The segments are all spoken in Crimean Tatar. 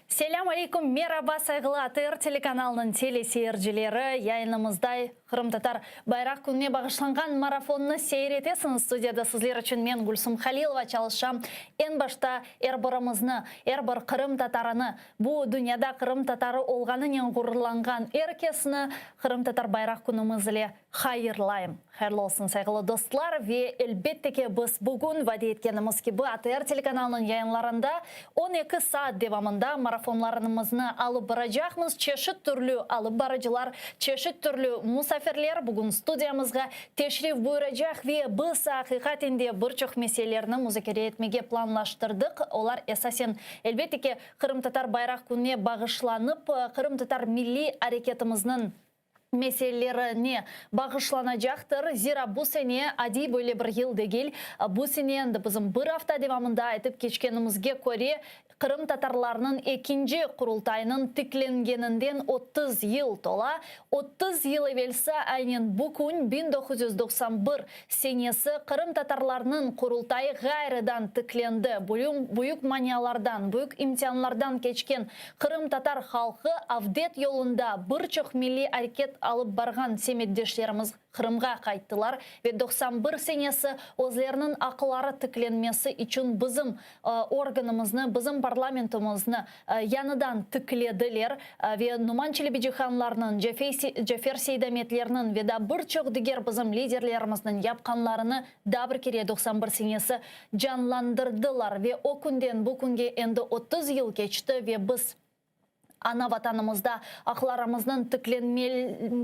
Selâm aleyküm, meraba, sayğılı ATR telekanalınıñ teleseyircileri, yayınımızda Qırımtatar bayraq kününe bağışlanğan marafonnı seyir etesiñiz. Studiyada sizler içün men, Gülsum Halilova, çalışam. Eñ başta er birimizni, er bir qırımtatarını, bu dünyada qırımtatarı olğanınen ğururlanğan er kesni Qırımtatar bayraq künümiz ile hayırlayım. Hayırlı olsun, sayğılı dostlar, ve elbette ki, biz bugün vade etkenimiz kibi ATR telekanalınıñ yayınlarında 12 saat devamında marafonlarımıznı alıp baracaqmız. Çeşit türlü alıp barıcılar, çeşit türlü musafirler bugün studiyamızğa teşrif buyuracaq ve biz aqiqaten de bir çoq meselelerni muzakere etmege planlaştırdıq. Olar esasen, elbette ki, Qırımtatar bayraq kününe bağışlanıp, qırımtatar milliy areketimizniñ meselelerine bağışlanacaqtır. Zira bu sene adiy böyle bir yıl degil. Bu sene endi bizim bir afta devamında aytıp keçkenimizge köre, qırımtatarlarnıñ ekinci Qurultayınıñ tiklengeninden 30 yıl tola. 30 yıl evelsi aynen bu kün, 1991 senesi, qırımtatarlarnıñ Qurultayı ğayrıdan tiklendi. Büyük manialardan, büyük imtianlardan keçken Qırımtatar halqı avdet yolunda bir çoq milliy areket alıp barğan semetdeşlerimiz Qırımğa qayttılar ve 91 senesi özleriniñ aqları tiklenmesi içün bizim organımıznı, bizim parlamentimizni yañıdan tiklediler ve Numan Çelebicihanlarnıñ, Cafer Seydametlerniñ ve daa bir çoq diger bizim liderlerimizniñ yapqanlarını daa bir kere 91 senesi canlandırdılar ve o künden bu künge endi 30 yıl keçti ve biz ana Vatanımızda aqlarımıznıñ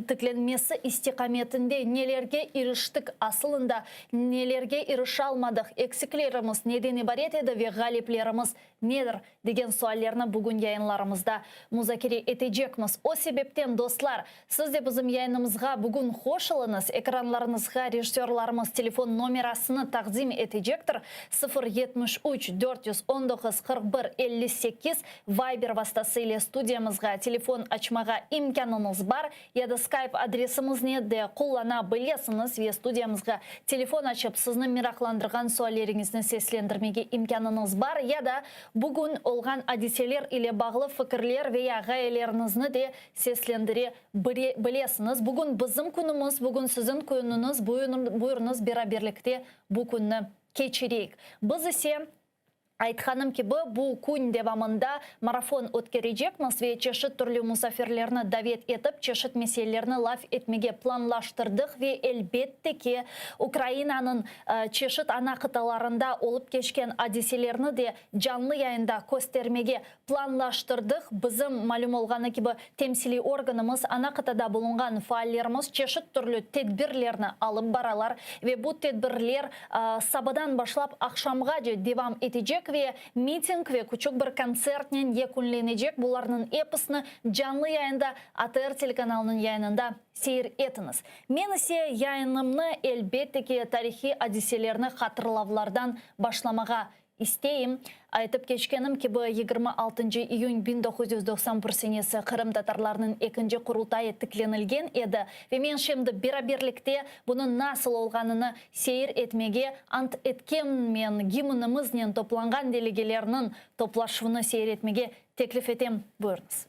tiklenmesi istiqametinde nelerge iriştik, asılında nelerge irişalmadıq, eksiklerimiz neden ibaret edi ve ğaliplerimiz nedir, degen suallerni bugün yayınlarımızda muzakere etecekmiz. O sebepten, dostlar, siz de bizim yayınımızğa bugün qoşulıñız, ekranlarıñızğa rejissörlarımız telefon nomerasını taqdim etecektir, 0 73 419 41 58, Viber vastası ile studiyamızğa telefon açmağa imkânıñız bar, ya da Skype adresimizni de qullana bilesiñiz ve studiyamızğa telefon açıp sizni meraqlandırğan sualleriñizni seslendirmege imkânıñız bar, ya da bugün olğan adiseler ile bağlı fikirler ve ya ğayeleriñizni de seslendire bilesiñiz. Bugün bizim künümiz, bugün siziñ künüñiz, buyurıñız beraberlikte bu künni keçireyik. Biz ise. Aytqanım kibi, bu kün devamında marafon ötkerecekmiz ve çeşit türlü musafirlerni davet etip, çeşit meselelerni laf etmege planlaştırdıq ve, elbette ki, Ukrainanıñ çeşit ana qıtalarında olıp keçken adiselerni de canlı yayında köstermege planlaştırdıq. Bizim, malüm olğanı kibi, temsiliy organımız, ana qıtada bulunğan faallerimiz çeşit türlü tedbirlerni alıp baralar ve bu tedbirler sabadan başlap aqşamğace devam etecek ve miting ve küçük bir kontsertnen yekünlenecek. Bularnıñ episini canlı yayında ATR telekanalınıñ yayınında seyir etiñiz. Men ise yayınımnı, elbette ki, tarihiy adiselerni hatırlavlardan başlamağa İsteyim. Aytıp keçkenim kibi, 26 iyün 1991 senesi qırımtatarlarnıñ ekinci Qurultayı tiklenilgen edi ve men şimdi beraberlikte bunıñ nasıl olğanını seyir etmege ant etkenmen gimnimiznen toplanğan delegelerniñ toplaşuvını seyir etmege teklif etem. Buyurıñız.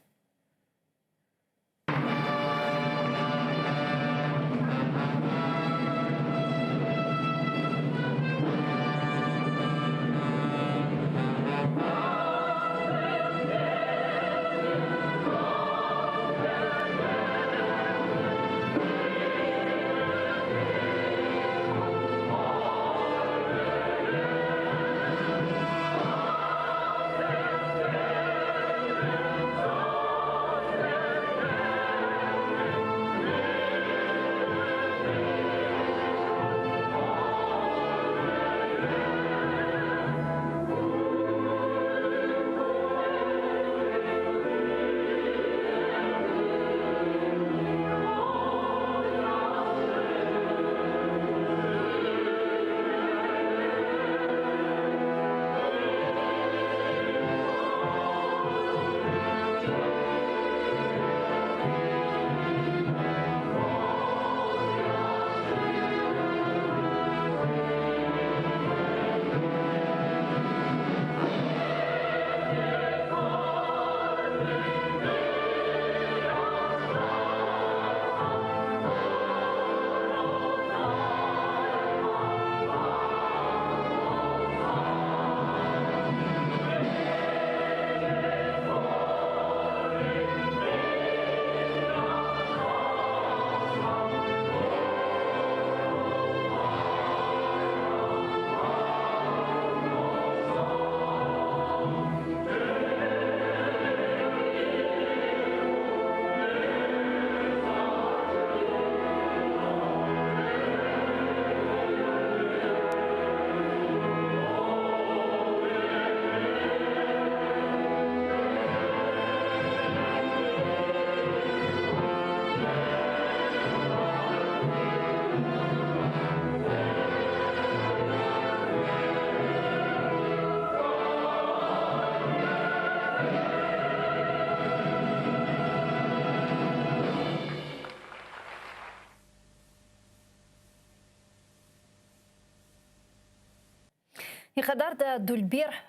Ne qadar da dülber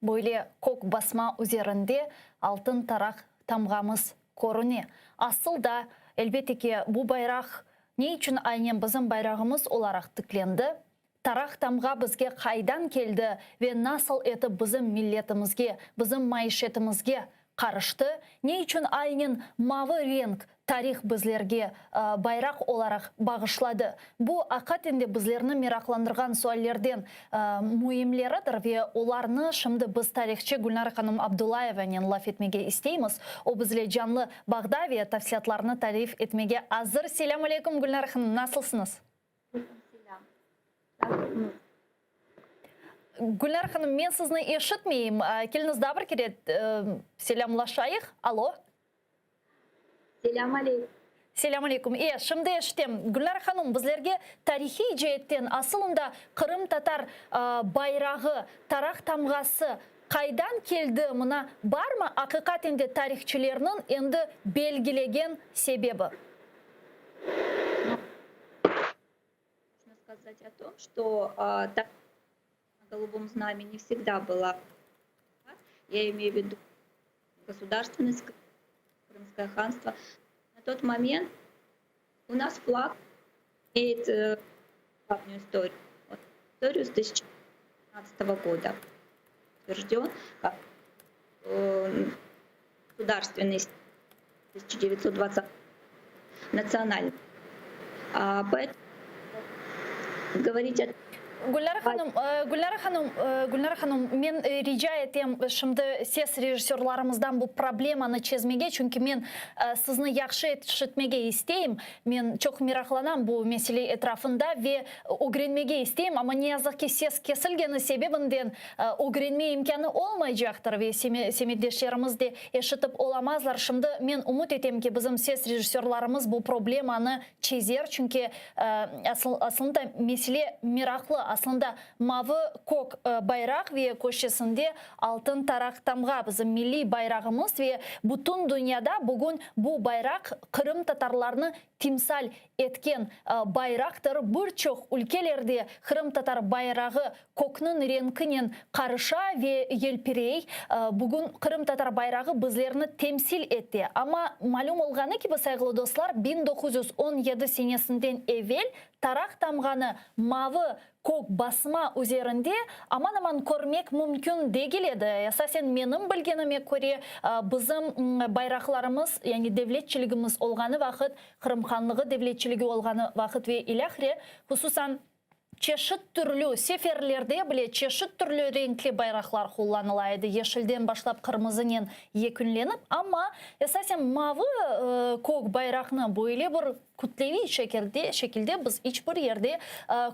böyle kök basma üzerinde altın taraq tamğamız körüne. Asıl da, elbette ki, bu bayraq ne içün aynen bizim bayrağımız olaraq tiklendi? Taraq tamğa bizge qaydan keldi ve nasıl etip bizim milletimizge, bizim maişetimizge qarıştı? Ne içün aynen mavı renk tarih bizlerge bayraq olaraq bağışladı? Bu, aqaten de bizlerni meraqlandırğan suallerden müimleridir ve olarnı şimdi biz tarihçı Gülnara hanım Abdullayevanen laf etmege isteymiz. O bizle canlı bağda ve tafsilâtlarnı tarif etmege azır. Selâm aleyküm, Gülnara hanım, nasılsıñız? Aleyküm selâm. Nasılsıñız? Gülnara hanım, men sizni eşitmeyim. Keliñiz daa bir kere selâmlaşayıq. Alo. Selâm aleyküm. Selâm aleyküm. E, şimdi eşitem. Gülnara hanım, bizlerge tarihiy ceetten asılında qırımtatar bayrağı, taraq tamğası qaydan keldi, mına barmı aqiqaten de tarihçilerniñ endi belgilegen sebebi? Можно сказать о том, что на голубом знамени всегда была, я имею в виду государственность, Крымское ханство. На тот момент у нас флаг имеет давнюю историю. Историю с 2015 года утвержден как государственный 1920 национальный. А, поэтому говорить о Gülnara hanım, Gülnara hanım, Gülnara hanım, men rica etem şimdi ses rejissörlarımızdan bu problemanı çezmege, çünki men sizni yahşı eşitmege isteyim, men çoq meraqlanam bu mesele etrafında ve ögrenmege isteyim, amma ne yazıq ki ses kesilgeni sebebinden ögrenme imkânı olmaycaqtır ve semetdeşlerimiz de eşitip olamazlar. Şimdi men ümüt etem ki, bizim ses rejissörlarımız bu problemanı çezer, çünki aslında mesele meraqlı, aslında mavı kök bayraq ve köşesinde altın taraq tamğa, bizim milliy bayrağımız ve bütün dünyada bugün bu bayraq qırımtatarlarnı timsal etken bayraqtır. Bir çoq ülkelerde qırımtatar bayrağı kökniñ renkinen qarışa ve yelpirey. Bugün qırımtatar bayrağı bizlerni temsil ete. Amma malüm olğanı kibi, sayğılı dostlar, 1917 senesinden evel taraq tamğanı mavı kök basma üzerinde aman-aman körmek mümkün degil edi. Esasen menim bilgenime köre, bizim bayraqlarımız, yani devletçiligimiz olğanı vaqıt, Qırım Hanlığı devletçiligi olğanı vaqıt ve ilâhre, hususan, Çeşit türlü, seferlerde bile çeşit türlü renkli bayraqlar qullanıla edi, yeşilden başlap qırmızınen yekünlenip, amma esasen mavı kök bayraqnı böyle bir kütleviy şekilde şekilde biz iç bir yerde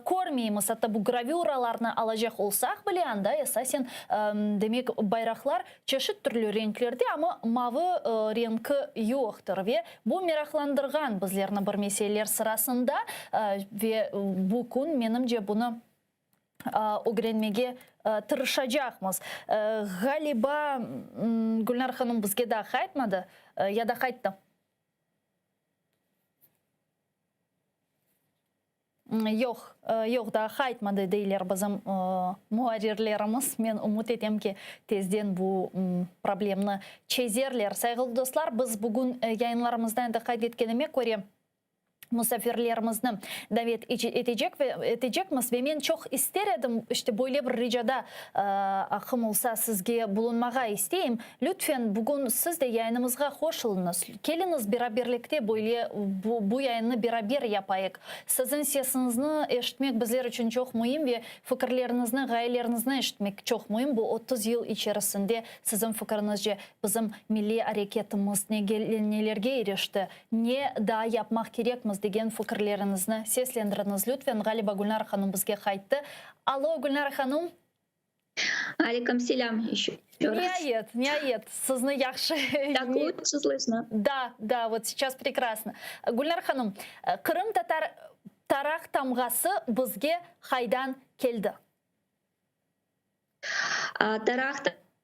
körmeymiz. Atta bu gravüralarnı alacaq olsaq bile, anda esasen, demek, bayraqlar çeşit türlü renklerde, amma mavı renki yoqtır. Ve bu meraqlandırğan bizlerni bir meseleler sırasında ve bu kün, menimce, bunı ögrenmege tırışacaqmız. Ğaliba, Gülnar hanım bizge daa qaytmadı, ya da qayttı? Yoq, yoq, daa qaytmadı, deyler bizim muarrirlerimiz. Men ümüt etem ki, tezden bu problemni çezerler. Sayğılı dostlar, biz bugün yayınlarımızda endi qayd etkenime köre, musafirlerimizni davet etecekmiz ve men çoq ister edim, işte böyle bir ricada aqqım olsa sizge bulunmağa isteyim. Lütfen, bugün siz de yayınımızğa qoşulıñız. Keliñiz, beraberlikte böyle bu yayınnı beraber yapayıq. Siziñ sesiñizni eşitmek bizler içün çoq müim ve fikirleriñizni, ğayeleriñizni eşitmek çoq müim. Bu 30 yıl içerisinde siziñ fikiriñizce bizim milliy areketimiz nelerge irişti, ne daa yapmaq kerekmiz degen fikirleriñizni seslendiriñiz lütfen. Ğaliba Gülnara hanım bizge qayttı. Alo, Gülnara hanım. Aleyküm selâm еще раз. Niayet, niayet, sizni yahşı... Так лучше слышно? Da, da, vot seyças prekrasno. Gülnar hanım, qırımtatar taraq tamğası bizge qaydan keldi? Taraq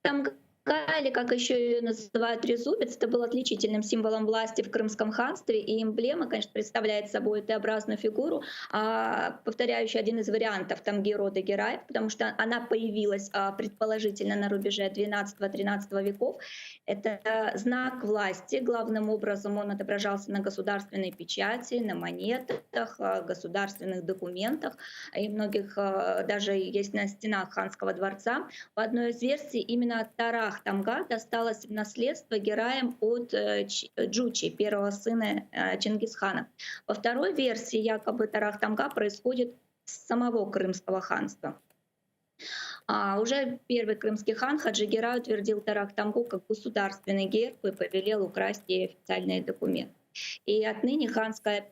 tamğası. Или как еще ее называют трезубец, это был отличительным символом власти в Крымском ханстве, и эмблема, конечно, представляет собой Т-образную фигуру, повторяющую один из вариантов тамги рода Гераев, потому что она появилась предположительно на рубеже 12-13 веков. Это знак власти, главным образом он отображался на государственной печати, на монетах, государственных документах, и многих даже есть на стенах ханского дворца. По одной из версий, именно Тарах Тамга досталась в наследство Гераем от Джучи, первого сына Чингисхана. По второй версии, якобы Тарах Тамга происходит с самого Крымского ханства. А уже первый крымский хан Хаджи Герай утвердил Тарах Тамгу как государственный герб и повелел украсть ей официальные документы. И отныне ханскую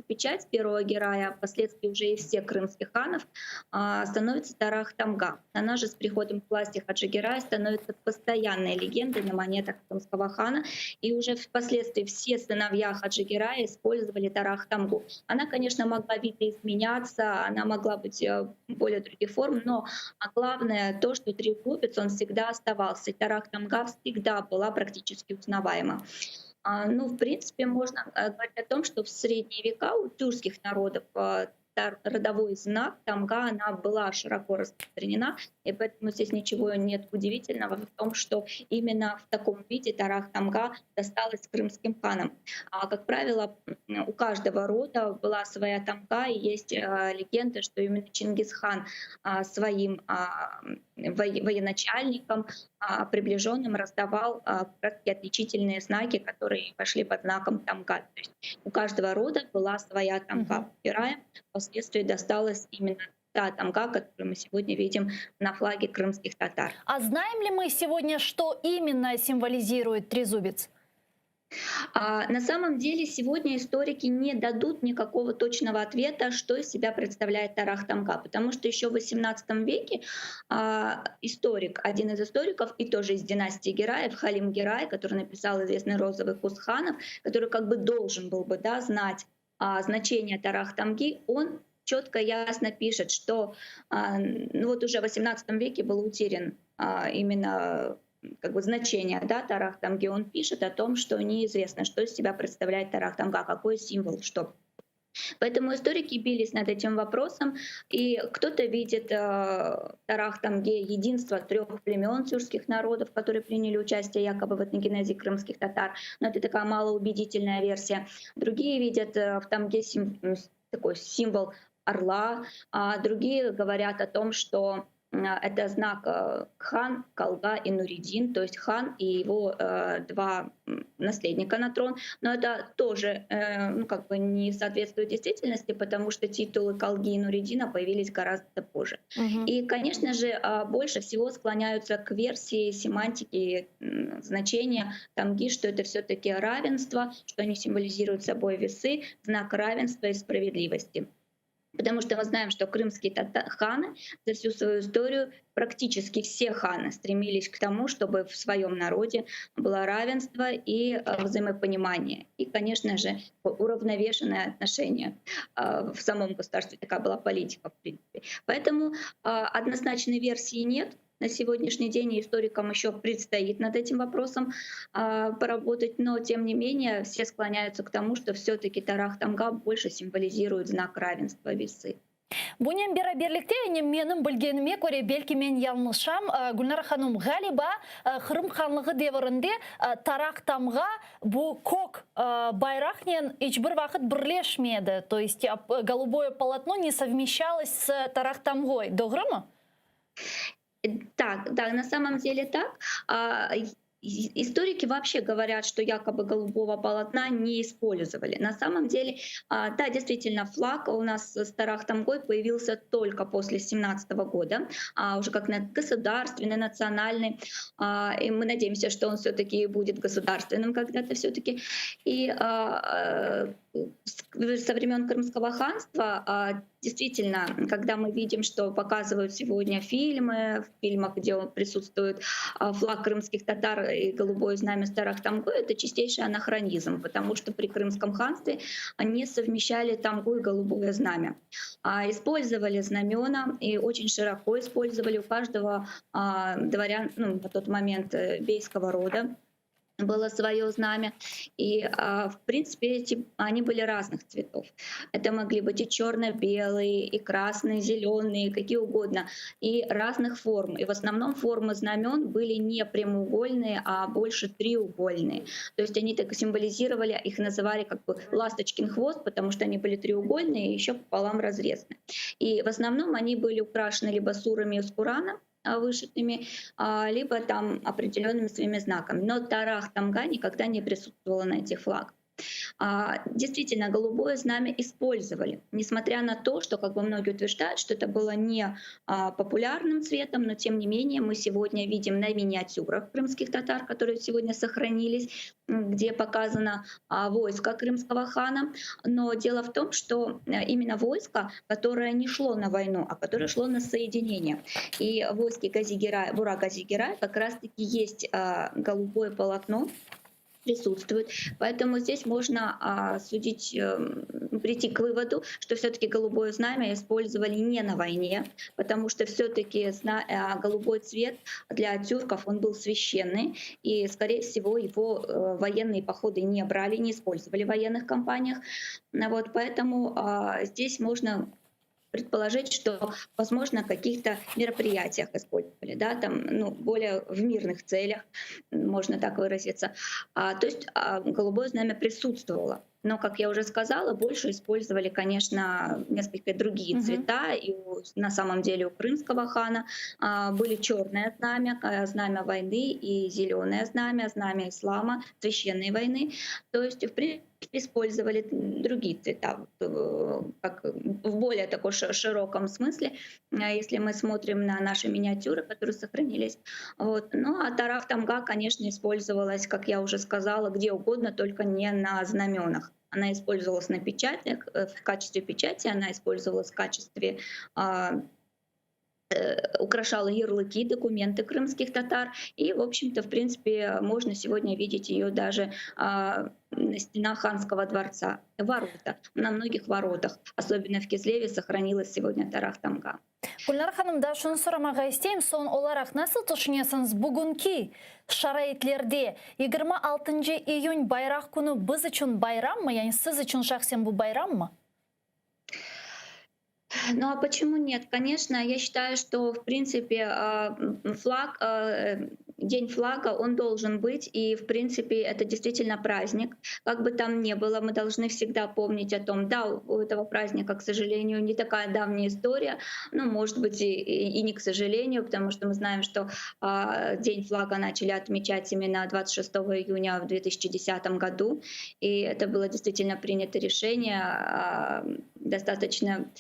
печать первого Герая, а впоследствии уже и всех крымских ханов, становится Тарах Тамга. Она же с приходом к власти Хаджи Герая становится постоянной легендой на монетах крымского хана. И уже впоследствии все сыновья Хаджи Герая использовали Тарах Тамгу. Она, конечно, могла видоизменяться, она могла быть более других форм, но главное то, что трезубец, он всегда оставался. И Тарах Тамга всегда была практически узнаваема. В принципе, можно говорить о том, что в средние века у тюркских народов родовой знак тамга, она была широко распространена, и поэтому здесь ничего нет удивительного в том, что именно в таком виде тарах тамга досталась крымским ханам. А, как правило, у каждого рода была своя тамга, и есть легенда, что именно Чингисхан своим военачальникам, приближенным раздавал как отличительные знаки, которые пошли под знаком тамга. То есть у каждого рода была своя тамга. Гераям впоследствии досталась именно та тамга, которую мы сегодня видим на флаге крымских татар. А знаем ли мы сегодня, что именно символизирует трезубец? На самом деле сегодня историки не дадут никакого точного ответа, что из себя представляет Тарах Тамга, потому что еще в XVIII веке историк, один из историков, и тоже из династии Гераев, Халим Герай, который написал известный «Розовый куст ханов», который должен был бы, да, знать значение Тарах Тамги, он четко, ясно пишет, что уже в XVIII веке был утерян именно значение, да, Тарах Тамги. Он пишет о том, что неизвестно, что из себя представляет Тарах Тамга, какой символ, что. Поэтому историки бились над этим вопросом, и кто-то видит в Тарах Тамге единство трех племен тюркских народов, которые приняли участие якобы в этногенезе крымских татар, но это такая малоубедительная версия. Другие видят в Тамге такой символ орла, а другие говорят о том, что это знак хан, Калга и Нуридин, то есть хан и его два наследника на трон. Но это тоже не соответствует действительности, потому что титулы Калги и Нуридина появились гораздо позже. И, конечно же, больше всего склоняются к версии семантики значения тамги, что это все-таки равенство, что они символизируют собой весы, знак равенства и справедливости. Потому что мы знаем, что крымские ханы за всю свою историю, практически все ханы стремились к тому, чтобы в своем народе было равенство и взаимопонимание. И, конечно же, уравновешенное отношение в самом государстве. Такая была политика, в принципе. Поэтому однозначной версии нет. На сегодняшний день историкам еще предстоит над этим вопросом поработать, но тем не менее все склоняются к тому, что все-таки Тарах Тамга больше символизирует знак равенства весы. Bunen beraberlikte menim bilgenime köre, belki men yañlışam, Gülnara hanım, ğaliba, Qırım hanlığı devirinde Taraq Tamğa bu kök bayraqnen iç bir vaqıt birleşmedi. То есть голубое полотно не совмещалось с Taraq Tamğoy. Doğru mı? Так, да, на самом деле так. Историки вообще говорят, что якобы голубого полотна не использовали. На самом деле, да, действительно, флаг у нас с Тарах Тамгой появился только после 17 года, уже как государственный, национальный. И мы надеемся, что он все-таки будет государственным когда-то все-таки. И со времен Крымского ханства Действительно, когда мы видим, что показывают сегодня фильмы, в фильмах, где присутствует флаг крымских татар и голубое знамя с Тарах-Тамгой, это чистейший анахронизм, потому что при Крымском ханстве они совмещали тамгу и голубое знамя. Использовали знамена и очень широко использовали у каждого дворян, ну, на тот момент бейского рода было свое знамя. И, в принципе, они были разных цветов. Это могли быть и черно-белые, и красные, зеленые, какие угодно, и разных форм. И в основном формы знамен были не прямоугольные, а больше треугольные. То есть они так символизировали, их называли как бы ласточкин хвост, потому что они были треугольные и еще пополам разрезаны. И в основном они были украшены либо сурами из Курана, вышитыми, либо определенными своими знаками. Но Тарах-Тамга никогда не присутствовала на этих флагах. Действительно, голубое знамя использовали, несмотря на то, что, как бы многие утверждают, что это было не популярным цветом, но тем не менее мы сегодня видим на миниатюрах крымских татар, которые сегодня сохранились, где показано войско крымского хана. Но дело в том, что именно войско, которое не шло на войну, а которое шло на соединение. И в войске Газигерая, Бура Газигерая как раз-таки есть голубое полотно, присутствует. Поэтому здесь можно прийти к выводу, что все-таки голубое знамя использовали не на войне, потому что все-таки голубой цвет для тюрков, он был священный, и, скорее всего, его военные походы не брали, не использовали в военных кампаниях. Поэтому здесь можно предположить, что, возможно, в каких-то мероприятиях использовали, да, там, ну, более в мирных целях, можно так выразиться. То есть голубое знамя присутствовало. Но, как я уже сказала, больше использовали, конечно, несколько другие цвета. И на самом деле у крымского хана были черное знамя, знамя войны, и зеленое знамя, знамя ислама, священной войны. То есть, в принципе, использовали другие цвета, как в более такой широком смысле, если мы смотрим на наши миниатюры, которые сохранились. А Тарах-Тамга, конечно, использовалась, как я уже сказала, где угодно, только не на знаменах. Она использовалась на печатях, в качестве печати, она использовалась в качестве, украшала ярлыки, документы крымских татар. И, в общем-то, в принципе, можно сегодня видеть ее даже на стенах ханского дворца, ворота, на многих воротах, особенно в Кизлеве, сохранилась сегодня Тарах-Тамга. Gülnara hanım, daa şunı soramağa isteyim, soñ olaraq nasıl tüşünesiñiz bugünki şaraitlerde 26 iyün bayraq künü biz içün bayrammı, yani siz içün şahsen bu bayrammı? А почему нет? Конечно, я считаю, что, в принципе, День флага, он должен быть, и, в принципе, это действительно праздник. Как бы там ни было, мы должны всегда помнить о том, да, у этого праздника, к сожалению, не такая давняя история, может быть, и не к сожалению, потому что мы знаем, что День флага начали отмечать именно 26 июня в 2010 году, и это было действительно принято решение, достаточно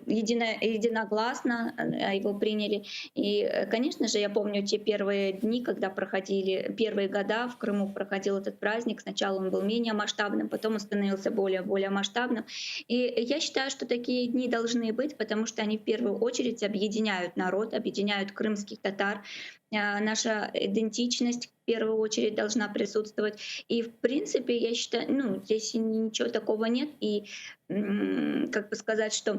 единогласно его приняли. И, конечно же, я помню те первые дни, когда проходили, первые года в Крыму проходил этот праздник. Сначала он был менее масштабным, потом он становился более масштабным. И я считаю, что такие дни должны быть, потому что они в первую очередь объединяют народ, объединяют крымских татар. Наша идентичность в первую очередь должна присутствовать. И, в принципе, я считаю, здесь ничего такого нет. И как бы сказать, что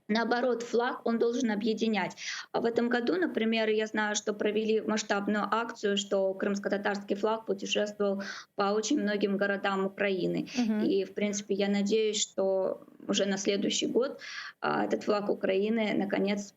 наоборот, флаг, он должен объединять. А в этом году, например, я знаю, что провели масштабную акцию, что крымско-татарский флаг путешествовал по очень многим городам Украины. И, в принципе, я надеюсь, что уже на следующий год этот флаг Украины, наконец,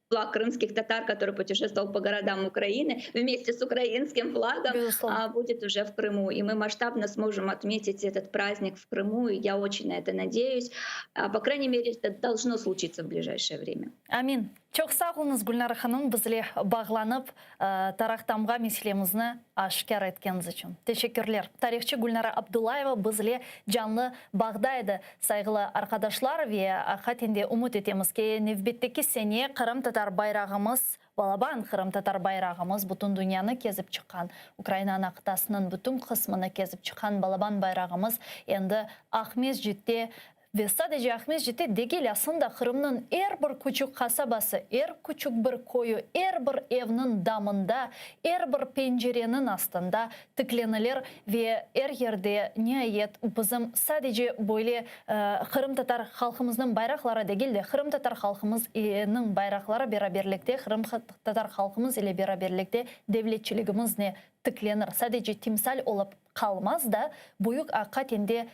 флаг крымских татар, который путешествовал по городам Украины вместе с украинским флагом, будет уже в Крыму. И мы масштабно сможем отметить этот праздник в Крыму, и я очень на это надеюсь. По крайней мере, это должно случиться в ближайшее время. Amin. Çoq sağ oluñız, Gülnara hanım, bizle bağlanıp, Taraq-Tamğa meselemizni aşkâr etkeniñiz içün. Teşekkürler. Tarihçı Gülnara Abdullayeva bizle canlı bağda edi. Sayğılı arqadaşlar ve aqiqaten de ümüt etemiz ki, nevbetteki sene qırımtatar bayrağımız, balaban qırımtatar bayrağımız bütün dünyanı kezip çıqqan, Ukraina qıtasınıñ bütün qısmını kezip çıqqan balaban bayrağımız endi Aqmescitte. Ve sadece Aqmescitte degil, aslında Qırımnıñ er bir küçük qasabası, er küçük bir köyü, er bir evniñ damında, er bir pencereniñ astında tiklenilir ve er yerde, niayet, bizim sadece böyle qırımtatar halqımıznıñ bayraqları degil de, qırımtatar halqımıznıñ bayraqları beraberlikte, qırımtatar halqımız ile beraberlikte devletçiligimiz ne tiklenir, sadece timsal olıp qalmaz da, büyük aqiqaten de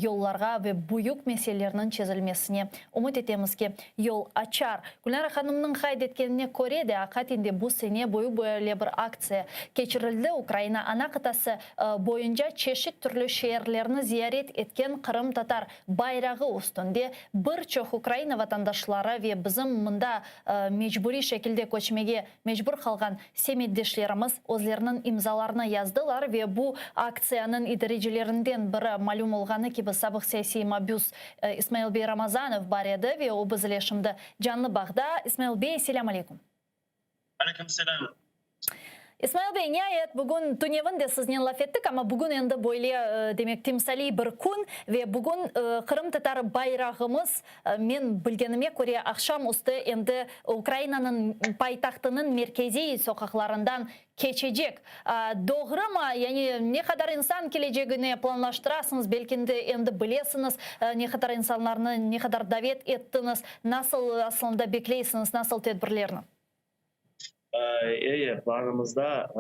yollarğa ve büyük meselelerniñ çezilmesine, ümüt etemiz ki, yol açar. Gülnara hanımnıñ qayd etkenine köre de, aqiqaten de bu sene büyük böyle bir aktsiya keçirildi, Ukraina ana qıtası boyunca çeşit türlü şeerlerni ziyaret etken qırımtatar bayrağı üstünde bir çoq Ukraina vatandaşları ve bizim mında mecburiy şekilde köçmege mecbur qalğan semetdeşlerimiz özleriniñ imzalarını yazdılar ve bu aktsiyanıñ idarecilerinden biri, malüm olğanı kibi, sabıq siyasiy mabüs İsmail bey Ramazanov bar edi ve o biz ile şimdi canlı bağda. İsmail bey, selâm aleyküm. Aleyküm selâm. İsmail bey, niayet, bugün tünevin de siznen laf ettik, amma bugün endi böyle, demek, timsaliy bir kün ve bugün qırımtatar bayrağımız, men bilgenime köre, aqşam üstü endi Ukrainanıñ paytahtınıñ merkeziy soqaqlarından keçecek. Doğrumı? Yani ne qadar insan kelecegini planlaştırasıñız, belki de endi bilesiñiz, ne qadar insanlarnı ne qadar davet ettiñiz, nasıl aslında bekleysiñiz, nasıl tedbirlerni? Eye, planımızda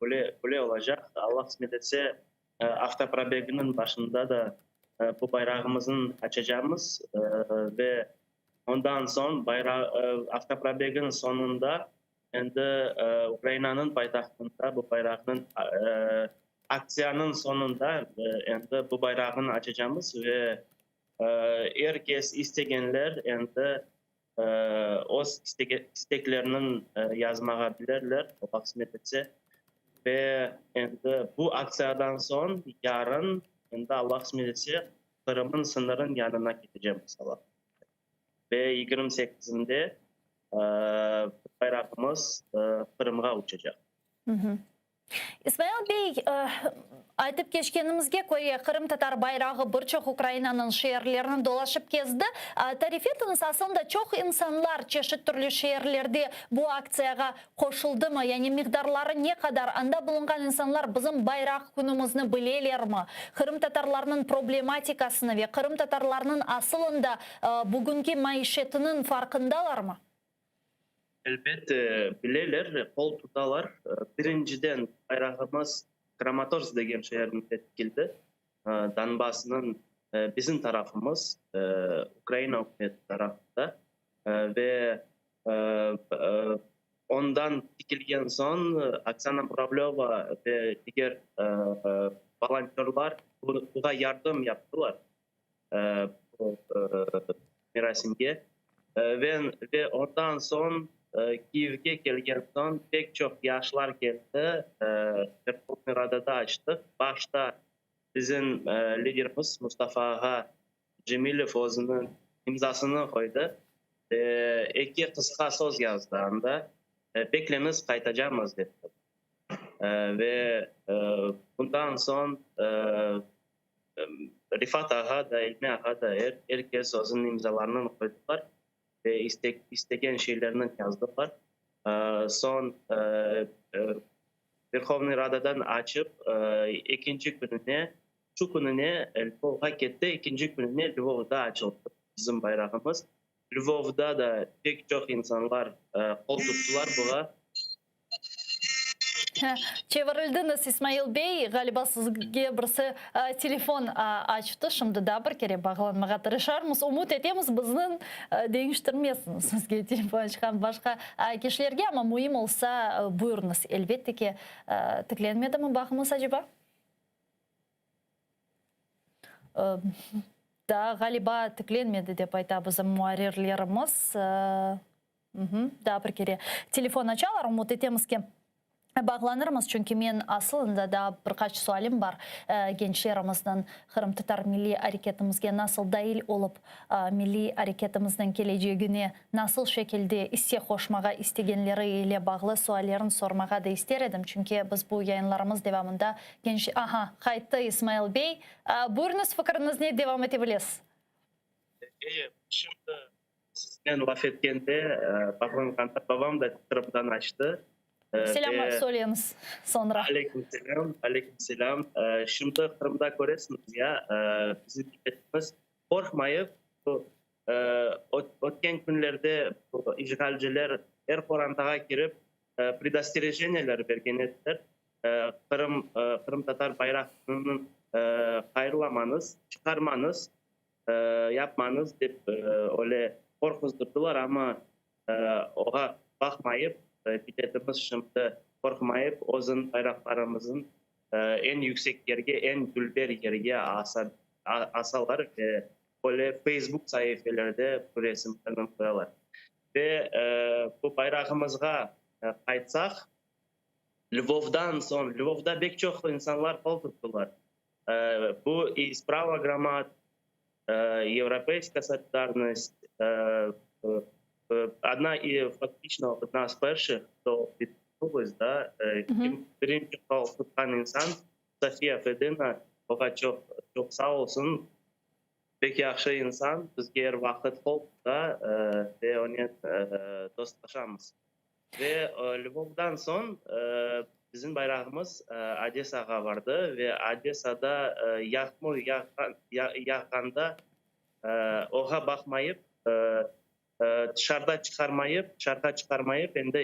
böyle, böyle olacaq. Allah qısmet etse, avtoprobegniñ başında da bu bayrağımıznı açacamız ve ondan soñ avtoprobegniñ soñunda endi Ukrainanıñ paytahtında bu bayraqnıñ aktsiyanıñ soñunda endi bu bayrağını açacamız ve er kes istegenler endi öz istekleriniñ yazmağa bilirler, Allah qısmet etse. Ve endi bu aktsiyadan soñ yarın, endi Allah qısmet etse, Qırımnıñ sıñırıñ yanına ketecemiz, Allah qısmet etse. Ve 28-inde bayrağımız Qırımğa uçacaq. İsmail bey, aytıp keçkenimizge köre, qırımtatar bayrağı bir çoq Ukrainanıñ şeerlerini dolaşıp kezdi. Tarif etiñiz, aslında çoq insanlar çeşit türlü şeerlerde bu aktsiyağa qoşuldımı? Yani miqdarları ne qadar? Anda bulunğan insanlar bizim bayraq künümizni bilelermi? Qırımtatarlarnıñ problematikasını ve qırımtatarlarnıñ asılında bugünki maişetiniñ farqındalarmı? Elbette, bileler ve qol tutalar. Birinciden, bayrağımız Kramatorsk degen şeerinde tikildi. Donbassnıñ bizim tarafımız, Ukraina ükümeti tarafında. Ve ondan tikilgen soñ Oksana Muravlöva ve diger volontörlar buğa yardım yaptılar. Merasimge ve ondan soñ Kiyevge kelgen soñ pek çoq yaşlar keldi, Verhovnıy Radada açtıq. Başta bizim liderimiz Mustafa ağa Cemilev özüniñ imzasını qoydı ve eki qısqa söz yazdı anda, Bekleñiz, qaytacamız, dep. Ve bundan soñ Refat ağa da, İlmi ağa da, er, er kes özüniñ imzalarını qoydılar ve istek, istegen şeylerini yazdılar. Soñ Verhovnıy Radadan açıp, ekinci kününe, şu kününe Lvovğa ketti, ekinci kününe Lvovda açıldı bizim bayrağımız. Lvovda da pek çoq insanlar qol tuttılar buğa. Çevirildiñiz, İsmail bey, ğaliba sizge birisi telefon açtı, şimdi daa bir kere bağlanmağa tırışarmız, ümüt etemiz, bizni deñiştirmezsiniz sizge telefon açqan başqa kişilerge, amma müim olsa, buyurıñız, elbette ki, tiklenmedimi bağımız aceba? Daa ğaliba tiklenmedi, dep ayta bizim muarrirlerimiz. Daa bir kere telefon açalar, ümüt etemiz ki, Bağlanırmız, çünki men asılında daa bir qaç sualim bar, gençlerimizniñ qırımtatar milliy areketimizge nasıl dail olıp, milliy areketimizniñ kelecegine nasıl şekilde isse qoşmağa istegenleri ile bağlı suallerini sormağa da ister edim, çünki biz bu yayınlarımız devamında genç. Aha, qayttı İsmail bey. Buyurıñız, fikiriñizni devam ete bilesiz. Şimdi Siznen laf etkende, bağlanğanda babam da Qırımdan açtı. Selâm söyleymiz soñra. Aleyküm selâm, aleyküm selâm. Şimdi Qırımda köresiñiz ya, bizim milletimiz qorqmayıp, bu ötken künlerde bu işğalciler er qorantağa kirip, predosterejeniyeler bergen ediler, Qırım, qırımtatar bayrağını qayırlamañız, çıqarmañız, yapmañız dep öyle qorquzdırdılar, amma oğa baqmayıp, milletimiz şimdi qorqmayıp, özüniñ bayraqlarımızın eñ yüksek yerge, eñ dülber yerge asalar ve öyle Feysbuk saifelerde bu resimlerni qoyalar. Ve bu bayrağımızğa qaytsaq, Lvovdan soñ, Lvovda pek çoq insanlar qol tuttılar. Bu i Sprava gromad, Yevropeyska solidarnost, odna i faktično odna z perşih, hto відгукнулась, da, kim birinci qol tutqan insan, Sofiya Fedına, oğa çoq çoq sağ olsun, pek yahşı insan, bizge er vaqıt qol tuta ve onen dostlaşamız. Ve Lvovdan soñ bizim bayrağımız Odesağa bardı ve Odesada yağmur yağğanda oğa baqmayıp, tışarıda çıqarmayıp, tışarığa çıqarmayıp, endi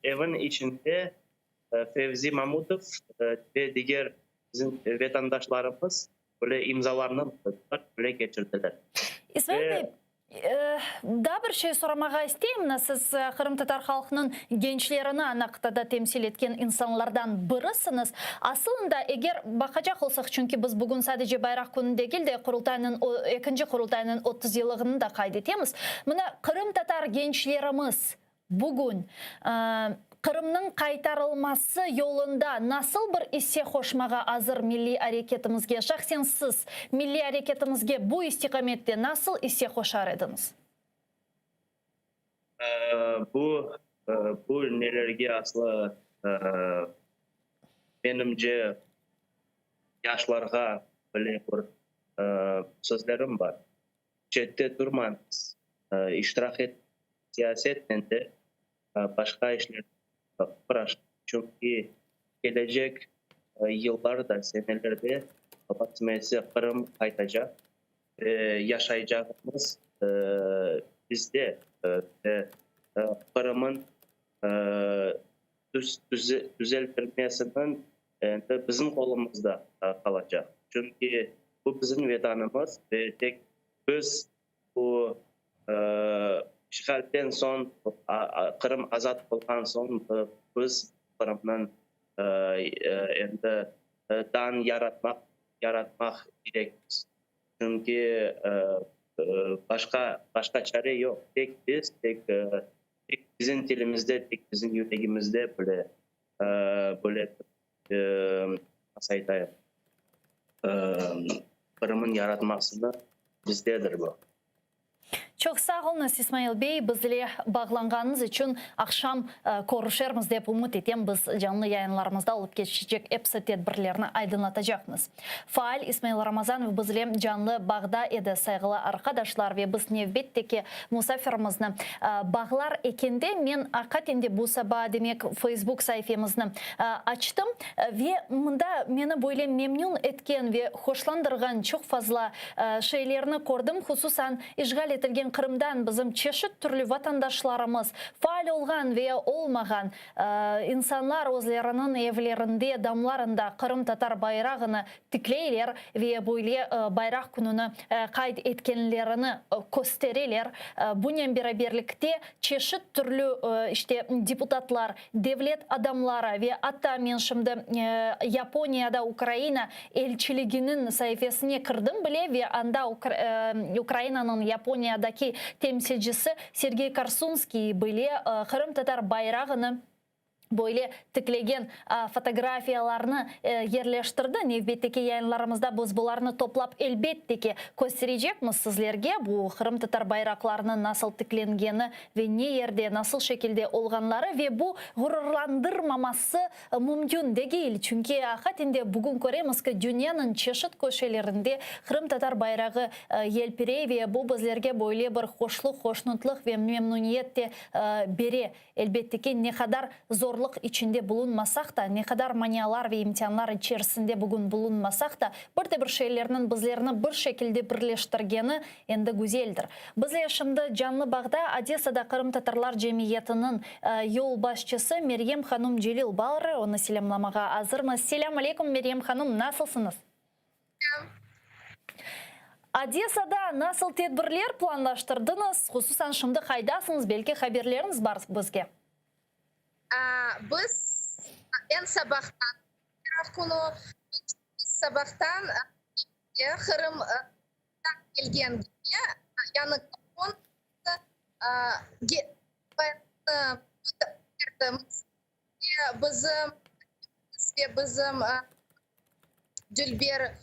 evniñ içinde Fevzi Mamutov ve diger bizim vetandaşlarımız böyle imzalarnı böyle keçirdiler. İsmail bey, Daa bir şey soramağa isteyim. Siz qırımtatar halqınıñ gençlerini ana qıtada temsil etken insanlardan birisiñiz. Asılında, eger baqacaq olsaq, çünki biz bugün sadece Bayraq künü degil de, Qurultaynıñ, ekinci Qurultaynıñ 30 yıllığını da qayd etemiz. Mına, qırımtatar gençlerimiz Bugün, Qırımnıñ qaytarılması yolunda nasıl bir isse qoşmağa azır milliy areketimizge, şahsen siz milliy areketimizge bu istiqamette nasıl isse qoşar ediñiz? Bu, bu nelerge aslı, menimce, yaşlarğa bile bir sözlerim bar. Çette turmañız, iştirak etiñiz, siyasetnen de, başqa işlernen de oğraşıñız, çünki kelecek yıllarda, senelerde qısmetse Qırım qaytacaq ve yaşaycağımız bizde ve Qırımın tüzeltilmesiniñ endi bizim qolumızda qalacaq. Çünki bu bizim Vetanımız ve tek biz bu işğalden soñ, Qırım azat olğan soñ biz Qırımnıñ endi dan yaratmaq yaratmaq kerekmiz. Çünki başqa başqa çare yoq. Tek biz, tek Tek bizim tilimizde, tek bizim yüregimizde böyle, böyle nasıl aytayım, Qırım'ın yaratmasını bizdedir bu. Çoq sağ oluñız, İsmail bey, bizle bağlanğanıñız içün. Aqşam körüşermiz dep ümüt etem, biz canlı yayınlarımızda olıp keçecek episi tedbirlerni aydınlatacaqmız. Faal İsmail Ramazanov bizle canlı bağda edi, sayğılı arqadaşlar, ve biz nevbetteki musafirimizni bağlar ekende, men aqiqaten de bu saba, demek, Feysbuk saifemizni açtım ve mında meni böyle memnün etken ve hoşlandırğan çoq fazla şeylerni kördim, hususan işğal etilgen Qırımdan bizim çeşit türlü vatandaşlarımız, faal olğan veya olmağan, İnsanlar özleriniñ evlerinde, damlarında qırımtatar bayrağını tikleyler ve böyle Bayraq kününi qayd etkenlerini köstereler. Bunen beraberlikte çeşit türlü işte deputatlar, devlet adamları ve atta men şimdi Yaponiyada Ukraina elçiliginiñ saifesine kirdim bile ve anda Ukrainanıñ Yaponiyadaki temsilcisi Sergey Korsunskiy bile qırımtatar bayrağını. Böyle tiklegen fotografiyalarnı yerleştirdi. Nevbetteki yayınlarımızda biz bularnı toplap, elbette ki, kösterecekmiz sizlerge, bu qırımtatar bayraqlarınıñ nasıl tiklengeni ve ne yerde, nasıl şekilde olğanları ve bu ğururlandırmaması mümkün degil, çünki aqiqaten de bugün köremiz ki, dünyanıñ çeşit köşelerinde qırımtatar bayrağı yelpirey ve bu bizlerge böyle bir hoşluq, hoşnutlıq ve memnüniyet de bere. Elbette ki, ne qadar zorluq içinde bulunmasaq da, ne qadar manialar ve imtianlar içerisinde bugün bulunmasaq da, bir de bir şeylerniñ bizlerni bir şekilde birleştirgeni endi güzeldir. Bizle şimdi canlı bağda Odessada qırımtatarlar cemiyetiniñ yolbaşçısı Meryem hanum Celil bar, onı selâmlamağa azırmız. Selâm aleykum, Meryem hanum, nasılsıñız? Odessada nasıl tedbirler planlaştırdıñız? Hususan şimdi qaydasıñız, belki haberleriñiz bar bizge? Biz eñ sabahtan, bayram künü sabahtan Qırımdan kelgen yañı Ve bizim ve bizim dülber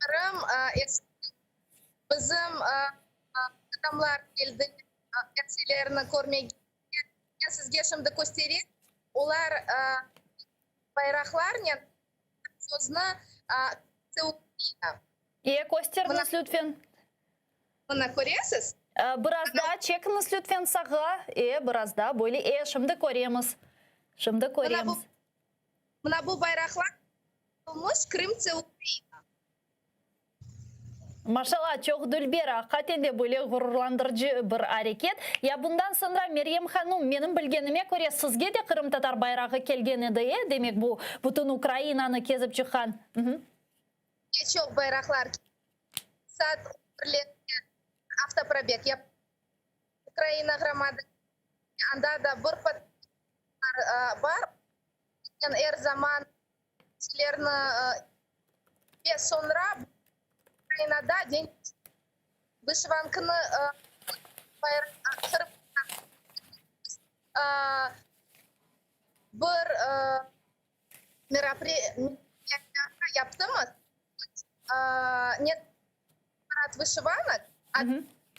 Qırım bizim adamlar keldi eserlerini körmege. Men sizge şimdi kösterem, olar bayraqlarnen sözni Ukraina. E, kösteriñiz lütfen. Mına köresiz? Biraz daa çekiñiz lütfen sağğa. E, biraz daa böyle. E, şimdi köremiz. Şimdi köremiz. Mına bu bayraqlar olmuş Krım це Ukraina. Maşallah, çoq dülber, aqiqaten de böyle ğururlandırıcı bir areket. Ya bundan soñra, Meryem hanum, menim bilgenime köre, sizge de qırımtatar bayrağı kelgen edi, e? Demek, bu bütün Ukrainanı kezip çıqqan. Çoq bayraqlar Saat on birlerde avtoprobeg yap Ukraina gromada anda da bir patrullar bar, men er zaman kişilerni ve soñra Ukrainada Den vışıvankını bir Meropriyatıya yaptımız, ne parad vışıvanok, a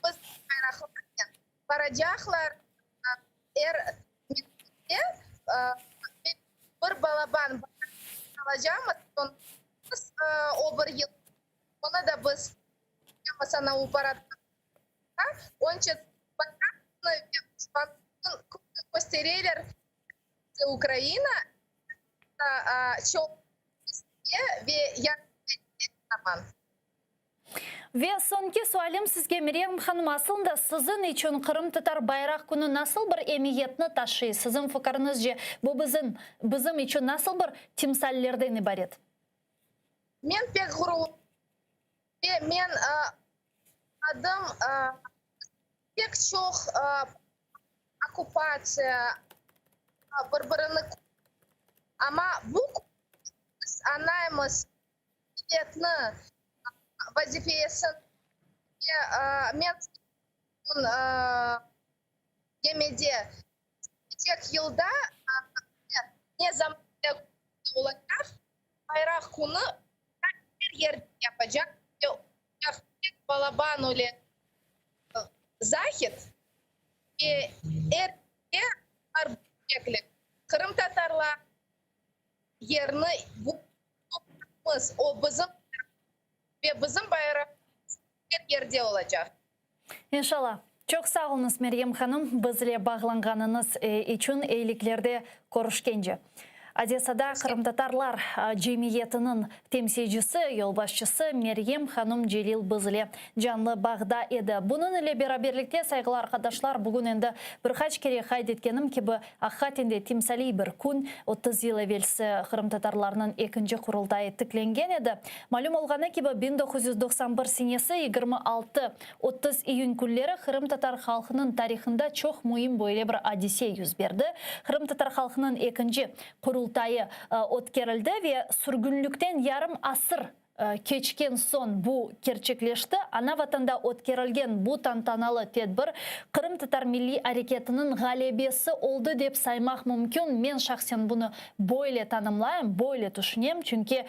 biz bayraqlarnen baracaqlar, er mektepte bir balaban bayraq alacamız, soñ biz o bir yıl onı da biz yapamız ana o paradqa, onca bayraqnı ve vışıvanknı köstereler Ukraina çoq ve yardım etken zaman. Ve soñki sualim sizge, Meryem hanım, aslında siziñ içün Qırımtatar bayraq künü nasıl bir emiyetni taşıy? Siziñ fikiriñizce, bu bizim bizim içün nasıl bir timsallerden ibaret? Men pek ğururlanam ve men adım pek çoq Okkupatsiya, bir-birini amma bu biz añlaymız milletni vazifesini ve men gemide kelecek yılda ne zaman olacaq bayraq künü er yerde yapacaq ve olacaq pek balaban öyle zahit. Ve er yer bilecekler, qırımtatarlar yerni bu toprağımız, o bizim ve bizim bayrağımız er yerde olacaq. İnşallah. Çoq sağ oluñız, Meryem hanım, bizle bağlanğanıñız içün. Eyiliklerde körüşkence. Odessada qırımtatarlar cemiyetiniñ temsilcisi, yolbaşçısı Meryem hanım Celil bizle canlı bağda edi. Bunıñ ile beraberlikte, sayğılı arqadaşlar, bugün endi bir qaç kere qayd etkenim kibi, aqiqaten de timsaliy bir kün, 30 yıl evelsi qırımtatarlarnıñ ekinci Qurultayı tiklengen edi. Malüm olğanı kibi, 1991 senesi 26, 30 iyün künleri qırımtatar halqınıñ tarihında çoq müim böyle bir adise yüz berdi, qırımtatar halqınıñ ekinci Qurultayı ötkerildi ve sürgünlikten yarım asır. keçken soñ bu kerçekleşti. Ana-Vatanda ötkerilgen bu tantanalı tedbir qırımtatar milliy areketiniñ ğalebesi oldı dep saymaq mümkün. Men şahsen bunı böyle tanımlayım, böyle tüşünem, çünki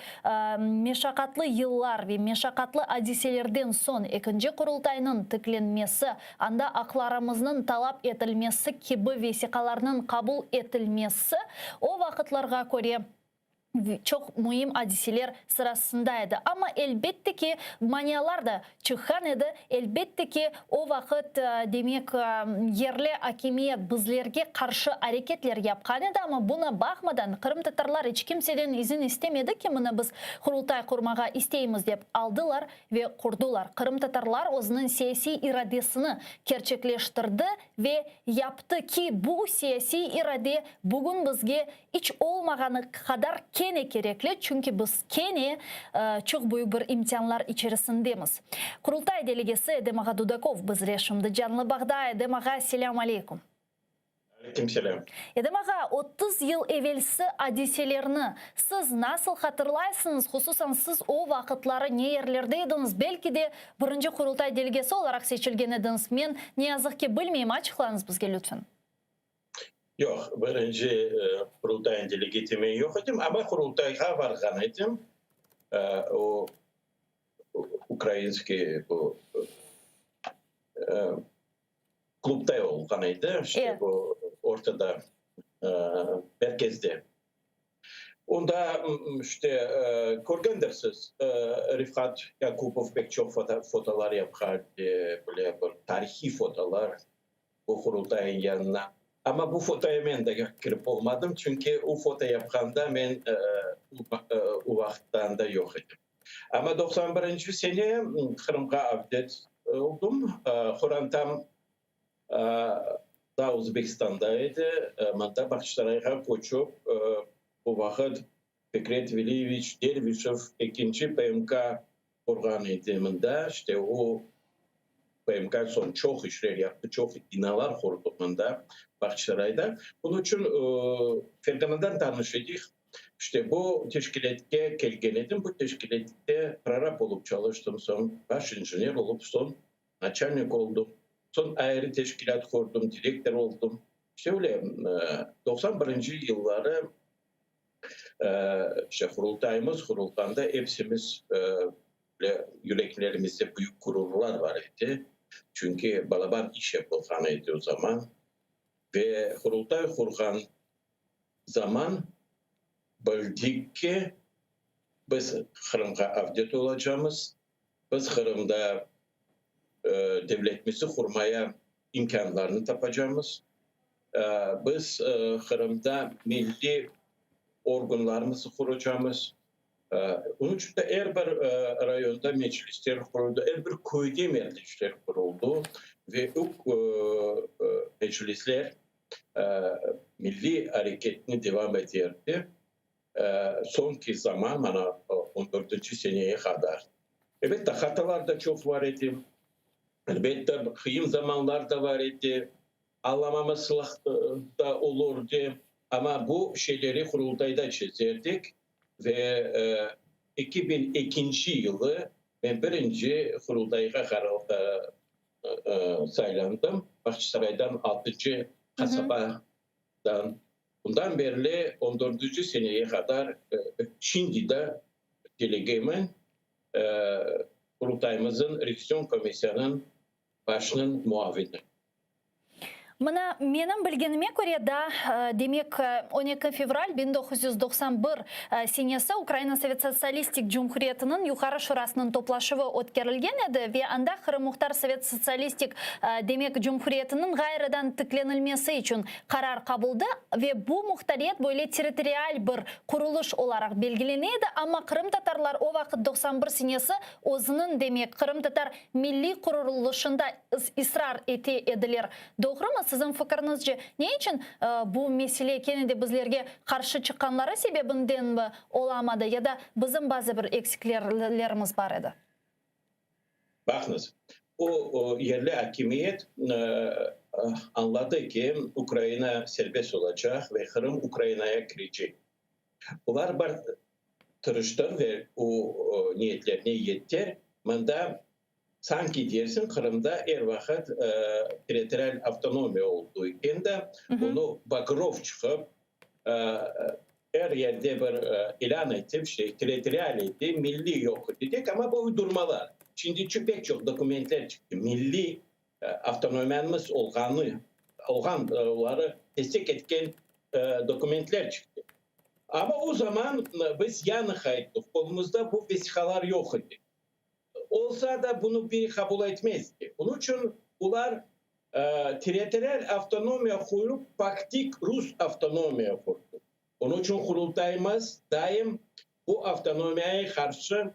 meşaqatlı yıllar ve meşaqatlı adiselerden soñ ekinci Qurultaynıñ tiklenmesi, anda aqlarımıznıñ talap etilmesi kibi vesiqalarnıñ qabul etilmesi o vaqıtlarğa köre çoq müim adiseler sırasında edi. Amma, elbette ki, manialar da çıqqan edi. Elbette ki, o vaqıt, demek, yerli akimiyet bizlerge qarşı areketler yapqan edi, amma buna baqmadan, qırımtatarlar iç kimseden izin istemedi ki, mına biz Qurultay qurmağa isteymiz dep, aldılar ve qurdular. Qırımtatarlar özüniñ siyasiy iradesini kerçekleştirdi ve yaptı ki, bu siyasiy irade bugün bizge İç olmağanı qadar kene kerekli, çünki biz kene çoq büyük bir imtianlar içerisindemiz. Qurultay delegesi Edem ağa Dudakov bizle şimdi canlı bağda. Edem ağa, selâm aleyküm. Aleyküm selâm. Edem ağa, 30 yıl evelsi adiselerni siz nasıl hatırlaysıñız, hususan siz o vaqıtları ne yerlerde ediñiz, belki de birinci Qurultay delegesi olaraq seçilgen ediñiz, men, ne yazıq ki, bilmeyim, açıqlañız bizge lütfen. Yoq, birinci Qurultayın delegeti men yoq edim, amma Qurultayğa barğan edim. O, ukrainskiy bu klubda olğan edi, işte bu ortada, merkezde. Onda, işte, körgendirsiz, Rifhat Yakupov pek çoq fotolar yapqan, böyle bir tarihiy fotolar. Bu Qurultayın yanına. Amma bu fotoya men de kirip olmadım, çünki o foto yapqanda men o vaqıtta anda yoq edim. Amma 91-nci sene Qırımğa avdet oldım. Qorantam da Özbekistanda edi. Mında Bağçasarayğa köçip, o vaqıt Fikret Veliyeviç Dervişev ekinci PMK qurğan edi mında. İşte o PMK soñ çoq işler yaptı, çoq binalar qurdı mında, Bağçasarayda. Bunıñ içün Ferganadan tanış edik. İşte bu teşkilâtke kelgen edim. Bu teşkilâtte prorab olıp çalıştım, soñ baş injener olıp, soñ naçalnik oldım, soñ ayrı teşkilât qurdım, direktor oldım. İşte öyle 91-nci yılları İşte Qurultayımız qurulğanda epsimiz yüreklerimizde büyük gururlar bar edi. Çünki balaban iş yapılğan edi o zaman. Ve Qurultay qurğan zaman bildik ki, biz Qırımğa avdet olacamız, biz Qırımda devletimizni qurmaya imkânlarnı tapacamız. Biz Qırımda milliy organlarımızı quracamız. Onıñ içün de er bir rayonda meclisler quruldı, er bir köyde meclisler quruldı ve meclisler milliy areketni devam eterdi. Soñki zaman, mana, on dörtünci seneye qadar. Elbette, hatalar da çoq bar edi. Elbette, qıyın zamanlar da bar edi. Añlamamazlıq da olurdı. Amma bu şeyleri Qurultayda çezerdik ve 2002-nci yılı men birinci Qurultayğa saylandım, Bağçasaraydan altıncı qasabadan. Bundan berli on dördünci seneye qadar şimdi de delegemen, Qurultayımızın revizyon komissiyanıñ başınıñ muavini. Mına, menim bilgenime köre da, demek, 12 fevral 1991 senesi Ukraina Sovet Sotsialistik Cumhuriyetiniñ Yuqarı Şurasınıñ toplaşuvı ötkerilgen edi ve anda Qırım Muhtar Sovet Sotsialistik, demek, Cumhuriyetiniñ ğayrıdan tiklenilmesi içün qarar qabuldı ve bu muhtariyet böyle territorial bir qurulış olaraq belgilene edi, amma qırımtatarlar o vaqıt 91 senesi özüniñ, demek, qırımtatar milliy qurulışında israr ete ediler. Doğrumı, siziñ fikiriñizce, ne içün bu mesele kene de bizlerge qarşı çıqqanları sebebindenmi olamadı ya da bizim bazı bir eksiklerimiz bar edi? Baqıñız, o yerli akimiyet añladı ki, Ukraina serbest olacaq ve Qırım Ukrainaya kirecek. Olar bir. tırıştır ve o niyetlerine yetter. Mında sanki dersiñ Qırımda er vaqıt territorial avtonomiya oldu eken de, bunı Bagrov çıqıp er yerde bir ilân etip, şey, territorial edi, milliy yoq edi dek, amma bu uydurmalar. Şimdi pek çoq dokumentler çıqtı, milliy avtonomiyamız olğanı, olğanları destek etken dokumentler çıqtı. Amma o zaman biz yañı qayttıq, qolumızda bu vesiqalar yoq edi. Olsa da bunı biri qabul etmezdi. Bunıñ içün olar territorial avtonomiya qurıp, faktik rus avtonomiya qurdı. Onıñ içün Qurultaymız daim bu avtonomiyaya qarşı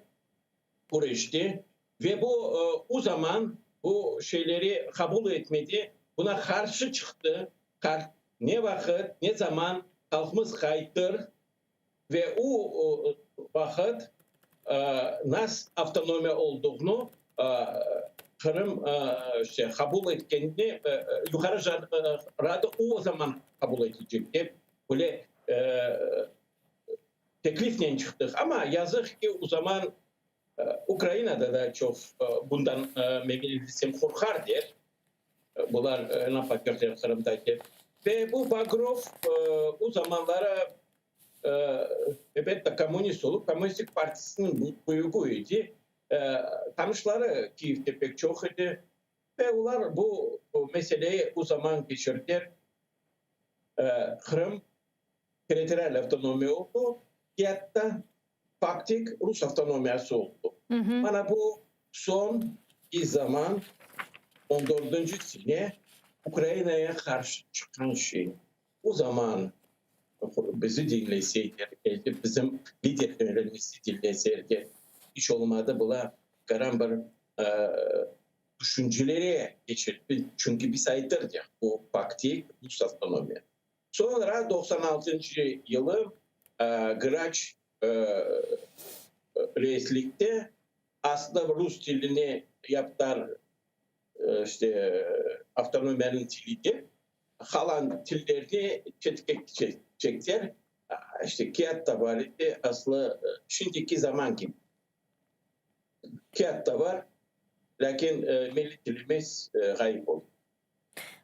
küreşti ve bu o zaman bu şeyleri qabul etmedi, buna qarşı çıqtı. Ne vaqıt, ne zaman halqımız qaytır ve o vaqıt nas avtonomiya olduğunu Qırım işte qabul etkenini Yuqarı Rada o zaman qabul etecek dep böyle teklifnen çıqtıq. Amma yazıq ki, o zaman Ukrainada da çoq bundan men bilsem qorqar der. Bular ne yapacaqlar Qırımda dep. Ve bu Bagrov o zamanları elbette kommunist olıp, Kommunistik partisiniñ büyügi edi. Tanışları Kiyevde pek çoq edi. Ve olar bu meseleyi o zaman keçirdiler. Qırım territorial avtonomiya oldu, hatta faktik rus avtonomiyası oldu. Mana bu soñki zaman, on dördünci sene Ukrainaya qarşı çıqqan şey. O zaman bizi diñleseydiler, belki bizim liderlerimizi diñleseler, iç olmadı bular qaran bir tüşüncelere keçirdi, çünki biz aytırdıq, bu faktik rus avtonomiya. Soñra 96-ncı yılı Graç reislikte aslında rus tilini yaptılar, işte, avtonomiyanıñ tili dep, qalan tillerni çetke çektiler, işte, kâğıt da bar edi, aslı şimdiki zaman kibi. Kâğıt da bar, lâkin milliy tilimiz ğayıp oldı.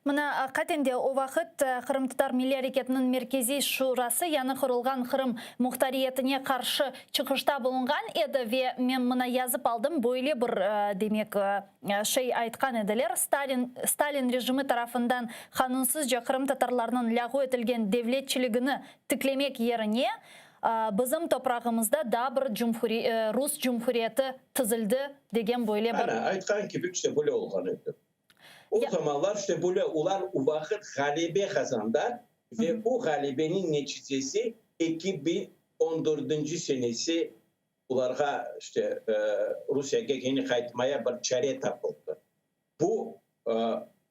Mına, aqiqaten de, o vaqıt Qırımtatar Milliy Areketiniñ Merkeziy Şurası yañı qurulğan Qırım muhtariyetine qarşı çıqışta bulunğan edi ve men mına yazıp aldım, böyle bir, demek, şey aytqan ediler, Stalin, Stalin rejimi tarafından qanunsızca qırımtatarlarnıñ lâğu etilgen devletçiligini tiklemek yerine, Bizim toprağımızda daa bir Rus cumhuriyeti tizildi degen böyle bir. Ana, aytqan kibi, işte böyle olğan edi. O zamanlar işte böyle olar o vaqıt ğalebe qazandılar ve o ğalebeniñ neticesi 2014-nci senesi olarğa işte Rusiyege kene qaytmaya bir çare tapıldı. Bu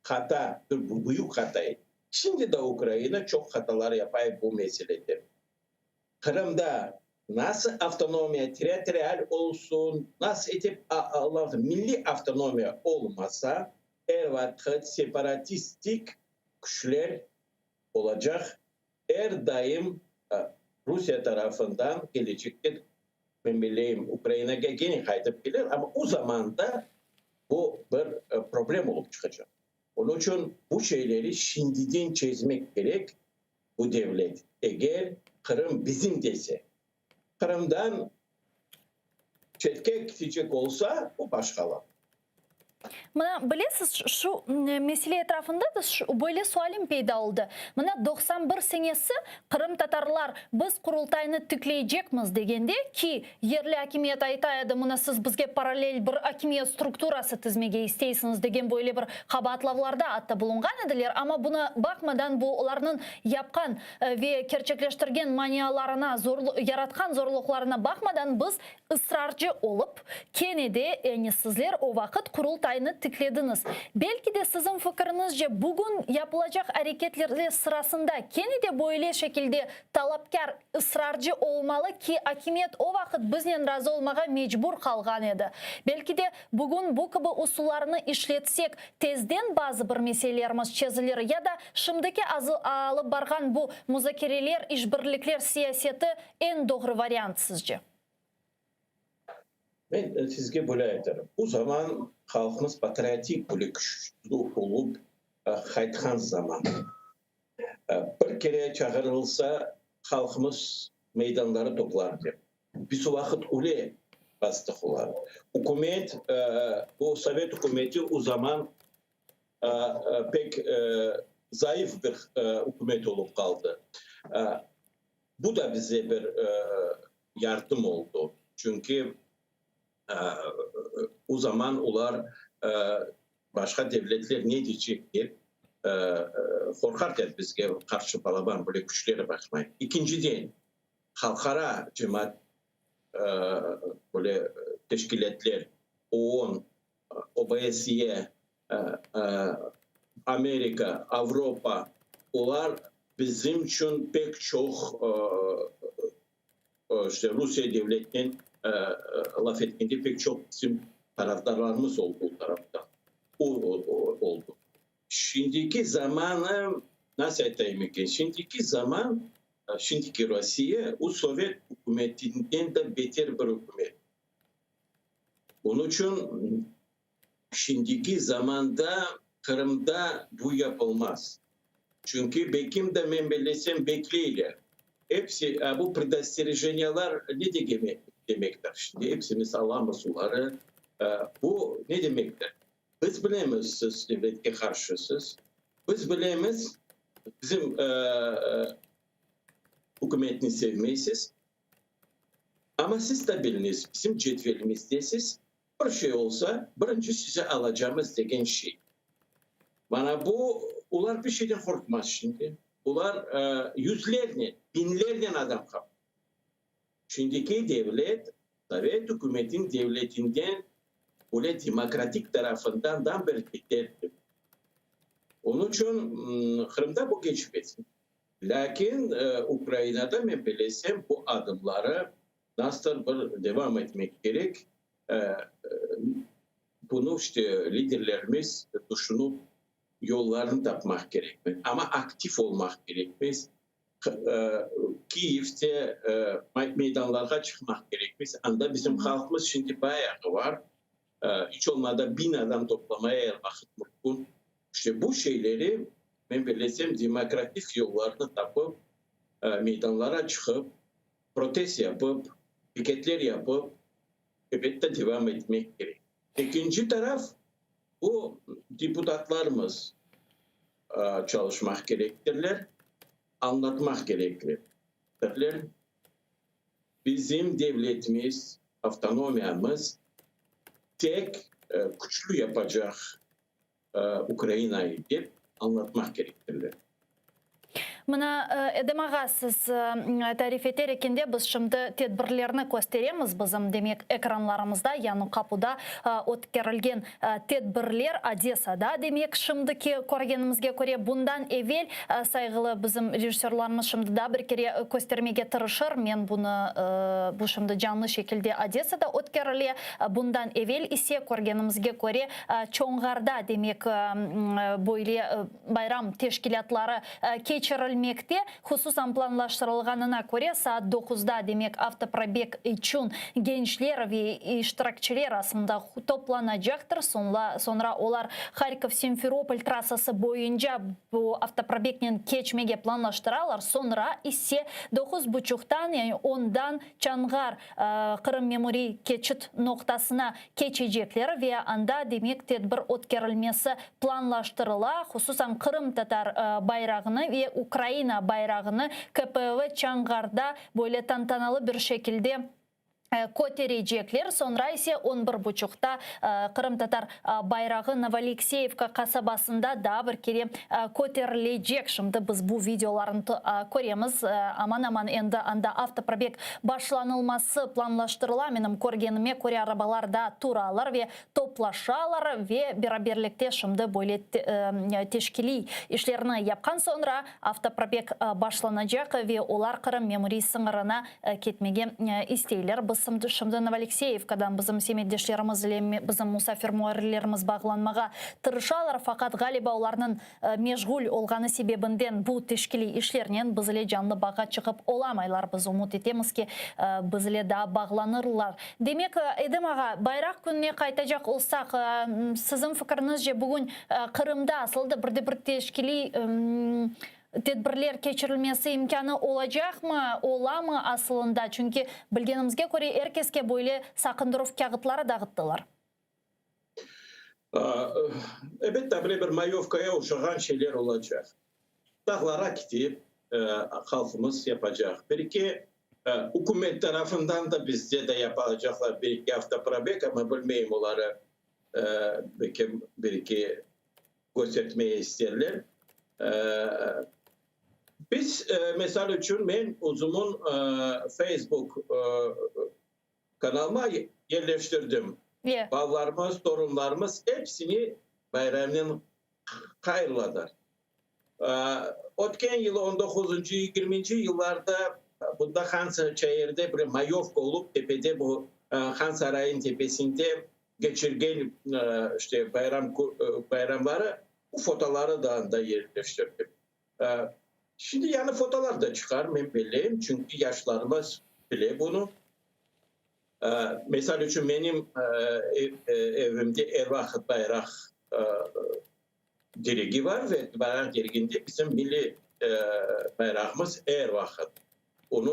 hata, bir büyük hata edi. Şimdi de Ukraina çoq hatalar yapay bu meselede. Qırımda nasıl avtonomiya territorial olsun, nasıl etip milliy avtonomiya olmasa, er vaqıt separatistik küçler olacaq, er daim Rusiye tarafından kelecekte, men bileyim, Ukrainağa kene qaytıp kelir, amma o zaman da bu bir problem olıp çıqacaq. Onıñ içün bu şeyleri şimdiden çezmek kerek, bu devlet, eger Qırım bizim dese, Qırımdan çetke ketecek olsa, bu başqa laf. Mına, bilesiz, şu mesele etrafında da böyle sualim peyda oldı. Mına, 91 senesi qırımtatarlar biz Qurultaynı tikleycekmiz degende, ki, yerli akimiyet ayta edi, mına siz bizge parallel bir akimiyet strukturası tizmege isteysiñiz degen böyle bir qabaatlavlarda atta bulunğan ediler, amma buna baqmadan bu olarnıñ yapqan ve kerçekleştirgen manialarına, yaratqan zorluqlarına baqmadan biz ısrarcı olıp, kene de, yani sizler o vaqıt Qurultaynı tiklediñiz. Belki de siziñ fikiriñizce bugün yapılacaq areketlerle sırasında kene de böyle şekilde talapkâr, ısrarcı olmalı ki, akimiyet o vaqıt biznen razı olmağa mecbur qalğan edi. Belki de bugün bu kibi usullarnı işletsek, tezden bazı bir meselelerimiz çezilir ya da şimdiki alıp barğan bu muzakereler, işbirlikler siyaseti eñ doğru variant sizce? Men sizge böyle aytarım, bu zaman halqımız patriotik böyle küçlü olıp qaytqan zaman. Bir kere çağırılsa, halqımız meydanları toplar dep. Biz o vaqıt öyle bastıq olarnı. Ükümet, bu sovet ükümeti o zaman pek zayıf bir ükümet olıp qaldı. Bu da bize bir yardım oldı, çünki o zaman olar başqa devletler ne deycek dep qorqar edi bizge qarşı balaban böyle küçleri baqmay. Ekinciden, halqara cemaat böyle teşkilâtler, OON, OBSE, Amerika, Avropa, olar bizim içün pek çoq işte Rusiye devletinen laf etkende pek çoq bizim tarafdarlarımız oldı o tarafta, oldı. Şimdiki zamanı, nasıl aytayım eken, şimdiki zaman, şimdiki Rusiye o sovet ükümetinden de beter bir ükümet. Onıñ içün şimdiki zamanda Qırımda bu yapılmaz. Çünki bekim de, men bellesem, bekleyler. Episi, bu predosterejeniyalar ne demektir? Şimdi epsimiz alamız oları. Bu ne demektir? Biz bilemiz, siz devletke qarşısız. Biz bilemiz, bizim ükümetni sevmeysiz. Amma siz de biliñiz, bizim cedvelimizdesiz, bir şey olsa, birinci sizi alacamız degen şey. Mana bu, olar bir şeyden qorqmaz şimdi. Olar yüzlernen, biñlernen adam qaptı. Şimdiki devlet, sovet ükümetiniñ devletinden böyle demokratik tarafından da bir beterdir. Onıñ içün Qırımda bu keçmez. Lâkin Ukrainada, men bilesem, bu adımları nasıldır bir devam etmek kerek. Bunı işte liderlerimiz tüşünip, yollarını tapmaq kerekmiz. Amma aktiv olmaq kerekmiz. Kiyevde meydanlarğa çıqmaq kerekmiz. Anda bizim halqımız şimdi bayağı bar. İç olmada 1000 adam toplamaya er vaqıt mümkün. İşte bu şeyleri, men bellesem, demokratik yollarnı tapıp, meydanlara çıqıp, protest yapıp, piketler yapıp, elbette devam etmek kerek. Ekinci taraf, bu deputatlarımız çalışmaq kerektirler, añlatmaq kerektirler. Bizim devletimiz, avtonomiyamız tek küçlü yapacaq Ukrainayı dep añlatmaq kerektirler. Mına, Edem ağa, siz tarif eter ekende biz şimdi tedbirlerni kösteremiz, bizim, demek, ekranlarımızda Yañı Qapuda ötkerilgen tedbirler, Odesada, demek, şimdiki körgenimizge köre, bundan evel, sayğılı bizim rejissörlarımız şimdi daa bir kere köstermege tırışır, men bunı, bu şimdi canlı şekilde Odesada ötkerile, bundan evel ise, körgenimizge köre, Çoñğarda, demek, böyle bayram teşkilâtları keçirilmekte. Hususan, planlaştırılğanına köre, saat doquzda, demek, avtoprobeg içün gençler ve iştirakçiler aslında toplanacaqtır. Soñra olar Harkov-Simferopol trassası boyunca bu avtoprobegnen keçmege planlaştıralar. Soñra ise doquz buçuqtan, yani ondan Çanğar Qırım memuriy keçit noqtasına keçecekler ve anda, demek, tedbir ötkerilmesi planlaştırıla, hususan qırımtatar bayrağını ve Ukraina bayrağını KPV Çanğarda böyle tantanalı bir şekilde köterecekler. Soñra ise on bir buçuqta qırımtatar bayrağı Novoalekseyevka qasabasında daa bir kere köterilecek. Şimdi biz bu videolarnı köremiz. Aman-aman endi anda avtoprobeg başlanılması planlaştırıla. Menim körgenime köre, arabalar da turalar ve toplaşalar ve beraberlikte şimdi böyle teşkiliy işlerni yapqan soñra avtoprobeg başlanacaq ve olar Qırım memuriy sıñırına ketmege isteyler. Biz. Şimdi Novoalekseyevkadan bizim semetdeşlerimiz ile bizim musafir muarrirlerimiz bağlanmağa tırışalar, faqat, ğaliba, olarnıñ meşğul olğanı sebebinden bu teşkiliy işlernen biz ile canlı bağğa çıqıp olamaylar. Biz ümüt etemiz ki, biz ile daa bağlanırlar. Demek, Edem ağa, Bayraq kününe qaytacaq olsaq, siziñ fikiriñizce, bugün Qırımda asıl da bir de bir teşkiliy tedbirler keçirilmesi imkânı olacaqmı, olamı asılında? Çünki, bilgenimizge köre, er keske böyle saqındıruv kâğıtları dağıttılar. Elbette, böyle bir mayovkaya oşağan şeyler olacaq. Dağlara ketip, halqımız yapacaq. Bir-eki ükümet tarafından da bizde de yapacaqlar bir-eki avtoprobeg, amma bilmeyim oları, belki bir-eki köstertmeye isterler. Biz, misal içün, men özümiñ Facebook kanalıma yerleştirdim. Balalarımız, torunlarımız epsini bayramnen hayırladılar. Ötken yılı, on doquzıncı, yigirminci yıllarda bunda Han şeerde bir mayovka olıp, tepede bu Han sarayınıñ tepesinde keçirgen işte bayram bayramları, bu fotoları da anda yerleştirdim. Şimdi yañı fotolar da çıqar, men belleyim, çünki yaşlarımız bile bunı. Misal içün, menim evimde er vaqıt bayraq diregi bar ve bayraq direginde bizim milliy bayrağımız er vaqıt. Onı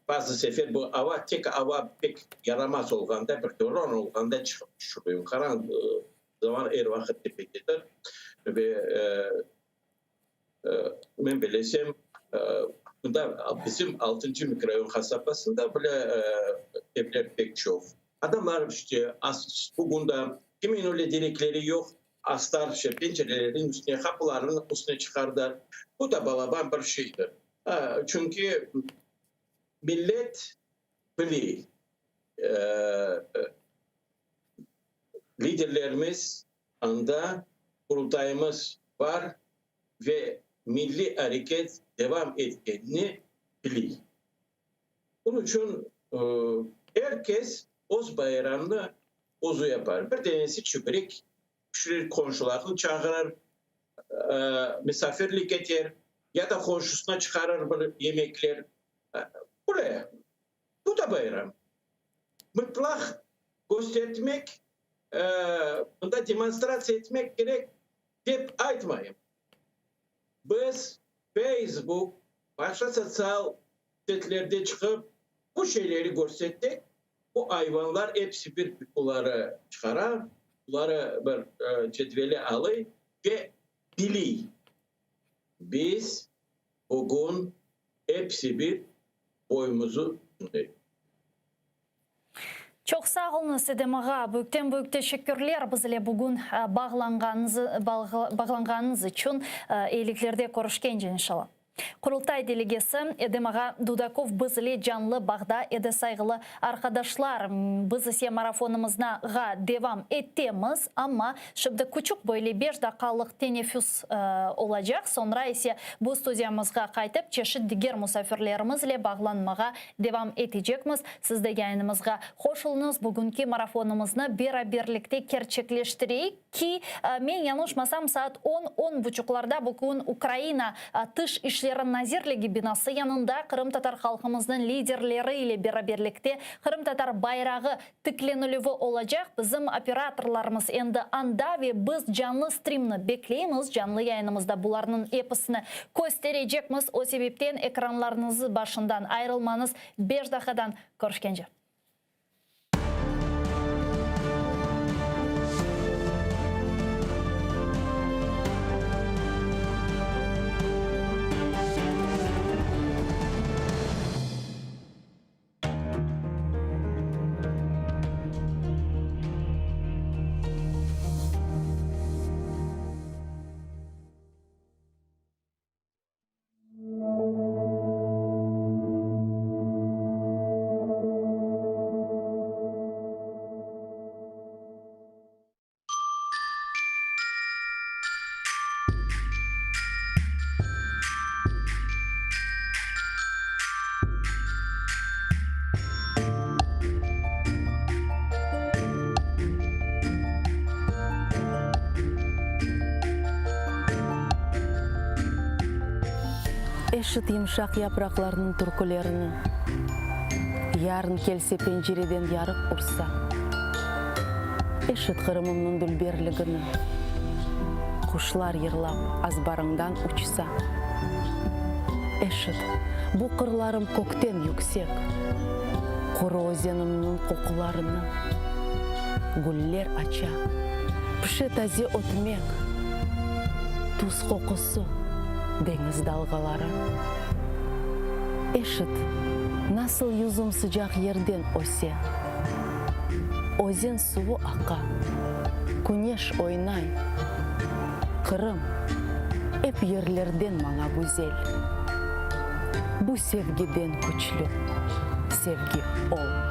bazı sefer bu ava, tek ava pek yaramaz olğanda, bir doron olğanda çıqıp tüşürüyim. Qaran zaman er vaqıt tepededir ve men bilesem, mında bizim altıncı mikrorayon qasabasında bile evler pek çoq. Adamlar işte bugün de kimin öyle direkleri yoq, astar işte pencerelerniñ üstüne, qapılarnıñ üstüne çıqardılar. Bu da balaban bir şeydir. Çünki millet bile, Liderlerimiz anda, Qurultayımız bar ve milliy areket devam etkenini biley. Bunıñ içün er kes öz bayramını özü yapar. Bir denesi çibirik pişirir, qonşularını çağırır, misafirlik eter ya da qonşusına çıqarır bir yemekler. Böyle. Bu da bayram. Mıtlaq köstertmek, mında demonstratsiya etmek kerek dep aytmayım. Biz Facebook, başqa sotsial setlerde çıqıp bu şeyleri körsettik, bu ayvanlar episi bir oları çıqara, oları bir cedvele alıy ve biliy. Biz bugün episi bir boyumuzu tündeyik. Çoq sağ oluñız, Edem ağa. Büyükten-büyük teşekkürler biz ile bugün bağlanğanıñız içün. Eyiliklerde körüşkence, inşallah. Qurultay delegesi Edem ağa Dudakov biz ile canlı bağda edi, sayğılı arqadaşlar. Biz ise marafonımıznağa devam etemiz, amma şimdi küçük böyle beş daqqalıq teneffüs olacaq, soñra ise bu studiyamızğa qaytıp, çeşit diger musafirlerimiz ile bağlanmağa devam etecekmiz. Siz de yayınımızğa hoş oluñız, bugünki marafonımıznı beraberlikte kerçekleştireyik ki, men yañlışmasam, saat on, on buçuqlarda bugün Ukraina Tış işleri nazirligi binası yanında qırımtatar halqımıznıñ liderleri ile beraberlikte qırımtatar bayrağı tiklenilüvi olacaq. Bizim operatorlarımız endi anda ve biz canlı strimni bekleymiz, canlı yayınımızda bularnıñ episini kösterecekmiz. O sebepten ekranlarıñız başından ayırılmañız. Beş daqqadan körüşkence. Eşit yımşaq yapraqlarnıñ türkülerini, Yarın kelse pencereden yarıq ursa. Eşit Qırımımnıñ dülberligini, Quşlar yırlap azbarıñdan uçsa. Eşit, bu qırlarım kökten yüksek, Quru özenimniñ qoqularını. Güller aça, pişe taze ötmek, Tuz qoqusı, deñiz dalğaları. Eşit, nasıl yüzüm sıcaq yerden öse, Özen suvu aqa, küneş oynay. Qırım, ep yerlerden maña güzel. Bu sevgiden küçlü sevgi olmay.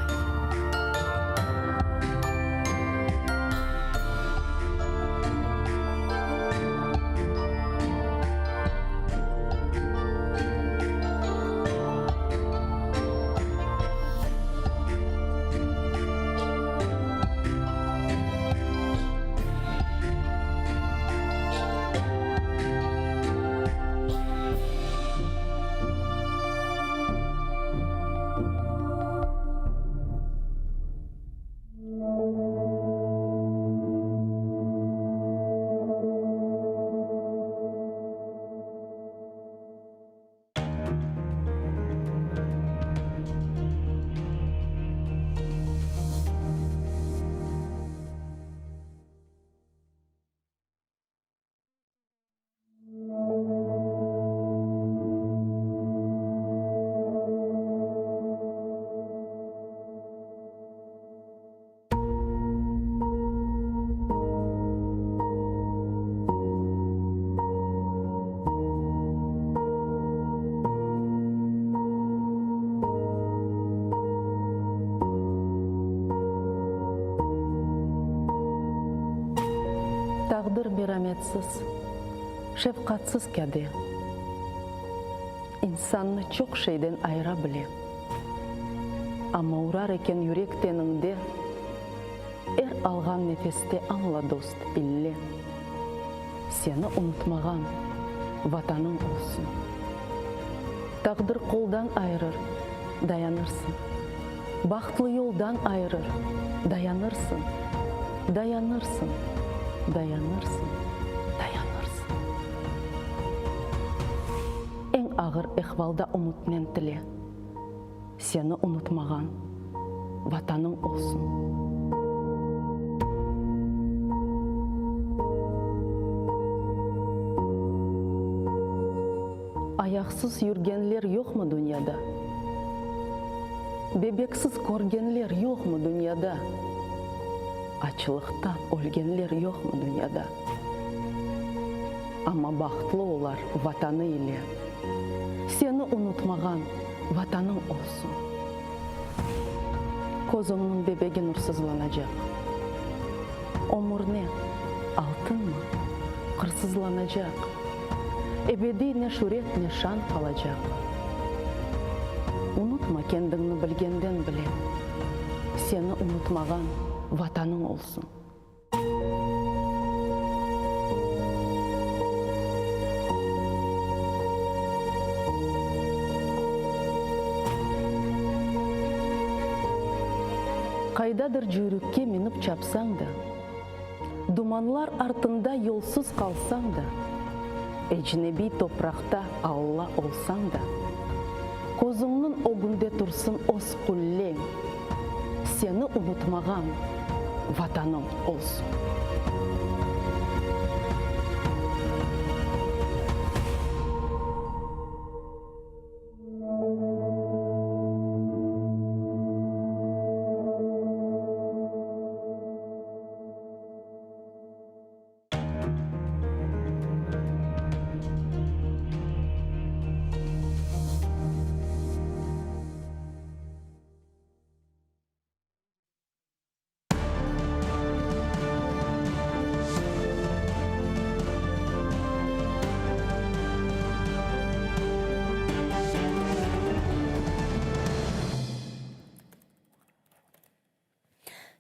Taqdir merametsiz, şefqatsız kâde. İnsannı çoq şeyden ayıra bile. Amma urar eken yürek teniñde, Er alğan nefeste añla, dost, ille, Seni unutmağan Vatanıñ olsun. Taqdir qoldan ayırır, dayanırsıñ, Bahtlı yoldan ayırır, dayanırsıñ, Dayanırsıñ, dayanırsıñ, dayanırsıñ. Eñ ağır ehvalda ümütnen tile. Seni unutmağan Vatanıñ olsun. Ayaqsız yürgenler yoqmı dünyada? Bebeksiz körgenler yoqmı dünyada? Açlıqtan ölgenler yoqmı dünyada? Amma bahtlı olar Vatanı ile. Seni unutmağan Vatanıñ olsun. Közüñniñ bebegi nursızlanacaq. Ömür ne, altınmı, qırsızlanacaq. Ebediy ne şüret, ne şan qalacaq. Unutma kendiñni bilgenden bile. Seni unutmağan Vatanıñ olsun. Qaydadır cüyrükke minip çapsañ da, Dumanlar artında yolsuz qalsañ da, Ecnebiy topraqta Alla olsañ da, Közüñniñ ögünde tursın öz qulleñ. Seni unutmağan Vatanıñ olsun.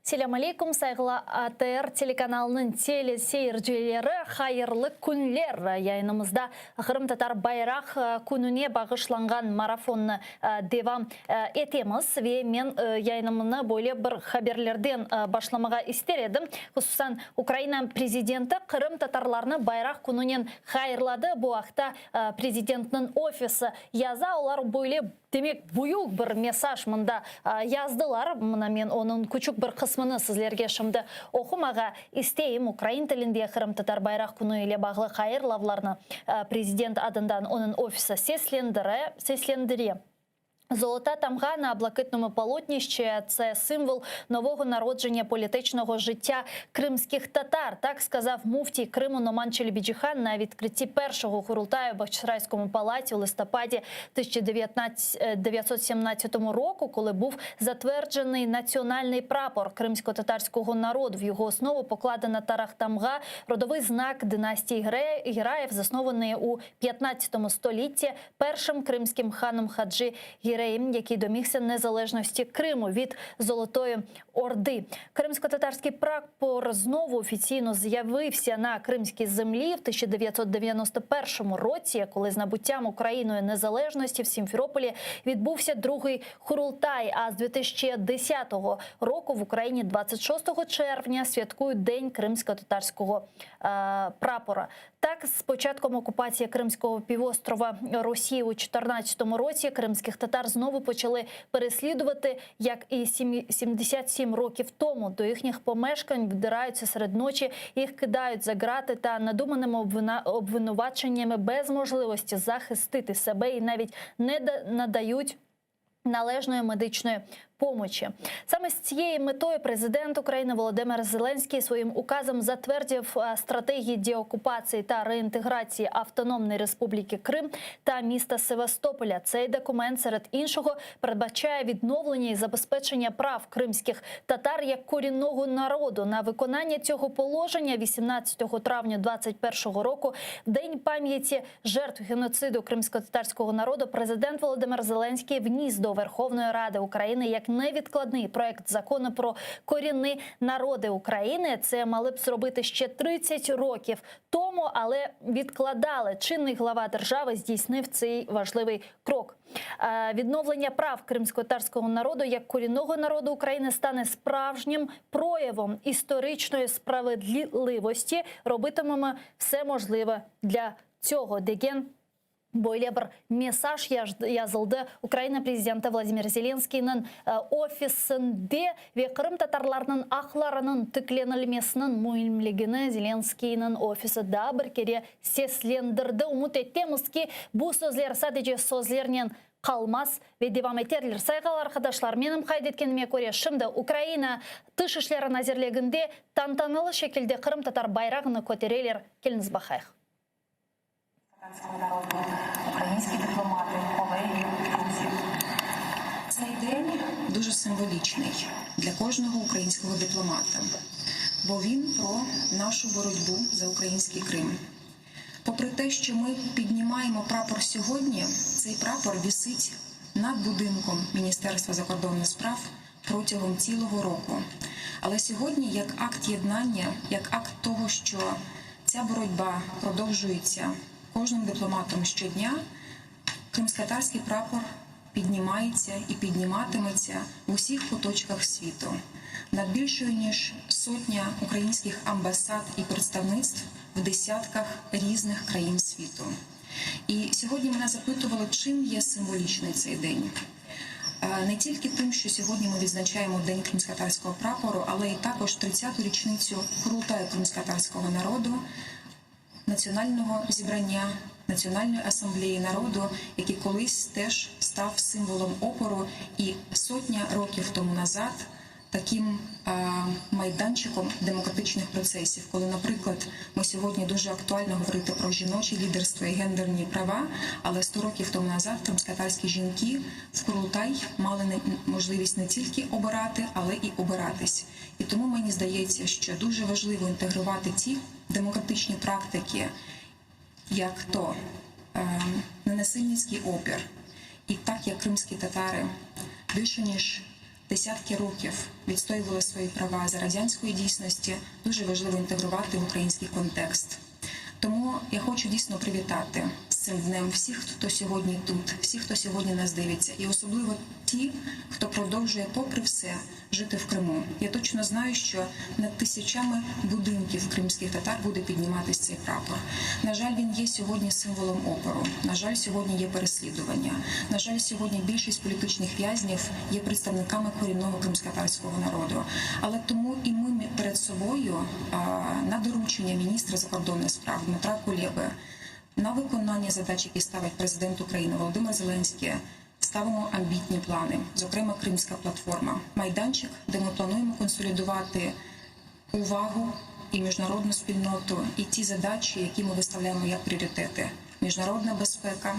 Selâm aleyküm, sayğılı ATR telekanalınıñ tele seyircileri, hayırlı künler! Yayınımızda Qırımtatar bayraq kününe bağışlanğan marafonnı devam etemiz ve men yayınımnı böyle bir haberlerden başlamağa ister edim. Hususan, Ukraina prezidenti qırımtatarlarnı bayraq kününen hayırladı. Bu aqta prezidentniñ ofisi yaza. Olar böyle Demek, büyük bir mesaj mında yazdılar. Mına men onıñ küçük bir qısmını sizlerge şimdi oqumağa isteyim. Ukrain tilinde Qırımtatar bayraq künü ile bağlı hayırlavlarnı prezident adından onıñ ofisi seslendire, seslendire. Zolota tamğa na blakitnomu polotnişçe, tse simvol novogo narodjennya politichnogo jıttya krımskih tatar, tak skazav müftiy Krımu Noman Çelebicihan na vidkritті perşogo Qurultayı v Bağçasarayskomu palati u lıstopadi 1917 року, коли був затверджений національний прапор кримсько-татарського народу. В його основу покладена Тарах-Тамга, родовий знак династії Гіраїв, заснований у 15 столітті першим кримським ханом Хаджі Гіреєм, який домігся незалежності Криму від Золотої Орди. Кримсько-татарський прапор знову офіційно з'явився на кримській землі в 1991 році, коли з набуттям Україною незалежності в Сімферополі відбувся другий Хурултай. А з 2010 року в Україні 26 червня святкують День кримсько-татарського е, прапора. Так, з початком окупації Кримського півострова Росії у 2014 році кримських татар знову почали переслідувати, як і 77 років тому. До їхніх помешкань вдираються серед ночі, їх кидають за грати та надуманими обвинуваченнями без можливості захистити себе і навіть не надають належної медичної помочі. Саме з цією метою президент України Володимир Зеленський своїм указом затвердив е, стратегії деокупації та реінтеграції Автономної Республіки Крим та міста Севастополя. Цей документ серед іншого передбачає відновлення і забезпечення прав кримських татар як корінного народу. На виконання цього положення 18 травня 2021 року, в день пам'яті жертв геноциду кримськотатарського народу, президент Володимир Зеленський вніс до Верховної Ради України як невідкладний проект закону про корінні народи України. Це мали б зробити ще 30 років тому, але відкладали. Чинний глава держави здійснив цей важливий крок. Е, Відновлення прав кримськотатарського народу як корінного народу України стане справжнім проявом історичної справедливості. Робитимемо все можливе для цього. Degen Böyle bir mesaj yazıldı Ukraina prezidenti Vladimir Zelenskıynıñ ofisinde ve qırımtatarlarnıñ aqlarınıñ tiklenilmesiniñ müimligini Zelenskıynıñ ofisi daa bir kere seslendirdi. Ümüt etemiz ki, bu sözler sadece sözlernen qalmaz ve devam eterler. Sayğılı arqadaşlar, menim qayd etkenime köre, şimdi Ukraina Tış işleri nazirliginde tantanalı şekilde qırımtatar bayrağını kötereler. Keliñiz baqayıq. Татарського народу, українські дипломати, колеги, друзі. Цей день дуже символічний для кожного українського дипломата, бо він про нашу боротьбу за український Крим. Попри те, що ми піднімаємо прапор сьогодні, цей прапор вісить над будинком Міністерства закордонних справ протягом цілого року. Але сьогодні, як акт єднання, як акт того, що ця боротьба продовжується кожним дипломатом щодня, кримськотатарський прапор піднімається і підніматиметься в усіх куточках світу. Над більшою ніж сотня українських амбасад і представництв в десятках різних країн світу. І сьогодні мене запитували, чим є символічний цей день. Не тільки тим, що сьогодні ми відзначаємо День кримськотатарського прапору, але й також 30-ту річницю Курултаю кримськотатарського народу, національного зібрання, Національної асамблеї народу, який колись теж став символом опору і сотня років тому назад таким майданчиком демократичних процесів, коли, наприклад, ми сьогодні дуже актуально говорити про жіноче лідерство і гендерні права, але 100 років тому назад кримськотатарські жінки в Курултай мали можливість не тільки обирати, але і обиратись. І тому мені здається, що дуже важливо інтегрувати ті демократичні практики, як то е, ненасильницький опір, і так як кримські татари більше ніж. Десятки років відстоювали свої права за радянської дійсності, дуже важливо інтегрувати в український контекст. Тому я хочу дійсно привітати з цим днем всіх, хто сьогодні тут, всіх, хто сьогодні нас дивиться, і особливо ті, хто продовжує, попри все, жити в Криму. Я точно знаю, що над тисячами будинків кримських татар буде підніматися цей прапор. На жаль, він є сьогодні символом опору. На жаль, сьогодні є переслідування. На жаль, сьогодні більшість політичних в'язнів є представниками корінного кримськотатарського народу. Але тому і ми перед собою на доручення міністра закордонних справ Дмитра Кулеби на виконання задач, які ставить президент України Володимир Зеленський, ставимо амбітні плани, зокрема Кримська платформа, майданчик, де ми плануємо консолідувати увагу і міжнародну спільноту, і ті задачі, які ми виставляємо як пріоритети: міжнародна безпека,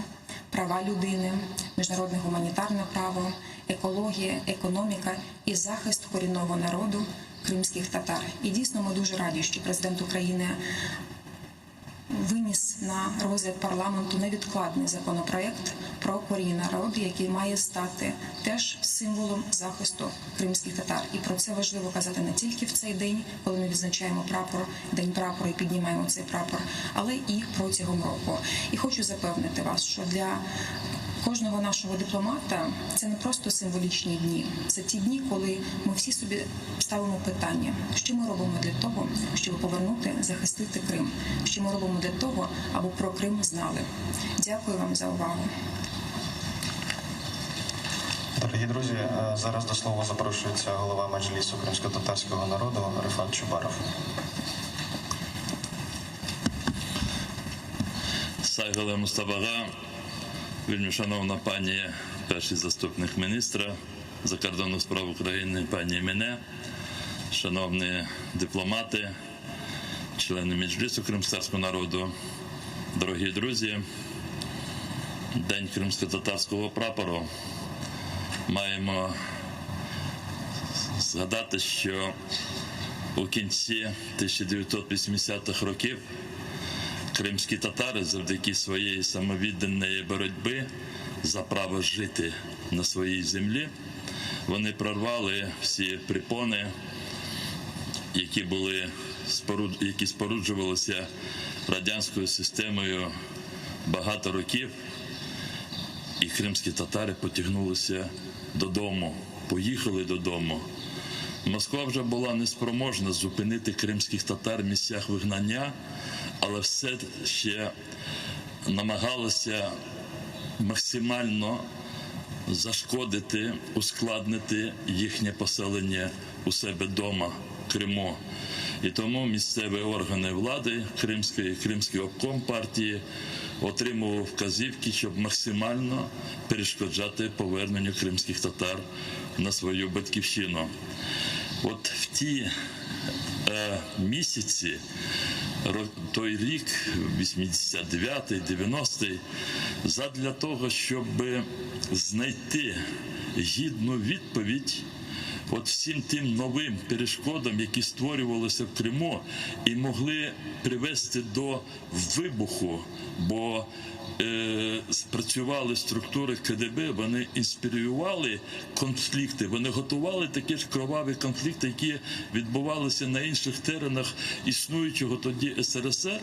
права людини, міжнародне гуманітарне право, екологія, економіка і захист корінного народу кримських татар. І дійсно ми дуже раді, що президент України виніс на розгляд парламенту невідкладний законопроект про корінні народи, який має стати теж символом захисту кримських татар. І про це важливо казати не тільки в цей день, коли ми відзначаємо прапор, день прапору і піднімаємо цей прапор, але і протягом року. І хочу запевнити вас, що для кожного нашого дипломата це не просто символічні дні, це ті дні, коли ми всі собі ставимо питання, що ми робимо для того, щоб повернути, захистити Крим, що ми робимо для того, аби про Крим знали. Дякую вам за увагу. Дорогі друзі, е, зараз до слова запрошується голова Меджлісу кримськотатарського народу Рефат Чубаров. Sayğılı Mustafa ağa, вельмишановна пані перший заступник міністра закордонних справ України, пані Еміне, шановні дипломати, члени Меджлісу кримськотатарського народу, дорогі друзі, День кримськотатарського прапору. Маємо згадати, що у кінці 1980-х років кримські татари завдяки своєї самовідданої боротьби за право жити на своїй землі, вони прорвали всі препони, які були які споруджувалися радянською системою багато років, і кримські татари потягнулися додому, поїхали додому. Москва вже була неспроможна зупинити кримських татар в місцях вигнання, але все ще намагалася максимально зашкодити, ускладнити їхнє поселення у себе вдома, Криму. І тому місцеві органи влади Кримської, Кримський обком партії отримував вказівки, щоб максимально перешкоджати поверненню кримських татар на свою батьківщину. От в ті е, місяці, той рік, 89-й, 90-й, задля того, щоб знайти гідну відповідь от всім тим новим перешкодам, які створювалися в Криму і могли привести до вибуху, бо е, спрацювали структури КДБ, вони інспірували конфлікти, вони готували такі ж кроваві конфлікти, які відбувалися на інших теренах існуючого тоді СРСР.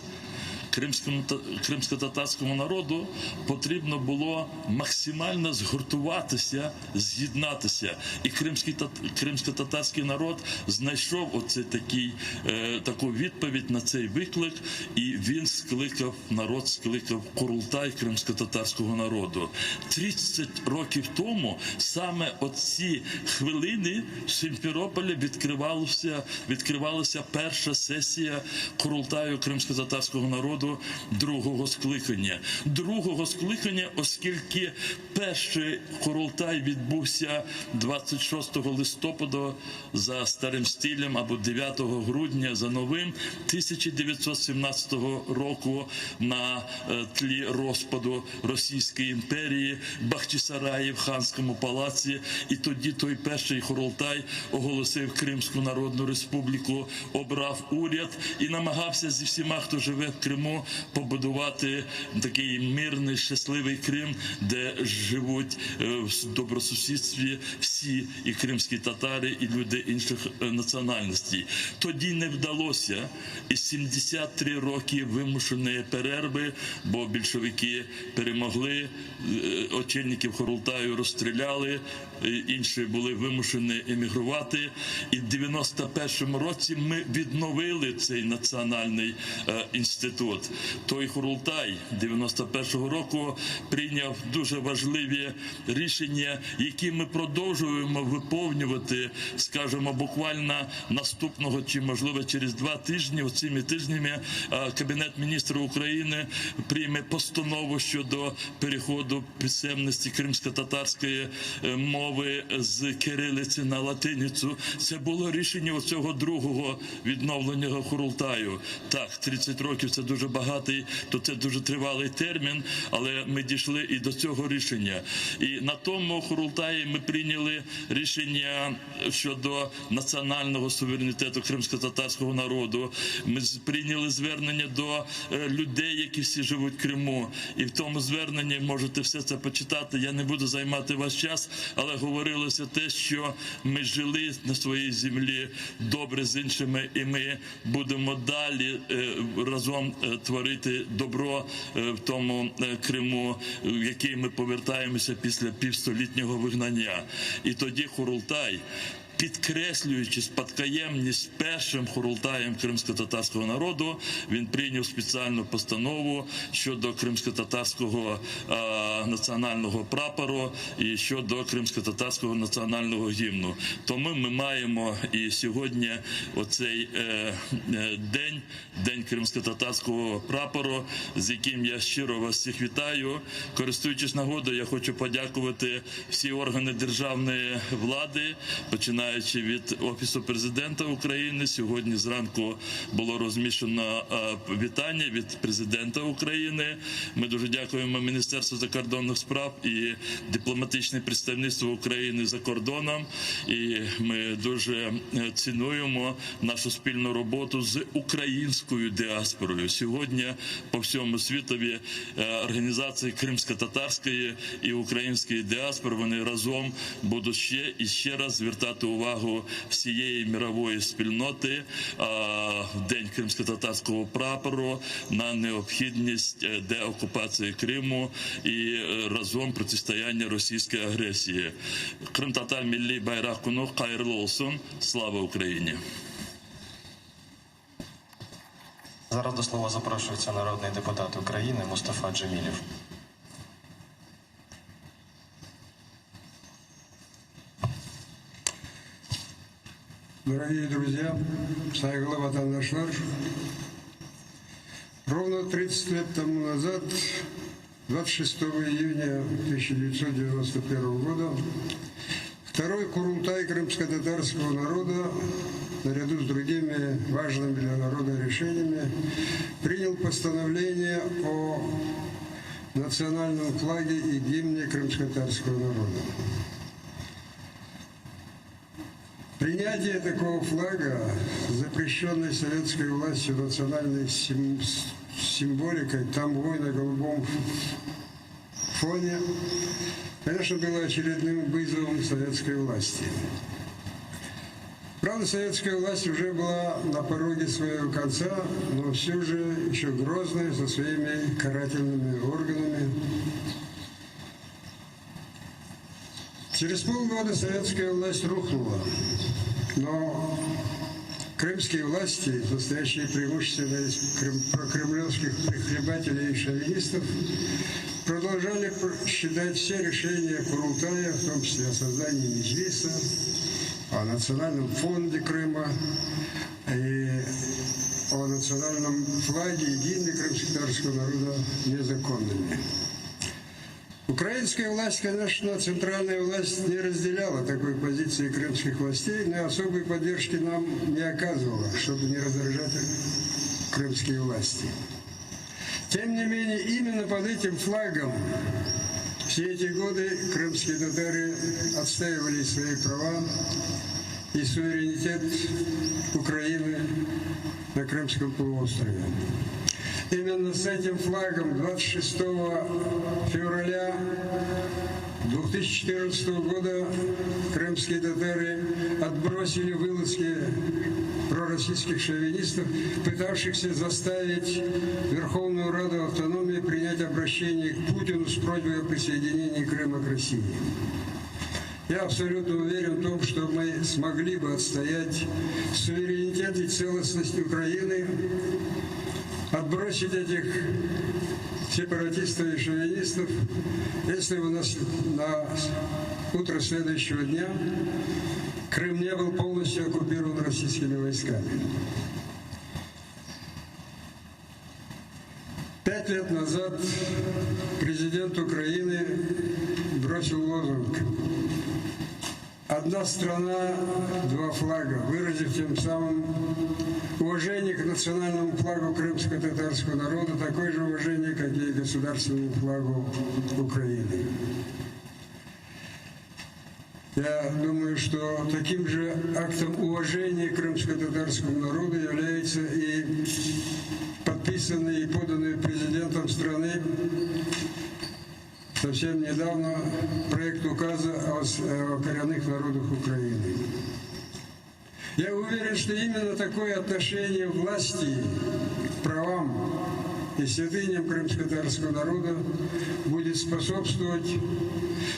Кримському кримськотатарському народу потрібно було максимально згуртуватися, з'єднатися. І кримський кримськотатарський народ знайшов оце такий, е, таку відповідь на цей виклик, і він скликав народ, скликав Курултай кримськотатарського народу. 30 років тому саме оці хвилини в Сімферополі відкривалося, відкривалася перша сесія Курултаю кримськотатарського народу другого скликання. Другого скликання, оскільки перший Курултай відбувся 26 листопада за старим стилем або 9 грудня за новим 1917 року на е, тлі розпаду Російської імперії Бахчисараї в Ханському палаці. І тоді той перший Курултай оголосив Кримську Народну Республіку, обрав уряд і намагався зі всіма, хто живе в Криму, Криму, побудувати такий мирний, щасливий Крим, де живуть в добросусідстві всі і кримські татари, і люди інших національностей. Тоді не вдалося, і 73 роки вимушеної перерви, бо більшовики перемогли, очільників Хорултаю розстріляли, інші були вимушені емігрувати. І в 91-му році ми відновили цей національний інститут. Той Хурултай 91-го року прийняв дуже важливі рішення, які ми продовжуємо виповнювати, скажімо, буквально наступного чи, можливо, через 2 тижні, цими тижнями, Кабінет міністрів України прийме постанову щодо переходу писемності кримсько-татарської мови з кирилиці на латиницю. Це було рішення оцього другого відновленого Хурултаю. Так, 30 років – це дуже багатий, то це дуже тривалий термін, але ми дійшли і до цього рішення. І на тому Хурултаї ми прийняли рішення щодо національного суверенітету кримсько-татарського народу. Ми прийняли звернення до людей, які всі живуть в Криму. І в тому зверненні можете все це почитати. Я не буду займати ваш час, але говорилося те, що ми жили на своїй землі добре з іншими, і ми будемо далі разом творити добро в тому Криму, в який ми повертаємося після півстолітнього вигнання. І тоді Хурултай, підкреслюючи спадкоємність першим Хурултаєм кримсько-татарського народу, він прийняв спеціальну постанову щодо кримсько-татарського національного прапору і щодо кримсько-татарського національного гімну. Тому ми маємо і сьогодні оцей день, День кримсько-татарського прапору, з яким я щиро вас всіх вітаю. Користуючись нагодою, я хочу подякувати всі органи державної влади, починаючи від Офісу Президента України. Сьогодні зранку було розміщено вітання від Президента України. Ми дуже дякуємо Міністерству закордонних справ і дипломатичне представництво України за кордоном. І ми дуже цінуємо нашу спільну роботу з українською діаспорою. Сьогодні по всьому світові організації кримсько-татарської і української діаспори, вони разом будуть ще і ще раз звертати увагу всієї мирової спільноти в День кримсько-татарського прапору на необхідність деокупації Криму і разом протистояння російської агресії. Qırımtatar milliy bayraq künü hayırlı olsun. Слава Україні! Зараз до слова запрошується народний депутат України Мустафа Джемілєв. Дорогие друзья, sayğılı vatandaşlar, ровно 30 лет тому назад, 26 июня 1991 года, второй Курултай крымско-татарского народа, наряду с другими важными для народа решениями, принял постановление о национальном флаге и гимне крымско-татарского народа. Принятие такого флага, запрещенной советской властью национальной символикой, тамгой на голубом фоне, конечно, было очередным вызовом советской власти. Правда, советская власть уже была на пороге своего конца, но все же еще грозная со своими карательными органами. Через полгода советская власть рухнула, но крымские власти, состоящие преимущественно из прокремлевских прихлебателей и шовинистов, продолжали считать все решения Курултая, в том числе о создании Меджлиса, о Национальном фонде Крыма и о национальном флаге и гимне крымско-татарского народа незаконными. Украинская власть, конечно, центральная власть не разделяла такой позиции крымских властей, но особой поддержки нам не оказывала, чтобы не раздражать крымские власти. Тем не менее, именно под этим флагом все эти годы крымские татары отстаивали свои права и суверенитет Украины на Крымском полуострове. Именно с этим флагом 26 февраля 2014 года крымские татары отбросили вылазки пророссийских шовинистов, пытавшихся заставить Верховную Раду Автономии принять обращение к Путину с просьбой о присоединении Крыма к России. Я абсолютно уверен в том, что мы смогли бы отстоять суверенитет и целостность Украины, отбросить этих сепаратистов и шовинистов, если у нас на утро следующего дня Крым не был полностью оккупирован российскими войсками. Пять лет назад президент Украины бросил лозунг «Одна страна, два флага», выразив тем самым уважение к национальному флагу крымско-татарского народа, такое же уважение, как и государственному флагу Украины. Я думаю, что таким же актом уважения к крымско-татарскому народу является и подписанный и поданный президентом страны совсем недавно проект указа о, о коренных народах Украины. Я уверен, что именно такое отношение власти к правам и святыням крымско-татарского народа будет способствовать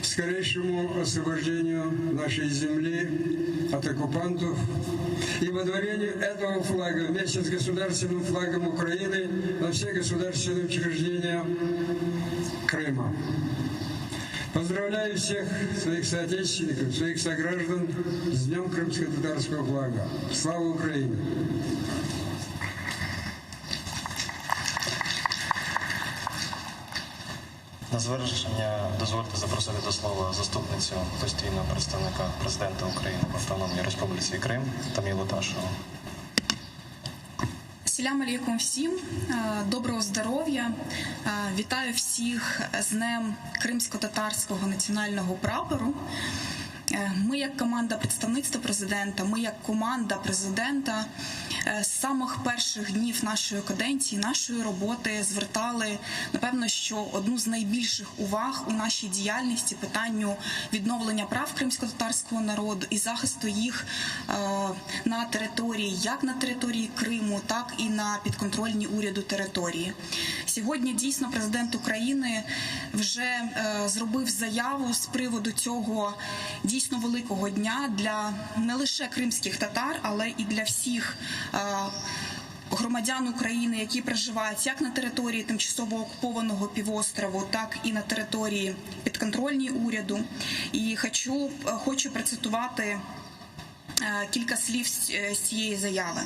скорейшему освобождению нашей земли от оккупантов и водворению этого флага вместе с государственным флагом Украины на все государственные учреждения Крыма. Поздравляю всех своих соотечественников, своих сограждан с Днем Крымско-Татарского флага. Слава Украине! На завершення дозвольте запросити до слова заступницю постійного представника президента України в Автономній Республіці Крим Тамілу Ташеву. Селям алейкум всім, доброго здоров'я. Вітаю всіх з Днем Кримсько-татарського національного прапору. Ми, як команда представництва президента, ми як команда президента з самих перших днів нашої каденції, нашої роботи звертали, напевно, що одну з найбільших уваг у нашій діяльності питанню відновлення прав кримсько-татарського народу і захисту їх на території, як на території Криму, так і на підконтрольній уряду території. Сьогодні дійсно президент України вже зробив заяву з приводу цього дійсно великого дня для не лише кримських татар, але і для всіх громадян України, які проживають як на території тимчасово окупованого півострову, так і на території підконтрольній уряду. І хочу, хочу процитувати кілька слів з цієї заяви.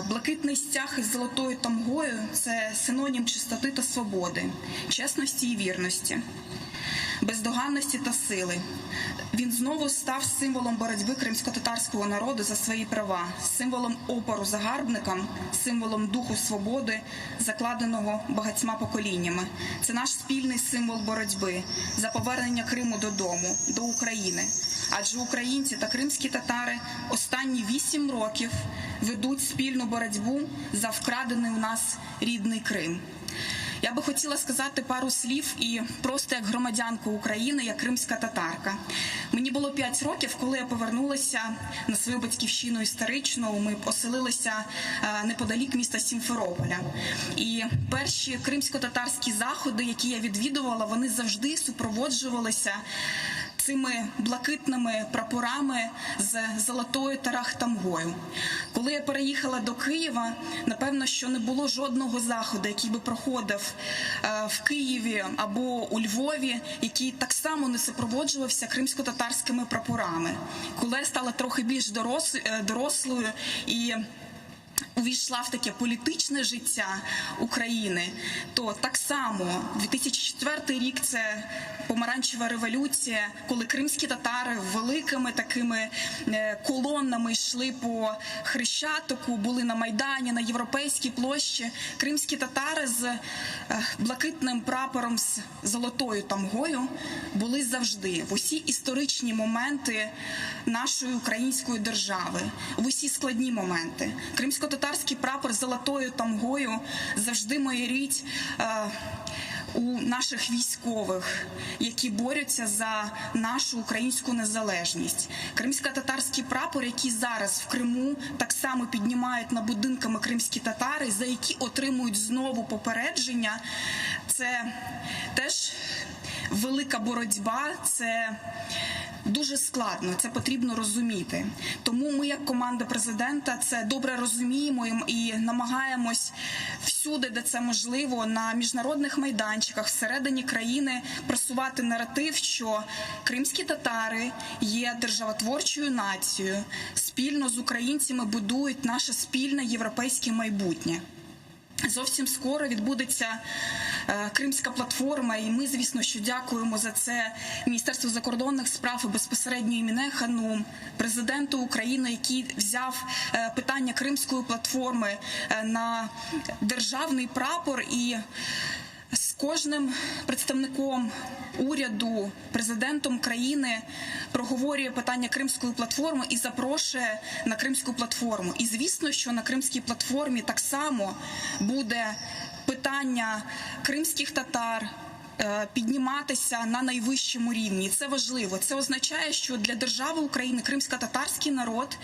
Блакитний стяг із золотою тамгою – це синонім чистоти та свободи, чесності і вірності, бездоганності та сили. Він знову став символом боротьби кримсько-татарського народу за свої права, символом опору загарбникам, символом духу свободи, закладеного багатьма поколіннями. Це наш спільний символ боротьби за повернення Криму додому, до України. Адже українці та кримські татари останні 8 років ведуть спільну боротьбу за вкрадений у нас рідний Крим. Я би хотіла сказати пару слів і просто як громадянка України, як кримська татарка. Мені було 5 років, коли я повернулася на свою батьківщину історичну. Ми оселилися неподалік міста Сімферополя. І перші кримсько-татарські заходи, які я відвідувала, вони завжди супроводжувалися цими блакитними прапорами з золотою тарахтамгою. Коли я переїхала до Києва, напевно, що не було жодного заходу, який би проходив в Києві або у Львові, який так само не супроводжувався кримсько-татарськими прапорами. Коли я стала трохи більш дорослою і увійшла в таке політичне життя України, то так само 2004 рік – це помаранчева революція, коли кримські татари великими такими колоннами йшли по Хрещатику, були на Майдані, на Європейській площі. Кримські татари з блакитним прапором з золотою тамгою були завжди в усі історичні моменти нашої української держави, в усі складні моменти. Кримсько-татарський прапор золотою тамгою завжди майорить у наших військових, які борються за нашу українську незалежність. Кримсько-татарський прапор, який зараз в Криму так само піднімають над будинками кримські татари, за які отримують знову попередження, це теж велика боротьба, це дуже складно, це потрібно розуміти. Тому ми, як команда президента, це добре розуміємо і намагаємось всюди, де це можливо, на міжнародних майданчиках всередині країни просувати наратив, що кримські татари є державотворчою нацією, спільно з українцями будують наше спільне європейське майбутнє. Зовсім скоро відбудеться Кримська платформа, і ми, звісно, що дякуємо за це Міністерству закордонних справ і безпосередньо Еміне Ханум, президенту України, який взяв питання Кримської платформи на державний прапор і з кожним представником уряду, президентом країни проговорює питання Кримської платформи і запрошує на Кримську платформу. І звісно, що на Кримській платформі так само буде питання кримських татар підніматися на найвищому рівні. Це важливо. Це означає, що для держави України кримсько-татарський народ,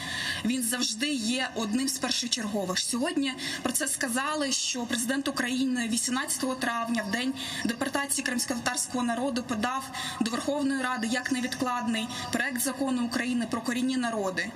він завжди є одним з першочергових. Сьогодні про це сказали, що президент України 18 травня, в день депортації кримсько-татарського народу, подав до Верховної Ради як невідкладний проект закону України про корінні народи.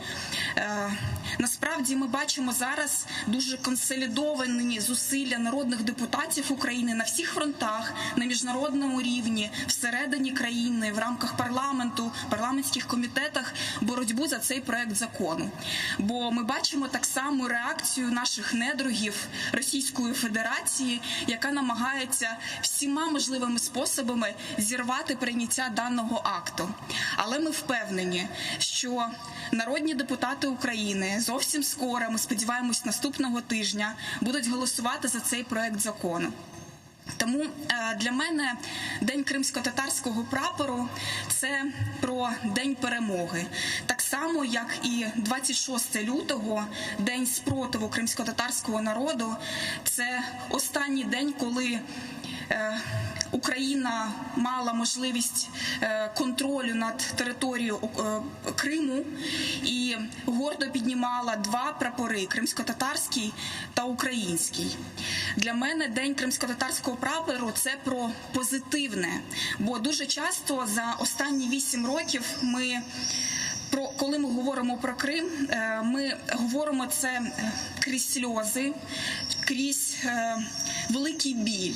Насправді ми бачимо зараз дуже консолідовані зусилля народних депутатів України на всіх фронтах, на міжнародному рівні, всередині країни, в рамках парламенту, парламентських комітетах боротьбу за цей проект закону. Бо ми бачимо так само реакцію наших недругів Російської Федерації, яка намагається всіма можливими способами зірвати прийняття даного акту. Але ми впевнені, що народні депутати України зовсім скоро, ми сподіваємось, наступного тижня, будуть голосувати за цей проект закону. Тому для мене День кримсько-татарського прапору – це про День перемоги. Так само, як і 26 лютого, День спротиву кримсько-татарського народу, це останній день, коли Україна мала можливість контролю над територією Криму і гордо піднімала два прапори – кримсько-татарський та український. Для мене День кримсько-татарського прапору – це про позитивне, бо дуже часто за останні 8 років ми про, коли ми говоримо про Крим, ми говоримо це крізь сльози, крізь великий біль.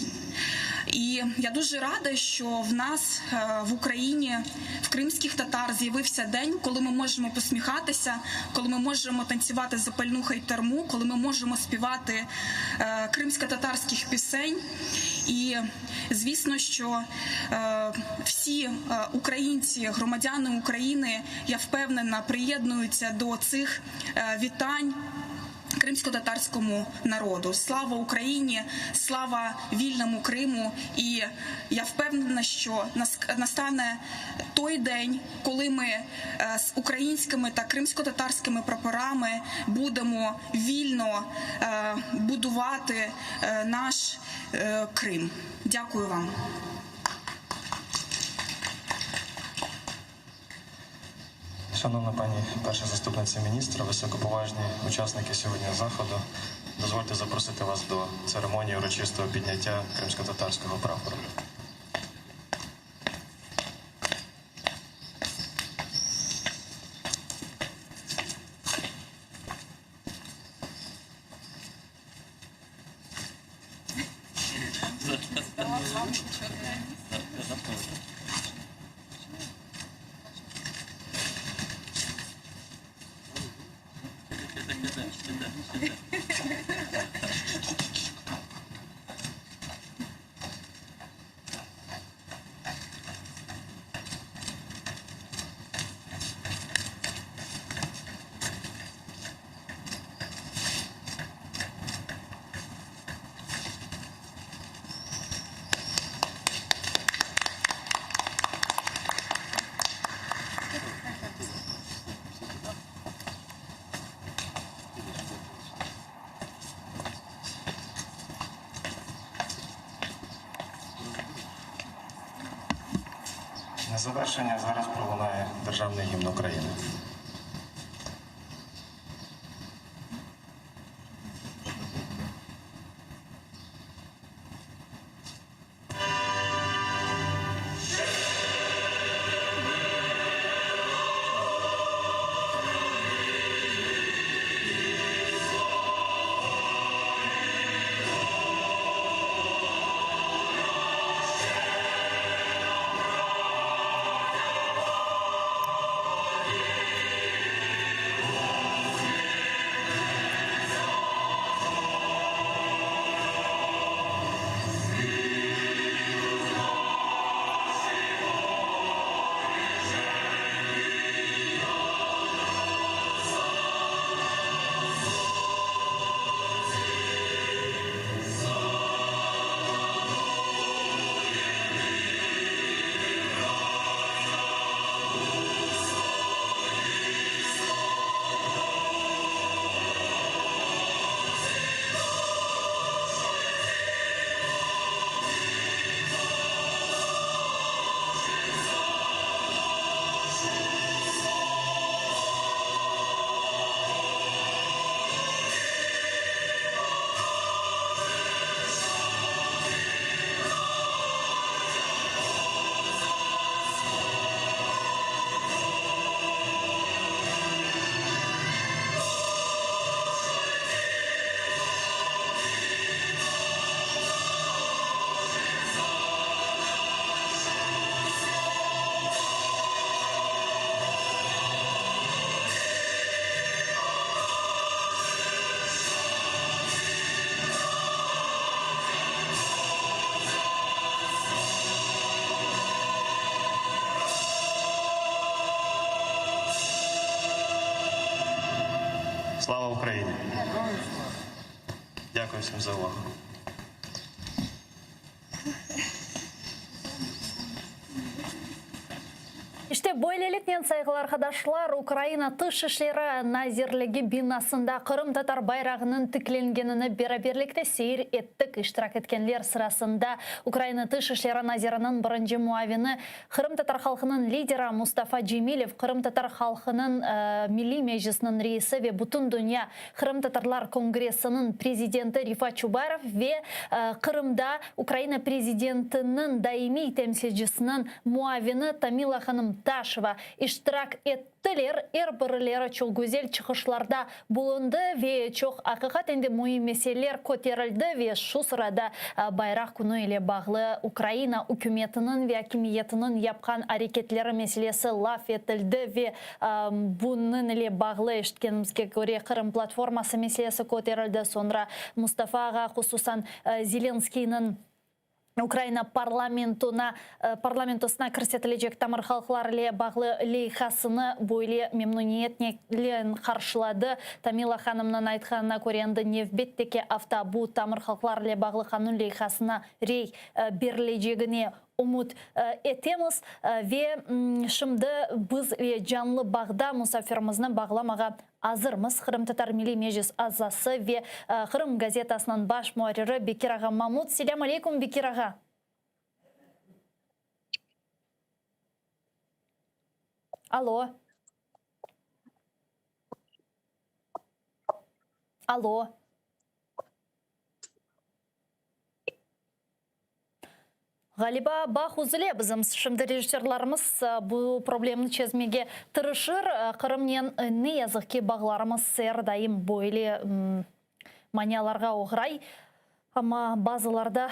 І я дуже рада, що в нас в Україні, в кримських татар з'явився день, коли ми можемо посміхатися, коли ми можемо танцювати запальну хайтарму, коли ми можемо співати кримсько-татарських пісень. І, звісно, що всі українці, громадяни України, я впевнена, приєднуються до цих вітань кримсько-татарському народу. Слава Україні, слава вільному Криму. І я впевнена, що настане той день, коли ми з українськими та кримсько-татарськими прапорами будемо вільно будувати наш Крим. Дякую вам. Шановна пані перша заступниця міністра, високоповажні учасники сьогодні заходу, дозвольте запросити вас до церемонії урочистого підняття кримсько-татарського прапору. завершення зараз пролунає державний гімн України. Слава Україні! Дякую всім за увагу. İşte, böyleliknen, sayğılı arqadaşlar, Ukraina Tış işleri nazirligi binasında qırımtatar bayrağınıñ tiklengenini beraberlikte seyir ettik. İştirak etkenler sırasında Ukraina Tış işleri naziriniñ birinci muavini, Qırımtatar halqınıñ lideri Mustafa Cemilev, Qırımtatar halqınıñ Milliy Meclisiniñ reisi ve Bütündünya Qırımtatarlar kongressiniñ prezidenti Refat Çubarov ve Qırımda Ukraina prezidentiniñ daimiy temsilcisiniñ muavini Tamila hanım Taşeva iştirak ettiler. Er birileri çoq güzel çıqışlarda bulundı ve çoq aqiqaten de müim meseleler köterildi ve şu sırada Bayraq künü ile bağlı Ukraina ükümetiniñ ve akimiyetiniñ yapqan areketleri meselesi laf etildi ve bunıñ ile bağlı eşitkenimizge köre Qırım platforması meselesi köterildi. Soñra Mustafa ağa hususan Zelenskıynıñ Ukraina parlamentona parlamentosına kirsetilecek tamır halqlar ile bağlı leyhasını böyle memnuniyetnen qarşıladı. Tamila hanımnıñ aytqanına köre, endi nevbetteki afta bu tamır halqlar ile bağlı qanun leyhasına rey berilecegine ümüt etemiz. Ve şimdi biz ve canlı bağda musafirimizni bağlamağa Azırmız, Qırımtatar Milliy Meclis azası ve Qırım gazetasınıñ baş muarriri Bekir ağa Mamut. Selâm aleykum, Bekir ağa! Alo. Alo. Ğaliba, bağ üzüle. Bizim şimdi rejissörlarımız bu problemni çezmege tırışır. Qırımnen, ne yazıq ki, bağlarımız er daim böyle manialarğa oğray. Amma bazılarda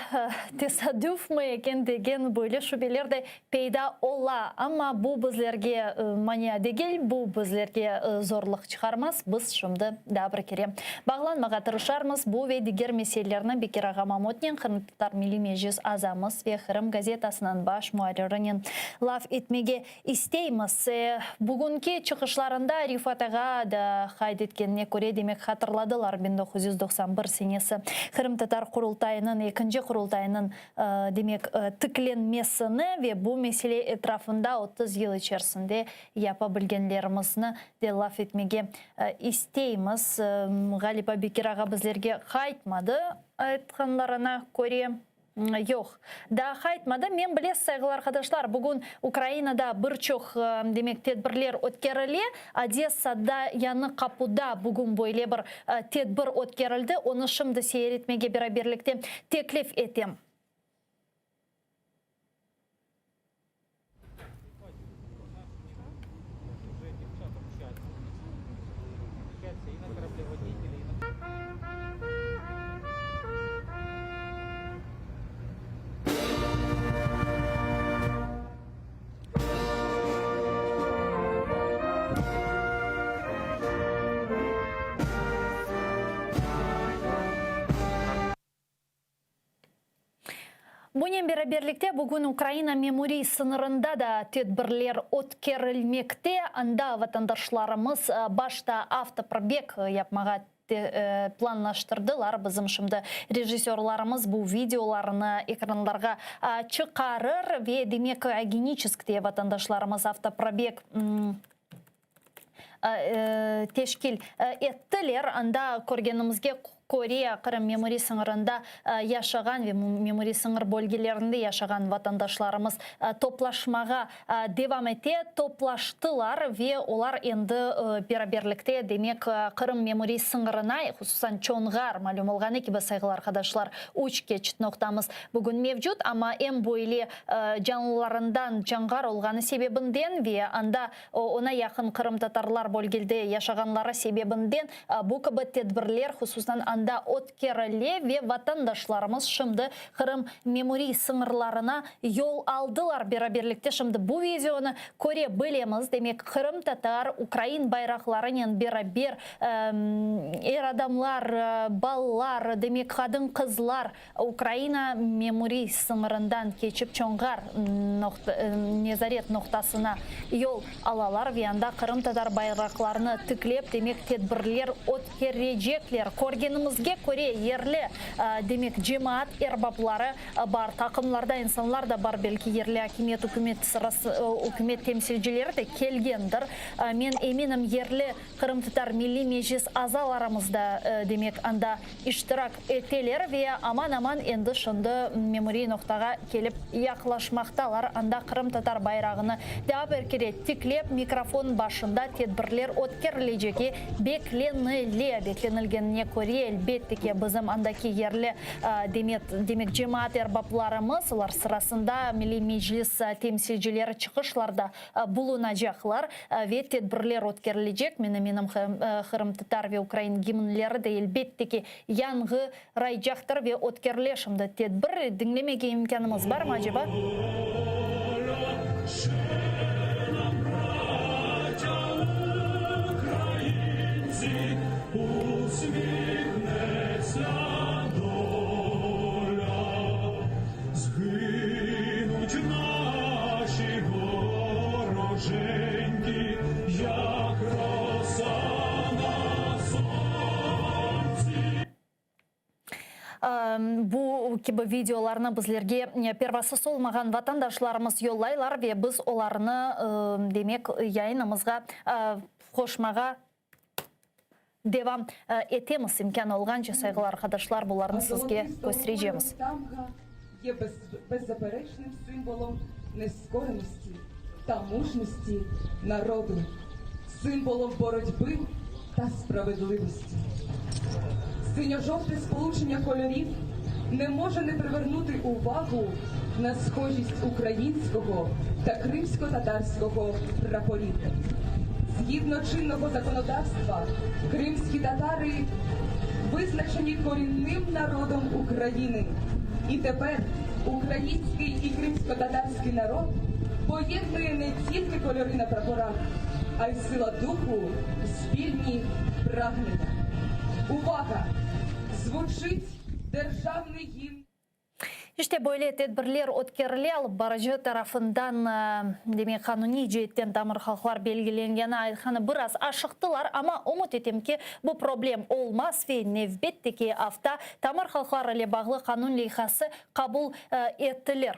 tesadüfmi eken degen böyle şübeler de peyda ola. Amma bu bizlerge mania degil, bu bizlerge zorluq çıqarmaz. Biz şimdi daa bir kere bağlanmağa tırışarmız. Bu ve diger meselelerni Bekir ağa Mamutnen, Qırımtatar Milliy Meclis azamız ve Qırım gazetasınıñ baş muarririnen laf etmege isteymiz. Bugünki çıqışlarında Rifat ağa da qayd etkenine köre, demek hatırladılar 1991 senesi Qırımtatar Qurultayınıñ ekinci Qurultayınıñ demek, tiklenmesini ve bu mesele etrafında 30 yıl içerisinde yapa bilgenlerimizni de laf etmege isteymiz. Ğaliba, Bekir ağa bizlerge qaytmadı, aytqanlarına köre. Yoq, daa qaytmadı. Men bilesiz, sayğılı arqadaşlar, bugün Ukrainada bir çoq, demek, tedbirler ötkerile. Odessada Yañı Qapuda bugün böyle bir tedbir ötkerildi. Onı şimdi seyir etmege beraberlikte teklif etem. Bunen beraberlikte bugün Ukraina memuriy sıñırında da tedbirler ötkerilmekte. Anda vatandaşlarımız başta avtoprobeg yapmağa planlaştırdılar. Bizim şimdi rejissörlarımız bu videolarnı ekranlarğa çıqarır ve demek Geniçeskte vatandaşlarımız avtoprobeg teşkil ettiler. Anda körgenimizge köre, Qırım memuriy sıñırında yaşağan ve memuriy sıñır bölgelerinde yaşağan vatandaşlarımız toplaşmağa devam ete, toplaştılar ve olar endi beraberlikte, demek, Qırım memuriy sıñırına, hususan Çonğar, malüm olğanı kibi, sayğılı arqadaşlar, üç keçit noqtamız bugün mevcut, amma em böyle canlılarından Çonğar olğanı sebebinden ve anda Oña yaqın qırımtatarlar bölgelde yaşağanları sebebinden bu kibi tedbirler hususan anda ötkerile ve vatandaşlarımız şimdi Qırım memuriy sıñırlarına yol aldılar. Beraberlikte şimdi bu videonı köre bilemiz. Demek, qırımtatar, ukrain bayraqlarınen beraber er adamlar, balalar, demek, qadın-qızlar Ukraina memuriy sıñırından keçip Çonğar nezaret noqtasına yol alalar ve anda qırımtatar bayraqlarını tiklep, demek, tedbirler ötkerecekler. Körgenimizge köre, yerli, demek, cemaat erbapları bar, taqımlarda insanlar da bar, belki yerli akimiyet, ükümet sırası, ükümet temsilcileri de kelgendir. Men eminim, yerli Qırımtatar Milliy Meclis azalarımız da, demek, anda iştirak eteler ve aman-aman endi şimdi memuriy noqtağa kelip yaqlaşmaqtalar. Anda qırımtatar bayrağını daa bir kere tiklep, mikrofon başında tedbirler ötkerilecegi beklenile. Beklenilgenine köre, elbette ki, bizim andaki yerli, demek, cemaat erbaplarımız, olar sırasında Milliy Meclis temsilcileri çıqışlarda bulunacaqlar ve tedbirler ötkerilecek. Men eminim, qırımtatar ve ukrain gimnleri de, elbette ki, yañğıraycaqtır ve ötkerile şimdi tedbir. Diñlemege imkânımız barmı, aceba? Bu kibi videolarnı bizlerge pervasız olmağan vatandaşlarımız yollaylar ve biz olarnı, demek, yayınımızğa qoşmağa Devam etemiz, imkân olğance, sayğılı arqadaşlar, bularnı sizge kösterecemiz. Ye bezzapereçnım simvolom neskореnosti ta mujnosti narodu, simvolom borotьби ta spravedlivosti. Синьо-жовте сполучення кольорів не може не привернути увагу на схожість українського та кримськотатарського прапорів. Згідно чинного законодавства, кримські татари визначені корінним народом України. І тепер український і кримськотатарський народ поєднує не тільки кольори на прапорах, а й сила духу, спільні прагнення. Увага! Звучить державний гімн. İşte, böyle tedbirler ötkerile, alıp barıcı tarafından, demek, qanuniy ceetten tamır halqlar belgilengeni aytqanı biraz aşıqtılar, amma ümüt etem ki, bu problem olmaz ve nevbetteki afta tamır halqlar ile bağlı qanun leyhası qabul etilir.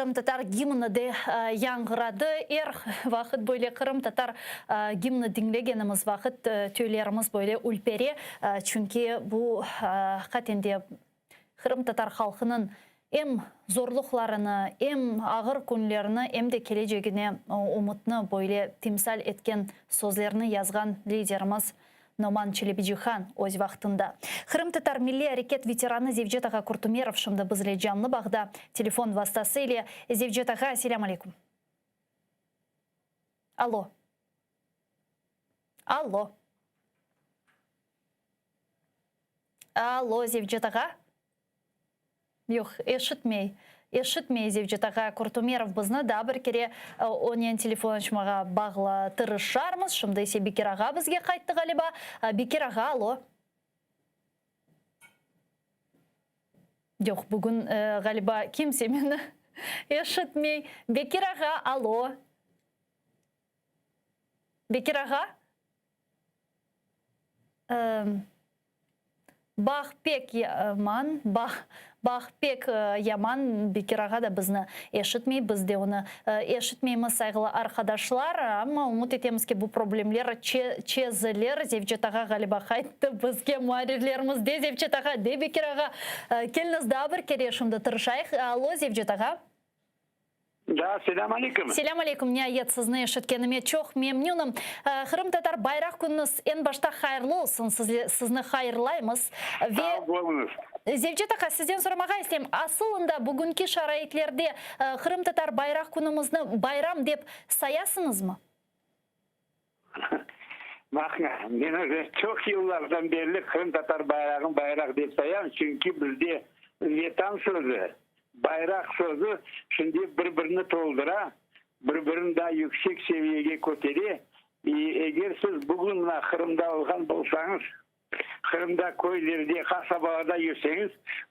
qırımtatar gimni de yañğıradı. Er vaqıt böyle qırımtatar gimni diñlegenimiz vaqıt tüylerimiz böyle ülpere, çünki bu aqiqaten de qırımtatar halqınıñ em zorluqlarını, em ağır künlerini, em de kelecegine ümütni böyle timsal etken sözlerni yazğan liderimiz Noman Çelebicihan öz vaqtında. Qırımtatar milliy areket veteranı Zevcet ağa Kurtumerov şimdi bizle canlı bağda telefon vastası ile. Zevcet ağa, selâm aleyküm. Allo. Allo. Allo, Zevcet ağa. Yoq, eşitmey. Eşitmey Zevcet ağa Kurtumerov bizni. Daa bir kere onen telefon açmağa bağlı tırışarmız. Şimdi ise Bekir ağa bizge qayttı ğaliba. Bekir ağa, alo. Yoq, bugün ğaliba kimse meni eşitmey. Bekir ağa, alo. Bekir ağa? Bağ pek yaman, bağ, bağ pek yaman, Bekir ağa da bizni eşitmey, biz de onı eşitmeymiz, sayğılı arqadaşlar. Amma ümüt etemiz ki, bu problemler çezilir. Zevcet ağa ğaliba qayttı bizge, muarrirlerimiz de Zevcet ağa, de Bekir ağa. Keliñiz daa bir kere şimdi tırışayıq. Allo, Zevcet ağa. Da, selâm aleyküm. Selâm aleyküm, niayet sizni eşitkenime çoq memnünim. Qırımtatar bayraq künüñiz eñ başta hayırlı olsun, sizni hayırlaymız. Ve Sağ oluñız. Zevcet aqa, sizden soramağa isteyim, asılında bugünki şaraitlerde Qırımtatar bayraq künümizni bayram dep sayasıñızmı? Baqıñız, men özüm çoq yıllardan berli qırımtatar bayrağını bayraq dep sayam, çünki bizde Vetan sözü, bayraq sözü şimdi bir-birini toldura, bir-birini daa yüksek seviyege kötere. Eger siz bugün mına Qırımda olğan bolsañız, Qırımda köylerde, qasabalarda yürseñiz,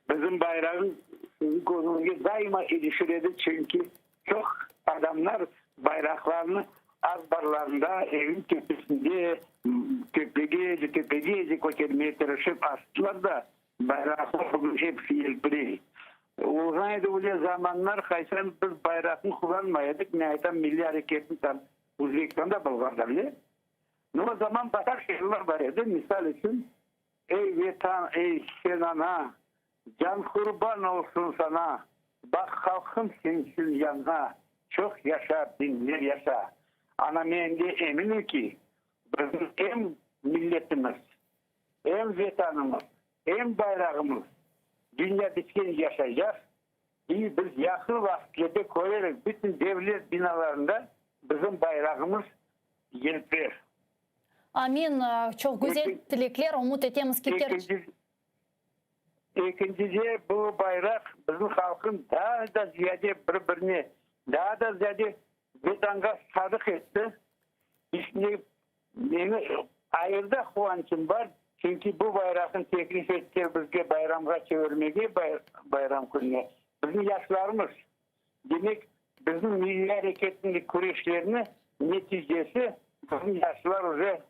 bizim bayrağın siziñ közüñizge daima ilişir edi, çünki çoq adamlar bayraqlarını azbarlarında, evin töpesinde, töpege, töpegece kötermege tırışıp astılar da, bayraqlar bugün episi yelpirey. Olğan edi öyle zamanlar, qaysan biz bayraqnı qullanmay edik, men aytam, milliy areketni tam Özbekistanda bolğanda bile. No, o zaman başqa şiirler bar edi, misal içün, Ey, Vetan, ey, sen ana, Can qurban olsun sana, Baq, halqım sençün yana, Çoq yaşa, biñler yaşa. Ana, men de eminim ki, bizim em milletimiz, em Vetanımız, em bayrağımız dünya bitken yaşaycaq, i biz yaqın vaqıtlerde körerik, bütün devlet binalarında bizim bayrağımız yelpirer. Amin. Çoq güzel tilekler, ümüt etemiz ki, Ekinci, ekincide, bu bayraq bizim halqın daa da ziyade bir-birine, daa da ziyade Vetanğa sadıq etti. İşte, meni ayırda quvançım bar, çünki bu bayraqnı teklif etken bizge bayramğa çevirmege, bayram kününe, bizim yaşlarımız. Demek, bizim milliy areketniñ küreşlerini neticesi bizim yaşlar uje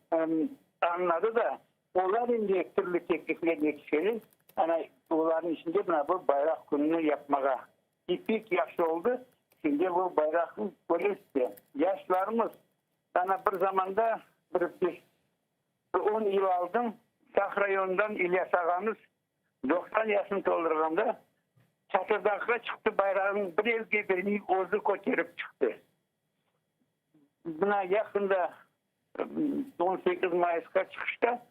añladı da, olar endi türlü tekliflernen tüşeler, ana, olarnıñ içinde mına bu bayraq kününi yapmağa. İ pek yahşı oldı, şimdi bu bayraqnı köresiz, yaşlarımız, ana, bir zamanda bir beş, bir on yıl aldın Saq rayonından İlyas ağamız 90 yaşını toldurğanda Çatırdağğa çıqtı, bayrağını bir elge bermey özü köterip çıqtı. Mına yaqında 18 mayısqa çıqışta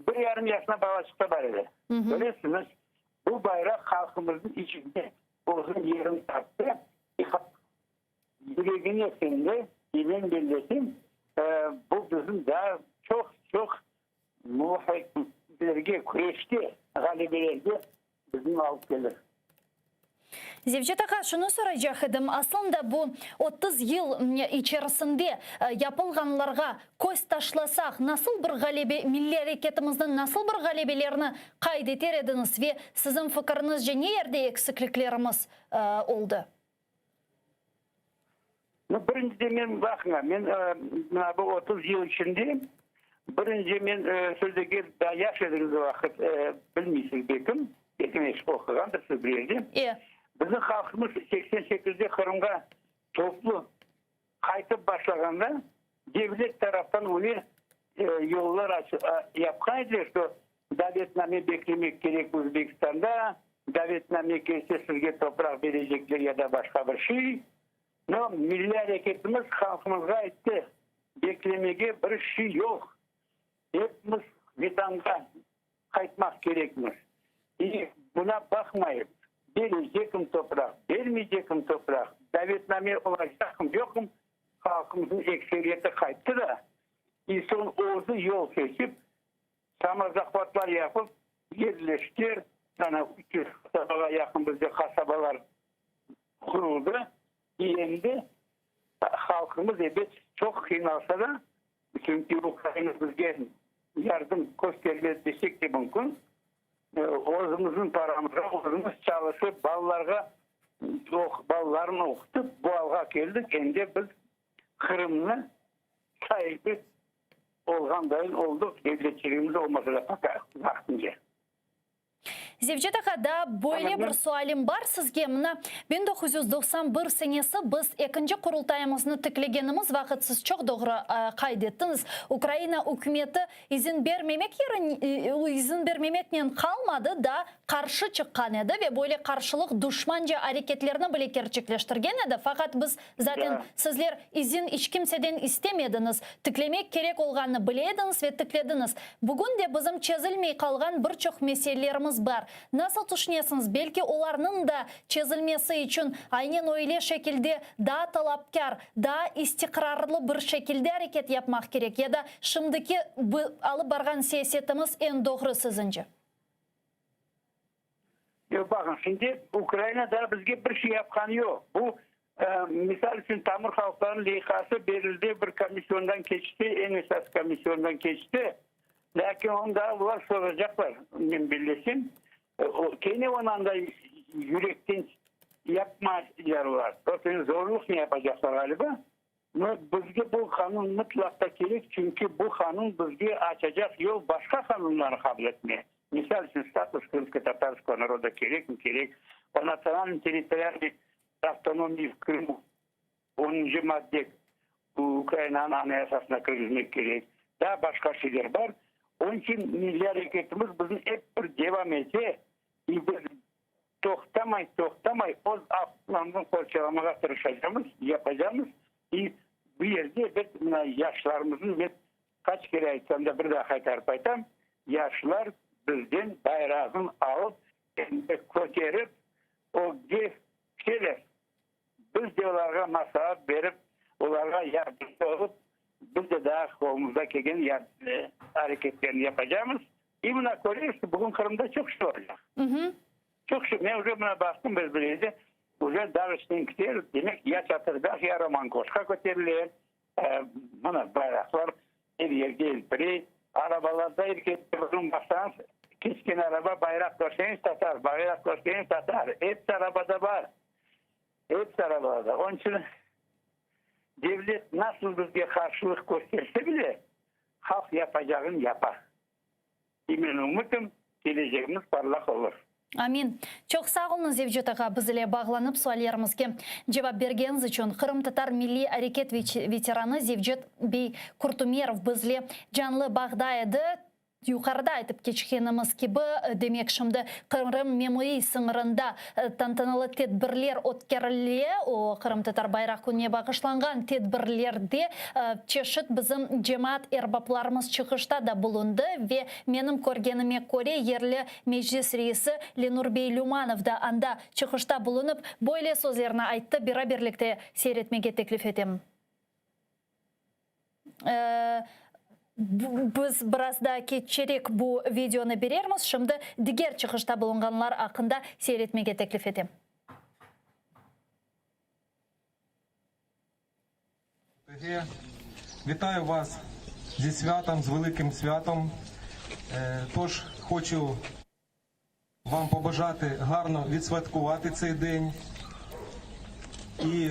bir yarım yaşına balaçıq da bar edi. Bilesiñiz, bu bayraq halqımıznıñ içinde özüniñ yerini taptı. Yüregine siñdi, emin bellesem, bu bizim daa çoq-çoq muvafaqiyetlerge, küreşte ğalebelerge bizni alıp kelir. Zevcet ağa, şunı soraycaq edim, aslında bu 30 yıl içerisinde yapılğanlarğa köz taşlasaq, nasıl bir ğalebe, milliy areketimizniñ nasıl bir ğalebelerini qayd eter ediñiz ve siziñ fikiriñizce ne yerde eksikliklerimiz oldı? Nu, birinciden men, baqıña, men mına bu 30 yıl içinde, birinci men sözdeki daa yaş ediñiz o vaqıt, bilmeysiz belkim, belkim oquğandırsız bir yerde. E. Bizim halqımız 88-de Qırımğa toplu qaytıp başlağanda devlet taraftan öyle yollar yapqan ediler, şto davetname beklemek kerek Özbekistanda, davetname kelse sizge topraq berecekler ya da başqa bir şey. No, milliy areketimiz halqımızğa ayttı, beklemege bir şey yoq, epimiz Vetanğa qaytmaq kerekmiz. İ buna baqmayıp, berecekmi topraq, bermeycekmi topraq, davetname olacaqmı, yoqmı, halqımıznıñ ekseriyeti qayttı da, i soñ özü yol seçip, samozahvatlar yapıp, yerleştiler, ana 300 qasabağa yaqın bizde qasabalar quruldı, i endi halqımız, ebet, çoq qıynalsa da, Çünki Ukraina bizge yardım köstermez desek de mümkün. Özümizniñ paramızğa özümiz çalışıp, balalarğa, balalarnı oqutıp bu alğa keldik. Endi biz Qırımnı saibi olğandayın oldıq, devletçiligimiz olmasa da пока vaqtınca. Zevcet ağa, daa böyle bir sualim bar sizge. Mına, 1991 senesi biz ekinci Qurultayımıznı tiklegenimiz vaqıt siz çoq doğru qayd ettiñiz, Ukraina ükümeti izin bermemek izin bermemeknen qalmadı, daa qarşı çıqqan edi ve böyle qarşılıq duşmanca areketlerni bile kerçekleştirgen edi. Faqat biz zaten sizler izin iç kimseden istemediñiz, tiklemek kerek olğanını bile ediñiz ve tiklediñiz. Bugün de bizim çezilmey qalğan bir çoq meselelerimiz bar. Nasıl tüşünesiñiz, belki olarnıñ da çezilmesi içün aynen öyle şekilde daa talapkâr, daa istiqrarlı bir şekilde areket yapmaq kerek ya da şimdiki alıp barğan siyasetimiz eñ doğru siziñce? Yoq, baqıñ, şimdi Ukraina daa bizge bir şey yapqanı yoq. Bu, misal içün, tamır halqlarnıñ leyhası berildi, bir komissiondan keçti, eñ esas komissiondan keçti, lâkin onı daa bular soracaqlar, men bellesem. Kene onı anda yürekten yapmaylar olar, zorluqnen yapacaqlar, ğaliba. No, bizge bu qanun mıtlaq da kerek, çünki bu qanun bizge açacaq yol başqa qanunlarnı qabul etmege. Misal içün, status krımskotatarskogo naroda kerekmi? Kerek. O natsıonalno-territorialnıy avtonomiyi v Krımu, onuncı madde Ukrainanıñ Anayasasına kirgizmek kerek. Daa başqa şeyler bar. Onıñ içün milliy areketimiz bizim ep bir devam ete, i biz Toqtamay, toqtamay öz aqlarımıznı qorçalamağa tırışacamız, yapacamız. İ bu yerde, ebet, mına yaşlarımıznıñ, men qaç kere aytsam da, bir daa qaytarıp aytam, yaşlar bizden bayrağın alıp, endi köterip, ögge keler. Biz de olarğa maslaat berip, olarğa yardımcı olıp, biz de daa qolumızda kelgen areketlerni yapacamız. İ mına köresiz, bugün Qırımda çoq şey olacaq. Çoq şey. Men uje mına baqtım, biz bir yerde, uje dağ içinden kiter, demek, ya Çatırdağ, ya Romankoşqa köterile, mına bayraqlar er yerde elpirey, arabalarda er kes, bugün baqsañız, keçken araba bayraq körseñiz, tatar, bayraq körseñiz, tatar, episi arabada bar. Episi arabalarda. Onıñ içün devlet nasıl bizge qarşılıq kösterse bile, halq yapacağını yapar. İ men ümütim, kelecegimiz parlaq olur. Amin. Çoq sağ oluñız, Zevcet ağa, biz ile bağlanıp suallerimizge cevap bergeniñiz içün. Qırımtatar milliy areket veteranı Zevcet bey Kurtumerov bizle canlı bağda edi. Yuqarıda aytıp keçkenimiz kibi, demek, şimdi Qırım memuriy sıñırında tantanalı tedbirler ötkerile. O, Qırımtatar bayraq kününe bağışlanğan tedbirlerde çeşit bizim cemaat erbaplarımız çıqışta da bulundı ve menim körgenime köre, yerli meclis reisi Lenur bey Lümanov da anda çıqışta bulunıp, böyle sözlerni ayttı, beraberlikte seyir etmege teklif etem. Biz biraz daa keççerek bu videonı berermiz. Şimdi diger çıqışta bulunğanlar aqqında seyir etmege teklif etem. Вітаю вас зі святом, з великим святом. Тож хочу вам побажати гарно відсвяткувати цей день. І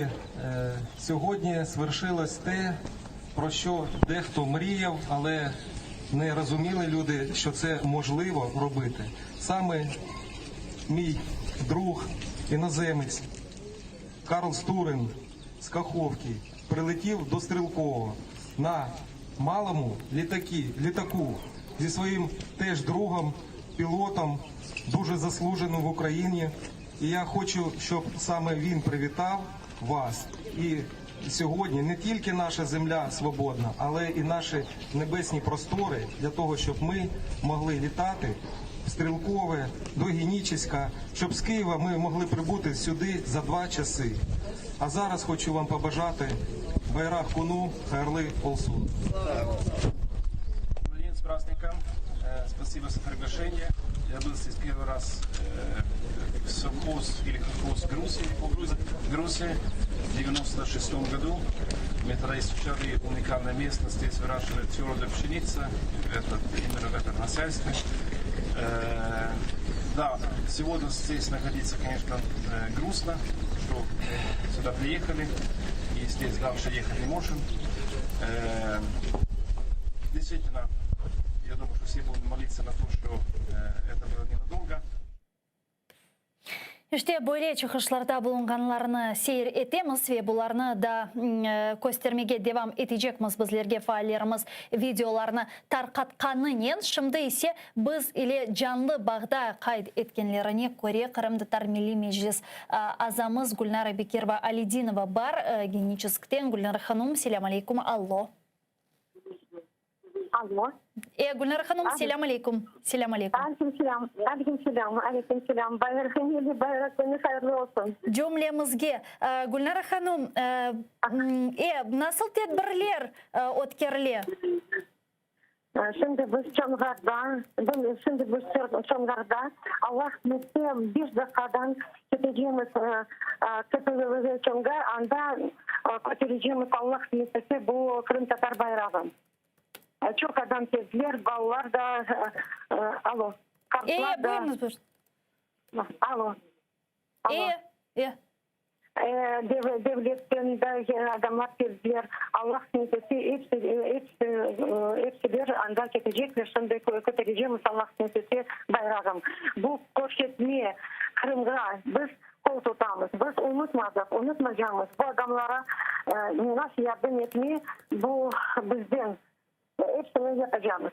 сьогодні свершилось те, про що дехто мріяв, але не розуміли люди, що це можливо робити. Саме мій друг. Іноземець Карл Стурин з Каховки прилетів до Стрілкового на малому літакі, літаку зі своїм теж другом, пілотом, дуже заслуженим в Україні. І я хочу, щоб саме він привітав вас. І сьогодні не тільки наша земля свободна, але і наші небесні простори для того, щоб ми могли літати в Стрілкове, до Генічеська, щоб з Києва ми могли прибути сюди за два часи. А зараз хочу вам побажати Bayraq künü hayırlı olsun. День с праздником. Э, Спасибо за приглашение. Я был здесь первый раз э, в совхоз или колхоз Грузии, Грузии в 96 году. Мы тогда изучали уникальное место. Здесь выращивали твердая пшеница, это, именно в этом хозяйстве. Э, Да, сегодня здесь находиться, конечно, э, грустно, что мы сюда приехали и здесь дальше ехать не можем. Э, Действительно, я думаю, что все будем молиться на то, что э, это было ненадолго. İşte böyle çıqışlarda bulunğanlarını seyir etemiz ve bularnı da köstermege devam etecekmiz bizlerge faallerimiz videolarnı tarqatqanınen. Şimdi ise biz ile canlı bağda qayd etkenlerine köre Qırımtatar Milliy Meclis azamız Gülnara Bekirova Alidinova bar Geniçeskten. Gülnara hanum, selâm aleykum, allo. Allo. E, Gülnara hanum, selâm aleykum. Selâm aleykum. Aleyküm selâm. Aleyküm selâm. Aleyküm selâm. Bayram, bayram künü hayırlı olsun. Cümlemizge. Gülnara hanum, e, nasıl tedbirler ötkerile? Şimdi biz Çonğarda, şimdi biz Çonğarda, Allah qısmetse, beş daqqadan ketecemiz KPVV Çonğar, anda köterecemiz, Allah qısmetse, bu qırımtatar bayrağı. Çoq adam keldiler, balalar da, alo, qartlar da. Buyurıñız, buyurıñız. Alo. E, e. Devletten de adamlar keldiler. Allah qısmet etse, episi, episi, episiler anda ketecekler. Şimdi köterecemiz, Allah qısmet etse, bayrağım. Bu körsetme Qırımğa biz qol tutamız. Biz unutmadıq, unutmaycamız. Bu adamlara nasıl yardım etme, bu bizden. Epsini yapacamız.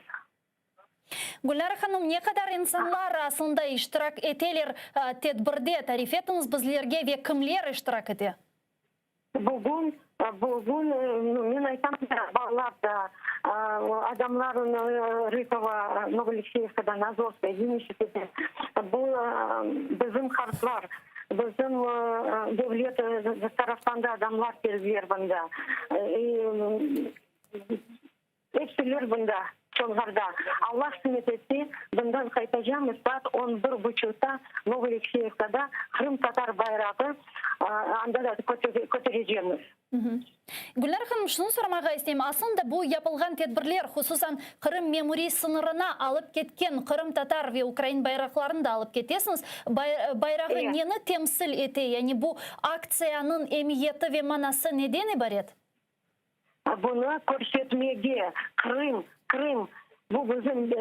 Gülnara hanım, ne qadar insanlar aslında iştirak eteler tedbirde, tarif etiñiz bizlerge ve kimler iştirak ete? Bugün, bugün, men aytam, balalar da, adamlar Rıkovo, Novoalekseyevkadan, Azovskaya, Yeniçeriden, bu bizim qartlar, bizim devlet taraftan da adamlar keldiler bunda. Epsiler bunda, Çonğarda. Allah qısmet etse, bundan qaytacamız saat on bir buçuqta Novoalekseyevkada qırımtatar bayrağı anda da köterecemiz. Gülnara hanım, şunı soramağa isteyim, aslında bu yapılğan tedbirler, hususan Qırım memuriy sıñırına alıp ketken qırımtatar ve ukrain bayraqlarını da alıp ketesiñiz, bayrağı neni temsil ete, yani bu aktsiyanıñ emiyeti ve manası neden ibaret? Bunı körsetmege, Qırım, Qırım, bu bizim,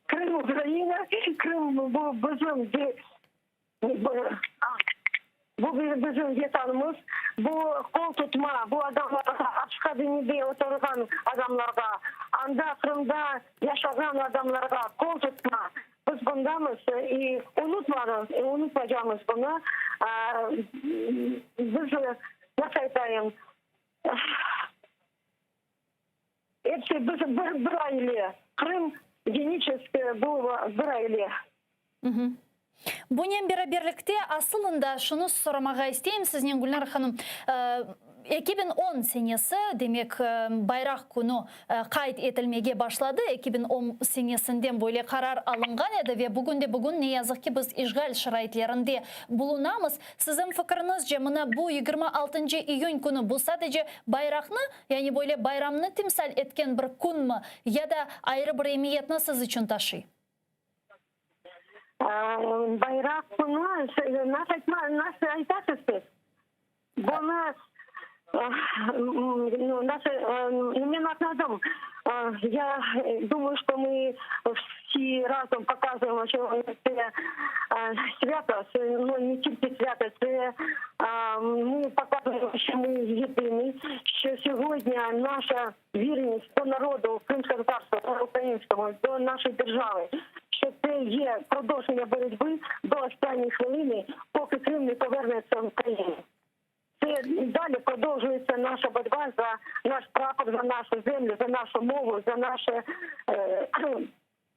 Qırım Ukraina, Qırım bu bizim, bu bizim Vetanımız, bu qol tutma, bu adamlarğa, apishanede oturğan adamlarğa, anda Qırımda yaşağan adamlarğa qol tutma. Biz bundamız i unutmadıq, unutmaycamız bunı. Biz, nasıl aytayım, Episi biz bir, bir aile. Qırım, Geniçesk, bu bir aile. Bunen beraberlikte, asılında, şunı soramağa isteyim siznen, Gülnara hanım, 2010 senesi, demek, Bayraq künü qayd etilmege başladı, 2010 senesinden böyle qarar alınğan edi ve bugün de bugün, ne yazıq ki, biz işğal şaraitlerinde bulunamız. Siziñ fikriñizce, mına bu yigirmi altıncı iyün künü, bu sadece bayraqnı, yani böyle bayramnı timsal etken bir künmi, ya da ayrı bir emiyetni siz içün taşıy? Bayraq künü, nasıl aytasız siz? Bunı. Наше, men añladım. Я думаю, что мы всі разом показуємо, що це свято, це ну, не тільки свято, це ми показуємо, що ми єдині, що сьогодні наша вірність до народу кримськотатарського, українського, до нашої держави, що це є продовження боротьби до останньої хвилини, поки Крим не повернеться в Україну. Це далі продовжується наша боротьба за наш прапор, за нашу землю, за нашу мову, за наше е,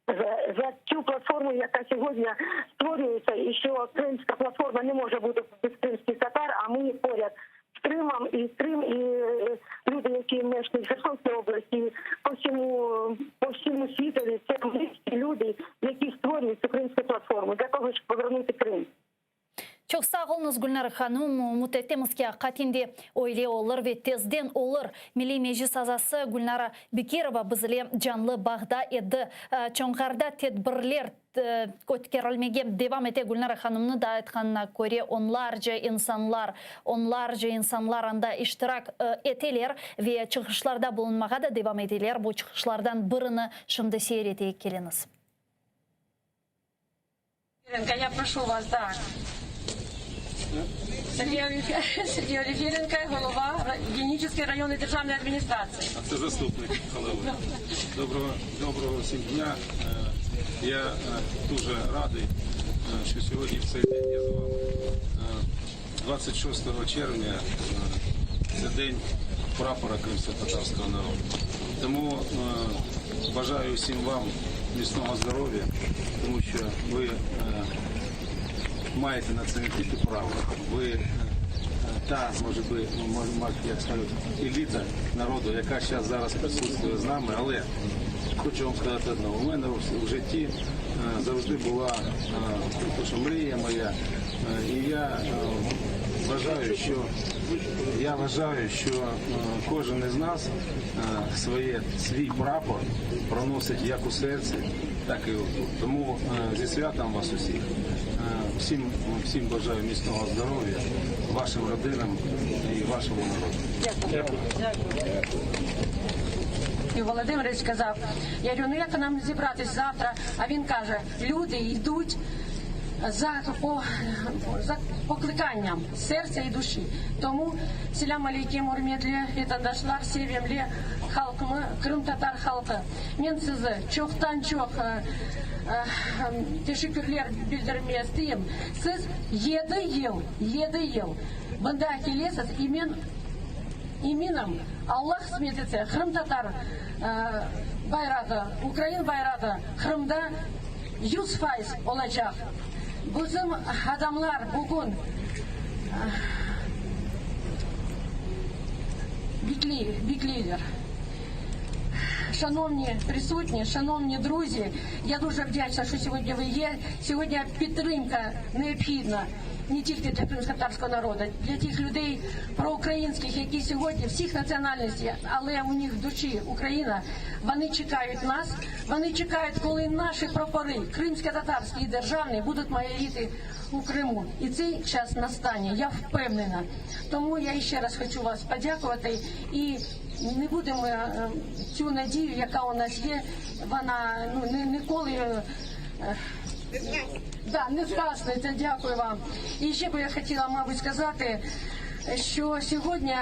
за, за цю платформу, яка сьогодні створюється, і що кримська платформа не може бути без кримських татар, а ми поряд з Кримом і Крим, і е, люди, які мешкають в Херсонській області, по всьому по всьому світові, це ми всі люди, які створюють цю кримську платформу для того, щоб повернути Крим. Çoq sağ oluñız, Gülnara hanım. Ümüt etemiz ki, aqiqaten de öyle olur ve tezden olur. Milliy Meclis azası Gülnara Bekirova biz ile canlı bağda edi. Çonğarda tedbirler ötkerilmege devam ete. Gülnara hanımnıñ da aytqanına köre, onlarca insanlar, onlarca insanlar anda iştirak eteler ve çıqışlarda bulunmağa da devam eteler. Bu çıqışlardan birini şimdi seyir eteyik, keliñiz. Я прошу вас, да. Сергій Оліфіренко, голова Генічеської районної державної адміністрації. А це заступник голови. Доброго, доброго всім дня. Е, Я е, дуже радий, е, що сьогодні в цей день я з вами. Е, 26 червня е, це день прапора кримськотатарського народу. Тому е, бажаю всім вам міцного здоров'я, тому що ви е, маєте на це не тільки право, ви е, та, може би, ну, може, мати, як скажуть, еліта народу, яка зараз зараз присутствує з нами, але хочу вам сказати одне, у мене в житті е, завжди була е, то, що мрія моя, е, і я е, вважаю, що я вважаю, що е, кожен із нас е, своє, свій прапор проносить як у серці, так і отут. Тому е, зі святом вас усіх. Е, Всім, всім бажаю міцного здоров'я, вашим родинам і вашому народу. Дякую. Дякую. І Володимирович сказав, я говорю, ну як нам зібратись завтра? А він каже, люди йдуть за, по, за покликанням серця і душі. Тому selâm aleyküm, ürmetli vetandaşlar, sevimli halqımı, qırımtatar halqı. Men sizi çoqtan çoq teşekkürler bildirmege isteyim. Siz yedi yıl, yedi yıl mında kelesiz, i men eminim, Allah qısmet etse, qırımtatar bayrağı, ukrain bayrağı Qırımda 100% olacaq. Bizim adamlar bugün bekley, bekleyler. Шановні присутні, шановні друзі, я дуже вдячна, що сьогодні ви є. Сьогодні підтримка необхідна не тільки для кримськотатарського народу, для тих людей проукраїнських, які сьогодні всіх національностей, але у них в душі Україна, вони чекають нас, вони чекають, коли наші прапори, кримськотатарські і державні, будуть майоріти у Криму. І цей час настане, я впевнена. Тому я ще раз хочу вас подякувати і не будемо е, цю надію, яка у нас є, вона ну, не, ніколи. е, Да, не згасне, це дякую вам. І ще би я хотіла, мабуть, сказати, що сьогодні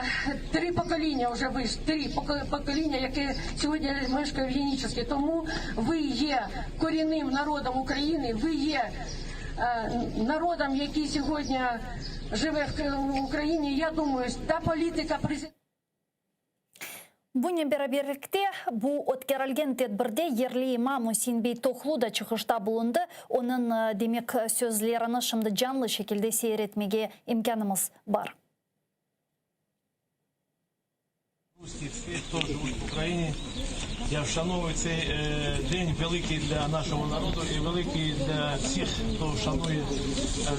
три покоління вже вийшло, три покоління, яке сьогодні мешкає в Генічеській. Тому ви є корінним народом України, ви є е, народом, який сьогодні живе в Україні. Я думаю, та політика президента. Bunen beraberlikte bu ötkerilgen tedbirde yerli imam Üsein bey Tohlu da çıqışta bulundı. Onıñ, demek, sözlerini şimdi canlı şekilde seyir etmege imkânımız bar. Русские, всі, хто живуть в Україні, я вшановую цей е, день великий для нашого народу і великий для всіх, хто шанує,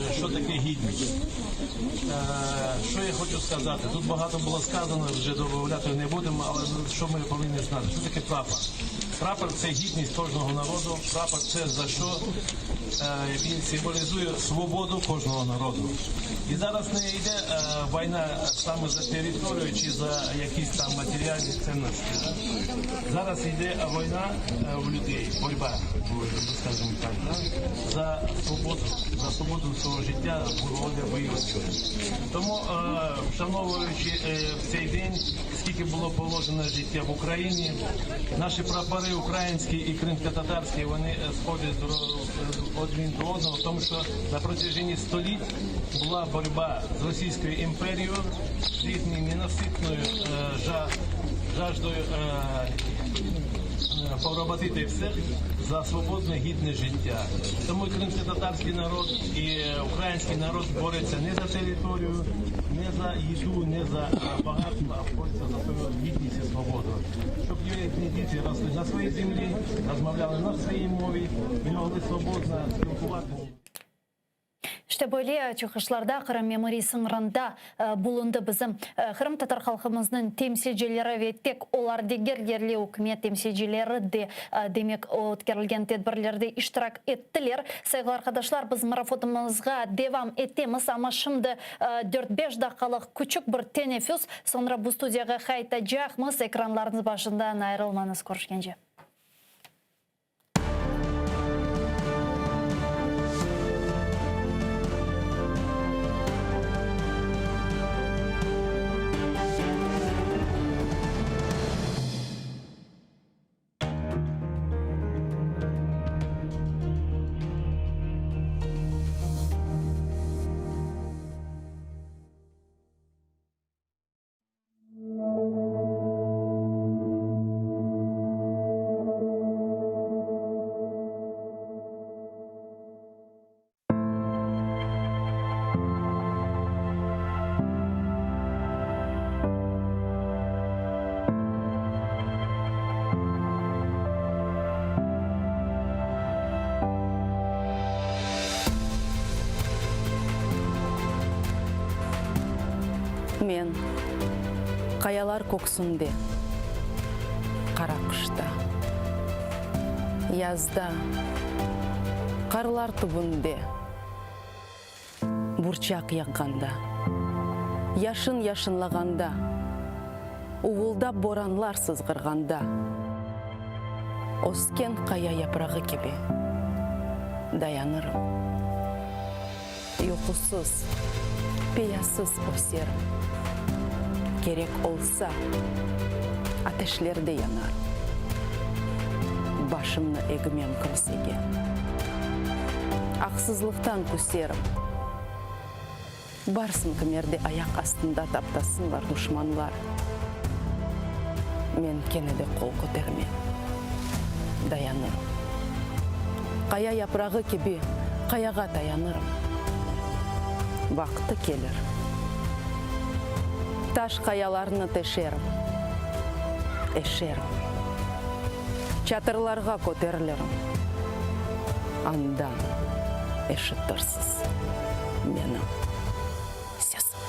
е, що таке гідність. Е, що я хочу сказати? Тут багато було сказано, вже додати не будемо, але що ми повинні знати? Що таке прапор? Прапор це гідність кожного народу, прапор це за що. Він символізує свободу кожного народу. І зараз не йде війна саме за територію чи за якісь там матеріальні цінності. Да? Зараз йде війна в людей, боротьба, скажімо так, да? за свободу, за свободу свого життя, волевиявлення. Тому, вшановуючи в цей день, скільки було положено життя в Україні, наші прапори українські і кримсько-татарські, вони сходять один до одного, тому що на протяженні століть була боротьба з Російською імперією, з їхньою ненаситною жаждою поработити всіх за свободне гідне життя. Тому і кримсько-татарський народ, і український народ бореться не за територію, не за їду, не за багатство, а бореться за свою гідність і свободу. Щоб їхні діти росли на своїй землі, розмовляли на своїй мові і могли свободно спілкуватися. İşte böyle çıqışlarda Qırım memuriy sıñırında bulundı bizim qırımtatar halqımıznıñ temsilcileri ve tek olar degil yerli ükümet temsilcileri de demek ötkerilgen tedbirlerde iştirak ettiler. Sayğılı arqadaşlar, biz marafonımızğa devam etemiz, amma şimdi dört-beş daqqalıq küçük bir teneffüs, soñra bu studiyağa qaytacaqmız. Ekranlarıñız başından ayırılmañız. Körüşkence. Men qayalar köksünde, qara qışta, Yazda, qarlar tübünde, burçaq yaqqanda, Yaşın yaşınlağanda, uvuldap boranlar sızğırğanda, Ösken qaya yaprağı kibi dayanırım. Yuqusız, peyasız öserim. Kerek olsa, ateşlerde yanarım. Başımnı egmem kimsege. Aqsızlıqtan küserim. Barsın kimerde ayaq astında taptasınlar duşmanlar. Men kene de qol kötermem. Dayanırım. Qaya yaprağı kibi qayağa tayanırım. Vaqtı kelir. Taş qayalarnı teşerim. Eşerim. Çatırlarğa köterilirim. Andan eşitirsiz menim sesim.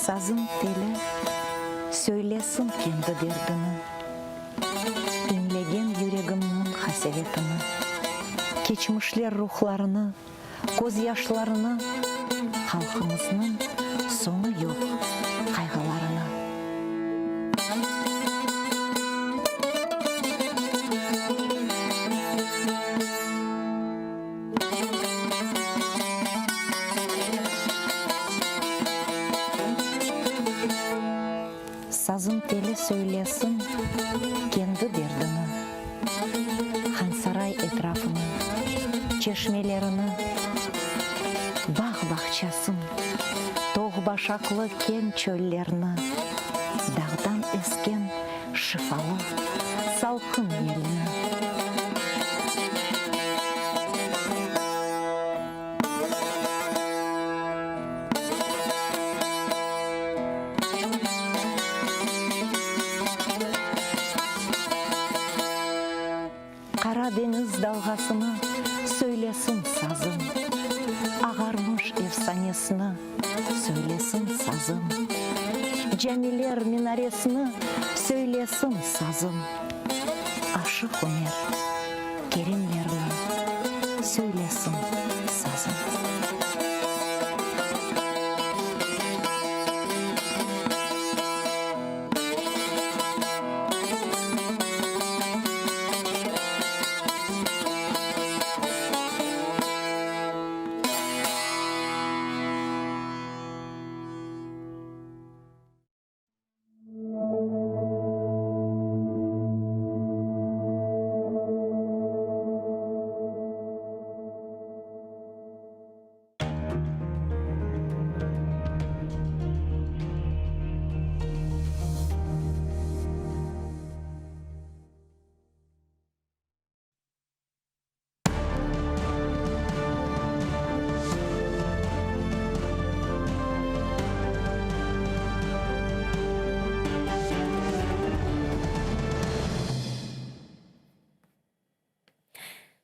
Sazıñ teli söylesin kendi derdini, İñlegen yüregimniñ qasevetini, Keçmişler ruhlarını, közyaşlarını, Halqımıznıñ soñu yoq qayğılarını. Sazım teli söylesin kendi derdini, Hansaray etrafını, çeşmelerini, Bağ-bağçasın, toğ başaqlı keñ çöllerni, Dağdan esken şifalı salqın yelni. Qara deñiz dalğasını söylesin sazım, Ağarmış efsanesini söylesin sazım, Camiler minaresini söylesin sazım, Aşıq Ümer, Kerimlerni söylesin sazım.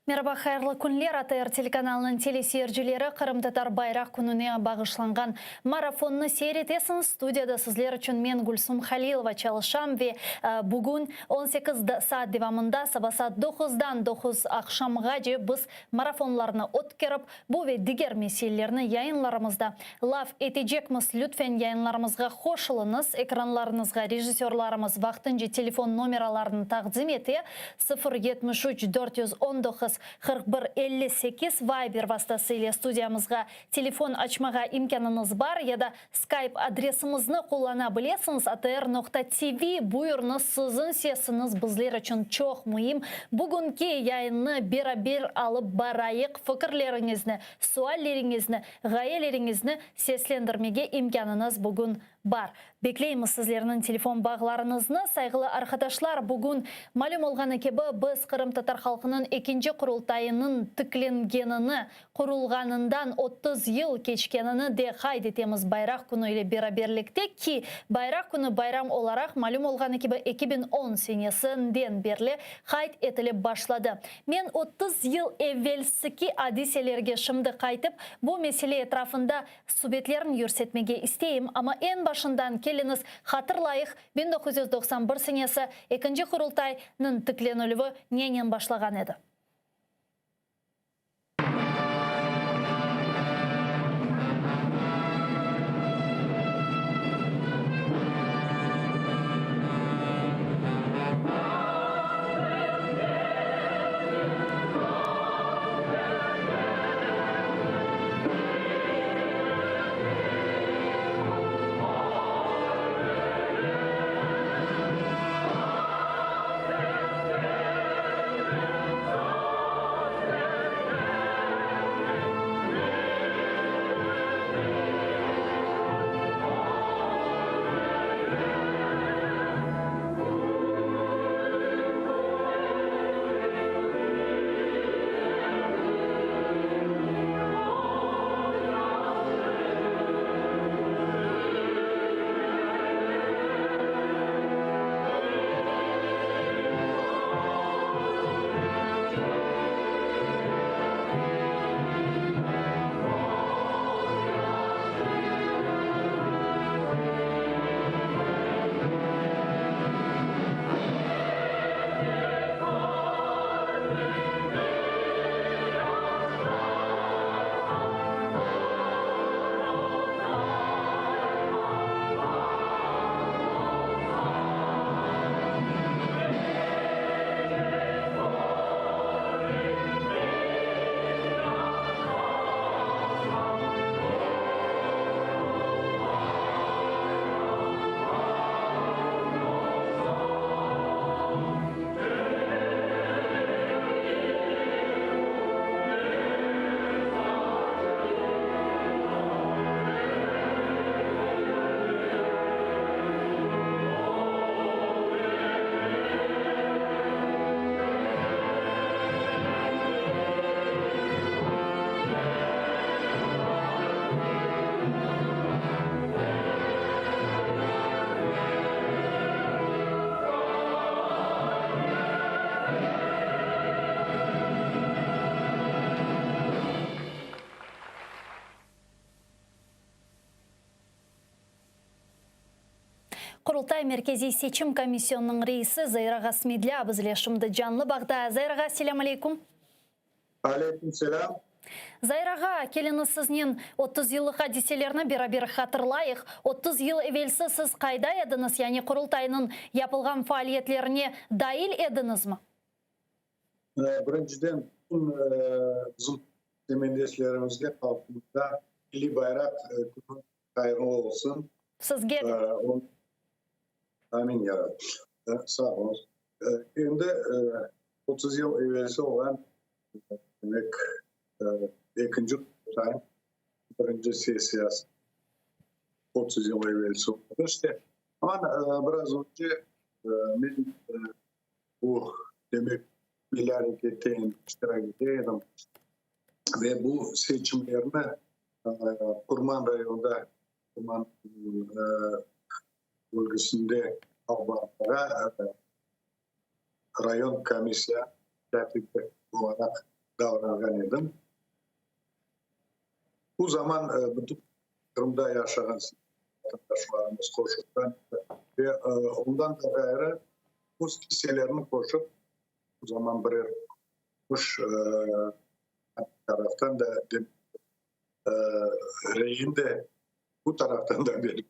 Meraba, hayırlı künler, ATR telekanalınıñ teleseyircileri, Qırımtatar bayraq kününe bağışlanğan marafonnı seyir etesiñiz. Studiyada sizler içün men, Gülsum Halilova, çalışam ve bugün 18 saat devamında, saba saat doquzdan doquz aqşamğace biz marafonlarnı ötkerip, bu ve diger meselelerni yayınlarımızda laf etecekmiz. Lütfen, yayınlarımızğa qoşulıñız. Ekranlarıñızğa rejissörlarımız vaqtınca telefon nomeralarını taqdim ete, 0 73 419 41 58, Viber vastası ile studiyamızğa telefon açmağa imkânıñız bar ya da Skype adresimizni qullana bilesiñiz, atr noqta tv, buyurıñız, siziñ sesiñiz bizler içün çoq müim. Bugünki yayınnı beraber alıp barayıq, fikirleriñizni, sualleriñizni, ğayeleriñizni seslendirmege imkânıñız bugün bar. Bekleymiz sizlerniñ telefon bağlarıñıznı. Sayğılı arqadaşlar, bugün, malüm olğanı kibi, biz Qırımtatar halqınıñ ekinci Qurultayınıñ tiklengenini, qurulğanından 30 yıl keçkenini de qayd etemiz Bayraq künü ile beraberlikte ki, Bayraq künü bayram olaraq, malüm olğanı kibi, 2010 senesinden berli qayd etilip başladı. Men 30 yıl evvelsiki adiselerge şimdi qaytıp, bu mesele etrafında subetlerni yürsetmege isteyim, amma eñ başından keliñiz hatırlayıq, 1991 senesi, Ekinci Qurultaynıñ tiklenilüvi nenen başlağan edi? Qurultay Merkeziy seçim komisyonınıñ reisi Zair ağa Smedlâ bizle şimdi canlı bağda. Zair ağa, selâm aleyküm. Aleyküm selâm. Zair ağa, keliñiz siznen 30 yıllıq adiselerni beraber hatırlayıq. 30 yıl evelsi siz qayda ediñiz, yani Qurultaynıñ yapılğan faaliyetlerine dail ediñizmi? Birinciden, bütün bizim semetdeşlerimizge, halqımızğa Milliy bayraq künü hayırlı olsun. Sizge de. Amin, ya Rabbi. Sağ oluñız. Endi 30 yıl evelsi olğan, demek, ekinci Qurultayıñ birinci sessiyası 30 yıl evelsi oldı. İşte, amma biraz önce men bu, demek, milliy arekette iştirak ete edim ve bu seçimlerni Qurman rayonında, Qurman bölgesinde alıp barmağa rayon komissiya kâtibi olaraq davranğan edim. Bu zaman bütün Qırımda yaşağan vatandaşlarımız qoşulğan edi ve ondan da ğayrı öz hisselerini qoşıp, o zaman birer quş taraftan da reyin de bu taraftan da berip.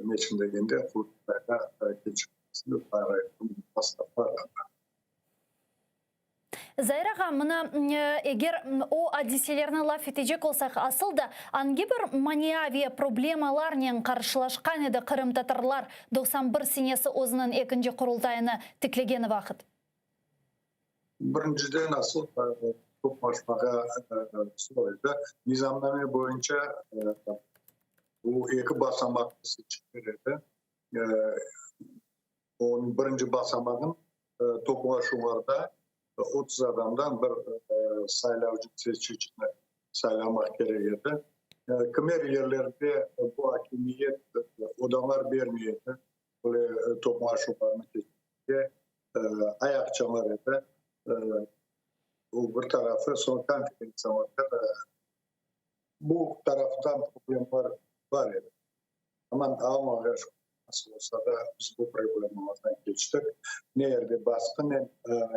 Ne içün degende, Qurultayğa keçirilmesinde masraflar bar. Zair ağa, mına, eger o adiselerni laf etecek olsaq, asıl da angi bir mania ve problemalarnen qarşılaşqan edi qırımtatarlar 91 senesi özüniñ ekinci Qurultayını tiklegeni vaqıt? Birinciden, asıl toplaşmağa zor edi. Nizamname boyunca bu eki basamaqlı seçimler edi. Onıñ birinci basamağın toplaşuvlarda 30 adamdan bir saylavcı, seçicini saylamaq kerek edi. Kimer yerlerde bu akimiyet odalar bermey edi, böyle toplaşuvlarnı keçirmege ayaq çalar edi. Bu bir tarafı, soñ konferentsiyalarda da bu taraftan problemler bar edi. Aman Allağa şükür, nasıl olsa da biz bu problemalardan keçtik. Ne yerde basqınen,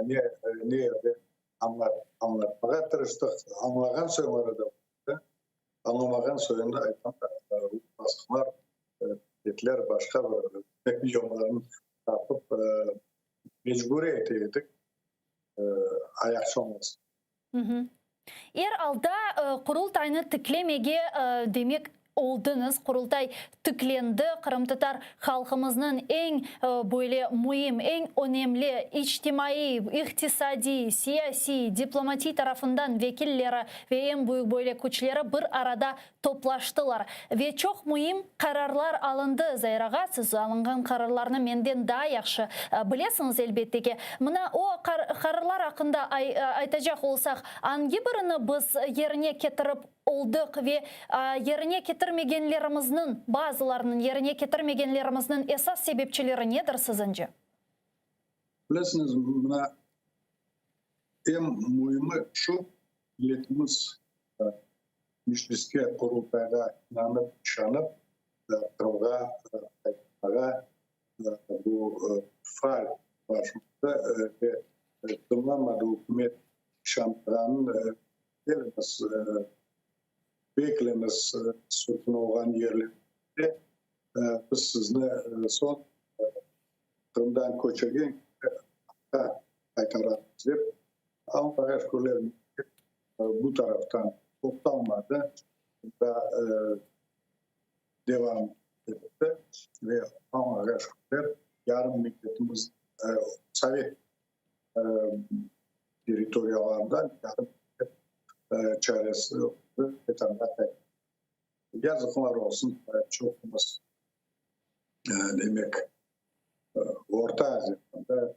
ne ne yerde añlatmağa tırıştıq. Añlağan soyları da oldı, añlamağan soyunda aytam da, basqılar, etler başqa bir yollarını tapıp mecbur ete edik ayaq çalmasın. Er alda Qurultaynı tiklemege, demek, oldıñız. Qurultay tiklendi. Qırımtatar halqımıznıñ eñ böyle müim, eñ önemli içtimaiy, iqtisadiy, siyasiy, diplomatiy tarafından vekilleri ve eñ büyük böyle küçleri bir arada toplaştılar. Ve çoq müim qararlar alındı. Zair ağa, siz alınğan qararlarnı menden daa yahşı bilesiñiz, elbette ki. Mına o qararlar aqqında aytacaq olsaq, angi birini biz yerine ketirip oldıq ve yerine ketirmegenlerimizniñ, bazılarınıñ yerine ketirmegenlerimizniñ esas sebepçileri nedir siziñce? Bilesiñiz, mına eñ müimi şu, milletimiz Mecliske, Qurultayğa inanıp, işanıp, Qırımğa qaytmağa bu faal başladı ve diñlamadı ükümet işandırğanın Keliniz, bekleniz sürgün olğan yerlerde, biz sizni soñ Qırımdan köçürgen aqta qaytaramız dep, Allağa şükürler, bu taraftan toqtalmadı da devam etti ve Allağa şükürler, yarım milletimiz sovet territoriyalarından yarım millet çaresi oldı, Vatanğa qayttı. Yazıqlar olsun, çoqumız, demek, Orta Aziyada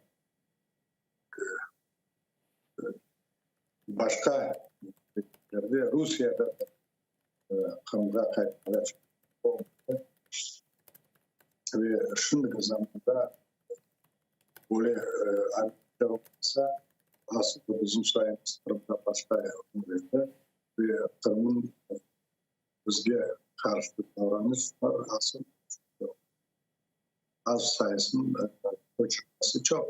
başqa memleketlerde, Rusiyada da Qırımğa qaytmağa olmadı. Ve şimdiki zamanda böyle areketler olmasa, aslında bizim sayımız Qırımda başqa olur edi ve Qırımnıñ bizge qarşı davranışlar asıl. Az sayısınıñ köçürmesi çoq.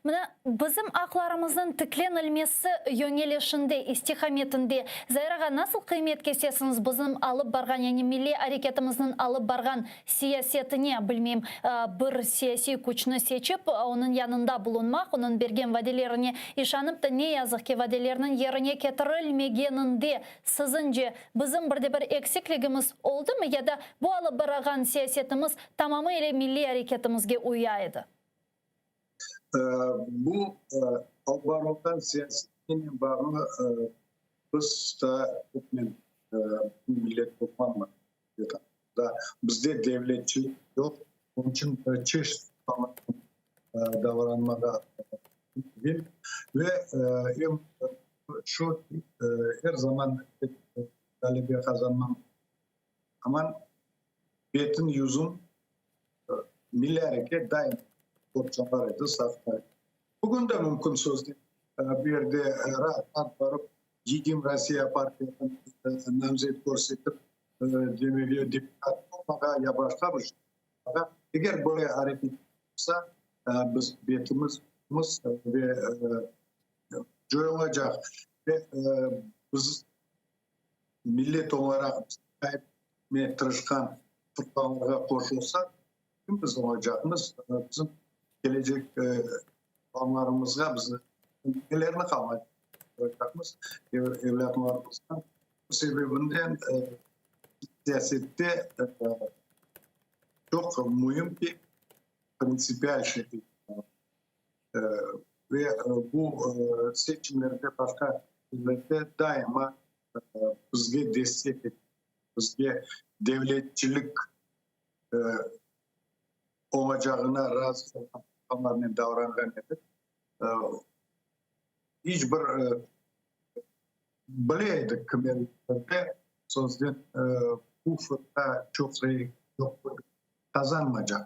Mına, bizim aqlarımıznıñ tiklenilmesi yöñelişinde, istiqametinde, Zair ağa, nasıl qıymet kesesiñiz bizim alıp barğan, yani milliy areketimizniñ alıp barğan siyasetine, bilmeyim, bir siyasiy küçni seçip, onıñ yanında bulunmaq, onıñ bergen vadelerine işanıp da, ne yazıq ki, vadelerniñ yerine ketirilmegeninde, siziñce, bizim bir de bir eksikligimiz oldımı ya da bu alıp barğan siyasetimiz tamamı ile milliy areketimizge uya edi? Bu alıp barılğan siyasetnen bağlı biz daa hukmen millet toplanmadı. Bizde devletçilik yoq, onıñ içün çeşit davranmağa mümkün. Ve em şu er zaman ğalebe qazanmam, aman betin, yüzün milliy areket daim qorçalar edi, saqlar edi. Bugün de mümkün sözde bu yerde raat-raat barıp Yedim Rossiya partiyasına namzet körsetip demege, deputat olmağa ya başqa bir şey yapmağa. Eger böyle areket olsa, biz betimiz ve coyulacaq ve biz millet olaraq qayd etmege tırışqan fırqalarğa qoşulsaq, kim biz olacaqmız? Bizim kelecek balalarımızğa biz nelerni qaldıracaqmız, evlâtlarımızğa? Bu sebebinden siyasette çoq müim ki, printsipial şekilde ve bu seçimlerde, başqa yerlerde daima bizge destek etken, bizge devletçilik olacağına razı olğan adamlarnen davranğan edik. İç bir bile edik kimerde sözden bu fırqa çoq rey qazanmaycaq.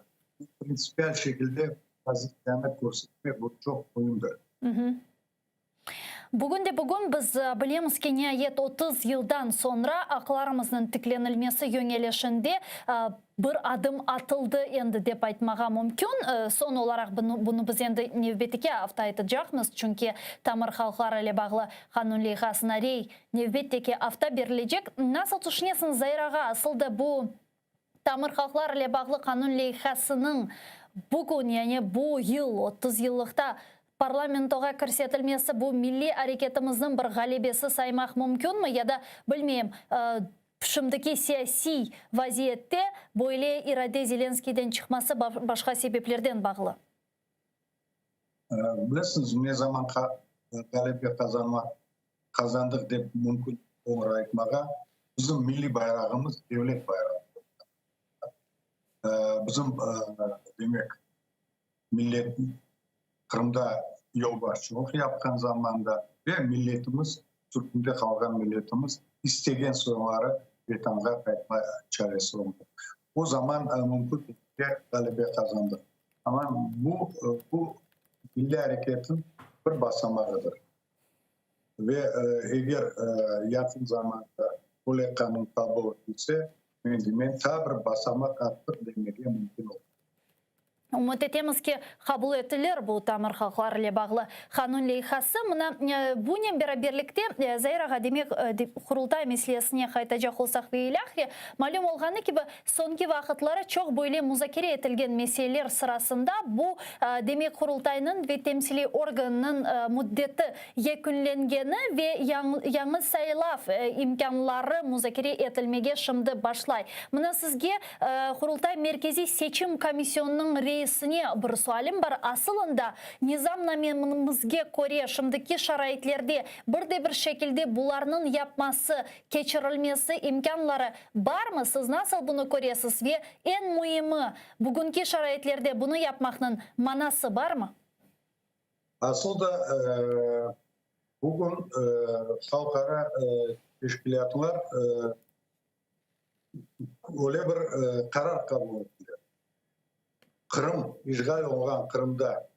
Printsipial şekilde pozitsiyanı körsetmek bu çoq müimdir. Bugün de bugün biz bilemiz ki, niayet 30 yıldan soñra aqlarımıznıñ tiklenilmesi yöñelişinde bir adım atıldı endi dep aytmağa mümkün. Soñ olaraq bunı biz endi nevbetteki afta aytacaqmız, çünki tamır halqlar ile bağlı qanun leyhasına rey nevbetteki afta berilecek. Nasıl tüşünesiñiz, Zair ağa, asıl da bu Tamır halqlar ile bağlı qanun leyhasınıñ bugün, yani bu yıl, 30 yıllıqta parlamentoğa kirsetilmesi bu milliy areketimizniñ bir ğalebesi saymaq mümkünmi ya da, bilmeyim, şimdiki siyasiy vaziyette böyle irade Zelenskiyden çıqması başqa sebeplerden bağlı? Bilesiñiz, ne zaman ğalebe qazanmaq, qazandıq dep mümkün olur aytmağa, bizim milliy bayrağımız devlet bayrağı oldı. Bizim, demek, millet Qırımda yolbaşçılıq yapqan zamanda ve milletimiz, sürgünde qalğan milletimiz istegen soyları Vetanğa qaytma çaresi oldı. O zaman mümkün ğalebe qazandıq. Amma bu, bu milliy areketniñ bir basamağıdır. Ve eger yaqın zamanda böyle qanun qabul etilse, men deymen, taa bir basamaq arttıq demege mümkün olur. Ümüt etemiz ki, qabul etilir bu tamır halqlar ile bağlı qanun leyhası. Mına, bunen beraberlikte, Zair ağa, demek, Qurultay meselesine qaytacaq olsaq ve ilâhre, malüm olğanı kibi, Soñki vaqıtları çoq böyle muzakere etilgen meseleler sırasında bu, demek, Qurultaynıñ ve temsiliy organınıñ müddeti yekünlengeni ve yañı saylav imkânları muzakere etilmege şimdi başlay. Mına sizge, Qurultay Merkeziy seçim komisyonınıñ reisine bir sualim bar. Asılında, nizamnamemizge köre, şimdiki şaraitlerde bir de bir şekilde bularnıñ yapması, keçirilmesi imkânları barmı, siz nasıl bunı köresiz ve eñ müimi, bugünki şaraitlerde bunı yapmaqnıñ manası barmı? Asıl da, bugün halqara teşkilâtlar öyle bir qarar qabul ettiler, Qırım, işğal olunğan Qırımda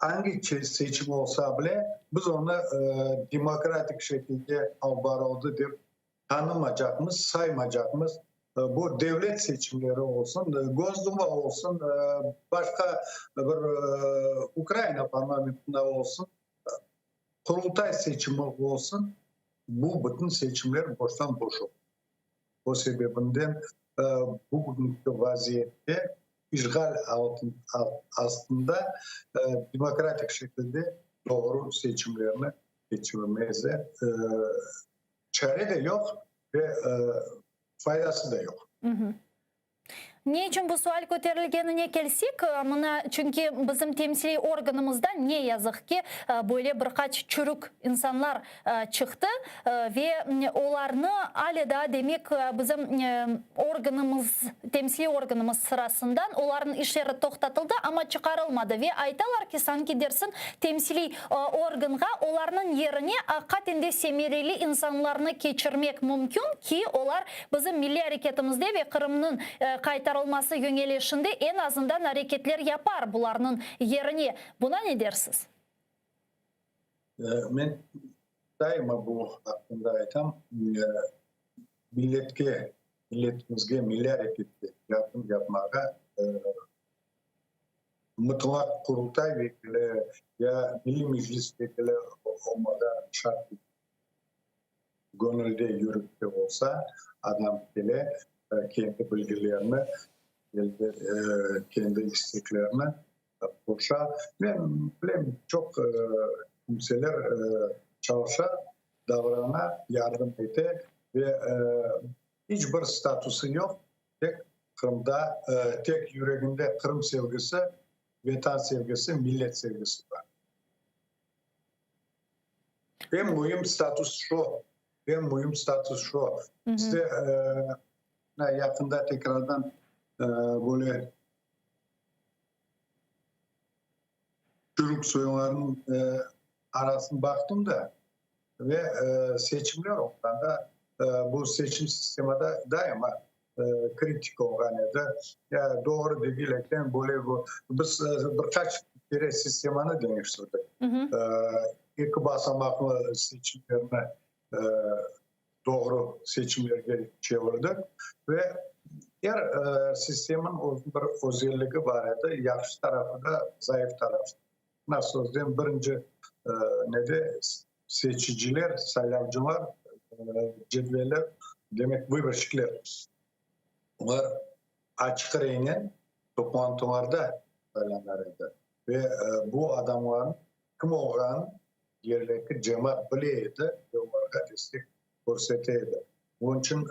Angi seçim olsa bile, biz onı demokratik şekilde alıp barıldı dep tanımacaqmız, saymacaqmız. Bu devlet seçimleri olsun, Gosduma olsun, başqa bir Ukraina parlamentinde olsun, Qurultay seçimi olsun, bu bütün seçimler boştan boş olur. O sebebinden bugünki vaziyette işğal astında demokratik şekilde doğru seçimlerni keçirmeze çare de yoq ve faydası da yoq. Ne içün bu sual köterilgenine kelsek, mına, çünki bizim temsiliy organımızda, ne yazıq ki, böyle bir qaç çürük insanlar çıqtı ve olarnı ale daa, demek, bizim organımız, temsiliy organımız sırasından olarnıñ işleri toqtatıldı, amma çıqarılmadı ve aytalar ki, sanki dersin, temsiliy organğa olarnıñ yerine aqiqaten de semereli insanlarnı keçirmek mümkün ki, olar Bizim milliy areketimizde ve Qırımnıñ qaytarılması yöñelişinde eñ azından areketler yapar bularnıñ yerine. Buna ne dersiz? Men daima bu aqqında aytam, milletke, milletimizge, milliy areketke yardım yapmağa mıtlaq Qurultay vekili ya Milliy Meclis vekili olmağa şart degil. Göñülde yürükte olsa, adam kele, kendi bilgilerini, kendi isteklerini qoşa. Men bilem, çoq kimseler çalışa, davrana, yardım ete ve iç bir statusı yoq, tek Qırımda, tek yüreginde Qırım sevgisi, Vetan sevgisi, millet sevgisi bar. Eñ müim status şo, eñ müim status şo. Bizde yaqında tekrardan böyle çürük soylarnıñ arasını baqtım da ve seçimler olğanda bu seçim sistemada daima kritik olğan edi. Ya doğru degil eken, böyle bu. Biz bir qaç kere sistemanı deñiştirdik. Eki basamaqlı seçimlerni doğru seçimlerge çevirdik. Ve er sistemanıñ özüniñ bir özelligi bar edi, yahşı tarafı da, zayıf tarafı da. Nasıl desem, birinci nede seçiciler, saylavcılar, cedveller, demek, vıborşçikler, olar açıq reynen toplantılarda saylanar edi. Ve bu adamlarnıñ kim olğanın yerdeki cemaat bile edi ve olarğa destek körsete edi. Onıñ içün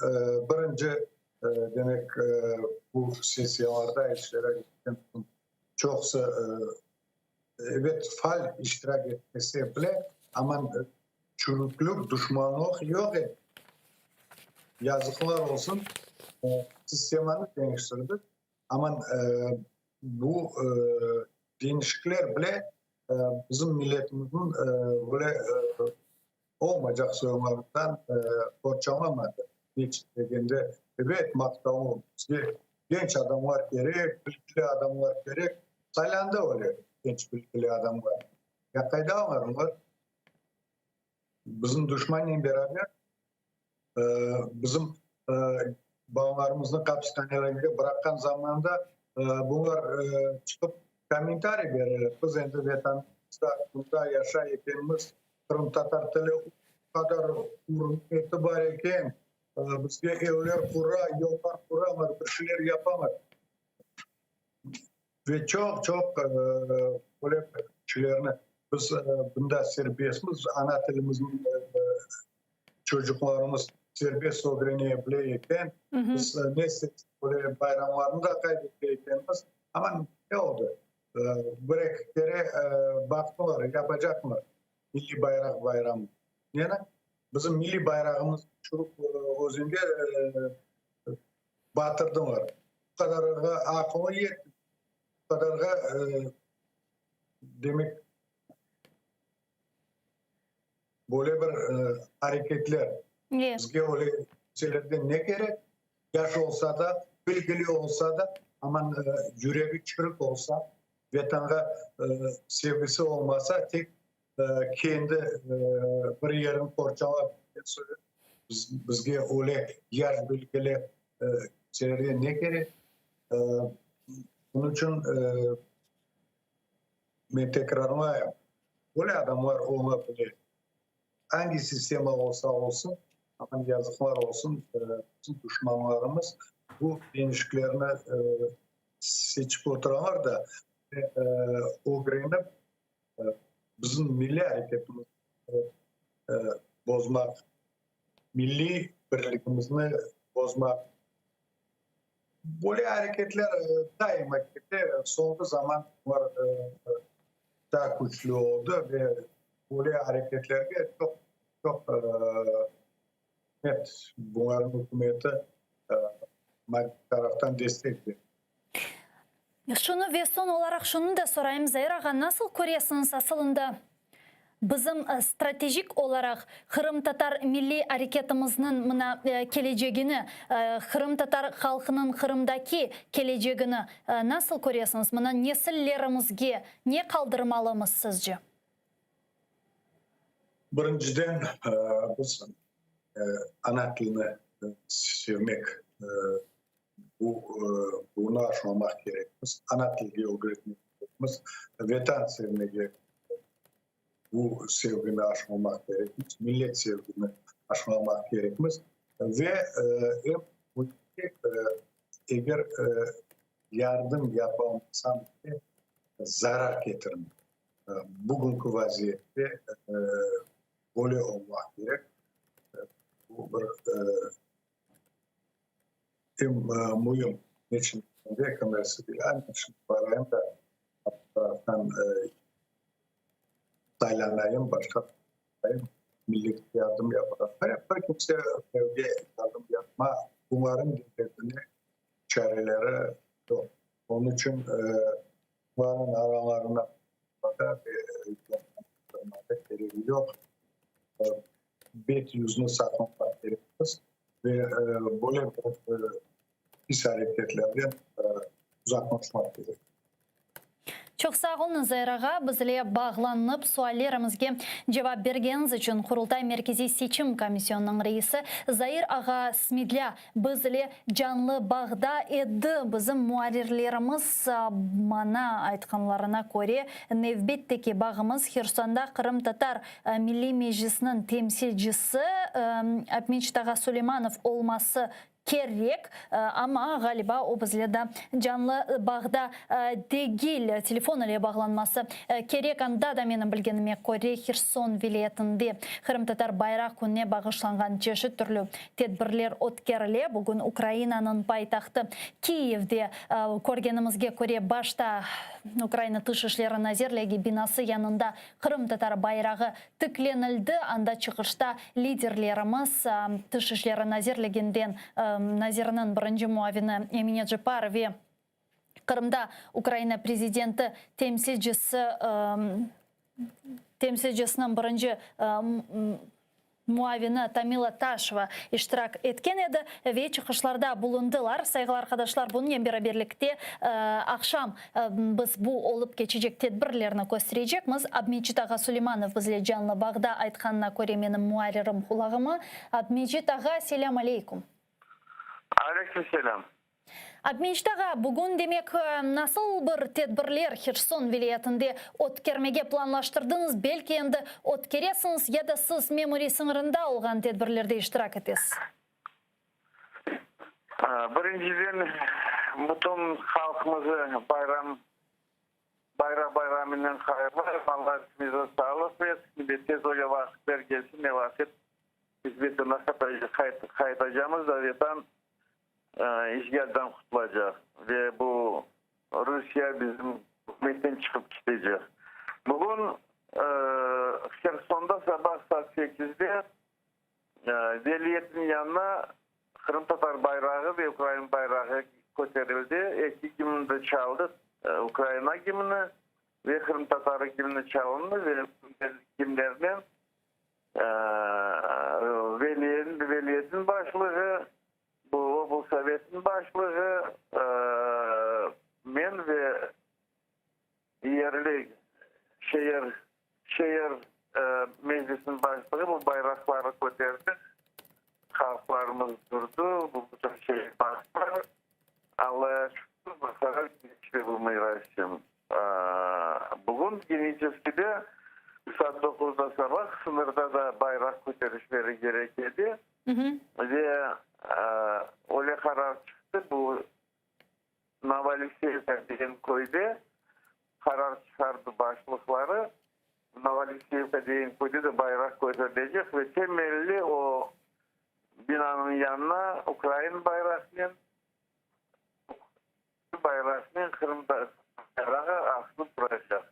birinci, demek, bu sessiyalarda iştirak etken çoqusı, ebet, faal iştirak etmese bile, amma çürüklük, duşmanlıq yoq edi. Yazıqlar olsun, sistemanı deñiştirdik, amma bu deñişikler bile bizim milletimizniñ böyle olmaycaq soyunlarından qorçalamadı. Niçün degende, ebet, maqtavlı, bizge genç adamlar kerek, bilgili adamlar kerek. Saylandı öyle genç, bilgili adamlar. Ya qayda olar? Olar bizim duşmannen beraber bizim balalarımıznı hapishanelerge bıraqqan zamanda bunlar çıqıp kommentariy bereler, biz endi Vetanımızda bunda yaşay ekenmiz, qırımtatar tili o qadar ürmeti bar eken, bizge evler qura, yollar quralar, bir şeyler yapalar. Ve çoq-çoq böyle şeylerni biz bunda serbestmiz, ana tilimizni çocuqlarımız serbest ögrene bile eken, biz ne istesek böyle bayramlarnı da qayd ete ekenmiz. Amma ne oldı? Bir-eki kere baqtılar, yapacaqlar milliy bayraq bayramı. Neni? Bizim milliy bayrağımıznı uçurıp özenge batırdılar. Bu qadarğa aqılı yetmey, bu qadarğa, demek, böyle bir areketler. Bizge öyle kimselerden ne kerek? Yaş olsa da, bilgili olsa da, amma yüregi çürük olsa, Vetanğa sevgisi olmasa, tek kendi bir yerini qorçalap, bizge öyle yaş, bilgili. Kimselerge ne kerek? Bunıñ içün men tekrarlayım, böyle adamlar ola bile. Angi sistema olsa olsun, amma yazıqlar olsun, bizim duşmanlarımız bu deñişiklerni seçip oturalar da ve ögrenip bizim milliy areketimizni bozmaq, milliy birligimizni bozmaq. Böyle areketler daima kete, soñki zaman bular daa küçlü oldı ve böyle areketlerge çoq, çoq ükümet, bularnıñ ükümeti maddiy taraftan destek bere. Şunı ve soñ olaraq şunı da sorayım, Zair ağa, nasıl köresiñiz, asılında bizim stratejik olaraq qırımtatar milliy areketimizniñ mına kelecegini, qırımtatar halqınıñ Qırımdaki kelecegini nasıl köresiñiz? Mına nesillerimizge ne qaldırmalımız sizce? Birinciden, biz ana tilini sevmek Bu, bunı aşılamaq kerekmiz, ana tilge ögretmek kerekmiz, Vetan sevmege, bu sevgini aşılamaq kerekmiz, millet sevgini aşılamaq kerekmiz. Ve em eger yardım yapalmasam bile, zarar ketirmek. Bugünki vaziyette böyle olmaq kerek. Bu bir Em müim, neçün degende, kimisi dey, a, men şimdi barayım da, bu taraftan saylanayım, başqa barayım, milletke yardım yaparım. Bir kimse birevge yardım yapma, bunlarıñ devletine çareleri yoq. Onıñ içün bunlarıñ aralarına keregi yoq. Bet yüzni saqlamaq kerekmiz ve böyle bir pis areketlerden uzaqlaşmaq kerek. Çoq sağ oluñız, Zair ağa, bizle bağlanıp, suallerimizge cevap bergeniñiz içün. Qurultay Merkeziy seçim komisyonınıñ reisi Zair ağa Smedlâ bizle canlı bağda edi. Bizim muarrirlerimiz maña aytqanlarına köre, nevbetteki bağımız Hersonda qırımtatar Milliy Meclisniñ temsilcisi Abmecit ağa Suleymanov olması kerek, amma, ğaliba, o bizle da canlı bağda degil, telefon ile bağlanması kerek. Anda da, menim bilgenime köre, Herson vilâyetinde Qırımtatar bayraq kününe bağışlanğan çeşit türlü tedbirler ötkerile. Bugün Ukrainanıñ paytahtı Kiyevde, körgenimizge köre, başta Ukraina Tış işleri nazirligi binası yanında Qırımtatar bayrağı tiklenildi, anda çıqışta liderlerimiz, Tış işleri nazirliginden naziriniñ birinci muavini Emine Ceppar ve Qırımda Ukraina prezidenti temsilcisi temsilcisiniñ birinci muavini Tamila Taşeva iştirak etken edi ve çıqışlarda bulundılar. Sayğılı arqadaşlar, bunıñnen beraberlikte aqşam biz bu olıp keçecek tedbirlerni kösterecekmiz. Abmecit ağa Suleymanov bizle canlı bağda, aytqanına köre menim muarririm qulağıma. Abmecit ağa, selâm aleykum. Aleyküm selâm. Abmecit ağa, bugün, demek, nasıl bir tedbirler Herson vilâyetinde ötkermege planlaştırdıñız, belki endi ötkeresiñiz ya da siz memuriy sıñırında olğan tedbirlerde iştirak etesiz? Birinciden, bütün halqımızı bayram, Bayraq bayramınen hayırlayım, Alla epimizge sağlıq bersin ve tez öyle vaqıtler kelsin, ne vaqıt biz Vetanğa qaytacamız da Vetan işğaldan qutulacaq ve bu Rusiye bizim ükümetten çıqıp ketecek. Bugün Hersonda sabah saat sekizde veliyetniñ yanına qırımtatar bayrağı ve ukrain bayrağı köterildi, eki gimn de çaldı, Ukraina gimni ve qırımtatar gimni çalındı ve gimnlernen Veliyetniñ başlığı, bu oblsovetniñ başlığı, men ve yerli şeer şeer meclisiniñ başlığı bu bayraqları köterdik, halqlarımız turdı, bu bütün şey baqtılar. merasim. Bugün Geniçeskide saat doquzda sabah sıñırda da bayraq köterişleri kerek edi. Ve öyle qarar çıqtı, bu Novoalekseyevka degen köyde qarar çıqardı başlıqları, Novoalekseyevka degen köyde de bayraq köterilecek ve temelli o binanıñ yanına ukrain bayraqnen, bayraqnen Qırım bayrağı asılıp turacaq.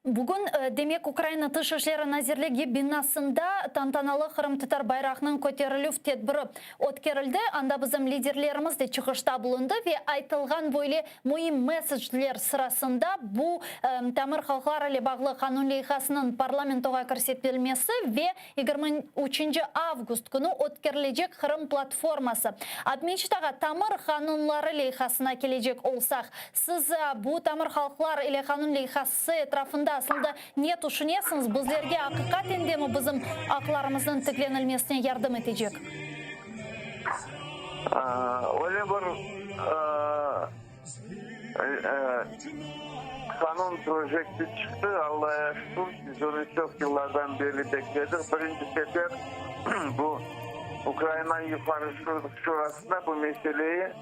Bugün, demek, Ukraina Tış işleri nazirligi binasında tantanalı qırımtatar bayrağınıñ köterilüv tedbiri ötkerildi. Anda bizim liderlerimiz de çıqışta bulundı ve aytılğan böyle müim mesecler sırasında bu tamır halqlar ile bağlı qanun leyhasınıñ parlamentoğa kirsetilmesi ve 23 avgust künü ötkerilecek Qırım platforması. Abmecit ağa, tamır qanunları leyhasına kelecek olsaq, siz bu tamır halqlar ile qanun leyhası etrafında aslında ne tüşünesiñiz? Bizlerge aqiqaten demi bizim aqlarımıznıñ tiklenilmesine yardım etecek? Öyle bir Qanun projekti çıqtı, Allağa şükür, biz onı çoq yıllardan berli bekledik. Birinci sefer bu Ukraina Yuqarı Şurasında bu meseleyi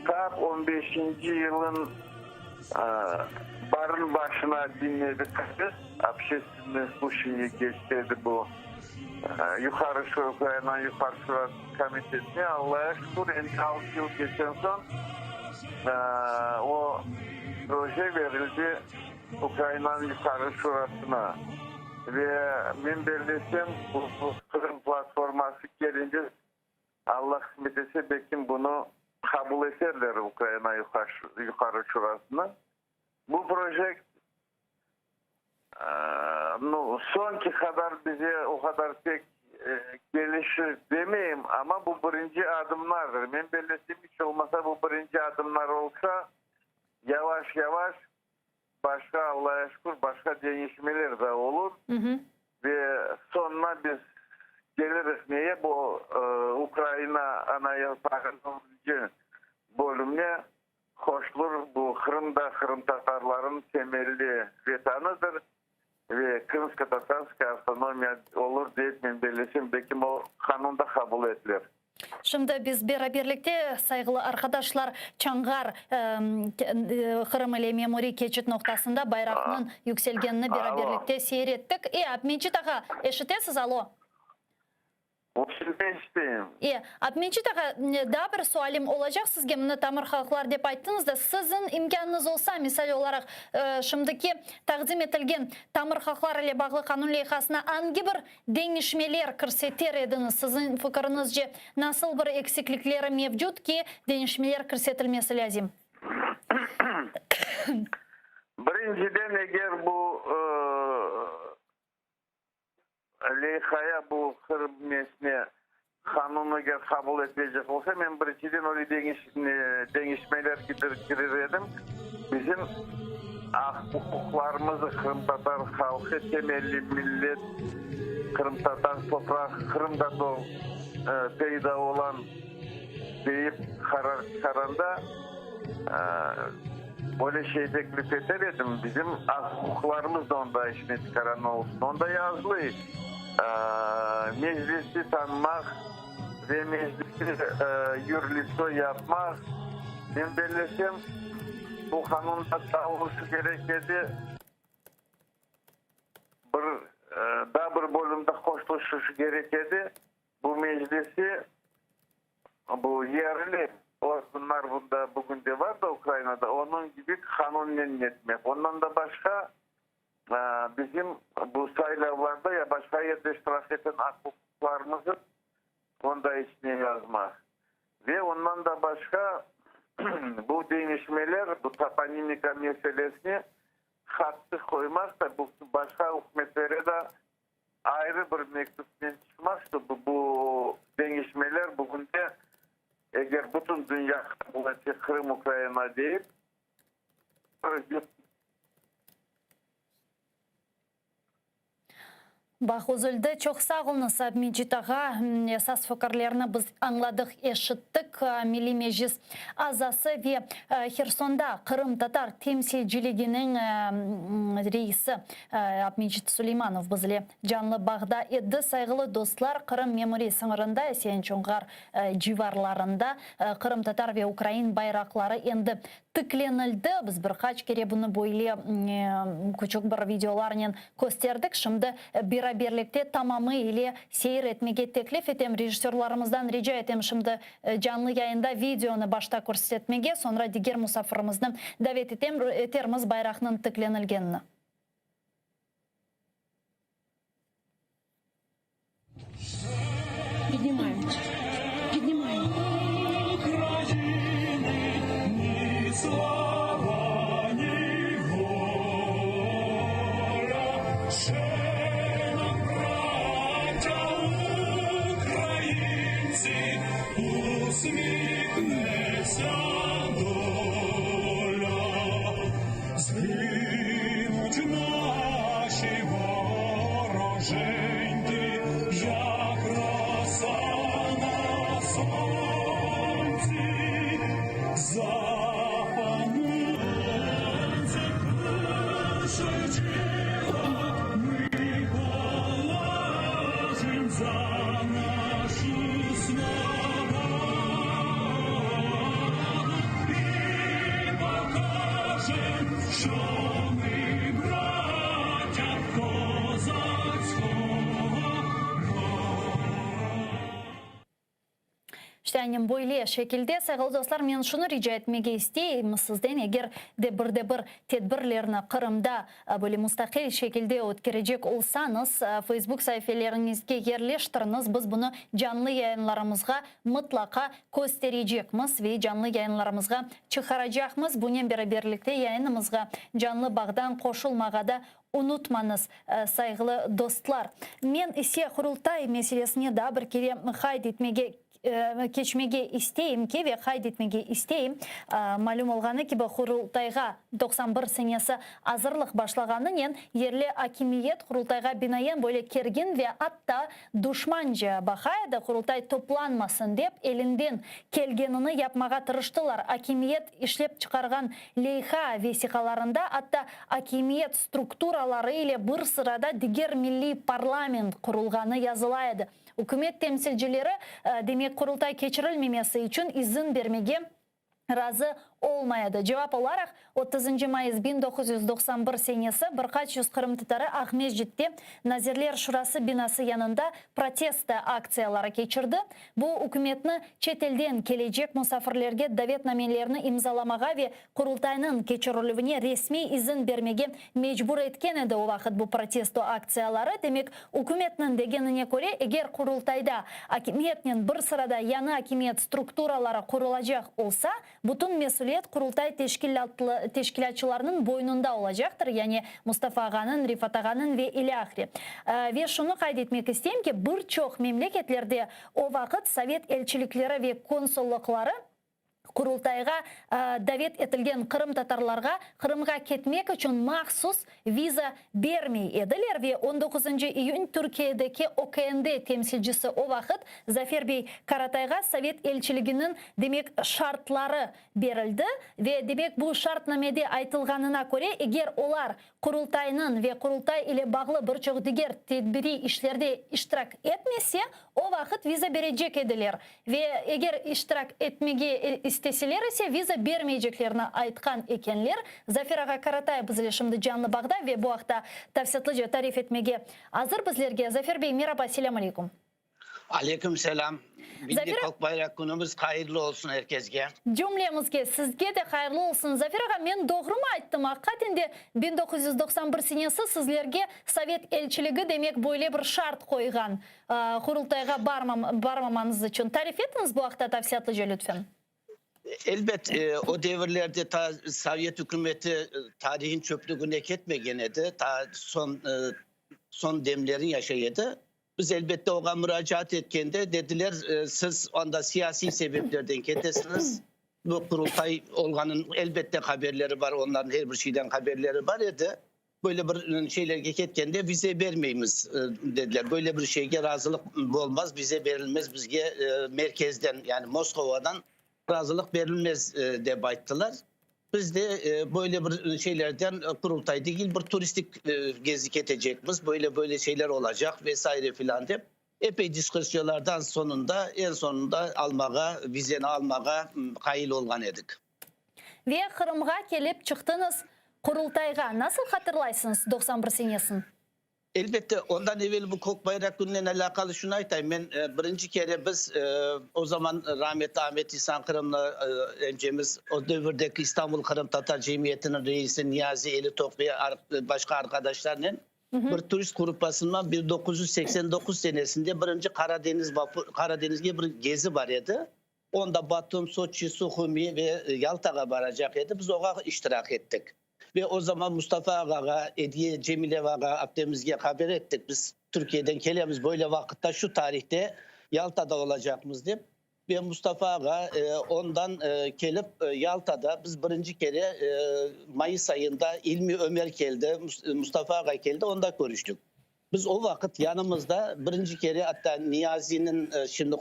tap on beşinci yılın barın başına diñledik biz, общественное слушание keçti edi bu Yuqarı Şura, Ukraina Yuqarı Şurası komitetine. Allağa şükür, endi altı yıl keçen soñ o proje berildi Ukrainanıñ Yuqarı Şurasına. Ve men bellesem, bu Qırım platforması kelince, Allah qısmet etse, belkim bunı qabul eterler Ukraina Yuqarı Şurasına. Bu projekt Nu, soñki qadar bize o qadar pek kelişir demeyim, amma bu birinci adımlardır. Men bellesem, iç olmasa bu birinci adımlar olsa, yavaş-yavaş başqa, Allağa şükür, başqa deñişmeler de olur. Ve soñuna biz kelirik neye, bu Ukraina Anayasasınıñ bölümine Hoşlur, bu Qırım da qırımtatarlarnıñ temelli vetanıdır ve Krımsko-tatarskaya avtonomiya olur dep men bellesem, belkim o qanun da qabul etilir. Şimdi biz beraberlikte, sayğılı arqadaşlar, Çanğar, Qırım ile memuriy keçit noqtasında bayraqnıñ yükselgenini beraberlikte seyir ettik. E, Abmecit ağa, eşitesiz, alo? Şimdi eşiteyim. E, Abmecit ağa, daa bir sualim olacaq sizge, mına tamır halqlar dep ayttıñız da, siziñ imkânıñız olsa, misal olaraq, şimdiki taqdim etilgen tamır halqlar ile bağlı qanun leyhasına angi bir deñişmeler kirseter ediñiz? Siziñ fikiriñizce, nasıl bir eksiklikleri mevcut ki, deñişmeler kirsetilmesi lâzim? Birinciden, eger bu Leyhaya bu Qırım nesine qanun eger qabul etilecek olsa, men birinciden öyle deñişmeler kirer edim, bizim aq-uquqlarımızı, qırımtatar halqı temelli millet, qırımtatar topraq Qırımda peyda olan deyip qarar çıqaranda, Böyle şey teklif eter edim, bizim aq-uquqlarımız da onda işine çıqaran olsun. Onda yazılı, Meclisni tanımaq ve Meclisni yürlitso yapmaq. Men bellesem, bu qanunda daa oluşu kerek edi, bir, daa bir bölümde qoşuluşu kerek edi, bu Meclisi Bu yerli organlar bunda bugün de var da Ukrainada, onıñ kibi qanunnen etmek. Ondan da başqa, bizim bu saylavlarda ya başqa yerde iştirak eten aq-uquqlarımızı onda içine yazmaq. Ve ondan da başqa, bu deñişmeler, bu toponimika meselesine qattı qoymaq da, bu başqa ükümetlere de Ayrı bir mektüpnen çıqmaq, ştobu bu deñişmeler bugünde, eger bütün dünya qabul etse Qırım Ukraina deyip, bir. Bağ üzüldi. Çoq sağ oluñız, Abmecit ağa. Esas fikirlerni biz añladıq, eşittik. Milliy Meclis azası ve Hersonda qırımtatar temsilciliginiñ reisi Abmecit Suleymanov bizle canlı bağda edi. Sayğılı dostlar, Qırım memuriy sıñırında Esen Çonğar civarlarında qırımtatar ve ukrain bayraqları endi Tiklenildi. Biz bir qaç kere bunı böyle küçük bir videolarnen kösterdik. Şimdi beraberlikte tamamı ile seyir etmege teklif etem. Rejissörlarımızdan rica etem şimdi canlı yayında videonı başta körsetmege, soñra diger musafirimizni davet etem, etermiz bayraqnıñ tiklenilgenini. İşte, aynen böyle şekilde, sayğılı dostlar, men şunı rica etmege isteyim sizden, eger de bir de bir tedbirlerni Qırımda böyle mustaqil şekilde ötkerecek olsañız, Facebook saifeleriñizge yerleştiriñiz, biz bunı canlı yayınlarımızğa mıtlaqa kösterecekmiz ve canlı yayınlarımızğa çıqaracaqmız. Bunen beraberlikte yayınımızğa canlı bağdan qoşulmağa da unutmañız, sayğılı dostlar. Men ise Qurultay meselesine daa bir kere qayd etmege keçmege isteyim ki ve qayd etmege isteyim, malüm olğanı kibi, Qurultayğa 91 senesi azırlıq başlağanınen yerli akimiyet Qurultayğa binaen böyle kergin ve atta duşmanca baqa edi, Qurultay toplanmasın dep elinden kelgenini yapmağa tırıştılar. Akimiyet işlep çıqarğan leyha vesiqalarında atta akimiyet strukturaları ile bir sırada diger milliy parlament qurulğanı yazıla edi. Ükümet temsilcileri, demek, Qurultay keçirilmemesi içün izin bermege razı olmay edi. Cevap olaraq, otuzıncı mayıs 1991 senesi bir qaç yüz qırımtatarı Aqmescitte Nazirler Şurası binası yanında protesto aktsiyaları keçirdi. Bu, ükümetni çetelden kelecek musafirlerge davetnamelerini imzalamağa ve Qurultaynıñ keçirilüvine resmiy izin bermege mecbur etken edi o vaqıt bu protesto aktsiyaları. Demek, ükümetniñ degenine köre, eger Qurultayda akimiyetnen bir sırada yañı akimiyet strukturaları qurulacaq olsa, bütün mesüliyet Qurultay teşkilâtçılarınıñ boynunda olacaqtır, yani Mustafa ağanıñ, Refat ağanıñ ve ilâhre. Ve şunı qayd etmek isteyim ki, bir çoq memleketlerde o vaqıt sovet elçilikleri ve konsullıqları, Qurultayğa davet etilgen qırımtatarlarğa Qırımğa ketmek içün mahsus viza bermey ediler ve on doquzıncı iyün Türkiyedeki OKND temsilcisi o vaqıt Zafer bey Karatayğa sovet elçiliginiñ demek şartları berildi ve demek bu şartnamede aytılğanına köre eger olar Qurultaynıñ ve Qurultay ile bağlı bir çoq diger tedbiriy işlerde iştirak etmese, o vaqıt viza berecek ediler ve eger iştirak etmege isteseler ise, viza bermeyceklerini aytqan ekenler. Zafer ağa Karatay bizle şimdi canlı bağda ve bu aqta tafsilâtlıca tarif etmege azır bizlerge. Zafer bey, meraba, selâm aleyküm. Aleyküm selâm. Milliy Halq Bayraq künümiz hayırlı olsun er kesge. Cümlemizge, sizge de hayırlı olsun. Zafer ağa, men doğrumı ayttım, aqiqaten de 1991 senesi sizlerge Sovet elçiligi demek böyle bir şart qoyğan, Qurultayğa barmamañız içün. Tarif etiñiz bu aqta tafsilâtlıca lütfen. Elbet, o devirlerde ta Sovet ükümeti tarihin çöplügine ketmegen edi, ta soñ soñ demlerini yaşay edi. Biz, elbette, oña muracaat etkende, dediler, siz anda siyasiy sebeplerden ketesiñiz, bu Qurultay olğanın, elbette, haberleri bar, onların her bir şeyden haberleri bar edi. Böyle bir şeylerge ketkende vize bermeymiz, dediler. Böyle bir şeyge razılıq olmaz, vize berilmez bizge merkezden, yani Moskovadan razılıq berilmez, dep ayttılar. Biz de böyle bir şeylerden Qurultay degil, bir turistik gezi ketecekmiz, böyle-böyle şeyler olacaq ve saire filan dep, epey diskussiolardan soñunda, eñ soñunda almağa, vizeni almağa qail olğan edik. Ve Qırımğa kelip çıqtıñız Qurultayğa. Nasıl hatırlaysıñız 91 senesini? Elbette, ondan evel bu Kök bayraq kününen alâqalı şunı aytayım, men birinci kere biz o zaman rametli Amet İhsan Qırımlı emcemiz, o devirdeki İstanbul qırımtatar cemiyetiniñ reisi Niyazi Elitok ve başqa arqadaşlarnen bir turist gruppasından 1989 senesinde birinci Qaradeniz vapur, Qaradenizge bir gezi bar edi. Onda Batum, Soçi, Suhumi ve Yaltağa baracaq edi, biz oğa iştirak ettik. Ve o zaman Mustafa ağağa, Ediye Cemilevağa, aptemizge haber ettik, biz Türkiyeden kelemiz, böyle vaqıtta, şu tarihte Yaltada olacaqmız dep. Ve Mustafa ağa ondan kelip Yaltada biz birinci kere mayıs ayında İlmi Ömer keldi, Mustafa ağa keldi, onda körüştik. Biz o vaqıt yanımızda birinci kere atta Niyaziniñ şimdi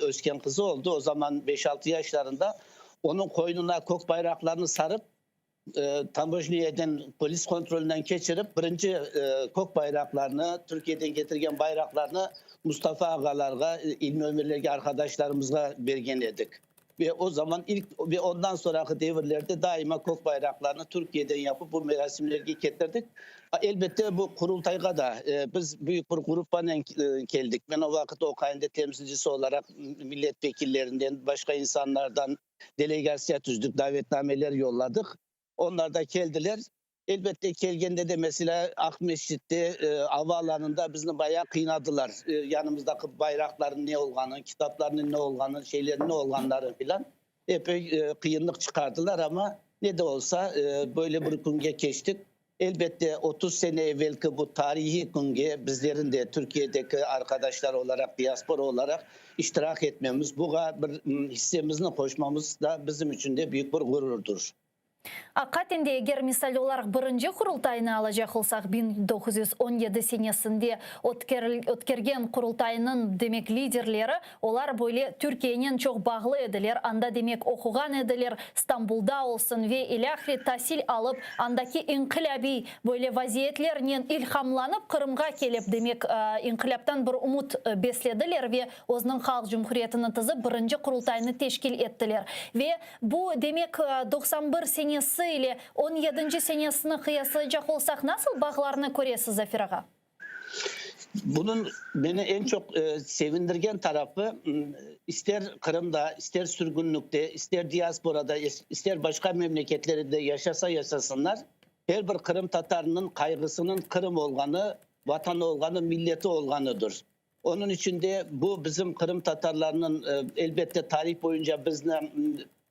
ösken qızı oldı, o zaman beş-altı yaşlarında, onıñ qoynuna kök bayraqlarnı sarıp, tamojniyeden polis kontrolinden keçirip, birinci kök bayraqlarnı, Türkiyeden ketirgen bayraqlarnı Mustafa ağalarğa, İlmi Ömerlerge, arqadaşlarımızğa bergen edik. Ve o zaman ilk ve ondan sonraki devirlerde daima kök bayraqlarnı Türkiyeden yapıp bu merasimlerge ketirdik. Elbette bu Qurultayğa da biz büyük bir gruppanen keldik. Men o vaqıt OKND temsilcisi olaraq millet vekillerinden, başqa insanlardan delegatsiya tüzdük, davetnameler yolladıq. Onlar da keldiler. Elbette, kelgende de, meselâ, Aqmescitte, ava alanında bizni bayağı qıynadılar. Yanımızdaki bayraqlarnıñ ne olğanı, kitaplarnıñ ne olğanı, şeylerniñ ne olğanları filan epey qıyınlıq çıqardılar, amma ne de olsa, böyle bir künge keçtik. Elbette, 30 sene evelki bu tarihiy künge bizlerin de Türkiyedeki arqadaşlar olaraq, diaspora olaraq iştirak etmemiz, buğa bir hissemizni qoşmamız da bizim içün de büyük bir ğururdır. Aqiqaten de, eger misal olaraq birinci Qurultaynı alacaq olsaq, 1917 senesinde ötkergen Qurultaynıñ, demek, liderleri, olar böyle Türkiyenen çoq bağlı ediler, anda, demek, oquğan ediler, Stambulda olsun ve ilâhre tasil alıp, andaki inqilâbiy böyle vaziyetlernen ilhamlanıp, Qırımğa kelip, demek, inqilâptan bir ümüt beslediler ve özüniñ Halq Cumhuriyetini tizip, birinci Qurultaynı teşkil ettiler. Ve Bu, demek, 91 senesi ile on yedinci senesini qıyaslaycaq olsaq, nasıl bağlarnı köresiz, Zafer ağa? Bunıñ meni eñ çoq sevindirgen tarafı, ister Qırımda, ister sürgünlikte, ister diasporada, ister başqa memleketlerinde yaşasa yaşasınlar, her bir qırımtatarnıñ qayğısınıñ Qırım olğanı, Vatanı olğanı, milleti olğanıdır. Onıñ içün de bu bizim qırımtatarlarnıñ, elbette, tarih boyunca bizni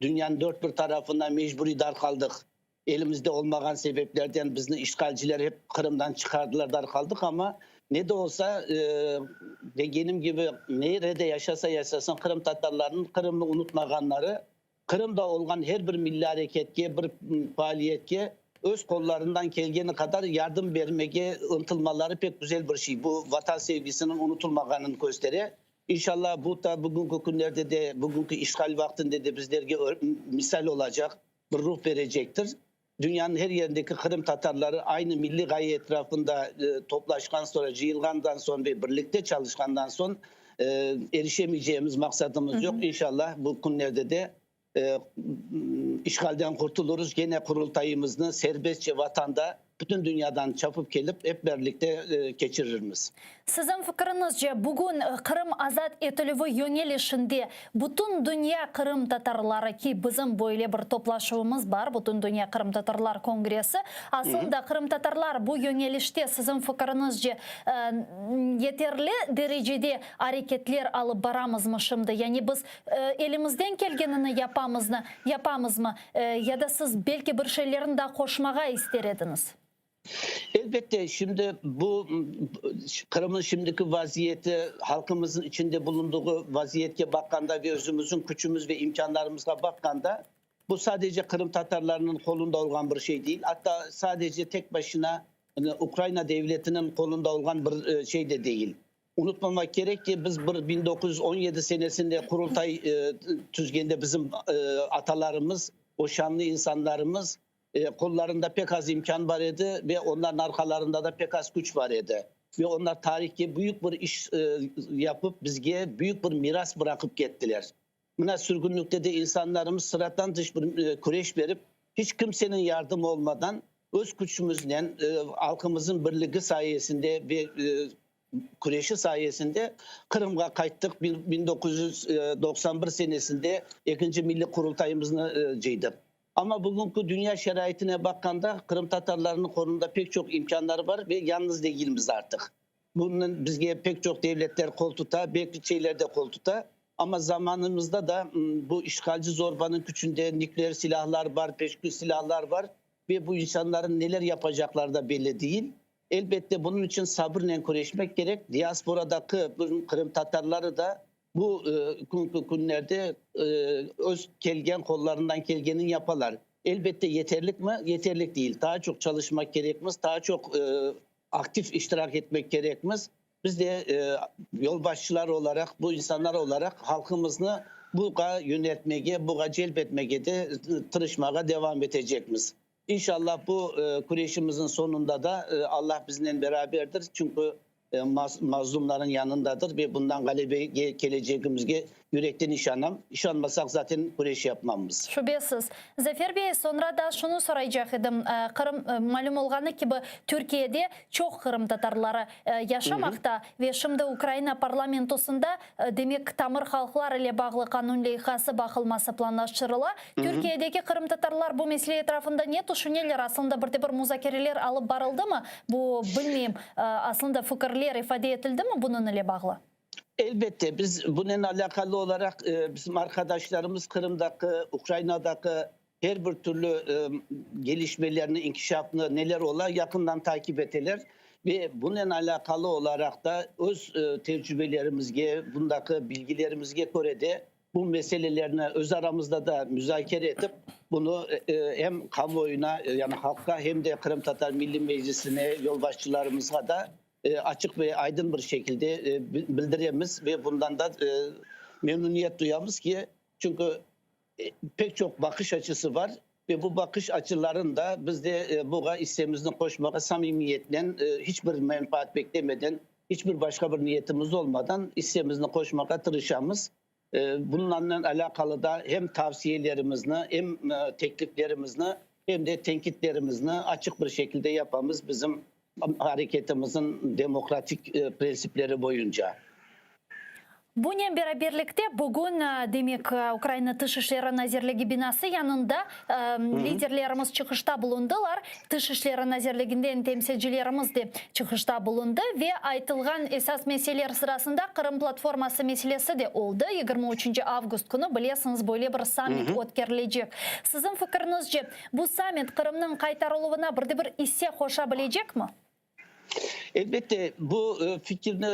dünyanıñ dört bir tarafına mecburiy darqaldıq. Elimizde olmağan sebeplerden bizni işğalciler hep Qırımdan çıqardılar, darqaldıq, amma ne de olsa, degenim kibi, nerede yaşasa yaşasın, qırımtatarlarnıñ Qırımnı unutmağanları, Qırımda olğan her bir milliy areketke, bir faaliyetke öz qollarından kelgeni qadar yardım bermege ıntılmaları pek güzel bir şey. Bu, Vatan sevgisiniñ unutılmağanını köstere. İnşallah, bu da bugünki künlerde de, bugünki işğal vaqtında de bizlerge misal olacaq, bir ruh berecektir. Dünyanıñ her yerindeki qırımtatarları aynı milliy ğaye etrafında toplaşqan soñra, cıyılğandan soñ ve birlikte çalışqandan soñ erişemeycegimiz maqsadımız yoq. İnşallah, bu künlerde de işğalden qurtulurız, gene Qurultayımıznı serbestçe Vatanda bütün dünyadan çapıp kelip ep birlikte keçirirmiz. Siziñ fikriñizce, bugün Qırım azat etilüvi yöñelişinde bütün dünya qırımtatarları, ki bizim böyle bir toplaşuvımız bar, Bütündünya qırımtatarlar kongressi, aslında qırımtatarlar bu yöñelişte siziñ fikriñizce yeterli derecede areketler alıp baramızmı şimdi? Yani biz elimizden kelgenini yapamıznı, yapamızmı? Ya da siz belki bir şeylerni daa qoşmağa ister ediñiz? Elbette, şimdi bu Qırımnıñ şimdiki vaziyeti, halqımıznıñ içinde bulundığı vaziyetke baqqanda ve özümizniñ küçümiz ve imkânlarımızğa baqqanda, bu sadece qırımtatarlarnıñ qolunda olğan bir şey değil, atta sadece tek başına. Ukraina devletiniñ qolunda olğan bir şey de değil. Unutmamaq kerek ki, biz bir 1917 senesinde Qurultay tüzgende bizim atalarımız, o şanlı insanlarımız qollarında pek az imkân bar edi ve onların arqalarında da pek az küç bar edi. Ve onlar tarihke büyük bir iş yapıp, bizge büyük bir miras bıraqıp kettiler. Mına sürgünlikte de insanlarımız sıradan tış bir küreş berip, hiç kimseniñ yardımı olmadan öz küçümiznen, halqımızın birligi sayesinde ve küreşi sayesinde Qırımğa qayttıq, 1991 senesinde ekinci Milliy Qurultayımıznı cıydıq. Amma bugünki dünya şaraitine baqqanda, qırımtatarlarnıñ qolunda pek çoq imkânları bar ve yalnız degilmiz artıq. Bunıñ bizge pek çoq devletler qol tuta, belki şeyler de qol tuta. Amma zamanımızda da bu işğalci zorbanıñ küçünde nükleer silâhlar bar, peşkül silâhlar bar ve bu insanların neler yapacaqları da belli değil. Elbette, bunıñ içün sabırnen küreşmek kerek. Diasporadaki bizim qırımtatarları da bu künki künlerde öz kelgen, qollarından kelgenini yapalar. Elbette, yeterlikmi? Yeterlik değil. Daa çoq çalışmaq kerekmiz, daa çoq aktiv iştirak etmek kerekmiz. Biz de yolbaşçılar olaraq, bu insanlar olaraq halqımıznı buğa yöneltmege, buğa celp etmege de tırışmağa devam etecekmiz. İnşallah bu küreşimizniñ soñunda da Allah biznen beraberdir, çünki mazlumların yanındadır ve bundan ğalebege kelecegimizge yürekten işanam. İşanmasaq zaten küreş yapmamız. Şübesiz. Zafer bey, soñra da şunı soraycaq edim, Qırım, malüm olğanı kibi, Türkiyede çoq qırımtatarları yaşamaqta ve şimdi Ukraina parlamentosında, demek, tamır halqlar ile bağlı qanun leyhası baqılması planlaştırıla. Türkiyedeki qırımtatarlar bu mesele etrafında ne tüşüneler? Aslında bir de bir muzakereler alıp barıldımı? Bu, bilmeyim, aslında fikirler ifade etildimi bunıñ ile bağlı? Elbette, biz bunen alâqalı olaraq bizim arqadaşlarımız Qırımdaki, Ukrainadaki her bir türlü gelişmelerni, inkişafnı, neler ola, yaqından takip eteler ve bunen alâqalı olaraq da öz tecrübelerimizge, bundaki bilgilerimizge köre de bu meselelerni öz aramızda da muzakere etip, bunı hem kamuoyuna, yani halqqa, hem de Qırımtatar Milliy Meclisine, yolbaşçılarımızğa da açıq ve aydın bir şekilde bildiremiz ve bundan da memnuniyet duyamız ki, çünki pek çoq baqış açısı bar ve bu baqış açıların da biz de buğa issemizni qoşmağa samimiyetnen, hiç bir menfaat beklemeden, hiç bir başqa bir niyetimiz olmadan issemizni qoşmağa tırışamız. Bunlarnen alâqalı da hem tavsiyelerimizni, hem tekliflerimizni, hem de tenkitlerimizni açıq bir şekilde yapamız bizim areketimizniñ demokratik prensipleri boyunca. Bunen beraberlikte, bugün, demek, Ukraina Tış işleri nazirligi binası yanında liderlerimiz çıqışta bulundılar, Tış işleri nazirliginden temsilcilerimiz de çıqışta bulundı ve aytılğan esas meseleler sırasında Qırım platforması meselesi de oldı. 23 avgust künü, bilesiñiz, böyle bir sammit ötkerilecek. Siziñ fikiriñizce, bu sammit Qırımnıñ qaytarıluvına bir de bir isse qoşa bilecekmi? Elbette, bu fikirni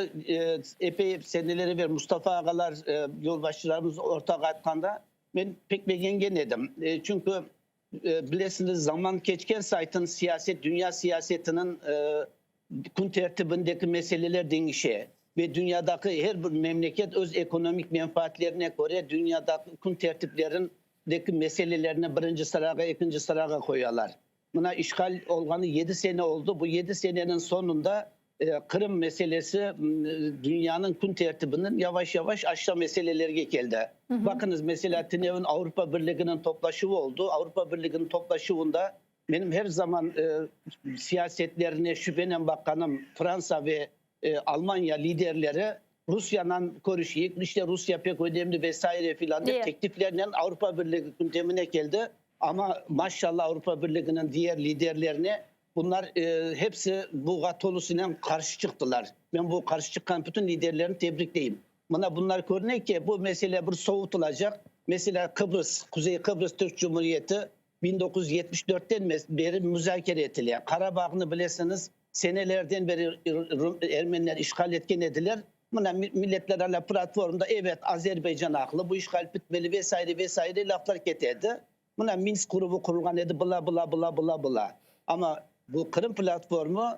epey seneler evel Mustafa ağalar, yolbaşçılarımız ortağa atqanda, men pek begengen edim. Çünki, bilesiñiz, zaman keçken saytın siyaset, dünya siyasetiniñ kün tertibindeki meseleler deñişe ve dünyadaki her bir memleket öz ekonomik menfaatlerine köre dünyadaki kün tertiplerindeki meselelerni birinci sırağa, ekinci sırağa qoyalar. Mına işğal olğanı yedi sene oldı. Bu yedi seneniñ soñunda Qırım meselesi dünyanıñ kün tertibiniñ yavaş-yavaş aşağı meselelerge keldi. Baqıñız, meselâ, tünevin Avropa Birliginiñ toplaşuvı oldı. Avropa Birliginiñ toplaşuvında menim her zaman siyasetlerine şübenen baqqanım Fransa ve Almanya liderleri Rusyanan körüşeyik, işte Rusya pek önemli ve saire filan dep tekliflernen Avropa Birligi gündemine keldi. Amma, maşallah, Avropa Birliginiñ diğer liderlerine bunlar hepsi buğa tolusınen qarşı çıqtılar. Men bu qarşı çıqqan bütün liderlerni tebrikleyim. Mına bunlar körüne ki, bu mesele bir sovutılacaq. Meselâ, Qıbrız, Quzey Qıbrız Türk Cumhuriyeti 1974-ten beri muzakere etile. Qarabağnı bilesiñiz, senelerden beri ermeniler işğal etken ediler. Mına Milletlerara platformda, evet, Azerbaycan aqlı, bu işğal bitmeli ve saire, ve saire laflar kete edi. Mına Minsk grubu qurulğan edi, bla, bla, bla, bla, bla. Amma. Bu Qırım platformu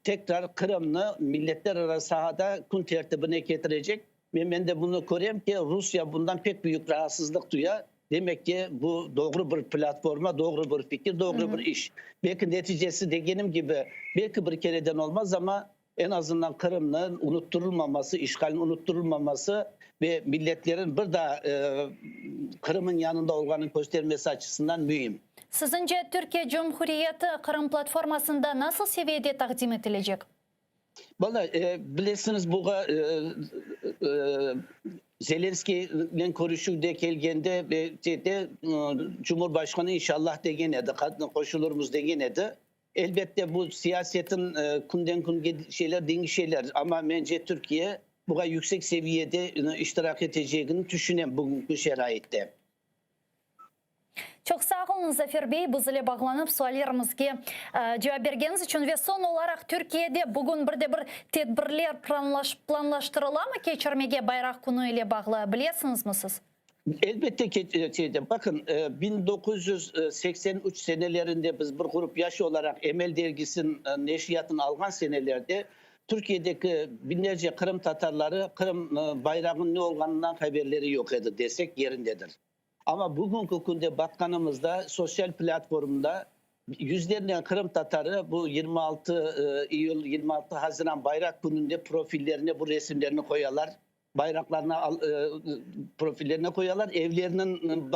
tekrar Qırımnı milletlerara sahada kün tertibine ketirecek. Ve men de bunı körem ki, Rusya bundan pek büyük raatsızlıq duya. Demek ki, bu doğru bir platforma, doğru bir fikir, doğru bir iş. Belki neticesi, degenim kibi, belki bir kereden olmaz, amma eñ azından Qırımnıñ unutturılmaması, işğalniñ unutturılmaması ve milletlerin bir daa Qırımnıñ yanında olğanını köstermesi açısından müim. Siziñce, Türkiye Cumhuriyeti Qırım platformasında nasıl seviyede taqdim etilecek? Valla, bilesiñiz, buğa Zelenskiynen körüşüvde kelgende de Cumhurbaşqanı inşallah degen edi, qoşulurmız degen edi. Elbette, bu siyasetin künden künge şeyler deñişeler, amma mence Türkiye buğa yüksek seviyede iştirak etecegini tüşünem bugünki şaraitte. Çoq sağ oluñ, Zafer bey, biz ile bağlanıp suallerimizge cevap bergeniñiz içün. Ve soñ olaraq, Türkiyede bugün bir de bir tedbirler planlaştırılamı keçirmege Bayraq künü ile bağlı, bilesiñizmi siz? Elbette ki, şeyde, bakın, 1983 senelerinde biz bir grup yaş olaraq Emel dergisiniñ neşriyatını alğan senelerde Türkiyedeki binlerce qırımtatarları Qırım bayrağınıñ ne olğanından haberleri yoq edi desek yerindedir. Amma bugünki künde baqqanımızda sosyal platformda yüzlernen qırımtatarı bu 26 iyül, 26 haziran bayraq kününde profillerine bu resimlerni qoyalar, bayraqlarnı profillerine qoyalar, evleriniñ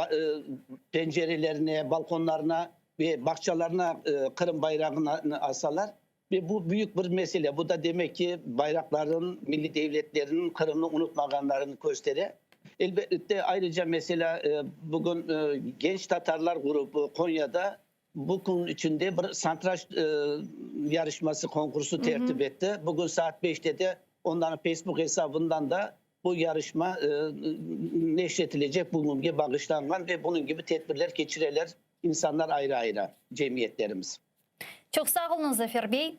pencerelerine, balkonlarına ve bağçalarına Qırım bayrağını asalar. Ve bu büyük bir mesele. Bu da demek ki, bayraqlarnıñ, milliy devletleriniñ Qırımnı unutmağanlarını köstere. Elbette, ayrıca, meselâ, bugün Genç tatarlar grubu Qonyada bu kün içinde bir santraç yarışması, konkursı tertip etti. Bugün saat beşte de onların Facebook esabından da bu yarışma neşretilecek, bugünge bağışlanğan ve bunıñ kibi tedbirler keçireler insanlar ayrı-ayrı, cemiyetlerimiz. Çoq sağ oluñ, Zafer bey,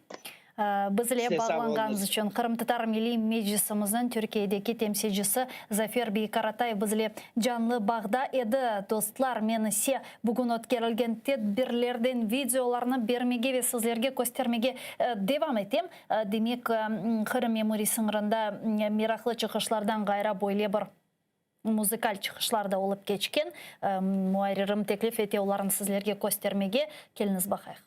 biz ile bağlanğanıñız içün. Qırımtatar Milliy Meclisimizniñ Türkiyedeki temsilcisi Zafer bey Karatay biz ile canlı bağda edi. Dostlar, men ise bugün ötkerilgen tedbirlerden videolarnı bermege ve sizlerge köstermege devam etem. Demek, Qırım memuriy sıñırında meraqlı çıqışlardan ğayrı böyle bir muzıkal çıqışlar da olıp keçken. Muarririm teklif ete olarnı sizlerge köstermege. Keliñiz baqayıq.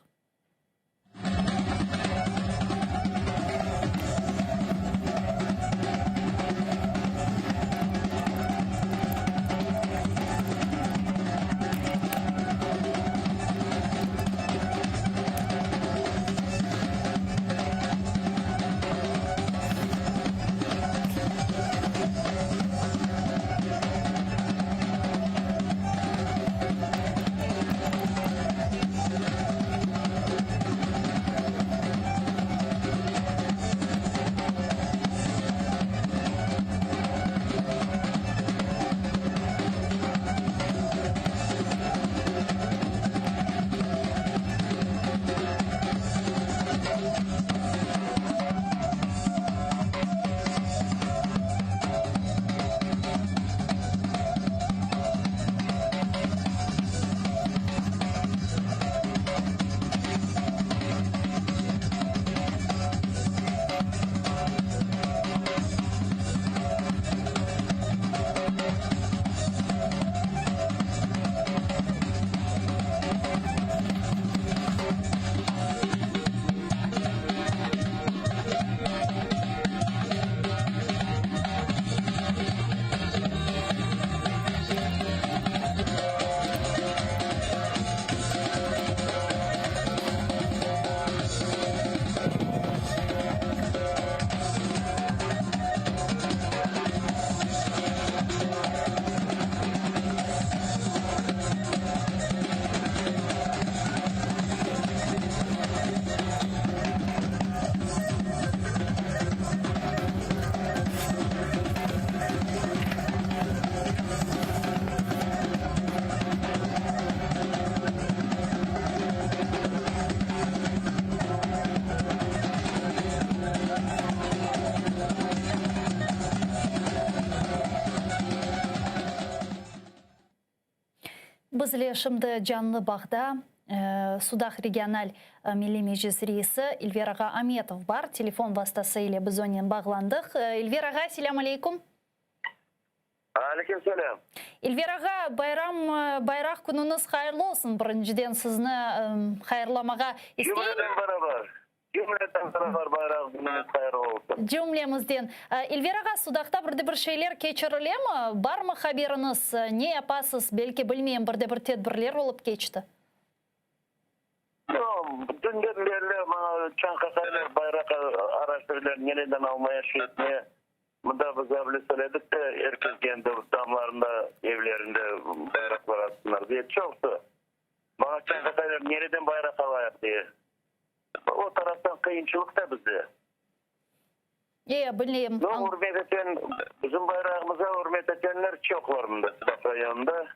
Bizle şimdi canlı bağda. Sudaq regional Milliy Meclis reisi İlver ağa Ametov bar. Telefon vastası ile biz onen bağlandıq. İlver ağa, selâm aleyküm. Aleyküm selâm. İlver ağa, bayram, bayraq künüñiz hayırlı olsun. Birinciden sizni hayırlamağa isteyim. Cümleden beraber. Cümleden beraber bayraq künüñiz hayırlı olsun. Cümlemizden. İlver ağa, Sudaqta bir de bir şeyler keçirilemi? Barmı haberiñiz? Ne yapasız? Belki, bilmeyim, bir de bir tedbirler olıp keçti. Yoq, dünden berli maña çanqasaylar bayraq araştırırlar, nereden almaya, şey etmeye. Mında biz avle söyledik de, er kes kendi damlarında, evlerinde bayraqlar assınlar diye. Çoqusı maña çanqasaylar, nereden bayraq alayıq diye. O taraftan qıyınçılıq da bizde. E, bileyim. No, ürmet eten, bizim bayrağımıza ürmet etenler çoqlar mında Sudaq rayonında.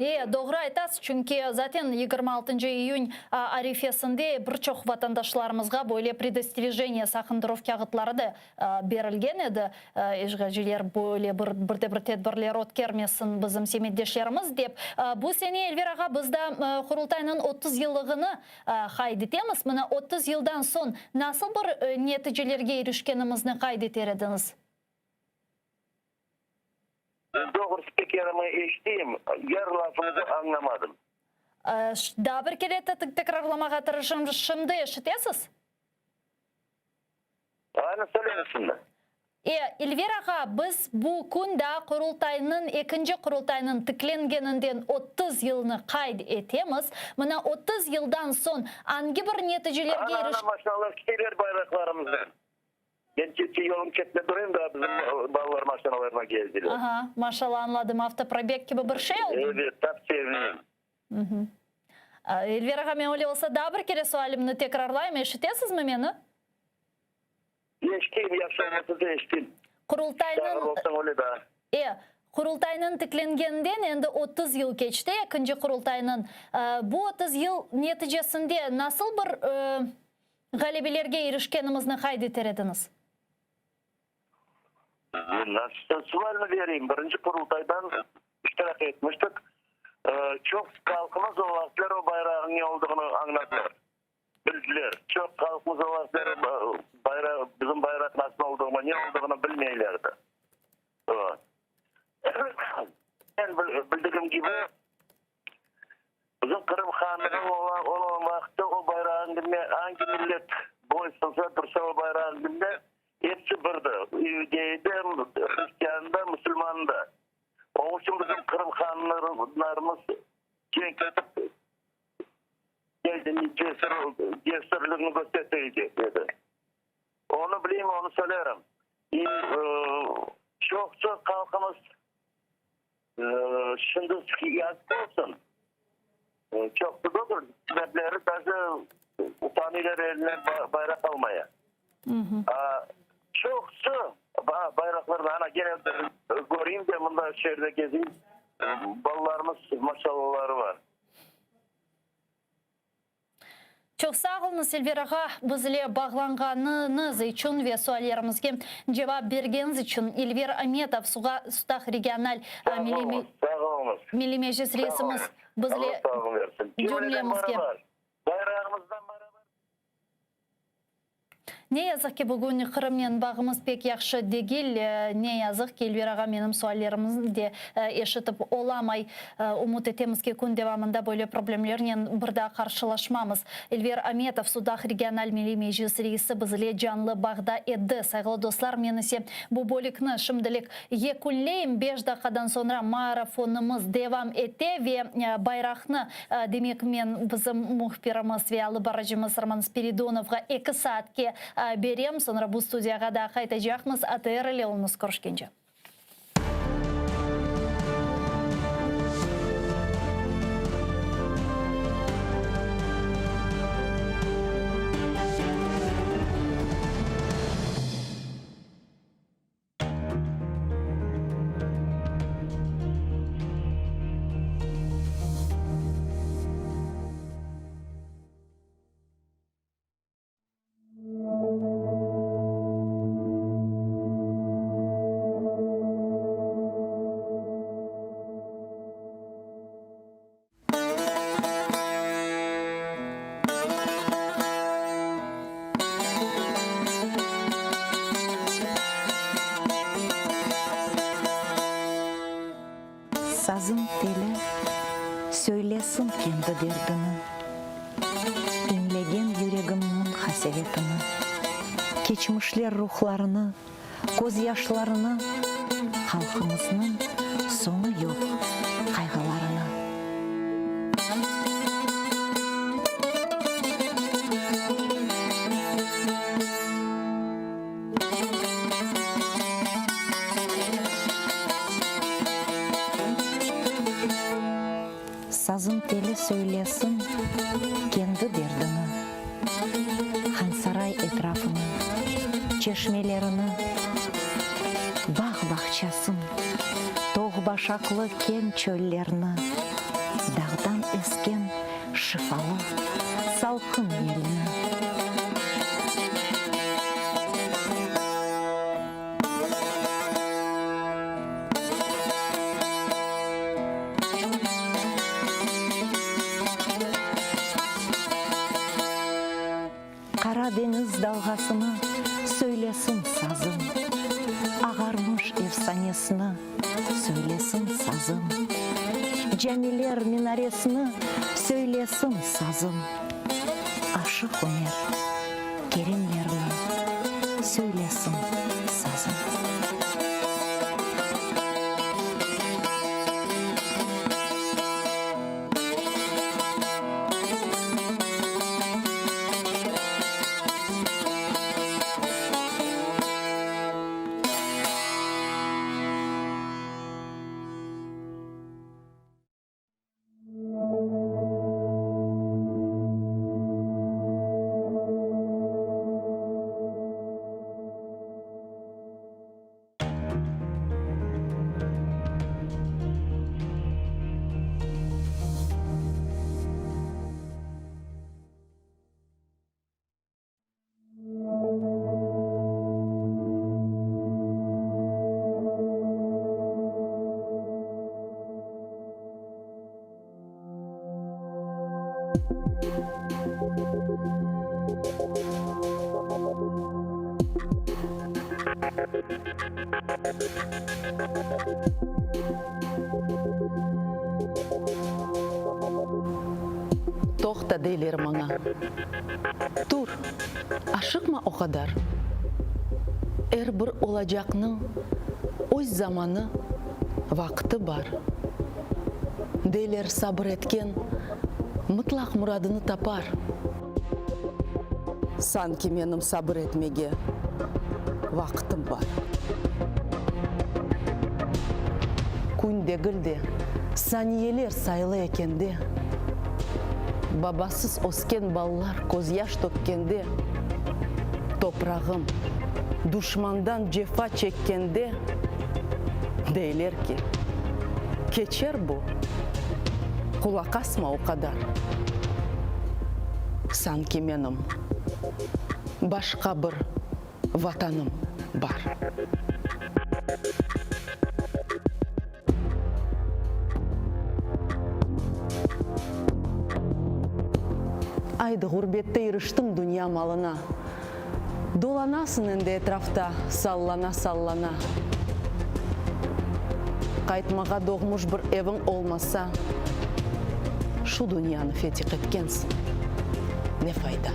E, doğru aytasız, çünki zaten yigirmi altıncı iyün arifesinde bir çoq vatandaşlarımızğa böyle predosterejeniye, saqındıruv kâğıtları da berilgen edi, işğalciler böyle bir bir de bir tedbirler ötkermesin bizim semetdeşlerimiz dep. Bu sene, Elver ağa, biz da Qurultaynıñ 30 yıllığını qayd etemiz. Mına 30 yıldan soñ nasıl bir neticelerge irişkenimizni qayd eter ediñiz? Doğrusı pek yaramay eşiteyim, yar lafıñızı añlamadım. Daa bir kere tekrarlamağa tırışım, şimdi eşitesiz? Aynı söyleñiz şimdi. E, İlver ağa, biz bu kün daa Qurultaynıñ, ekinci Qurultaynıñ tiklengeninden 30 yılnı qayd etemiz. Mına 30 yıldan soñ angi bir neticelerge Ana, ana, maşinalar kiteler bayraqlarımıznen. Men keççe yolnıñ çetinde durayım da, bizim balalar maşinalarına keldiler. Aha, maşallah, añladım, avtoprobeg kibi bir şey oldı mı? Evet, tap sevineyim. Elver ağa, men öyle olsa daa bir kere sualimni tekrarlayım, eşitesizmi meni? Eşiteyim, yahşı olmasa da eşiteyim. Qurultaynıñ. Sağır olsañ öyle daa. E, Qurultaynıñ tiklengeninden endi 30 yıl keçti, ekinci Qurultaynıñ. Bu 30 yıl neticesinde nasıl bir ğalebelerge irişkenimizni qayd eter ediñiz? Men nasıl sualni bereyim? Birinci Qurultaydan iştirak etmiştik. Çoq halqımız o vaqıtlar o bayrağıñ ne olduğını añladılar, bildiler. Çoq halqımız o vaqıtlar bayraq, bizim bayraq nasıl olduğını, ne olduğını bilmeylerdi. Men bildigim kibi, Bizim Qırım hanlığı olğan vaqıtta o bayrağın dibine angi millet boysunsa, tursa o bayrağın dibine, episi birdi, iudeyi de, hristianı da, musulmanı da. Onıñ içün bizim Qırım hanlarımız cenk etip, cesürligini köstere edi. Onı bileyim, onı söylerim. Çoqça halqımız Şimdi yazıq olsun, çoq degil, sebepleri daje utanıylar eline bayraq almaya. Çoqusı bayraqlarnı, ana gene köreyim de mında şeerde gezeyim, balalarımız maşallaları bar. Çoq sağ oluñız, Elver ağa, biz ile bağlanğanıñız içün ve suallerimizge cevap bergeniñiz içün. İlver Ametov, Sudaq regional Milliy Meclis reisimiz biz ile cümlemizge. Ne yazıq ki, bugün Qırımnen bağımız pek yahşı degil. Ne yazıq ki, Elver ağa menim suallerimizni de eşitip olamay. Ümüt etemiz ki, kün devamında böyle problemlernen bir daa qarşılaşmamız. Elver Ametov, Sudaq regional Milliy Meclis reisi biz ile canlı bağda edi. Sayğılı dostlar, men ise bu bölükni şimdilik yekünleyim. Beş daqiqadan soñra marafonımız devam ete ve bayraqnı Demek, men bizim mühbirimiz ve alıp barıcımız Roman Spiridonovğa eki saatke berem, soñra bu studiyağa daa qaytacaqmız. ATR ile oluñız, körüşkence. Söylesin kendi derdini, İñlegen yüregimniñ qasevetini, Keçmişler ruhlarını, közyaşlarını, Halqımıznıñ soñu yoq qayğılarını. Sazım teli söylesin kendi derdini, Hansaray etrafını, çeşmelerini, Bağ-bağçasın, toğ-başaqlı keñ çöllerni, Dağdan esken şifalı salqın yelni. Qara deñiz dalğasını söylesin sazım, Ağarmış efsanesini söylesin sazım, Camiler minaresini söylesin sazım, Aşıq Ümer, Kerimlerni söylesin sazım. Toqta, deyler maña. Tur, aşıqma o qadar. Er bir olacaqnıñ öz zamanı, vaqtı bar. Deyler, sabır etken mıtlaq muradını tapar. Sanki menim sabır etmege vaqtım bar. Kün degil de, saniyeler sayılı ekende, Babasız ösken balalar közyaş tökkende, Toprağım duşmandan cefa çekkende, Deyler ki, keçer bu, qulaq asma o qadar. Sanki menim başqa bir Vatanım bar. Aydı, ğurbette iriştiñ dünya malına. Dolanasıñ endi etrafta sallana-sallana. Qaytmağa doğmuş bir eviñ olmasa, şu dünyanı fetih etkensiñ, ne fayda?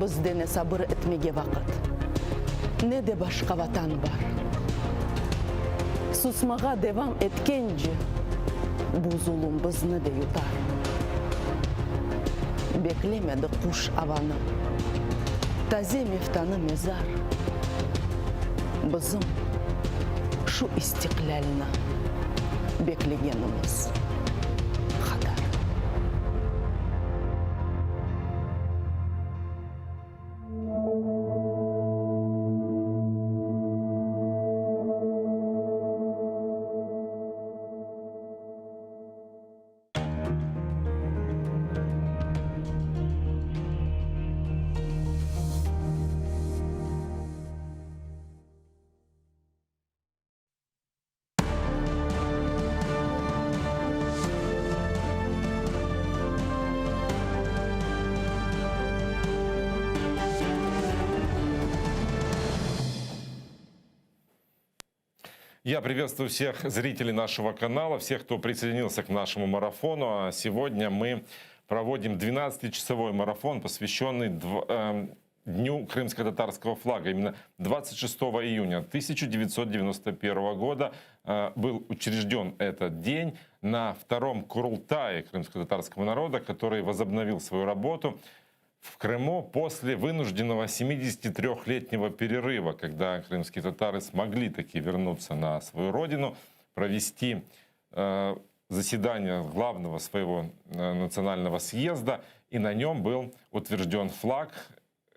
Bizde ne sabır etmege vaqıt, ne de başqa vatan bar. Susmağa devam etkence, bu zulum bizni de yutar. Beklemedi quş avanı, taze meftanı mezar. Bizim şu istiqlâlni beklegenimiz qadar. Я приветствую всех зрителей нашего канала, всех, кто присоединился к нашему марафону. А сегодня мы проводим 12-часовой марафон, посвященный эм, Дню крымско-татарского флага. Именно 26 июня 1991 года э, был учрежден этот день на втором Курултае крымско-татарского народа, который возобновил свою работу в Крыму после вынужденного 73-летнего перерыва, когда крымские татары смогли таки вернуться на свою родину, провести э, заседание главного своего э, национального съезда, и на нем был утвержден флаг,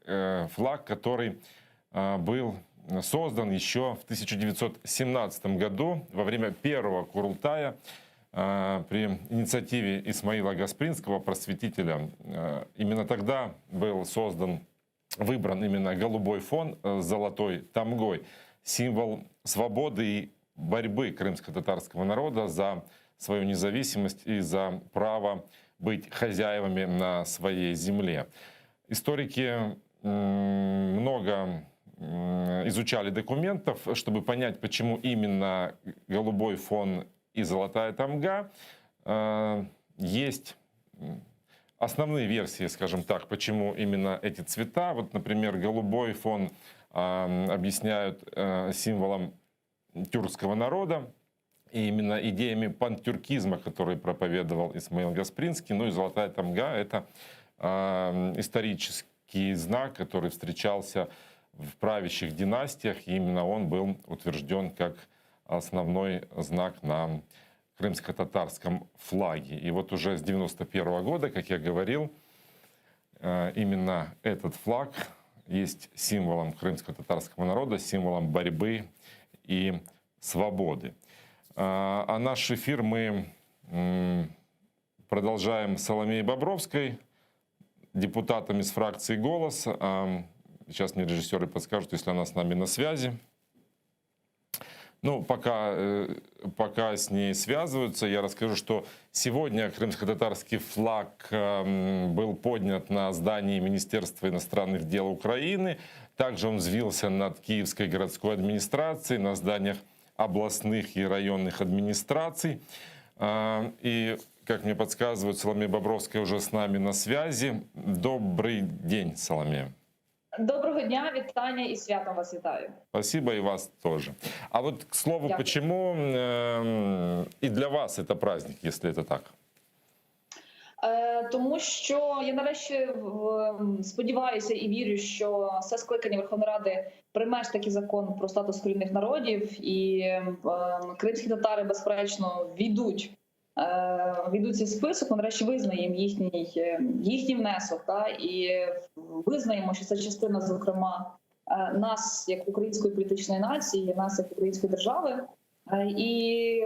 э, флаг, который э, был создан еще в 1917 году во время первого Курултая э, при инициативе Исмаила Гаспринского, просветителя. Э, именно тогда был создан, выбран именно голубой фон с золотой тамгой, символ свободы и борьбы крымско-татарского народа за свою независимость и за право быть хозяевами на своей земле. Историки много изучали документов, чтобы понять, почему именно голубой фон и золотая тамга. Э, есть основные версии, скажем так, почему именно эти цвета. Вот, например, голубой фон объясняют э, символом тюркского народа, и именно идеями пантюркизма, который проповедовал Исмаил Гаспринский. Ну и золотая тамга – это э, исторический знак, который встречался в правящих династиях, и именно он был утвержден как основной знак на крымско-татарском флаге. И вот уже с 91 года, как я говорил, э, именно этот флаг есть символом крымско-татарского народа, символом борьбы и свободы. А, а наш эфир мы продолжаем с Соломеей Бобровской, депутатом из фракции «Голос». А, сейчас мне режиссеры подскажут, если она с нами на связи. Ну, пока, э, пока с ней связываются, я расскажу, что сегодня крымско-татарский флаг эм, был поднят на здании Министерства иностранных дел Украины. Также он взвился над Киевской городской администрацией, на зданиях областных и районных администраций. А, и, как мне подсказывают, Соломея Бобровская уже с нами на связи. Добрый день, Соломея. Доброго дня, вітання і святом вас вітаю. Спасибо и вас тоже. А вот, к слову, Дякую. почему э, и для вас это праздник, если это так? Е, тому що я нарешті сподіваюся і вірю, що все скликання Верховної Ради прийме ж таки закон про статус корінних народів, і е, кримські татари безперечно війдуть. Е, війдуть цей список, ми нарешті визнаємо їхній, їхній внесок, та, і визнаємо, що це частина, зокрема, нас як української політичної нації, нас як української держави. Е, І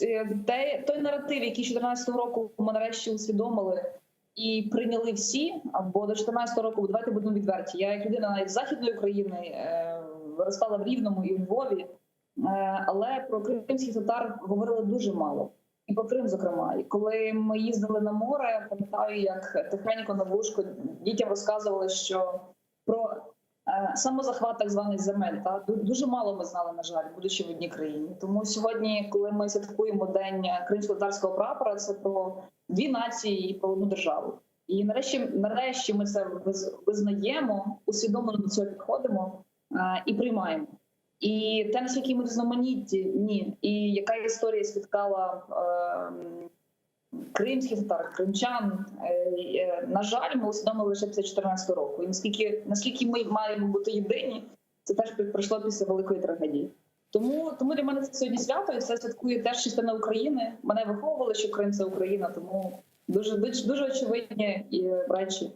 е, те, той наратив, який 2014 року ми нарешті усвідомили і прийняли всі, бо до 2014 року, давайте будемо відверті. Я як людина навіть з Західної України е, виростала в Рівному і у Львові, але про кримських татар говорили дуже мало. І про Крим, зокрема. І коли ми їздили на море, пам'ятаю, як тихенько на вушко дітям розказували, що про самозахват так званий земель. Та дуже мало ми знали, на жаль, будучи в одній країні. Тому сьогодні, коли ми святкуємо день кримсько-татарського прапора, це про дві нації і про одну державу. І нарешті, нарешті, ми це визнаємо, усвідомлено до цього підходимо е, і приймаємо. І те, наскільки ми різноманітні, і яка історія спіткала е, кримських татар, кримчан, е, е, на жаль, ми усвідомили лише після 2014 року. І наскільки, наскільки ми маємо бути єдині, це теж прийшло після великої трагедії. Тому, тому для мене це сьогодні свято, і це святкує теж частина України. Мене виховували, що Крим це Україна, тому дуже дуже, дуже очевидні і речі.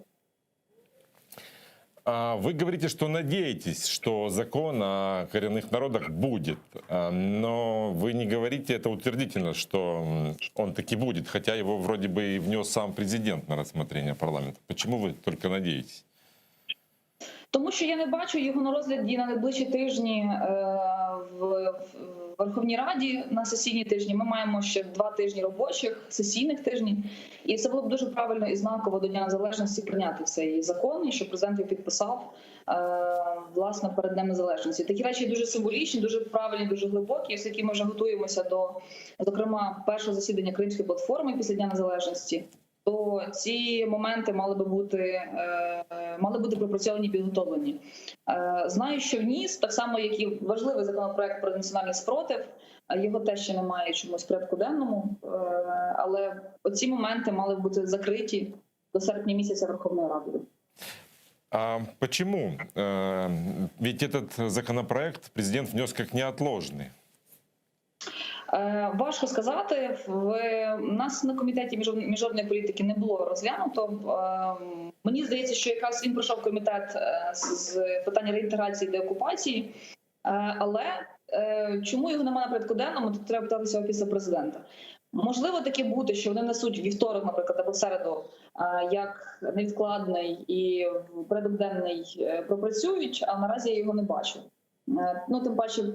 А, Вы говорите, что надеетесь, что закон о коренных народах будет, А, но вы не говорите это утвердительно, что он таки будет, хотя его вроде бы и внес сам президент на рассмотрение парламента. Почему вы только надеетесь? Тому що я не бачу його на розгляді на найближчі тижні е, в Верховній Раді на сесійні тижні. Ми маємо ще два тижні робочих сесійних тижнів, і це було б дуже правильно і знаково до Дня Незалежності прийняти цей закон, і щоб президент його підписав. Власне, перед Днем Незалежності. Такі речі дуже символічні, дуже правильні, дуже глибокі, оскільки ми вже готуємося до, зокрема, першого засідання Кримської платформи після Дня Незалежності, то ці моменти мали би бути, е, мали бути пропрацьовані, підготовлені. Е, Знаю, що вніс, так само, як і важливий законопроект про національний спротив, е, його теж ще немає чомусь в порядку денному, е, але оці моменти мали б бути закриті до серпня місяця Верховною Радою. А почему? Э, Ведь этот законопроект президент внес как неотложный. Е, Важко сказати. В нас на комітеті міжнародної міжнародної політики не було розглянуто. Е, Мені здається, що якраз він пройшов комітет е, з з питань реінтеграції деокупації. Е, Але е, чому його немає на порядку денному, тут треба питатися офісу президента. Можливо, таке бути, що вони несуть вівторок, наприклад, або в середу, е, як невідкладний і в порядок денний е, пропрацюють, а наразі я його не бачу. Е, Ну, тим паче, е,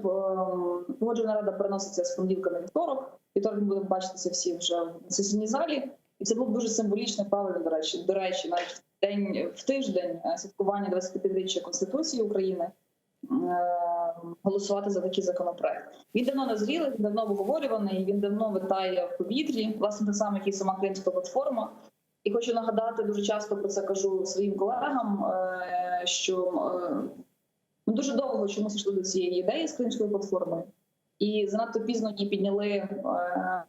погоджувальна рада переноситься з понеділка на вівторок. Вівторок ми будемо бачитися всі вже в сесійній залі, і це було б дуже символічно, правильно, до речі, до речі, навіть в день в тиждень е, святкування 25-річчя Конституції України е, голосувати за такий законопроект. Він давно назрілий, він давно обговорюваний, він давно витає в повітрі, власне, так само, як і сама Кримська платформа. І хочу нагадати, дуже часто про це кажу своїм колегам, е, що е, ми дуже довго чомусь йшли до цієї ідеї з Кримською платформою, і занадто пізно її підняли е, е,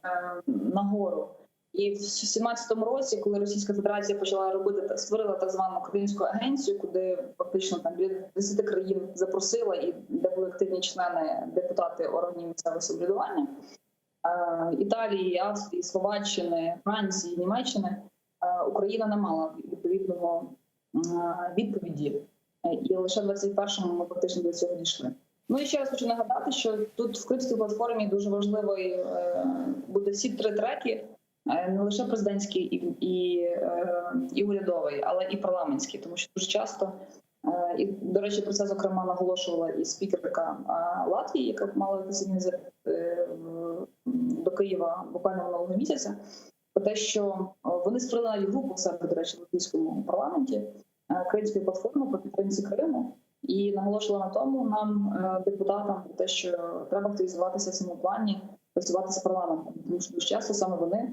нагору. І в 17-му році, коли Російська Федерація почала робити та створила так звану Кримську агенцію, куди фактично там біля 10 країн запросила, і де були активні члени депутати органів місцевого самоврядування е, Італії, Австрії, Словаччини, Франції, Німеччини, е, Україна не мала відповідного е, відповіді. Е, І лише в 21-му ми фактично до цього дійшли. Ну і ще раз хочу нагадати, що тут в Кримській платформі дуже важливий е, буде всі три треки, е, не лише президентський і, і, е, і урядовий, але і парламентський, тому що дуже часто, е, і до речі, про це зокрема наголошувала і спікерка е, Латвії, яка мала офіційний візит е, в- до Києва буквально минулого місяця, про те, що е, вони створили навіть групу в себе, до речі, в латвійському парламенті е, Кримської платформи по підтримці Криму. І наголошувала на тому нам, е, депутатам, про те, що треба активізуватися в цьому плані, працювати з парламентом, тому що дуже часто саме вони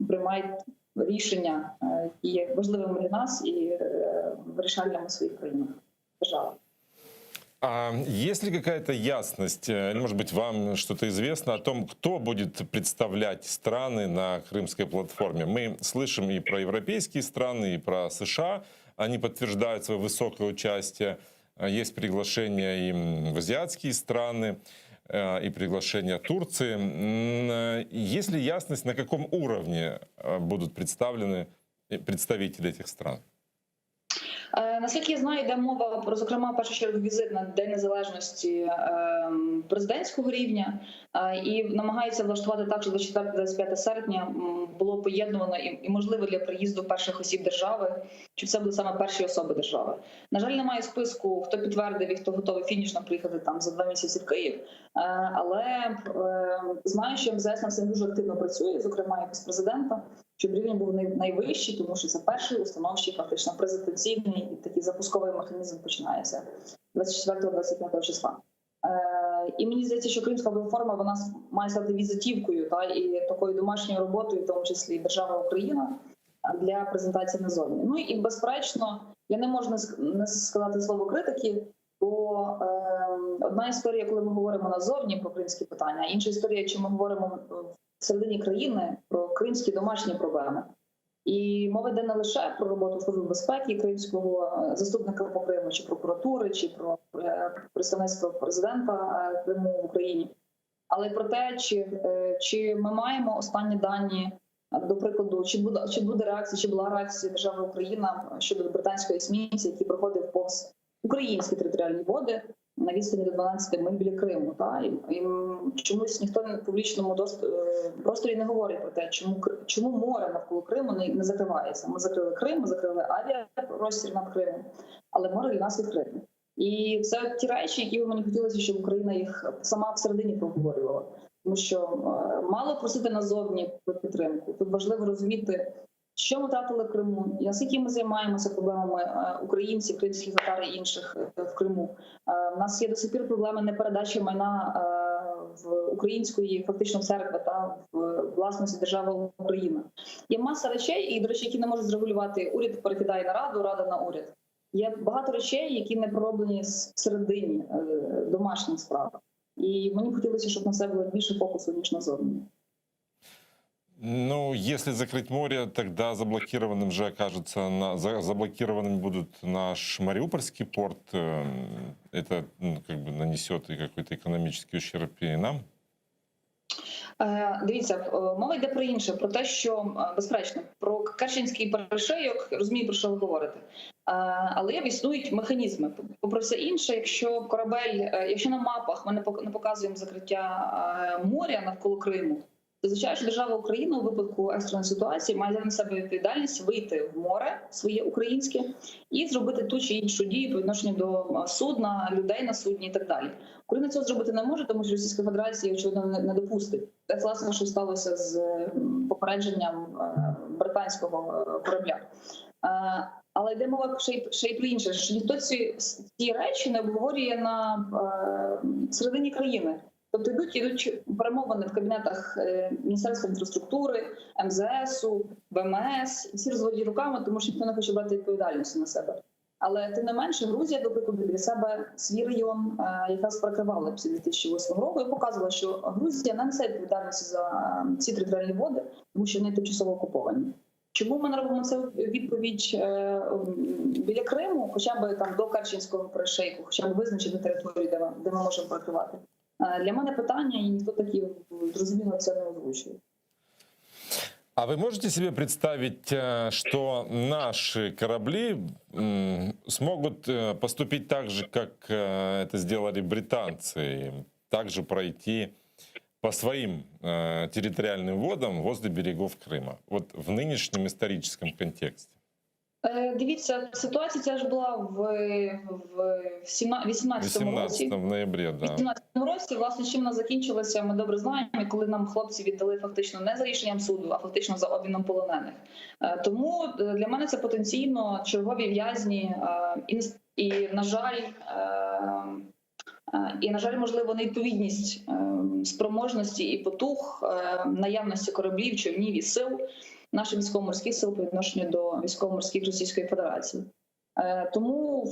приймають рішення, е, які є важливими для нас і е, вирішальними в своїх країнах державах. А есть ли какая-то ясность, э, или, может быть, вам что-то известно о том, кто будет представлять страны на крымской платформе? Мы слышим и про европейские страны, и про США. Они подтверждают свое высокое участие. А Есть приглашения и в азиатские страны, э, и приглашения Турции. М, э, Есть ли ясность, на каком уровне э, будут представлены э, представители этих стран? Е, Наскільки я знаю, йде мова про зокрема в першу чергу візит на День Незалежності ем, президентського рівня, е, і намагаються влаштувати так, щоб 24-25 серпня м, було поєднувано і, і можливо для приїзду перших осіб держави, щоб це були саме перші особи держави. На жаль, немає списку, хто підтвердив і хто готовий фінішно приїхати там за два місяці в Київ. Е, Але е, знаю, що МЗС над цим дуже активно працює, зокрема як з президента щоб рівень був най- найвищий, тому що це перший установчий, фактично презентаційний і такий запусковий механізм починається 24-25 числа. Е, і мені здається, що Кримська платформа вона с- має стати візитівкою та і такою домашньою роботою, в тому числі і держави Україна е, для презентації назовні. Ну і безперечно, я не можу не ск- не сказати слово критики, бо е, одна історія, коли ми говоримо назовні про кримські питання, а інша історія, чи ми говоримо в середині країни про кримські домашні проблеми. І мова йде не лише про роботу Служби безпеки кримського е, заступника по Криму, чи прокуратури, чи про е, представництво президента е, Криму в Україні, але й про те, чи, е, чи ми маємо останні дані, е, до прикладу, чи буде чи буде реакція, чи була реакція держави Україна щодо британського есмінця, який проходив повз українські територіальні води на відстані до 12 миль біля Криму. Та і, і м, чомусь ніхто в публічному дост- е, просторі не говорить про те, чому Кр- чому море навколо Криму не, не закривається. Ми закрили Крим, ми закрили авіапростір над Кримом, але море для нас відкрите. І це ті речі, які би мені хотілося, щоб Україна їх сама всередині проговорювала, тому що е, мало просити назовні про підтримку. Тут важливо розуміти. Що ми втратили в Криму, і наскільки ми займаємося проблемами українців, кримських татар і інших в Криму. У нас є до сих пір проблеми непередачі майна в української фактично церкви та в власності держави Україна. Є маса речей, і, до речі, які не можуть зрегулювати. Уряд перекидає на раду, рада на уряд. Є багато речей, які не пророблені всередині домашніх справ. І мені б хотілося, щоб на це було більше фокусу, ніж назовні. Ну, если закрыть море, тогда заблокированным же окажется, на, за, заблокированным будут наш Мариупольский порт. Эм, это ну, как бы нанесет и какой-то экономический ущерб и нам. Е, дивіться, е, мова йде про інше, про те, що е, безперечно, про Керченський перешийок, розумію, про що ви говорите. Але існують механізми. Попри все інше, якщо корабель, якщо на мапах ми не показуємо закриття моря навколо Криму, то звичайно, що держава Україна у випадку екстреної ситуації має взяти на себе відповідальність вийти в море своє українське і зробити ту чи іншу дію по відношенню до судна, людей на судні і так далі. Україна цього зробити не може, тому що Російська Федерація очевидно не допустить. Це власне, що сталося з попередженням британського корабля. Але йде мова ще й ще й про інше, що ніхто ці, ці речі не обговорює на середині країни. Тобто йдуть йдуть перемовини в кабінетах Міністерства інфраструктури, МЗСу, ВМС, і всі розводять руками, тому що ніхто не хоче брати відповідальність на себе. Але тим не менше, Грузія, до прикладу, для себе свій район якраз прикривала після 2008 року і показувала, що Грузія не несе відповідальності за ці територіальні води, тому що вони тимчасово окуповані. Чому ми не робимо це відповідь біля Криму, хоча б там до Керченського перешийку, хоча б визначити територію, де ми, де ми можемо прикривати? Для мене питання, і ніхто таки зрозуміло це не озвучує. А вы можете себе представить, что наши корабли смогут поступить так же, как это сделали британцы, также пройти по своим территориальным водам возле берегов Крыма, вот в нынешнем историческом контексте? Дивіться, ситуація ця ж була в, в 18-му році. 18 в ноябре, да. В 18-му році, власне, чим вона закінчилася, ми добре знаємо, коли нам хлопці віддали фактично не за рішенням суду, а фактично за обміном полонених. Тому для мене це потенційно чергові в'язні і, і, на жаль, і, на жаль, можливо, невідповідність спроможності і потуг, наявності кораблів, човнів і сил наших військово-морських сил по відношенню до військово-морських Російської Федерації. Тому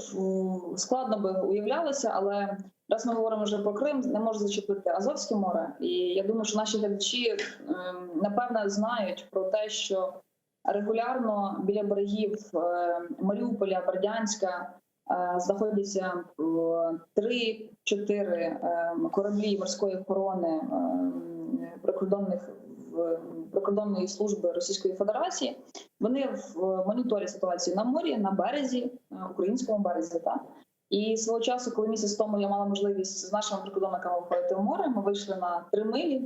складно би уявлялося, але раз ми говоримо вже про Крим, не можу зачепити Азовське море. І я думаю, що наші глядачі, напевно, знають про те, що регулярно біля берегів Маріуполя, Бердянська знаходяться 3-4 кораблі морської охорони прикордонних прикордонної служби Російської Федерації. Вони в моніторі ситуацію на морі, на березі, українському березі. Так? І свого часу, коли місяць тому я мала можливість з нашими прикордонниками виходити в море, ми вийшли на 3 милі.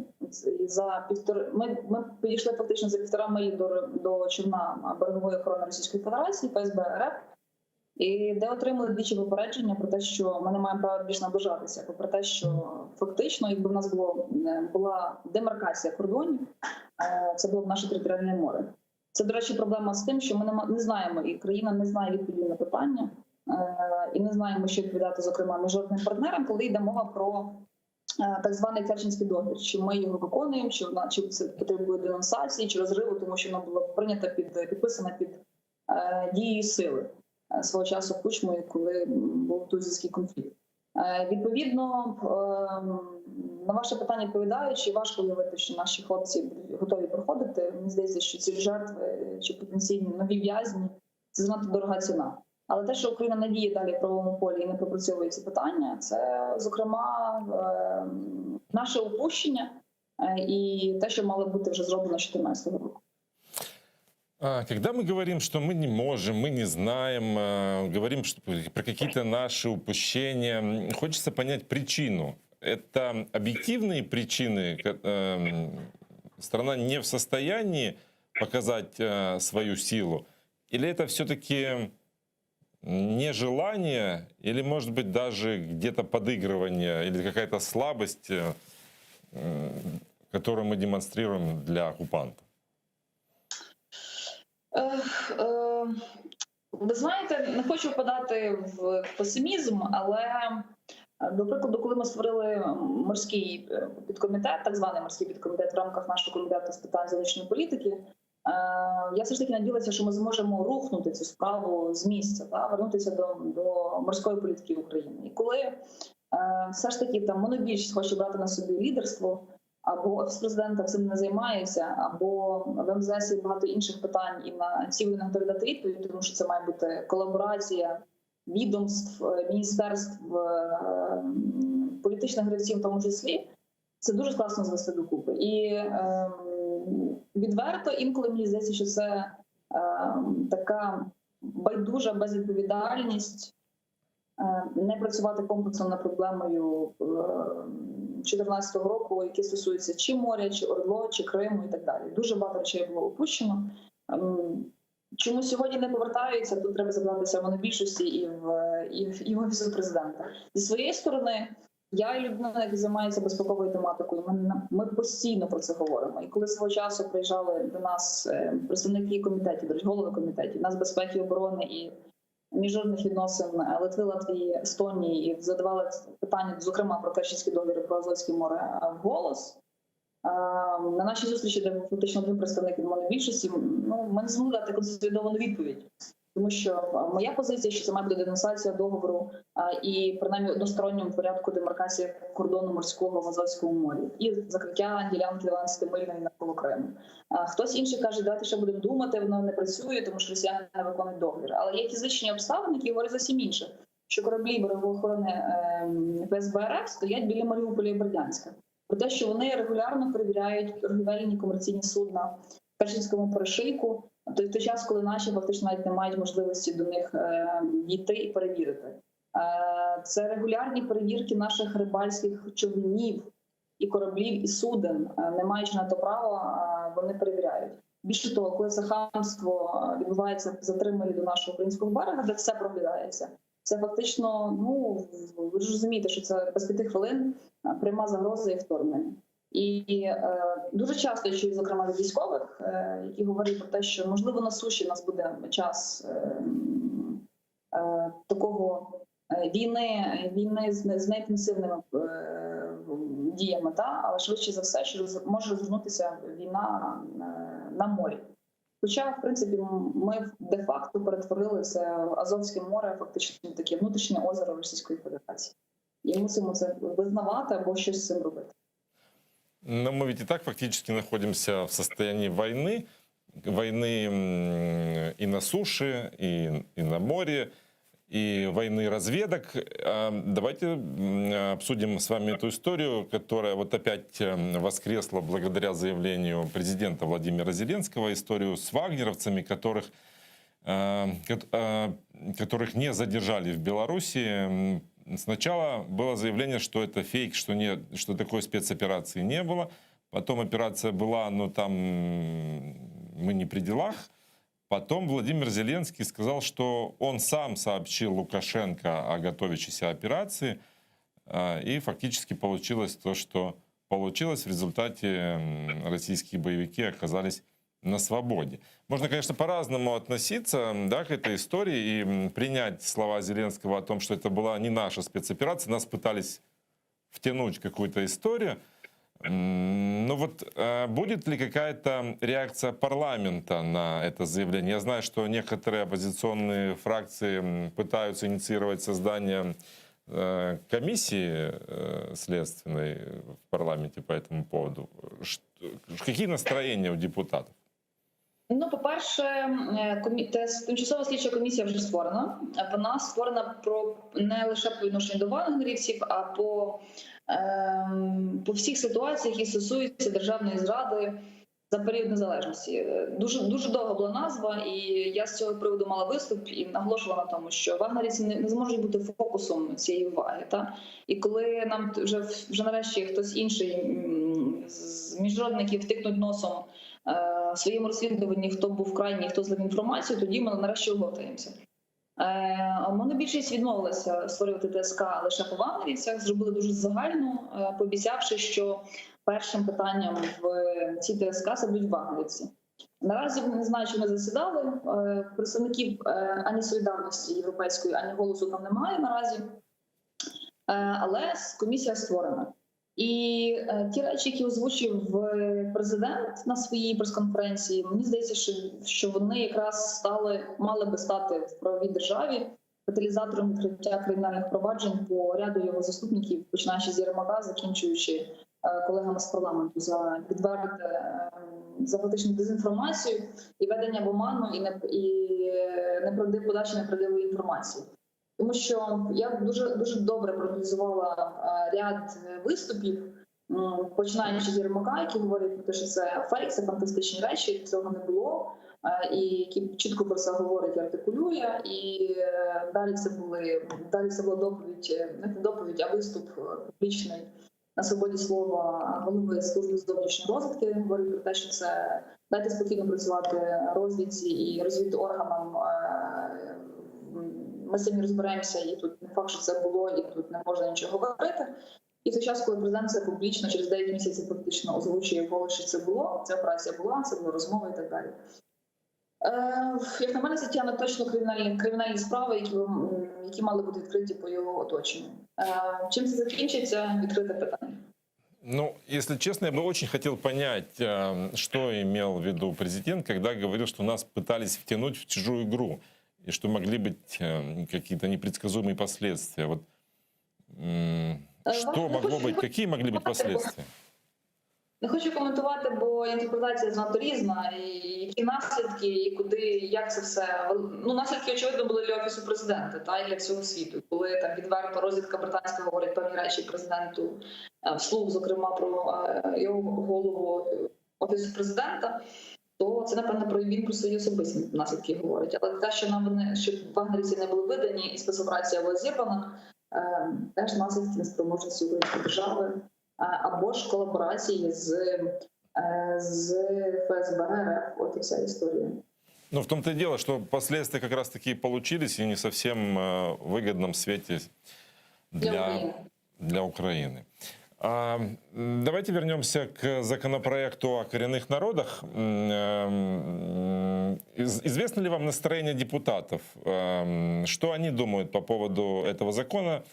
За півтори, ми, ми підійшли фактично за півтора милі до, до човна берегової охорони Російської Федерації, ФСБ РФ, і де отримали двічі попередження про те, що ми не маємо права більш наближатися, попри те, що фактично, якби в нас було, була демаркація кордонів, це було б наше територіальне море. Це, до речі, проблема з тим, що ми не знаємо, і країна не знає відповіді на питання, і не знаємо, що відповідати, зокрема, міжнародним партнерам, коли йде мова про так званий Керченський договір, чи ми його виконуємо, чи вона, чи це потребує денонсації, чи розриву, тому що воно було прийнято під, підписано під дією сили свого часу Кучмою, коли був Тузлівський конфлікт. Відповідно, на ваше питання відповідаючи, важко уявити, що наші хлопці готові проходити. Мені здається, що ці жертви чи потенційні нові в'язні – це занадто дорога ціна. Але те, що Україна не діє далі в правовому полі і не пропрацьовує ці питання, це, зокрема, наше упущення і те, що мало бути вже зроблено з 2014 року. Когда мы говорим, что мы не можем, мы не знаем, говорим что про какие-то наши упущения, хочется понять причину. Это объективные причины? Страна не в состоянии показать свою силу? Или это все-таки нежелание, или, может быть, даже где-то подыгрывание, или какая-то слабость, которую мы демонстрируем для оккупанта? Ви знаєте, не хочу впадати в песимізм, але до прикладу, коли ми створили морський підкомітет, так званий морський підкомітет в рамках нашого комітету з питань зовнішньої політики, я все ж таки надіялася, що ми зможемо рухнути цю справу з місця, та, вернутися до, до морської політики України. І коли все ж таки там монобільшість хоче брати на собі лідерство, або офіс президента цим не займається, або в МЗС є багато інших питань, і на ці вони не готові дати відповідь, тому що це має бути колаборація відомств, міністерств, політичних гравців в тому числі. Це дуже складно звести докупи. І е, відверто інколи мені здається, що це е, така байдужа безвідповідальність не працювати комплексно над проблемою 2014 року, які стосуються чи моря, чи ОРДЛО, чи Криму і так далі. Дуже багато речей було опущено. Чому сьогодні не повертаються, тут треба запитатися в монобільшості і в, і в, і в Офісу президента. Зі своєї сторони, я людина, яка займається безпековою тематикою, ми, ми постійно про це говоримо. І коли свого часу приїжджали до нас представники комітетів, до речі, голови комітетів, нацбезпеки і оборони і міжнародних відносин Литви, Латвії, Естонії, і задавали питання, зокрема про Керченський договір, про Азовське море вголос. На нашій зустрічі, де був фактично один представник від монобільшості, ну, ми не змогли дати консолідовану відповідь. Тому що моя позиція, що це має бути денонсація договору і принаймні односторонньому порядку демаркація кордону морського в Азовському морі і закриття ділянки 12-мильної навколо Криму. Хтось інший каже, давайте ще будемо думати, воно не працює, тому що росіяни не виконують договір. Але є фізичні обставини, які говорять зовсім інше, що кораблі берегової охорони ФСБ РФ стоять біля Маріуполя і Бердянська. Про те, що вони регулярно перевіряють торгівельні комерційні судна в Керченському перешийку, в той час, коли наші фактично навіть не мають можливості до них дійти і перевірити. Це регулярні перевірки наших рибальських човнів і кораблів, і суден, не маючи на то права, вони перевіряють. Більше того, коли це хамство відбувається за 3 милі до нашого українського берега, де все проглядається, це фактично, ну, ви ж розумієте, що це без 5 хвилин пряма загроза і вторгнення. І е, дуже часто я чую, зокрема, від військових, е, які говорять про те, що, можливо, на суші у нас буде час е, е, такого війни, війни з, з неінтенсивними е, діями, та? Але швидше за все, що роз, може розгорнутися війна на морі. Хоча, в принципі, ми де-факто перетворили це Азовське море, фактично таке внутрішнє озеро Російської Федерації. І мусимо це визнавати або щось з цим робити. Но мы ведь и так фактически находимся в состоянии войны, войны и на суше, и, и на море, и войны разведок. Давайте обсудим с вами эту историю, которая вот опять воскресла благодаря заявлению президента Владимира Зеленского, историю с вагнеровцами, которых, которых не задержали в Беларуси. Сначала было заявление, что это фейк, что, не, что такой спецоперации не было. Потом операция была, но там мы не при делах. Потом Владимир Зеленский сказал, что он сам сообщил Лукашенко о готовящейся операции. И фактически получилось то, что получилось. В результате российские боевики оказались на свободе. Можно, конечно, по-разному относиться, да, к этой истории и принять слова Зеленского о том, что это была не наша спецоперация, нас пытались втянуть в какую-то историю. Но вот будет ли какая-то реакция парламента на это заявление? Я знаю, что некоторые оппозиционные фракции пытаются инициировать создание комиссии следственной в парламенте по этому поводу. Какие настроения у депутатов? Ну, по-перше, тимчасова слідча комісія вже створена. Вона створена про не лише по відношенню до вагнерівців, а по, ем, по всіх ситуаціях, які стосуються державної зради за період незалежності. Дуже дуже довга була назва, і я з цього приводу мала виступ і наголошувала на тому, що вагнерівці не, не зможуть бути фокусом цієї уваги. Та? І коли нам вже, вже нарешті хтось інший з міжнародників втикнуть носом в своєму розслідуванні, хто був крайній, хто злив інформацію, тоді ми нарешті оговтаємося. Монобільшість відмовилася створювати ТСК лише по вагнерівцях, зробили дуже загальну, пообіцявши, що першим питанням в цій ТСК це будуть вагнерівці. Наразі не знаю, чи вони засідали. Представників ані солідарності європейської, ані голосу там немає наразі. Але комісія створена. І ті речі, які озвучив президент на своїй прес-конференції, мені здається, що, що вони якраз стали, мали би стати в правовій державі каталізатором відкриття кримінальних проваджень по ряду його заступників, починаючи з Єрмака, закінчуючи колегами з парламенту за відверте за фактичну дезінформацію і ведення в оману і не і неправдив подачі неправдивої інформації. Тому що я дуже дуже добре проаналізувала ряд виступів, починаючи з Єрмака, який говорить про те, що це фейк, це фантастичні речі, цього не було, і який чітко про це говорить і артикулює. І далі це були далі це була доповідь, не доповідь, а виступ публічний на свободі слова голови служби зовнішньої розвідки. Говорить про те, що це дайте спокійно працювати розвідці і розвідорганам. Ми самі розберемося, і тут не факт, що це було, і тут не можна нічого говорити. І в той час, коли президент це публічно через 9 місяців фактично озвучує вголос, що це було, ця операція була, це була розмова і так далі. Е, як на мене, це тягне точно кримінальні, кримінальні справи, які, які мали бути відкриті по його оточенню. Е, чим це закінчиться, відкрите питання. Ну, если честно, я бы очень хотел понять, что имел в виду президент, когда говорил, что нас пытались втянуть в чужую игру и что могли быть какие-то непредсказуемые последствия. Вот что могло быть, какие могли быть последствия? Не хочу коментувати, бо інтерпретація занадто різна, і які наслідки, і куди, як це все. Ну, наслідки, очевидно, були для офісу президента та і для всього світу, коли там відверто розвідка британська говорить певні речі президенту вслух, зокрема про його голову офісу президента. То це напевно про він про свої особисті наслідки говорить. Але те, що нам вони що вагнерівці не були видані, і спецоперація була зірвана, теж наслідки неспроможності української держави або ж колаборації з, з ФСБ РФ. От і вся історія. Ну, в том-то и дело, что последствия как раз-таки и получились и не совсем выгодном свете для, Для України. для Украины. А, давайте вернемся к законопроекту о коренных народах. Известно ли вам настроение депутатов? Что они думают по поводу этого закона?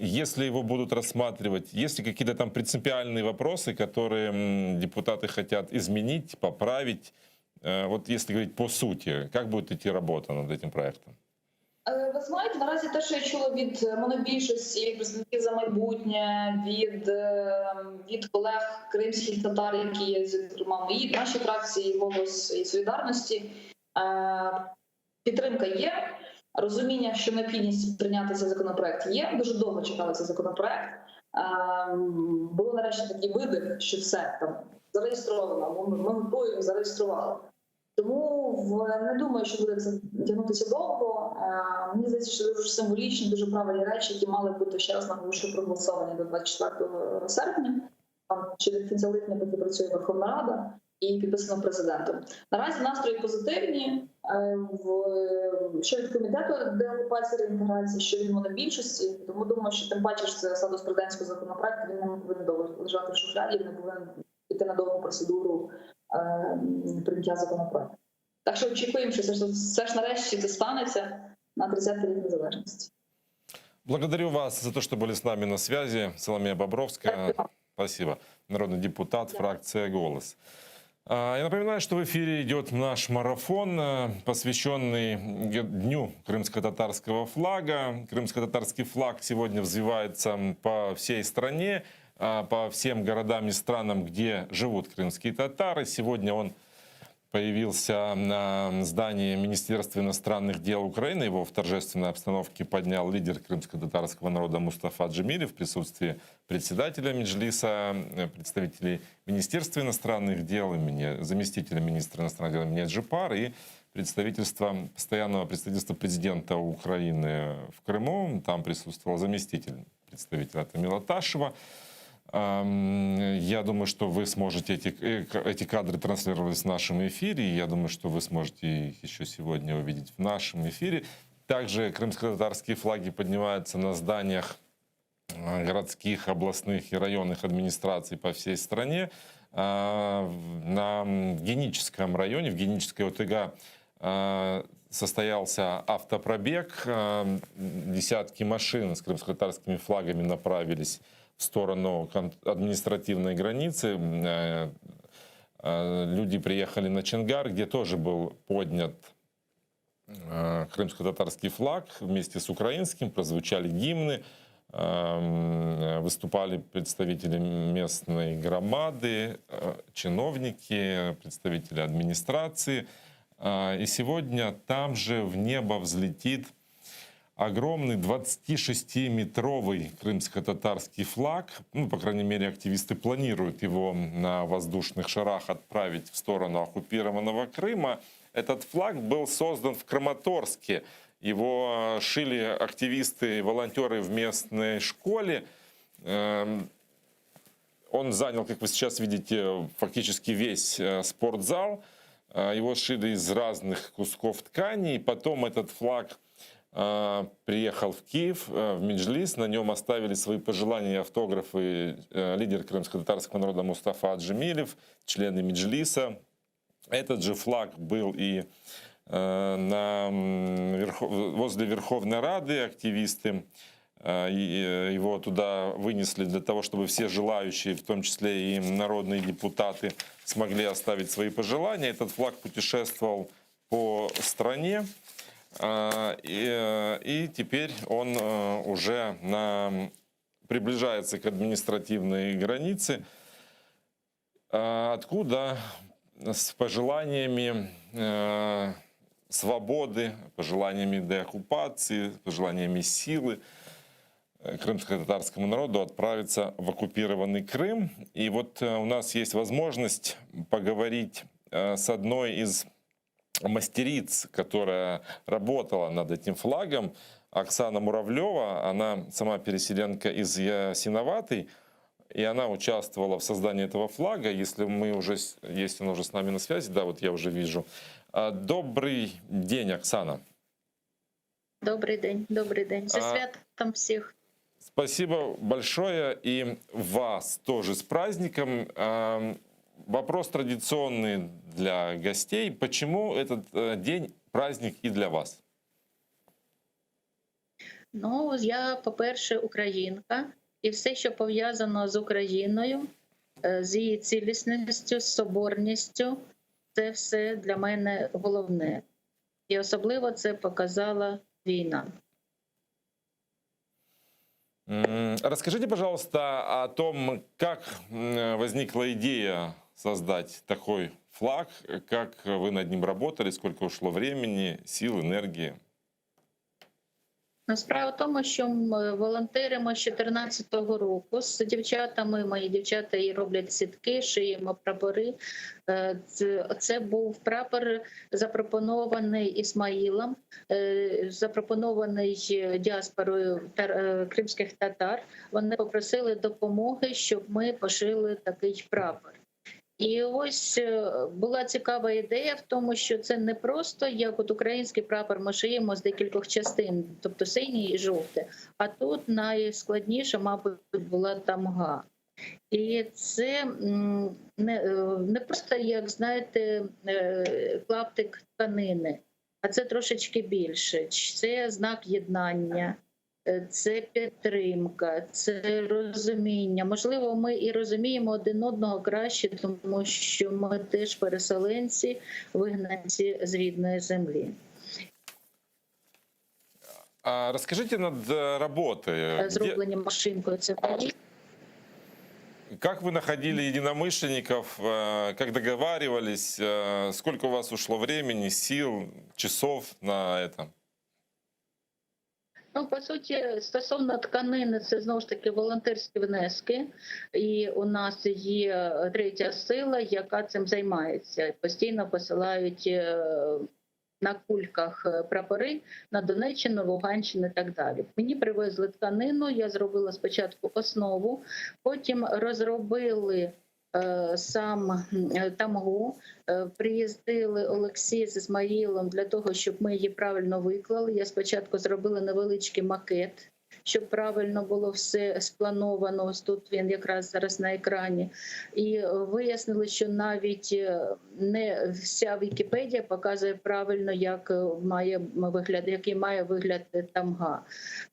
Если его будут рассматривать, есть ли какие-то там принципиальные вопросы, которые депутаты хотят изменить, поправить? Вот если говорить по сути, как будет идти работа над этим проектом? Ви знаєте, наразі те, що я чула від монобільшості, від представників за майбутнє, від, від колег кримських татар, які є, зокрема, мої наші фракції «Голос» і «Солідарності», підтримка є, розуміння, що необхідність прийняти цей законопроект є. Дуже довго чекали цей законопроект. Було нарешті такий видих, що все там зареєстровано, ми, ми готуємо, зареєстрували. Тому в не думаю, що буде це тягнутися довго. Мені здається, що дуже символічні, дуже правильні речі, які мали бути ще раз наголошую, проголосовані до 24 серпня. Там чи до кінця липня, поки працює Верховна Рада, і підписано президентом. Наразі настрої позитивні. В що від комітету деокупації реінтеграції, що від монобільшості. Тому думаю, що тим паче що це статус президентського законопроекту, він не повинен довго лежати в шухляді, не повинен піти на довгу процедуру прийняття законопроекту. Так що очікуємо, що все ж, все ж нарешті це станеться на 30-й рік незалежності. Благодарю вас за то, что были с нами на связи. Соломия Бобровская. Спасибо. Народный депутат, фракция «Голос». Я напоминаю, что в эфире идет наш марафон, посвященный Дню крымско-татарского флага. Крымско-татарский флаг сегодня взвивается по всей стране, по всем городам и странам, где живут крымские татары. Сегодня он появился на здании Министерства иностранных дел Украины. Его в торжественной обстановке поднял лидер крымско-татарского народа Мустафа Джемилев в присутствии председателя Меджлиса, представителей Министерства иностранных дел, имени, заместителя министра иностранных дел имени Джеппар и представительства, постоянного представительства президента Украины в Крыму. Там присутствовал заместитель представителя Тамила Ташева. Я думаю, что вы сможете эти, эти кадры транслировались в нашем эфире. И я думаю, что вы сможете их еще сегодня увидеть в нашем эфире. Также крымско-татарские флаги поднимаются на зданиях городских, областных и районных администраций по всей стране. На Геническом районе, в Генической ОТГ состоялся автопробег. Десятки машин с крымско-татарскими флагами направились в сторону административной границы. Э, э, люди приехали на Чонгар, где тоже был поднят э, крымско-татарский флаг вместе с украинским, прозвучали гимны, эм, выступали представители местной громады, чиновники, представители администрации. И сегодня там же в небо взлетит огромный 26-метровый крымско-татарский флаг. Ну, по крайней мере, активисты планируют его на воздушных шарах отправить в сторону оккупированного Крыма. Этот флаг был создан в Краматорске. Его шили активисты и волонтеры в местной школе. Эм, он занял, как вы сейчас видите, фактически весь э, спортзал. Э, его шили из разных кусков ткани. И потом этот флаг э, приехал в Киев, в Меджлис. На нем оставили свои пожелания и автографы лидер крымско-татарского народа Мустафа Джемилев, члены Меджлиса. Этот же флаг был и на, возле Верховной Рады активисты его туда вынесли для того, чтобы все желающие, в том числе и народные депутаты, смогли оставить свои пожелания. Этот флаг путешествовал по стране, и, и теперь он уже на, приближается к административной границе, откуда с пожеланиями свободы, пожеланиями деоккупации, пожеланиями силы крымско-татарскому народу отправиться в оккупированный Крым. И вот у нас есть возможность поговорить с одной из мастериц, которая работала над этим флагом, Оксана Муравлева. Она сама переселенка из Ясиноватой, и она участвовала в создании этого флага. Если мы уже, если она уже с нами на связи, да, вот я уже вижу. Добрый день, Оксана. Добрый день, добрый день. Зі святом всіх. Спасибо большое и вас тоже с праздником. Вопрос традиционный для гостей. Почему этот день праздник и для вас? Ну, я, по-перше, українка, і все, що пов'язано з Україною, з її цілісністю, з соборністю, це все для мене головне. І особливо це показала війна. Расскажите, пожалуйста, о том, как возникла идея создать такой флаг, как вы над ним работали, сколько ушло времени, сил, энергии? Ну, справа в тому, що ми волонтеримо з 2014 року з дівчатами. Мої дівчата і роблять сітки, шиємо прапори. Це, це був прапор, запропонований Ісмаїлом, запропонований діаспорою кримських татар. Вони попросили допомоги, щоб ми пошили такий прапор. І ось була цікава ідея в тому, що це не просто як от український прапор ми шиємо з декількох частин, тобто синій і жовтий, а тут найскладніше, мабуть, була тамга. І це не, не просто, як знаєте, клаптик тканини, а це трошечки більше. Це знак єднання. Це підтримка, це розуміння. Можливо, ми і розуміємо один одного краще, тому що ми теж переселенці, вигнанці з рідної землі. А расскажите над работой. Зроблені машинкою. Це Как вы находили единомышленников, как договаривались, сколько у вас ушло времени, сил, часов на это? Ну, по суті, стосовно тканини, це знову ж таки волонтерські внески, і у нас є третя сила, яка цим займається. Постійно посилають на кульках прапори на Донеччину, Луганщину і так далі. Мені привезли тканину, я зробила спочатку основу, потім розробили сам тамгу, приїздили Олексій з Ісмаїлом для того, щоб ми її правильно виклали. Я спочатку зробила невеличкий макет. Щоб правильно було все сплановано, ось тут він якраз зараз на екрані. І вияснили, що навіть е, не вся Вікіпедія показує правильно, як має вигляд, який має вигляд тамга.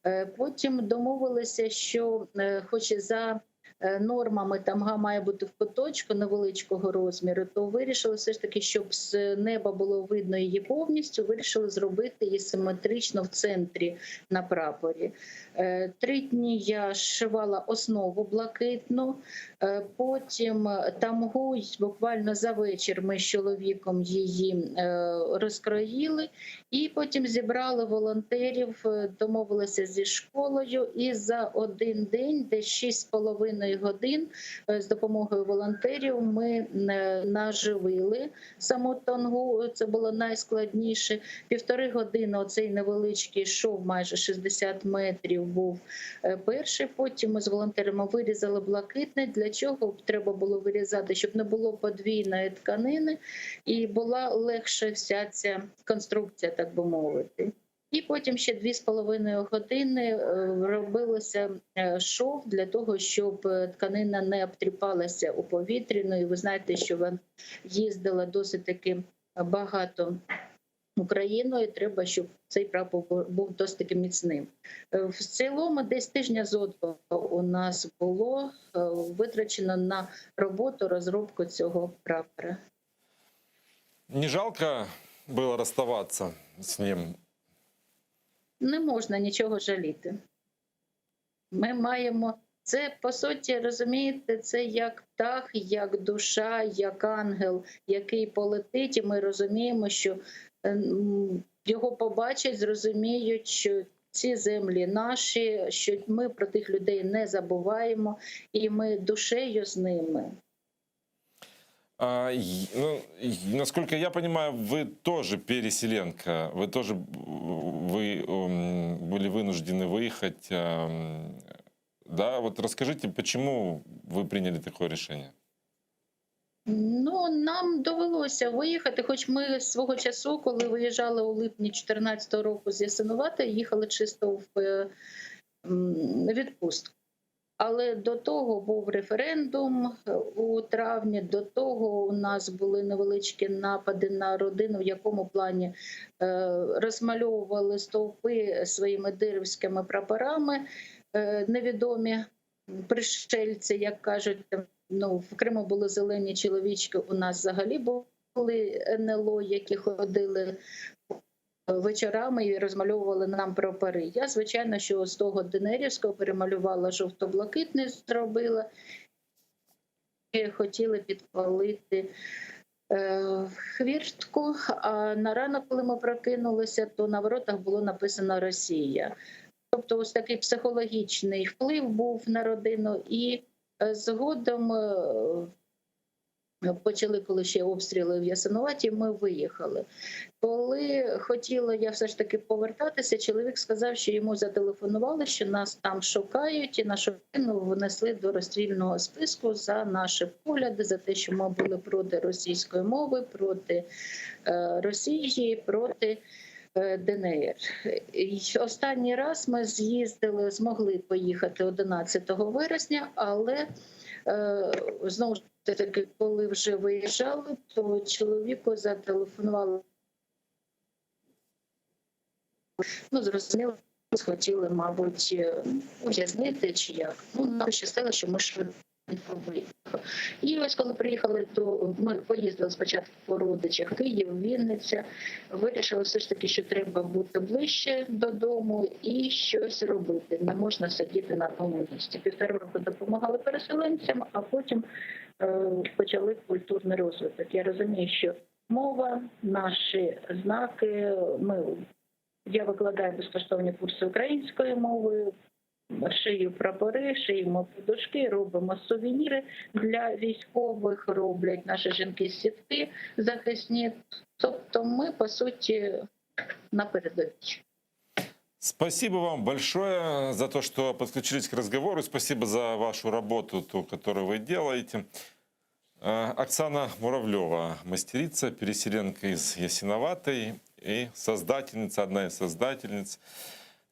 Е, Потім домовилися, що е, хоч за е, нормами тамга має бути в куточку невеличкого розміру, то вирішили все ж таки, щоб з неба було видно її повністю, вирішили зробити її симетрично в центрі на прапорі. Е, Три дні я зшивала основу блакитну, е, потім тамгу буквально за вечір ми з чоловіком її е, розкроїли, і потім зібрали волонтерів, е, домовилися зі школою, і за один день, десь 6,5 годин, е, з допомогою волонтерів ми е, наживили саму тангу. Це було найскладніше. Півтори години оцей невеличкий шов, майже 60 метрів, був е, перший. Потім ми з волонтерами вирізали блакитний. Для чого треба було вирізати? Щоб не було подвійної тканини і була легша вся ця конструкція, так би мовити. І потім ще 2,5 години е, робилося е, шов для того, щоб е, тканина не обтріпалася у повітрі. Ну і ви знаєте, що вона їздила досить таки багато Україною. Треба, щоб цей прапор був досить таки міцним. Е, В цілому десь тижня зо два у нас було е, витрачено на роботу, розробку цього прапора. Не жалко было расставаться с ним? Не можна нічого жаліти. Ми маємо це, по суті, розумієте, це як птах, як душа, як ангел, який полетить, і ми розуміємо, що ем, його побачать, зрозуміють, що ці землі наші, що ми про тих людей не забуваємо, і ми душею з ними. А, и- ну, и, насколько я понимаю, вы тоже переселенка, вы тоже м, вы, м, были вынуждены выехать. эм, Да, вот расскажите, почему вы приняли такое решение? Ну, нам довелося виїхати, хоч ми свого часу, коли виїжджали у липні 2014 року з Ясинуватої, їхали чисто в е, м, відпустку. Але до того був референдум е, у травні, до того у нас були невеличкі напади на родину, в якому плані е, розмальовували стовпи своїми дирівськими прапорами е, невідомі пришельці, як кажуть, там, ну, в Криму були зелені чоловічки, у нас взагалі були НЛО, які ходили вечорами і розмальовували нам прапори. Я, звичайно, що з того Денерівського перемалювала жовто-блакитний, зробила. І хотіли підпалити е, хвіртку, а на ранок, коли ми прокинулися, то на воротах було написано «Росія». Тобто ось такий психологічний вплив був на родину, і е, згодом е, почали, коли ще обстріли в Ясинуваті, ми виїхали. Коли хотіла я все ж таки повертатися, чоловік сказав, що йому зателефонували, що нас там шукають, і нашу родину внесли до розстрільного списку за наші погляди, за те, що ми були проти російської мови, проти е, Росії, проти е, ДНР. І Останній раз ми з'їздили, змогли поїхати 11 вересня, але е, знову ж таки, коли вже виїжджали, то чоловіку зателефонували. Ну, зрозуміло, хотіли, мабуть, е, ув'язнити чи як. Ну, нам пощастило, що ми швидко виїхали. І ось коли приїхали, то ми поїздили спочатку по родичах Київ, Вінниця. Вирішили все ж таки, що треба бути ближче додому і щось робити. Не можна сидіти на одному місці. Півтора року допомагали переселенцям, а потім е, почали культурний розвиток. Я розумію, що мова, наші знаки, ми я викладаю безкоштовні курси української мови, шию прапори, шиємо подушки, робимо сувеніри для військових, роблять наші жінки сітки захисні. Тобто ми, по суті, на передовій. Спасибо вам большое за то, что подключились к разговору. Спасибо за вашу работу, ту, которую вы делаете. Э, Оксана Муравлева, мастерица, переселенка из Ясиноватой и создательница, одна из создательниц.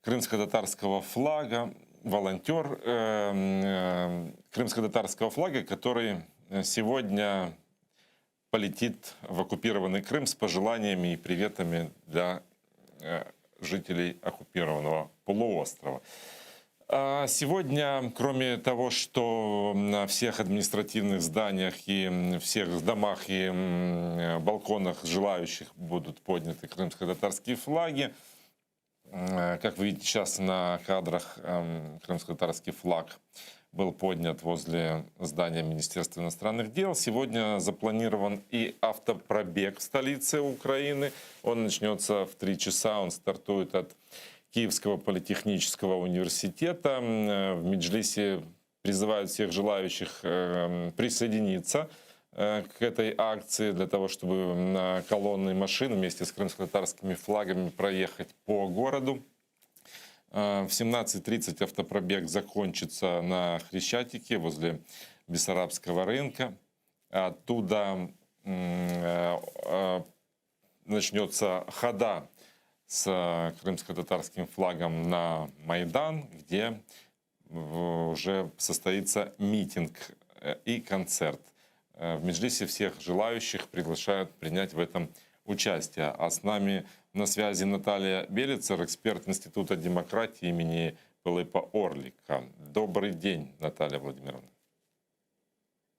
крымско-татарского флага, волонтер э, крымско-татарского флага, который сегодня полетит в оккупированный Крым с пожеланиями и приветами для э, жителей оккупированного полуострова. А сегодня, кроме того, что на всех административных зданиях и всех домах и балконах желающих будут подняты крымско-татарские флаги, э, как вы видите сейчас на кадрах, эм, крымско-татарский флаг был поднят возле здания Министерства иностранных дел. Сегодня запланирован и автопробег в столице Украины. Он начнется в 3 часа, он стартует от Киевского политехнического университета. Э, в Меджлисе призывают всех желающих эм, присоединиться э, к этой акции для того, чтобы на колонны машин вместе с крымско-татарскими флагами проехать по городу. Э, в 17.30 автопробег закончится на Хрещатике возле Бессарабского рынка. Оттуда начнется хода с крымско-татарским флагом на Майдан, где уже состоится митинг э, и концерт. Э, в Меджлисе всех желающих приглашают принять в этом участие. А с нами на связи Наталья Белицер, эксперт Института демократии имени Пилипа Орлика. Добрый день, Наталья Владимировна.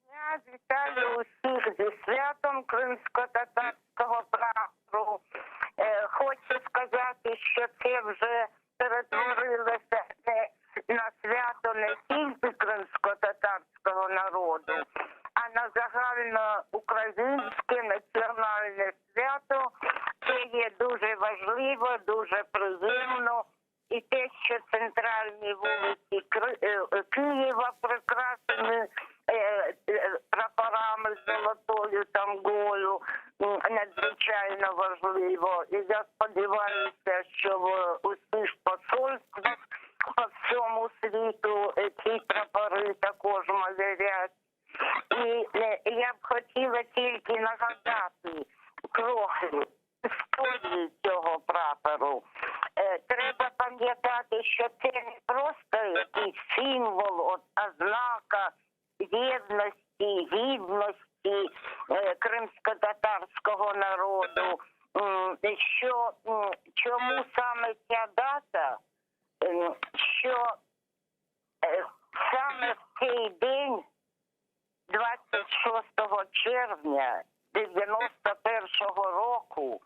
Я вітаю усіх зі святом кримсько-татарського прапору. Е, хочу сказати, що це вже перетворилося не на свято не тільки кримсько-татарського народу, а на загальноукраїнське національне свято. Це є дуже важливо, дуже приємно. І те, що центральні вулиці е, Києва прикрашені е, е, прапорами з золотою тамгою, надзвичайно важливо. І я сподіваюся, що в усіх посольствах по всьому світу ці прапори також майорять. І я б хотіла тільки нагадати трохи історії цього прапору. Е, треба пам'ятати, що це не просто якийсь символ, от, ознака єдності, гідності е, кримсько-татарського народу. Що чому саме ця дата? Що е, саме в цей день, 26 червня 91-го року,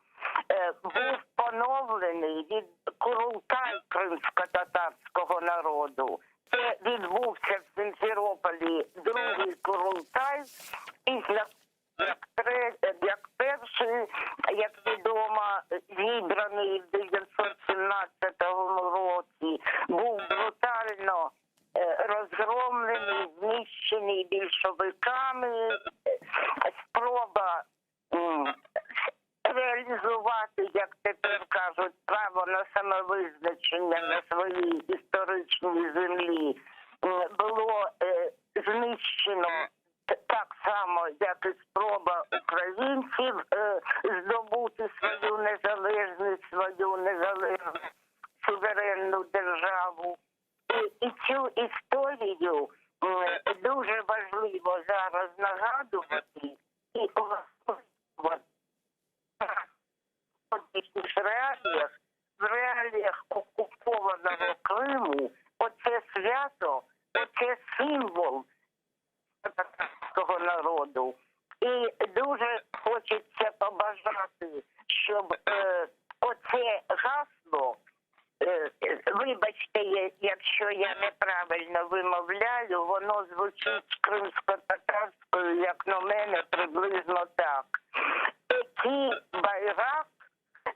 е, був поновлений від Курултай кримсько-татарського народу. Це відбувся в Сімферополі другий Курултай після як, як перший, як відомо, зібраний в 917 році, був брутально е, розгромлений, знищений більшовиками. Спроба реалізувати, як тепер кажуть, право на самовизначення на своїй історичній землі було е, знищено так само, як і спроба українців е, здобути свою незалежність, свою незалежну суверенну державу. І, і цю історію дуже важливо зараз нагадувати і в реаліях, в реаліях окупованого Криму, оце свято, оце символ татарського народу. І дуже хочеться побажати, щоб е, оце гасло, е, вибачте, якщо я неправильно вимовляю, воно звучить кримсько-татарською, як на мене, приблизно так. Eki bayrak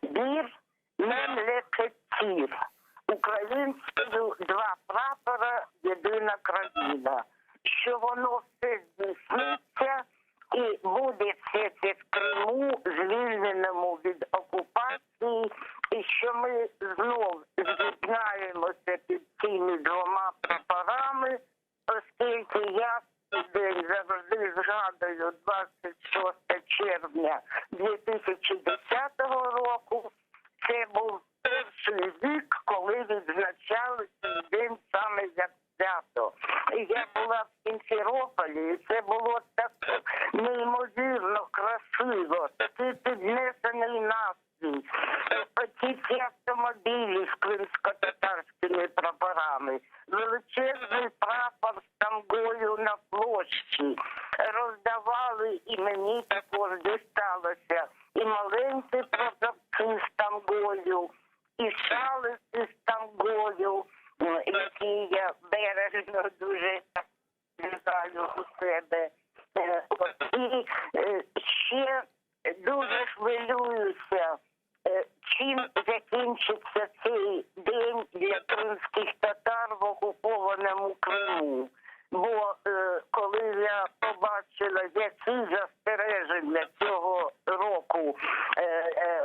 bir memlekettir. Українською два прапора, єдина країна. Що воно все здійсниться і буде все це в Криму, звільненому від окупації, і що ми знов з'єднаємося під цими двома прапорами, оскільки я в цей день завжди згадую 26 червня 2010 року. Це був перший. перший рік, коли відзначали цей день саме як свято. І я була в Сімферополі, і це було так неймовірно красиво, такий піднесений настрій. Оці ці автомобілі з кримськотатарськими прапорами, величезний прапор з тамгою на площі. Роздавали і мені також дісталося і маленькі прапорці з тамгою, і шалики з тамгою, які я бережно дуже зберігаю у себе. І ще дуже хвилююся, чим закінчиться цей день для кримських татар в окупованому Криму. Бо коли я побачила, які застереження цього року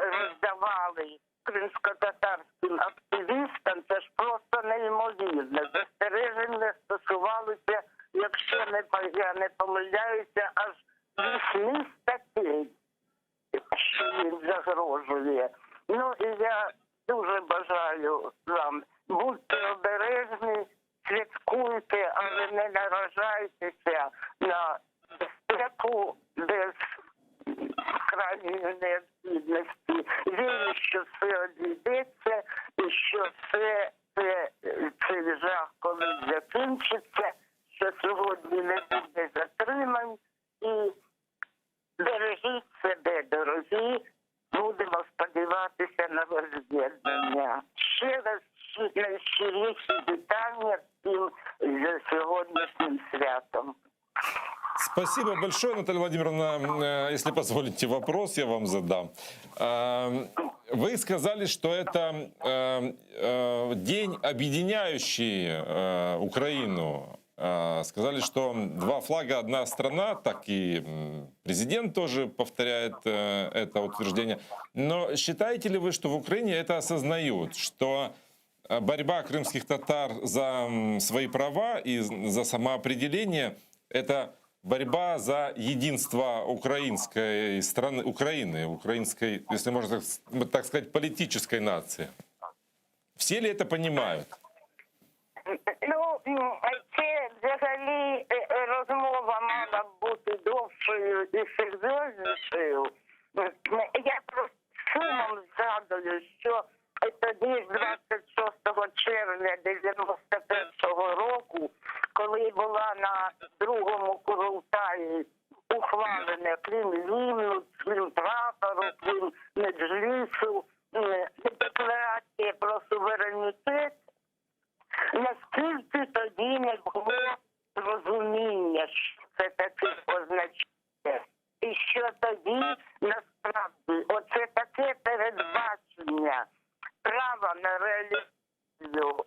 роздавали кримськотатарським активістам, це ж просто неймовірно. Застереження стосувалися, якщо я не помиляюся, аж 8 статей, що їм загрожує. Ну і я дуже бажаю вам, будьте обережні, святкуйте, але не наражайтеся на безпеку без крайньої необхідності. Вірю, що все обійдеться і що все це, цей жах колись закінчиться, що сьогодні не буде затримань. І бережіть себе, дорогі, будемо сподіватися на возз'єднання. Ще раз найщиріші вітання всім з сьогоднішнім святом. Спасибо большое, Наталья Владимировна. Если позволите, вопрос я вам задам. Вы сказали, что это день, объединяющий Украину. Сказали, что два флага, одна страна, так и президент тоже повторяет это утверждение. Но считаете ли вы, что в Украине это осознают, что борьба крымских татар за свои права и за самоопределение – это борьба за единство украинской страны, Украины, украинской, если можно так сказать, политической нации? Все ли это понимают? Ну, це взагалі розмова мала б бути довшою і серйознішою. Я просто сумом згадую, що тоді, 26 червня 91-го року, коли була на другому Курултаї ухвалена, крім гімну, крім прапору, крім Меджлісу, декларація про суверенітет, наскільки тоді не було розуміння, що це таке означає. І що тоді, насправді, оце таке передбачення права на реалізацію,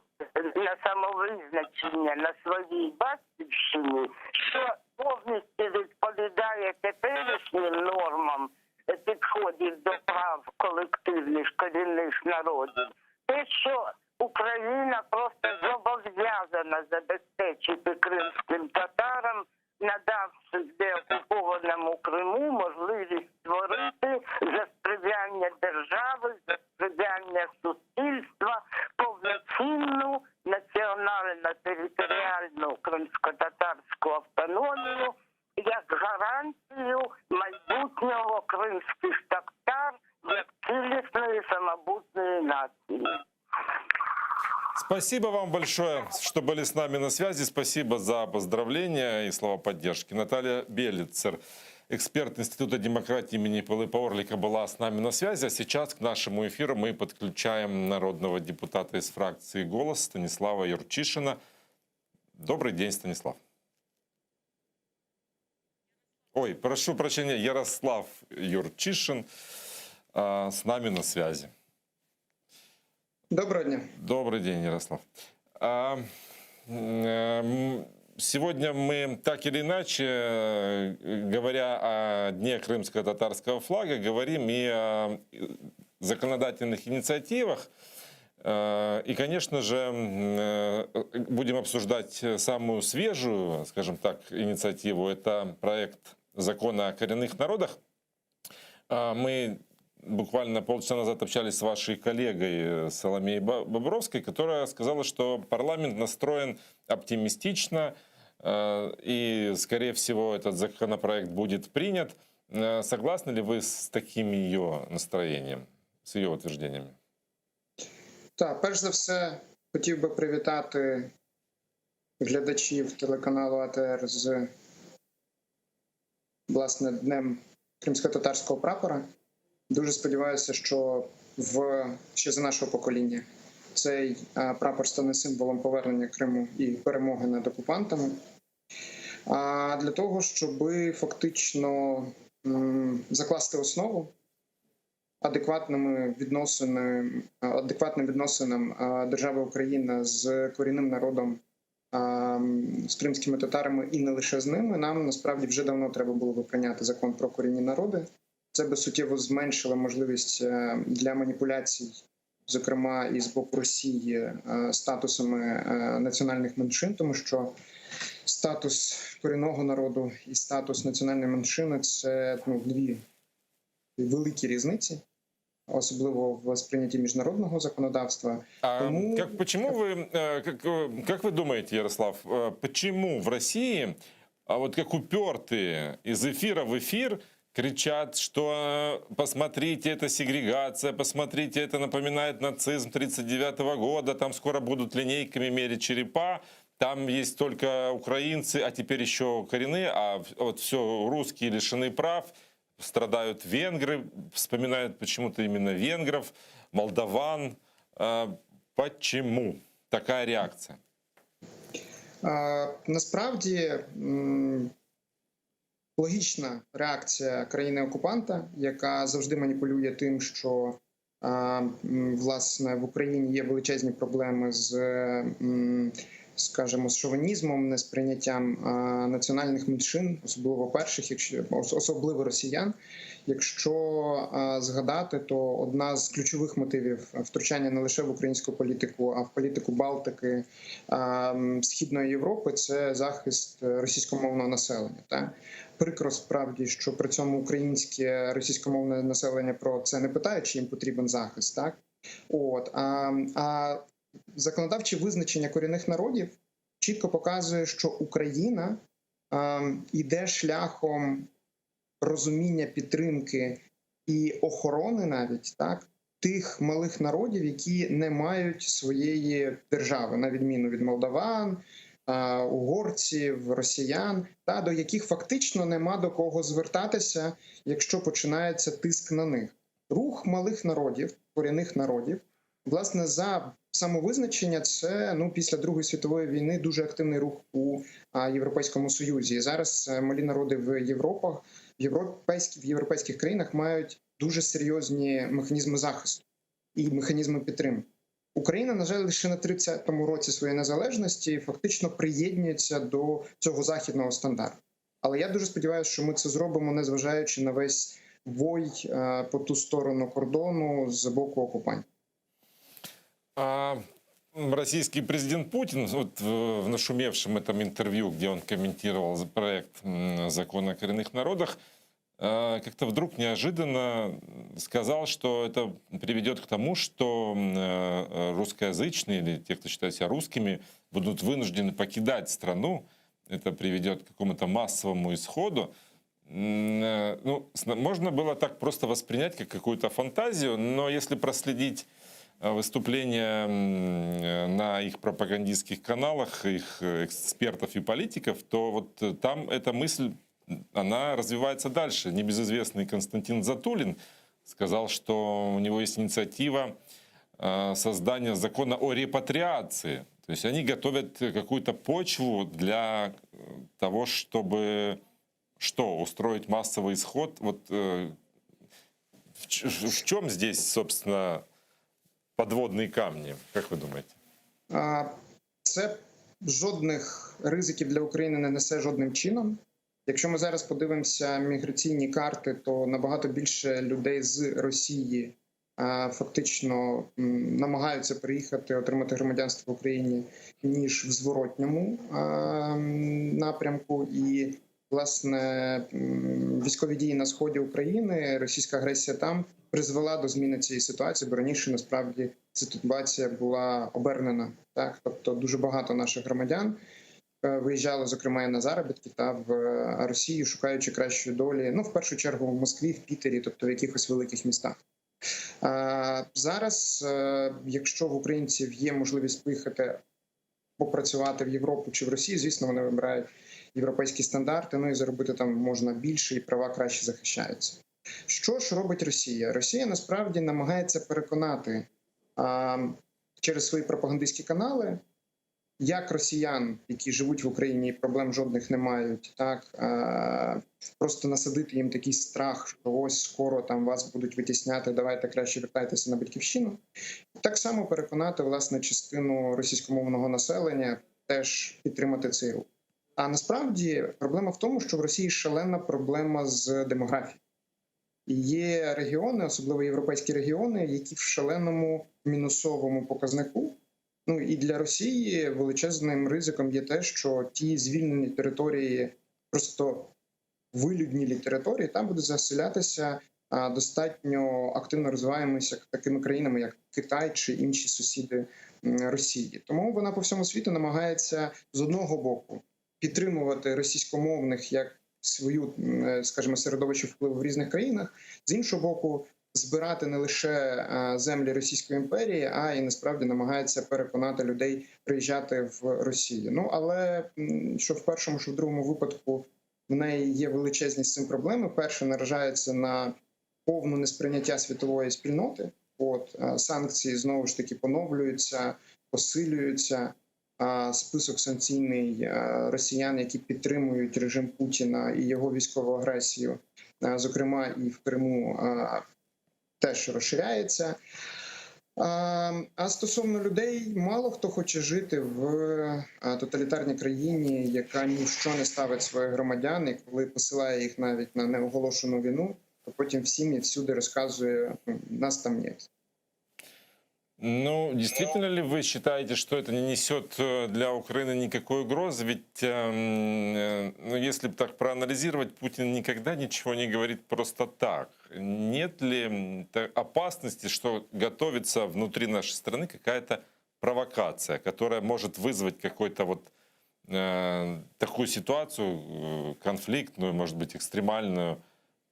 на самовизначення на своїй батьківщині, що повністю відповідає теперішнім нормам підходів до прав колективних корінних народів. Те, що Україна просто зобов'язана забезпечити кримським татарам, надавши деокупованому Криму можливість створити за сприяння держави, за сприяння суспільства повноцінну національно-територіальну кримсько-татарську автономію як гарантію майбутнього кримських татар як цілісної самобутної нації. Спасибо вам большое, что были с нами на связи. Спасибо за поздравления и слова поддержки. Наталья Белицер, эксперт Института демократии имени Пилипа Орлика, была с нами на связи. А сейчас к нашему эфиру мы подключаем народного депутата из фракции «Голос» Станислава Юрчишина. Добрый день, Станислав. Ой, прошу прощения, Ярослав Юрчишин с нами на связи. Доброго дня. Добрый день, Ярослав. Сегодня мы так или иначе, говоря о Дне крымско-татарского флага, говорим и о законодательных инициативах. И, конечно же, будем обсуждать самую свежую, скажем так, инициативу. Это проект закона о коренных народах. Мы буквально полчаса назад общались с вашей коллегой э, Соломеей Бобровской, которая сказала, что парламент настроен оптимистично, э, и, скорее всего, этот законопроект будет принят. Э, согласны ли вы с таким ее настроением, с ее утверждениями? Так, перш за все, хотів би привітати глядачів телеканалу АТР з власне днем кримсько-татарського прапора. Дуже сподіваюся, що в ще за нашого покоління цей прапор стане символом повернення Криму і перемоги над окупантами. А для того, щоб фактично закласти основу адекватними відносинами, адекватним відносинам держави Україна з корінним народом, з кримськими татарами і не лише з ними, нам насправді вже давно треба було би прийняти закон про корінні народи. Це би суттєво зменшило можливість е, для маніпуляцій, зокрема і з боку Росії, е, статусами е, національних меншин, тому що статус корінного народу і статус національної меншини це ну, дві великі різниці, особливо в сприйнятті міжнародного законодавства. А Тому... как, почему вы, как, как вы думаете, Ярослав, почему в России, а вот как упертые из эфира в эфир кричат, что посмотрите, это сегрегация, посмотрите, это напоминает нацизм 1939 года, там скоро будут линейками мерить черепа, там есть только украинцы, а теперь еще коренные, а вот все русские лишены прав, страдают венгры, вспоминают почему-то именно венгров, молдаван. Почему такая реакция? А, насправді логічна реакція країни-окупанта, яка завжди маніпулює тим, що власне в Україні є величезні проблеми з, скажімо, з шовінізмом, несприйняттям національних меншин, особливо перших, якщо особливо росіян. Якщо згадати, то одна з ключових мотивів втручання не лише в українську політику, а в політику Балтики, Східної Європи це захист російськомовного населення. Та? Прикро справді, що при цьому українське російськомовне населення про це не питає, чи їм потрібен захист. Так? От, а, а законодавче визначення корінних народів чітко показує, що Україна а, йде шляхом розуміння підтримки і охорони навіть так тих малих народів, які не мають своєї держави, на відміну від молдаван, угорців, росіян, та до яких фактично нема до кого звертатися, якщо починається тиск на них. Рух малих народів, корінних народів, власне, за самовизначення, це ну після Другої світової війни дуже активний рух у Європейському Союзі. І зараз е, малі народи в Європах, в європейських в європейських країнах мають дуже серйозні механізми захисту і механізми підтримки. Україна, на жаль, лише на 30-му році своєї незалежності фактично приєднується до цього західного стандарту. Але я дуже сподіваюся, що ми це зробимо, незважаючи на весь вой е, по ту сторону кордону з боку окупантів. А российский президент Путин вот в нашумевшем этом интервью, где он комментировал проект закона о коренных народах, э, как-то вдруг неожиданно сказал, что это приведет к тому, что э, русскоязычные или те, кто считает себя русскими, будут вынуждены покидать страну. Это приведет к какому-то массовому исходу. Э, Ну, можно было так просто воспринять, как какую-то фантазию, но если проследить выступления э, на их пропагандистских каналах, их э, экспертов и политиков, то вот э, там эта мысль, она развивается дальше. Небезызвестный Константин Затулин сказал, что у него есть инициатива э, создания закона о репатриации. То есть они готовят какую-то почву для э, того, чтобы что, устроить массовый исход. Вот э, в, в чем здесь, собственно, подводные камни, как вы думаете? Це жодних ризиків для України не несе жодним чином. Якщо ми зараз подивимося міграційні карти, то набагато більше людей з Росії фактично намагаються приїхати, отримати громадянство в Україні, ніж в зворотньому напрямку. І Власне, військові дії на сході України, російська агресія там призвела до зміни цієї ситуації, бо раніше насправді ситуація була обернена. Так, тобто дуже багато наших громадян виїжджали, зокрема, і на заробітки та в Росію, шукаючи кращої долі. Ну, в першу чергу, в Москві, в Пітері, тобто в якихось великих містах. Зараз, якщо в українців є можливість поїхати попрацювати в Європу чи в Росію, звісно, вони вибирають європейські стандарти, ну і заробити там можна більше, і права краще захищаються. Що ж робить Росія? Росія насправді намагається переконати через свої пропагандистські канали, як росіян, які живуть в Україні і проблем жодних не мають, так просто насадити їм такий страх, що ось скоро там вас будуть витісняти, давайте краще вертайтеся на батьківщину. Так само переконати власне частину російськомовного населення теж підтримати цей рух. А насправді проблема в тому, що в Росії шалена проблема з демографією. І є регіони, особливо європейські регіони, які в шаленому мінусовому показнику. Ну і для Росії величезним ризиком є те, що ті звільнені території, просто вилюднілі території, там буде заселятися достатньо активно розвиваємося такими країнами, як Китай чи інші сусіди Росії. Тому вона по всьому світу намагається з одного боку підтримувати російськомовних як свою, скажімо, середовище впливу в різних країнах, з іншого боку, збирати не лише землі Російської імперії, а й насправді намагається переконати людей приїжджати в Росію. Ну але що в першому, що в другому випадку в неї є величезні з цим проблеми. Перше наражається на повну несприйняття світової спільноти. От санкції знову ж таки поновлюються, посилюються. Список санкційний росіян, які підтримують режим Путіна і його військову агресію, зокрема і в Криму, теж розширяється. А стосовно людей, мало хто хоче жити в тоталітарній країні, яка ні в що не ставить своїх громадян, і коли посилає їх навіть на неоголошену війну, то потім всім і всюди розказує, нас там нет. Ну, действительно ли вы считаете, что это не несет для Украины никакой угрозы? Ведь, ну, если бы так проанализировать, Путин никогда ничего не говорит просто так. Нет ли опасности, что готовится внутри нашей страны какая-то провокация, которая может вызвать какую-то вот э, такую ситуацию, э, конфликтную, может быть, экстремальную,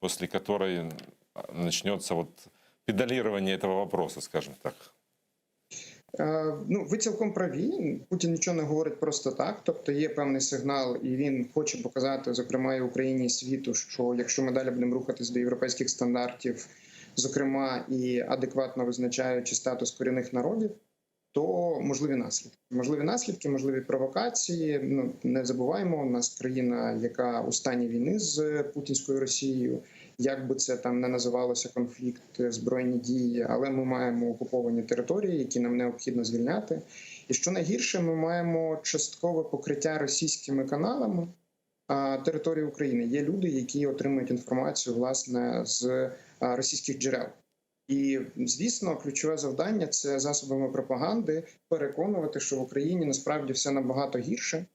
после которой начнется вот педалирование этого вопроса, скажем так? Ну, ви цілком праві. Путін нічого не говорить просто так. Тобто є певний сигнал, і він хоче показати, зокрема, і Україні, і світу, що якщо ми далі будемо рухатись до європейських стандартів, зокрема і адекватно визначаючи статус корінних народів, то можливі наслідки. Можливі наслідки, можливі провокації. Ну, не забуваємо, у нас країна, яка у стані війни з путінською Росією, як би це там не називалося, конфлікт, збройні дії, але ми маємо окуповані території, які нам необхідно звільняти. І що найгірше, ми маємо часткове покриття російськими каналами території України. Є люди, які отримують інформацію, власне, з російських джерел. І, звісно, ключове завдання – це засобами пропаганди переконувати, що в Україні насправді все набагато гірше.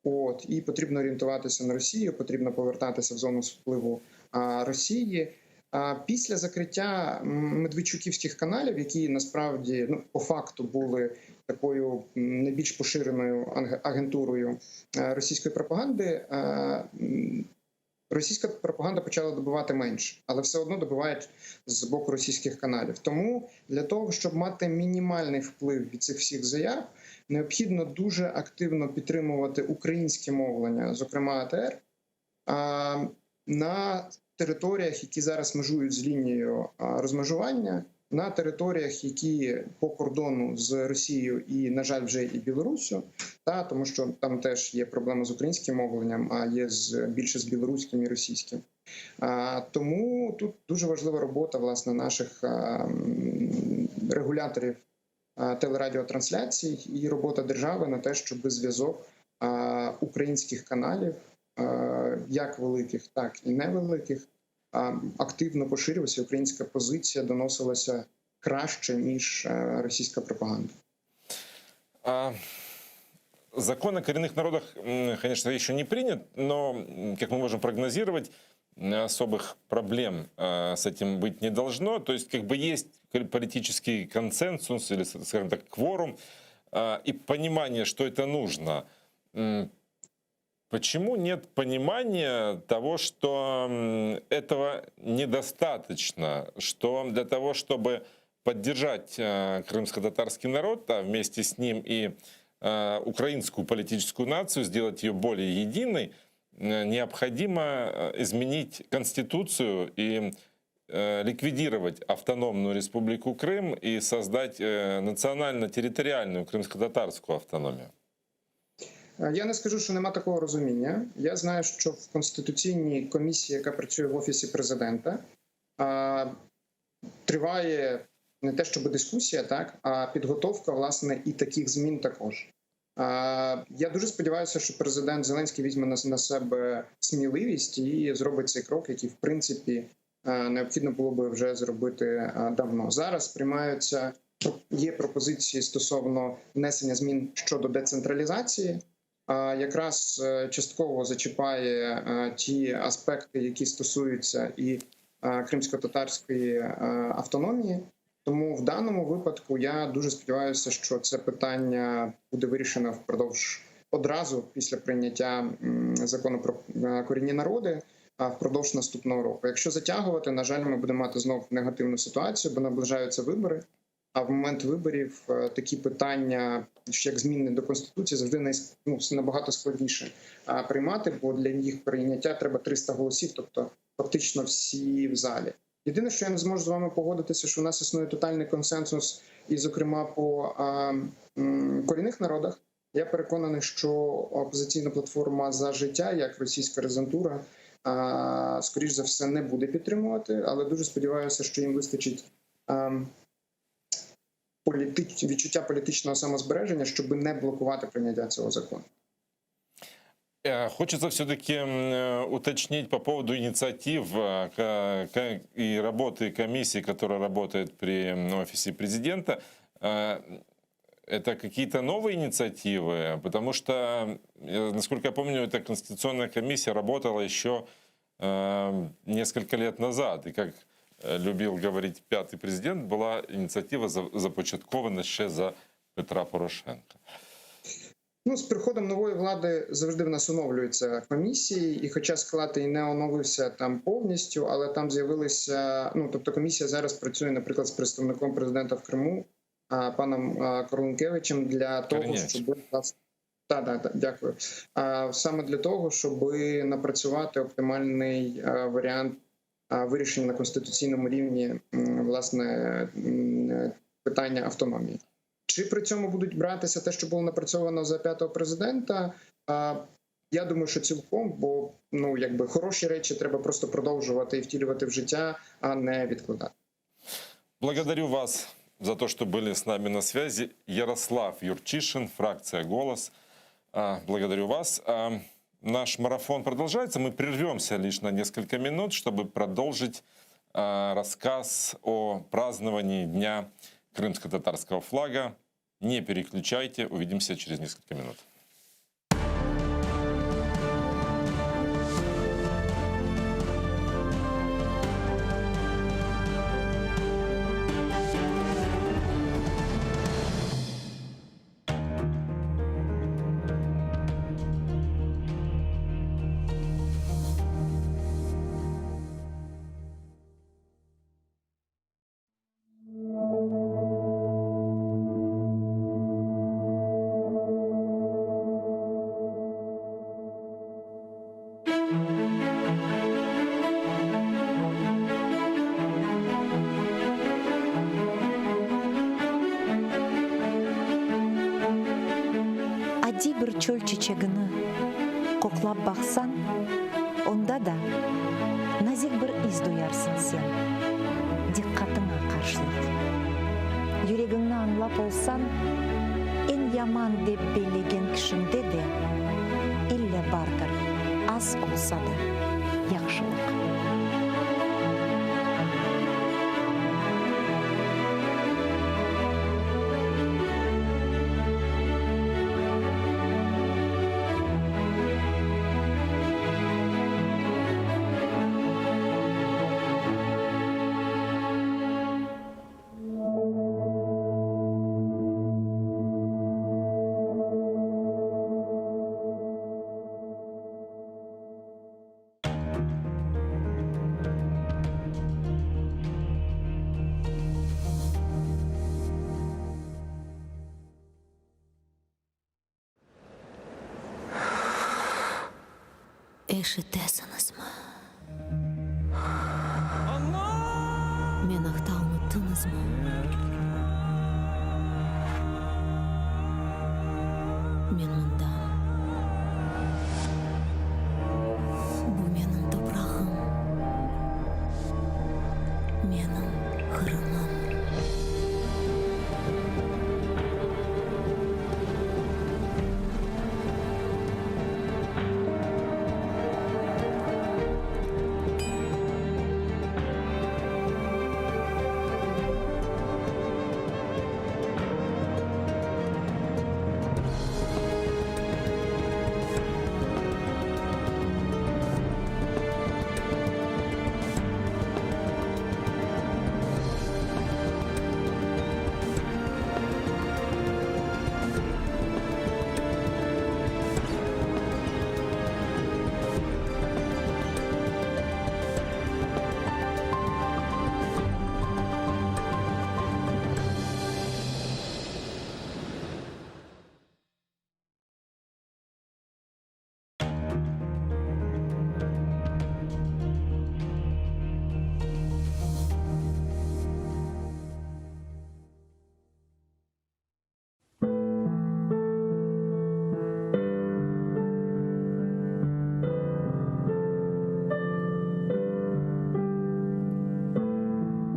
От, і потрібно орієнтуватися на Росію, потрібно повертатися в зону впливу Росії. А після закриття медведчуківських каналів, які насправді, ну, по факту були такою найбільш поширеною агентурою російської пропаганди, російська пропаганда почала добивати менше, але все одно добивають з боку російських каналів. Тому для того, щоб мати мінімальний вплив від цих всіх заяв, необхідно дуже активно підтримувати українське мовлення, зокрема АТР, на територіях, які зараз межують з лінією розмежування, на територіях, які по кордону з Росією і, на жаль, вже і Білоруссю, та, тому що там теж є проблеми з українським мовленням, а є більше з білоруським і російським. Тому тут дуже важлива робота, власне, наших регуляторів телерадіотрансляцій і робота держави на те, щоб зв'язок українських каналів, як великих, так і невеликих, активно поширювався, українська позиція доносилася краще, ніж російська пропаганда. Закон о коренных народах, конечно, еще не принят, но, как мы можем прогнозировать, особых проблем э, с этим быть не должно. То есть как бы есть политический консенсус или, скажем так, кворум э, и понимание, что это нужно. Почему нет понимания того, что этого недостаточно, что для того, чтобы поддержать э, крымско-татарский народ, а вместе с ним и э, украинскую политическую нацию, сделать ее более единой, э, необходимо изменить конституцию и ликвидировать автономную республику Крым и создать национально-территориальную крымско-татарскую автономию? Я не скажу, що нема такого розуміння. Я знаю, що в конституційній комісії, яка працює в офісі президента, триває не те, щоб дискусія, так а підготовка власне і таких змін також. Я дуже сподіваюся, що президент Зеленський візьме на себе сміливість і зробить цей крок, який в принципі необхідно було би вже зробити давно. Зараз приймаються є пропозиції стосовно внесення змін щодо децентралізації. Якраз е, частково зачіпає е, ті аспекти, які стосуються і е, кримсько-татарської автономії. Тому в даному випадку я дуже сподіваюся, що це питання буде вирішено впродовж одразу після прийняття закону про корінні народи впродовж наступного року. Якщо затягувати, на жаль, ми будемо мати знов негативну ситуацію, бо наближаються вибори. А в момент виборів е, такі питання, як зміни до конституції, завжди най, ну, набагато складніше приймати, бо для їх прийняття треба 300 голосів, тобто фактично всі в залі. Єдине, що я не зможу з вами погодитися, що у нас існує тотальний консенсус, і, зокрема, по а, м, корінних народах. Я переконаний, що опозиційна платформа за життя, як російська резидентура, а, скоріш за все, не буде підтримувати, але дуже сподіваюся, що їм вистачить. А, політич... відчуття політичного самозбереження, щоб не блокувати прийняття цього закону. Э, хочется все-таки э, уточнить по поводу инициатив э, и работы комиссии, которая работает при офисе президента. Это какие-то новые инициативы? Потому что, насколько я помню, эта конституционная комиссия работала еще несколько лет назад. И как любил говорить пятый президент, была инициатива започаткована ще за Петра Порошенка. Ну, з приходом нової влади завжди в нас оновлюються комісії, і хоча склад і не оновився там повністю, але там з'явилися. Ну тобто, комісія зараз працює, наприклад, з представником президента в Криму паном Корленкевичем для того, щоб так, так, так, дякую. Саме для того, щоб напрацювати оптимальний варіант вирішення на конституційному рівні власне питання автономії. Чи при цьому будуть братися те, що було напрацьовано за п'ятого президента? Я думаю, що цілком, бо ну якби хороші речі треба просто продовжувати і втілювати в життя, а не відкладати. Благодарю вас за то, что были с нами на связи. Ярослав Юрчишин, фракция «Голос». Благодарю вас. Наш марафон продолжается. Мы прервемся лишь на несколько минут, чтобы продолжить рассказ о праздновании Дня крымско-татарского флага. Не переключайте, увидимся через несколько минут. Adiy bir çöl çiçegini qoqlap baqsañ, onda da nazik bir is duyarsıñ sen, diqqatıña qarşılıq. Yüregiñni añlap olsañ, eñ yaman dep bellegen kişiñde de ille bardır, az olsa da, yahşılıq. Eşitesiñizmi? Meni aqta unuttıñızmı? Men mındam. Bu menim toprağım, menim Qırımım.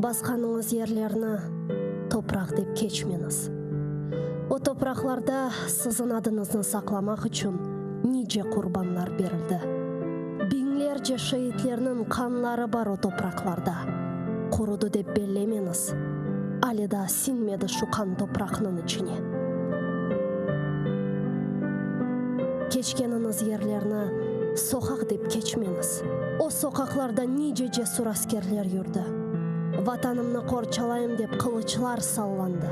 Basqanıñız yerlerni topraq dep keçmeñiz. O topraqlarda siziñ adıñıznı saqlamaq içün nice qurbanlar berildi. Biñlerce şeitlerniñ qanları bar o topraqlarda. Qurudı dep bellemeñiz. Ale daa siñmedi şu qan topraqnıñ içine. Keçkeniñiz yerlerni soqaq dep keçmeñiz. O soqaqlarda nice cesur askerler yürdi. Vatanımnı qorçalayım dep qılıçlar sallandı.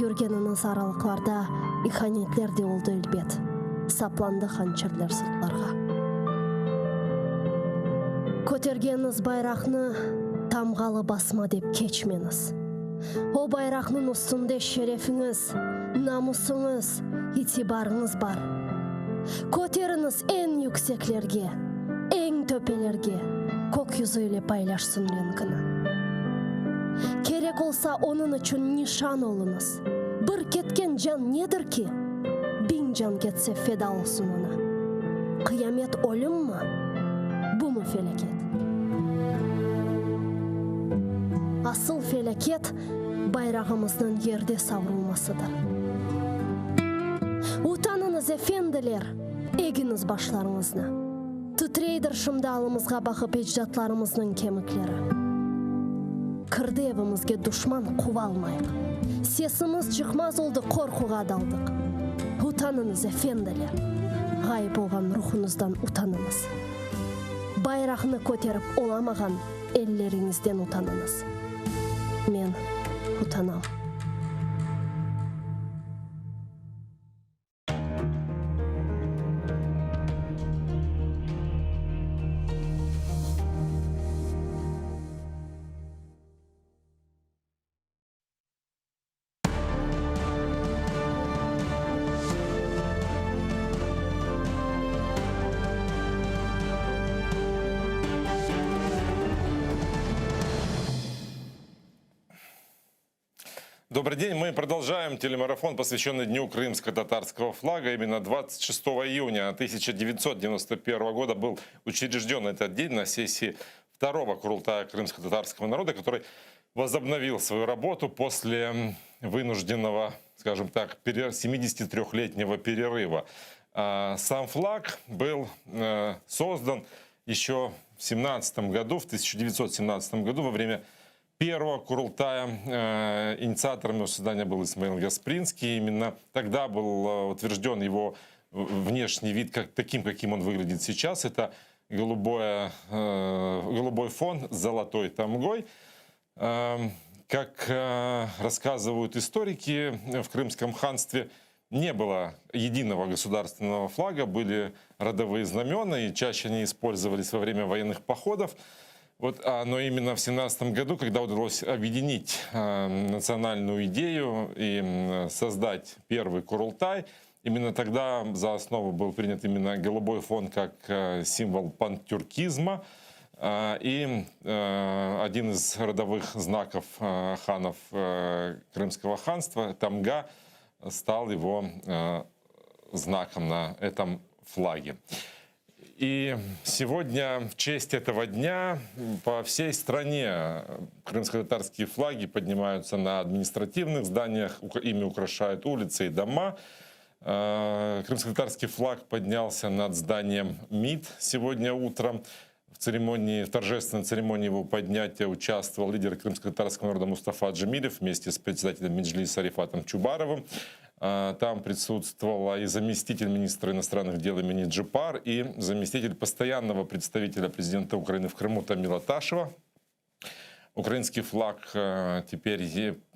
Yürgeniñiz aralıqlarda ihanetler de oldı elbet, saplandı hançerler sırtlarğa. Kötergeniñiz bayraqnı tamğalı basma dep keçmeñiz. O bayraqnıñ üstünde şerefiñiz, namusıñız, itibarıñız bar. Köteriñiz eñ yükseklerge, eñ töpelerge, kök yüzü ile paylaşsın renkini. Kerek olsa, onıñ içün nişan oluñız. Bir ketken can nedir ki? Biñ can ketse feda olsun oña. Qıyamet ölümmi? Bumı felâket? Asıl felâket, bayrağımıznıñ yerde savrulmasıdır. Utanıñız, efendiler, egiñiz başlarıñıznı. Titreydir şimdi alımızğa baqıp ecdatlarımıznıñ kemikleri. Kirdi evimizge duşman quvalmayıq. Sesimiz çıqmaz oldı qorquğa daldıq. Utanıñız, efendiler, ğayıp olğan ruhuñızdan utanıñız. Bayraqnı köterip olamağan elleriñizden utanıñız. Men utanam. Добрый день. Мы продолжаем телемарафон, посвященный Дню крымско-татарского флага. Именно 26 июня 1991 года был учрежден этот день на сессии второго Курултая крымско-татарского народа, который возобновил свою работу после вынужденного, скажем так, 73-летнего перерыва. А, сам флаг был э, создан еще в 17 году, в 1917 году, во время первого Курултая. Э, инициатором его создания был Исмаил Гаспринский. Именно тогда был э, утвержден его внешний вид как, таким, каким он выглядит сейчас. Это голубое, э, голубой фон с золотой тамгой. Эм, как рассказывают историки, в Крымском ханстве не было единого государственного флага, были родовые знамена, и чаще они использовались во время военных походов. Вот, а, но именно в 17 году, когда удалось объединить э, национальную идею и создать первый Курултай, именно тогда за основу был принят именно голубой фон как э, символ пантюркизма. Э, и э, один из родовых знаков э, ханов э, Крымского ханства, Тамга, стал его э, знаком на этом флаге. И сегодня в честь этого дня по всей стране крымско-татарские флаги поднимаются на административных зданиях, ими украшают улицы и дома. Э, крымско-татарский флаг поднялся над зданием МИД сегодня утром. В церемонии, в торжественной церемонии его поднятия участвовал лидер крымско-татарского народа Мустафа Джемилев вместе с председателем Меджлиса Рифатом Чубаровым. А, там присутствовала и заместитель министра иностранных дел Эмини Джеппар, и заместитель постоянного представителя президента Украины в Крыму Тамила Ташева. Украинский флаг э, теперь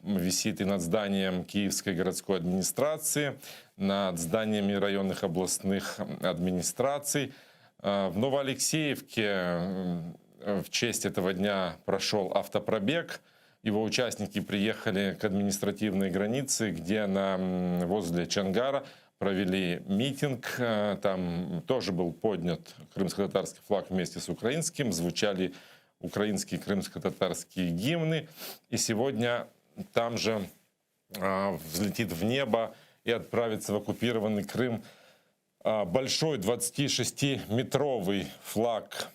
висит и над зданием Киевской городской администрации, над зданиями районных областных администраций. Э, в Новоалексеевке в честь этого дня прошел автопробег. Его участники приехали к административной границе, где на, возле Чонгара провели митинг. Э, там тоже был поднят крымско-татарский флаг вместе с украинским. Звучали украинские крымско-татарские гимны. И сегодня там же э, взлетит в небо и отправится в оккупированный Крым э, большой 26-метровый флаг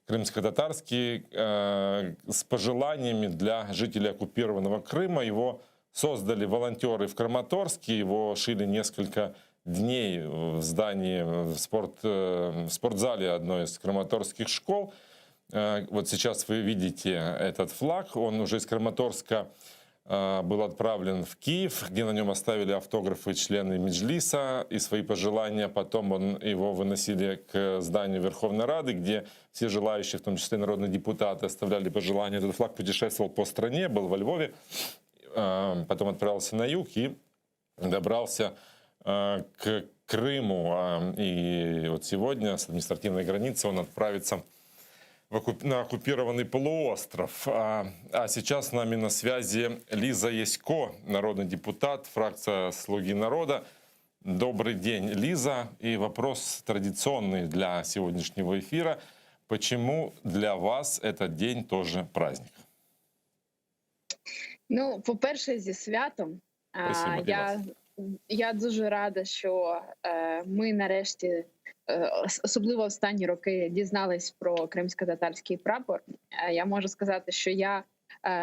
крымско-татарский э, с пожеланиями для жителей оккупированного Крыма. Его создали волонтеры в Краматорске, его шили несколько дней в здании, в, спорт, э, в спортзале одной из краматорских школ. Э, вот сейчас вы видите этот флаг, он уже из Краматорска э, был отправлен в Киев, где на нем оставили автографы члены Меджлиса и свои пожелания. Потом он, его выносили к зданию Верховной Рады, где все желающие, в том числе народные депутаты, оставляли пожелания. Этот флаг путешествовал по стране, был во Львове, э, потом отправился на юг и добрался к Крыму. И вот сегодня с административной границы он отправится на оккупированный полуостров. А, а сейчас с нами на связи Лиза Ясько, народный депутат, фракция «Слуги народа». Добрый день, Лиза. И вопрос традиционный для сегодняшнего эфира. Почему для вас этот день тоже праздник? Ну, по-перше, зі святом. Спасибо, я, я дуже рада, що е, ми нарешті, е, особливо останні роки, дізнались про кримсько-татарський прапор. Е, я можу сказати, що я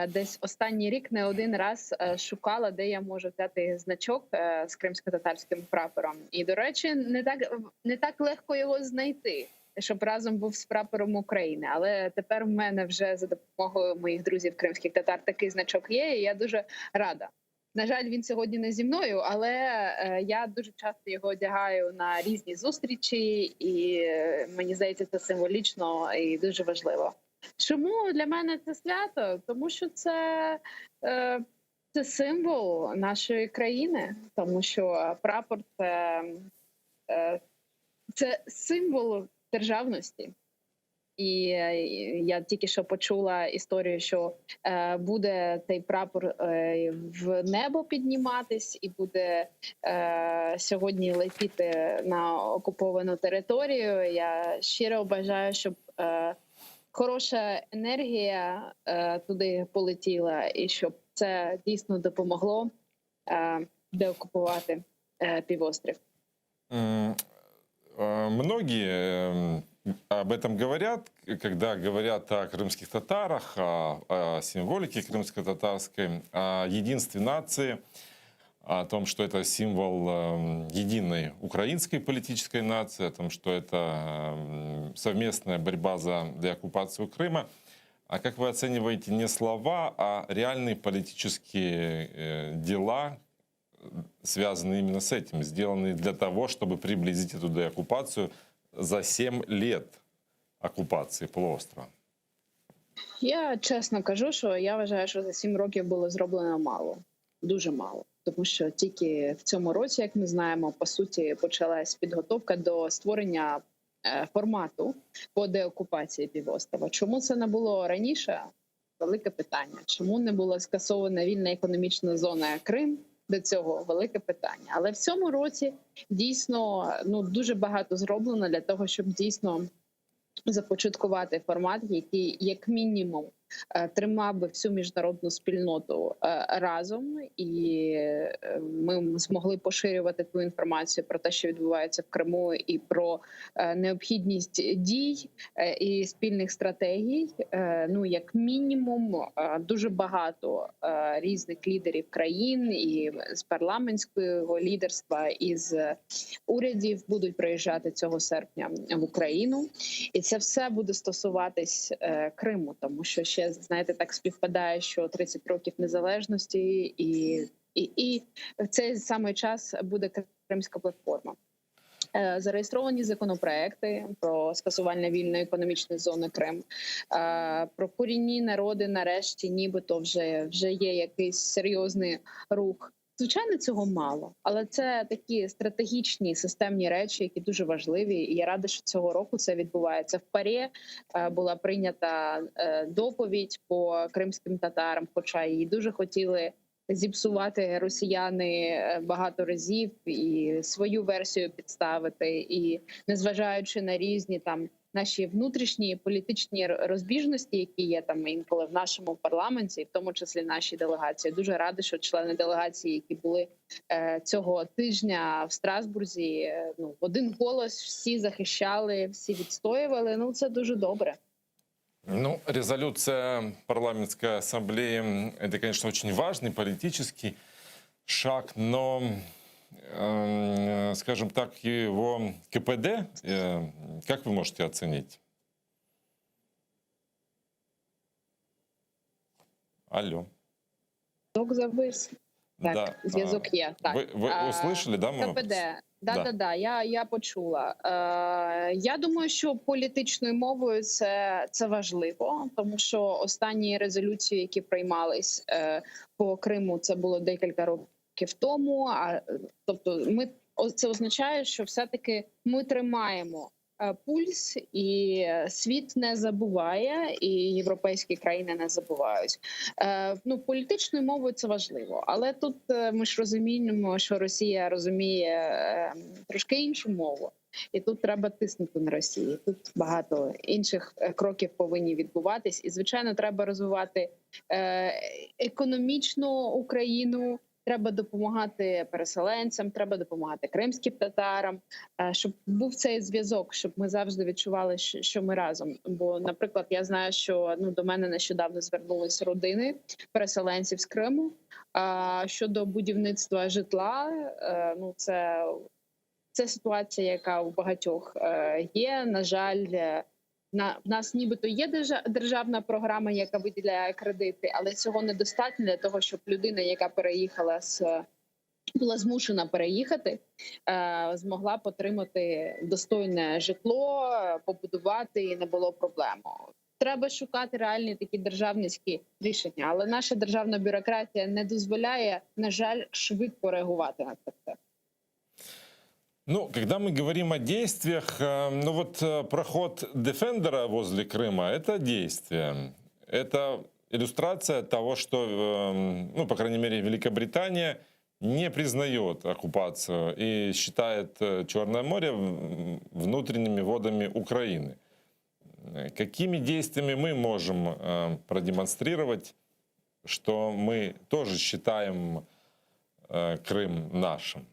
десь останній рік не один раз шукала, де я можу взяти значок з кримсько-татарським прапором. І, до речі, не так не так легко його знайти. Щоб разом був з прапором України, але тепер в мене вже за допомогою моїх друзів кримських татар такий значок є, і я дуже рада. На жаль, він сьогодні не зі мною, але е, я дуже часто його одягаю на різні зустрічі, і е, мені здається, це символічно і дуже важливо. Чому для мене це свято? Тому що це, е, це символ нашої країни, тому що прапор це, це символ державності. І е, я тільки що почула історію, що е, буде цей прапор е, в небо підніматись, і буде сьогодні летіти на окуповану територію. Я щиро бажаю, щоб хороша енергія туди полетіла, і щоб це дійсно допомогло деокупувати півострів. Многие об этом говорят, когда говорят о крымских татарах, о, о символике крымско-татарской, о единстве нации, о том, что это символ эм, единой украинской политической нации, о том, что это эм, совместная борьба за деоккупацию Крыма. А как вы оцениваете не слова, а реальные политические э, дела, связанные именно с этим, сделанные для того, чтобы приблизить эту деоккупацию за 7 лет оккупации полуострова? Я чесно кажу, що я вважаю, що за 7 років було зроблено мало, дуже мало. Тому що тільки в цьому році, як ми знаємо, по суті, почалась підготовка до створення формату по деокупації півострова. Чому це не було раніше? Велике питання. Чому не була скасована вільна економічна зона Крим? До цього велике питання. Але в цьому році дійсно ну дуже багато зроблено для того, щоб дійсно започаткувати формат, який як мінімум е, тримав би всю міжнародну спільноту е, разом, і е, ми змогли поширювати ту інформацію про те, що відбувається в Криму, і про необхідність дій і спільних стратегій. Ну як мінімум, дуже багато різних лідерів країн і з парламентського лідерства, і з урядів будуть приїжджати цього серпня в Україну, і це все буде стосуватись Криму, тому що ще знаєте, так співпадає, що 30 років незалежності, і, і, і в цей самий час буде Кримська платформа. Е, Зареєстровані законопроекти про скасування вільної економічної зони Крим, е, про корінні народи. Нарешті, нібито вже, вже є якийсь серйозний рух. Звичайно, цього мало, але це такі стратегічні системні речі, які дуже важливі. І я рада, що цього року це відбувається. В ПАРЄ е, була прийнята е, доповідь по кримським татарам, хоча її дуже хотіли зіпсувати росіяни е, багато разів і свою версію підставити, і незважаючи на різні там наші внутрішні політичні розбіжності, які є там інколи в нашому парламенті, в тому числі нашій делегації, дуже рада, що члени делегації, які були е, цього тижня в Страсбурзі, е, ну в один голос всі захищали, всі відстоювали. Ну це дуже добре. Ну, резолюция парламентской ассамблеи – это, конечно, очень важный политический шаг, но, э, скажем так, его КПД, э, как вы можете оценить? Алло. Зв'язок завис. Так, Да, зв'язок є. Так. Вы, вы А, услышали, да, мой КПД. вопрос? Да, Да. да, да, я, я почула. Е, я думаю, що політичною мовою це, це важливо, тому що останні резолюції, які приймались е, по Криму, це було декілька років тому. А тобто, ми це означає, що все-таки ми тримаємо е, пульс, і е, світ не забуває, і європейські країни не забувають. Е, ну, політичною мовою це важливо, але тут ми ж розуміємо, що Росія розуміє трошки іншу мову, і тут треба тиснути на Росію. Тут багато інших кроків повинні відбуватись, і звичайно, треба розвивати економічну Україну. Треба допомагати переселенцям, треба допомагати кримським татарам, е, щоб був цей зв'язок, щоб ми завжди відчували, що ми разом. Бо, наприклад, я знаю, що ну до мене нещодавно звернулись родини переселенців з Криму. А щодо будівництва житла, е, ну це, це ситуація, яка у багатьох е, є. На жаль, на в нас нібито є державна програма, яка виділяє кредити, але цього недостатньо для того, щоб людина, яка переїхала з була змушена переїхати, е, змогла б отримати достойне житло, побудувати і не було проблем. Треба шукати реальні такі державницькі рішення, але наша державна бюрократія не дозволяє, на жаль, швидко реагувати на це все. Ну, когда мы говорим о действиях, э, ну вот э, проход Дефендера возле Крыма – это действие. Это иллюстрация того, что, эм, ну, по крайней мере, Великобритания не признает оккупацию и считает э, Черное море внутренними водами Украины. Какими действиями мы можем продемонстрировать, что мы тоже считаем Крым нашим?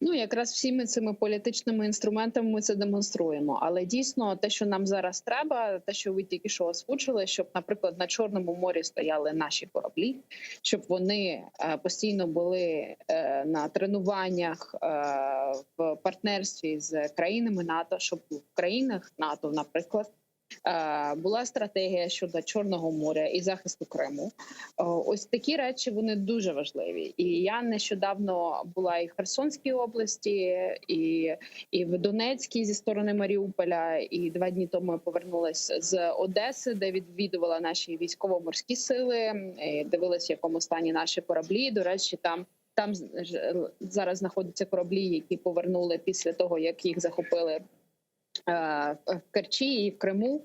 Ну, якраз всіми цими політичними інструментами ми це демонструємо. Але дійсно, те, що нам зараз треба, те, що ви тільки що озвучили, щоб, наприклад, на Чорному морі стояли наші кораблі, щоб вони е, постійно були е, на тренуваннях е, в партнерстві з країнами НАТО, щоб в країнах НАТО, наприклад. Е, Була стратегія щодо Чорного моря і захисту Криму. Е, Ось такі речі вони дуже важливі. І я нещодавно була і в Херсонській області, і, і в Донецькій зі сторони Маріуполя. І два дні тому я повернулася з Одеси, де відвідувала наші військово-морські сили, і дивилась, в якому стані наші кораблі. До речі, там. Там зараз знаходяться кораблі, які повернули після того, як їх захопили. В Керчі і в Криму.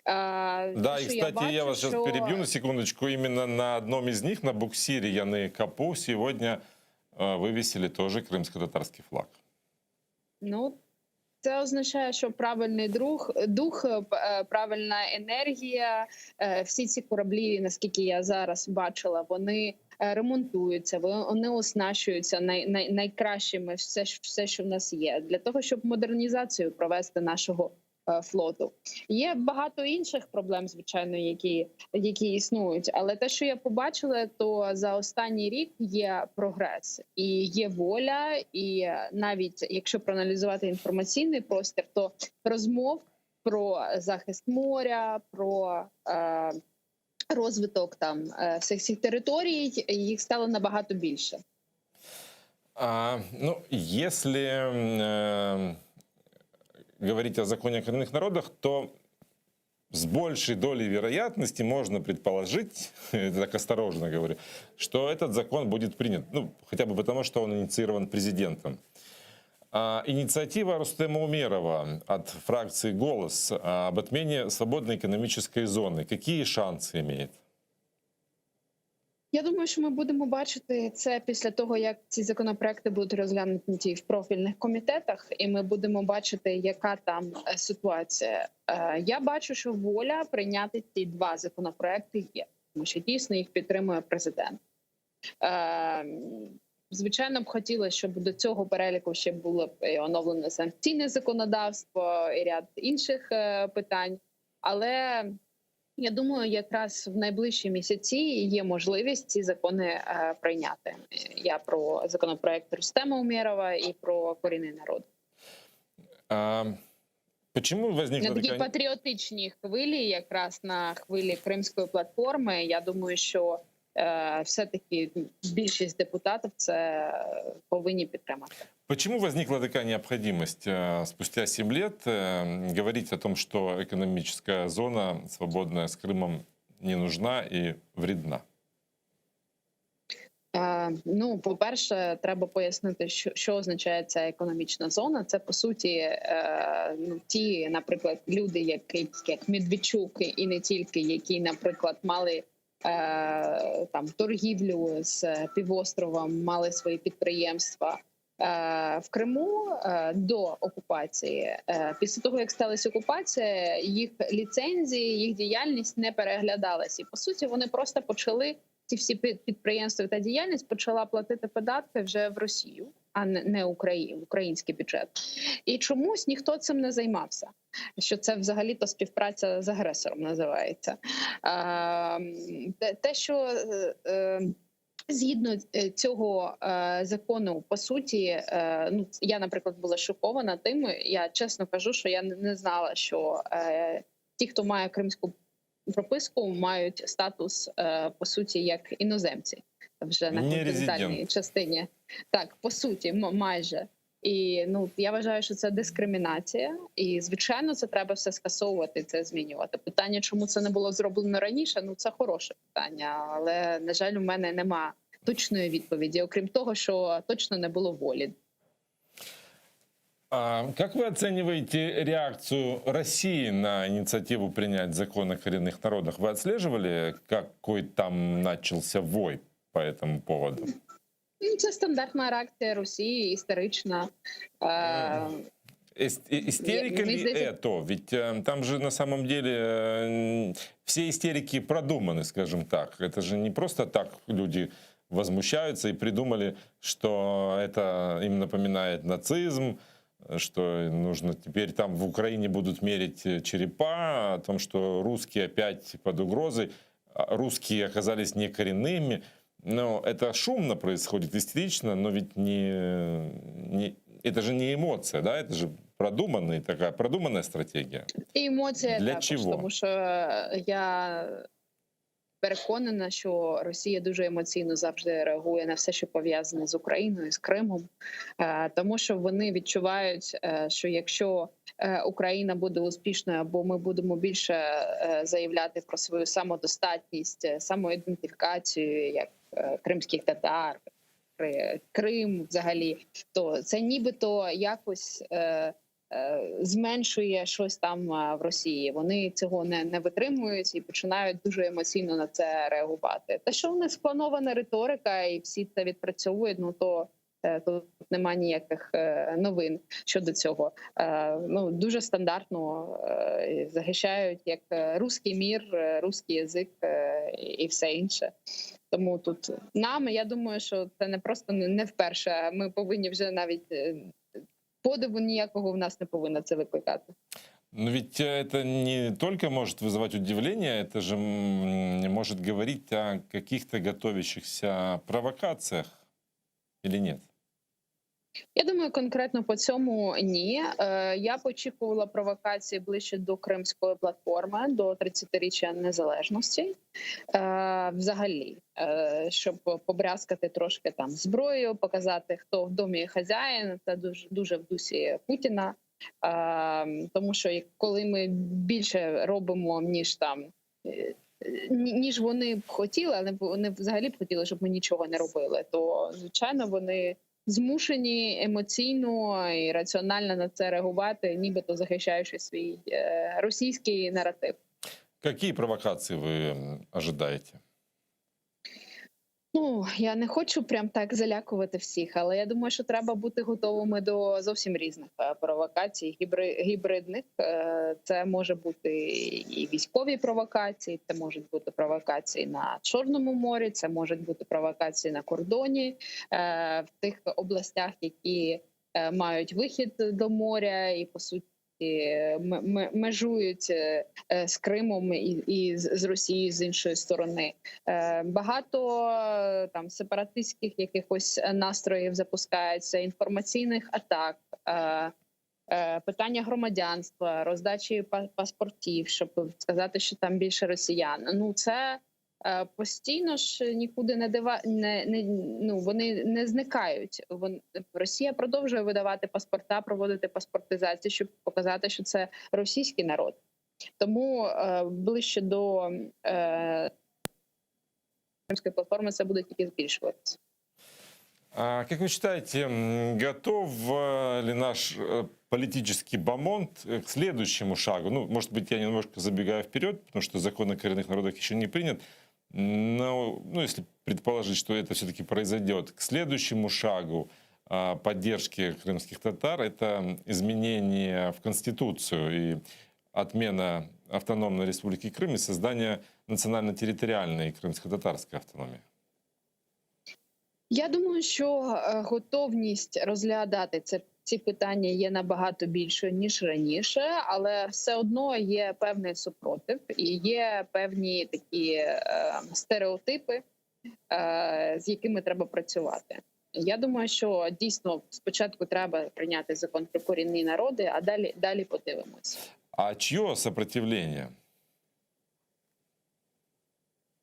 Да, и, кстати, я, бачу, я вас сейчас что... перебью на секундочку. Именно на одном из них, на буксире Яны Капу, сегодня вывесили тоже крымско-татарский флаг. Ну, це означає, що правильний друг, дух, е, правильна енергія. Е, всі ці кораблі, наскільки я зараз бачила, вони е, ремонтуються, вони оснащуються най, най, найкращими все, все, що в нас є, для того, щоб модернізацію провести нашого флоту. Є багато інших проблем, звичайно, які які існують. Але те, що я побачила, то за останній рік є прогрес і є воля, і навіть якщо проаналізувати інформаційний простір, то розмов про захист моря, про е, розвиток там е, всіх цих територій їх стало набагато більше. А, ну, если э, говорить о законе о коренных народах, то с большей долей вероятности можно предположить, это так осторожно говорю, что этот закон будет принят. Ну, хотя бы потому, что он инициирован президентом. А, инициатива Рустема Умерова от фракции «Голос» об отмене свободной экономической зоны. Какие шансы имеет? Я думаю, що ми будемо бачити це після того, як ці законопроекти будуть розглянуті в профільних комітетах, і ми будемо бачити, яка там е, ситуація. Е, я бачу, що воля прийняти ці два законопроекти є, тому що дійсно їх підтримує президент. Е, звичайно, б хотілося, щоб до цього переліку ще було б і оновлене санкційне законодавство і ряд інших питань, але я думаю, якраз в найближчі місяці є можливість ці закони е, прийняти. Я про законопроект Рустема Умєрова і про корінний народ. А, почему возникла на такій такая... патріотичній хвилі, якраз на хвилі Кримської платформи. Я думаю, що е, все-таки більшість депутатів це повинні підтримати. Почему возникла такая необходимость э, спустя 7 лет э, говорить о том, что экономическая зона, свободная с Крымом, не нужна и вредна? Е, ну, по-перше, треба пояснити, що що означає ця економічна зона. Це по суті, е, ну ті, наприклад, люди, які як Медведчук і не тільки, які, наприклад, мали е, там торгівлю з півостровом, мали свої підприємства. Е, в Криму е, до окупації, е, після того як сталася окупація, їх ліцензії, їх діяльність не переглядалася. І по суті, вони просто почали ці всі підприємства та діяльність почала платити податки вже в Росію, а не Україну, український бюджет. І чомусь ніхто цим не займався. Що це взагалі то співпраця з агресором називається. Те, що Згідно е, цього е, закону, по суті, е, ну я, наприклад, була шокована тим. Я чесно кажу, що я не знала, що ті, хто має кримську прописку, мають статус по суті як іноземці вже на континентальній частині. Так, по суті, майже. І ну я вважаю, що це дискримінація, і звичайно, це треба все скасовувати, це змінювати. Питання, чому це не було зроблено раніше? Ну це хороше питання, але на жаль, у мене нема точної відповіді, окрім того, що точно не було волі. А как вы оцениваете реакцию России на инициативу принять закон о коренных народах? Вы отслеживали, какой там начался вой по этому поводу? Ну, це стандартна реакція Росії, істерична. Истерика ли это? Ведь э, там же на самом деле э, все истерики продуманы, скажем так. Это же не просто так люди возмущаются и придумали, что это им напоминает нацизм, что нужно теперь там в Украине будут мерить э, черепа, о том, что русские опять под угрозой, а русские оказались не коренными. Но это шумно происходит, истерично, но ведь не, не, это же не эмоция, да, это же продуманная такая продуманная стратегия. І емоція Для також, чого? тому що я переконана, що Росія дуже емоційно завжди реагує на все, що пов'язане з Україною, з Кримом, е, тому що вони відчувають, е, що якщо е, Україна буде успішною, або ми будемо більше заявляти про свою самодостатність, самоідентифікацію як кримських татар, Крим взагалі, то це нібито якось. Зменшує щось там в Росії. Вони цього не, не витримують і починають дуже емоційно на це реагувати. Те, що в них спланована риторика, і всі це відпрацьовують, ну то тут нема ніяких новин щодо цього. Ну дуже стандартно захищають як русский мир, русский язык і все інше. Тому тут нам, я думаю, що це не просто не вперше. Ми повинні вже навіть подиву ніякого в нас не повинно це викликати. Но ведь это не только может вызывать удивление, это же может говорить о каких-то готовящихся провокациях или нет? Я думаю, конкретно по цьому ні. Я б очікувала провокації ближче до Кримської платформи, до 30-річчя незалежності. Взагалі, щоб побрязкати трошки там зброєю, показати, хто в домі хазяїн. Це дуже дуже в дусі Путіна. Тому що коли ми більше робимо, ніж там ніж вони б хотіли, але вони взагалі б хотіли, щоб ми нічого не робили, то звичайно вони змушені емоційно і раціонально на це реагувати, нібито захищаючи свій російський наратив. Какие провокации вы ожидаете? Ну, я не хочу прям так залякувати всіх, але я думаю, що треба бути готовими до зовсім різних провокацій, гібридних. Це може бути і військові провокації, це можуть бути провокації на Чорному морі, це можуть бути провокації на кордоні, в тих областях, які мають вихід до моря і, по суті, межують з Кримом і з Росією з іншої сторони. Багато там сепаратистських якихось настроїв запускається, інформаційних атак, питання громадянства, роздачі паспортів, щоб сказати, що там більше росіян. Ну, це постійно ж нікуди не дива, не, не, ну, вони не зникають. Росія продовжує видавати паспорта, проводити паспортизацію, щоб показати, що це російський народ. Тому ближче до Кримської платформи це буде тільки збільшуватися. А как вы считаете, готов ли наш политический бомонд к следующему шагу? Ну, может быть, я немножко забегаю вперед, потому что закон о коренных народах еще не принят. Но, ну, если предположить, что это все-таки произойдет, к следующему шагу поддержки крымских татар это изменение в Конституцию и отмена автономной республики Крым и создание национально-территориальной крымско-татарской автономии. Я думаю, що готовність розглядати ці питання є набагато більшою, ніж раніше, але все одно є певний супротив і є певні такі стереотипи, з якими треба працювати. Я думаю, що дійсно спочатку треба прийняти закон про корінні народи, а далі подивимось. А чье сопротивление?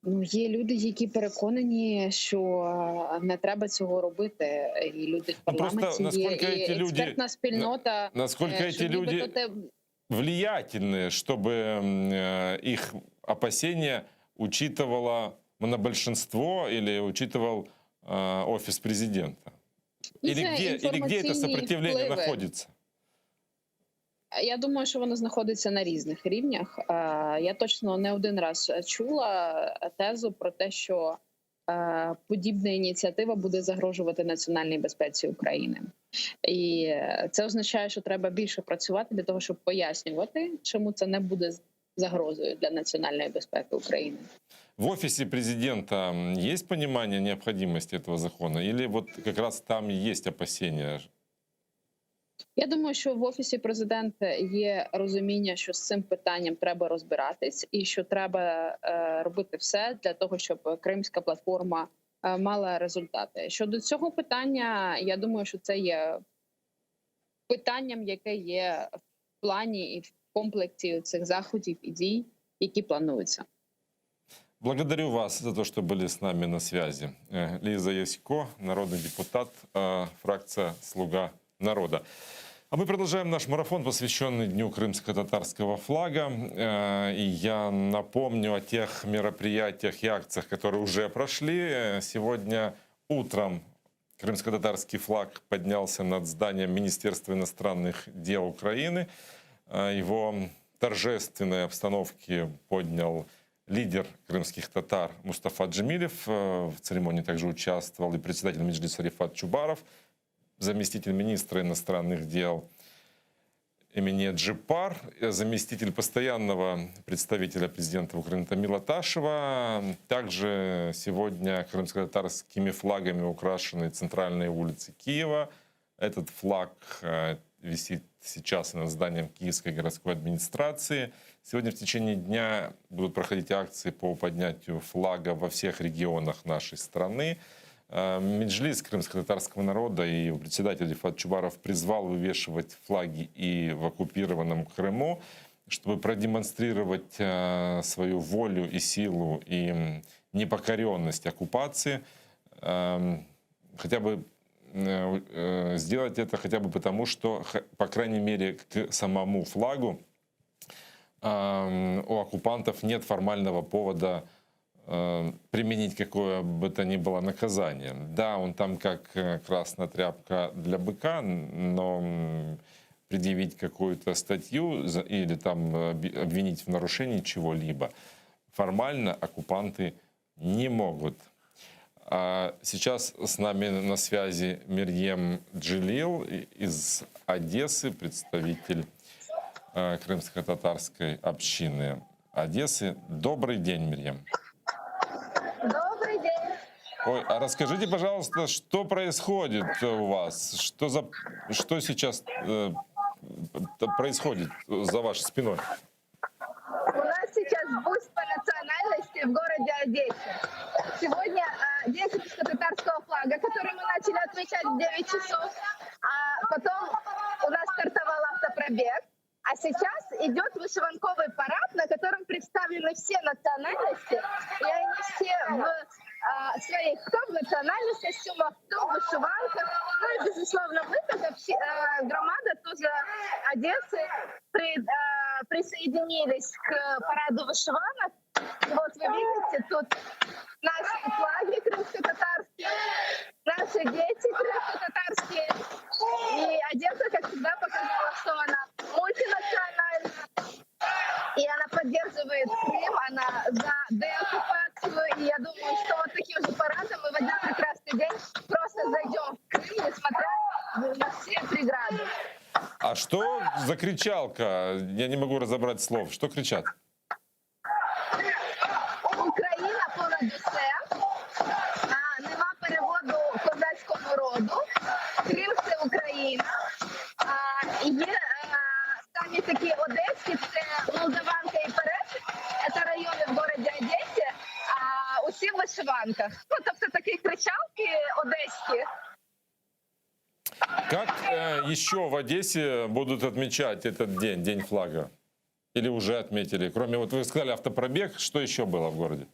Ну, є люди, які переконані, що не треба цього робити. І люди в Ну, просто парламенті є, наскільки і эти люди експертна спільнота, наскільки що эти нібито люди те влиятельны, чтобы их опасения учитывало монобольшинство или учитывал офис президента? Ну, Или це где это інформаційні сопротивление впливи. находится? Я думаю, що воно знаходиться на різних рівнях. Я точно не один раз чула тезу про те, що подібна ініціатива буде загрожувати національній безпеці України. І це означає, що треба більше працювати для того, щоб пояснювати, чому це не буде загрозою для національної безпеки України. В офисе президента есть понимание необходимости этого закона? Или вот как раз там и есть опасения? Я думаю, що в Офісі президента є розуміння, що з цим питанням треба розбиратись і що треба робити все для того, щоб Кримська платформа мала результати. Щодо цього питання, я думаю, що це є питанням, яке є в плані і в комплексі цих заходів і дій, які плануються. Благодарю вас за то, что были с нами на связи. Лиза Ясько, народный депутат, фракция «Слуга народа». А мы продолжаем наш марафон, посвященный Дню крымско-татарского флага. И я напомню о тех мероприятиях и акциях, которые уже прошли. Сегодня утром. Крымско-татарский флаг поднялся над зданием Министерства иностранных дел Украины. Его торжественной обстановке поднял лидер крымских татар Мустафа Джемилев. В церемонии также участвовал и председатель Меджлиса Рефат Чубаров, заместитель министра иностранных дел Эмине Джеппар, заместитель постоянного представителя президента Украины Тамила Ташева. Также сегодня крымско-татарскими флагами украшены центральные улицы Киева. Этот флаг э, висит сейчас над зданием Киевской городской администрации. Сегодня в течение дня будут проходить акции по поднятию флага во всех регионах нашей страны. Э, Меджлис крымско-татарского народа и его председатель Рефат Чубаров призвал вывешивать флаги и в оккупированном Крыму, чтобы продемонстрировать э, свою волю и силу и непокоренность оккупации. Эм, хотя бы э, сделать это хотя бы потому, что, по крайней мере, к самому флагу эм, у оккупантов нет формального повода Э, применить какое бы то ни было наказание. Да, он там как э, красная тряпка для быка, но предъявить какую-то статью или там обвинить в нарушении чего-либо формально оккупанты не могут. А сейчас с нами на связи Мерьем Джилил из Одессы, представитель э, крымско-татарской общины Одессы. Добрый день, Мерьем. Добрый день. Ой, а расскажите, пожалуйста, что происходит у вас? Что, за, что сейчас э, происходит за вашей спиной? У нас сейчас буст по национальности в городе Одессе. Сегодня э, день крымско-татарского флага, который мы начали отмечать в 9 часов. А потом у нас стартовал автопробег. А сейчас идет вышиванковый парад, на котором представлены все национальности, и они все в а, своих, кто в национальных костюмах, кто в вышиванках. Ну и, безусловно, мы, как общи, а, громада тоже Одессы, при, а, присоединились к параду вышиванок. И вот вы видите, тут наши флаги крымско-татарские, наши дети крымско-татарские. И Одесса, как всегда, показала, что она мультинациональна. И она поддерживает Крым, она за деоккупацию. И я думаю, что вот таким же парадом мы в один прекрасный день просто зайдем в Крым, несмотря на все преграды. А что за кричалка? Я не могу разобрать слов. Что кричат? Україна понад усе. А, нема переводу козацькому роду. Крим це Україна. А, є а, самі такі одеські, це Молдаванка і Пересип. Це райони в городі Одесі. А усі в вишиванках. Ну, тобто такі кричалки одеські. Как э, еще в Одессе будут отмечать этот день, День флага? Или уже отметили? Кроме, вот вы сказали, автопробег, что еще было в городе?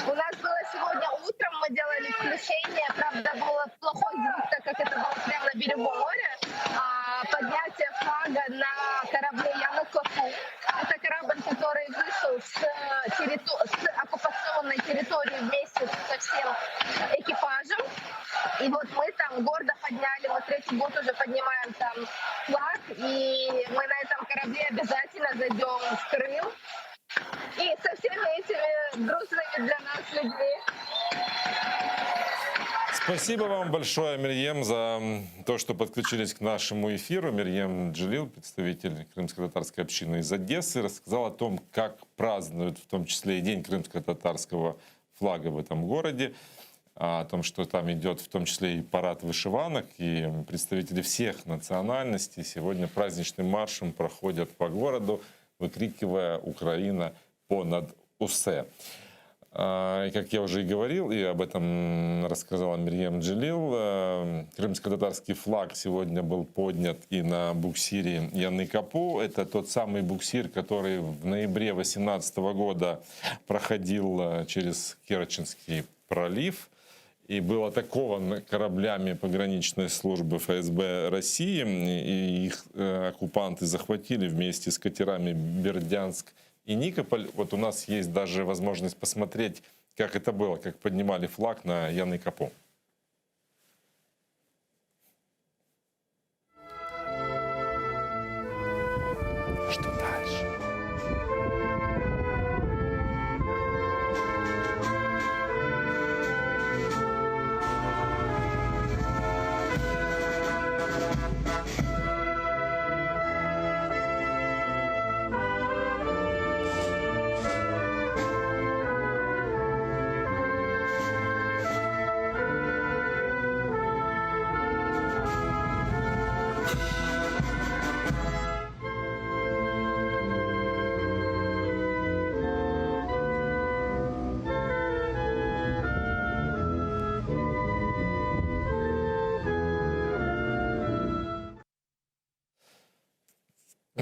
У нас было сегодня утром, мы делали включение, правда, был плохой звук, так как это было прямо на берегу моря, а, поднятие флага на корабле Яны-Капу. Это корабль, который вышел с, территор... с оккупационной территории вместе со всем экипажем. И вот мы там гордо подняли, мы третий год уже поднимаем там флаг, и мы на этом корабле обязательно зайдем в Крым. И со всеми этими дружными для нас людьми. Спасибо вам большое, Мерьем, за то, что подключились к нашему эфиру. Мерьем Джилил, представитель крымско-татарской общины из Одессы, рассказал о том, как празднуют в том числе и День крымско-татарского флага в этом городе, о том, что там идет в том числе и парад вышиванок, и представители всех национальностей сегодня праздничным маршем проходят по городу, выкрикивая «Україна понад усе». И как я уже и говорил, и об этом рассказала Мерьем Джилил, э, крымско-татарский флаг сегодня был поднят и на буксире Яны Капу. Это тот самый буксир, который в ноябре 2018 года проходил э, через Керченский пролив и был атакован кораблями пограничной службы ФСБ России. И их э, оккупанты захватили вместе с катерами Бердянск и Никополь. Вот у нас есть даже возможность посмотреть, как это было, как поднимали флаг на Яны Капу.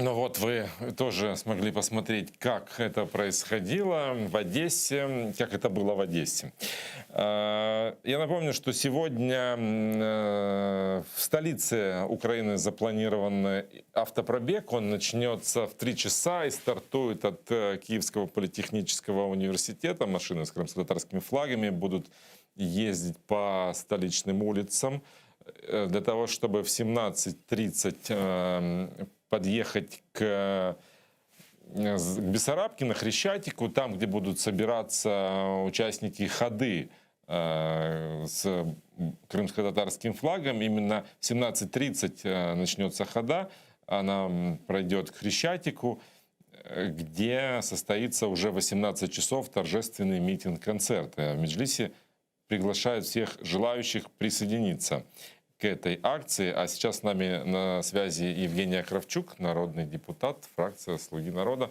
Ну вот вы тоже смогли посмотреть, как это происходило в Одессе, как это было в Одессе. Э, я напомню, что сегодня э, в столице Украины запланирован автопробег. Он начнется в 3 часа и стартует от э, Киевского политехнического университета. Машины с крымско-татарскими флагами будут ездить по столичным улицам для того, чтобы в 17.30 подъехать к, э, к Бессарабке, на Хрещатику, там, где будут собираться участники ходы э, с крымско-татарским флагом. Именно в 17.30 э, начнется хода, она пройдет к Хрещатику, где состоится уже 18 часов торжественный митинг-концерт. В Меджлисе приглашают всех желающих присоединиться к этой акции. А сейчас с нами на связи Евгения Кравчук, народный депутат, фракция «Слуги народа».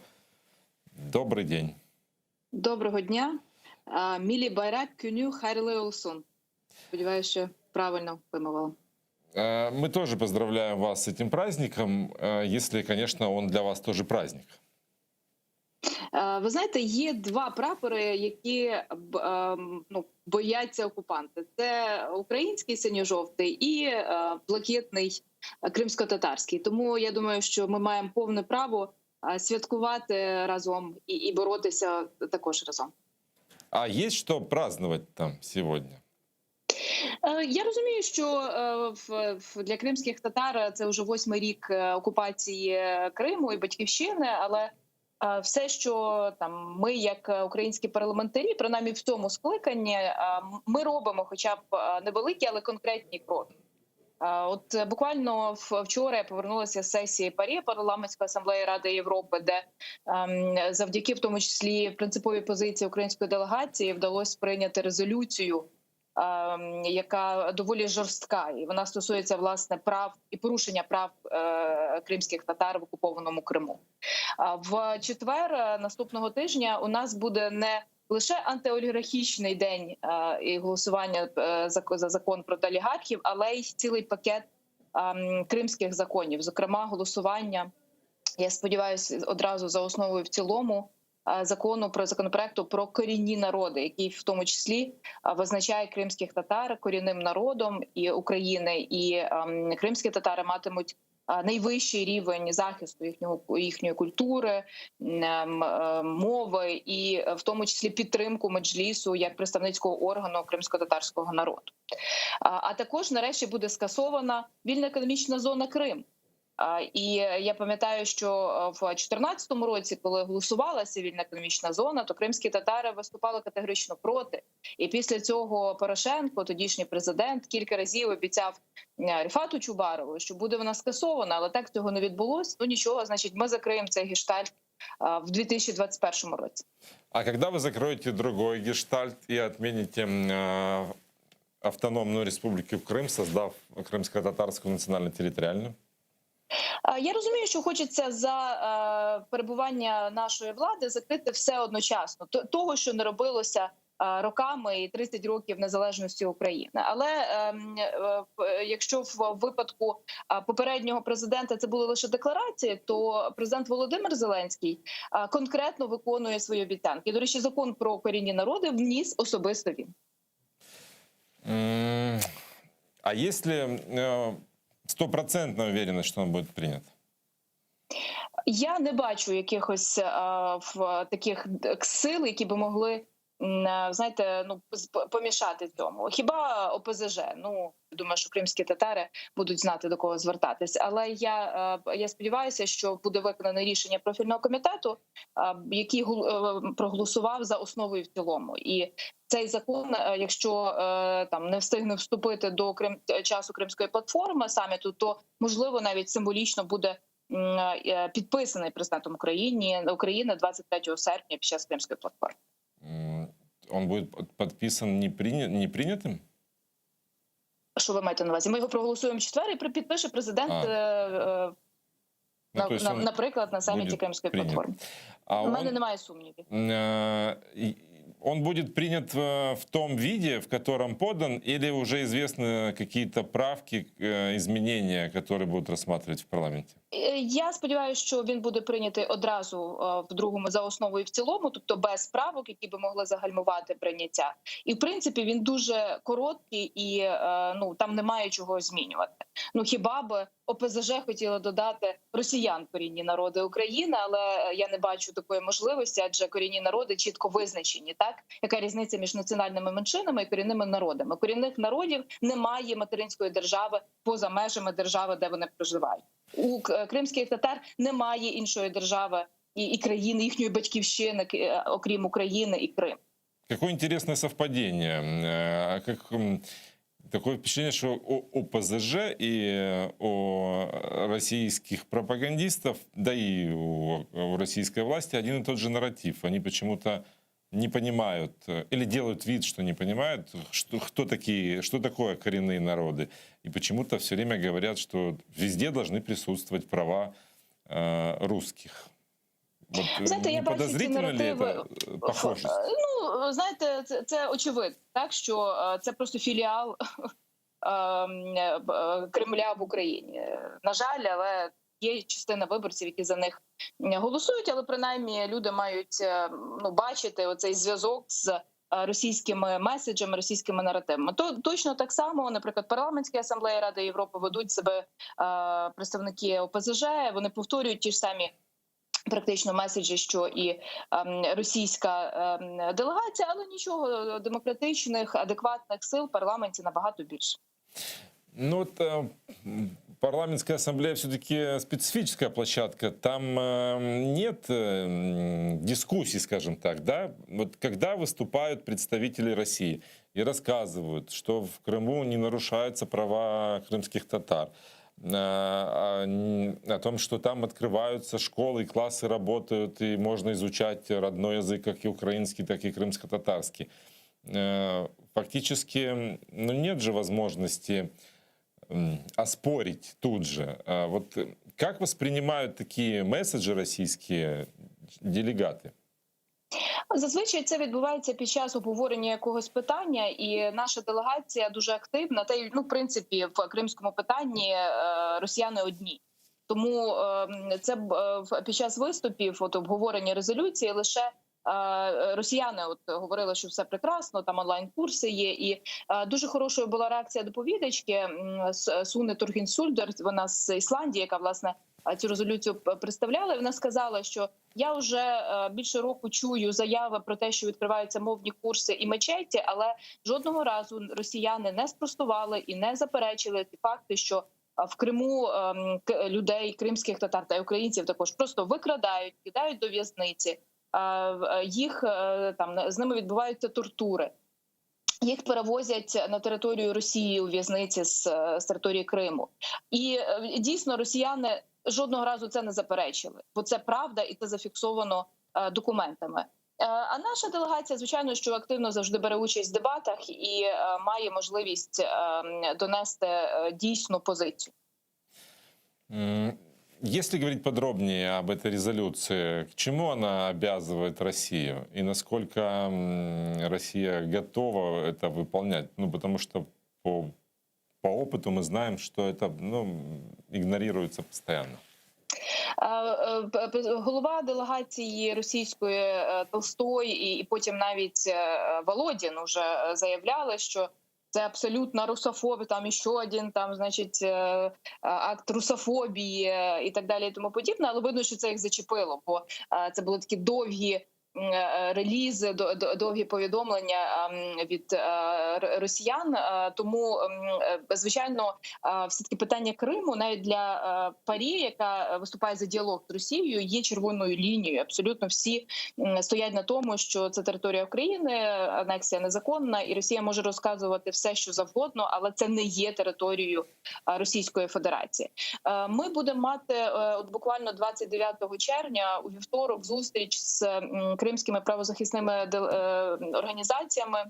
Добрый день. Доброго дня. Milliy bayraq künü hayırlı olsun. Сподіваюся, що правильно вимовила. Мы тоже поздравляем вас с этим праздником, если, конечно, он для вас тоже праздник. Ви знаєте, є два прапори, які ну, бояться окупанти: це український синьо-жовтий і блакитний кримсько-татарський. Тому я думаю, що ми маємо повне право святкувати разом і, і боротися також разом. А есть что праздновать там сегодня? Я розумію, що для кримських татар це вже восьмий рік окупації Криму і батьківщини, але все, що там ми, як українські парламентарі, принаймні в цьому скликанні, ми робимо, хоча б невеликі, але конкретні кроки. От буквально вчора я повернулася з сесії ПАРЄ парламентської асамблеї Ради Європи, де ем, завдяки в тому числі принциповій позиції української делегації вдалося прийняти резолюцію, ем, яка доволі жорстка, і вона стосується власне прав і порушення прав е, кримських татар в окупованому Криму. В четвер е, наступного тижня у нас буде не лише антиолігархічний день е, і голосування за закон проти олігархів, але й цілий пакет ем, кримських законів, зокрема голосування. Я сподіваюся, одразу за основою в цілому закону про законопроекту про корінні народи, який в тому числі визначає кримських татар корінним народом і України, і ем, кримські татари матимуть найвищий рівень захисту їхнього їхньої культури, ем, е, мови і в тому числі підтримку меджлісу як представницького органу кримсько-татарського народу. А також нарешті буде скасована вільна економічна зона Крим. І я пам'ятаю, що в 2014 році, коли голосувалася вільна економічна зона, то кримські татари виступали категорично проти. І після цього Порошенко, тодішній президент, кілька разів обіцяв Рефату Чубарову, що буде вона скасована, але так цього не відбулось. Ну нічого, значить, ми закриємо цей гештальт в 2021 році. А когда вы закроете другой гештальт и отмените автономную республику Крым, создав крымско-татарскую национально-территориальную? Я розумію, що хочеться за е, перебування нашої влади закрити все одночасно, того, що не робилося роками і 30 років незалежності України. Але ем, е, якщо в випадку попереднього президента це були лише декларації, то президент Володимир Зеленський конкретно виконує свої обіцянки. До речі, закон про корінні народи вніс особисто він. А если стопроцентная уверенность, что он будет принят? Я не бачу якихось а, в таких сил, які би могли знаєте, ну помішати цьому. Хіба ОПЗЖ? Ну думаю, що кримські татари будуть знати до кого звертатись. Але я я сподіваюся, що буде виконане рішення профільного комітету, який проголосував за основу і в цілому. І цей закон, якщо там не встигне вступити до Крим часу Кримської платформи саміту, то можливо навіть символічно буде підписаний президентом України України 23 серпня під час Кримської платформи. Он будет подписан не, приня... не принятым? Що ви маєте на увазі? Ми його проголосуємо в четвер і підпише президент, а. Ну, на, на, наприклад, на саміті Кримської платформи. А У мене немає сумнівів. Он будет принят в том виде, в котором подан, или уже известны какие-то правки, э, изменения, которые будут рассматривать в парламенте? Е, Я сподіваюся, що він буде прийнятий одразу е, в другому за основу і в цілому, тобто без правок, які би могли загальмувати прийняття. І в принципі він дуже короткий і е, ну там немає чого змінювати. Ну хіба би ОПЗЖ хотіла додати росіян корінні народи України, але я не бачу такої можливості, адже корінні народи чітко визначені. Так яка різниця між національними меншинами і корінними народами? Корінних народів немає материнської держави поза межами держави, де вони проживають. У кримських татар немає іншої держави і, і країни їхньої батьківщини, е, окрім України і Криму. Какое интересное совпадение. Э, Как, м, такое впечатление, что у ОПЗЖ и э, у российских пропагандистов, да и у, у российской власти один и тот же нарратив. Они почему-то не понимают э, или делают вид, что не понимают, что, кто такие, что такое коренные народы. И почему-то все время говорят, что везде должны присутствовать права э, русских. Вот, э, Знаєте, не я бачу ці подозрительно ли наративи. это э, похожесть? Ну, знаєте, це, це очевидно, так що е, це просто філіал ем, е, б- е, Кремля в Україні. На жаль, але є частина виборців, які за них голосують, але принаймні люди мають е, ну, бачити оцей зв'язок з е, російськими меседжами, російськими наративами. То точно так само, наприклад, парламентські асамблеї Ради Європи ведуть себе е, представники ОПЗЖ, вони повторюють ті ж самі практично меседжі, що і ем, російська ем, делегація, але нічого демократичних, адекватних сил в парламенті набагато більше. Ну вот э, м, парламентская ассамблея все-таки специфическая площадка. Там э, нет э, м, дискуссий, скажем так, да? Вот когда выступают представители России и рассказывают, что в Крыму не нарушаются права крымских татар, э, о о том, что там открываются школы, и классы работают, и можно изучать родной язык, как и украинский, так и крымско-татарский. Э, Фактически, ну, нет же возможности м, оспорить тут же. А Вот э, как воспринимают такие месседжи российские делегаты? Зазвичай це відбувається під час обговорення якогось питання, і наша делегація дуже активна. Та й ну, в принципі, в кримському питанні е, росіяни одні. Тому е, це б, е, в- під час виступів, от обговорення резолюції, лише е, росіяни от говорили, що все прекрасно, там онлайн-курси є. І е, дуже хорошою була реакція доповідачки м, С- Суни Торгінсульдер. Вона з Ісландії, яка власне е, цю резолюцію п- представляла. І вона сказала, що я вже е, більше року чую заяви про те, що відкриваються мовні курси і мечеті, але жодного разу росіяни не спростували і не заперечили ті факти, що е, в Криму ем, к- людей, кримських татар та й українців також просто викрадають, кидають до в'язниці. е, в- е, Їх е, там з ними відбуваються тортури. Їх перевозять на територію Росії у в'язниці з, е, з території Криму, і е, дійсно росіяни жодного разу це не заперечили, бо це правда і це зафіксовано е, документами. Е, А наша делегація, звичайно, що активно завжди бере участь в дебатах і е, має можливість е, м, донести е, дійсну позицію. М, Если говорить подробнее об этой резолюции, к чему она обязывает Россию и насколько м, Россия готова это выполнять? Ну, потому что по, по опыту мы знаем, что это ну, игнорируется постоянно. Е, е, п- п- Голова делегації російської е, Толстой і, і потім навіть е, Володін уже е, заявляли, що це абсолютна русофобія, там ще один, там, значить, е, е, акт русофобії е, і так далі, і тому подібне. Але видно, що це їх зачепило, бо е, це були такі довгі м, е, релізи, до- до- довгі повідомлення ем, від е, р- росіян. Е, Тому, ем, е, звичайно, е, все-таки питання Криму навіть для е, ПАРЄ, яка виступає за діалог з Росією, є червоною лінією. Абсолютно всі м, стоять на тому, що це територія України, анексія незаконна, і Росія може розказувати все, що завгодно, але це не є територією е, Російської Федерації. Е, Ми будемо мати е, от буквально 29 червня у вівторок зустріч з м, кримськими правозахисними дел- е, організаціями.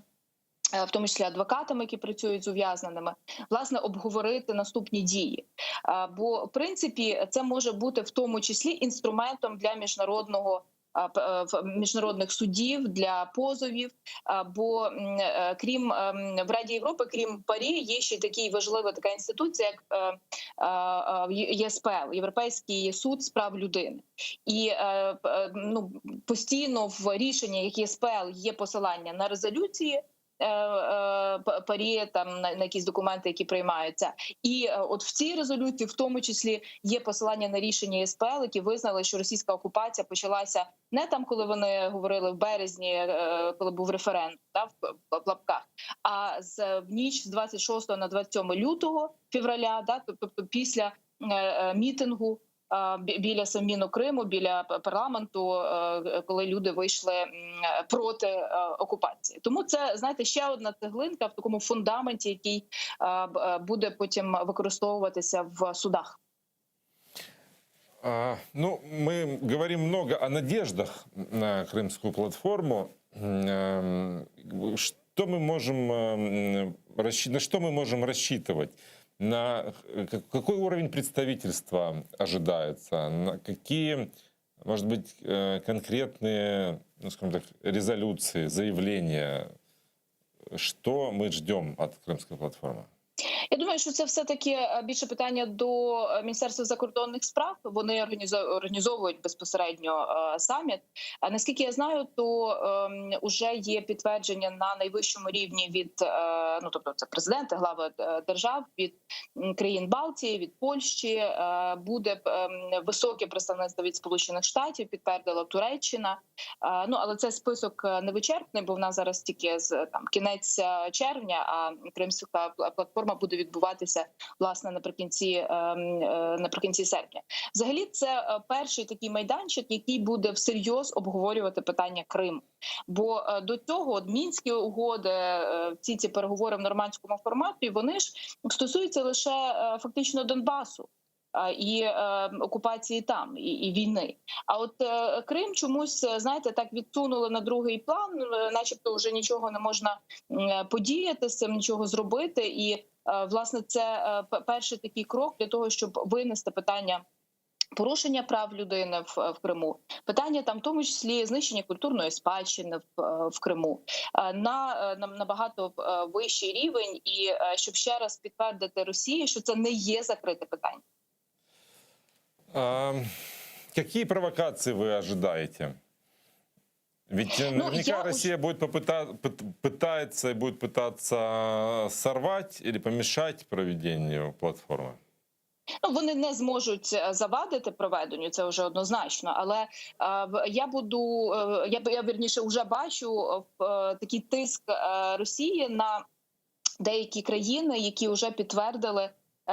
е, В тому числі адвокатами, які працюють з ув'язненими, власне, обговорити наступні дії. Е, Бо, в принципі, це може бути в тому числі інструментом для міжнародного міжнародних судів, для позовів. Бо крім в Раді Європи, крім ПАРІ, є ще такий важлива така інституція, як ЄСПЛ, Європейський суд з прав людини. І ну, постійно в рішеннях ЄСПЛ є посилання на резолюції ПАРІ, там на, на якісь документи, які приймаються. І от в цій резолюції, в тому числі, є посилання на рішення ЄСПЛ, які визнали, що російська окупація почалася не там, коли вони говорили в березні, коли був референдум, да, в, в лапках, а з в ніч з 26 на 27 лютого февраля, да, тобто після мітингу біля Совміну Криму, біля парламенту, коли люди вийшли проти окупації. Тому це, знаєте, ще одна цеглинка в такому фундаменті, який буде потім використовуватися в судах. А, ну, мы говорим много о надеждах на Крымскую платформу. Что мы можем, на что мы можем рассчитывать? На какой уровень представительства ожидается? На какие, может быть, конкретные, ну, скажем так, резолюции, заявления? Что мы ждем от Крымской платформы? Я думаю, що це все-таки більше питання до Міністерства закордонних справ. Вони організовують безпосередньо саміт. А наскільки я знаю, то ем, уже є підтвердження на найвищому рівні від ну, тобто це президенти, глави держав від країн Балтії, від Польщі. Буде ем, високе представництво від Сполучених Штатів, підтвердила Туреччина. Ну але це список невичерпний, бо в нас зараз тільки з там кінець червня, а Кримська платформа буде відбуватися власне наприкінці наприкінці серпня. Взагалі, це перший такий майданчик, який буде всерйоз обговорювати питання Криму. Бо до цього от мінські угоди, всі ці переговори в нормандському форматі, вони ж стосуються лише фактично Донбасу і е, окупації там, і, і війни. А от е, Крим чомусь, знаєте, так відсунули на другий план, начебто вже нічого не можна подіяти з цим, нічого зробити. І власне це перший такий крок для того, щоб винести питання порушення прав людини в, в Криму, питання там, в тому числі знищення культурної спадщини в, в Криму, на, на набагато вищий рівень, і щоб ще раз підтвердити Росії, що це не є закрите питання. А, какие провокации вы ожидаете? Ведь Ну, наверняка я Россия будет попыта- пытается и будет пытаться сорвать или помешать проведению платформы. Ну, вони не зможуть завадити проведенню, це вже однозначно. Але е, я буду, я, я вірніше вже бачу е, такий тиск Росії на деякі країни, які вже підтвердили,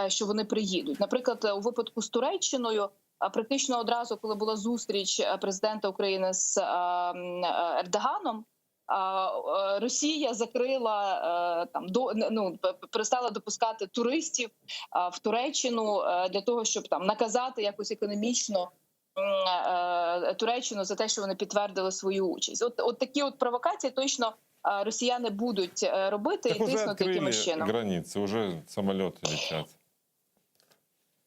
що вони приїдуть. Наприклад, у випадку з Туреччиною, практично одразу, коли була зустріч президента України з Ердоганом, Росія закрила там до ну, перестала допускати туристів в Туреччину для того, щоб там наказати якось економічно Туреччину за те, що вони підтвердили свою участь. От, от такі от провокації точно росіяни будуть робити Так і уже тиснути якимось чином. границы, уже самолеты летят.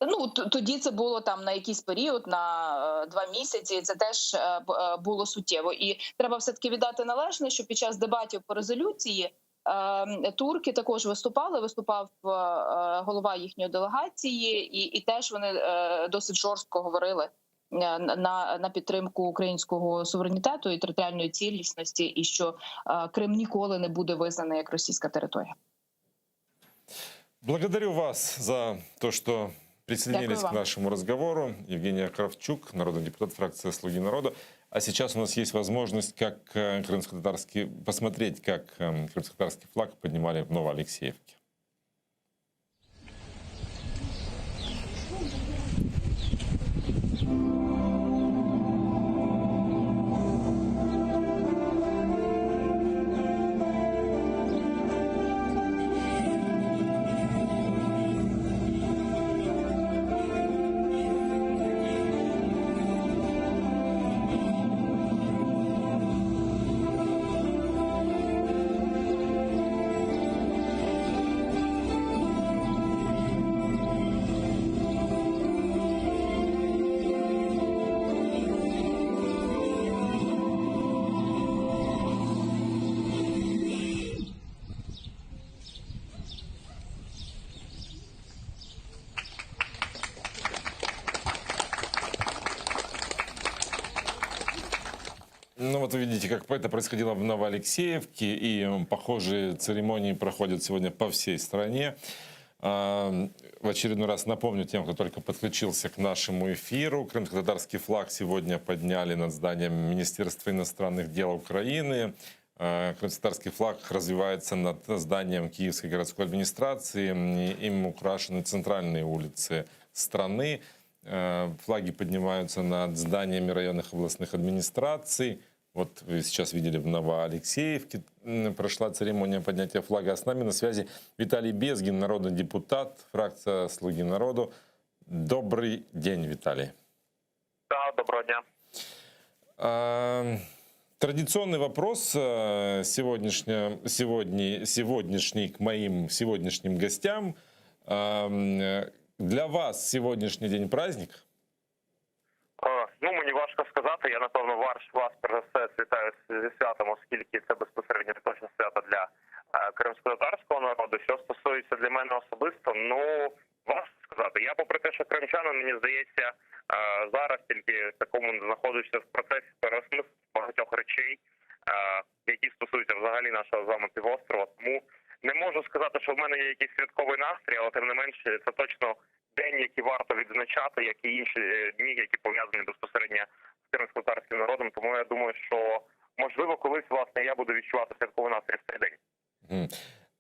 Ну тоді це було там на якийсь період, на е, два місяці. Це теж е, е, було суттєво. І треба все таки віддати належне, що під час дебатів по резолюції турки також виступали. Виступав голова їхньої делегації, і, і теж вони досить жорстко говорили на, на підтримку українського суверенітету і територіальної цілісності, і що Крим ніколи не буде визнаний як російська територія. Благодарю вас за то, что присоединились к нашему разговору. Евгения Кравчук, народный депутат фракции «Слуги народа». А сейчас у нас есть возможность как э, крымско-татарский, посмотреть, как э, крымско-татарский флаг поднимали в Новоалексеевке. Ну вот вы видите, как это происходило в Новоалексеевке, и похожие церемонии проходят сегодня по всей стране. А, В очередной раз напомню тем, кто только подключился к нашему эфиру. Крымско-татарский флаг сегодня подняли над зданием Министерства иностранных дел Украины. А, Крымско-татарский флаг развевается над зданием Киевской городской администрации. Им украшены центральные улицы страны. Э, Флаги поднимаются над зданиями районных областных администраций. Вот вы сейчас видели в Новоалексеевке м, прошла церемония поднятия флага. А с нами на связи Виталий Безгин, народный депутат, фракция «Слуги народу». Добрый день, Виталий. Да, доброго дня. А, Традиционный вопрос э, сегодняшня, сегодня, сегодняшний к моим сегодняшним гостям. А, м, э, Для вас сегодняшний день праздник? Е, Ну, мені важко сказати. Я напевно вас, вас перш за все вітаю зі святом, оскільки це безпосередньо точно свято для е, кримськотатарського народу. Що стосується для мене особисто, ну важко сказати. Я, попри те, що кримчанин, мені здається, е, зараз тільки в такому знаходжуся в процесі переосмислення багатьох речей, е, які стосуються взагалі нашого з вами півострова. Тому не можу сказати, що в мене є якийсь святковий настрій, але тим не менше, це точно день, який варто відзначати, як і інші е, дні, які пов'язані безпосередньо з кримськотатарським народом. Тому я думаю, що можливо колись власне я буду відчувати святковий настрій в цей день. Мгм.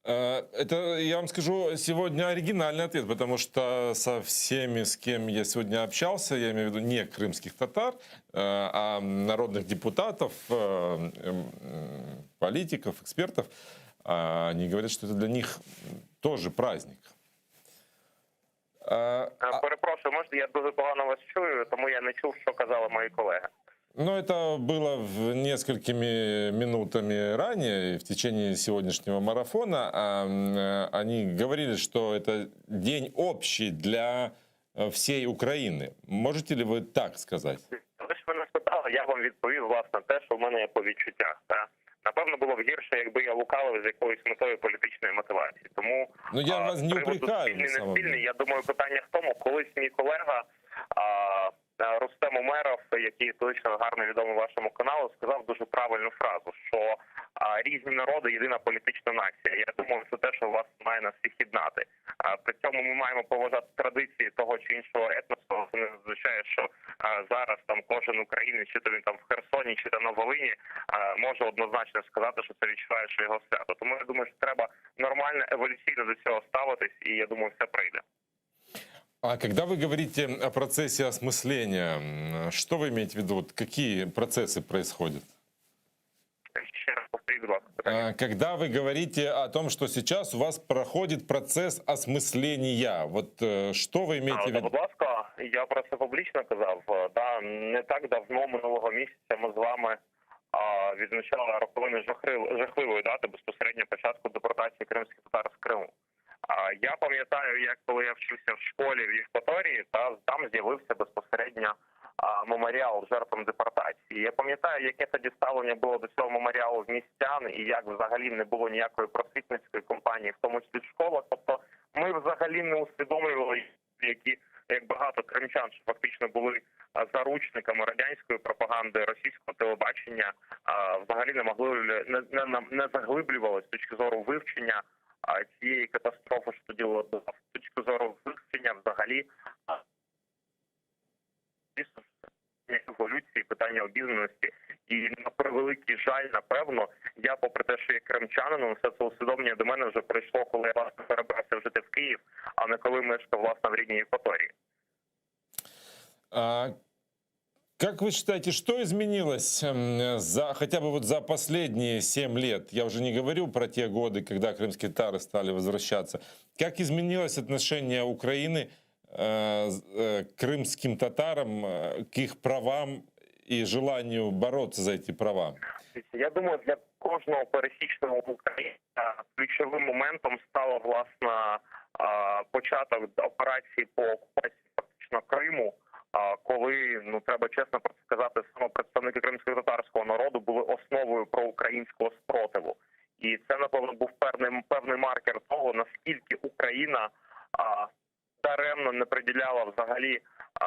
Э, Это, я вам скажу, сегодня оригинальный ответ, потому что со всеми, с кем я сегодня общался, я имею в виду не крымских татар, э, а народных депутатов, э, м, политиков, экспертов, а, они говорят, что это для них тоже праздник. А, Е, Перепрошую, можете, я дуже погано вас чую, тому я не чув, що казали мої колеги. Ну, это было в несколькими минутами ранее, в течение сегодняшнего марафона. А, м, э, Они говорили, что это день общий для э, всей Украины. Можете ли вы так сказать? Ви ж мене спитали, я вам відповів власне те, що в мене є по відчуттях. Та напевно було б гірше, якби я лукавив з якоюсь метою політичної мотивації. Тому Ну, я а, вас не з приводу упрекаю, спільний, на самом не спільний, деле. я думаю, питання в тому, колись мій колега а, а, Рустем Умеров, який точно гарно відомий вашому каналу, сказав дуже правильну фразу, що а, різні народи єдина політична нація. Я думаю, це те, що вас має нас всіх єднати. А, при цьому ми маємо поважати традиції того чи іншого етносу. але Це не означає, що а, зараз там кожен українець, чи то він там в Херсоні, чи то на Волині, а, може однозначно сказати, що це відчуває, що його свято. Тому я думаю, що треба нормально еволюційно до цього ставитись, і я думаю, все прийде. А когда вы говорите о процессе осмысления, м, что вы имеете в виду? Вот какие процессы происходят? Ще раз повторіть, будь ласка. А, Когда вы говорите о том, что сейчас у вас проходит процесс осмысления, вот э, что вы имеете А, в виду? Будь ласка, я про це публічно казав. Е, Да, не так давно, минулого місяця, ми з вами а, відзначали роковини жахрив- жахливої дати безпосередньо початку депортації кримських татар з Криму. А я пам'ятаю, як коли я вчився в школі в Євпаторії, та там з'явився безпосередньо а, меморіал жертвам депортації. Я пам'ятаю, яке тоді ставлення було до цього меморіалу в містян, і як взагалі не було ніякої просвітницької кампанії, в тому числі в школах. Тобто ми взагалі не усвідомлювали, які як багато кримчан, що фактично були а, заручниками радянської пропаганди, російського телебачення, а, взагалі не могли не, не, не заглиблювалися з точки зору вивчення а, цієї катастрофи, що тоді була, з точки зору вивчення взагалі а, звісно, питання еволюції, питання обізнаності. І на превеликий жаль, напевно, я, попри те, що є кримчанином, все це усвідомлення до мене вже прийшло, коли я власне перебрався жити в Київ, а не коли мешкав власне в рідній Євпаторії. А, Как вы считаете, что изменилось м, за, хотя бы вот за последние 7 лет? Я уже не говорю про те годы, когда крымские татары стали возвращаться. Как изменилось отношение Украины э, з- э, к крымским татарам, э, к их правам и желанию бороться за эти права? Дивіться, Я думаю, для кожного пересічного українця ключовим моментом стало власне а, початок операції по окупації фактично Криму. А коли ну треба чесно про це сказати, саме представники кримськотатарського народу були основою проукраїнського спротиву, і це напевно був певний певний маркер того, наскільки Україна а, даремно не приділяла взагалі а,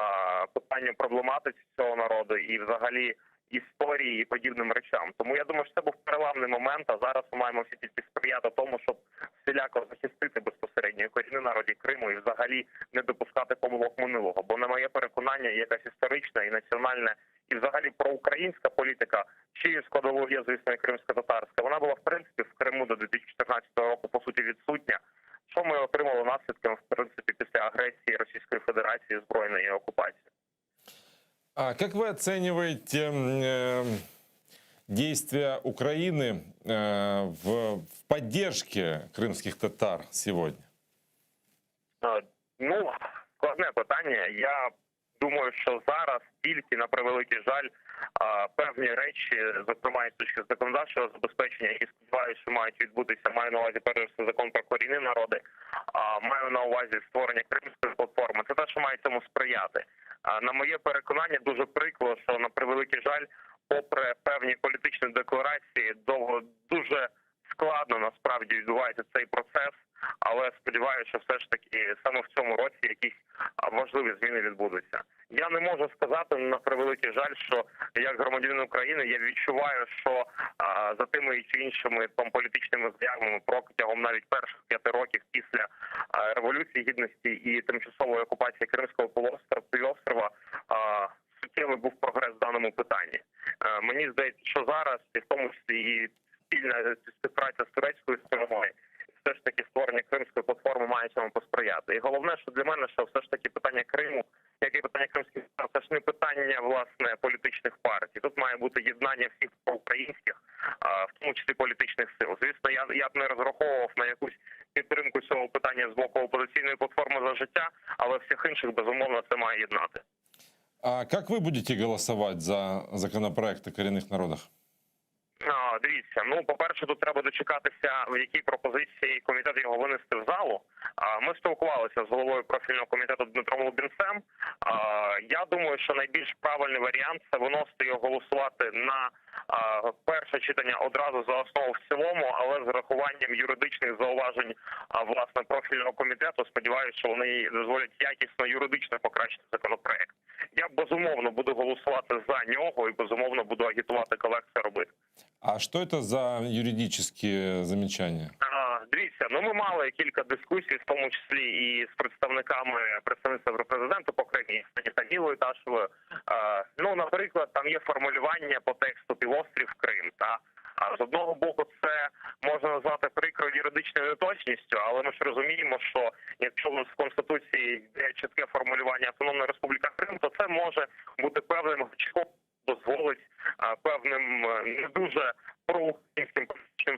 питанню проблематиці цього народу і взагалі. Історії і подібним речам, тому я думаю, що це був переламний момент. А зараз ми маємо всі тільки сприяти тому, щоб всіляко захистити безпосередньо і корінні народи Криму і взагалі не допускати помилок минулого. Бо на моє переконання, якась історична і національна, і взагалі проукраїнська політика, чиєю складовою є, звісно, і кримсько-татарська, вона була в принципі в Криму до 2014 року по суті відсутня. Що ми отримали наслідком, в принципі, після агресії Російської Федерації збройної окупації. А как вы оцениваете э, действия Украины э, в, в поддержке крымских татар сегодня? Е, Ну, складне питання. Я думаю, що зараз тільки на превеликий жаль е, певні речі, зокрема і з точки законодавчого забезпечення, які сподіваюся, що мають відбутися, маю на увазі перш за все закон про корінні народи, а маю на увазі створення кримської платформи. Це те, що має цьому сприяти. А, На моє переконання, дуже прикро, що на превеликий жаль, попри певні політичні декларації, довго дуже складно насправді відбувається цей процес. Але сподіваюся, що все ж таки саме в цьому році якісь а, важливі зміни відбудуться. Я не можу сказати на превеликий жаль, що як громадянин України я відчуваю, що а, за тими чи іншими там політичними заявами протягом навіть перших п'яти років після а, революції гідності і тимчасової окупації Кримського полуострова півострова а, суттєвий був прогрес в даному питанні. Е, Мені здається, що зараз, і в тому числі і спільна співпраця з турецькою стороною, все ж таки створення кримської платформи має цьому посприяти. І головне, що для мене, що все ж таки питання Криму, як і питання кримських татар, це ж не питання власне політичних партій. Тут має бути єднання всіх проукраїнських, а, в тому числі політичних сил. Звісно, я, я б не розраховував на якусь підтримку цього питання з боку опозиційної платформи за життя, але всіх інших безумовно це має єднати. А как вы будете голосовать за законопроект о коренных народах? А, Дивіться, ну по-перше, тут треба дочекатися, в якій пропозиції комітет його винести в залу. А, Ми спілкувалися з головою профільного комітету Дмитром Лубінцем. А, Я думаю, що найбільш правильний варіант це виносити його голосувати на а, перше читання одразу за основу в цілому, але з урахуванням юридичних зауважень а, власне профільного комітету. Сподіваюся, що вони дозволять якісно юридично покращити законопроект. Я безумовно буду голосувати за нього і безумовно буду агітувати колег це робити. А что это за юридические замечания? А, Дивіться, ну ми мали кілька дискусій, в тому числі і з представниками представництва президента по Кримі, з Тамілою Ташевою. А, Ну, наприклад, там є формулювання по тексту півострів Крим. Та а з одного боку, це можна назвати прикрою юридичною неточністю, але ми ж розуміємо, що якщо у нас в конституції йде чітке формулювання Автономна Республіка Крим, то це може бути певним гачком, дозволить а, певним е, не дуже проукраїнським політичним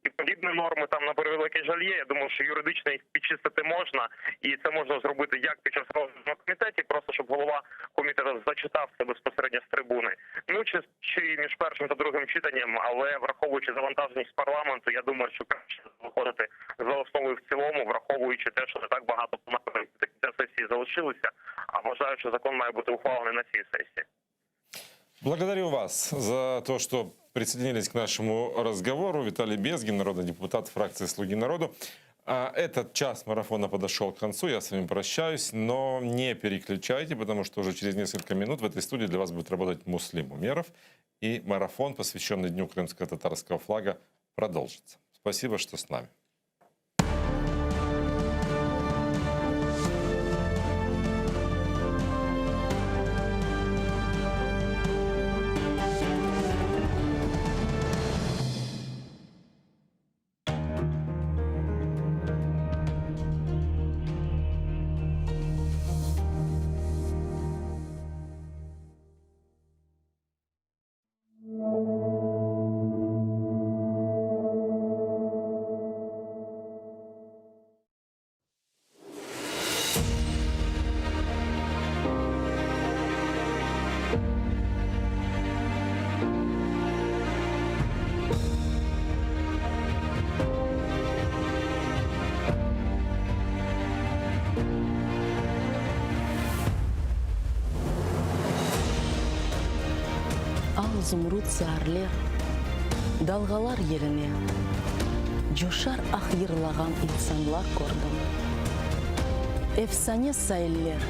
і подібні норми там на превеликий жаль є. Я думаю, що юридично їх підчистити можна, і це можна зробити як під час розгляду на комітеті, просто щоб голова комітету зачитав це безпосередньо з трибуни. Ну чи, чи між першим та другим читанням, але враховуючи завантаженість парламенту, я думаю, що краще виходити за основу і в цілому, враховуючи те, що не так багато пленарних до кінця сесії залишилося, а вважаю, що закон має бути ухвалений на цій сесії. Благодарю вас за то, что присоединились к нашему разговору. Виталий Безгин, народный депутат фракции «Слуги народу». А Этот час марафона подошел к концу. Я с вами прощаюсь, но не переключайте, потому что уже через несколько минут в этой студии для вас будет работать Муслим Умеров. И марафон, посвященный Дню крымско-татарского флага, продолжится. Спасибо, что с нами. Al zumrut saarler, dalğalar yerine, Coşar ah yırlağan insanlar kördim. Efsane sailler.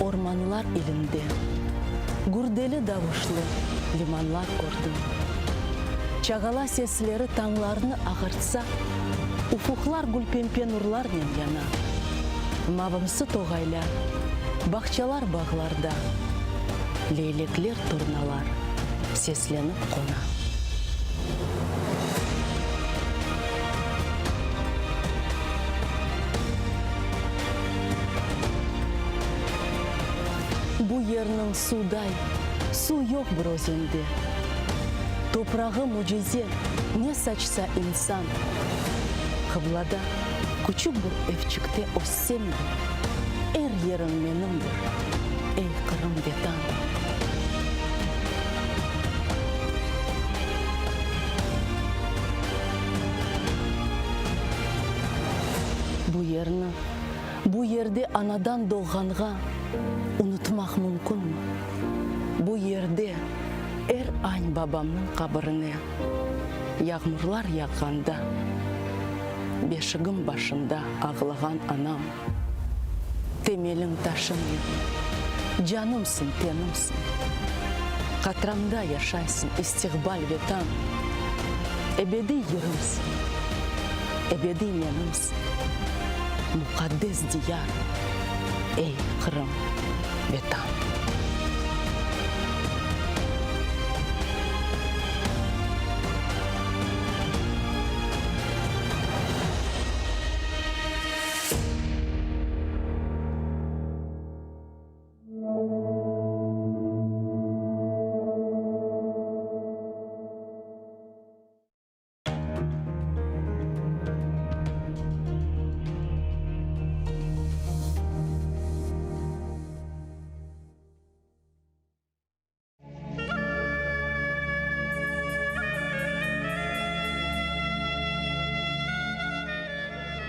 ormanlar ilinde, Gürdeli davuşlı limanlar kördim. Çağala sesleri tañlarnı ağartsa, Ufuqlar gülpempe nurlarnen yana. Mavımsı toğaylar, bağçalar bağlarda, Leylekler, turnalar seslenip qona. Bu yerniñ suvday suv yoq bir özende. Toprağı mücize, ne saçsa insan. Qıblada küçük bir evçikte össem de, Er yeriñ menimdir, ey Qırım Vetan. Bu yerni, bu yerde anadan doğğanğa unutmaq mümkünmi? Bu yerde er añ babamnıñ qabirine yağmurlar yağğanda beşigim başında ağlağan anam, temeliñ taşım men, canımsıñ, tenimsiñ, qatramda yaşaysıñ, istiqbal Vetan, ebediy yırımsıñ, ebediy menimsiñ, muqaddes diyar, ey, Qırım, Vetan.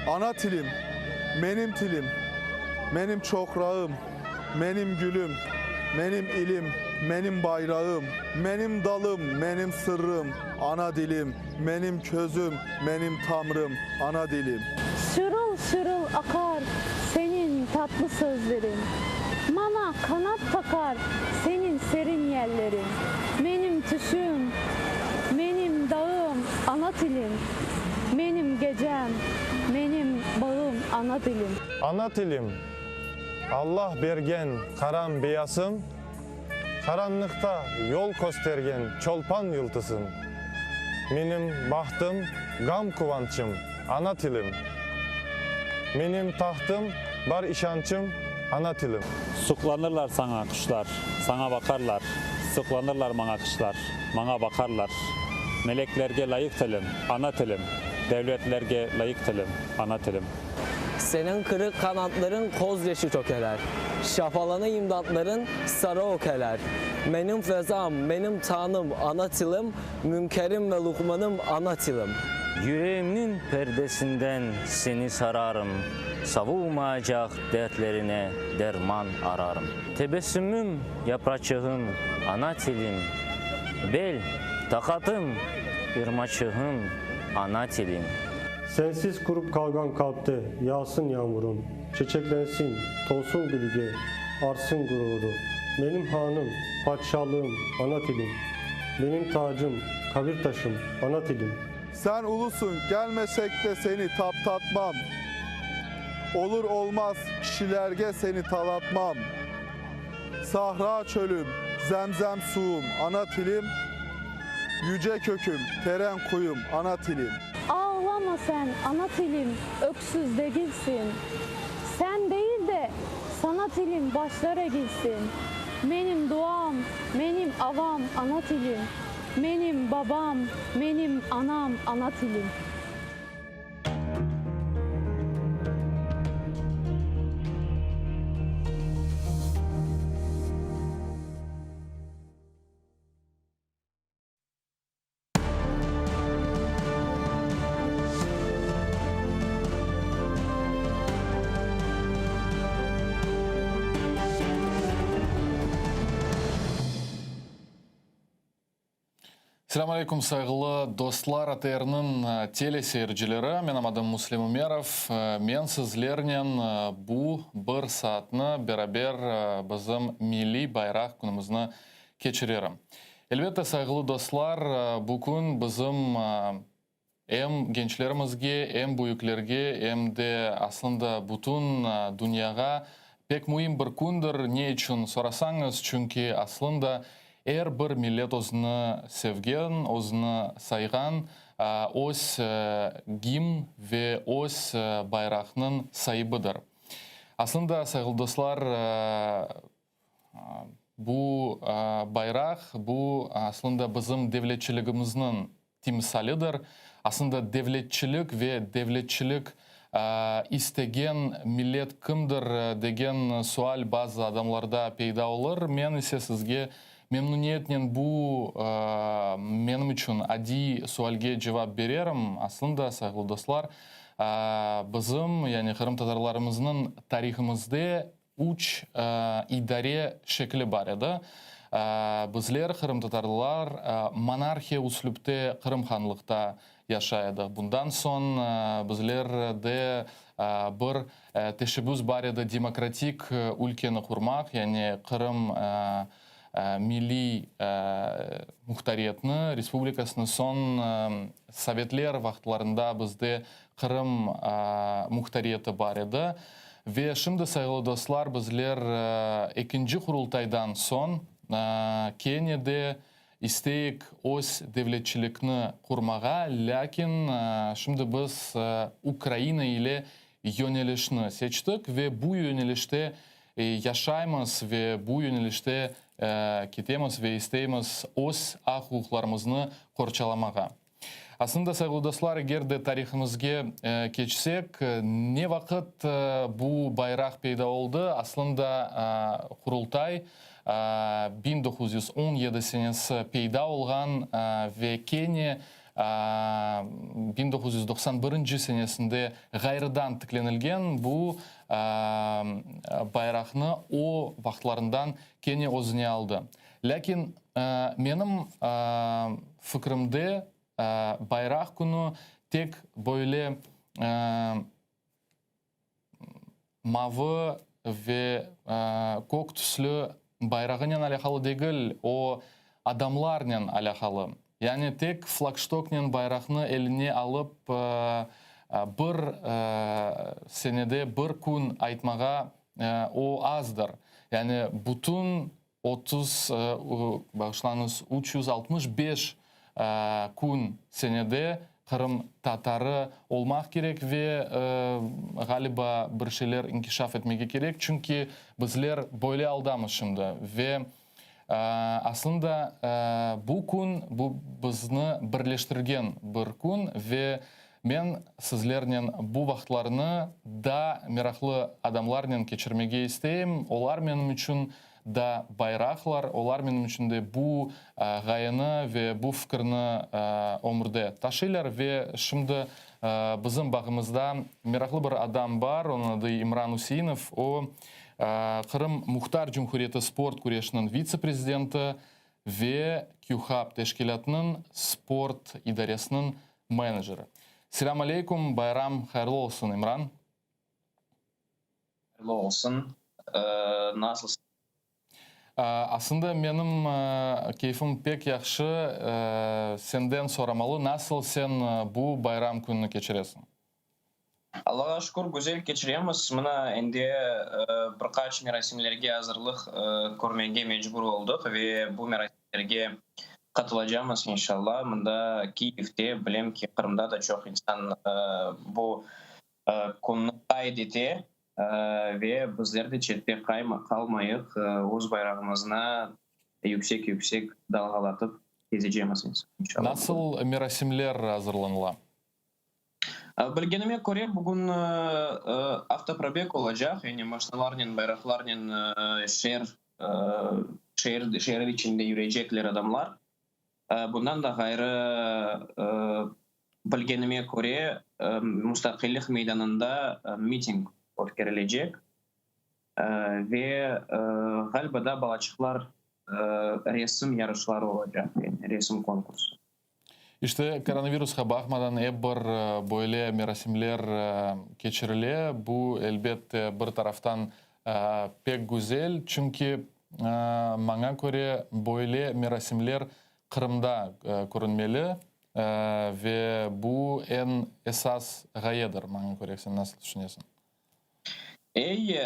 Ana tilim, menim tilim, menim çoqrağım, menim gülüm, menim ilim, menim bayrağım, menim dalım, menim sırrım, ana dilim, menim közüm, menim tamrım, ana dilim. Şırıl şırıl aqar seniñ tatlı sözleriñ, Maña qanat taqar seniñ serin yelleriñ. Menim tüşüm, menim dağım, ana tilim, Menim gecem, menim bağım, ana tilim. Ana tilim, Alla bergen qaram beyasıñ, Qaranlıqta yol köstergen çolpan yıldızım. Menim bahtım, ğam quvançım, ana tilim. Menim tahtım, bar işançım, ana tilim. Suqlanırlar saña quşlar, saña baqarlar, Suqlanırlar maña quşlar, maña baqarlar. Meleklerge layıq tilim, ana tilim, Devletlerge layıq tilim, ana tilim. Seniñ qırıq qanatlarıñ köz yaşı tökeler, Şafalana imdatlarıñ sarı ökeler. Menim fezam, menim tañım, ana tilim, Münkerim ve luqmanım, ana tilim. Yüreğimniñ perdesinden seni sararım, Savulmaycaq dertlerine derman ararım. Tebessümim, yapraçığım, ana tilim, Bel, taqatım, irmaçığım, ana tilim. Sensiz qurup qalğan qalpte yağsın yağmurım, Çeçeklensin, tolsun gülge, artsın gururı. Menim hanım, padişalığım, ana tilim, Menim tacım, qabir taşım, ana tilim. Sen ulusıñ, kelmesek de seni taptatmam, Olur olmaz kişilerge seni talatmam. Sahra çölüm, zemzem suvum, ana tilim, Yüce köküm, teren quyum, ana tilim. Ağlama sen, ana tilim, öksüz degilsin. Sen değil de, sana tilim başlar egilsin. Menim duam, menim avam, ana tilim. Menim babam, menim anam, ana tilim. Selâm aleyküm, sayğılı dostlar, ATRniñ tele seyircileri. Menim adım Müslim Ümerov. Men sizlernen bu bir saatni beraber bizim milliy bayraq künümizni keçirerim. Elbette, sayğılı dostlar, bu kün bizim em gençlerimizge, em büyüklerge, em de aslında bütün dünyağa pek müim bir kündir. Ne içün sorasañız, çünki aslında er bir millet özüni sevgen, özüni sayğan, öz gimn ve öz bayraqnıñ saibidir. Aslında, sayğılı dostlar, Bu bayraq, bu aslında bizim devletçiligimizniñ timsalidir. Aslında devletçilik ve devletçilik istegen millet kimdir degen sual bazı adamlarda peyda olur. Men ise sizge memnüniyetnen bu menim içün adiy sualge cevap bererim. Aslında, sayğılı dostlar, bizim, yani qırımtatarlarımıznıñ tarihimizde Üç idare şekli bar edi. Bizler, qırımtatarlar, monarhiya üslüpte Qırım hanlıqta yaşay edik. Bundan soñ bizlerde bir teşebbüs bar edi, demokratik ülkeni qurmaq, yani Qırım milliy muhtariyetni, respublikasını. Soñ sovetler vaqıtlarında bizde Qırım muhtariyeti bar edi. Ve şimdi, sayğılı dostlar, bizler ekinci Qurultaydan soñ kene de isteyik öz devletçilikni qurmağa, lâkin şimdi biz Ukraina ile yönelişni seçtik ve bu yönelişte yaşaymız ve bu yönelişte ketemiz ve isteymiz öz aq-uquqlarımıznı qorçalamağa. Aslında, sayğılı dostlar, eger de tarihimizge keçsek, ne vaqıt bu bayraq peyda oldı? Aslında, Qurultay 1917 senesi peyda olğan ve kene 1991 senesinde ğayrıdan tiklenilgen bu bayraqnı o vaqıtlarından kene özüne aldı. Lâkin menim fikrimde, Bayraq künü tek böyle mavı ve kök tüslü bayrağınen alâqalı degil, o adamlarnen alâqalı. Yani tek flagştoknen bayraqnı eline alıp bir senede bir kün aytmağa o azdır. Yani bütün 30, bağışlañız, 365 kün senede qırımtatarı olmaq kerek ve, ğaliba, bir şeyler inkişaf etmege kerek, çünki bizler böyle aldamız şimdi. Ve, aslında, bu kün, bu bizni birleştirgen bir kün ve men sizlernen bu vaqıtlarnı daa meraqlı adamlarnen keçirmege isteyim, olar menim içün da bayraqlar, olar menim içün de bu ğayeni ve bu fikirni ömürde taşıylar. Ve şimdi bizim bağımızda meraqlı bir adam bar, onıñ adı İmran Üseinov, o, Qırım Muhtar Cumhuriyeti sport küreşiniñ vitse-prezidenti ve QHAB teşkilâtınıñ sport idaresiniñ meneceri. Selâm aleyküm, bayram hayırlı olsun, İmran. Hayırlı olsun. Nasılsıñ? Aslında menim keyfim pek yahşı. Senden soramalı, nasıl sen bu bayram kününi keçiresiñ? Allağa şükür, güzel keçiremiz. Mına, endi bir qaç merasimlerge azırlıq körmege mecbur oldıq ve bu merasimlerge qatılacamız, inşallah. Mında, Kiyevde, bilem ki, Qırımda da çoq insan bu künni qayd ete ve bizler de çette qalmayıq, öz bayrağımıznı yüksek-yüksek dalğalatıp kezecemiz, inşallah. Nasıl merasimler azırlanıla? Bilgenime köre, bugün avtoprobeg olacaq, yani maşnalarnen, bayraqlarnen şeer, şeer, şeer içinde yürecekler adamlar. Bundan da ğayrı, bilgenime köre, Mustaqillik meydanında miting ötkerilecek ve, ğaliba da, balaçıqlar resim yarışları olacaq, yani resim konkursı. İşte, koronavirusqa baqmadan ep bir böyle merasimler keçirile. Bu, elbette, bir taraftan pek güzel, çünki, maña köre, böyle merasimler Qırımda körünmeli ve bu eñ esas ğayedir, maña köre. Sen nasıl tüşünesiñ? Ey,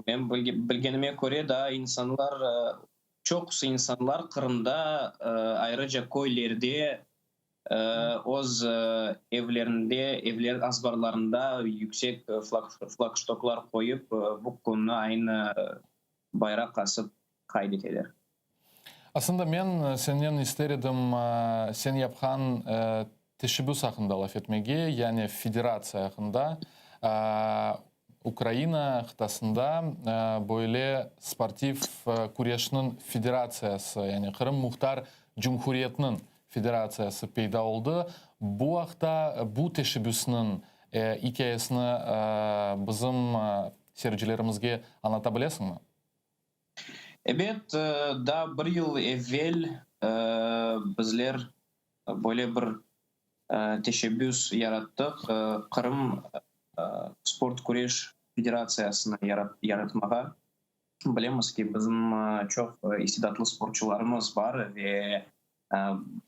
men bilgenime köre, daa insanlar Çoqusı insanlar Qırımda, ayrıca köylerde öz evlerinde, evler azbarlarında yüksek flagştoklar qoyıp, bu künni aynı bayraq asıp qayd eteler. Aslında men senden ister edim sen yapqan teşebbüs aqqında laf etmege, yani federatsiya aqqında. Ukraina qıtasında böyle sportiv küreşniñ federatsiyası, yani Qırım Muhtar Cumhuriyetiniñ federatsiyası peyda oldı. Bu aqta, bu teşebbüsniñ ikâyesini bizim seyircilerimizge añlata bilesiñmi? Ebet, daa bir yıl evel bizler böyle bir teşebbüs yarattıq, Qırım sport küreş federatsiyasını yaratmağa. Bilemiz ki, bizim çoq istidatlı sportçularımız bar ve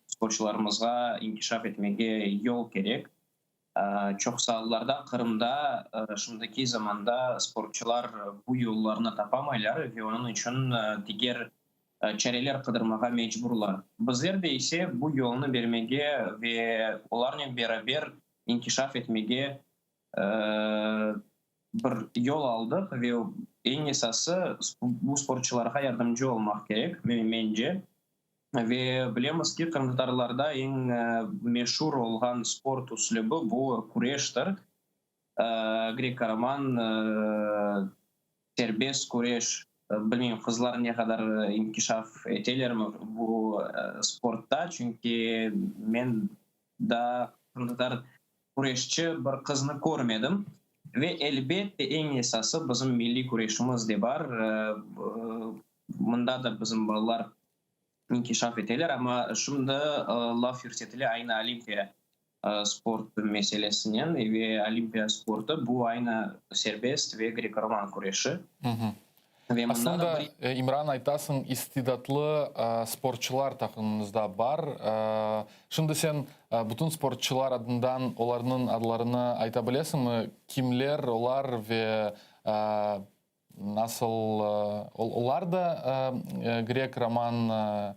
sportçularımızğa inkişaf etmege yol kerek. Çoqusı allarda Qırımda şimdiki zamanda sportçular bu yollarnı tapamaylar ve onıñ içün diger çareler qıdırmağa mecburlar. Bizler de ise bu yolnı bermege ve olarnen beraber inkişaf etmege bir yol aldıq ve eñ esası bu sportçularğa yardımcı olmaq kerek, mence. Ve bilemiz ki, qırımtatarlarda eñ meşur olğan sport üslübi bu küreştir. Grek-roman serbest küreş, bilmeyim, qızlar ne qadar inkişaf etelermi bu sportta, çünki men daa qırımtatar küreşçi bir qıznı körmedim. Ve elbette eñ esası bizim milliy küreşimiz de bar, mında da bizim balalar inkişaf eteler, amma şimdi laf yürsetile aynı olimpiya sport meselesinen ve olimpiya sportı bu aynı serbest ve greko-roman küreşi. Ve Aslında, İmran, aytasıñ, istidatlı sportçılar taqımıñızda bar. Şimdi sen bütün sportçılar adından olarnıñ adlarını ayta bilesiñmi? Kimler olar ve Nasıl olar da grek-roman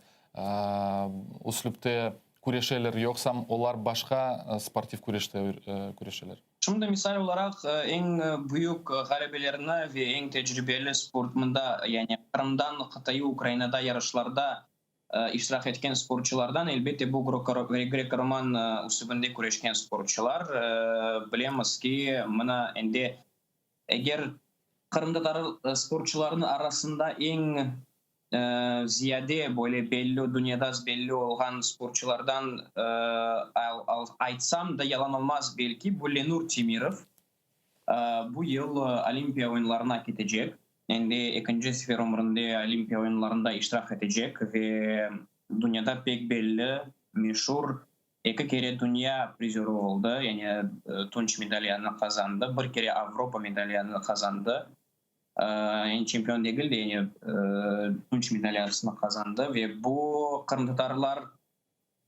üslüpte küreşeler, yoqsam olar başqa sportiv küreşte küreşeler? Şimdi misal olaraq, eñ büyük ğalebelerni ve eñ tecribeli sport mında, yani Qırımdan qıtaiy Ukrainada yarışlarda iştirak etken sportçulardan, elbette, bu grek-roman üslübinde küreşken sportçular. Bilemiz ki, mına endi Eger qırımtatar sportçularınıñ arasında eñ ziyade böyle belli, dünyada belli olğan sportçulardan aytsam da yalan olmaz belki, bu Lenur Temirov. Bu yıl Olimpiya oyunlarına ketecek. Endi ekinci sefer ömründe Olimpiya oyunlarında iştirak etecek ve dünyada pek belli, meşur Eki kere dünya prizörı oldı, yani tunç medalyanı qazandı, bir kere Avropa medalyanı qazandı. Yani çempion degil de, yani tunç medalyasını qazandı ve bu qırımtatarlar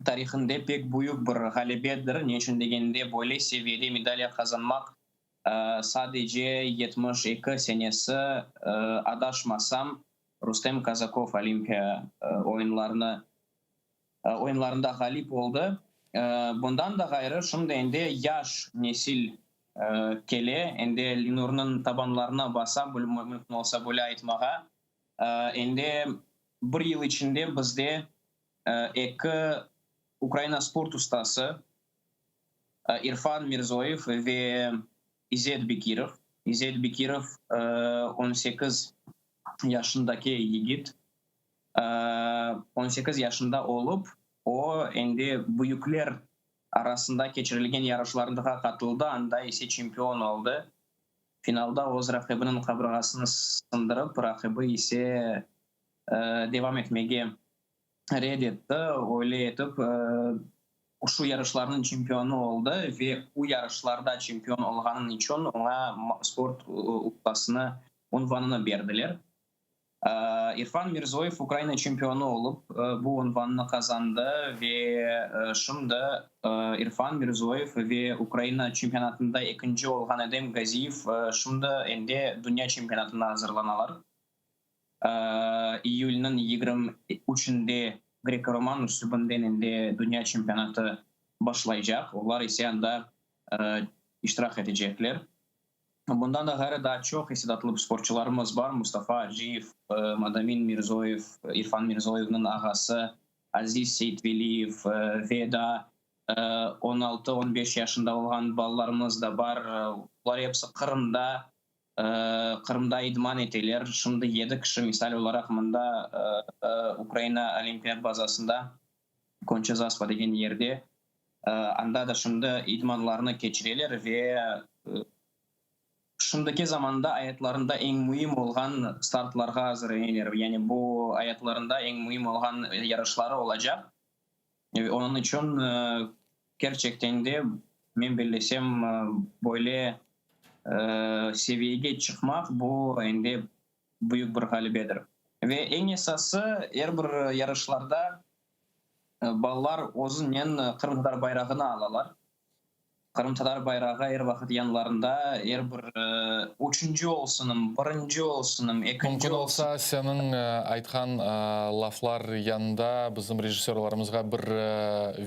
tarihinde pek büyük bir ğalebedir. Ne içün degende, böyle seviyede medalya qazanmaq sadece 72 senesi, adaşmasam, Rustem Kazakov Olimpiya oyunlarını oyunlarında ğalip oldı. Bundan da ğayrı, şimdi endi yaş nesil kele, endi Lenurnıñ tabanlarına basa, mümkün olsa böyle aytmağa. Endi bir yıl içinde bizde eki Ukraina sport ustası, İrfan Mirzoyev ve İzet Bekirov. İzet Bekirov 18 yaşındaki yigit, 18 yaşında olıp, o, endi büyükler arasında keçirilgen yarışlarğa qatıldı, anda ise çempion oldı. Finalda öz raqibiniñ qabırğasını sındırıp, raqibi ise devam etmege red etti. Öyle etip. Şu yarışlarnıñ çempionı oldı ve bu yarışlarda çempion olğanın içün oña sport ustasını unvanını berdiler. İrfan Mirzoyev Ukraina çempionı olıp, bu unvannı qazandı ve şimdi İrfan Mirzoyev ve Ukraina çempionatında ekinci olğan Edem Gaziyev şimdi endi dünya çempionatına azırlanalar. İyülniñ 23-ünde greko-roman üslübinden endi dünya çempionatı başlaycaq, olar ise anda iştirak etecekler. Bundan da ğayrı, daa çoq istidatlı sportçularımız bar, Mustafa Aciyev, Madamin Mirzoyev, İrfan Mirzoyevniñ ağası Aziz Seytveliyev ve daa on altı, on beş yaşında olğan balalarımız da bar. Olar episi Qırımda, Qırımda idman eteler. Şimdi yedi kişi, misal olaraq, mında Ukraina Olimpiyat bazasında, Konça Zaspa degen yerde, anda da şimdi idmanlarnı keçireler ve şimdiki zamanda ayatlarında eñ müim olğan startlarğa azırleneler. Yani bu ayatlarında eñ müim olğan yarışları olacaq. Onıñ içün kerçekten de, men bellesem, böyle seviyege çıqmaq, bu endi büyük bir ğalebedir. Ve eñ esası, er bir yarışlarda balalar özünen qırımtatar bayrağını alalar. Qırımtatar bayrağı er vaqıt yanlarında, er bir üçünci olsunım, birinci olsunım, ekinci Mümkün olsun. olsa, seniñ aytqan laflar yanında bizim rejissörlarımızğa bir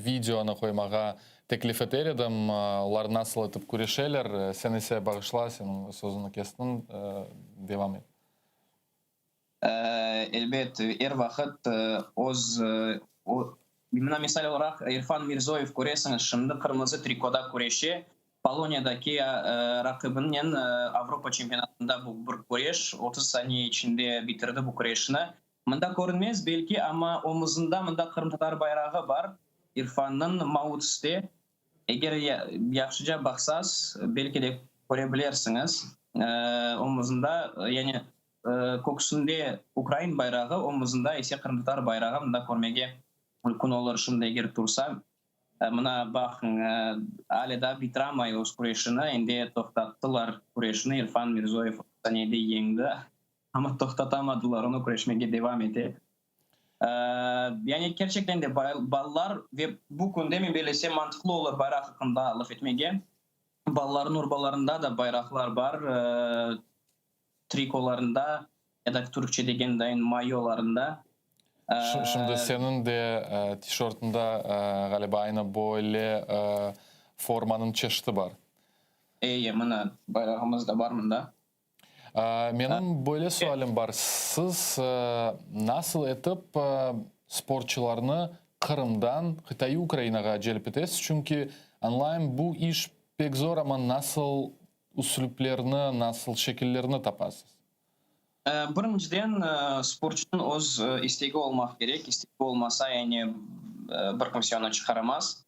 videonı qoymağa teklif eter edim, olar nasıl etip küreşeler. Sen ise bağışla, seniñ sözüni kestim, devam et. Elbet, er vaqıt öz, mına misal olaraq, İrfan Mirzoyev, köresiñiz, şimdi qırmızı trikoda küreşe, Poloniyadaki raqibinen Avropa çempionatında bu bir küreş, 30 saniye içinde bitirdi bu küreşni. Mında körünmez, belki, amma omuzında mında qırımtatar bayrağı bar, İrfannıñ, mavı tüste. Eger yahşıca baqsaz, belki de köre bilersiñiz, omuzında, yani köksünde ukrain bayrağı, omuzında ise qırımtatar bayrağı mında körmege mümkün olur. Şimdi eger tursa, mına baqıñ, ale daa bitiramay öz küreşini, endi toqtattılar küreşni, İrfan Mirzoyev saniyede yeñdi, amma toqtatamadılar onı, küreşmege devam ete. Yani kerçekten de balalar ve bu künde men bellesem mantıqlı olur bayraq aqqında laf etmege. Balalarnıñ urbalarında da bayraqlar bar, trikolarında ya da türkçe degen dayın mayolarında. Şimdi seniñ de tişörtüñde ğaliba aynı böyle formanıñ çeşiti bar. Eye, mına bayrağımız da bar mında. Menim böyle sualim bar, siz nasıl etip sportçılarnı Qırımdan qıtaiy Ukrainağa celp etesiz? Çünki, añlayım, bu iş pek zor, amma nasıl üslüplerni, nasıl şekillerni tapasız? Birinciden, sportçunıñ öz istegi olmaq kerek. İstegi olmasa, yani bir kimse onı çıqaramaz.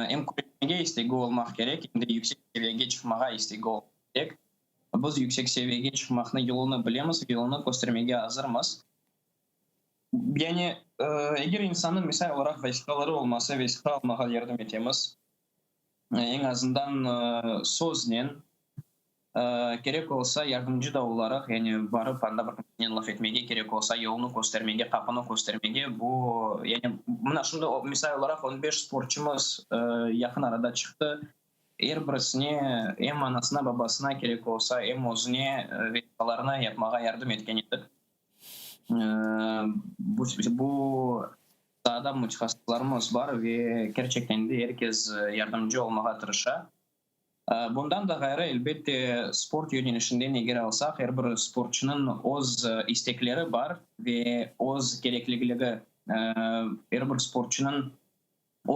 Em küreşmege istegi olmaq kerek, em de yüksek seviyege çıqmağa istegi olmaq kerek. Biz yüksek seviyege çıqmaqnıñ yolunı bilemiz ve yolunı köstermege azırmız. Yani, eger insannıñ, misal olaraq, vesiqaları olmasa, vesiqa almağa yardım etemiz. Eñ azından söznen, Kerek olsa, yardımcı da olaraq, yani barıp anda bir kimsenen laf etmege, kerek olsa, yolnı köstermege, qapını köstermege, bu, yani mına şimdi, misal olaraq, on beş sportçumız yaqın arada çıqtı, er birisine, em anasına, babasına, kerek olsa, em özüne vesiqalarını yapmağa yardım etken edik. Bu, bu saada mütehassıslarımız bar ve kerçekten de er kes yardımcı olmağa tırışa. Bundan da ğayrı, elbette, sport yönelişinden eger alsaq, er bir sportçunıñ öz istekleri bar ve öz kerekligligi, er bir sportçunıñ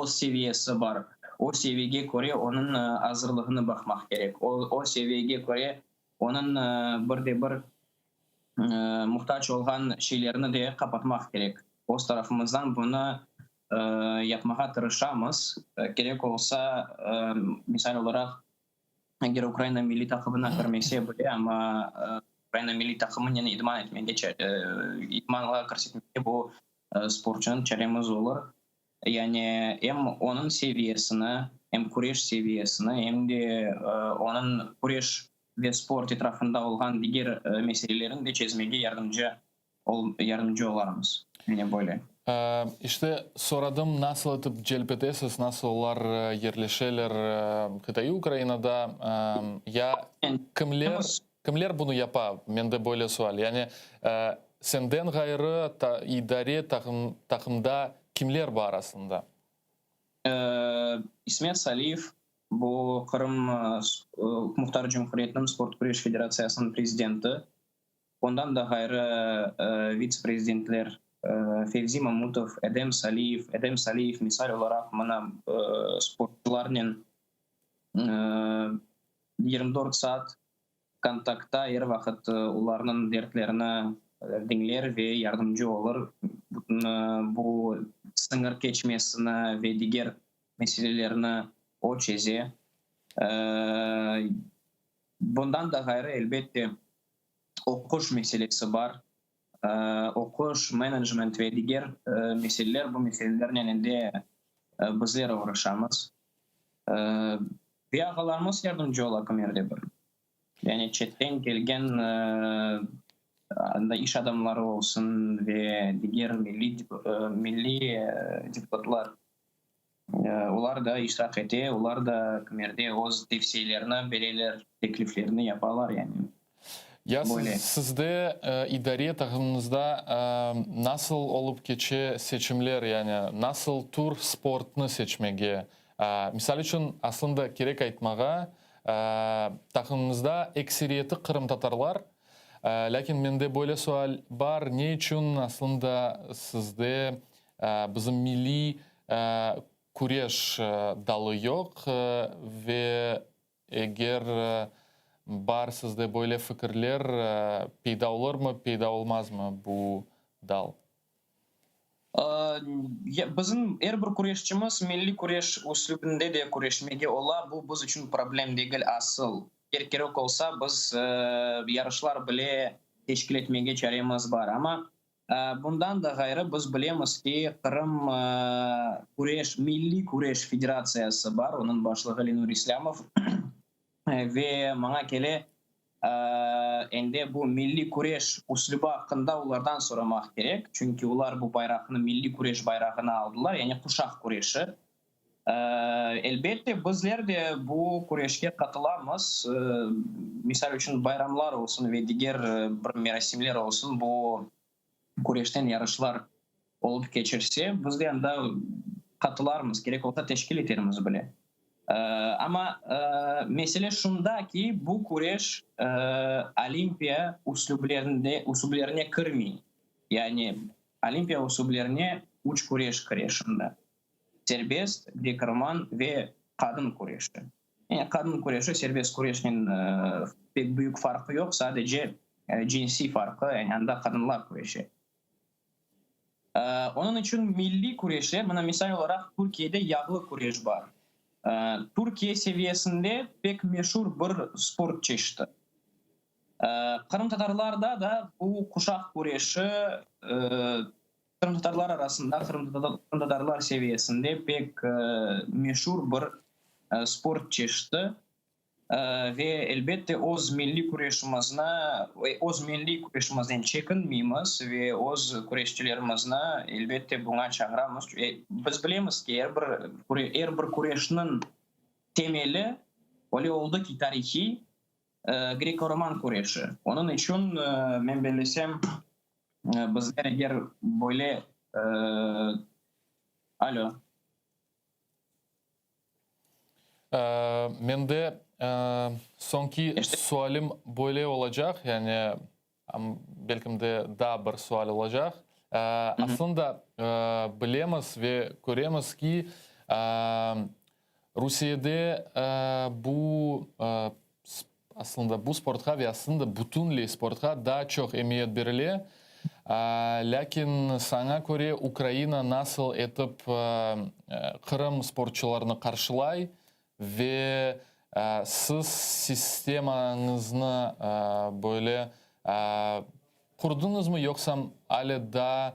öz seviyesi bar. O seviyege köre onıñ azırlığını baqmaq kerek, o seviyege köre onıñ bir de bir muhtac olğan şeylerini de qapatmaq kerek. Öz tarafımızdan bunı yapmağa tırışamız. Kerek olsa, misal olaraq, eger Ukraina milliy taqımına kirmese bile, amma Ukraina milliy taqımınen idman etmege, idmanğa kirsetmege bu sportçunıñ çaremiz olur. Yani em onıñ seviyesini, em küreş seviyesini, em de onıñ küreş ve sport etrafında olğan diger meselelerini de çezmege yardımcı yardımcı olarmız. Mine böyle. İşte, soradım, nasıl etip celp etesiz, nasıl olar yerleşeler qıtaiy Ukrainada, ya kimler, kimler bunı yapa, mende böyle sual. Yani, senden ğayrı idare taqımda kimler bar aslında? İsmet Saliyev, bu Qırım Muhtar Cumhuriyetiniñ Sport küreş federatsiyasınıñ prezidenti. Ondan da ğayrı, vitse-prezidentler Fevzi Mamutov, Edem Saliyev, Edem Saliyev, misal olaraq, mına, sportçularnen 24 saat kontaktta, er vaqıt olarnıñ dertlerini diñler ve yardımcı olur, bu sıñır keçmesini ve diger meselelerni o çeze. Bundan da ğayrı, elbette, oquş meselesi bar. Oquş, menecment ve diger meseleler, bu meselelernen endi bizler oğraşamız. Ve ağalarımız yardımcı ola kimerde bir. Yani çetten kelgen anda iş adamları olsun ve diger milliy milliy deputatlar, olar da iştirak ete, olar da kimerde öz tevsiyelerini bereler, tekliflerini yapalar yani. Ya sizde idare taqımıñızda nasıl olıp keçe seçimler, yani nasıl tür sportnı seçmege? Misal içün, aslında kerek aytmağa, taqımıñızda ekseriyeti qırımtatarlar, lâkin mende böyle sual bar, ne içün aslında sizde bizim milliy küreş dalı yoq ve Eger bar sizde böyle fikirler, peyda olurmı, peyda olmazmı bu dal? Bizim er bir küreşçimiz milliy küreş üslübinde de küreşmege ola, bu biz içün problem degil asıl. Eger kerek olsa, biz yarışlar bile teşkil etmege çaremiz bar. Amma Bundan da ğayrı, biz bilemiz ki, Qırım küreş, milliy küreş federatsiyası bar, onıñ başlığı Lenur İslâmov, ve maña kele, endi bu milliy küreş üslübi aqqında olardan soramaq kerek, çünki olar bu bayraqnı, milliy küreş bayrağını aldılar, yani quşaq küreşi. Elbette, bizler de bu küreşke qatılamız, misal içün, bayramlar olsun ve diger bir merasimler olsun, bu küreşten yarışlar olıp keçirse, biz de anda qatılarmız, kerek olsa teşkil etermiz bile. Amma mesele şunda ki, bu küreş olimpiya üslüplerinde, üslüplerine kirmey, yani olimpiya üslüplerine üç küreş kire şimdi. Serbest, grek-roman ve qadın küreşi. Yani qadın küreşi serbest küreşnen pek büyük farqı yoq, sadece cinsiy farqı, yani anda qadınlar küreşe. Onıñ içün milliy küreşler, mına misal olaraq Türkiyede yağlı küreş bar. Türkiye seviyesinde pek meşur bir sport çeşiti. Qırımtatarlarda da bu quşaq küreşi Qırımtatarlar arasında, qırımtatarlar seviyesinde pek meşur bir sport çeşiti ve, elbette, öz milliy küreşimizni, öz milliy küreşimizden çekinmeymiz ve öz küreşçilerimizni, elbette, buña çağıramız. Biz bilemiz ki, er bir, er bir küreşniñ temeli, öyle oldı ki, tarihiy greko-roman küreşi. Onıñ içün, men bellesem, Bizler eger böyle, Alo. Mende soñki sualim böyle olacaq, yani belkim de daa bir sual olacaq. Aslında bilemiz ve köremiz ki, Rusiyede bu Aslında bu sportqa ve aslında bütünley sportqa daa çoq emiyet berile. Lâkin saña köre Ukraina nasıl etip Qırım sportçularını qarşılay ve siz sistemañıznı böyle qurdıñızmı yoqsa ale daa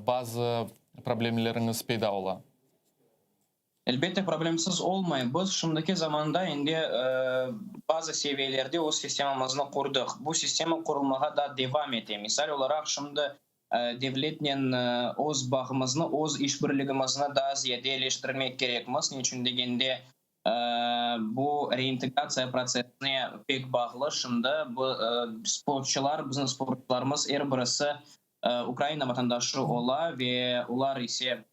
bazı. problemleriñiz peyda ola? Elbette, problemsiz olmay. Biz şimdiki zamanda endi bazı seviyelerde öz sistemamıznı qurdıq. Bu sistema qurulmağa da devam ete. Misal olaraq, şimdi devletnen öz bağımıznı, öz işbirligimizni daa ziyade eleştirmek kerekmiz. Neçün degende, bu reintegratsiya protsessine pek bağlı. Şimdi bu sportçılar, bizim sportçılarımız er birisi Ukraina vatandaşı ola ve olar ise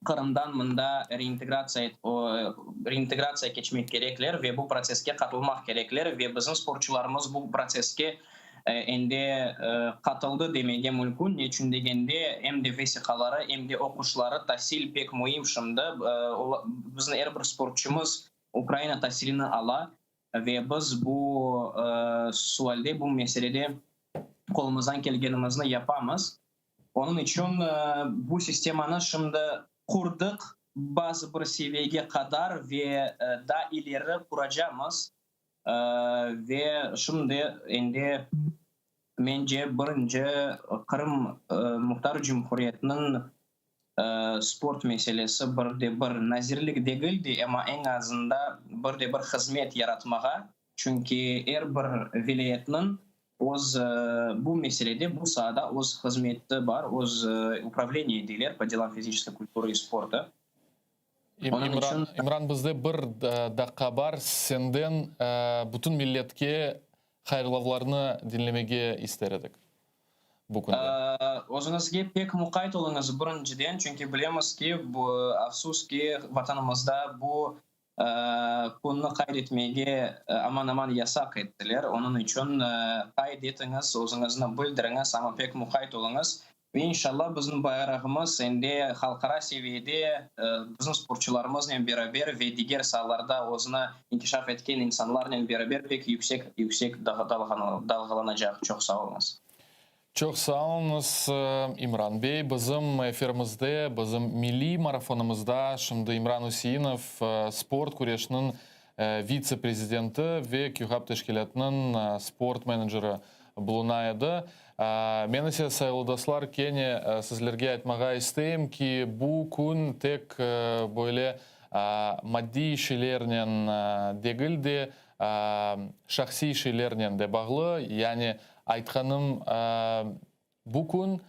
Qırımdan mında reintegratsiya reintegratsiya keçmek kerekler ve bu protsesske qatılmaq kerekler ve bizim sportçularımız bu protsesske endi qatıldı demege mümkün, neçün degende, em de vesiqaları, em de oquşları, tasil pek müim şimdi, bizim er bir sportçumız Ukraina tasilini ala ve biz bu sualde, bu meselede qolumızdan kelgenimizni yapamız. Onıñ içün bu sistemanı şimdi qurdıq bazı bir seviyege qadar ve daa ileri quracamız. Ve şimdi endi, mence, birinci Qırım Muhtar Cumhuriyetiniñ sport meselesi bir de bir nazirlik degil de, amma eñ azında bir de bir hızmet yaratmağa, çünki er bir vilâyetniñ öz bu meselede, bu saada öz hızmeti bar, öz upravleniye deyler, po delam fiziçeskoy kulturı i sporta. Onıñ içün. İmran, bizde bir daqqa bar, senden bütün milletke hayırlavlarnı diñlemege ister edik bu künde. Özüñizge pek muqayt oluñız, birinciden, çünki bilemiz ki, afsus ki, Vatanımızda bu künni qayd etmege aman-aman yasaq ettiler. Onıñ içün qayd etiñiz, özüñizni bildiriñiz, amma pek muqayt oluñız. Ve inşallah bizim bayrağımız endi halqara seviyede bizim sportçularımıznen beraber ve diger saalarda özüni inkişaf etken insanlarnen beraber pek yüksek yüksek dalğalanacaq. Çoq sağ oluñız. Çoq sağ oluñız, İmran bey. Bizim efirimizde, bizim milliy marafonımızda şimdi İmran Üseinov, sport küreşiniñ vitse-prezidenti ve QHAP teşkilâtınıñ sport meneceri buluna edi. Men ise, sayğılı dostlar, kene sizlerge aytmağa isteyim ki, bu kün tek böyle maddiy şeylernen degil de, şahsiy şeylernen de bağlı. Yani, aytqanım, bu kün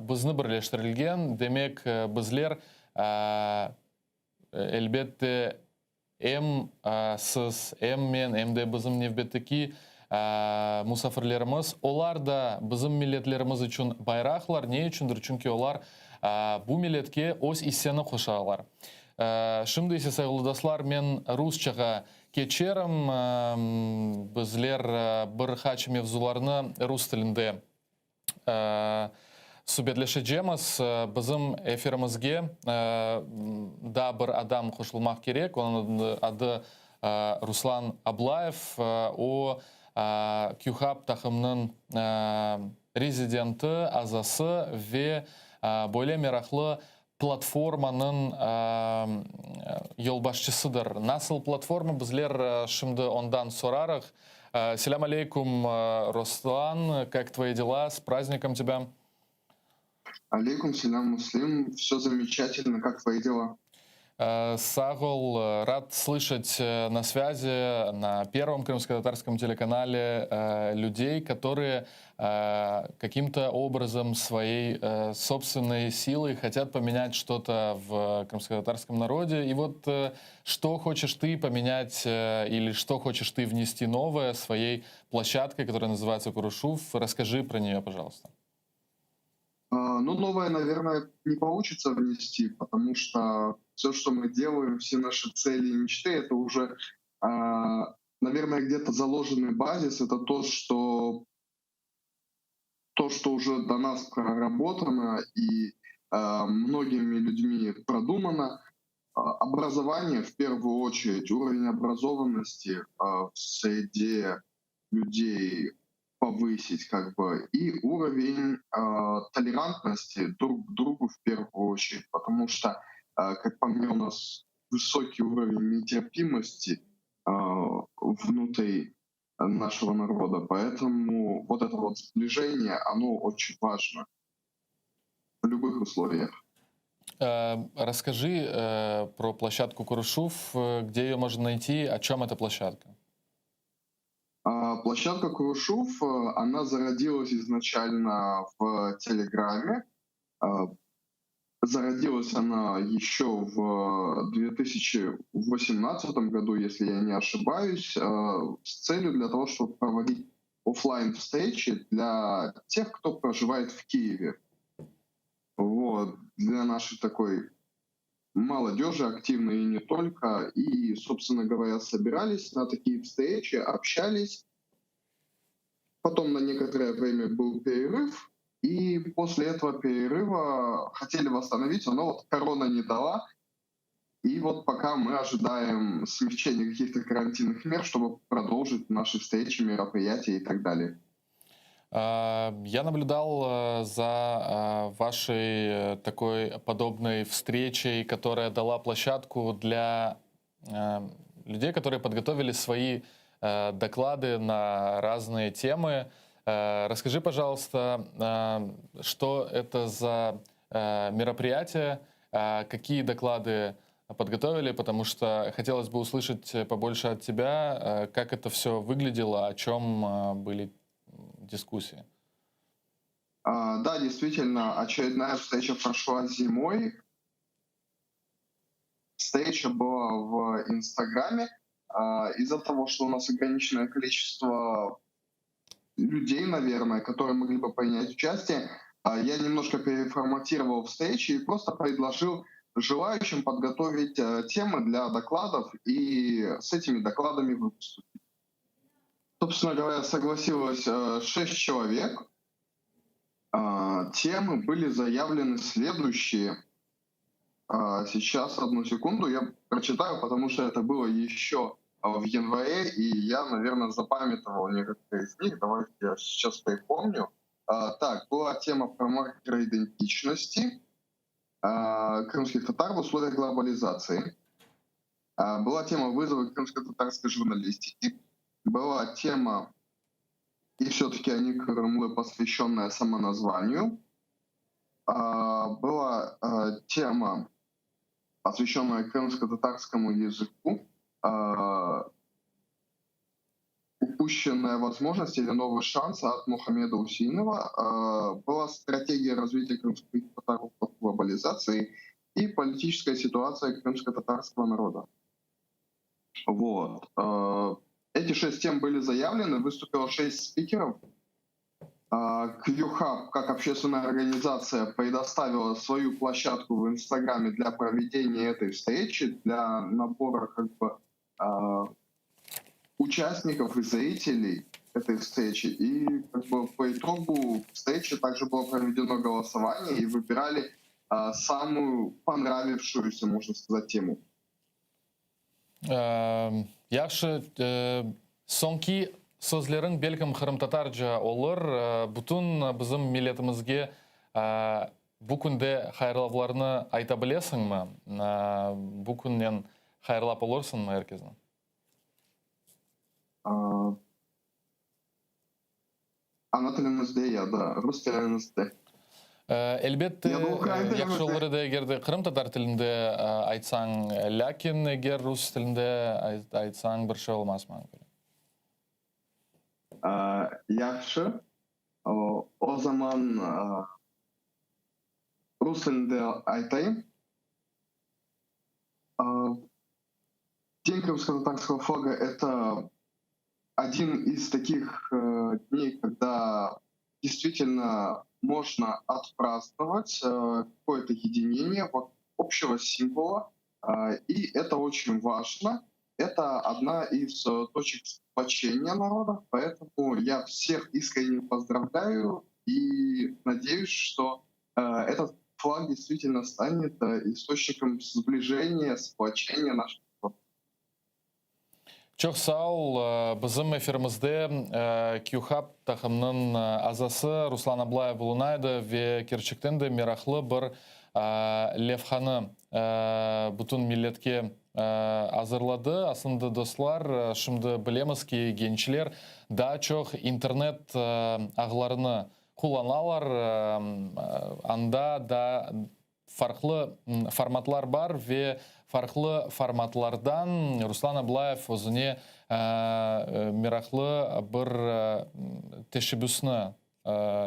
bizni birleştirilgen, demek, bizler, elbette, Em siz, em men, em de bizim nevbetteki musafirlerimiz, olar da bizim milletlerimiz içün bayraqlar. Ne içündir? Çünki olar bu milletke öz isseni qoşalar. Şimdi ise, sayğılı dostlar, men rusçağa keçerim. Bizler bir qaç mevzularnı rus tilinde Subetleşecemiz. Bizim efirimizge daa bir adam qoşulmaq kerek, onıñ adı Ruslan Ablayev. O, QHAP taqımınıñ rezidenti, azası ve böyle meraqlı platformanıñ yolbaşçısıdır. Nasıl platforma, bizler şimdi ondan sorarıq. Selâm aleykum, Ruslan, kak tvoi dela, s prazdnikom tebâ. Aleykum selâm, Muslim, vse zamечательно, kak tvoi dela? Sağ ol, rad slışat na svâzi, na Pervom krımskotatarskom telekanale lüdey, kotorıye kakim-to obrazom svoey sobstvennoy siloy hotят pomenять çto-to v krımskotatarskom narode. I vot çto hoçeş ty pomenять ili çto hoçeş ty vnesti novoe svoey ploşçadkoy, kotoraya nazıvayetsya Körüşüv, rasskaji pro neyo, pojaluysta. Ну, новое, наверное, не получится внести, потому что все, что мы делаем, все наши цели и мечты, это уже, наверное, где-то заложенный базис, это то, что то, что уже до нас проработано и многими людьми продумано. Образование, в первую очередь, уровень образованности в среде людей повысить, как бы, и уровень толерантности друг к другу в первую очередь, потому что, как по мне, у нас высокий уровень нетерпимости внутри нашего народа, поэтому вот это вот сближение, оно очень важно в любых условиях. Rasskajı pro ploşçadku Körüşüv, gde eyo mojno nayti, o çöm eta ploşçadka? Площадка Курушув, она зародилась изначально в Телеграме. Зародилась она еще в 2018 году, если я не ошибаюсь, с целью для того, чтобы проводить офлайн встречи для тех, кто проживает в Киеве. Вот, для нашей такой молодежи активной и не только. И, собственно говоря, собирались на такие встречи, общались. Потом на некоторое время был перерыв, и после этого перерыва хотели восстановиться, но вот корона не дала. И вот пока мы ожидаем смягчения каких-то карантинных мер, чтобы продолжить наши встречи, мероприятия и так далее. Я наблюдал за вашей такой подобной встречей, которая дала площадку для людей, которые подготовили свои доклады на разные темы. Расскажи, пожалуйста, что это за мероприятие, какие доклады подготовили, потому что хотелось бы услышать побольше от тебя, как это все выглядело, о чем были дискуссии. Да, действительно, очередная встреча прошла зимой. Встреча была в Инстаграме. Из-за того, что у нас ограниченное количество людей, наверное, которые могли бы принять участие, я немножко переформатировал встречи и просто предложил желающим подготовить темы для докладов и с этими докладами выступить. Собственно говоря, согласилось 6 человек. Темы были заявлены следующие. Сейчас, одну секунду, я прочитаю, потому что это было еще в январе, и я, наверное, запамятовал некоторые из них. Давайте я сейчас припомню. Так, была тема про маркеры идентичности крымских татар в условиях глобализации. Была тема вызова крымско-татарской журналистики. Была тема «И все-таки они крымлы», посвященная самоназванию. Была тема, посвященная крымско-татарскому языку, «Упущенная возможность» или «Новый шанс» от Мухаммеда Усейнова. Была стратегия развития крымских татар в глобализации и политическая ситуация крымско-татарского народа. Вот. Эти 6 тем были заявлены, выступило 6 спикеров. QHub, как общественная организация, предоставила свою площадку в Инстаграме для проведения этой встречи, для набора как бы, участников и зрителей этой встречи. И как бы, по итогу встречи также было проведено голосование и выбирали самую понравившуюся, можно сказать, тему. Yahşı, soñki sözleriñ belkim qırımtatarca olur. Bütün bizim milletimizge bu künde hayırlavlarnı ayta bilesiñmi? Bu künnen hayırlap olursıñmı er kesni? Ana tilimizde ya da rus tilimizde. Elbette, Ya da ukrain yahşı tilimizde. olur edi, eger de qırımtatar tilinde aytsañ, lâkin eger rus tilinde aytsañ, bir şey olmaz, maña köre. Yahşı. O zaman rus tilinde aytayım. День крымско-татарского флага – это один из таких дней, когда действительно можно отпраздновать какое-то единение вокруг общего символа, и это очень важно. Это одна из точек сплочения народа, поэтому я всех искренне поздравляю и надеюсь, что этот флаг действительно станет источником сближения, сплочения наших народов. Çoq sağ ol. Bizim efirimizde QHub taqımınıñ azası Ruslan Ablayev buluna edi ve kerçekten de meraqlı bir levhanı bütün milletke azırladı. Aslında, dostlar, şimdi bilemiz ki, gençler daa çoq internet ağlarını qullanalar, anda da. Farqlı formatlar bar ve farqlı formatlardan Ruslan Ablayev özüne meraqlı bir teşebbüsni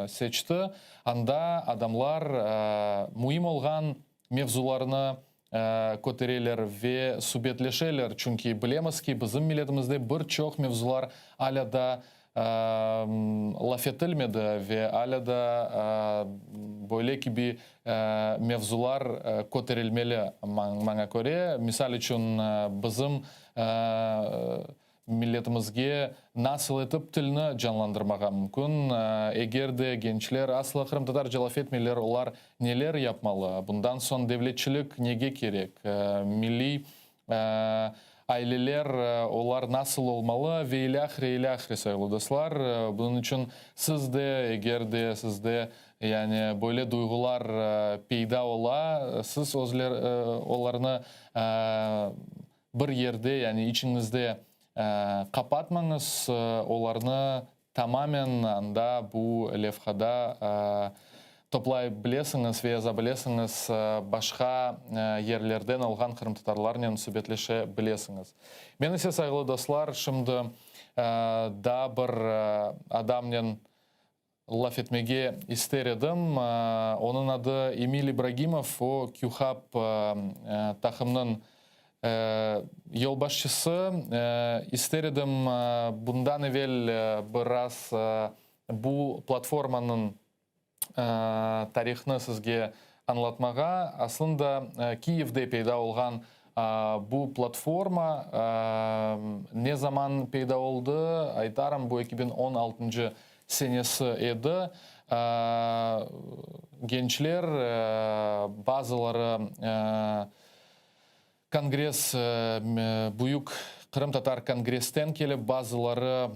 seçti. Anda adamlar müim olğan mevzularnı kötereler ve subetleşeler, çünki bilemiz ki, bizim milletimizde bir çoq mevzular alâ da laf etilmedi ve alâ da böyle kibi mevzular köterilmeli, maña köre. Misal içün, bizim milletimizge nasıl etip tilni canlandırmağa mümkün, eger de gençler asla qırımtatarca laf etmeyler, olar neler yapmalı, bundan soñ devletçilik nege kerek, milliy Aileler, olar nasıl olmalı ve ilâhre, ilâhre, sayğılı dostlar. Bunıñ içün siz de, eger de sizde, yani, böyle duyğular peyda ola, siz özler, olarnı bir yerde, yani, içiñizde qapatmañız, olarnı Tamamen anda bu levhada toplay bilesiñiz ve yaza bilesiñiz, başqa yerlerden olğan qırımtatarlarnen subetleşe bilesiñiz. Men ise, sayğılı dostlar, şimdi daa bir adamnen laf etmege ister edim. Onıñ adı Emil İbragimov, o, QHAP taqımnıñ Yolbaşçısı, İster edim bundan evel biraz bu platformanıñ tarihnı sizge añlatmağa. Aslında Kiyevde peyda olğan bu platforma ne zaman peyda oldı, aytarım, bu 2016-ncı senesi edi. Gençler, bazıları Kongress, büyük qırımtatar kongressten kelip, bazıları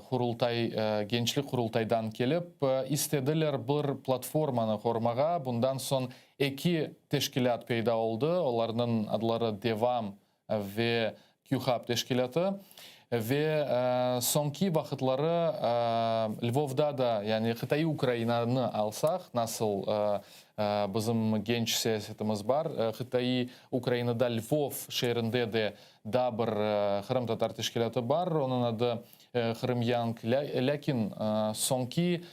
Qurultay, Gençlik Qurultaydan kelip, istediler bir platformanı qurmağa. Bundan soñ eki teşkilât peyda oldı, olarnıñ adları Devam ve QHAB teşkilâtı. Ve soñki vaqıtları Lvovda da, yani qıtaiy Ukrainanı alsaq, nasıl bizim genç siyasetimiz bar, qıtaiy Ukrainada Lvov şeerinde de daa bir qırımtatar teşkilâtı bar, onıñ adı Qırım Young, lâkin soñki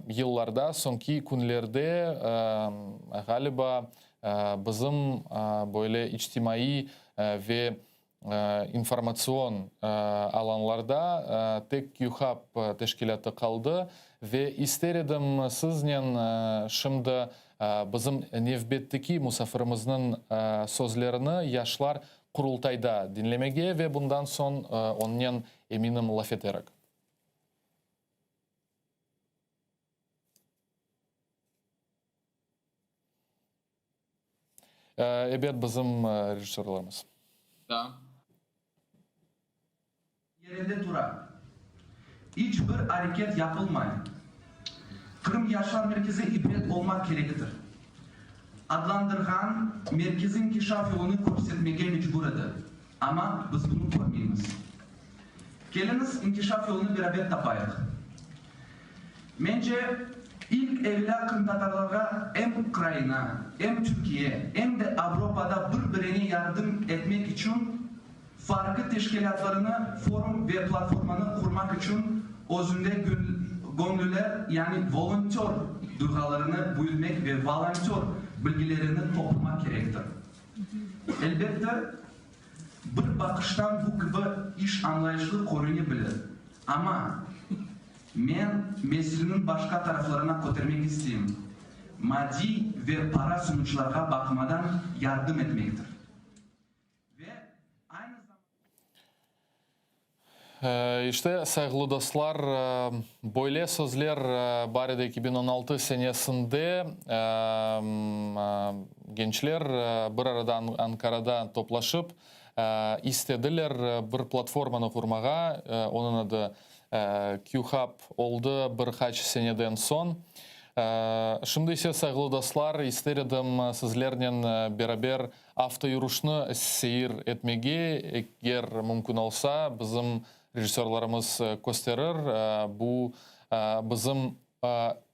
yıllarda, soñki künlerde, ğaliba, bizim böyle içtimaiy ve informatsion alanlarda tek QHAB teşkilâtı qaldı ve ister edim siznen şimdi bizim nevbetteki musafirimizniñ sözlerini Yaşlar Qurultayda diñlemege ve bundan soñ onnen, eminim, laf eterik. Ebet, bizim rejissörlarımız. Da. Yerinde tura. İç bir areket yapılmay. Qırım yaşlar merkezi ibret olmaq kerektir. Adlandırğan merkez inkişaf yolunı körsetmege mecbur edi. Amma biz bunı körmeymiz. Keliñiz, inkişaf yolunı beraber tapayıq. Mence, ilk evelâ qırımtatarlarğa em Ukraina, em Türkiye, em de Avropada bir-birine yardım etmek içün farqlı teşkilâtlarını, forum ve platformanı qurmaq içün özünde göñlüler, yani volontör duyğalarını büyütmek ve volontör bilgilerini toplamaq kerektir. Elbette, bir baqıştan bu kibi iş añlayışlı körüne bilir, amma men meseleniñ başqa taraflarına kötermek isteyim, maddiy ve para sonuçlarğa baqmadan yardım etmektir. Ve aynı zamanda. İşte, sayğılı dostlar, böyle sözler bar edi 2016 senesinde gençler bir arada Ankarada toplaşıp, istediler bir platformanı qurmağa, onıñ adı QHub oldı bir qaç seneden soñ. Şimdi ise, sayğılı dostlar, ister edim sizlernen beraber Avtoyürüşni seyir etmege, eger mümkün olsa, bizim rejissörlarımız kösterir. Bu, bizim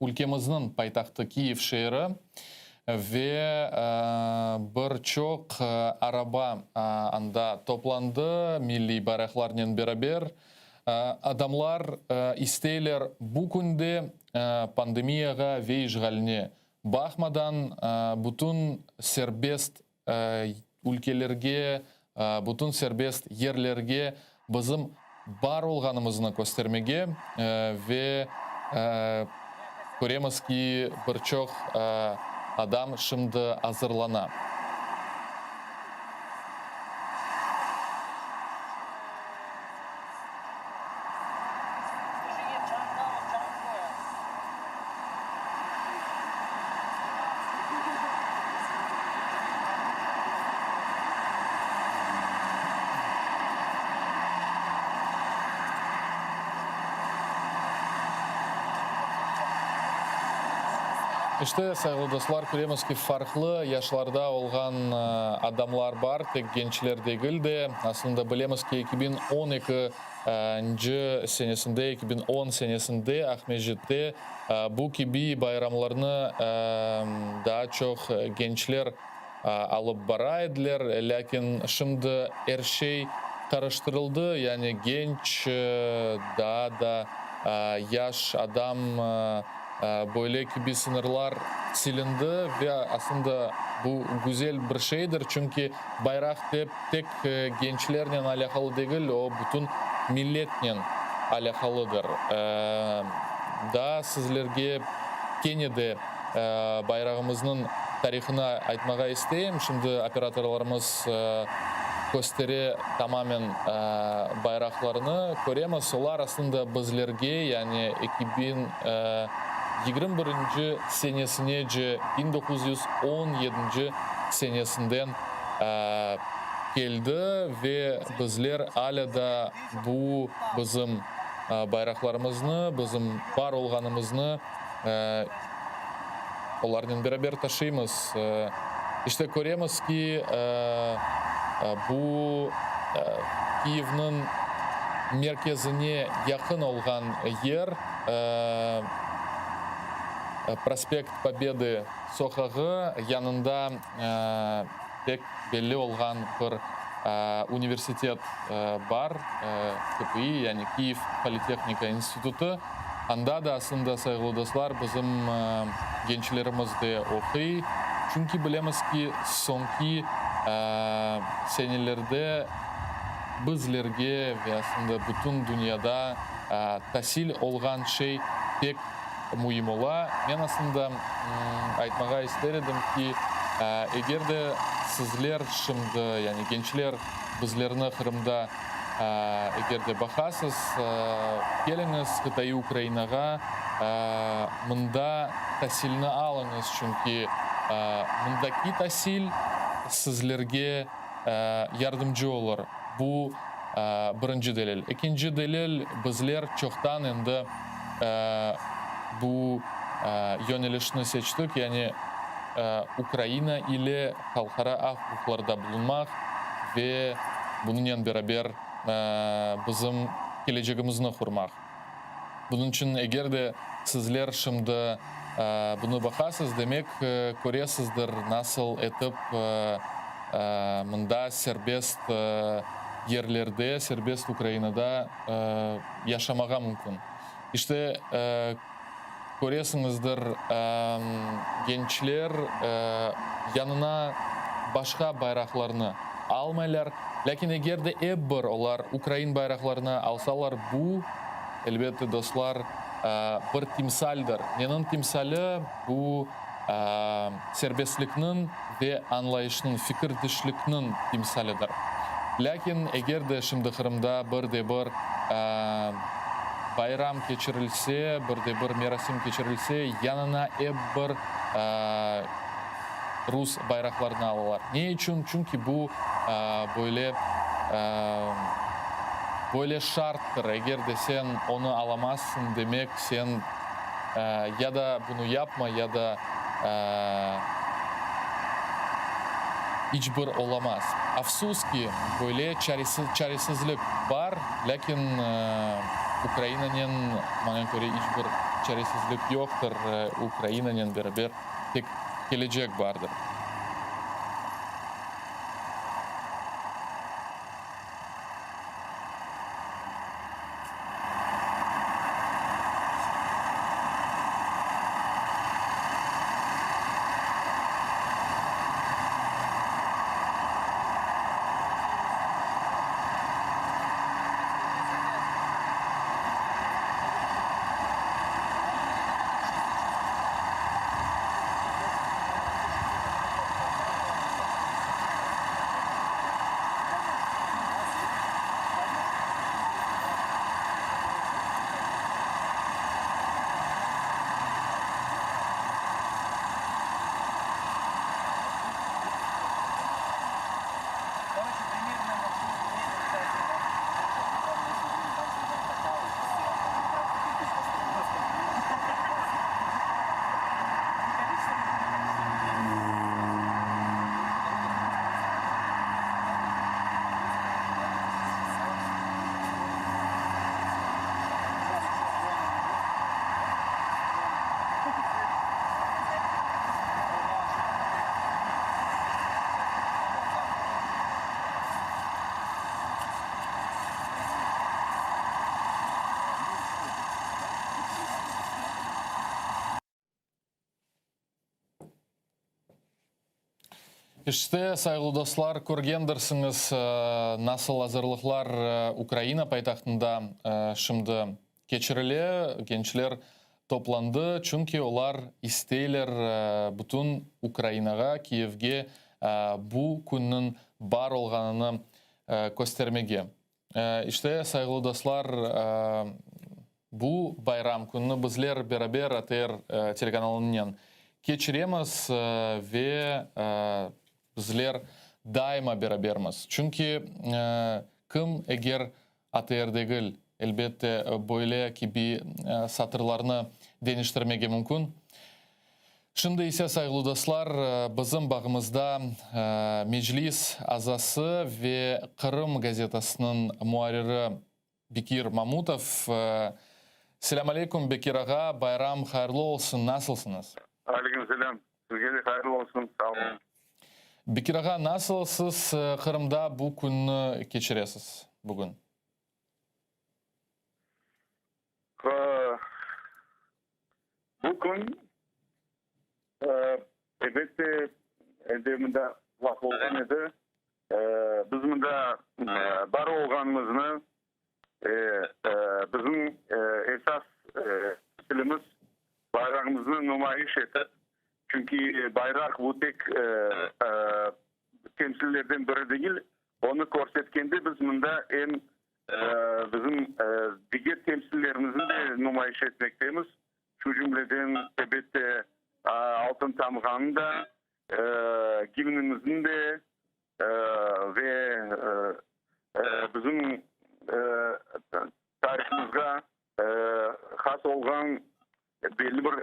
ülkemizniñ paytahtı Kiyev şeeri. Ve bir çoq araba anda toplandı, milliy bayraqlarnen beraber. Adamlar isteyler bu künde pandemiyağa ve işğaline baqmadan bütün serbest ülkelerge, bütün serbest yerlerge bizim bar olğanımıznı köstermege ve köremiz ki, bir çoq adam şimdi azırlana. İşte, sayğılı dostlar, köremiz ki, farqlı yaşlarda olğan adamlar bar, tek gençler degil de. Aslında bilemiz ki, 2012 nci senesinde, 2010 senesinde Aqmescitte bu kibi bayramlarnı daa çoq gençler alıp bara ediler, lâkin şimdi er şey qarıştırıldı, yani genç, daa da yaş adam, böyle kibi sıñırlar silindi ve aslında bu güzel bir şeydir, çünki bayraq dep tek gençlernen alâqalı degil, o bütün milletnen alâqalıdır. Daa sizlerge kene de bayrağımıznıñ tarihını aytmağa isteyim. Şimdi operatorlarımız köstere tamamen bayraqlarnı köremiz. Olar aslında bizlerge, yani 2021 senesinece, 1917 senesinden keldi ve bizler alâ da bu bizim bayraqlarımıznı, bizim bar olğanımıznı olarnen beraber taşıymız. İşte, köremiz ki, bu Kiyevniñ merkezine yaqın olğan yer, Prospekt Pobedı soqağı yanında pek belli olğan bir universitet bar, KPI, yani Kiyev politehnika institutı. Anda da aslında, sayğılı dostlar, bizim gençlerimiz de oquy. Çünki bilemiz ki, soñki senelerde bizlerge ve aslında bütün dünyada tasil olğan şey pek müim ola. Men aslında aytmağa ister edim ki, eger de sizler şimdi, yani gençler bizlerni Qırımda eger de baqasız, keliñiz qıtaiy Ukrainağa, mında tasilni alıñız, çünki mındaki tasil sizlerge yardımcı olur. Bu birinci delil. Ekinci delil, bizler çoqtan endi bu yönelişni seçtik, yani Ukraina ile halqara aq-uquqlarda bulunmaq ve bunıñnen beraber bizim kelecegimizni qurmaq. Bunıñ içün eger de sizler şimdi bunı baqasız, demek, köresizdir, nasıl etip mında serbest yerlerde, serbest Ukrainada yaşamağa mümkün. İşte, köresiñizdir, gençler yanına başqa bayraqlarnı almaylar, lâkin eger de ep bir olar ukrain bayraqlarını alsalar, bu, elbette, dostlar, bir timsaldir. Neniñ timsali? Bu, serbestlikniñ ve añlayışnıñ, fikirdeşlikniñ timsalidir. Lâkin eger de şimdi Qırımda bir de bir bayram keçirilse, bir de bir merasim keçirilse, yanına ep bir rus bayraqlarını alalar. Ne içün? Çünki bu böyle böyle şarttır. Eger de sen onı alamazsıñ, demek sen ya da bunı yapma, ya da iç bir olamaz. Afsus ki, böyle çaresizlik bar, lâkin Ukrainanen, maña köre, iç bir çaresizlik yoqtır. Ukrainanen beraber tek. Kelecek bardır. İşte, sayğılı dostlar, körgendirsiñiz, nasıl azırlıqlar Ukraina paytahtında şimdi keçirile. Gençler toplandı, çünki olar isteyler bütün Ukrainağa, Kiyevge bu künniñ bar olğanını köstermege. İşte, sayğılı dostlar, bu bayram kününi bizler beraber ATR telekanalınen keçiremiz ve bizler daima berabermiz. Çünki kim eger ATR degil, elbette, böyle kibi satırlarnı deñiştirmege mümkün. Şimdi ise, sayğılı dostlar, bizim bağımızda Meclis azası ve Qırım gazetasınıñ muarriri Bekir Mamutov. Selâm aleyküm, Bekir ağa, bayram hayırlı olsun, nasılsıñız? Aleyküm selâm, sizge de hayırlı olsun, sağ olun. Bekir ağa, nasıl siz Qırımda bu künni keçiresiz bugün? Bu kün, elbette, endi mında laf olğan edi, biz mında bar olğanımıznı, bizim esas tilimiz, bayrağımıznı numayış etip, çünki bayraq bu tek temsillerden biri degil, onı körsetkende biz mında em Bizim diger temsillerimizni de numayış etmektemiz. Şu cümleden, elbette, Altın tamğanı da, gimnimizni de ve bizim tarihımızğa has olğan belli bir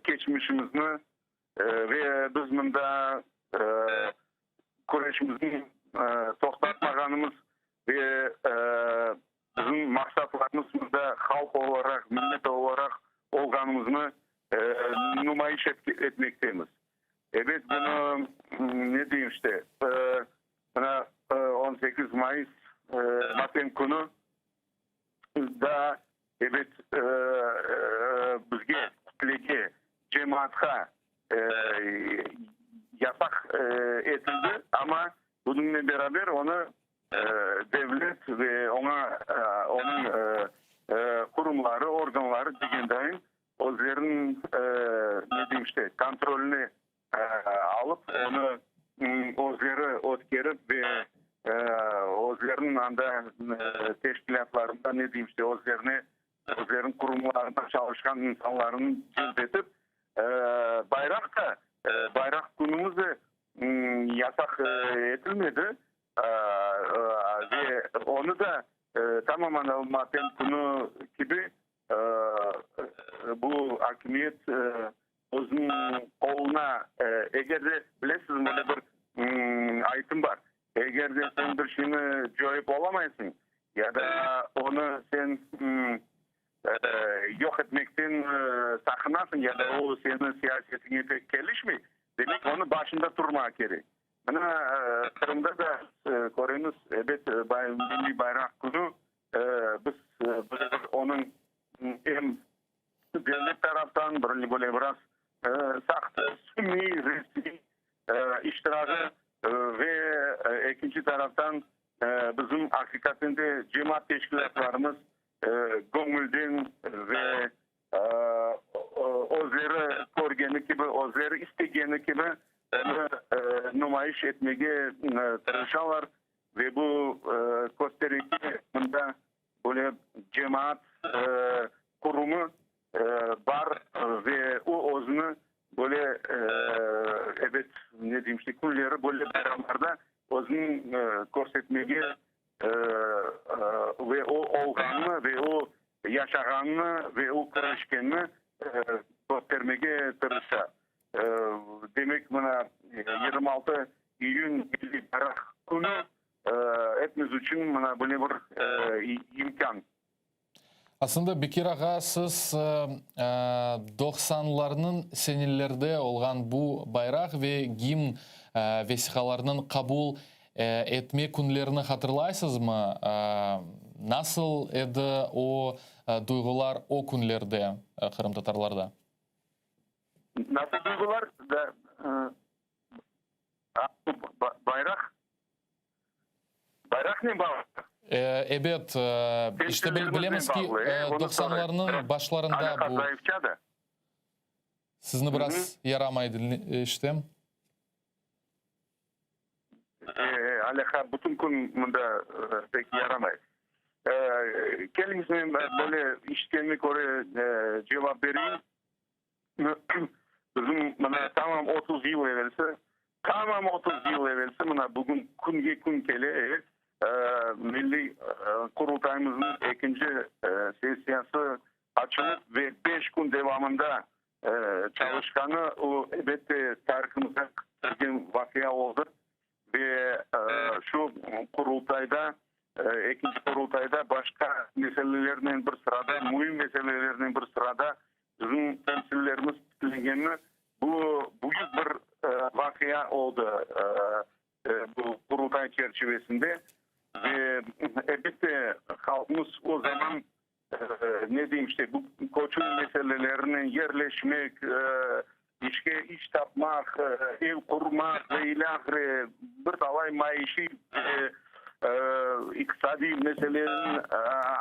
keçmişimizni ve biz mında küreşimizni toqtatmağanımız ve bizim maqsatlarımız mında halq olaraq, millet olaraq olğanımıznı numayış etmektemiz. Ebet, bunı, ne deyim işte, mına 18 mayıs matem künü da, ebet, bizge, kütlege, cemaatqa yasaq etildi, amma bunıñnen beraber onı devlet ve oña onıñ qurumları, organları degen dayın özleriniñ, ne deyim işte, kontroline alıp, onı özleri ötkerip ve özleriniñ anda teşkilâtlarında, ne deyim işte, özlerine, özleriniñ qurumlarında çalışqan insanlarını celp etip, bayraq da, bayraq künümiz de yasaq etilmedi ve onı da tamamen matem künü kibi bu akimiyet özüniñ qoluna, eger de, bilesizmi, böyle bir aytım bar, eger de sen bir şeyni coyıp olamaysıñ ya da onı sen yoq etmekten saqınasıñ ya da o seniñ siyasetiñe pek kelişmey. Demek, onı başında turmağa kerek. Mına, Qırımda da köremiz, ebet, Milliy bayraq künü, biz onıñ em devlet taraftan bir böyle biraz sahte, suniy, resmiy iştiragı ve ekinci taraftan bizim aqiqaten de cemaat teşkilâtlarımız göñülden ve özleri körgeni kibi, özleri istegeni kibi onı numayış etmege tırışalar ve bu köstere ki, mında böyle cemaat qurumı bar ve o özüni böyle, ebet, ne deyim, işte, künleri, böyle bayramlarda özüni körsetmege ve o olğanını, ve o yaşağanını, ve o küreşkenini köstermege tırışa. Demek, mına, 26 iyün Milliy bayraq künü epimiz içün mına böyle bir imkân. Aslında, Bekir ağa, siz doqsanlarnıñ senelerde olğan bu bayraq ve gimn vesiqalarınıñ qabul etme künlerini hatırlaysızmı? Nasıl edi o duyğular o künlerde qırımtatarlarda? Nasıl duyğular? Bayraq? Bayraqnen bağlı. Ebet, işte bilemiz ki, doqsanlarnıñ başlarında bu. Sizni biraz yaramay eşitem. Alâqa bütün kün mında pek yaramay. Keliñiz, men böyle işitkenime köre cevap bereyim. Bizim mına tamam 30 yıl evelsi, tamam 30 yıl evelsi mına bugün künge kün kele, evet, Milliy Qurultayımıznıñ ekinci sessiyası açılıp ve beş kün devamında çalışqanı, o, elbette, tarihımızğa kirgen vaqia oldı. Ve şu Qurultayda, ekinci Qurultayda başqa meselelernen bir sırada, müim meselelernen bir sırada Bizim temsillerimiz tiklengenini, bu büyük bir vaqia oldı bu Qurultay çerçivesinde. Ve elbette halqımız o zaman, ne deyim, işte, bu köçüv meselelerinen yerleşmek, işke iş tapmaq, ev qurmaq ve ilâhre bir talay maişiy ve iqtisadiy meseleniñ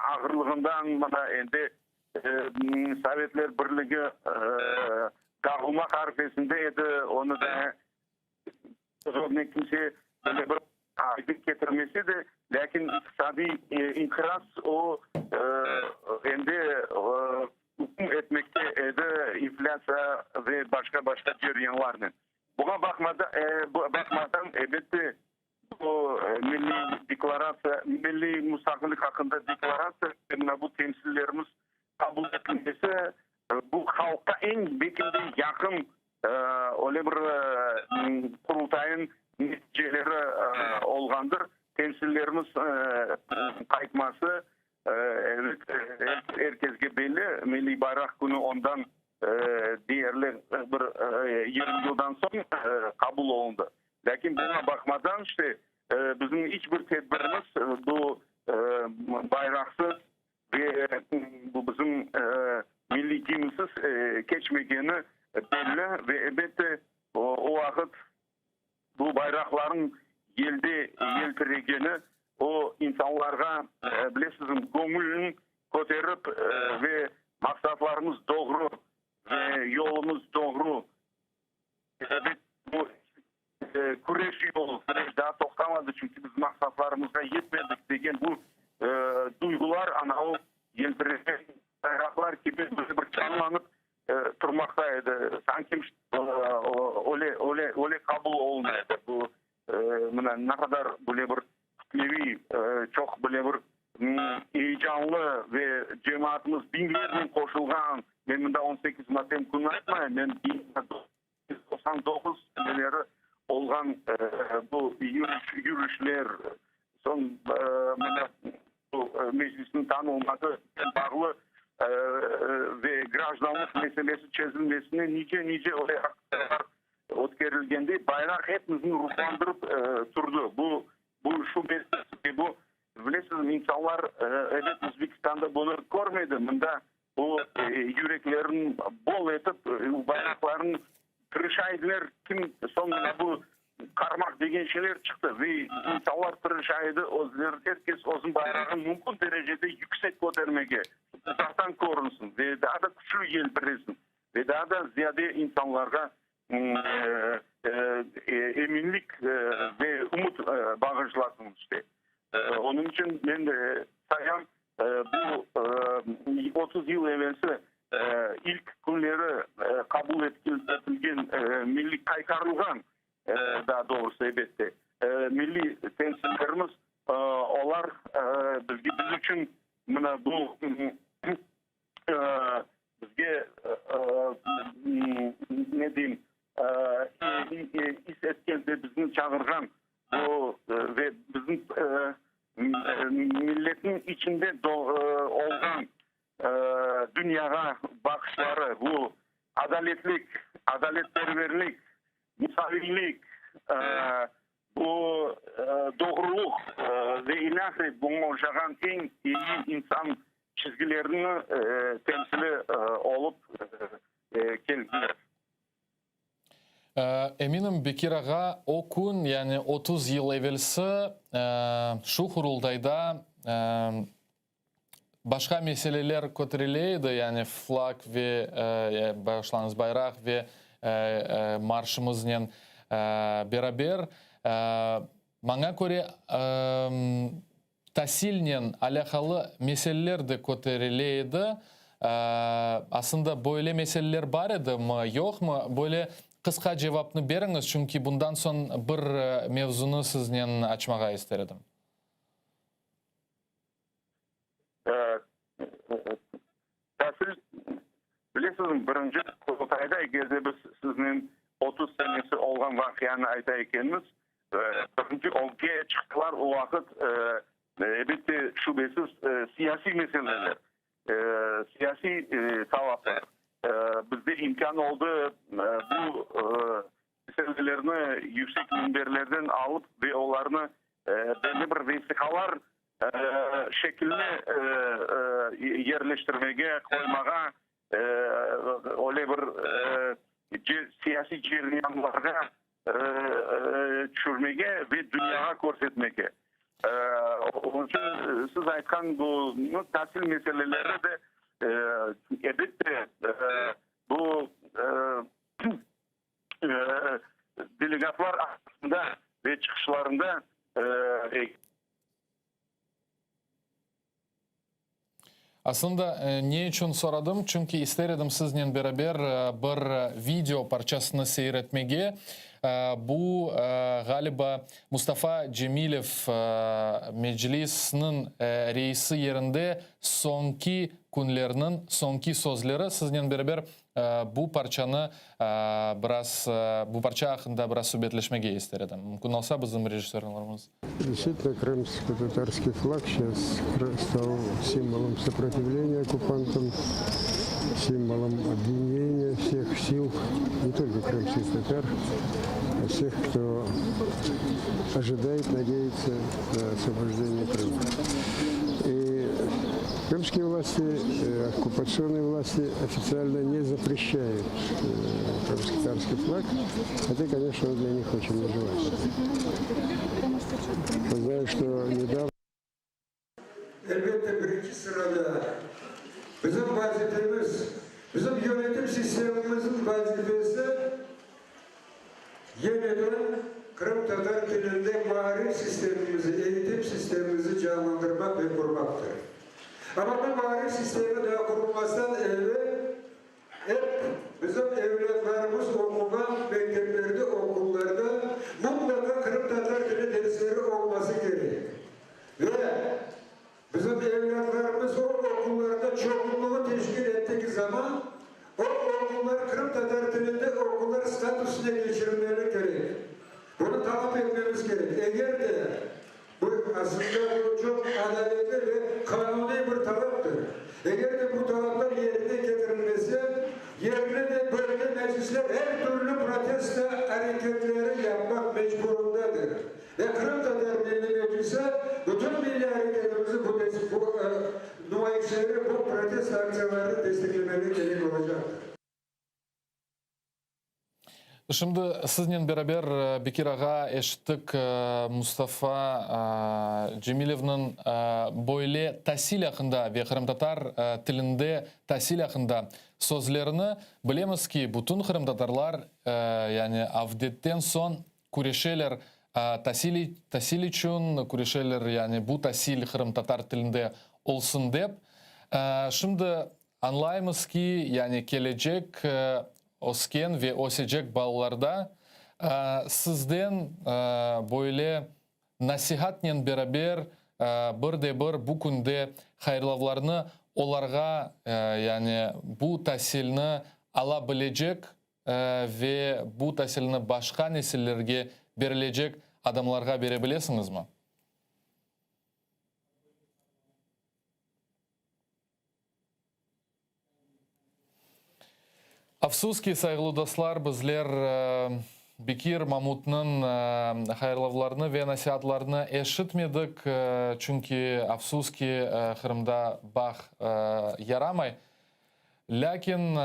ağırlığından mına endi Sovetler Birligi dağılmaq arfesinde edi, onı da ögüne kimse böyle bir aydın ketirmese de, lâkin iqtisadiy inqiraz o endi üküm etmekte edi, inflâtsiya ve başqa-başqa ceryanlarnen. Buña baqmadan, elbette, Bu milliy deklaratsiya, milliy mustaqillik aqqında deklaratsiya ve mına bu temsillerimiz qabul etilmesi, bu halqqa eñ belki de yaqın öyle bir Qurultayıñ neticeleri olğandır. Temsillerimiz qaytması, er kesge belli, Milliy bayraq künü ondan deyerli bir 20 yıldan soñ qabul olundı. Lâkin buña baqmadan, işte, bizim iç bir tedbirimiz bu bayraqsız ve bu bizim milliy gimnsiz keçmegeni belli ve, elbette, o vaqıt bu bayraqlarnıñ yelde yelpiregeni o insanlarğa, bilesizmi, göñülini köterip ve maqsatlarımız doğru ve yolumız doğru Ebet, bu küreş yolu, küreş daa toqtamadı, çünki biz maqsatlarımızğa yetmedik degen bu duyğular ana o yelpiregen bayraqlar kibi böyle bir canlanıp turmaqta edi. Sanki öyle, öyle, öyle qabul oluna edi. Bu mına ne qadar böyle bir kütleviy, çoq böyle bir eyecanlı ve cemaatımız biñlernen qoşulğan, men mında 18 matem kününi aytmayım, men 99 seneleri olğan bu yürüşler, soñ mına bu Meclisniñ tanılmasınen bağlı ve grajdanlıq meselesi çezilmesine nice-nice öyle aktsiyalar. ötkerilgende bayraq epimizni ruhlandırıp turdı. Bu, bu şübesiz ki, bu, bilesizmi, insanlar, ebet, Özbekistanda bunı körmedi, mında bu yüreklerini bol etip, bayraqlarını tırışa ediler, kim soñ mına bu qarmaq degen şeyler çıqtı ve insanlar tırışa edi, özleri, er kes özüniñ bayrağını mümkün derecede yüksek kötermege, uzaqtan körünsin ve daa da küçlü yelpiresin ve daa da ziyade insanlarğa eminlik ve ümüt bağışlasın işte. Onıñ içün men sayam, bu 30 yıl evelsi ilk künleri qabul etilgen milliy, qaytarılğan, daa doğrusı, elbette, milliy temsillerimiz, olar bizge, biz içün mına bu bizge, ne deyim, is etken ve bizni çağırğan bu ve bizim milletniñ içinde olğan dünyağa baqışları, bu adaletlik, adaletperverlik, musaviylik, bu doğruluq ve ilâhre buña oşağan eñ eyi insan çizgilerini temsili olıp keldiler. Eminim, Bekir ağa, o kün, yani 30 yıl evelsi şu Huruldayda başqa meseleler köterile edi, yani flag ve, bağışlañız, bayraq ve marşımıznen beraber. Maña köre, tasilnen alâqalı meseleler de köterile edi. Aslında böyle meseleler bar edimi, yoqmı? Böyle qısqa cevapnı beriñiz, çünki bundan soñ bir mevzunı siznen açmağa ister edim. Tasil, bilesizmi, birinci Qurultayda, eger de biz siznen 30 senesi olğan vaqianı ayta ekenmiz, birinci ögge çıqtılar o vaqıt, elbette, şübesiz, siyasiy meseleler, siyasiy talaplar. Bizde imkân oldı bu meselelerni yüksek minberlerden alıp ve olarnı belli bir vesiqalar şekiline yerleştirmege, qoymağa, öyle bir siyasiy ceryanlarğa tüşürmege ve dünyağa körsetmege. Onıñ içün siz aytqan bu tasil meseleleri de, elbette, bu delegatlar arasında ve çıqışlarında. Aslında, ne içün soradım, çünki ister edim siznen beraber bir video parçasını seyir etmege. Bu, ğaliba, Mustafa Cemilev Meclisniñ reisi yerinde soñki künleriniñ soñki sözleri. Siznen beraber bu parçanı biraz, bu parça aqqında biraz subetleşmege ister edim. Mümkün olsa, bizim rejissörlarımız. Действительно, крымско-татарский флаг сейчас стал символом сопротивления оккупантам, символом объединения всех сил, не только крымских татар, а всех, кто ожидает, надеется на освобождение Крыма. И крымские власти, э, оккупационные власти официально не запрещают э, крымско-татарский флаг, хотя, конечно, он для них очень нежелателен. Знаю, что недавно... Elbette, birinci sırada bizim vazifemiz, bizim yönetim sistemimizniñ vazifesi yeniden qırımtatar tilinde maarif sistemimizi, eğitim sistemimizi canlandırmaq ve qurmaqtır. Amma bu maarif sistemi daa qurulmazdan evel Ep bizim evlâtlarımız oquğan mekteplerde, oqullarda mıtlaqa qırımtatar tili dersleri olması kerek. Ve bizim evlâtlarımız o oqullarda çoğunluğı teşkil ettigi zaman, o oqullar qırımtatar tilinde oqullar statusına keçirilmeli kerek. Bunı talap etmemiz kerek. Eger de Bu, aslında, bu çoq adaletli ve qanuniy bir talaptır. Eger de bu talaplar yerine ketirilmese, yerli ve bölge meclisler er türlü protesto. mecburındadır. Ve Qırımtatar Milliy Meclisi bütün milliy areketimizi bu bu numayışleri, bu protesto aktsiyalarını desteklemege kerek olacaqtır. Şimdi siznen beraber, Bekir ağa, eşittik Mustafa Cemilevniñ böyle tasil aqqında ve qırımtatar tilinde tasil aqqında sözlerini. Bilemiz ki, bütün qırımtatarlar, yani avdetten soñ küreşeler tasil tasil içün, küreşeler, yani bu tasil qırımtatar tilinde olsun dep. Şimdi Añlaymız ki, yani kelecek ösken ve ösecek balalarda sizden böyle nasihatnen beraber bir de bir bu künde hayırlavlarnı olarğa, yani bu tasilni ala bilecek ve bu tasilni başqa nesillerge berilecek adamlarğa bere bilesiñizmi? Afsus ki, sayğılı dostlar, bizler Bekir Mamutnıñ hayırlavlarını ve nasiatlarını eşitmedik, çünki, afsus ki, Qırımda bağ yaramay. Lâkin,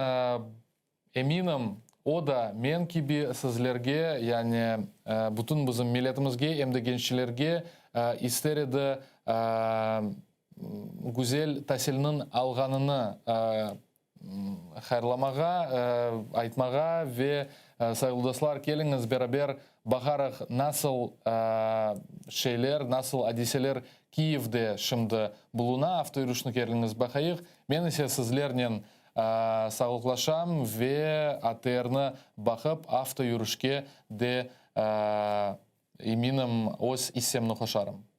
eminim, o da men kibi sizlerge, yani bütün bizim milletimizge, em de gençlerge ister edi güzel tasilniñ alğanını hayırlamağa, aytmağa ve, sayğılı dostlar, keliñiz beraber baqarıq, nasıl şeyler, nasıl adiseler Kiyevde şimdi buluna, avtoyürüşni keliñiz baqayıq. Men ise sizlernen sağlıqlaşam ve ATRni baqıp, avtoyürüşke de, eminim, öz issemni qoşarım.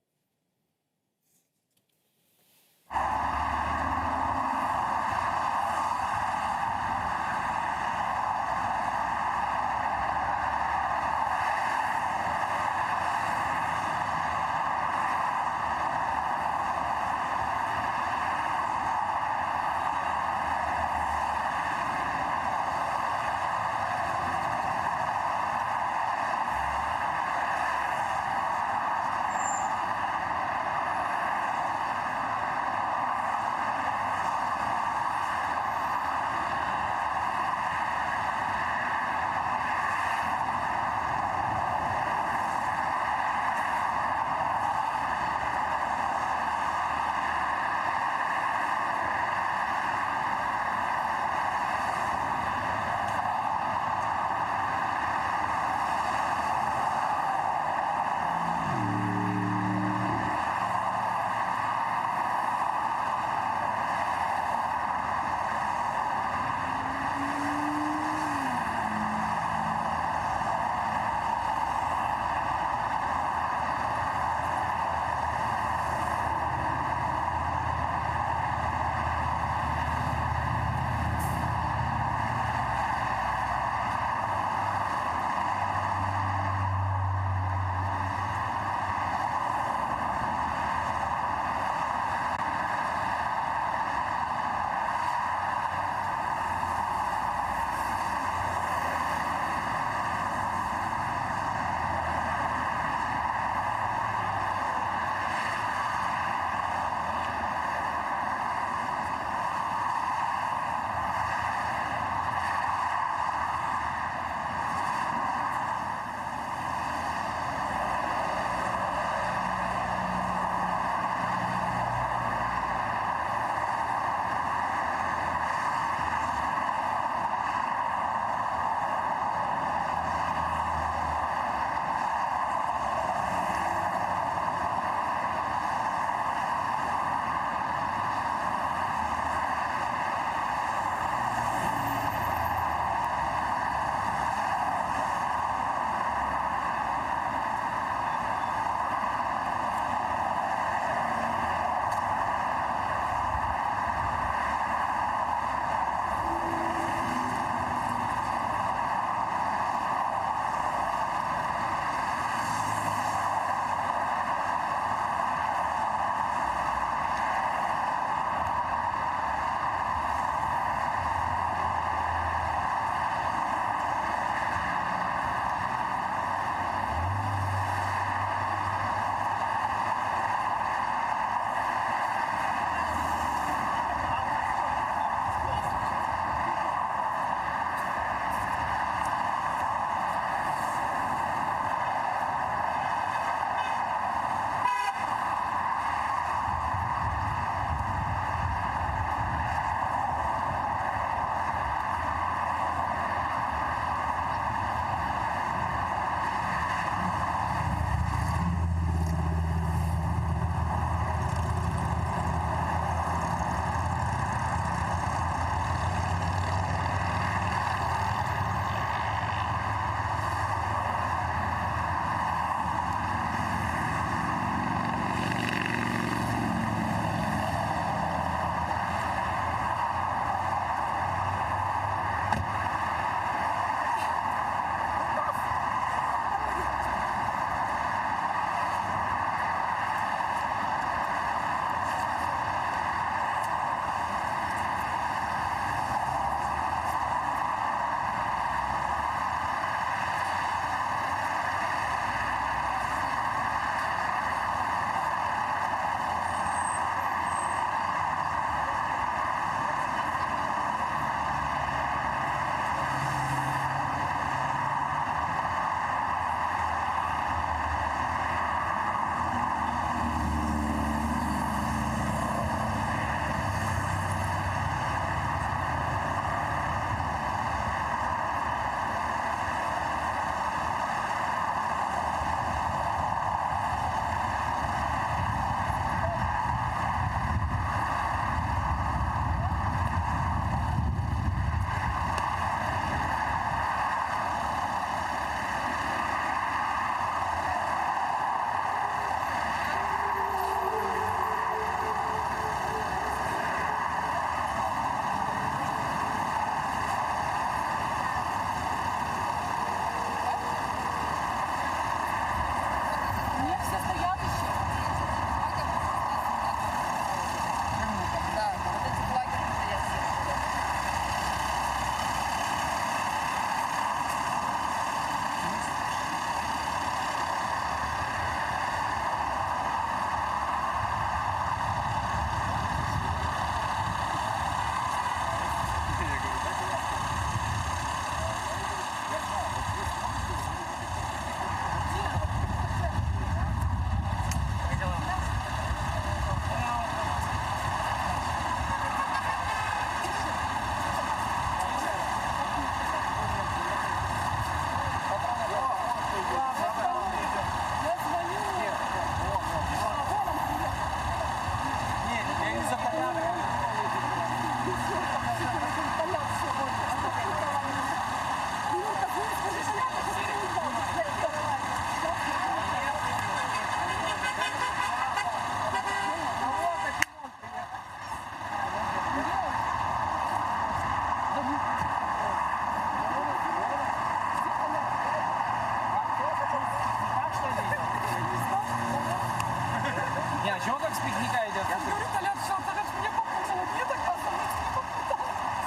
пикника идет. Я же говорю, Толян, что ты же меня попутал, мне так позвонить, не попутал.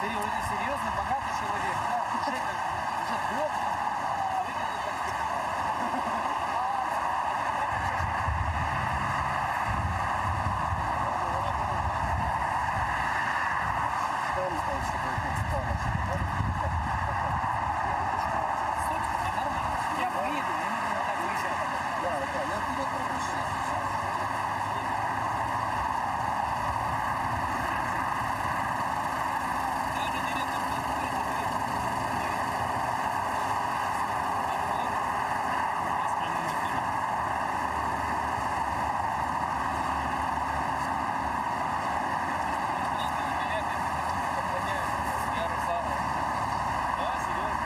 Серьезно, серьезно, богатый человек, да, уже, как, уже доктор, а выглядит как Я выеду, и мы будем так выезжать. Да, да, я буду Да, серьезно.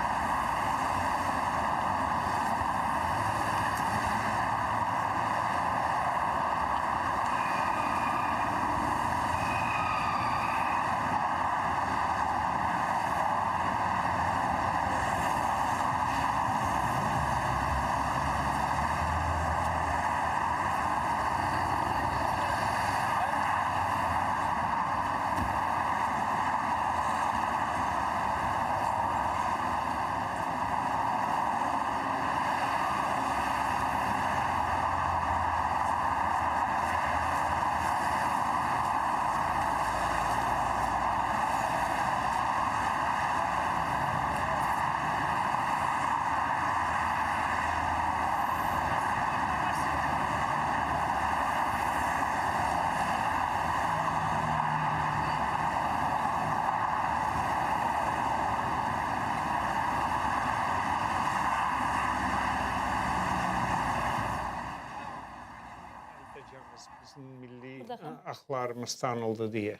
Aytacağımız bizim milliy aqlarımız tanıldı diye.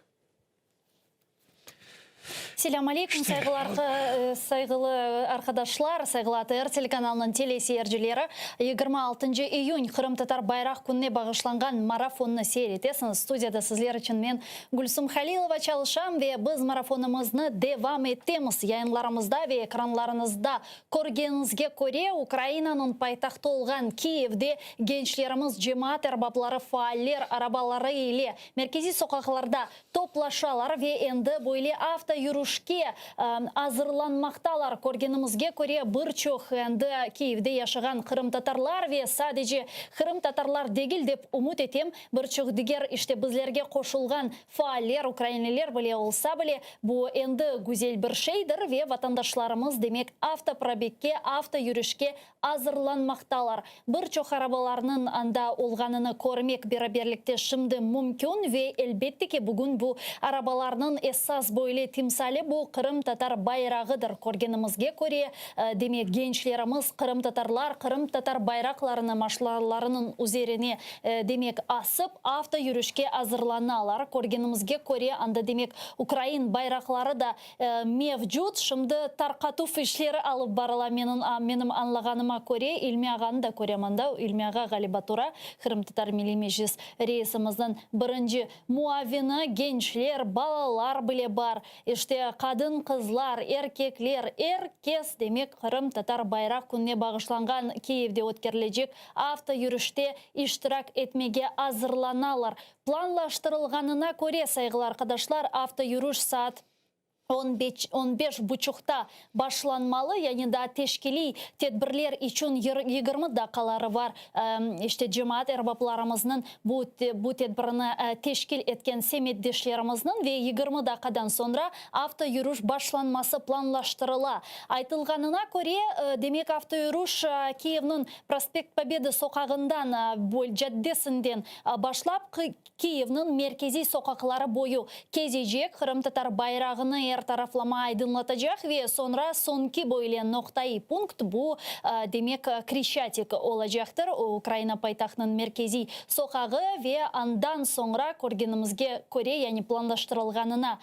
Selâm aleyküm, sayğılı, sayğılı arqadaşlar, sayğılı ATR telekanalınıñ teleseyircileri. 26 iyün, Qırımtatar bayraq kününe bağışlanğan marafonnı seyir etesiñiz. Studiyada sizler içün men, Gülsum Halilova, çalışam ve biz marafonımıznı devam etemiz. Yayınlarımızda ve ekranlarıñızda Körgeniñizge köre, Ukrainanıñ paytahtı olğan Kiyevde gençlerimiz, cemaat erbapları, faaller arabaları ile merkeziy soqaqlarda toplaşalar ve endi böyle avtoyürüşke azırlanmaqtalar. Körgenimizge köre, bir çoq endi Kiyevde yaşağan qırımtatarlar ve sadece qırımtatarlar degil dep ümüt etem, bir çoq diger işte bizlerge qoşulğan faaller, ukrainliler bile olsa bile, Bu endi güzel bir şeydir ve vatandaşlarımız, demek, avtoprobegke, avtoyürüşke azırlanmaqtalar. Bir çoq arabalarnıñ anda olğanını körmek beraberlikte şimdi mümkün ve, elbette ki, bugün bu arabalarnıñ esas böyle timsali bu qırımtatar bayrağıdır. Körgenimizge köre, demek, gençlerimiz, qırımtatarlar qırımtatar bayraqlarını maşnalarınıñ üzerine, demek, asıp, avtoyürüşke azırlanalar. Körgenimizge köre, anda, demek, Ukrain bayraqları da mevcut. Şimdi tarqatuv işleri alıp barıla, menim añlağanıma köre. İlmi ağanı da körem anda. İlmi ağa ğaliba tura, Qırımtatar Milliy Meclis reisimizniñ birinci muavini. Gençler, balalar bile bar. İşte, qadın-qızlar, erkekler, er kes, demek, Qırımtatar bayraq kününe bağışlanğan Kiyevde ötkerilecek avtoyürüşte iştirak etmege azırlanalar. Planlaştırılğanına köre, sayğılı arqadaşlar, avtoyürüş saat on on beş buçuqta başlanmalı, yani daa teşkiliy tedbirler içün 20 daqqaları var. İşte, cemaat erbaplarımıznıñ bu bu tedbirini teşkil etken semetdeşlerimizniñ ve 20 daqqadan soñra avtoyürüş başlanması planlaştırıla. Aytılğanına köre, demek, avtoyürüş Kiyevniñ Prospekt Pobedı soqağından, caddesinden başlap, Kiyevniñ merkeziy soqaqları boyu kezecek, qırımtatar bayrağını er taraflama aydınlatacaq ve soñra soñki böyle noqtaiy punkt, bu, demek, Kreşçatik olacaqtır, Ukraina paytahtınıñ merkeziy soqağı, ve andan soñra, körgenimizge köre, yani planlaştırılğanına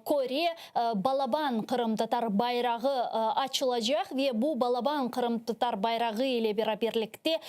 köre, balaban qırımtatar bayrağı açılacaq ve bu balaban qırımtatar bayrağı ile beraberlikte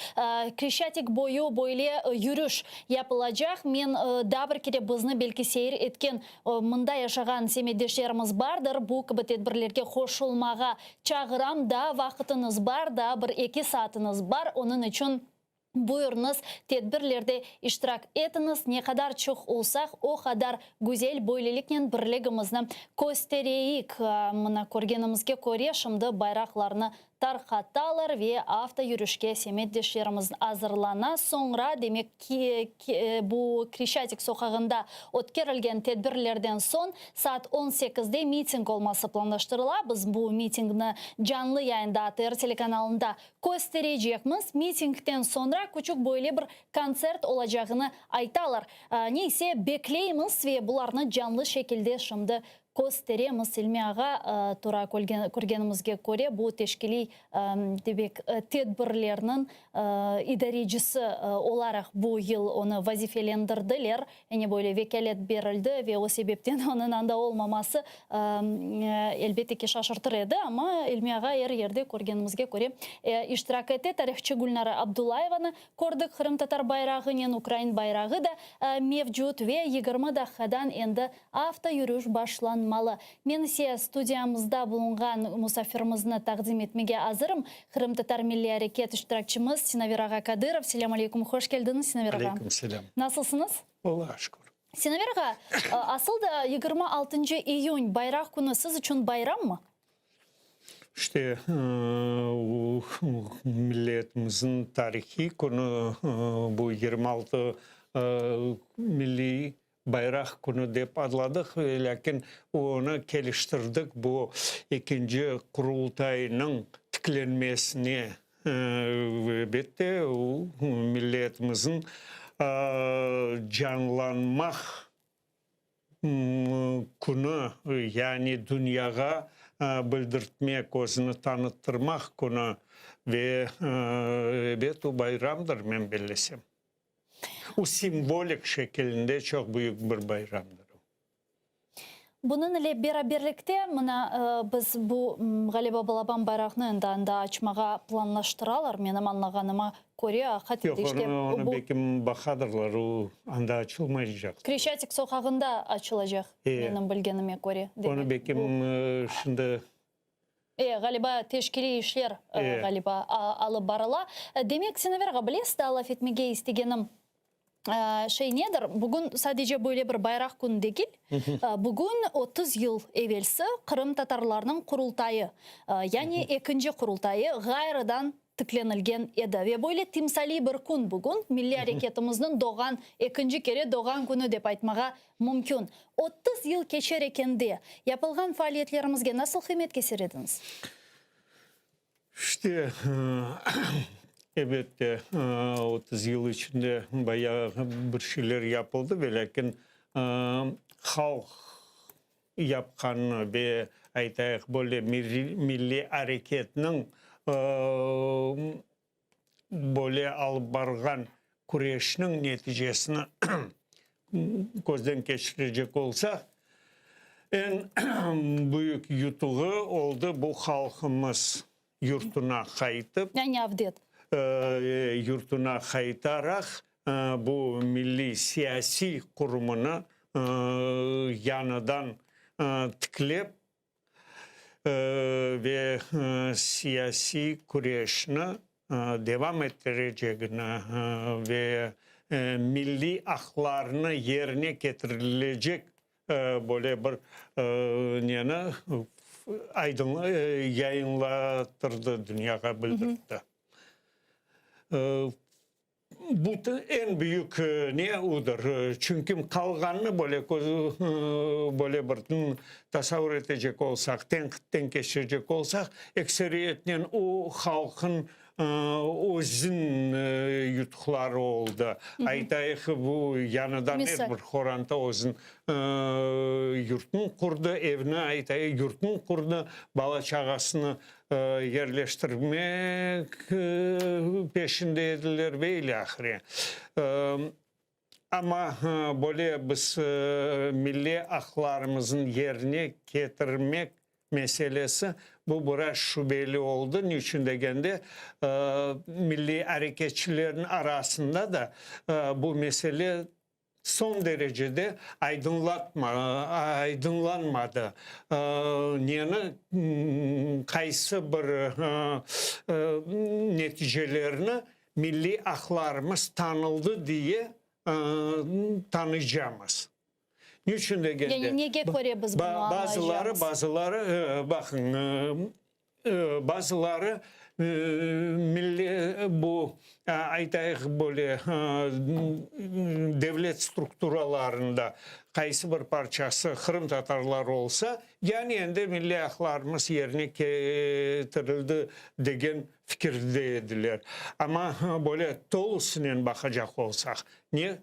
Kreşçatik boyu böyle yürüş yapılacaq. Men daa bir kere bizni belki seyir etken mında yaşağan semetdeşlerimiz bardır, bu kibi tedbirlerge qoşulmağa çağıram. Daa vaqıtıñız bar, daa bir-eki saatıñız bar, onıñ içün. Buyurıñız, tedbirlerde iştirak etiñiz, ne qadar çoq olsaq, o qadar güzel, böyleliknen birligimizni köstereyik. Mına, körgenimizge köre, şimdi bayraqlarnı tarqatalar ve avto yürüşke semetdeşlerimiz azırlana. Soñra, demek ki, bu Kreşçatik soqağında ötkerilgen tedbirlerden soñ saat on sekizde miting olması planlaştırıla. Biz bu mitingni canlı yayında ATR telekanalında kösterecekmiz. Mitingden soñra küçük böyle bir kontsert olacağını aytalar. Neyse, bekleymiz ve bularnı canlı şekilde şimdi kösteremiz. İlmi ağa, tura körgenimizge köre, bu teşkiliy demek, tedbirlerniñ idarecisi olaraq bu yıl onı vazifelendirdiler. Yani böyle vekâlet berildi ve o sebepten onıñ anda olmaması, elbette ki, şaşırtır edi. Amma İlmi ağa er yerde, körgenimizge köre, iştirak ete. Tarihçı Gülnara Abdullayevanı kördik, qırımtatar bayrağınen, ukrain bayrağı da mevcut ve 20 daqiqadan endi avto yürüş başlanmalı. Men ise studiyamızda bulunğan musafirimizni taqdim etmege azırım. Qırımtatar milliy areket iştirakçimiz Sinaver ağa Kadırov. Selâm aleykum, hoş keldiñiz, Sinaver ağa. Aleyküm selâm. Nasılsıñız? Allağa şükür. Sinaver ağa, asıl da 26 iyün, Bayraq künü siz içün bayrammı? İşte, milletimizniñ tarihiy künü, bu 26 milliy Bayraq künü dep adladıq, lâkin onı keliştirdik bu ekinci Qurultaynıñ tiklenmesine, elbette, milletimizniñ canlanmaq künü, yani dünyağa bildirtmek, özüni tanıttırmaq künü ve, elbet, o bayramdır, men bellesem. O simvolik şekilinde çoq büyük bir bayramdır. Bunıñ ile beraberlikte, mına, biz bu, ğaliba, balaban bayraqnı endi anda açmağa planlaştıralar, menim añlağanıma köre, aqat Yoq, işte, onı, onı bu. belki baqadırlar, o anda açılmaycaq. Kreşçatik soqağında açılacaq, menim bilgenime köre, Onı demek, belki bu. şimdi E, ğaliba, teşkiliy işler, ğaliba, alıp barıla. Demek, Sinaver ağa, bilesiz, daa laf etmege istegenim şey nedir? Bugün sadece böyle bir bayraq künü degil, bugün 30 yıl evelsi qırımtatarlarnıñ Qurultayı, yani ekinci Qurultayı ğayrıdan tiklenilgen edi. Ve böyle timsaliy bir kün bugün, milliy areketimizniñ doğğan, ekinci kere doğğan künü dep aytmağa mümkün. 30 yıl keçer ekende, yapılğan faaliyetlerimizge nasıl qıymet keser ediñiz? İşte, elbette, 30 yıl içinde bayağı bir şeyler yapıldı, velâkin halq yapqanını ve, aytayıq, böyle milliy areketniñ böyle alıp barğan küreşniñ neticesini közden keçirecek olsaq, eñ büyük yutuğı oldı bu halqımız yurtuna qaytıp, Yani avdet. Yurtuna qaytaraq bu milliy siyasiy qurumını yañıdan tiklep ve siyasiy küreşni devam ettirecegini ve milliy aqlarını yerine ketirilecek böyle bir neni aydın yayınlattırdı, dünyağa bildirtti. Bu eñ büyük ne odır, çünki qalğanını böyle böyle bir tasavur etecek olsaq, tenqitten keçirecek olsaq, ekseriyetnen o halqın özüniñ yutuqları oldı. Aytayıq, bu yañıdan er bir qoranta özüniñ yurtun qurdı, evni, aytayıq, yurtun qurdı, bala-çağasını yerleştirmek peşinde ediler ve ilâhre. Amma böyle biz milliy aqlarımıznı yerine ketirmek meselesi, bu biraz şübeli oldı. Niçün degende, milliy areketçilerniñ arasında da bu mesele soñ derecede aydınlatma, aydınlanmadı. Neni, qaysı bir neticelerini. milliy aqlarımız tanıldı diye tanıycamız. Niçün degende? Yani nege köre biz bunı añlaycamız? Bazıları, baqıñ, bazıları milliy bu, aytayıq, böyle devlet strukturalarında qaysı bir parçası qırımtatarlar olsa, yani endi milliy aqlarımız yerine ketirildi degen fikirde ediler. Amma böyle tolusınen baqacaq olsaq, ne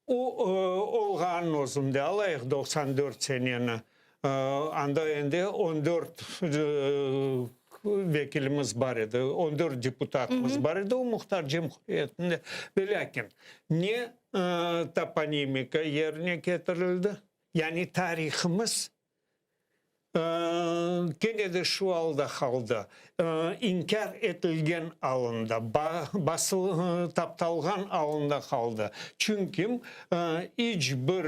O, olğanın özünde alayıq 94 seneni, anda endi on dört vekilimiz bar edi, on dört deputatımız bar edi o Muhtar Cumhuriyetinde. Velâkin, ne toponimika yerine ketirildi, yani tarihımız Kene de şu alda qaldı, inkâr etilgen alında, basıl, taptalğan alında qaldı. Çünki iç bir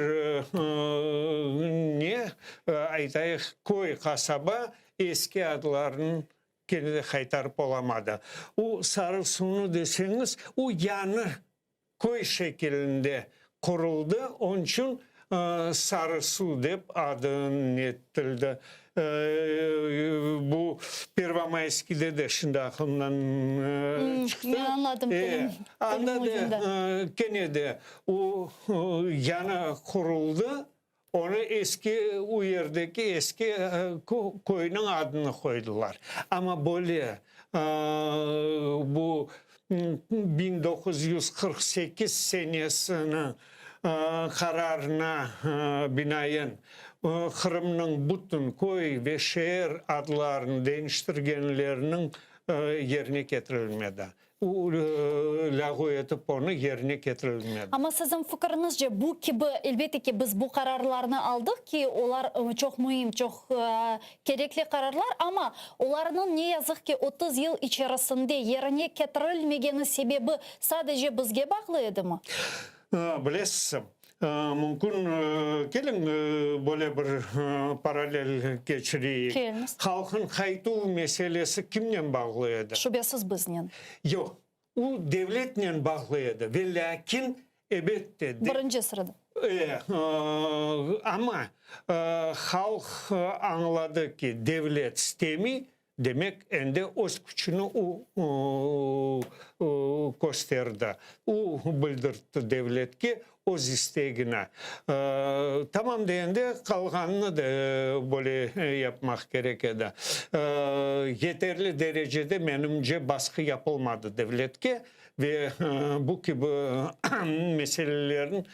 ne, aytayıq, köy, qasaba eski adlarını kene de qaytarıp olamadı. O Sarı-Suvnı deseñiz, o yañı Köy şekilinde quruldı, onıñ içün Sarı-Su dep adı netildi. Bu Pervomayskiyde de şimdi aqlımdan çıqtı. Men añladım, tilim Anda da kene de o yañı quruldı, onı eski, o yerdeki eski köyniñ adını qoydılar. Amma böyle bu 1948 senesiniñ qararına binaen Qırımnıñ bütün köy ve şeer adlarını deñiştirgenleriniñ yerine ketirilmedi. Lâğu etip onı yerine ketirilmedi. Amma siziñ fikiriñizce, bu kibi, elbette ki, biz bu qararlarnı aldıq ki, olar çoq müim, çoq kerekli qararlar, amma olarnıñ, ne yazıq ki, 30 yıl içerisinde yerine ketirilmegeni sebebi sadece bizge bağlı edimi? Bilesiz, mümkün, keliñ, böyle bir parallel keçireyik. Keliniz. Halqnıñ qaytuv meselesi kimnen bağlı edi? Şübesiz biznen. Yoq, o devletnen bağlı edi, ve lâkin, ebette, Birinci sırada. E, amma halq añladı ki, devlet istemiy, Demek, endi öz küçüni o kösterdi. O bildirtti devletke öz istegini. Tamam degende, qalğanını da böyle yapmaq kerek edi. Yeterli derecede, menimce, basqı yapılmadı devletke ve bu kibi meselelerni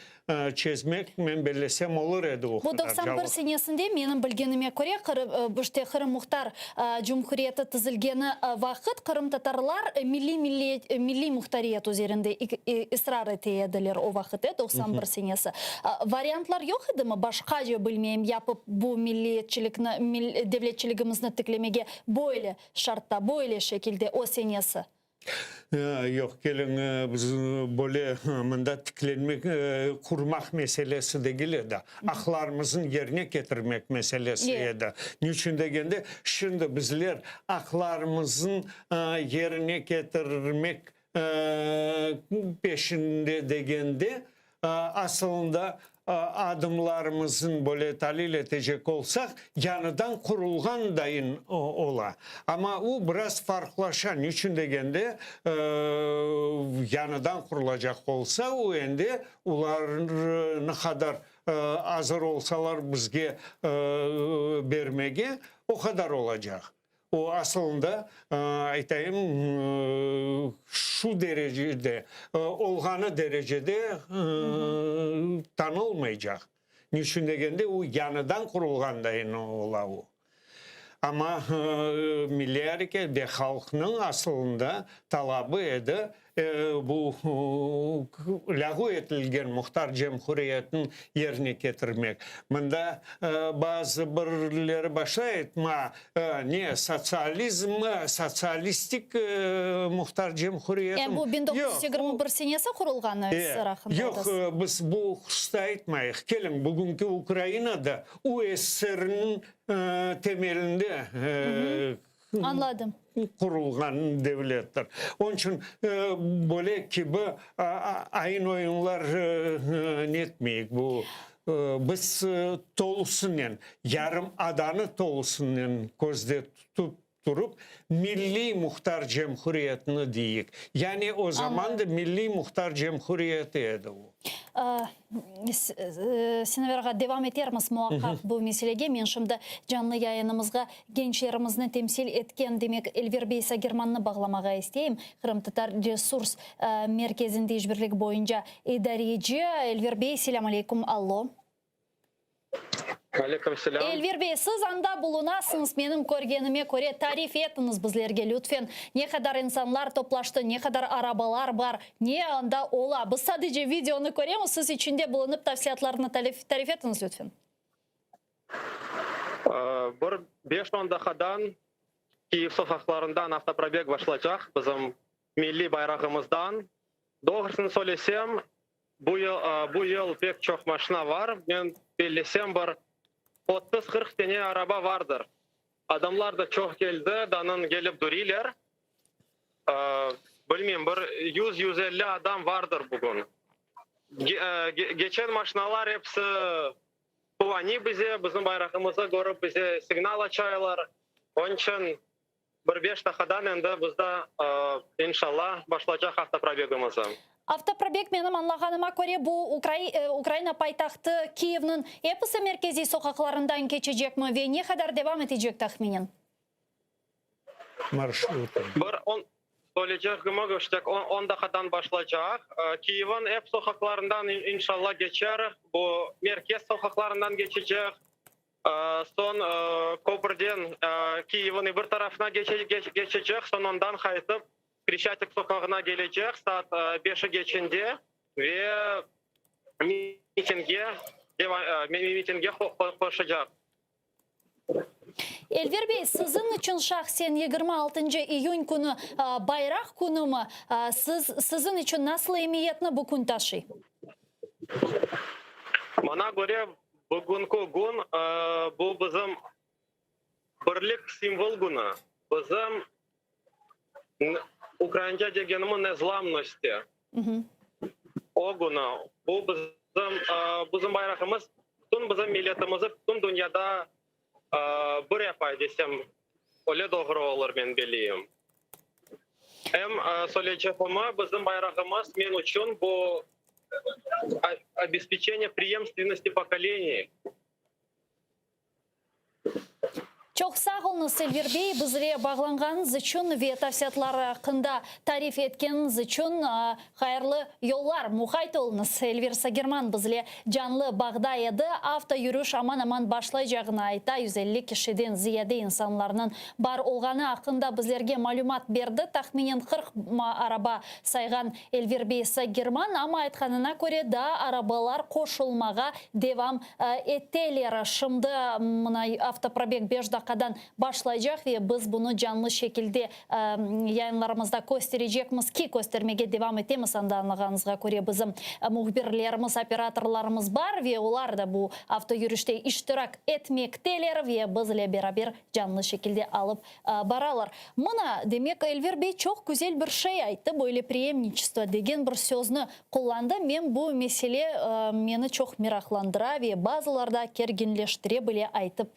çezmek, men bellesem, olur edi o Bu qadar 91 cavur. senesinde, menim bilgenime köre, Qırım, işte Qırım Muhtar Cumhuriyeti tizilgeni vaqıt qırımtatarlar milliy milliyet, milliy muhtariyet üzerinde israr ete ediler o vaqıt, e, 91 senesi. Variantlar yoq edimi, başqaca, bilmeyim, yapıp bu milliyetçilikni, devletçiligimizni tiklemege böyle şartta, böyle şekilde o senesi? Yoq, keliñ, biz böyle mında tiklenmek, qurmaq meselesi degil edi, aqlarımıznı yerine ketirmek meselesi edi. Niçün degende, şimdi bizler aqlarımıznı yerine ketirmek peşinde degende, Asılında, adımlarımıznı böyle talil etecek olsaq, yañıdan qurulğan dayın ola. Amma o biraz farqlaşa, niçün degende, yañıdan qurulacaq olsa, o endi olar ne qadar azır olsalar bizge bermege, o qadar olacaq. O, asılında, aytayım, şu derecede, olğanı derecede tanılmaycaq. Niçün degende, o, yañıdan qurulğandayın ola o. Amma milliy areket ve halqnıñ asılında talabı edi, Bu lâğu etilgen muhtar cemhuriyetniñ yerine ketirmek. Mında bazı birleri başlay aytma, ne, sotsializm, sotsialistik muhtar cemhuriyetmi? Yani bu 1921 senesi qurulğan SSR aqqında Yoq, biz bu hususta aytmayıq. Keliñ, bugünki Ukrainada USSRniñ temelinde Añladım. qurulğan devlettir. Onıñ içün böyle kibi ayın-oyunlar netmeyik. Bu biz tolusınen, yarımadanı tolusınen közde tutıp turıp, Milliy Muhtar Cemhuriyetni deyik. Yani o zaman da Milliy Muhtar Cemhuriyeti edi o. Sinaver ağa, devam etermiz muaqqaq bu meselege. Men şimdi canlı yayınımızğa gençlerimizni temsil etken, demek, Elver bey Sagirmannı bağlamağa isteyim, Qırımtatar resurs merkezinde işbirlik boyunca idareci. Elver bey, selâm aleyküm, allo. Aleyküm selâm. Elver bey, siz anda bulunasıñız, menim körgenime köre, tarif etiñiz bizlerge, lütfen, ne qadar insanlar toplaştı, ne qadar arabalar bar, ne anda ola? Biz sadece videonı köremiz, siz içinde bulunıp tafsilâtlarnı tarif etiñiz, lütfen. Bir beş-on daqqadan Kiyev soqaqlarından avtoprobeg başlacaq, bizim milliy bayrağımızdan. Doğrusını söylesem, Bu yıl, bu yıl pek çoq maşina var. Men bellesem, bir 30-40 tane araba vardır. Adamlar da çoq keldi, danın kelip duriyler. Bilmeyim, bir 100-150 adam vardır bugün. Geçen maşinalar episi quvaniy bize, bizim bayrağımızı körip bize signal açaylar. Onıñ içün Bir beş daqqadan endi biz da, inşallah, başlacaq avtoprobegimizi. Avtoprobeg, menim añlağanıma köre, bu Ukraina paytahtı Kiyevniñ episi merkeziy soqaqlarından keçecekmi ve ne qadar devam etecek tahminen? Marşrutı. Bir on, söyleycegim, işte, on daqqadan başlacaq. Kiyevniñ ep soqaqlarından, inşallah, geçer. Bu merkez soqaqlarından geçecek. Soñ köpürden Kiyevniñ bir tarafına keçecek, soñ ondan qaytıp Kreşçatik soqağına kelecek saat beşi keçende ve mitingge mitingge qoşacaq. Elver bey, siziñ içün şahsen 26 iyün künü bayraq künümi? Siz, siziñ içün nasıl emiyetni bu kün taşıy? Maña köre, Bugünki kün, bu bizim birlik simvol künü, bizim ukrainca degenimiz nezlamnosti, o künü, bu bizim, bizim bayrağımız bütün bizim milletimizi bütün dünyada bir yapay desem, öyle doğru olur, men belleyim. Em söyleycegimi, bizim bayrağımız men içün bu obespeçeniye preemstvennosti pokoleniy. Çoq sağ oluñız, Elvir bey, bizle bağlanğanıñız içün ve tafsilâtlar aqqında tarif etkeniñiz içün. Hayırlı yollar, muqayt oluñız. Elvir Sagirman bizle canlı bağda edi. Avto yürüş aman-aman başlaycağını ayta, 150 kişiden ziyade insanlarnıñ bar olğanı aqqında bizlerge malümat berdi. Tahminen 40 araba sayğan Elvir bey Sagirman, amma aytqanına köre, daa arabalar qoşulmağa devam eteler. Şimdi mına avtoprobeg beş daqqadan başlaycaq ve biz bunı canlı şekilde yayınlarımızda kösterecekmiz ki, köstermege devam etemiz, anda añlağanıñızğa köre bizim mühbirlerimiz, operatorlarımız bar ve olar da bu avtoyürüşte iştirak etmekteler ve bizle beraber canlı şekilde alıp baralar. Mına, demek, Elvir bey çoq güzel bir şey ayttı, böyle preemniçestvo degen bir sözni qullandı. Men bu mesele meni çoq meraqlandıra ve bazılarda kerginleştire bile aytıp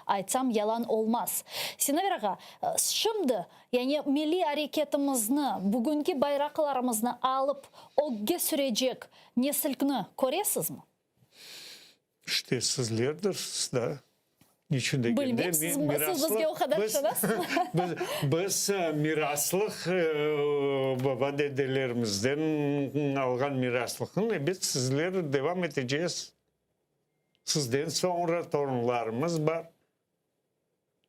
aytsam yalan olmaz. Sinaver ağa, şimdi, yani milliy areketimizni, bugünki bayraqlarımıznı alıp ögge sürecek nesilkni köresizmi? İşte sizlerdirsiz da. Niçün degende, Bilmem, siz, siz bizge o qadar işanasızmı? Biz, biz miraslıq baba dedelerimizden alğan miraslıqnı ebet sizler devam eteceğiz. Sizden soñra torunlarımız bar.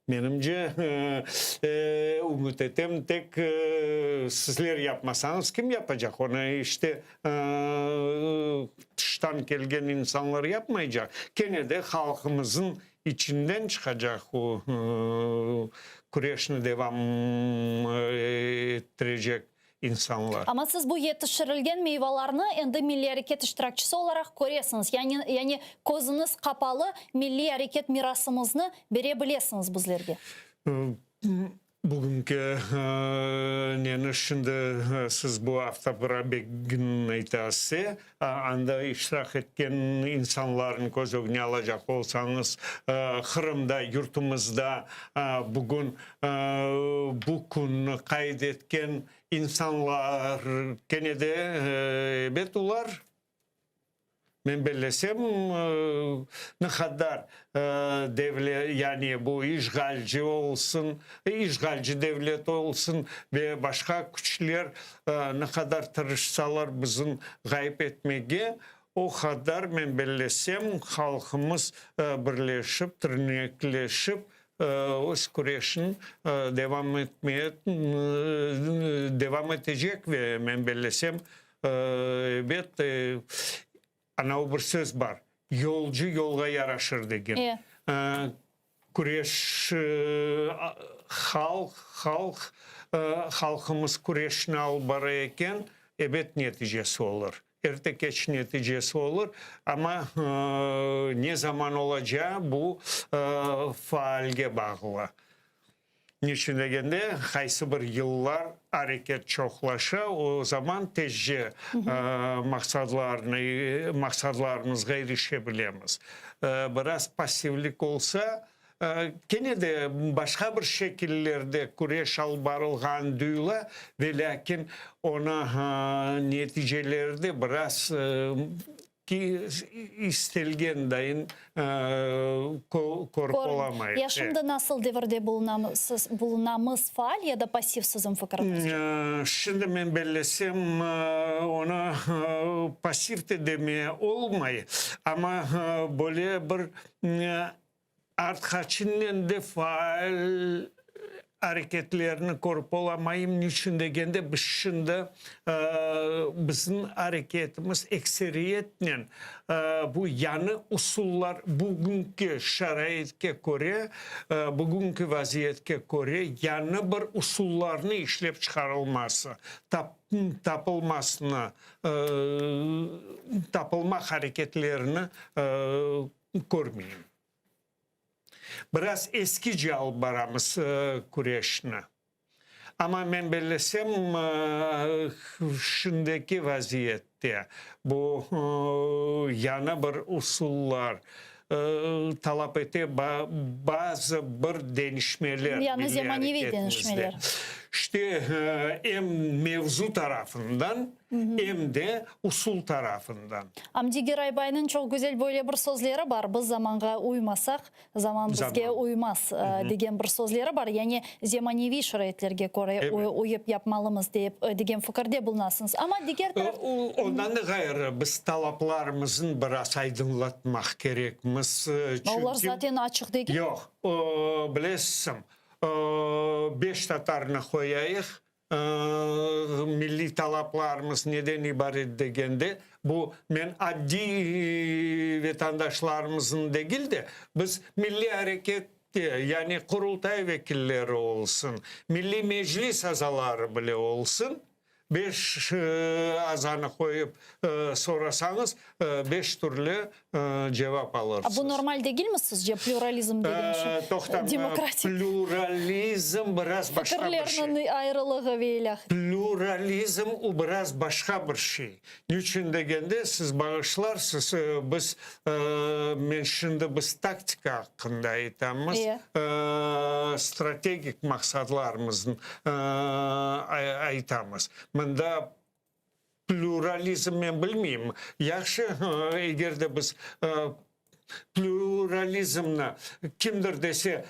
Menimce, ümüt etem, tek sizler yapmasañız, kim yapacaq onı? İşte, tıştan kelgen insanlar yapmaycaq. Kene de halqımıznıñ içinden çıqacaq o küreşni devam ettirecek insanlar. Amma siz bu yetiştirilgen meyvalarnı endi milliy areket iştirakçisi olaraq köresiñiz, yani, yani közüñiz qapalı milliy areket mirasımıznı bere bilesiñiz bizlerge. Bugünki neni şimdi siz bu avtoprobegni aytasız, anda iştirak etken insanlarnı köz ögüne alacaq olsañız, Qırımda, yurtumızda bugün bu künni qayd etken insanlar kene de ebet olar Men bellesem, ne qadar devlet, yani bu işğalci olsun, işğalci devlet olsun ve başqa küçler ne qadar tırışsalar bizim ğayıp etmege, o qadar, men bellesem, halqımız birleşip, tirnekleşip, öz küreşini devam etmeye, devam etecek ve men bellesem, Ebet, anavı bir söz bar, yolcu yolğa yaraşır degen. Küreş, halq, halq, halqımız küreşni alıp bara eken, ebet neticesi olur. Erte-keç neticesi olur, amma ne zaman olacağı bu faalge bağlı. Niçün degende, qaysı bir yıllar areket çoqlaşa, o zaman tezce maqsadlarnı, maqsadlarımızğa irişe bilemiz. Biraz passivlik olsa, kene de başqa bir şekillerde küreş alıp barılğanı duyula, velâkin onı neticeleri de biraz Ki istelgen dayın körip olamayıq. Ya şimdi nasıl devirde bulunamız, faal ya da passiv siziñ fikiriñizce? Şimdi men bellesem, onı passiv de demeye olmay, amma böyle bir Artqaçınnen de faal areketlerini körip olamayım, niçün degende, biz şimdi bizim areketimiz ekseriyetnen bu yañı usullar, bugünki şaraitke köre, bugünki vaziyetke köre yañı bir usullarnı işlep çıqarılması, tapılmasını, tapılmaq areketlerini körmeyim. Biraz eskice alıp baramız küreşni. Amma men bellesem, şimdiki vaziyette bu yañı bir usullar talap ete, bazı bir deñişmeler Yañı zemaneviy deñişmeler. İşte, em mevzu tarafından, em de usul tarafından. Amdi Geraybaynıñ çoq güzel böyle bir sözleri bar, Biz zamanğa uymasaq, zaman bizge uymaz degen bir sözleri bar. Yani zemaneviy şaraitlerge köre uyıp yapmalımız deyip degen fikirde bulunasıñız. Amma diger taraf. Ondan da ğayrı, biz talaplarımıznı biraz aydınlatmaq kerekmiz, çünki. Olar zaten açıq degil. Yoq, bilesiñ, beş tatarnı qoyayıq, Milliy talaplarımız neden ibaret degende, bu men addiy vetandaşlarımıznı degil de, biz milliy arekette, yani Qurultay vekilleri olsun, Milliy Meclis azaları bile olsun, beş azanı qoyıp sorasañız, beş türlü cevap alırsız. A bu normal degilmi sizce, pluralizm degen şey? Toqtañ, Demokratik. Pluralizm biraz başqa bir şey. Fikirlerniñ ayrılığı ve ilâhre. Pluralizm o biraz başqa bir şey. Niçün degende, siz bağışlarsız, biz, men şimdi biz taktika aqqında aytamız, strategik maqsadlarımıznı aytamız. Mında Pluralizm men bilmeyim. Yahşı, eger de biz pluralizmni kimdir dese,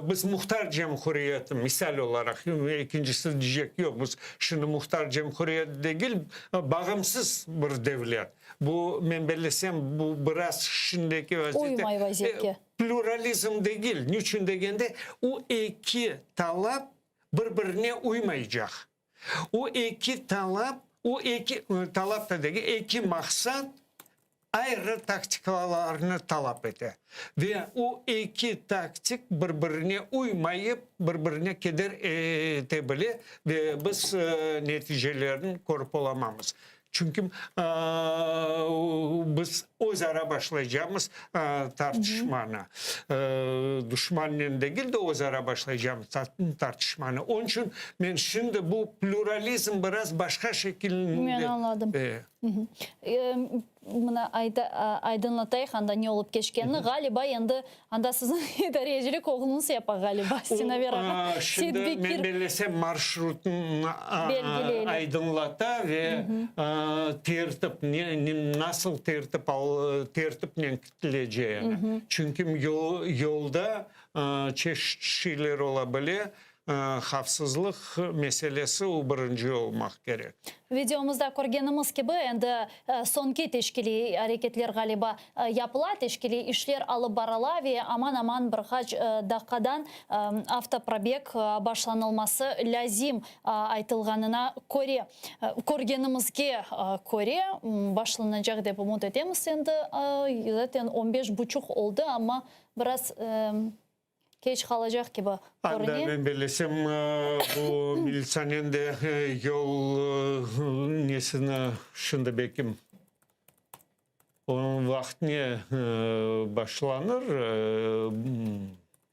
biz muhtar cemhuriyeti, misal olaraq, ekincisi diycek, yoq, biz şimdi muhtar cemhuriyet degil, bağımsız bir devlet. Bu, men bellesem, bu biraz şimdiki vaziyette. Uymay vaziyetke. Pluralizm degil. Niçün degende, o eki talap bir-birine uymaycaq. O eki talap, o eki, talap da degil, eki maqsat ayrı taktikalarnı talap ete. Ve o eki taktik bir-birine uymayıp, bir-birine keder ete bile ve biz neticelerini körip olamamız. Çünki biz özara başlaycamız tartışmanı. Duşmannen degil de, özara başlaycamız tartışmanı. Onıñ içün men şimdi bu pluralizm biraz başqa şekilde. Men añladım. Mına aydınlatayıq anda ne olıp keçkenini. Ğaliba endi anda siziñ idarecilik oğluñız yapa ğaliba, Sinaver ağa. Şimdi men bellesem marşrutnı aydınlata ve tertip, nasıl tertip tertipnen kitilecegini. Çünki yolda çeşit şeyler ola bile, Havfsızlıq meselesi o birinci olmaq kerek. Videomızda körgenimiz kibi, endi soñki teşkiliy areketler ğaliba yapıla, teşkiliy işler alıp barıla ve aman-aman bir qaç daqqadan avtoprobeg başlanılması lâzim aytılğanına köre, körgenimizge köre, başlanacaq dep ümüt etemiz. Endi zaten on beş buçuq oldı, amma biraz Keç qalacaq kibi körüne. Anda men bellesem, bu militsioner de yol nesini şimdi belkim onıñ vaqtine başlanır,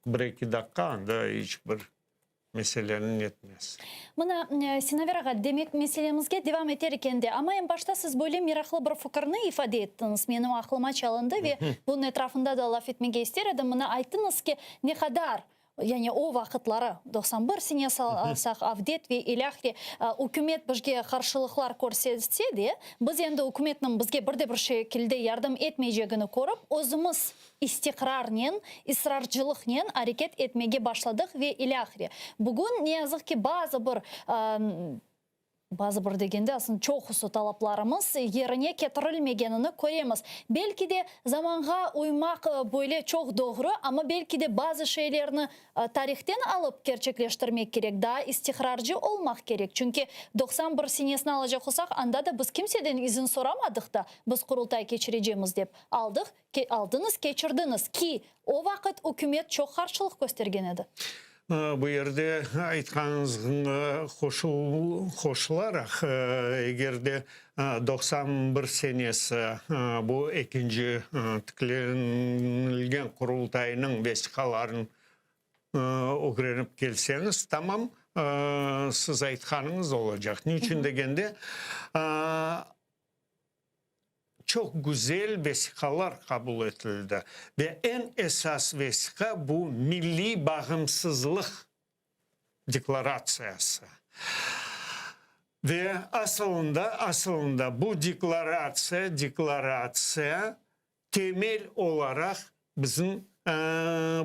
bir-eki daqqa anda iç bir meseleni netmez. Mına, Sinaver ağa, demek meselemizge devam eter eken de, amma eñ başta siz böyle meraqlı bir fikirni ifade ettiñiz, menim aqlıma çalındı ve bunıñ etrafında da laf etmege ister edim. Mına, ayttıñız ki, ne qadar, yani o vaqıtları, 91 senesi alsaq, Avdet ve ilâhre, ükümet bizge qarşılıqlar körsetse de, biz endi ükümetniñ bizge bir de bir şekilde yardım etmeycegini körip, özümiz istiqrarnen, israrcılıqnen areket etmege başladıq ve ilâhre. Bugün, ne yazıq ki, bazı bir, bazı bir degende, aslında çoqusı talaplarımız yerine ketirilmegenini köremiz. Belki de, zamanğa uymaq böyle çoq doğru, amma belki de bazı şeylerni tarihten alıp kerçekleştirmek kerek, daa istiqrarcı olmaq kerek. Çünki 91 senesini alacaq olsaq, anda da biz kimseden izin soramadıq da, biz Qurultay keçirecemiz dep. Aldıq, aldıñız, keçirdiñiz ki, o vaqıt ükümet çoq qarşılıq köstergen edi. Bu yerde aytqanıñızğa qoşularaq, eger de 91 senesi bu ekinci tiklenilgen Qurultaynıñ vesiqalarını ögrenip kelseñiz, tamam siz aytqanıñız olacaq. Niçün degende, çoq güzel vesiqalar qabul etildi ve eñ esas vesiqa bu Milliy bağımsızlıq deklaratsiyası. Ve asılında, asılında bu deklaratsiya, deklaratsiya temel olaraq bizim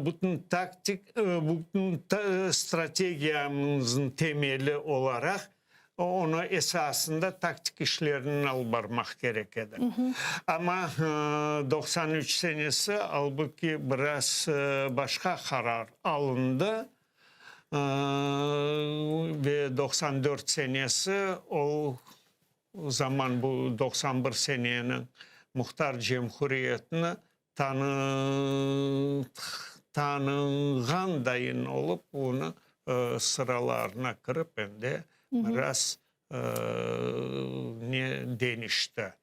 bütün taktik, bütün strategiyamıznıñ temeli olaraq onı esasında taktik işlerini alıp barmaq kerek edi. Amma 93 senesi, albuki, biraz başqa qarar alındı ve 94 senesi o O zaman bu 91 seneniñ Muhtar Cemhuriyetini tanığan dayın olıp, onı sıralarına kirip, endi biraz ne deñişti.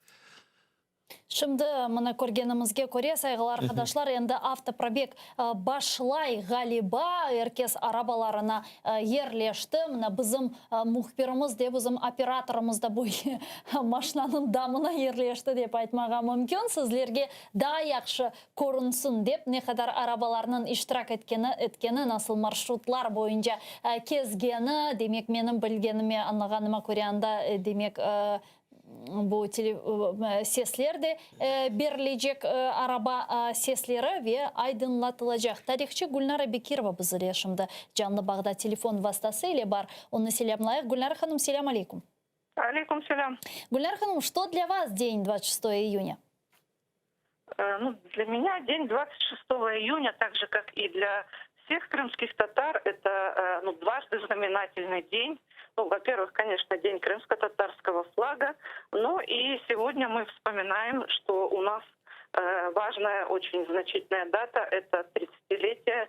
Şimdi, mına körgenimizge köre, sayğılı arqadaşlar, endi avtoprobeg başlay, ğaliba, er kes arabalarına yerleşti. Mına bizim mühbirimiz de, bizim operatorımız da böyle maşinanıñ damına yerleşti, dep aytmağa mümkün. Sizlerge daa yahşı körünsin dep, ne qadar arabalarnıñ iştirak etkeni, etkeni, nasıl marşrutlar boyunca kezgeni, demek, menim bilgenime, añlağanıma köre, anda, demek, Bu sesler de berilecek, araba sesleri ve aydınlatılacaq. Tarihçı Gülnara Bekirova biz ile şimdi canlı bağda telefon vastası ile bar. Onı selâmlayıq. Gülnara hanım, selâm aleykum. Aleykum selâm. Gülnara hanım, что для вас день 26 июня? Ну, для меня день 26 июня, так же, как и для всех крымских татар, это ну, дважды знаменательный день. Ну, во-первых, конечно, день крымско-татарского флага, но и сегодня мы вспоминаем, что у нас важная, очень значительная дата – это 30-летие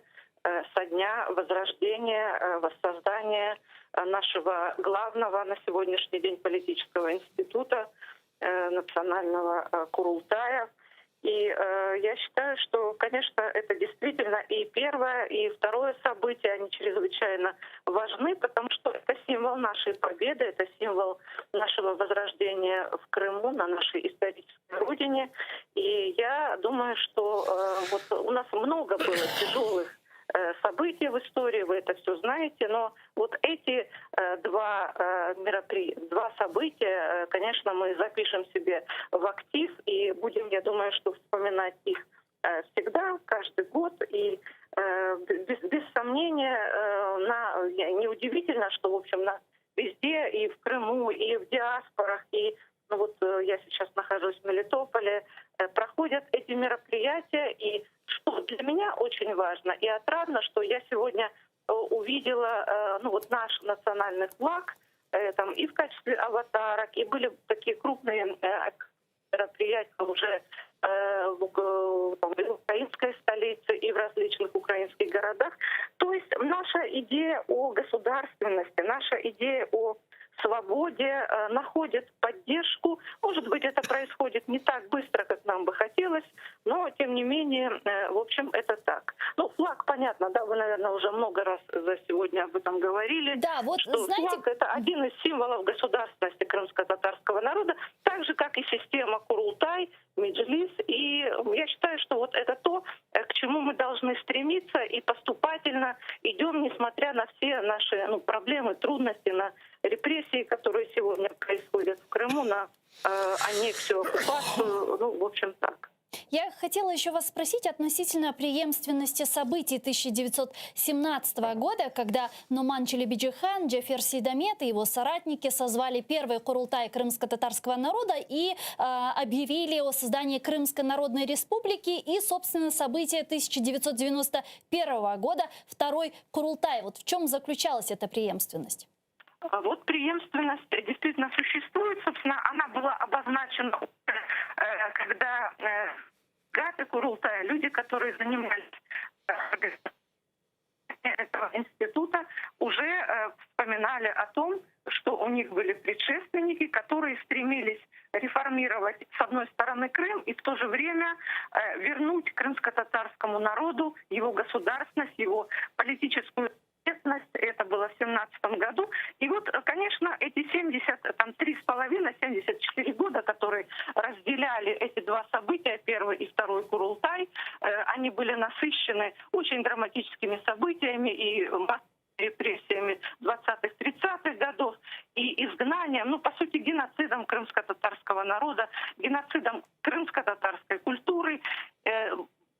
со дня возрождения, воссоздания нашего главного на сегодняшний день политического института. национального Курултая. И я считаю, что, конечно, это действительно и первое, и второе событие, они чрезвычайно важны, потому что это символ нашей победы, это символ нашего возрождения в Крыму, на нашей исторической родине. И я думаю, что вот у нас много было тяжелых событий в истории, вы это все знаете, но вот эти два, меропри... два события, конечно, мы запишем себе в актив и будем, я думаю, что вспоминать их всегда, каждый год. И без, без сомнения, на... неудивительно, что, в общем, на... везде, и в Крыму, и в диаспорах, и ну вот я сейчас нахожусь в Мелитополе, проходят эти мероприятия. И что для меня очень важно и отрадно, что я сегодня увидела ну вот наш национальный флаг там, и в качестве аватарок, и были такие крупные мероприятия уже в, там, в украинской столице и в различных украинских городах. То есть наша идея о государственности, наша идея о свободе находит поддержку. Может быть, это происходит не так быстро, как нам бы хотелось, но, тем не менее, в общем, это так. Ну, флаг, понятно, да, вы, наверное, уже много раз за сегодня об этом говорили. Да, вот, что знаете... флаг — это один из символов государственности крымско-татарского народа, так же, как и система Курултай, Меджлис. И я считаю, что вот это то, к чему мы должны стремиться и поступательно идем, несмотря на все наши ну, проблемы, трудности, на репрессии, которые сегодня происходят в Крыму, на э, аннексию, оккупацию, ну, в общем, так. Я хотела еще вас спросить относительно преемственности событий 1917 года, когда Нуман Челебиджихан, Джафер Сейдамет и его соратники созвали первый Курултай крымско-татарского народа и э, объявили о создании Крымской Народной Республики и, собственно, события 1991 года, второй Курултай. Вот в чем заключалась эта преемственность? Вот преемственность действительно существует. Собственно, она была обозначена, когда гаты Курултая, люди, которые занимались этого института, уже вспоминали о том, что у них были предшественники, которые стремились реформировать, с одной стороны, Крым и в то же время вернуть крымско-татарскому народу его государственность, его политическую. Это было в 17 году. И вот, конечно, эти 73,5, 74 года, которые разделяли эти два события, первый и второй Курултай, они были насыщены очень драматическими событиями и репрессиями 20-х, 30-х годов и изгнанием, ну, по сути, геноцидом крымско-татарского народа, геноцидом крымско-татарской культуры,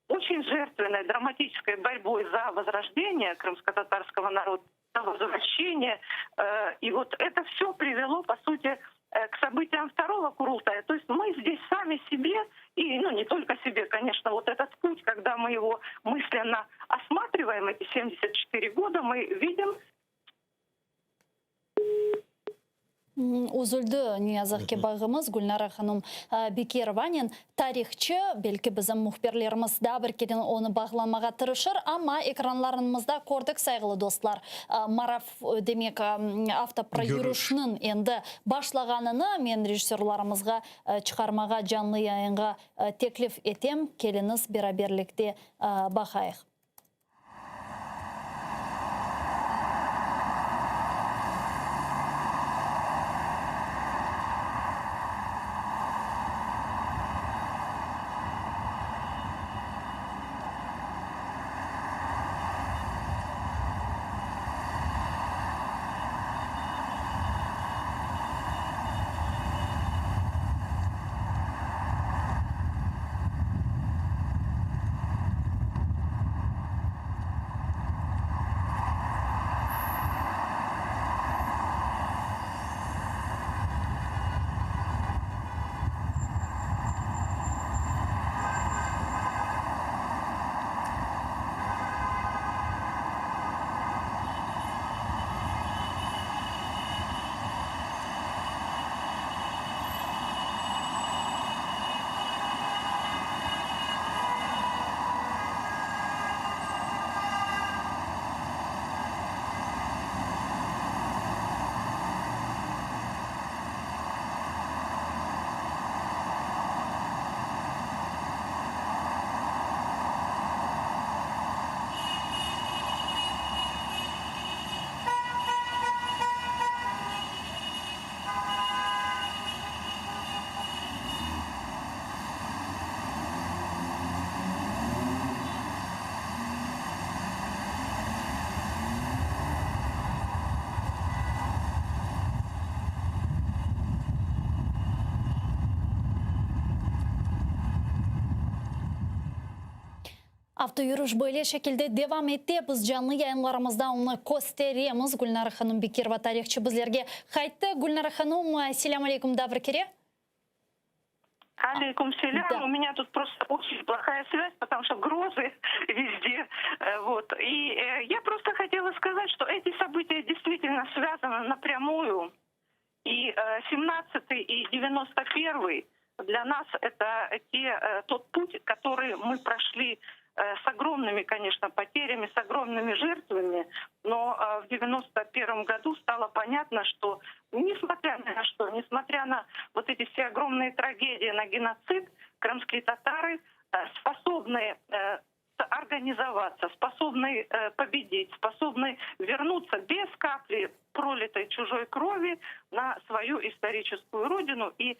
очень жертвенной, драматической борьбой за возрождение крымско-татарского народа, за возвращение. И вот это все привело, по сути, к событиям второго Курултая. То есть мы здесь сами себе, и ну, не только себе, конечно, вот этот путь, когда мы его мысленно осматриваем, эти 74 года, мы видим, Üzüldi ne yazıq ki bağımız Gülnara hanım Bekirovanen tarihçı, belki bizim mühbirlerimiz daa bir kere onı bağlanmağa tırışır, amma ekranlarımızda kördik, sayğılı dostlar, maraf, demek, avtoproyürüşniñ endi başlağanını men rejissörlarımızğa çıqarmağa canlı yayınğa teklif etem, keliñiz beraberlikte baqayıq. Avtoyürüş böyle şekilde devam ete, biz canlı yayınlarımızda onı kösteremiz. Gülnara hanım Bekirova tarihçı bizlerge qayttı. Gülnara hanım, selâm aleyküm daa bir kere. Aleyküm selâm. У меня тут просто очень плохая связь, потому что грозы везде. Вот. И я просто хотела сказать, что эти события действительно связаны напрямую. И 17-й, и 91-й для нас это те, тот путь, который мы прошли с огромными, конечно, потерями, с огромными жертвами, но в 91 году стало понятно, что несмотря ни на что, несмотря на вот эти все огромные трагедии, на геноцид, крымские татары способны организоваться, способны победить, способны вернуться без капли пролитой чужой крови на свою историческую родину. И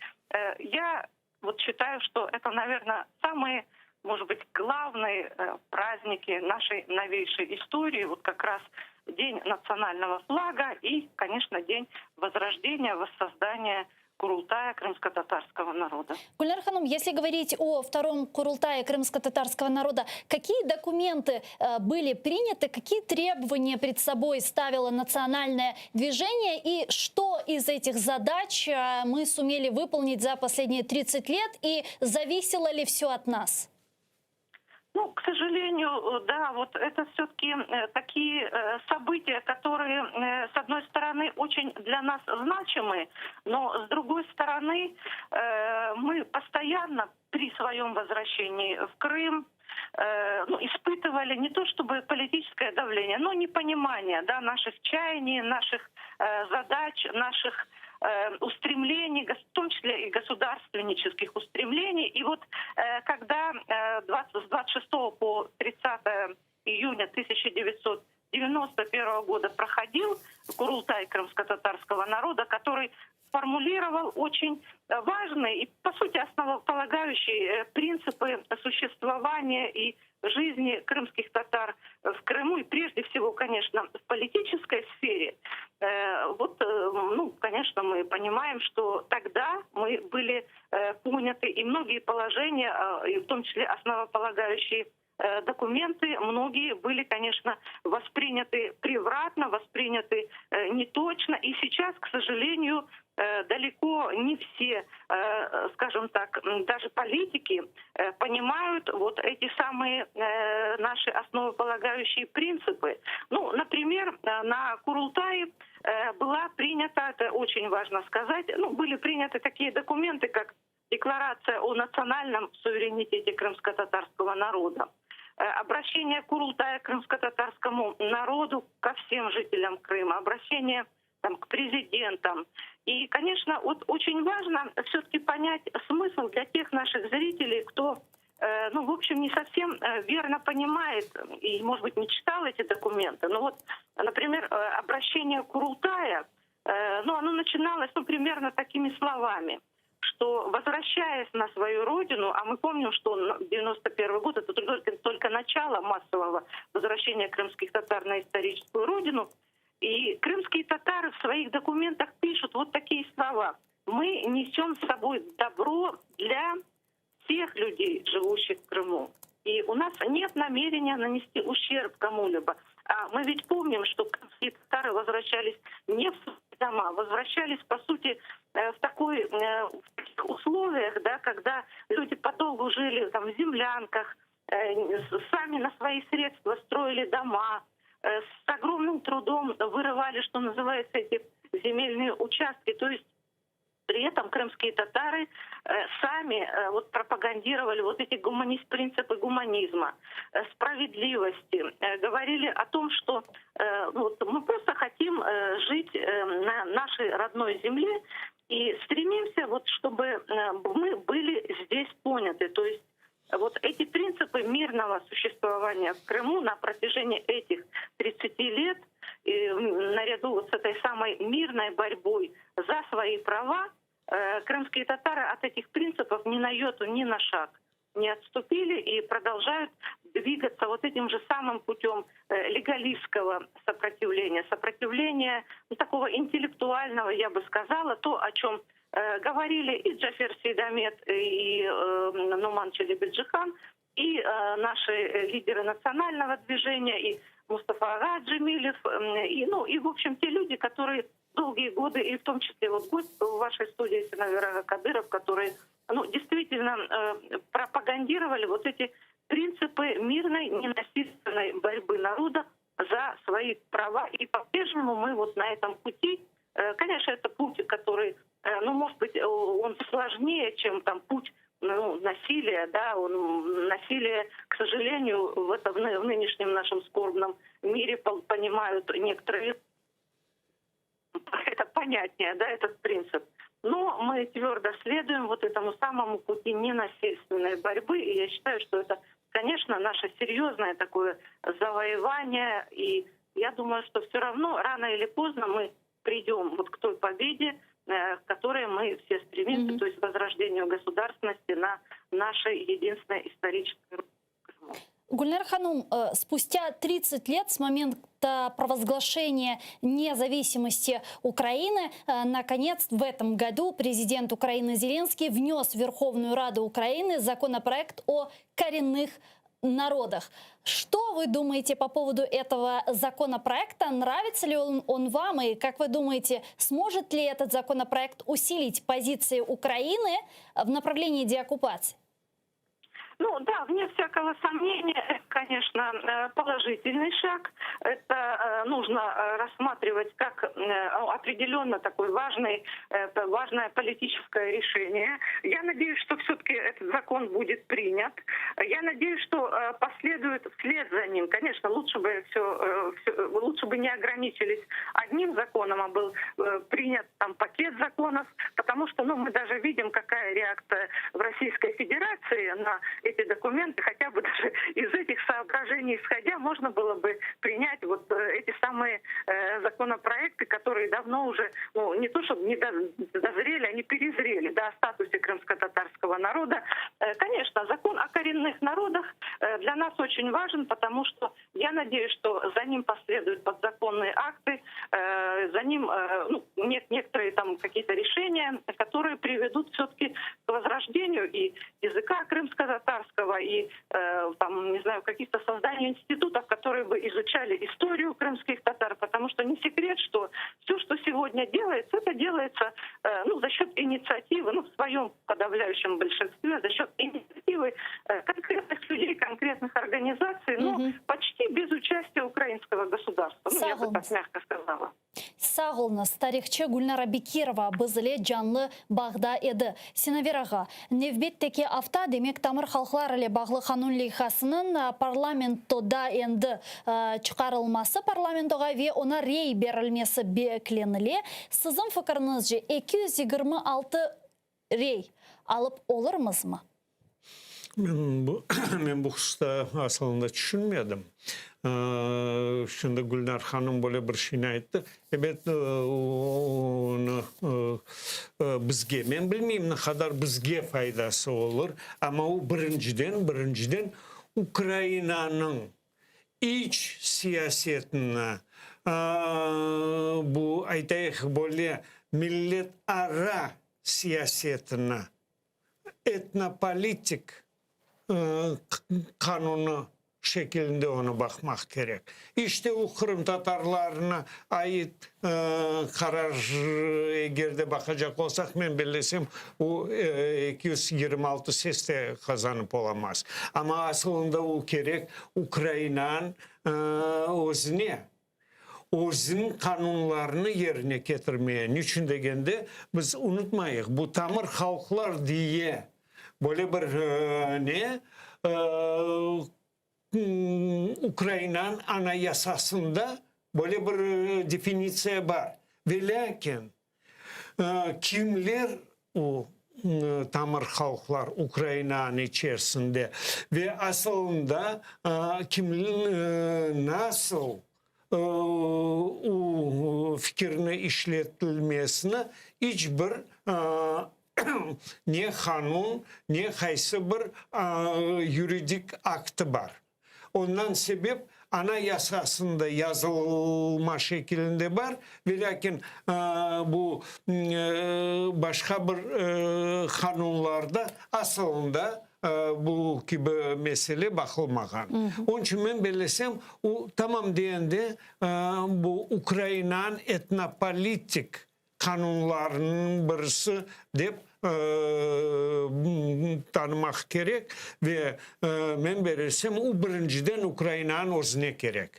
я вот считаю, что это, наверное, самые, может быть, главные праздники нашей новейшей истории, вот как раз День национального флага и, конечно, День возрождения, воссоздания Курултая крымско-татарского народа. Гульнар Ханум, если говорить о втором Курултае крымско-татарского народа, какие документы были приняты, какие требования перед собой ставило национальное движение и что из этих задач мы сумели выполнить за последние 30 лет и зависело ли все от нас? Ну, к сожалению, да, вот это все-таки такие события, которые, с одной стороны, очень для нас значимы, но с другой стороны, мы постоянно при своем возвращении в Крым ну, испытывали не то чтобы политическое давление, но непонимание, да, наших чаяний, наших задач, наших устремлений, в том числе и государственнических устремлений. И вот когда с 26 по 30 июня 1991 года проходил Курултай крымско-татарского народа, который сформулировал очень важные и, по сути, основополагающие принципы существования и жизни крымских татар в Крыму, и прежде всего, конечно, в политической сфере. Вот, ну, конечно, мы понимаем, что тогда мы были поняты, и многие положения, и в том числе основополагающие документы, многие были, конечно, восприняты превратно, восприняты неточно. И сейчас, к сожалению, далеко не все, скажем так, даже политики понимают вот эти самые наши основополагающие принципы. Ну, например, на Курултае была принята, это очень важно сказать, ну, были приняты такие документы, как Декларация о национальном суверенитете крымско-татарского народа, обращение Курултая к крымско-татарскому народу, ко всем жителям Крыма, обращение там, к президентам. И, конечно, вот очень важно все-таки понять смысл для тех наших зрителей, кто, ну, в общем, не совсем верно понимает и, может быть, не читал эти документы. Но вот, например, обращение Курултая, ну, оно начиналось, ну, примерно такими словами, что, возвращаясь на свою родину, а мы помним, что 91 год — это только, только начало массового возвращения крымских татар на историческую родину, и крымские татары в своих документах пишут вот такие слова: «Мы несем с собой добро для всех людей, живущих в Крыму. И у нас нет намерения нанести ущерб кому-либо». А мы ведь помним, что крымские татары возвращались не в свои дома, возвращались, по сути, в, такой, в таких условиях, да, когда люди подолгу жили там, в землянках, сами на свои средства строили дома, с огромным трудом вырывали, что называется, эти земельные участки. То есть при этом крымские татары сами вот пропагандировали вот эти гуманист, принципы гуманизма, справедливости, говорили о том, что вот, мы просто хотим жить на нашей родной земле и стремимся, вот, чтобы мы были здесь поняты. То есть вот эти принципы мирного существования в Крыму на протяжении этих 30 лет, и наряду вот с этой самой мирной борьбой за свои права, крымские татары от этих принципов ни на йоту, ни на шаг не отступили и продолжают двигаться вот этим же самым путем легалистского сопротивления, сопротивления, ну, такого интеллектуального, я бы сказала, то, о чем говорили и Джафер Сейдамет, и Нуман Челебиджихан. И наши лидеры национального движения, и Мустафа ağa Джемилев, и, ну, и, в общем, те люди, которые долгие годы, и в том числе вот гость в вашей студии Синавер ağa Кадыров, которые ну, действительно э, пропагандировали вот эти принципы мирной, ненасильственной борьбы народа за свои права. И по-прежнему мы вот на этом пути. Э, конечно, это путь, который, э, ну, может быть, он сложнее, чем там путь ну, насилия, да, он, насилие, к сожалению, в, этом, в нынешнем нашем скорбном мире понимают некоторые это понятнее, да, этот принцип. Но мы твердо следуем вот этому самому пути ненасильственной борьбы, и я считаю, что это, конечно, наше серьезное такое завоевание, и я думаю, что все равно рано или поздно мы придем вот к той победе, э, к которой мы все стремимся, mm-hmm. то есть возрождению государственности на нашей единственной исторической Крыму. Гульнар Ханум, э, спустя 30 лет с момента провозглашения независимости Украины, э, наконец, в этом году президент Украины Зеленский внес в Верховную Раду Украины законопроект о коренных народах. Что вы думаете по поводу этого законопроекта? Нравится ли он, он вам? И как вы думаете, сможет ли этот законопроект усилить позиции Украины в направлении деоккупации? Ну да, вне всякого сомнения, это, конечно, э, положительный шаг. Это э, нужно э, рассматривать как определенно такой важный, важное политическое решение. Я надеюсь, что все-таки этот закон будет принят. Я надеюсь, что последует вслед за ним. Конечно, лучше бы все, все лучше бы не ограничились одним законом, а был принят там пакет законов, потому что ну, мы даже видим, какая реакция в Российской Федерации на эти документы, хотя бы даже из этих соображений исходя, можно было бы принять вот э, эти самые э, законопроекты, которые давно уже, ну, не то чтобы не дозрели, они перезрели, да, о статусе крымско-татарского народа. Э, конечно, закон о коренных народах для нас очень важен, потому что я надеюсь, что за ним последуют подзаконные акты, за ним ну, нет некоторые там какие-то решения, которые приведут все-таки к возрождению и языка крымско-татарского, и э, там, не знаю, каких-то созданию институтов, которые бы изучали историю крымских татар, потому что не секрет, что все, что сегодня делается, это делается э, ну, за счет инициативы, ну, в своем подавляющем большинстве, за счет инициативы э, конкретных людей, конкретных организаций, но угу. почти без участия украинского государства. Ну, я бы так мягко сказала. Sağ oluñız, tarihçı Gülnara Bekirova biz ile canlı bağda edi. Sinaver ağa, nevbetteki afta, demek, tamır halqlar ile bağlı qanun leyhasınıñ parlamentoda endi çıqarılması parlamentoğa ve oña rey berilmesi beklenile. Siziñ fikiriñizce, 226 rey alıp olurmızmı? Men bu, men bu hususta asılında tüşünmedim. Şimdi Gülnar hanım böyle bir şeyni ayttı. Ebet, onı bizge, men bilmeyim ne qadar bizge faydası olur, amma o birinciden, birinciden Ukrainanıñ iç siyasetini, bu, aytayıq, böyle milletara siyasetini etnopolitik qanunı şekilinde onı baqmaq kerek. İşte o qırımtatarlarına ait qarar eger de baqacaq olsaq, men bellesem, o 226 ses de qazanıp olamaz. Amma asılında o kerek Ukrainanıñ özüne. Özüniñ qanunlarını yerine ketirmeye. Niçün degende, biz unutmayıq, bu tamır halqlar diye böyle bir ne Ukrainanıñ Anayasasında böyle bir definitsiya bar. Velâkin kimler o tamır halqlar Ukrainanıñ içerisinde ve asılında kim nasıl o fikirni işletilmesini iç bir ne qanun, ne qaysı bir yuridik aktı bar. Ondan sebep Anayasasında yazılma şekilinde bar, velâkin bu başqa bir qanunlarda asılında. bu kibi mesele baqılmağan. Onıñ içün men bellesem, o tamam degende bu Ukrainanıñ etnopolitik qanunlarınıñ birisi dep tanımaq kerek ve men bellesem, o birinciden Ukrainanıñ özüne kerek.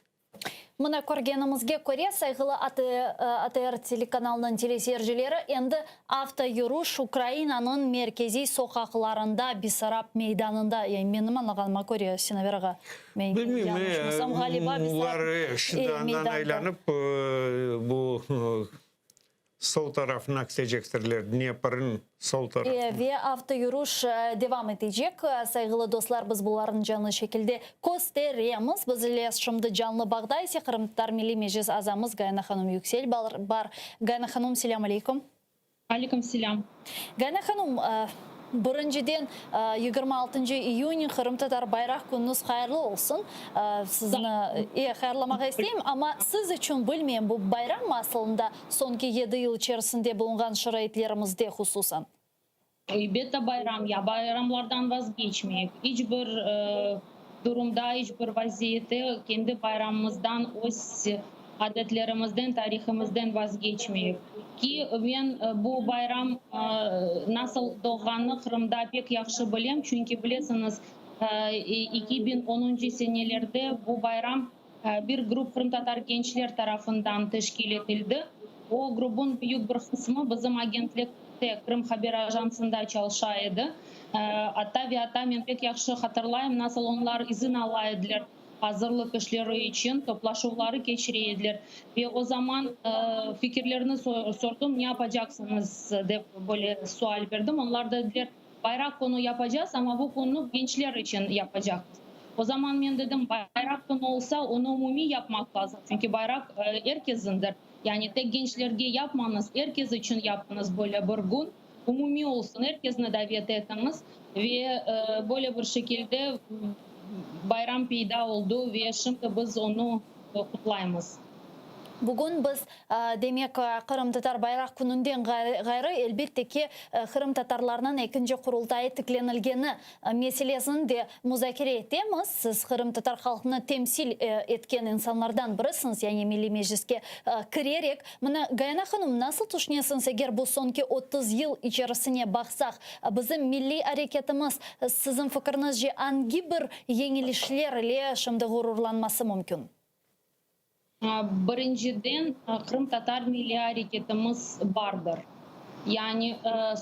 Mına körgenimizge köre, sayğılı ATR telekanalınıñ teleseyircileri, endi avtoyürüş Ukrainanıñ merkeziy soqaqlarında, Bessarab meydanında, yani menim añlağanıma köre, Sinaver ağa, men yañlışmasam, ğaliba Bessarab meydanında. Aylanıp bu Sol tarafına ketecektirler, Dneprniñ sol tarafına. Ve avtoyürüş devam etecek. Sayğılı dostlar, biz bularnı canlı şekilde kösteremiz. Biz ile şimdi canlı bağda ise Qırımtatar Milliy Meclis azamız Gayana hanım Yüksel bar. Gayana hanım, selâm aleyküm. Aleyküm selâm. Gayana hanım, Birinciden, 26 iyün Qırımtatar bayraq künüñiz hayırlı olsun. Sizni hayırlamağa isteyim, amma siz içün, bilmeyim, bu bayrammı asılında, soñki yedi yıl içerisinde bulunğan şaraitlerimizde hususan? Elbette bayram, ya bayramlardan vazgeçmeyik. İç bir durumda, iç bir vaziyette kendi bayramımızdan, öz Adetlerimizden, tarihimizden vazgeçmeyik. Ki, men bu bayram nasıl doğğanını Qırımda pek yahşı bilem, çünki, bilesiñiz, 2010-ncı senelerde bu bayram bir grup qırımtatar gençler tarafından teşkil etildi. O grubun büyük bir qısmı bizim agentlikte, Krım Haber Ajansında çalışa edi. Atta ve atta men pek yahşı hatırlayım, nasıl onlar izin ala ediler azırlıq işleri içün toplaşuvları keçire ediler. Ve o zaman fikirlerini sordum, ne yapacaqsıñız dep böyle sual berdim. Onlar dediler, bayraq künü yapacağız, amma bu künni gençler içün yapacaqmız. O zaman men dedim, bayraq künü olsa, onı umumiy yapmaq lazım, çünki bayraq er kesindir. Yani tek gençlerge yapmañız, er kes içün yapıñız böyle bir kün, umumiy olsun, er kesni davet etiñiz. Ve böyle bir şekilde bayram peyda oldı ve şimdi biz onı qutlaymız. Bugün biz, demek, Qırımtatar bayraq kününden ğayrı, elbette ki, qırımtatarlarnıñ ekinci Qurultayı tiklenilgeni meselesini de muzakere etemiz. Siz qırımtatar halqını temsil etken insanlardan birisiñiz, yani Milliy Mecliske kirerek. Mına, Gayana hanım, nasıl tüşünesiñiz, eger bu soñki 30 yıl içerisine baqsaq, bizim milliy areketimiz, siziñ fikiriñizce, angi bir yeñilişler ile şimdi ğururlanması mümkün? Birinciden, qırımtatar milliy areketimiz bardır. Yani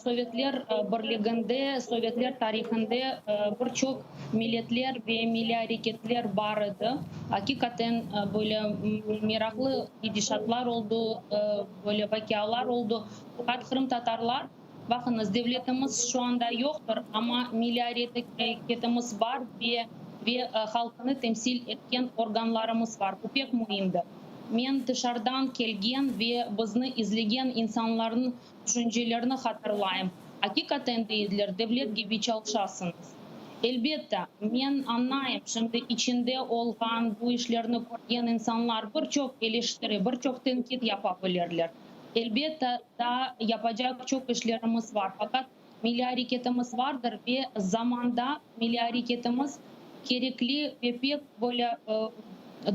Sovetler Birliginde, sovetler tarihinde bir çoq milletler ve milliy areketler bar edi. Aqiqaten, böyle meraqlı gidişatlar oldı, böyle vaqialar oldı. Faqat qırımtatarlar, baqıñız, devletimiz şu anda yoqtır, amma milliy areketimiz bar ve ve halqını temsil etken organlarımız bar. Bu pek müimdir. Men tışarıdan kelgen ve bizni izlegen insanlarnıñ tüşüncelerini hatırlayım. Aqiqaten, deydiler, devlet kibi çalışasıñız. Elbette, men añlayım, şimdi içinde olğan, bu işlerni körgen insanlar bir çoq eleştiri, bir çoq tenqit yapa bilirler. Elbette, daa yapacaq çoq işlerimiz bar, faqat milliy areketimiz vardır ve zamanda milliy areketimiz kerekli ve pek böyle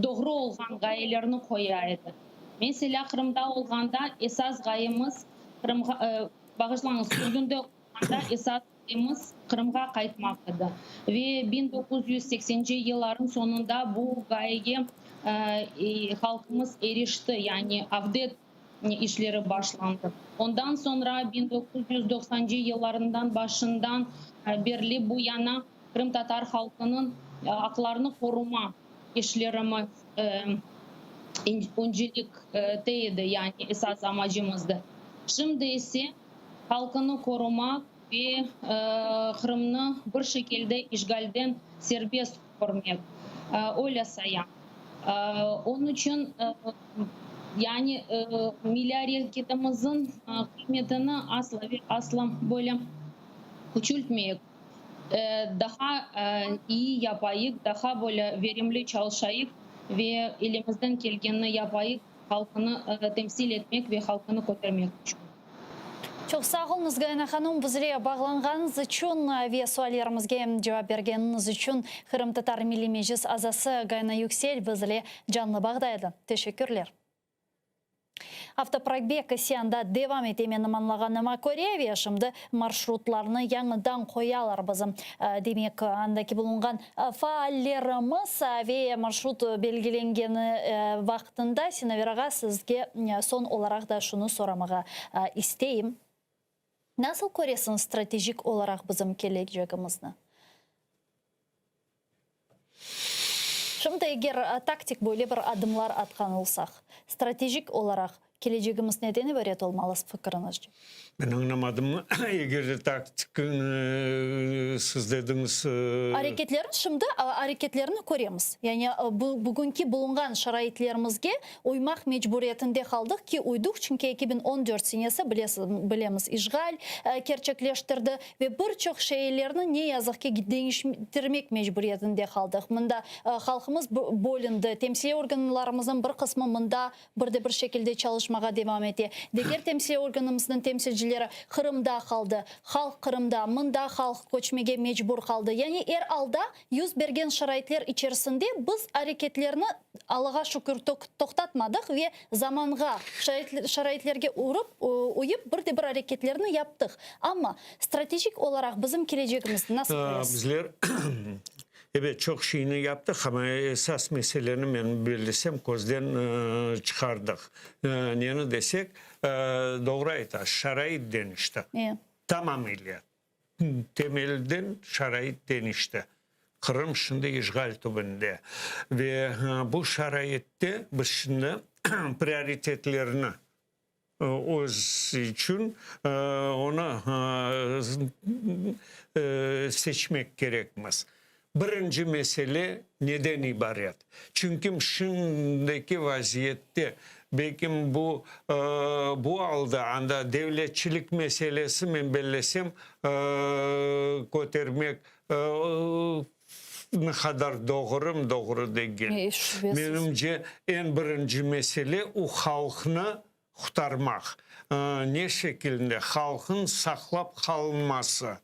doğru olğan ğayelerni qoya edi. Meselâ, Qırımda olğanda esas ğayemiz Qırımğa, bağışlañız, sürgünde olğanda esas ğayemiz Qırımğa qaytmaq edi. Ve 1980-ci yıllarıñ soñunda bu ğayege halqımız erişti, yani avdet işleri başlandı. Ondan soñra 1990-cı yıllarından başından berli bu yana qırımtatar halqınıñ aqlarını qoruma işlerimiz öncelikte edi, yani esas amacımızdı. Şimdi ise halqını qorumaq ve Qırımnı bir şekilde işğalden serbest körmek, öyle sayam. Onıñ içün yani milliy areketimizniñ qıymetini asla ve asla böyle küçültmeyik. Daha iyi yapayıq, daha böyle verimli çalışayıq ve elimizden kelgenini yapayıq halqını temsil etmek ve halqını kötermek içün. Çoq sağ oluñız, Gayana hanım, bizle bağlanğanıñız içün ve suallerimizge cevap bergeniñiz içün. Qırımtatar Milliy Meclis azası Gayana Yüksel bizle canlı bağda edi. Teşekkürler. Avtoprobeg ise anda devam ete, menim añlağanıma köre, ve şimdi marşrutlarnı yañıdan qoyalar bizim, demek, andaki bulunğan faallerimiz ve marşrut belgilengeni vaqtında, Sinaver ağa, sizge soñ olaraq da şunı soramağa isteyim, nasıl köresiñiz stratejik olaraq bizim kelecegimizni? Şimdi eger taktik böyle bir adımlar atqan olsaq, stratejik olaraq kelecegimiz neden ibaret olmalı, fikriñizce? Men añlamadım, eger de taktikni siz dediñiz. Areketlerin şimdi areketlerini köremiz. Yani bugünki bulunğan şaraitlerimizge uymaq mecburiyetinde qaldıq ki, uydıq, çünki 2014 senesi, bilesiz, bilemiz, işğal kerçekleştirdi ve bir çoq şeylerni, ne yazıq ki, deñiştirmek mecburiyetinde qaldıq. Mında halqımız bölündi, temsiliy organlarımıznıñ bir qısmı mında bir de bir şekilde çalışmağa devam ete, diger temsiliy organımıznıñ temsilcileri Qırımda qaldı, halq Qırımda, mında halq köçmege mecbur qaldı. Yani er alda yüz bergen şaraitler içerisinde biz areketlerni, Allağa şükür, toqtatmadıq ve zamanğa, şaraitlerge urıp, uyıp bir de bir areketlerni yaptıq. Amma stratejik olaraq bizim kelecegimizni nasıl köresiz? Bizler, ebet, çoq şeyni yaptıq, amma esas meseleni, men bellesem, közden çıqardıq. Neni desek, doğru aytasız, şarait deñişti. Tamamıyla. Temelden şarait deñişti. Qırım şimdi işğal tübünde ve bu şaraitte biz şimdi prioritetlerni öz içün onı seçmek kerekmiz. Birinci mesele neden ibaret? Çünki şimdiki vaziyette, belkim bu bu alda anda devletçilik meselesi, men bellesem, kötermek ne qadar doğrım, doğru degil. Menimce, eñ birinci mesele o halqnı qurtarmaq. Ne şekilinde? Halqnıñ saqlap qalınması,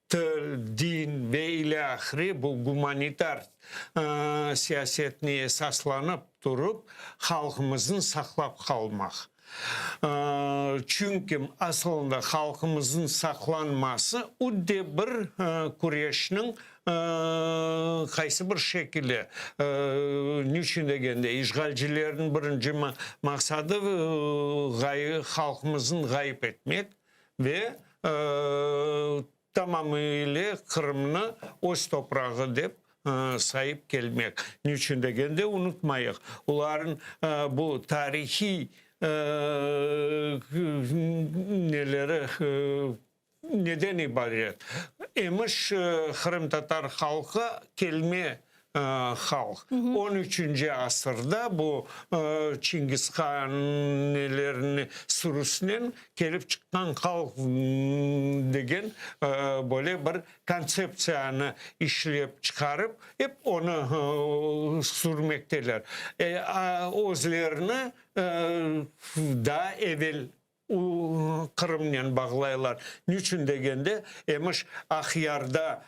til, din ve ilâhre bu gumanitar siyasetine esaslanıp turıp, halqımıznı saqlap qalmaq. Çünki asılında halqımıznıñ saqlanması üde bir küreşniñ Qaysı bir şekilde, niçün degende, işğalcilerniñ birinci maqsadı halqımıznı ğayıp etmek ve tamamıyla Qırımnı öz toprağı dep sayıp kelmek. Niçün degende, unutmayıq, olarnıñ bu tarihiy neleri, Neden ibaret? Emiş, qırımtatar halqı kelme halq. On üçünci asırda bu Çingiz han nelerini sürüsinen kelip çıqqan halq degen böyle bir kontseptsiyanı işlep çıqarıp, ep onı sürmekteler. Özlerini daa evel Qırımnen bağlaylar. Niçün degende, emiş, Aqyarda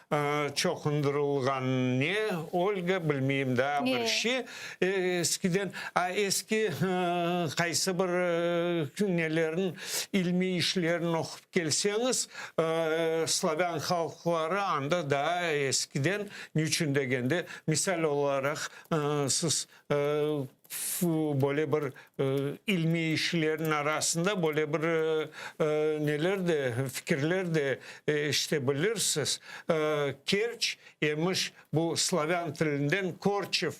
çoqundırılğan ne, Olga, bilmeyim daa bir şey, eskiden, a eski qaysı bir nelerniñ, ilmiy işlerini oqup kelseñiz, slavân halqları anda daa eskiden, niçün degende, misal olaraq, siz Böyle bir ilmiy işlerniñ arasında böyle bir neler de, fikirler de eşite bilirsiz. Kerç, emiş, bu slavân tilinden korçev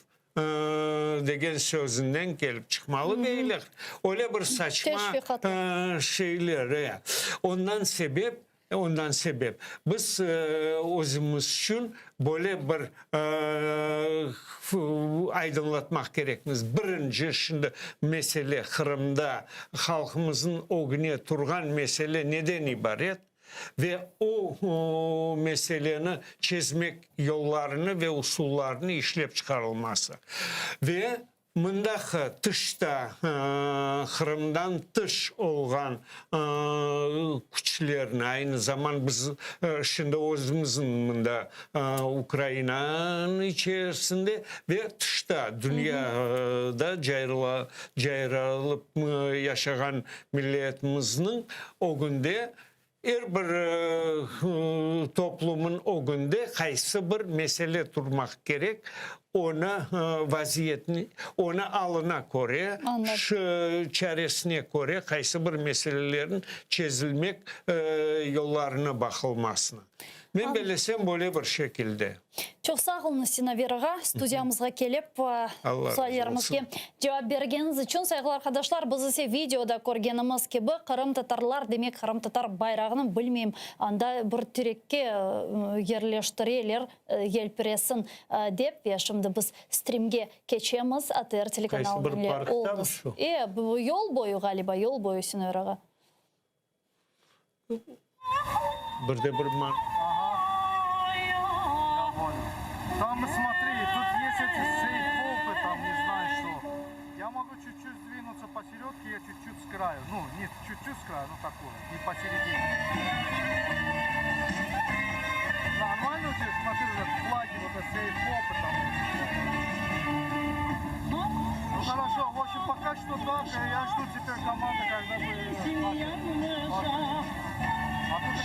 degen sözünden kelip çıqmalı beyler. Öyle bir saçma şeyler. Ondan sebep Ondan sebep biz özümiz içün böyle bir aydınlatmaq kerekmiz. Birinci şimdi mesele Qırımda halqımıznıñ ögüne turğan mesele neden ibaret ve o meseleni çezmek yollarını ve usullarını işlep çıqarılması. Ve. Mındaqı tışta, Qırımdan tış olğan küçlerni, aynı zaman biz şimdi özümizniñ mında Ukrainanıñ içerisinde ve tışta, dünyada cayralıp yaşağan milletimizniñ ögünde Er bir toplumın ögünde qaysı bir mesele turmaq kerek, onı vaziyetni, onı alına köre, çaresine köre qaysı bir meselelerin çezilmek yollarına baqılmasını. Men bellesem, böyle bir şekilde. Çoq sağ oluñız, Sinaver ağa, studiyamızğa kelip, suallerimizge cevap bergeniñiz içün. Sayğılı arqadaşlar, biz ise videoda körgenimiz kibi, qırımtatarlar, demek, qırımtatar bayrağını, bilmeyim, anda bir terekke yerleştireler, yelpiresin dep. Ve şimdi biz strimge keçemiz, ATR telekanalınıñ ile oluñız. E, yol boyu, ğaliba, yol boyu, Sinaver ağa. Bir de bir man. Там смотри, тут есть эти сейфопы, там не знаю что. Я могу чуть-чуть сдвинуться посередке, я чуть-чуть с краю. Ну, не чуть-чуть с краю, ну такое, не посередине. Нормально у тебя, смотри, вот флаги, вот эти сейфопы там. Ну хорошо, в общем, пока что так, я жду теперь команды, когда вы... А тут...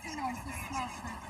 Семен, пусть с нашей.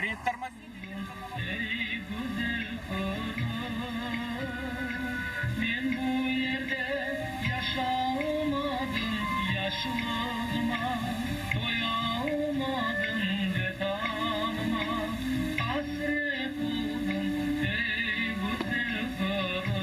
Притормози. Ey güzel Qırım, men bu yerde yaşalmadım, Yaşlığıma toyalmadım, Vetanıma asret oldım, ey güzel Qırım.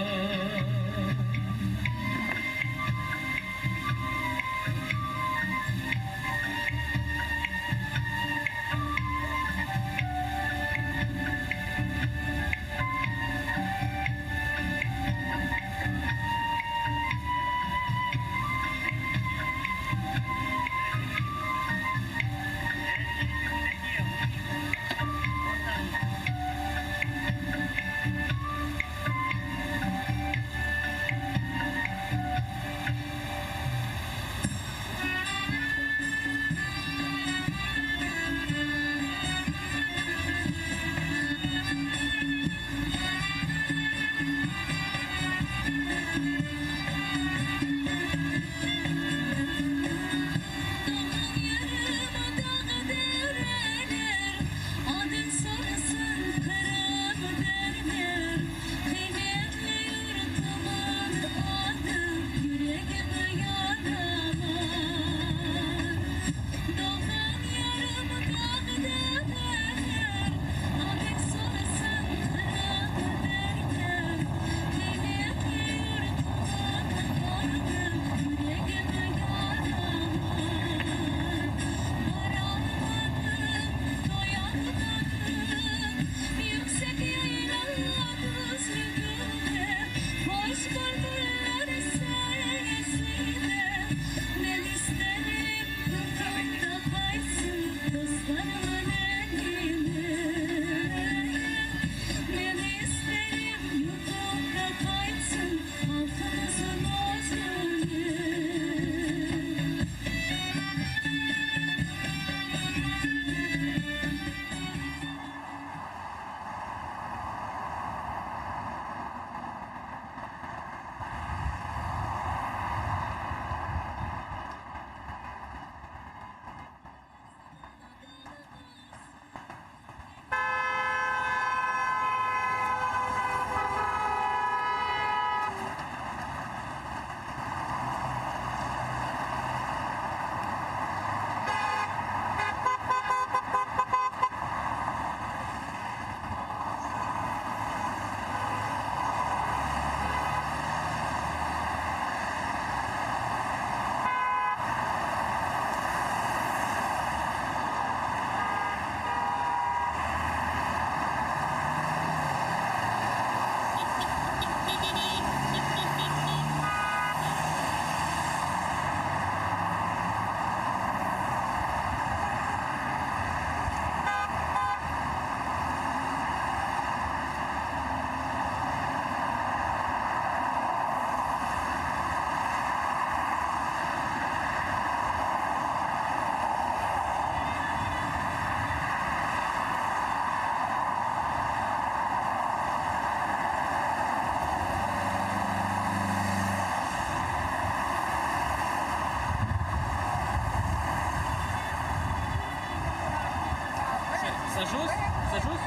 Сажусь? Сажусь?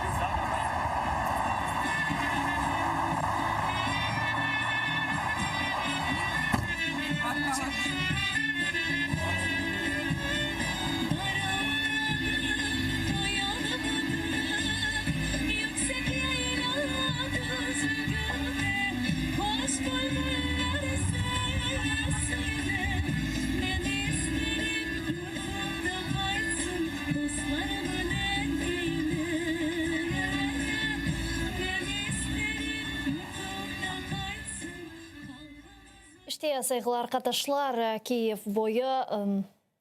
İşte, sayğılı arqadaşlar, Kiyev boyu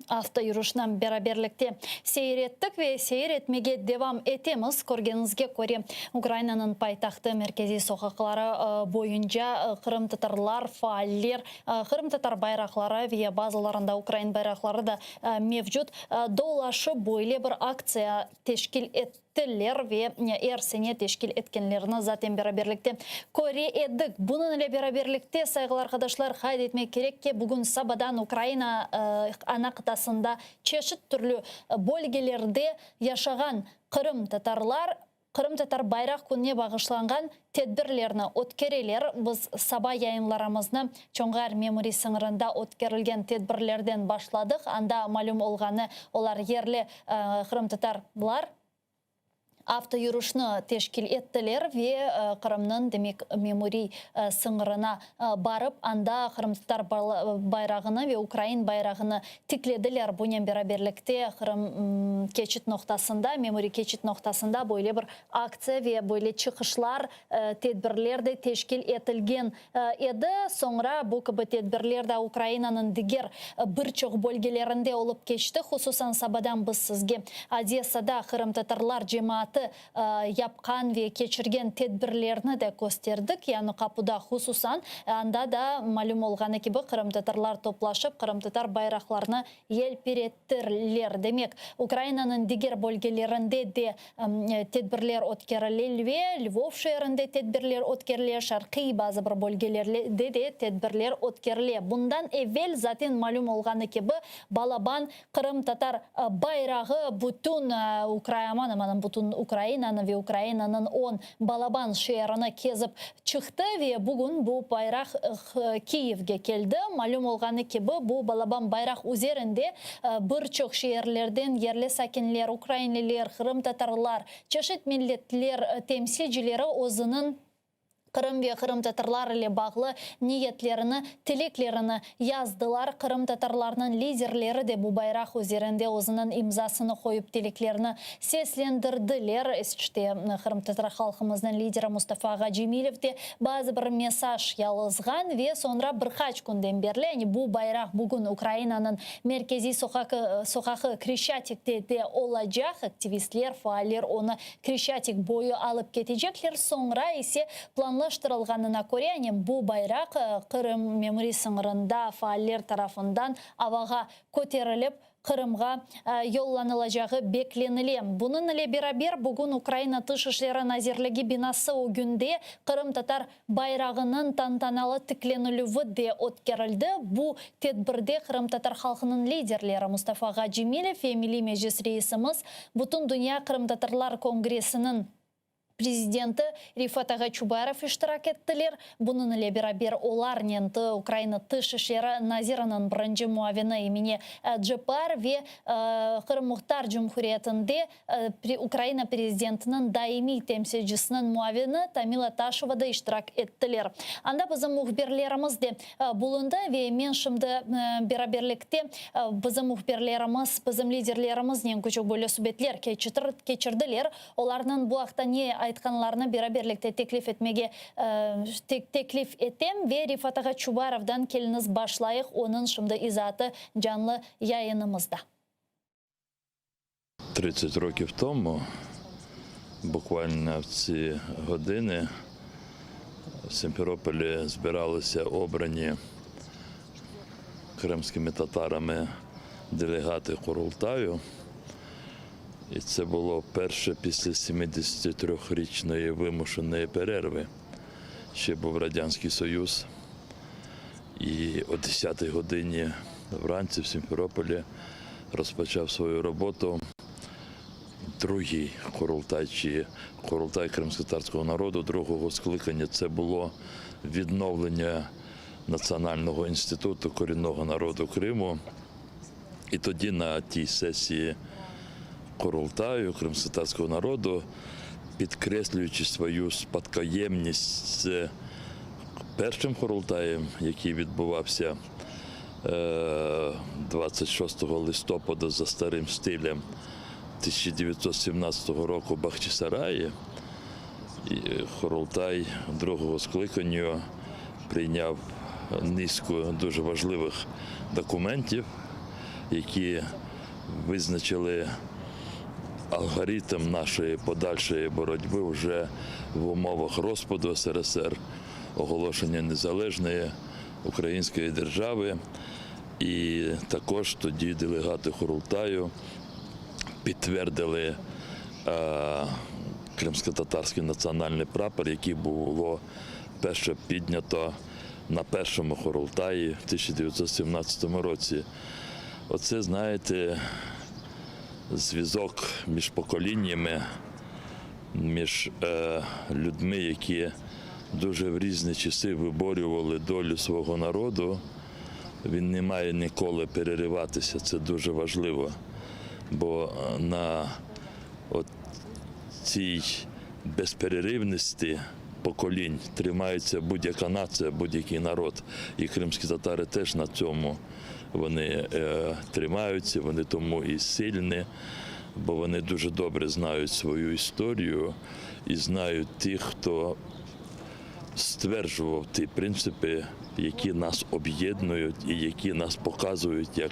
avto yürüşinen beraberlikte seyir ettik ve seyir etmege devam etemiz. Körgeniñizge köre, Ukrainanıñ paytahtı merkeziy soqaqları boyunca qırımtatarlar, faaller, qırımtatar bayraqları ve bazılarında ukrain bayraqları da mevcut dolaşıp, böyle bir aktsiya teşkil etti. Tiller ve er sene teşkil etkenlerini zaten beraberlikte köre edik. Bunıñ ile beraberlikte, sayğılı arqadaşlar, qayd etmek kerek ki, bugün sabadan Ukraina ana qıtasında çeşit türlü bölgelerde yaşağan. Qırımtatarlar Qırımtatar bayraq kününe bağışlanğan tedbirlerni ötkereler. Biz saba yayınlarımıznı Çonğar memuriy sıñırında ötkerilgen tedbirlerden başladıq. Anda malüm olğanı, olar yerli qırımtatarlar avtoyürüşni teşkil ettiler ve Qırımnıñ, demek, memuriy sıñırına barıp, anda qırımtatar bayrağını ve ukrain bayrağını tiklediler. Bunen beraberlikte Qırım keçit noqtasında, memuriy keçit noqtasında böyle bir aktsiya ve böyle çıqışlar, tedbirler de teşkil etilgen edi. Soñra bu kibi tedbirler de Ukrainanıñ diger bir çoq bölgelerinde olıp keçti. Hususan, sabadan biz sizge Odessada qırımtatarlar cemaatı yapqan ve keçirgen tedbirlerni de kösterdik. Yañı Qapuda hususan, anda da, malüm olğanı kibi, qırımtatarlar toplaşıp, qırımtatar bayraqlarını yelpirettirler. Demek, Ukrainanıñ diger bölgelerinde de tedbirler ötkerilelve, Lvov şeerinde tedbirler ötkerile, şarqiy bazı bir bölgelerde de tedbirler ötkerile. Bundan evel, zaten malüm olğanı kibi, balaban Qırımtatar bayrağı bütün aman-aman bütün Ukrainanı ve Ukrainanıñ on balaban şeerini kezip çıqtı ve bugün bu bayraq Kiyevge keldi. Malüm olğanı kibi, bu balaban bayraq üzerinde bir çoq şeerlerden yerli sakinler, ukrainliler, qırımtatarlar, çeşit milletler temsilcileri özüniñ Qırım ve qırımtatarlar ile bağlı niyetlerini, tileklerini yazdılar. Qırımtatarlarnıñ liderleri de bu bayraq üzerinde özüniñ imzasını qoyıp tileklerini seslendirdiler. İşte, qırımtatar halqımıznıñ lideri Mustafa ağa Cemilev de bazı bir mesaj yalızğan ve soñra bir qaç künden berli, yani bu bayraq bugün Ukrainanıñ merkeziy soqağı Kreşçatikte de olacaq, aktivistler, faaller onı Kreşçatik boyu alıp ketecekler, soñra ise planlaştırılğanına köre, yani bu bayraq Qırım memuriy sıñırında faaller tarafından avağa köterilip, Qırımğa yollanılacağı beklenile. Bunıñ ile beraber, bugün Ukraina Tış işleri nazirligi binası ögünde qırımtatar bayrağınıñ tantanalı tiklenilüvi de ötkerildi. Bu tedbirde qırımtatar halqınıñ liderleri Mustafa ağa Cemilev ve Milliy Meclis reisimiz, Bütündünya qırımtatarlar kongressiniñ prezidenti Refat ağa Çubarov iştirak ettiler. Bunıñ ile beraber olarnen Ukraina Tış işleri naziriniñ birinci muavini Emine Ceppar ve Qırım Muhtar Cumhuriyetinde Ukraina prezidentiniñ daimiy temsilcisiniñ muavini Tamila Taşeva da iştirak ettiler. Anda bizim mühbirlerimiz de bulundı ve men şimdi beraberlikte bizim mühbirlerimiz, bizim liderlerimiznen küçük böyle subetler keçirdiler. Olarnıñ bu aqta ne aytqanlarını beraberlikte teklif etmege teklif etem ve Refat ağa Çubarovdan keliñiz başlayıq, onıñ şimdi izaatı canlı yayınımızda. 30 років тому, буквально в ці години, в Сімферополі збиралися обрані кримськими татарами делегати Курултаю. І це було перше після 73-річної вимушеної перерви. Ще був Радянський Союз. І о 10-й годині вранці в Сімферополі розпочав свою роботу другий Курултай, чи Курултай кримськотатарського народу другого скликання. Це було відновлення Національного інституту корінного народу Криму. І тоді на тій сесії Курултаю кримськотатарського народу, підкреслюючи свою спадкоємність з першим Курултаєм, який відбувався 26 листопада за старим стилем 1917 року в Бахчисараї, і Курултай другого скликання прийняв низку дуже важливих документів, які визначили алгоритм нашої подальшої боротьби вже в умовах розпаду СРСР, оголошення незалежної української держави. І також тоді делегати Курултаю підтвердили, е, кримськотатарський національний прапор, який було перше піднято на першому Курултаї в 1917 році. Оце, знаєте, Зв'язок між поколіннями, між людьми, які дуже в різні часи виборювали долю свого народу, він не має ніколи перериватися. Це дуже важливо, бо на от цій безперервності поколінь тримається будь-яка нація, будь-який народ. І кримські татари теж на цьому вони тримаються, вони тому і сильні, бо вони дуже добре знають свою історію і знають тих, хто стверджував ті принципи, які нас об'єднують і які нас показують як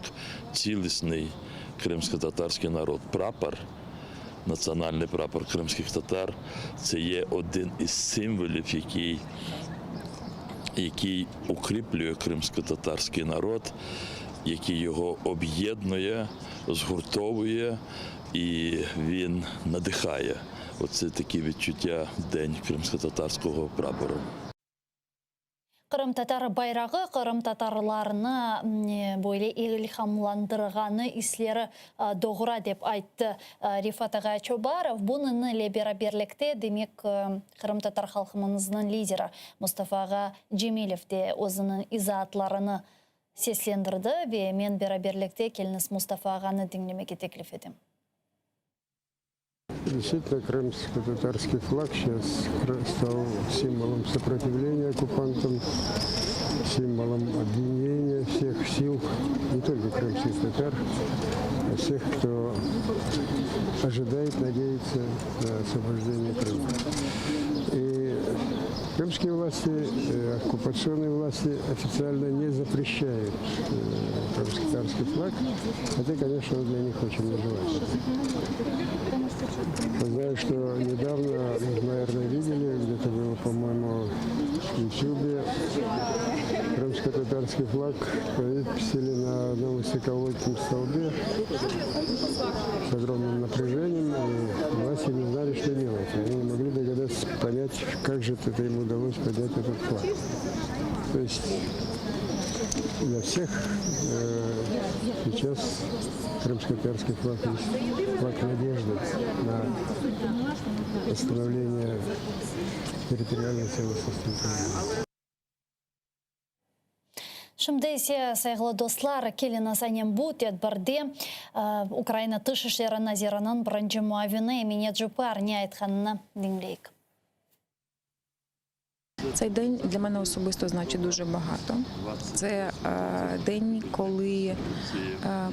цілісний кримсько-татарський народ. Прапор, національний прапор кримських татар, це є один із символів, який укріплює кримсько-татарський народ, який його об'єднує, згуртовує і він надихає. Оце такі відчуття в День кримсько-татарського прапору. Qırımtatar bayrağı qırımtatarlarnı böyle ilhamlandırğanı isleri doğura, dep ayttı Refat ağa Çubarov. Bunıñ ile beraberlikte, demek, qırımtatar halqımıznıñ lideri Mustafa ağa Cemilev de özüniñ izaatlarını seslendirdi ve men beraberlikte keliñiz Mustafa ağanı diñlemege teklif etem. Действительно, крымско-татарский флаг сейчас стал символом сопротивления оккупантам, символом объединения всех сил, не только крымских татар, а всех, кто ожидает, надеется на освобождение Крыма. И крымские власти, э, оккупационные власти официально не запрещают э, крымско-татарский флаг, хотя, конечно, он для них очень нежелательный. Знаю, что недавно, вы, наверное, видели, где-то было, по-моему, в Ютубе, крымско-татарский флаг повесили на одном высоковольтном столбе с огромным напряжением, и власти не знали, что делать. Они не могли догадаться понять, как же это им удалось поднять этот флаг. То есть для всех э, сейчас крымско-татарский флаг есть флаг надежды на восстановление территориальной целостности Украины. Şimdi ise, sayğılı dostlar, keliñiz aynen bu tedbirde Ukraina Tış işleri naziriniñ birinci muavini Emine Ceppar ne aytqanını diñleyik. Цей день для мене особисто значить дуже багато. Це день, коли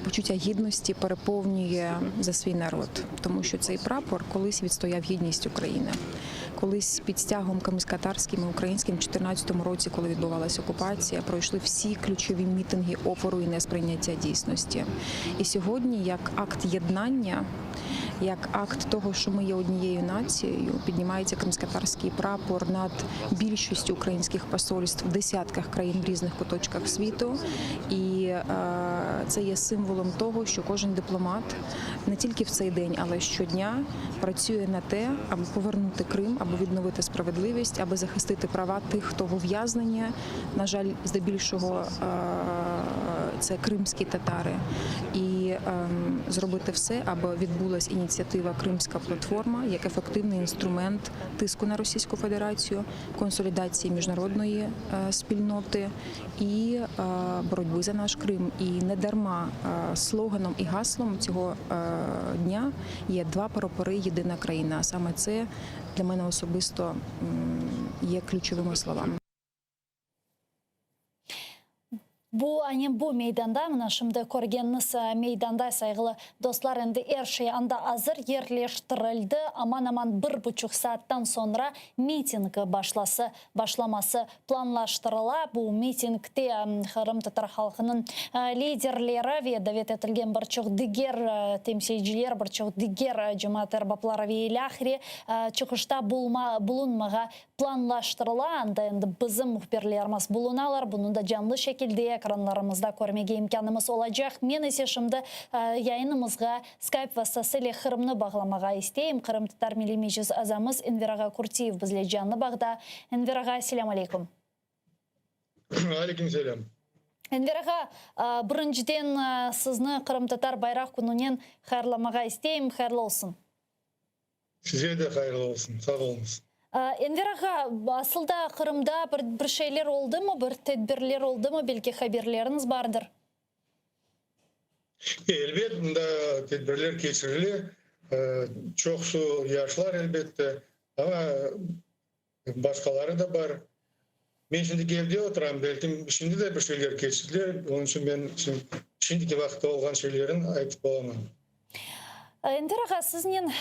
почуття гідності переповнює за свій народ, тому що цей прапор колись відстояв гідність України. Колись під стягом кримськотатарським і українським в 2014 році, коли відбувалася окупація, пройшли всі ключові мітинги опору і несприйняття дійсності. І сьогодні, як акт єднання, як акт того, що ми є однією нацією, піднімається кримськотатарський прапор над більшістю українських посольств в десятках країн в різних куточках світу. І е, це є символом того, що кожен дипломат не тільки в цей день, але щодня працює на те, аби повернути Крим, аби відновити справедливість, аби захистити права тих, хто в ув'язненні. На жаль, здебільшого е, це кримські татари, і ем, зробити все, аби відбулась ініціатива Кримська платформа як ефективний інструмент тиску на Російську Федерацію, консолідації міжнародної е, спільноти і е, боротьби за наш Крим. І не дарма е, слоганом і гаслом цього дня є два прапори Єдина країна. Саме це для мене особисто є ключовими словами. Bu, aynen bu meydanda, mına şimdi körgeniñiz meydanda, sayğılı dostlar, endi er şey anda azır yerleştirildi. Aman-aman bir buçuq saattan soñra miting başlası, başlaması planlaştırıla. Bu mitingde qırımtatar halqınıñ liderleri ve davet etilgen bir çoq diger temsilciler, bir çoq diger cemaat erbapları ve ilâhre çıqışta bulunmağa Planlaştırıla, anda endi bizim mühbirlerimiz bulunalar, bunı da canlı şekilde ekranlarımızda körmege imkânımız olacaq. Men ise şimdi yayınımızğa Skype vastası ile Qırımnı bağlamağa isteyim. Qırımtatar Milliy Meclis azamız Enver ağa Kurtiyev bizle canlı bağda. Enver ağa, selâm aleyküm. Aleyküm selâm. Enver ağa, birinciden sizni Qırımtatar bayraq kününen hayırlamağa isteyim. Hayırlı olsun. Size de hayırlı olsun. Sağ oluñız. Enver ağa, asıl da Qırımda bir bir şeyler oldımı, bir tedbirler oldımı, belki haberleriñiz bardır? Elbet, mında tedbirler keçirile. Çoqusı yaşlar, elbette, amma Başqaları da bar. Men şimdiki evde oturam, belkim şimdi de bir şeyler keçirdiler, onıñ içün men şimdiki vaqıtta olğan şeylerin aytıp olamam. Enver ağa, siznen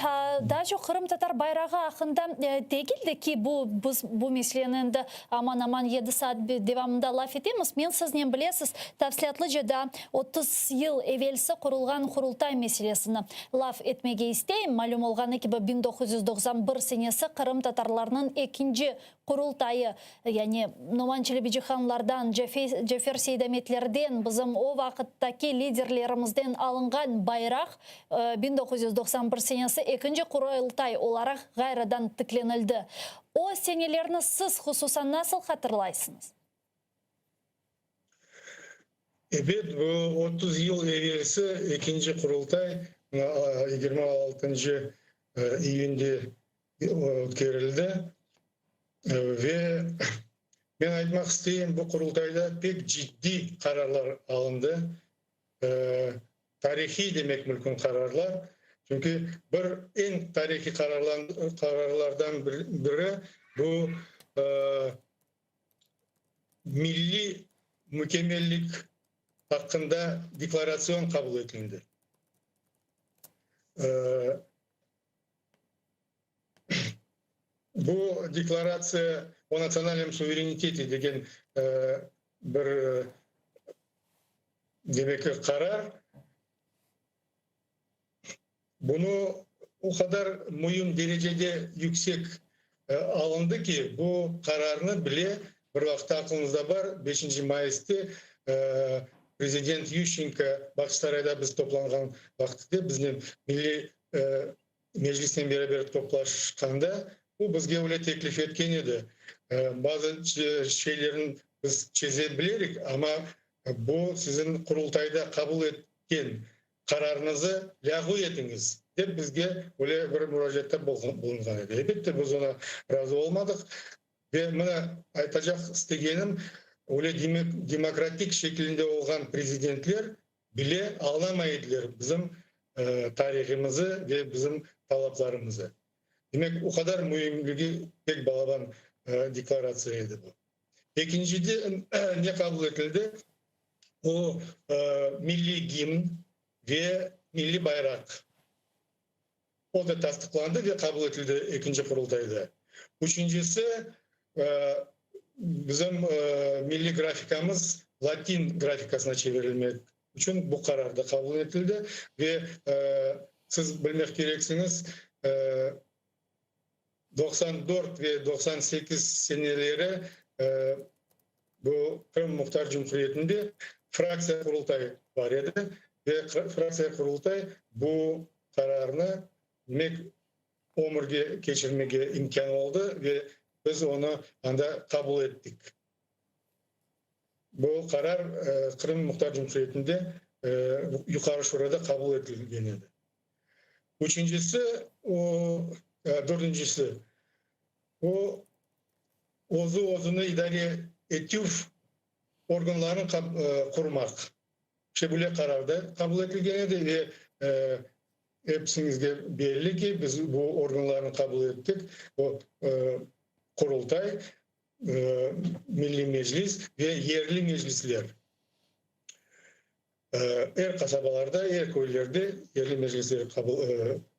daa çoq qırımtatar bayrağı aqqında degil de ki, bu biz bu meseleni endi aman-aman yedi saat devamında laf etemiz. Men siznen, bilesiz, tafsilâtlıca daa 30 yıl evelsi qurulğan Qurultay meselesini laf etmege isteyim. Malüm olğanı kibi, 1991 senesi qırımtatarlarnıñ ekinci Qurultayı, yani Noman Çelebicihanlardan, Cafer Seydametlerden, bizim o vaqıttaki liderlerimizden alınğan bayraq 1991 senesi ekinci Qurultay olaraq ğayrıdan tiklenildi. O senelerni siz hususan nasıl hatırlaysıñız? Ebet, bu 30 yıl evelsi ekinci Qurultay 26 iyünde ötkerildi. Ve men aytmaq isteyim, bu Qurultayda pek ciddiy qararlar alındı, tarihiy demek mümkün qararlar. Çünki bir eñ tarihiy qararlardan biri bu milliy mükemmellik aqqında deklaratsion qabul etildi. Bu deklaratsiya o natsionalnom suverenitete degen bir demek ki qarar, bunı o qadar müim derecede yüksek alındı ki, bu qararnı bile bir vaqıtta aqlıñızda bar, beşinci mayıste prezident Yuşçenko Bağçasarayda biz toplanğan vaqıtte biznen Milliy Meclisnen beraber toplaşqanda o bizge öyle teklif etken edi, bazı şeylerni biz çeze bilerik, amma bu siziñ Qurultayda qabul etken qararıñızı lâğu etiñiz, dep bizge öyle bir muracaatta bulunğan edi. Elbette, biz oña razı olmadıq. Ve mına aytacaq istegenim, öyle demokratik şekilinde olğan prezidentler bile añlamay ediler bizim tarihimizi ve bizim talaplarımızı. Demek, o qadar müimligi pek balaban deklaratsiya edi bu. Ekincide ne qabul etildi? O, milliy gimn ve milliy bayraq. O da tasdıqlandı ve qabul etildi ekinci Qurultayda. Üçüncisi, bizim milliy grafikamız latin grafikasına çevirilmek içün bu qarar da qabul etildi. Ve siz bilmek kereksiñiz, 94 ve 98 seneleri bu Qırım Muhtar Cumhuriyetinde fraktsiya Qurultay bar edi ve fraktsiya Qurultay bu qararnı demek ömürge keçirmege imkân oldı ve biz onı anda qabul ettik. Bu qarar Qırım Muhtar Cumhuriyetinde Yuqarı Şurada qabul etilgen edi. Üçüncisi, o, dördüncisi, o, özü-özüni idare etüv organlarını qurmaq. İşte böyle qarar da qabul etilgen edi ve episiñizge belli ki, biz bu organlarnı qabul ettik, o, Qurultay, Milliy Meclis ve yerli meclisler. Er qasabalarda, er köylerde yerli meclisler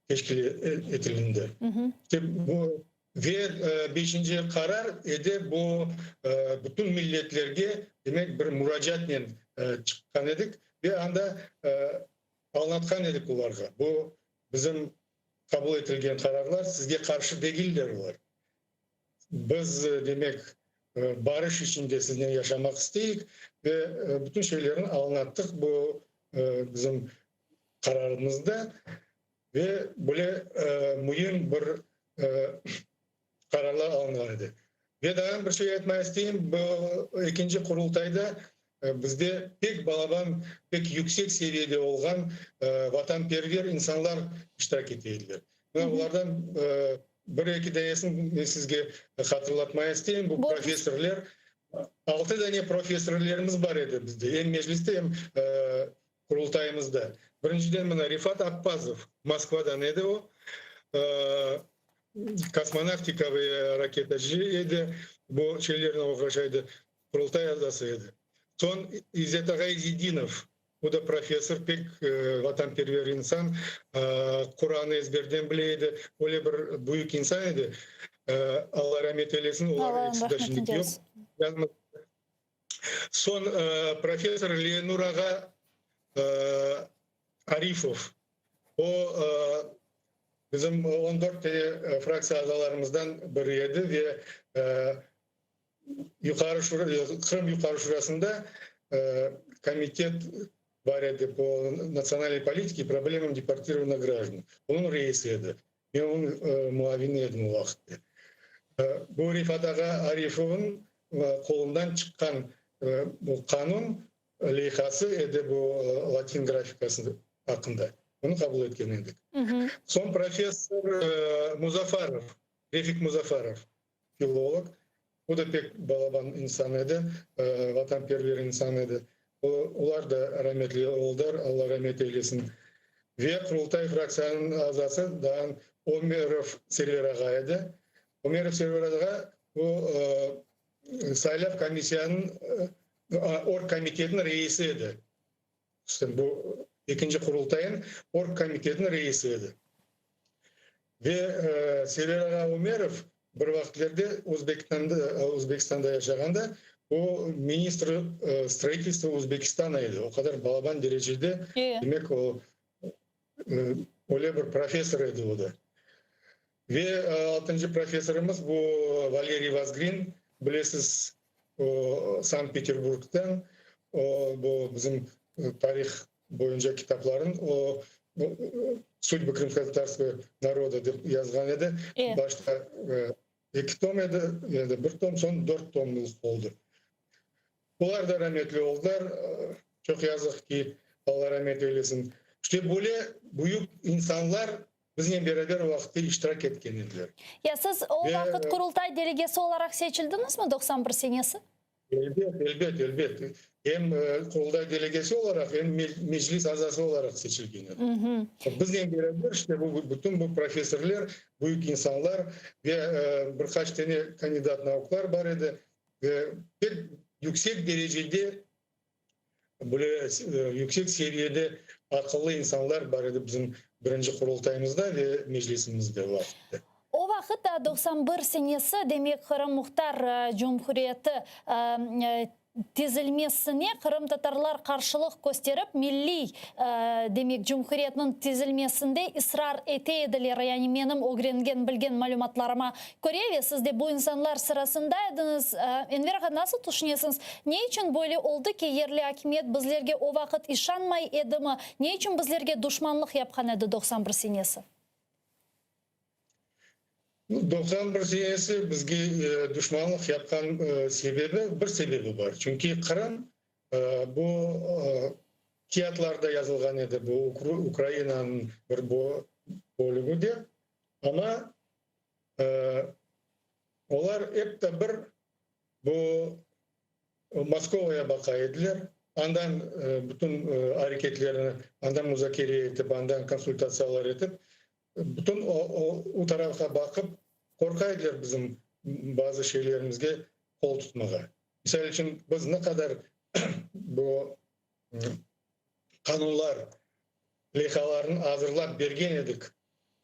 teşkil etilindi. İşte bu ve beşinci qarar edi, bu bütün milletlerge, demek, bir muracaatnen çıqqan edik ve anda añlatqan edik olarğa, bu bizim qabul etilgen qararlar sizge qarşı degiller olar. Biz, demek, barış içinde siznen yaşamaq isteyik ve bütün şeylerni añlattıq bu bizim qararımızda ve böyle müim bir qararlar alınğan edi. Ve daa bir şey aytmaq isteyim, bu ekinci Qurultayda. Bizde pek balaban, pek yüksek seviyede olğan vatanperver insanlar iştirak ete ediler. Mına olardan bir-eki danesini men sizge hatırlatmaya isteyim. Bu professorler, altı dane professorlerimiz bar edi bizde, em Mecliste, em Qurultayımızda. Birinciden mına Refat Appazov, Moskvadan edi o, kosmonavtika ve raketacı edi, bu şeylernen oğraşa edi. Qurultay azası edi. Soñ İzzet ağa İzidinov, o da professor, pek vatanperver insan, Quranı ezberden bile edi, öyle bir büyük insan edi. Alla ramet eylesin, olar ekisi de şimdiki yoq yanımızda. Soñ professor Lenur ağa Arifov, o bizim on dört tane fraktsiya azalarımızdan biri edi ve Yuqarı Şura, Qırım Yuqarı Şurasında komitet bar edi po natsionalnıy politike i problemam deportirovannih grajdan. Onıñ reisi edi. Men onıñ muavini edim o vaqıtte. Bu Refat ağa Arifovnıñ qolundan çıqqan bu qanun leyhası edi bu latin grafikası aqqında. Onı qabul etken edik. Soñ professor Muzafarov, Refik Muzafarov, filolog, o da pek balaban insan edi, vatanperver insan edi. Olar da rametli oldılar, Alla ramet eylesin. Ve Qurultay fraktsiyanıñ azası daa Ömerov Server ağa edi. Ömerov Server ağa bu saylav komissiyanıñ, orgkomitetniñ reisi edi. İşte bu ekinci Qurultayıñ orgkomitetiniñ reisi edi. Ve Server ağa Ömerov bir vaqıtlerde Özbekistanda yaşağanda o ministr stroitelstva Özbekistana edi. O qadar balaban derecede, demek o öyle bir professor edi o da. Ve altıncı professorımız bu Valeriy Vozgrin, bilesiz, o Sankt-Peterburgdan, o bu bizim tarih boyunca kitapların o Sudbı krımskotatarskogo naroda dep yazğan edi. Başta eki tom edi, endi bir tom, soñ dört tomlıq oldı. Olar da rametli oldılar, çoq yazıq ki, Alla ramet eylesin. İşte böyle büyük insanlar Biznen beraber o vaqıtte iştirak etken ediler. Ya siz o Ve vaqıt Qurultay delegesi olaraq seçildiñizmi 91 senesi? Elbet, elbet, elbet. Em Qurultay delegesi olaraq, em Meclis azası olaraq seçilgen edim. Biznen beraber işte bu bütün bu professorler, büyük insanlar ve bir qaç tane kandidat nauklar bar edi. Ve pek yüksek derecede Böyle yüksek seviyede aqıllı insanlar bar edi bizim birinci Qurultayımızda ve Meclisimizde o vaqıtta. O vaqıt da 91 senesi, demek Qırım Muhtar Cumhuriyeti tizilmesine qırımtatarlar qarşılıq kösterip, milliy, demek cumhuriyetniñ tizilmesinde israr ete ediler, yani menim ögrengen, bilgen malümatlarıma köre ve siz de bu insanlar sırasında ediñiz. Enver ağa, nasıl tüşünesiñiz, ne içün böyle oldı ki, yerli akimiyet bizlerge o vaqıt işanmay edimi, ne içün bizlerge duşmanlıq yapqan edi 91 senesi? 91 senesi bizge duşmanlıq yapqan sebebi, bir sebebi bar, çünki Qırım bu kâğıtlarda yazılğan edi, bu Ukrainanıñ bir bölügi dep, amma Olar ep de bir bu Moskovaya baqa ediler, andan bütün areketlerini andan muzakere etip, andan konsultatsiyalar etip, bütün o tarafqa baqıp qorqa ediler bizim bazı şeylerimizge qol tutmağa. Misal içün, biz ne qadar bu qanunlar leyhalarını azırlap bergen edik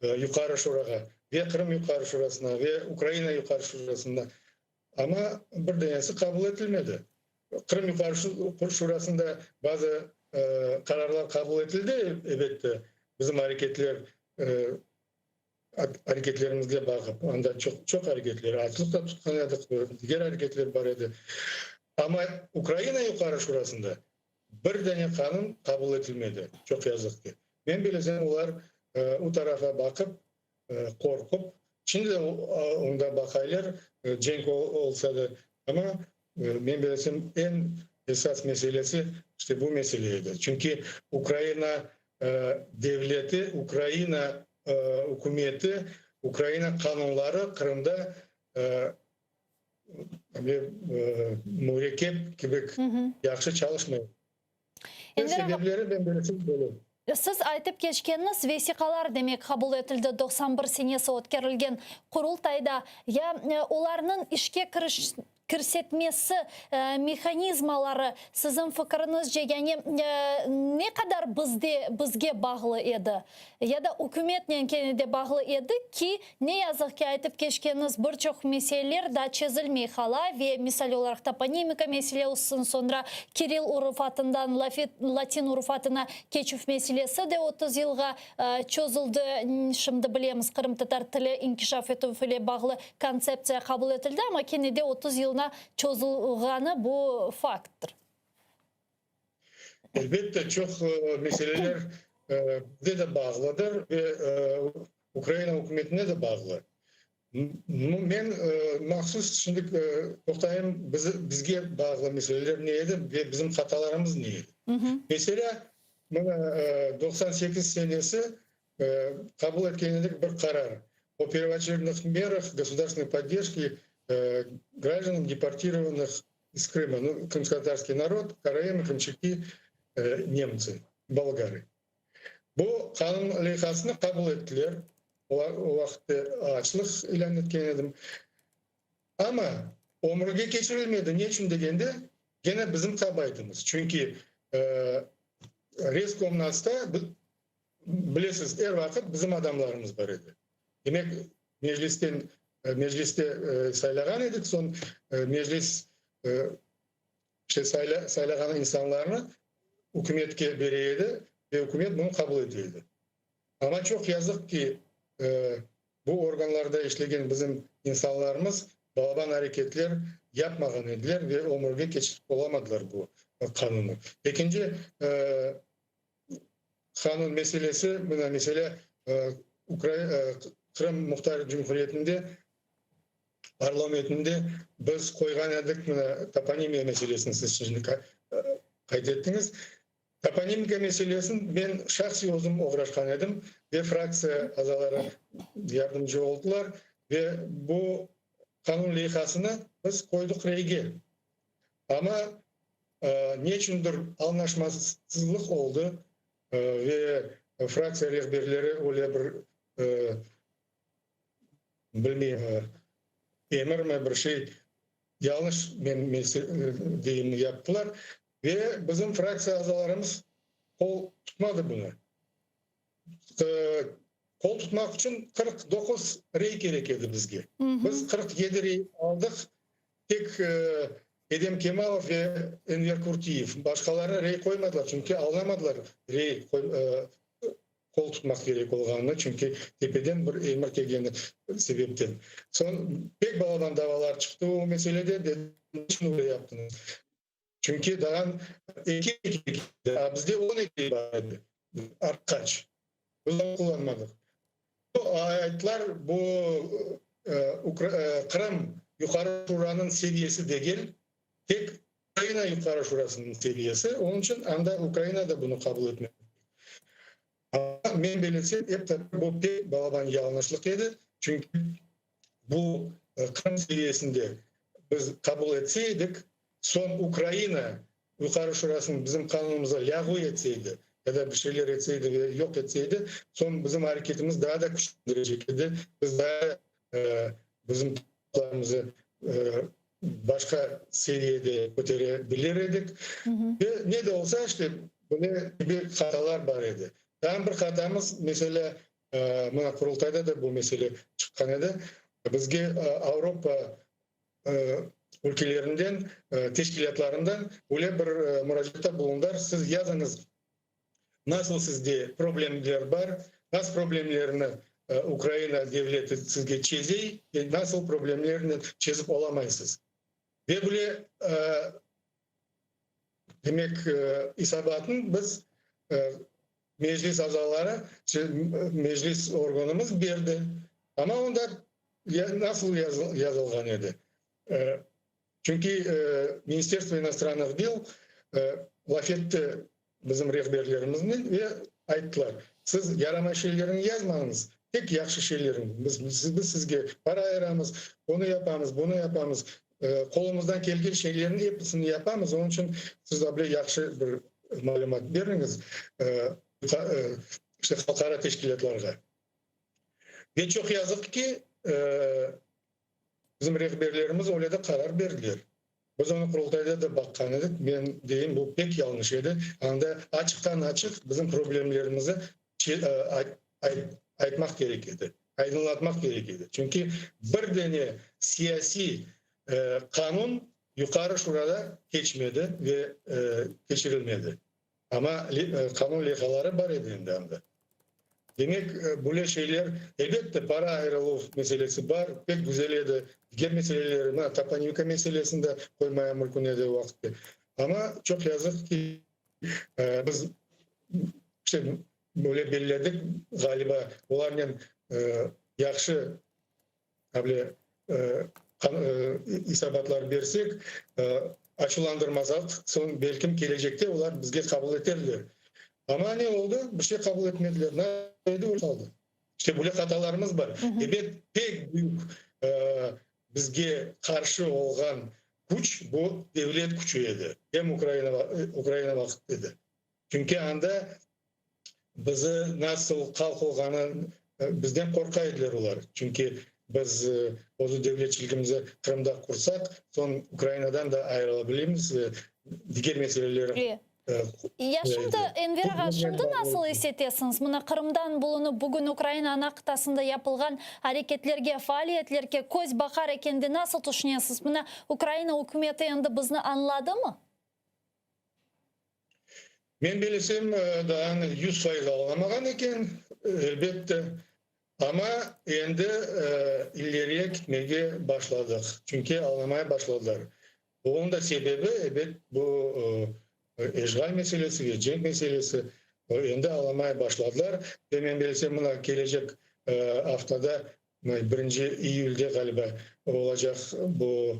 Yuqarı Şurağa, ve Qırım Yuqarı Şurasına, ve Ukraina Yuqarı Şurasında, amma bir danesi qabul etilmedi. Qırım Yuqarı Şurasında bazı qararlar qabul etildi, elbette, bizim areketler areketlerimizge baqıp, anda çoq çoq areketler, açlıq da tutqan edik, diger areketler bar edi. Amma Ukraina Yuqarı Şurasında Bir dane qanun qabul etilmedi, çoq yazıq ki. Men bilesem, olar o tarafa baqıp, qorqup, şimdi de onda baqaylar, cenk olsa da, amma men bilesem, eñ. Esas meselesi işte bu mesele edi. Çünki Ukraina devleti, Ukraina ükümeti, Ukraina qanunları Qırımda mürekkep kibi yahşı çalışmay. Sebepleri ben belesem böyle. Siz aytıp keçkeniñiz vesiqalar, demek, qabul etildi 91 senesi ötkerilgen Qurultayda. Ya olarnıñ işke kirsetmesi mehanizmaları, siziñ fikiriñizce, yani ne qadar bizde, bizge bağlı edi? Ya da ükümetnen kene de bağlı edi ki, ne yazıq ki, aytıp keçkeniñiz bir çoq meseleler daa çezilmey qala ve, misal olaraq, toponimika meselesi, soñra kirill urufatından latin urufatına keçüv meselesi de 30 yılğa çözüldi. Şimdi bilemiz, qırımtatar tili inkişaf etüv ile bağlı kontseptsiya qabul etildi, amma kene de 30 yılına çozulğanı bu fakttır. Elbette, çoq meseleler bizge de bağlıdır ve Ukraina ükümetine de bağlı. Men mahsus şimdi toqtayım, bizge bağlı meseleler ne edi ve bizim hatalarımız ne edi. Meselâ, mına 98 senesi qabul etken edik bir qarar o pervoçerednıh merah gosudarstvennoy podderjki grajdanam deportirovanıh iz Krıma, nu, krımskotatarskiy narod, karaimı, krımçaki, nemtsı, bolgarı. Bu qanun leyhasını qabul ettiler. O vaqıtte açlıq ilân etken edim. Amma ömürge keçirilmedi. Ne içün degende, gene bizim qabaatimiz. Çünki Reskomnatsta, bilesiz, er vaqıt bizim adamlarımız bar edi. Demek, Meclisten, Mecliste saylağan edik, soñ Meclis işte saylağan insanlarnı ükümetke bere edi ve ükümet bunı qabul ete edi. Amma çoq yazıq ki, bu organlarda işlegen bizim insanlarımız balaban areketler yapmağan ediler ve ömürge keçirip olamadılar bu qanunnı. Ekinci qanun meselesi, mına meselâ, Qırım Muhtar Cumhuriyetinde parlamentinde biz qoyğan edik, mına toponimiya meselesini siz şimdi qayd ettiñiz. Toponimika meselesini men şahsiy özüm oğraşqan edim ve fraktsiya azaları yardımcı oldılar ve bu qanun leyhasını biz qoydıq reyge. Amma neçündir añlaşmasızlıq oldı ve fraktsiya rehberleri öyle bir, bilmeyim, emirmi bir şey, yañlış men deyim, yaptılar ve bizim fraktsiya azalarımız qol tutmadı buña. Qol tutmaq içün 49 rey kerek edi bizge. Biz 47 rey aldıq, tek Edem Kemalov ve Enver Kurtiyev, başqaları rey qoymadılar, çünki añlamadılar rey qol tutmaq kerek olğanını, çünki tepeden bir emir kelgeni sebepten. Soñ pek balaban davalar çıqtı o meselede, dediler, ne içün öyle yaptıñız? Çünki daa eki kerek edi, a bizde 12 bar edi, artqaç. Biz onı qullanmadıq. Bu aytlar, bu Qırım Yuqarı Şuranıñ seviyesi degil, tek Ukraina Yuqarı Şurasınıñ seviyesi, onıñ içün anda Ukraina da bunı qabul etmeli. Amma men belesem, ep tabi bu pek balaban yañlışlıq edi, çünki bu Qırım seviyesinde biz qabul etse edik, soñ Ukraina Yuqarı Şurasınıñ bizim qanunımıza lâğu etseydi ya da bir şeyler etseydi ve yoq etseydi, soñ bizim areketimiz daa da küçlendirecek edi, biz daa bizim talaplarımızı başqa seviyede kötere bilir edik. Ve ne de olsa, işte, böyle kibi hatalar bar edi. Daa bir hatamız, meselâ, mına Qurultayda da bu mesele çıqqan edi, bizge Avropa ülkelerinden, teşkilâtlarından öyle bir muracaatta bulundılar, siz yazıñız, nasıl sizde problemler bar, nasıl problemlerni Ukraina devleti sizge çezey ve nasıl problemlerni çezip olamaysız. Ve böyle, demek, esabatnı biz, Meclis azaları, Meclis organımız berdi. Amma onda nasıl yazılğan edi? Çünki Ministerstvo inostrannıh del laf etti bizim rehberlerimiznen ve ayttılar, siz yaramay şeylerni yazmañız, tek yahşı şeylerni, biz biz sizge para ayıramız, onı yapamız, bunı yapamız, qolumızdan kelgen şeylerniñ episini yapamız, onıñ içün siz able yahşı bir malümat beriñiz işte halqara teşkilâtlarğa. Ve çoq yazıq ki, Bizim rehberlerimiz öyle de qarar berdiler. Biz onı Qurultayda da baqqan edik. Men deyim, bu pek yañlış edi. Anda açıqtan-açıq bizim problemlerimizi aytmaq kerek edi, aydınlatmaq kerek edi. Çünki bir dane siyasiy qanun Yuqarı Şurada keçmedi ve keçirilmedi. Amma qanun leyhaları bar edi endi anda. Demek, böyle şeyler, elbette, para ayırıluv meselesi bar, pek güzel edi. Diger meseleleri, mına, toponimika meselesini de qoymaya mümkün edi o vaqıtte. Amma çoq yazıq ki, biz, işte, böyle belledik, ğaliba, olarnen yahşı Able isabatlar bersek, açuvlandırmasaq, soñ belkim kelecekte olar bizge qabul eterler. Amma ne oldı? Bir şey qabul etmediler. Nasıl edi, öyle qaldı. İşte böyle hatalarımız bar. Ebet, pek büyük bizge qarşı olğan küç bu devlet küçü edi. Em Ukraina vaqıt edi. Çünki anda Bizi nasıl halq olğanı bizden qorqa ediler olar. Çünki biz özü devletçiligimizi Qırımda qursaq, soñ Ukrainadan da ayırıla bilemiz ve diger meseleler. Ya şimdi, Enver ağa, şimdi nasıl is etesiñiz? Mına Qırımdan bulunıp, bugün Ukraina ana qıtasında yapılğan areketlerge, faaliyetlerge köz baqar ekende nasıl tüşünesiz? Mına Ukraina ükümeti endi bizni añladımı? Men bilesem, daa 100% añlamağan eken, elbette. Amma endi ileriye ketmege başladıq, çünki añlamaya başladılar. Bunıñ da sebebi, ebet, bu işğal meselesi ve cenk meselesi. Endi añlamaya başladılar. Ve men bilesem, mına kelecek aftada, birinci iyülde ğaliba, olacaq bu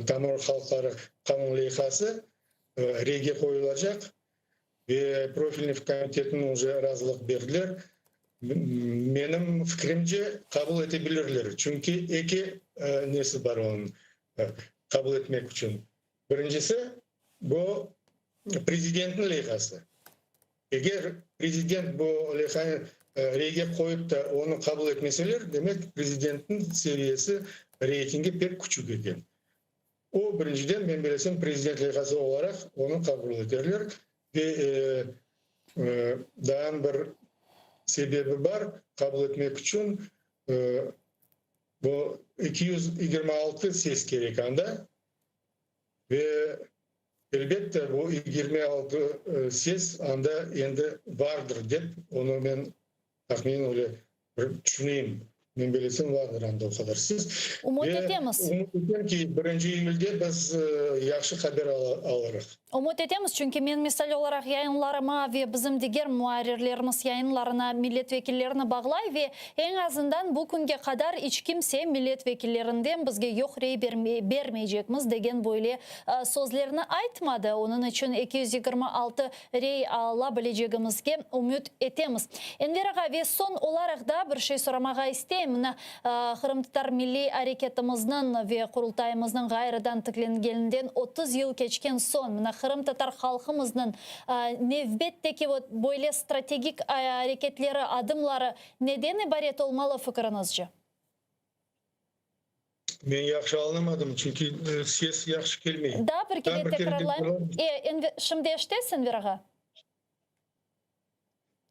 tamır halqları qanun leyhası. Reyge qoyulacaq ve profilniy komitetniñ uje razılıq berdiler. Menim fikrimce, qabul ete bilirler, çünki eki nesi bar onıñ qabul etmek içün. Birincisi, bu prezidentniñ leyhası. Eger prezident bu leyhanı reyge qoyıp da onı qabul etmeseler, demek prezidentniñ seviyesi, reytingi pek küçük eken. O, birinciden, men bilesem, prezident leyhası olaraq onı qabul eterler ve daa bir sebebi bar qabul etmek içün, bu 226 ses kerek anda ve, elbette, bu 26 ses anda endi bardır dep, onı men Tahminen öyle bir tüşüneyim. Men bilesem, vardır anda o qadar ses. Ümüt etemiz. Ümüt etem ki, birinci iyülde biz yahşı haber alırıq. Ümüt etemiz, çünki men misal olaraq yayınlarıma ve bizim diger muarrirlerimiz yayınlarına millet vekillerini bağlay ve eñ azından bu künge qadar iç kimse millet vekillerinden bizge yoq rey bermeycekmiz degen böyle sözlerni aytmadı. Onıñ içün 226 rey ala bilecegimizge ümüt etemiz. Enver ağa, ve soñ olaraq daa bir şey soramağa isteyim. Mına, qırımtatar milliy areketimizniñ ve Qurultayımıznıñ ğayrıdan tiklengeninden 30 yıl keçken soñ, mına, qırımtatar halqımıznıñ nevbetteki böyle strategik areketleri, adımları neden ibaret olmalı fikriñizce? Men yahşı añlamadım, çünki ses yahşı kelmey. Daa bir kere tekrarlayım. E, şimdi eşitesiz, Enver ağa?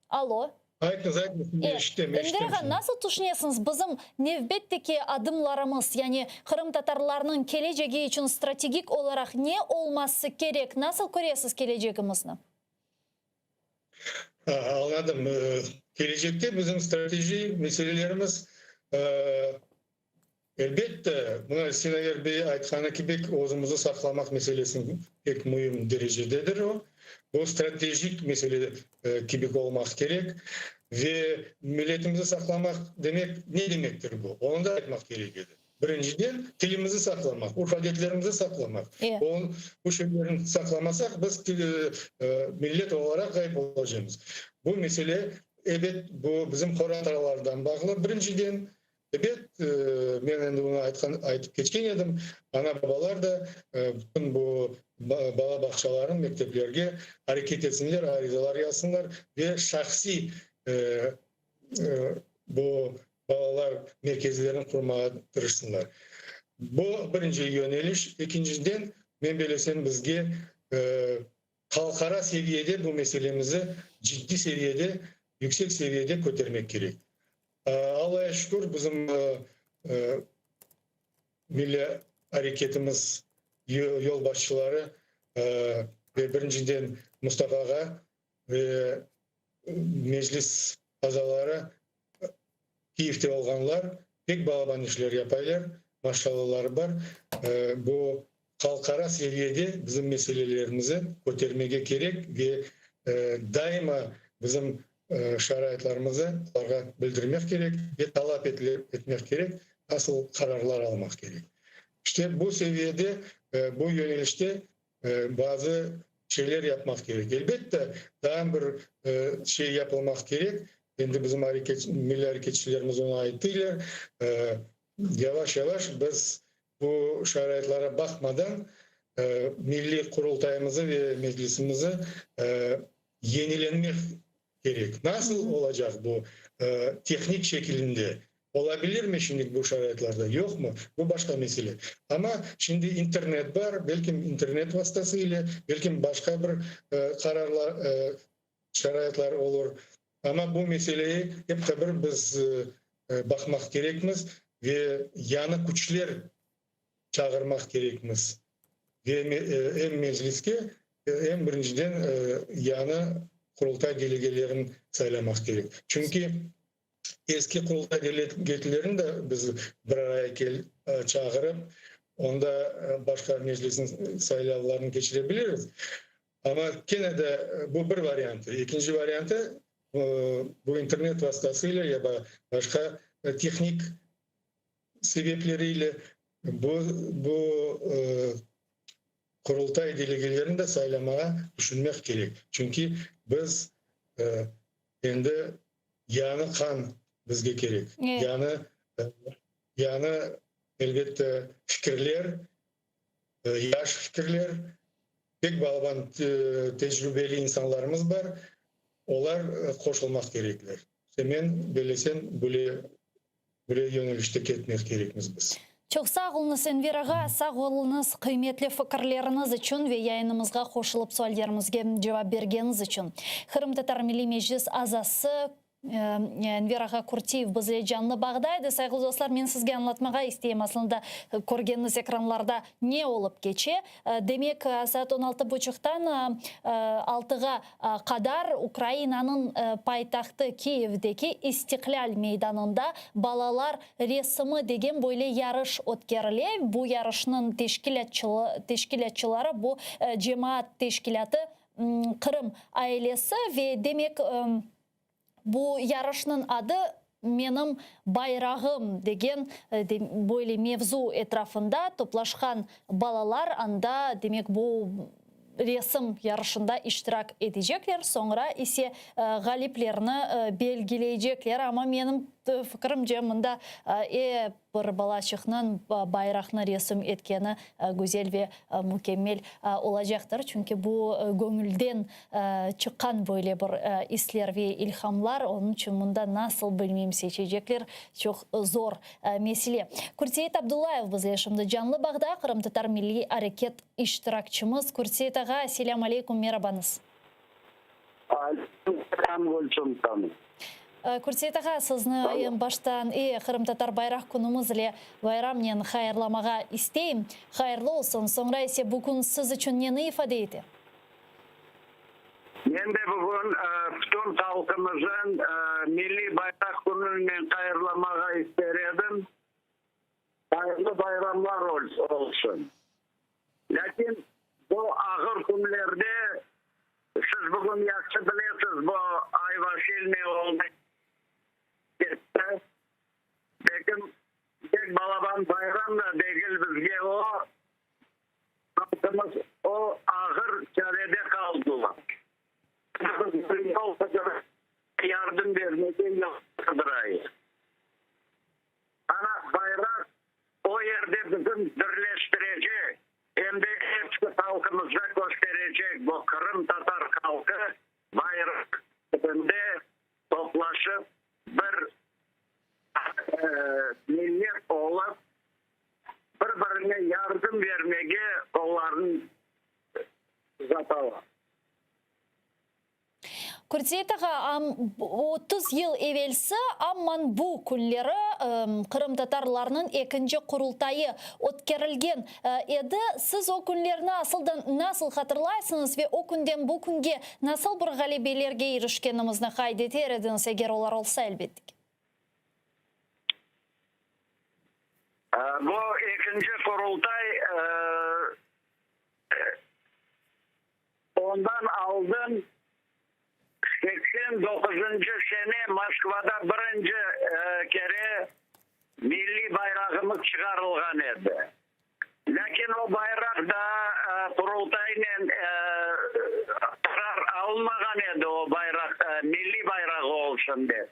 Alo. Aytıñız, aytıñız, men eşitem, eşitem. Enver ağa, nasıl tüşünesiñiz, bizim nevbetteki adımlarımız, yani qırımtatarlarnıñ kelecegi içün strategik olaraq ne olması kerek, nasıl köresiz kelecegimizni? Añladım. Kelecekte bizim strateji meselelerimiz, elbette, mına Sinaver bey aytqanı kibi, özümizni saqlamaq meselesi pek müim derecededir o. Bu stratejik mesele kibi olmaq kerek. Ve milletimizni saqlamaq demek ne demektir bu? Onı da aytmaq kerek edi. Birinciden, tilimizni saqlamaq, urf-adetlerimizni saqlamaq. O, bu şeylerni saqlamasaq, biz millet olaraq ğayıp olacamız. Bu mesele, ebet, bu bizim qorantalardan bağlı, birinciden. Ebet, men endi bunı aytqan, aytıp keçken edim, ana-babalar da bütün bu bala bağçalarınıñ, mekteplerge areket etsinler, arizalar yazsınlar ve şahsiy bu balalar merkezlerini qurmağa tırışsınlar. Bu birinci yöneliş. Ekinciden, men belesem, bizge halqara seviyede bu meselemizi ciddiy seviyede, yüksek seviyede kötermek kerek. Allaya şükür, bizim milliy areketimiz yolbaşçıları ve birinciden Mustafa ağa ve Meclis azaları Kiyevde olğanlar pek balaban işler yapaylar, maşallaları bar. Bu halqara seviyede bizim meselelerimizi kötermege kerek ve daima bizim şaraitlarımızı olarğa bildirmek kerek ve talap etmek kerek, nasıl qararlar almaq kerek. İşte bu seviyede, bu yönelişte Bazı şeyler yapmaq kerek. Elbette, daa bir şey yapılmaq kerek. Endi bizim areket, milliy areketçilerimiz onı ayttılar. Yavaş-yavaş biz bu şaraitlara baqmadan milliy Qurultayımızı ve Meclisimizi yenilenmek kerek. Nasıl olacaq bu tehnik şekilinde? Olabilirmi şimdilik bu şaraitlarda, yoqmı, bu başqa mesele. Amma şimdi internet bar, belkim internet vastası ile, belkim başqa bir qararlar, şaraitlar olur. Amma bu meseleyi ep de bir biz baqmaq kerekmiz ve yañı küçler çağırmaq kerekmiz. Ve em Mecliske, em birinciden yañı Qurultay delegelerini saylamaq kerek. Çünki Eski Qurultay delegetlerini de biz bir araya çağırıp, onda başqa meclisniñ saylavlarını keçire biliriz. Amma kene de bu bir variantı. Ekinci variantı, bu internet vastasıyla ya da başqa tehnik sebepleriyle bu bu Qurultay delegelerini de saylamağa tüşünmek kerek. Çünki biz endi yañı qan bizge kerek, yañı, yañı, elbette, fikirler, yaş fikirler, pek balaban tecrübeli insanlarımız bar, olar qoşulmaq kerekler. İşte men bellesem, böyle Böyle yönelişte ketmek kerekmiz biz. Çoq sağ oluñız, Enver ağa, sağ oluñız qıymetli fikirleriñiz içün ve yayınımızğa qoşulıp suallerimizge cevap bergeniñiz içün. Qırımtatar Milliy Meclis azası Enver ağa Kurtiyev bizle canlı bağda edi. Sayğılı dostlar, men sizge añlatmağa isteyim, aslında körgeniñiz ekranlarda ne olıp keçe. Demek, saat on altı buçuqtan altığa qadar Ukrainanıñ paytahtı Kiyevdeki İstiqlâl meydanında Balalar resimi degen böyle yarış ötkerile. Bu yarışnıñ teşkilâtçıları bu cemaat teşkilâtı Qırım ailesi ve demek, Bu yarışnıñ adı Menim bayrağım degen böyle mevzu etrafında toplaşqan balalar anda, demek, bu resim yarışında iştirak etecekler, soñra ise ğaliplerni belgileycekler. Amma menim fikirimce, mında e Bir balaçıqnıñ bayraqnı resim etkeni güzel ve mükemmel olacaqtır, çünki bu göñülden çıqqan böyle bir isler ve ilhamlar, onıñ içün mında nasıl bilmeyim seçecekler, çoq zor mesele. Kürtseit Abdullayev bizle şimdi canlı bağda, qırımtatar milliy areket iştirakçimiz. Kürtseit ağa, selâm aleyküm, merabañız. Aleyküm selâm, Gülsüm hanım. Kürtseit ağa, sizni eñ baştan e Qırımtatar bayraq künümiz ile bayramnen hayırlamağa isteyim. Hayırlı olsun. Soñra ise bu kün siz içün neni ifade ete? Men de bugün bütün halqımızın Milliy bayraq kününen hayırlamağa ister edim. Hayırlı bayramlar olsun. Lâkin bu ağır künlerde, siz bugün yahşı bilesiz, bu Ayvaşil ne oldı ketti. Lâkin pek balaban bayram. yol qıdırayıq. Ana, bayraq o yerde bizim birleştirecek, em de episi halqımızğa kösterecek, bu qırımtatar halqı bayraq tübünde toplaşıp, bir millet olıp, bir-birine yardım bermege qollarını uzatalar. Qurtseit ağa, 30 yıl evelsi amman bu künleri qırımtatarlarnıñ ekinci Qurultayı ötkerilgen edi. Siz o künlerni asıl da nasıl hatırlaysıñız ve o künden bu künge nasıl bir ğalebelerge irişkenimizni qayd eter ediñiz, eger olar olsa, elbette ki? Bu ekinci Qurultay Ondan aldın 89-ncı sene Moskvada birinci kere milliy bayrağımız çıqarılğan edi. Lâkin o bayraq daa Qurultaynen qarar alınmağan edi, o bayraq milliy bayrağı olsun dep.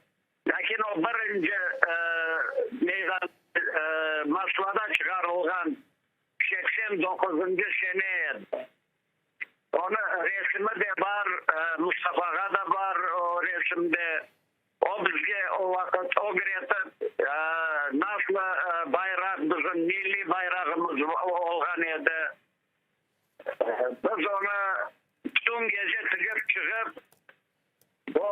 Lâkin o birinci meydan Moskvada çıqarılğan 89-ncı sene edi. Onı resimi de bar, Mustafağa da bar o resimde. O bizge o vaqıt ögretip, nasıl bayraq bizim milliy bayrağımız olğan edi. Biz onı bütün gece tigip çıqıp, bu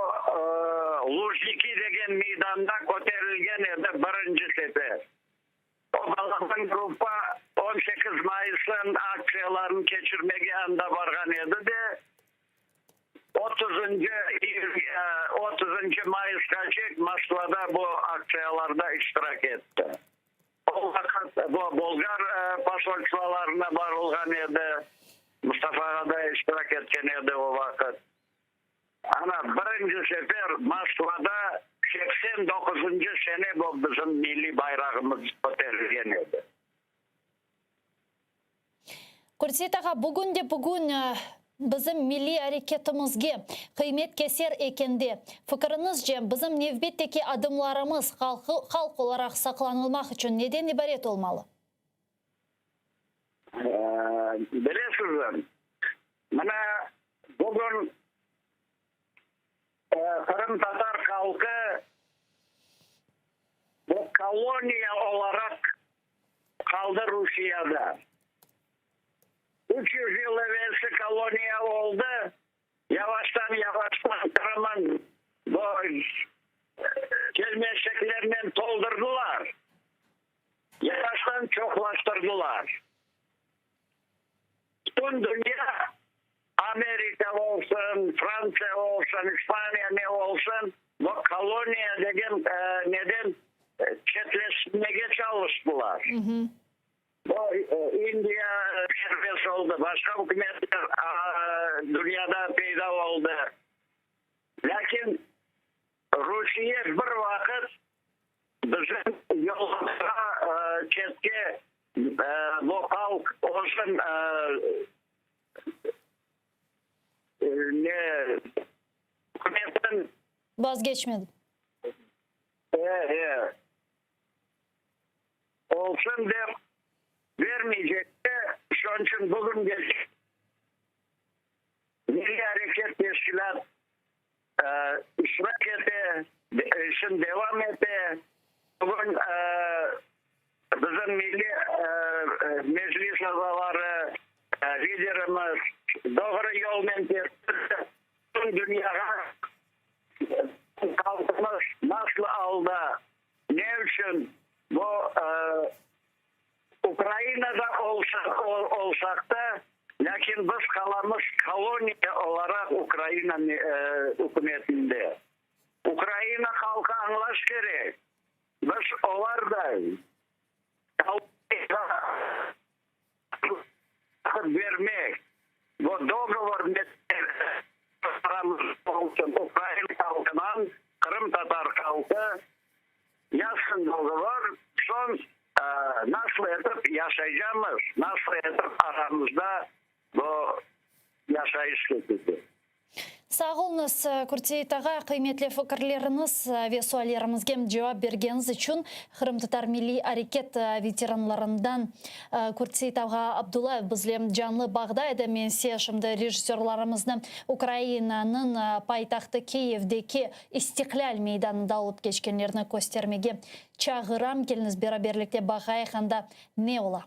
Lujniki degen meydanda köterilgen edi birinci sefer. O balaban gruppa 18 mayısın aktsiyalarını keçirmege anda barğan edi de, otuzıncı iyül, otuzıncı mayısqaçek Moskvada bu aktsiyalarda iştirak etti. O vaqıt bu bolgar posolstvolarına barılğan edi, Mustafa ağa da iştirak etken edi o vaqıt. Ana, birinci sefer Moskvada 89-ncı sene bu bizim milliy bayrağımız köterilgen edi. Qurtseit ağa, bugün de bugün bizim milliy areketimizge qıymet keser ekende, fikiriñizce, bizim nevbetteki adımlarımız halq olaraq saqlanılmaq içün neden ibaret olmalı? Bilesizmi, mına bugün qırımtatar halqı bu koloniya olaraq qaldı Rusiyada. 300 yıl evelsi koloniya oldı, yavaştan-yavaştan Qırımın bu kelmeşeklernen toldurdılar. Yavaştan çoqlaştırdılar. Bütün dünya, Amerika olsun, Frantsiya olsun, İspaniya ne olsun, bu koloniya degen neden çetleşmege çalıştılar. Bu İndiya serbest oldı, başqa ükümetler dünyada peyda oldı. Lâkin Rusiye bir vaqıt bizim yolumızğa çetke bu halq olsun ne ükümetin Vazgeçmedi. E, e. Olsun dep vermeycekti, şonıñ içün bugüngece Milliy areket teşkilât iştirak ete, işin devam ete. Bugün bizim Milliy Meclis azaları, liderimiz doğru yolnen ketti. Bütün dünyağa halqımız nasıl alda, ne içün bu Ukrainada olsaq da, lâkin biz qalamız koloniya olaraq Ukraina ükümetinde. Ukraina halqı añlaş kerek, biz olarday koloniyağa bermek, bu dogovor olsun ukrain halqınan qırımtatar halqı yazsın dogovor, soñ Nasıl etip yaşaycamız, nasıl etip aramızda bu yaşayış keçecek? Sağ oluñız, Qurtseit ağa, qıymetli fikirleriñiz ve suallerimizge cevap bergeniñiz içün. Qırımtatar milliy areket veteranlarından Qurtseit ağa Abdullayev bizle canlı bağda edi. Men ise şimdi rejissörlarımıznı Ukrainanıñ paytahtı Kiyevdeki İstiqlâl meydanında olıp keçkenlerni köstermege çağıram. Keliñiz beraberlikte baqayıq, anda ne ola.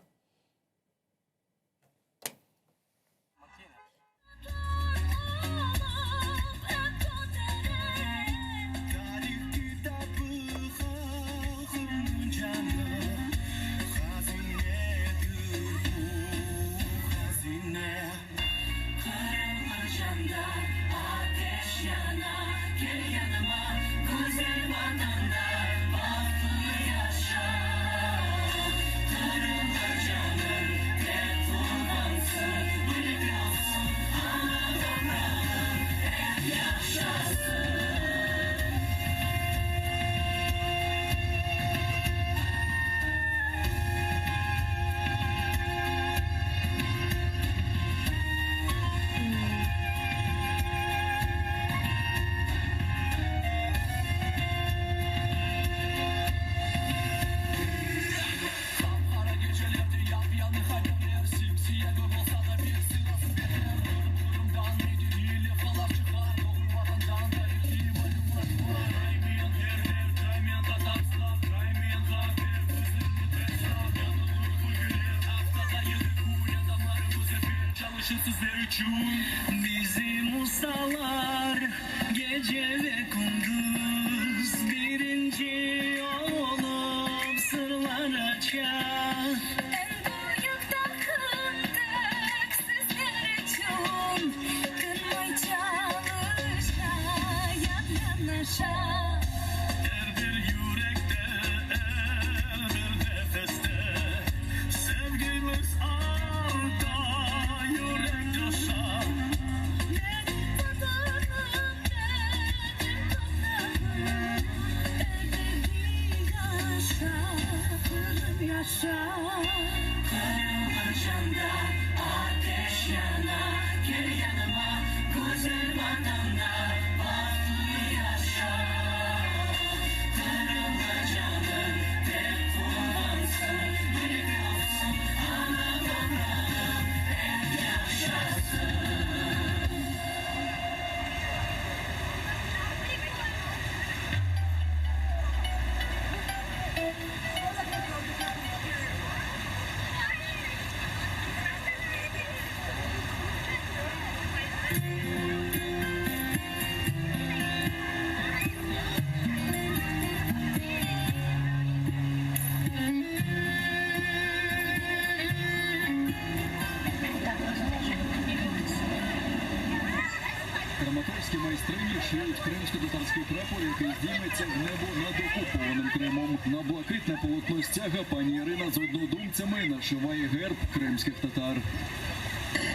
Kramatorські майстрині шиють кримсько-татарський прапор, який здійметься в небо над окупованим Кримом. На блакитне полотно стяга пані Ірина з однодумцями нашиває герб кримських татар.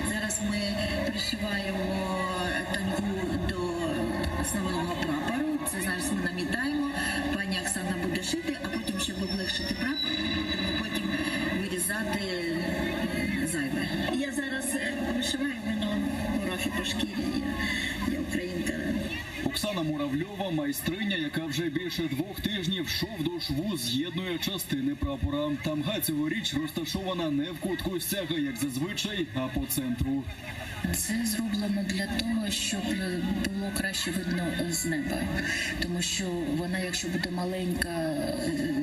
Зараз ми пришиваємо тамгу до основного прапору. Це зараз ми намітаємо. Пані Оксана буде шити, а потім, щоб облегшити прапор, ми будемо потім вирізати зайве. Я зараз вишиваю, в мене мурахи по шкірі. Я, я українка. Оксана Муравльова – майстриня, яка вже більше 2 тижнів шов до шву з'єднує частини прапора. Тамга цьогоріч розташована не в кутку стяга, як зазвичай, а по центру. Це зроблено для того, щоб було краще видно з неба. Тому що вона, якщо буде маленька,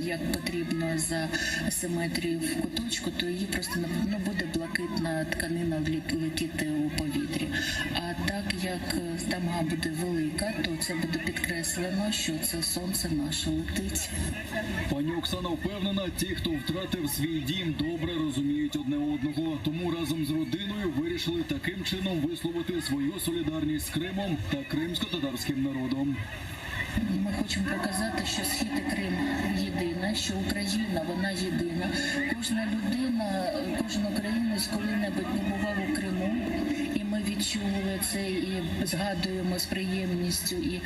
як потрібно за симетрією в куточку, то її просто не буде блакитна тканина летіти у повітрі. А так як тамга буде велика, то це буде підкреслено, що це сонце наше летить. Пані Оксана впевнена, ті, хто втратив свій дім, добре розуміють одне одного. Тому разом з родиною вирішили таким чином висловити свою солідарність з Кримом та кримськотатарським народом. Ми хочемо показати, що Схід і Крим єдина, що Україна, вона єдина. Кожна людина, кожен українець коли-небудь побував у Криму, і ми відчули це і згадуємо з приємністю і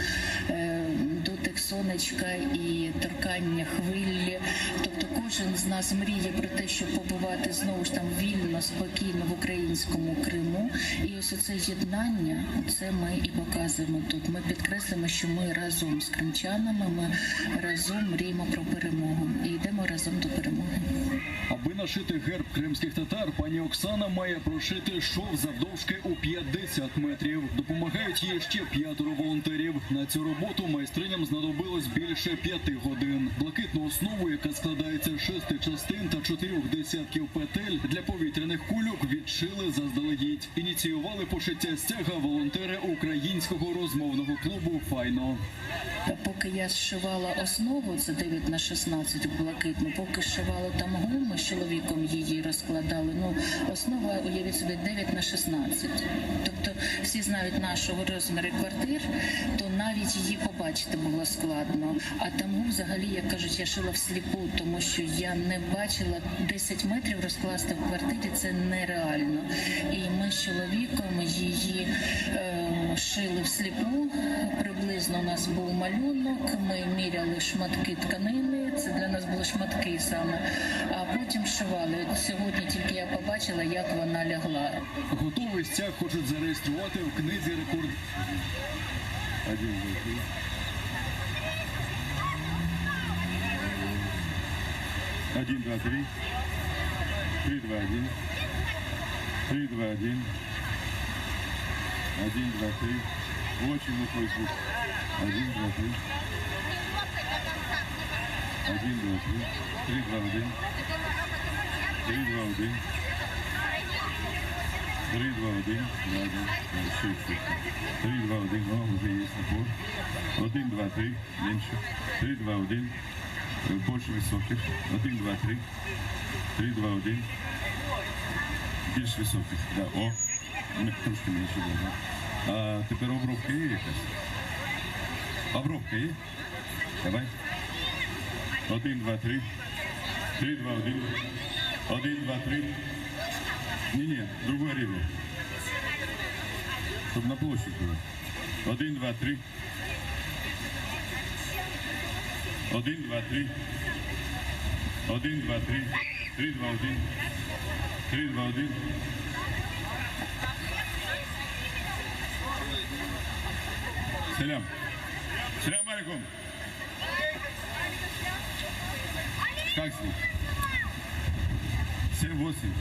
дотик сонця. Сонечка, і торкання хвилі. Тобто кожен з нас мріє про те, щоб побувати знову ж там вільно, спокійно в українському Криму. І ось оце єднання, це ми і показуємо тут. Ми підкреслимо, що ми разом з кримчанами, ми разом мріємо про перемогу і йдемо разом до перемоги. Аби нашити герб кримських татар, пані Оксана має прошити шов завдовжки у 50 метрів. Допомагають їй ще п'ятеро волонтерів. На цю роботу майстриням знадобилось більше п'яти годин. Блакитну основу, яка складається з шести частин та чотирьох десятків петель для повітряних кульок, відшили заздалегідь. Ініціювали пошиття стяга волонтери українського розмовного клубу Файно. Поки я зшивала основу, це 9 на 16 блакитну, поки зшивала тамгу, ми з чоловіком її розкладали. Ну, основа, уявіть собі, 9 на 16. Тобто всі знають нашого розміри квартир, то навіть її побачити було складно. А тамгу взагалі, як кажуть, я шила всліпу, тому що я не бачила 10 метрів розкласти в квартирі, це нереально. І ми з чоловіком її е, шили всліпу. Приблизно у нас був малюнок, ми міряли шматки тканини, це для нас були шматки саме, а потім шивали. От Сьогодні тільки я побачила, як вона лягла. Готовий стяг хочуть зареєструвати в книзі рекорд. Один, два, три. Один, два, три. Три, два, один. Три, два, один. Один, два, три. Очень глухой звук. Один, два, три. Один, два, три. Три, два, один. Три, два, один. Три, два, один. Да, да. Да, еще, еще, еще. Три, два, один. О, уже есть напор. Один, два, три. Меньше. Три, два, один. Э, Больше высоких. Один, два, три. Три, два, один. Більш високих. Да. О, м- трошки менше. Да, да. А тепер обробка є якась? Обробка є? Давай. Один, два, три. Три, два, один. Один, два, три. Ні, ні, другой рівень. Щоб на площадь було. Один, два, три. Один, два, три. Один, два, три. Три, два, один. Три, два, один. Селям. Селям алейкум. Как с ним? Семь, восемь.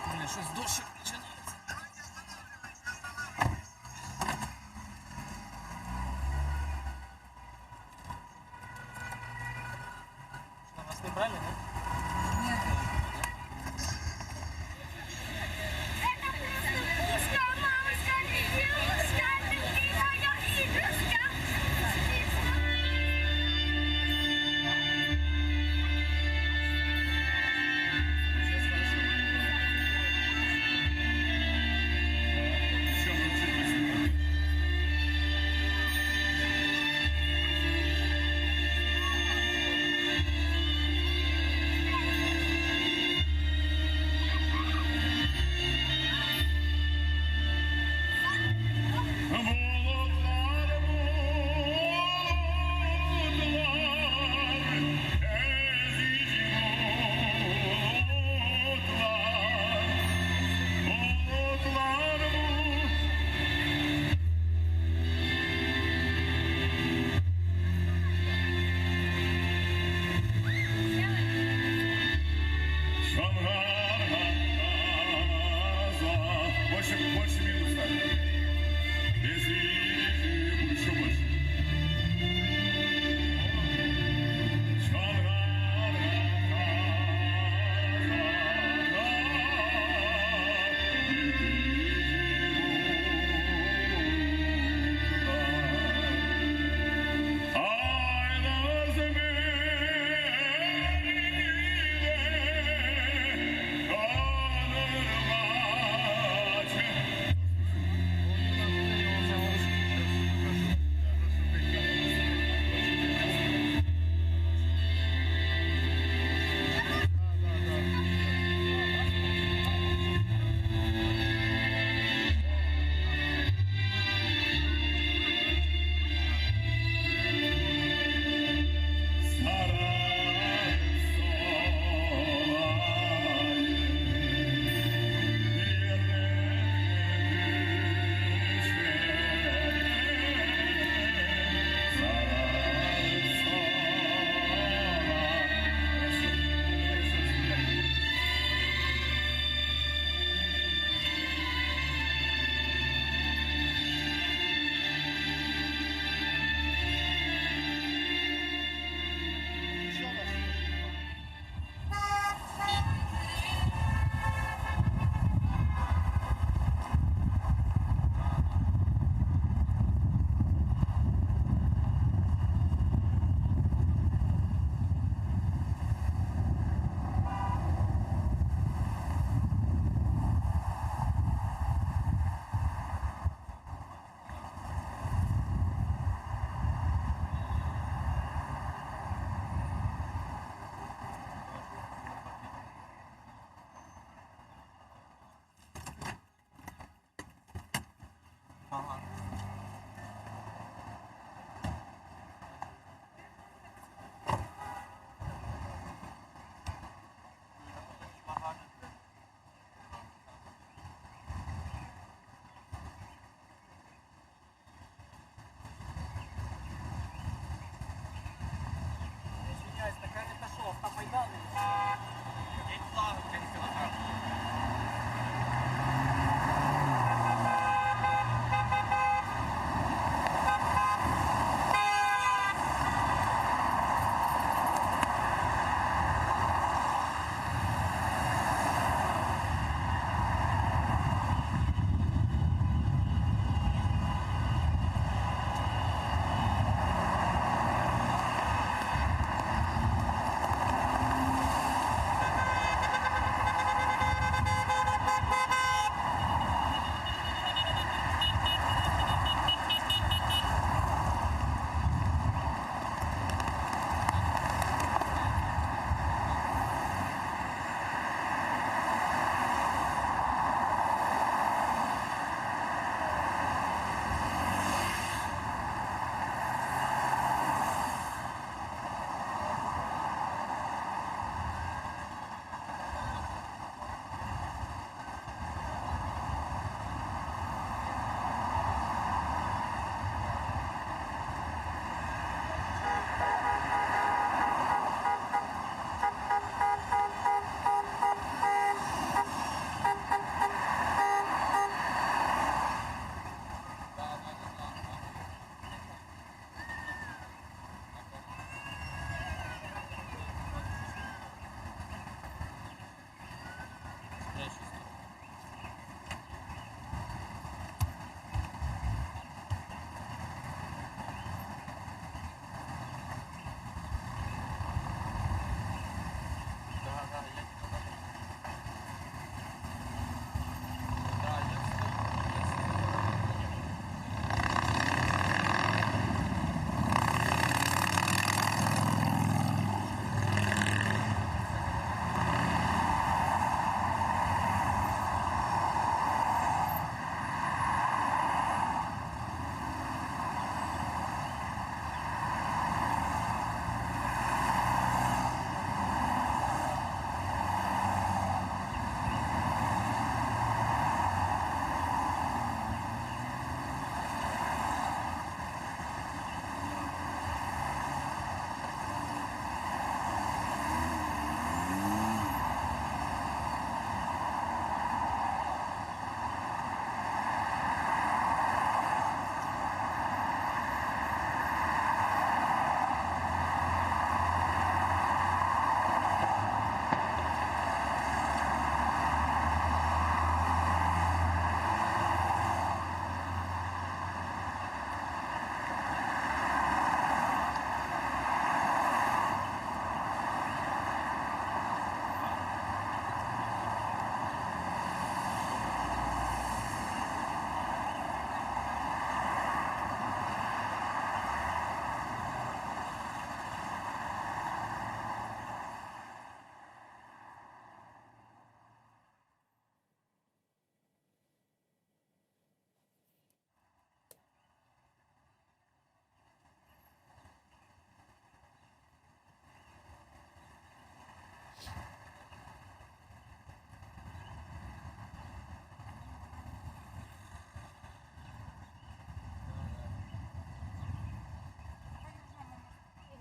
Блин, щось дощик починається. Что, нас не брали, нет? Нет.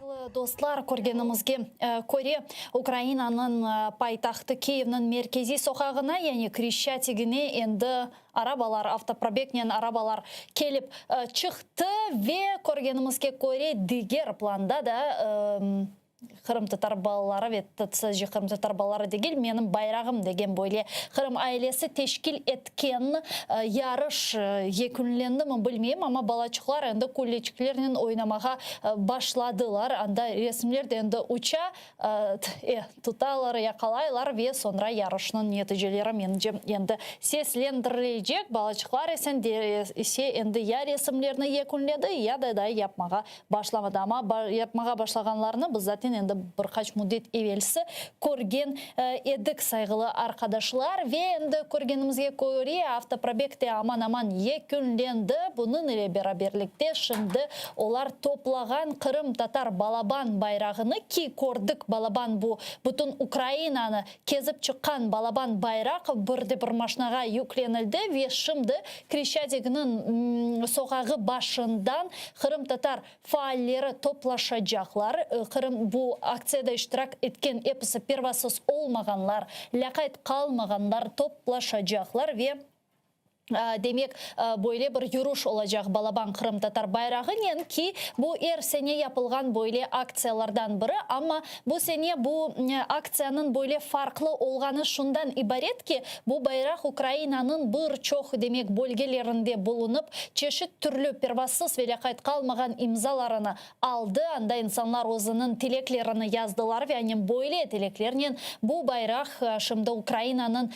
Sayğılı dostlar, körgenimizge köre, Ukrainanıñ paytahtı Kiyevniñ merkeziy soqağına, yani Kreşçatigine endi arabalar, avtoprobegnen arabalar kelip çıqtı ve körgenimizge köre, diger planda da Qırımtatar balaları ve sadece qırımtatar balaları degil, Menim bayrağım degen böyle Qırım ailesi teşkil etken yarış yekünlendimi bilmeyim, amma balaçıqlar endi külleçiklernen oynamağa başladılar. Anda resimler de endi uça, tutalar, yaqalaylar ve soñra yarışnıñ neticeleri menimce endi seslendirilecek. Balaçıqlar ise endi ya resimlerni yekünledi, ya da daa yapmağa Başlamadı, amma yapmağa başlağanlarını biz zaten endi bir qaç müddet evelsi körgen edik, sayğılı arqadaşlar. Ve endi körgenimizge köre, avtoprobeg de aman-aman yekünlendi. Bunıñ ile beraberlikte şimdi olar toplağan qırımtatar balaban bayrağını, ki kördik, balaban bu bütün Ukrainanı kezip çıqqan balaban bayraq bir de bir maşnağa yüklenildi ve şimdi Kreşçatikniñ soqağı başından qırımtatar faalleri toplaşacaqlar. Qırım bu. bu aktsiyada iştirak etken episi pervasız olmağanlar, lâqayt qalmağanlar toplaşacaqlar ve Demek, böyle bir yürüş olacaq balaban qırımtatar bayrağınen ki, bu er sene yapılğan böyle aktsiyalardan biri, amma bu sene bu aktsiyanıñ böyle farqlı olğanı şundan ibaret ki, bu bayraq Ukrainanıñ bir çoq, demek, bölgelerinde bulunıp, çeşit türlü pervasız ve lâqayt qalmağan imzalarını aldı, anda insanlar özüniñ tileklerini yazdılar ve anem böyle tileklernen bu bayraq şimdi Ukrainanıñ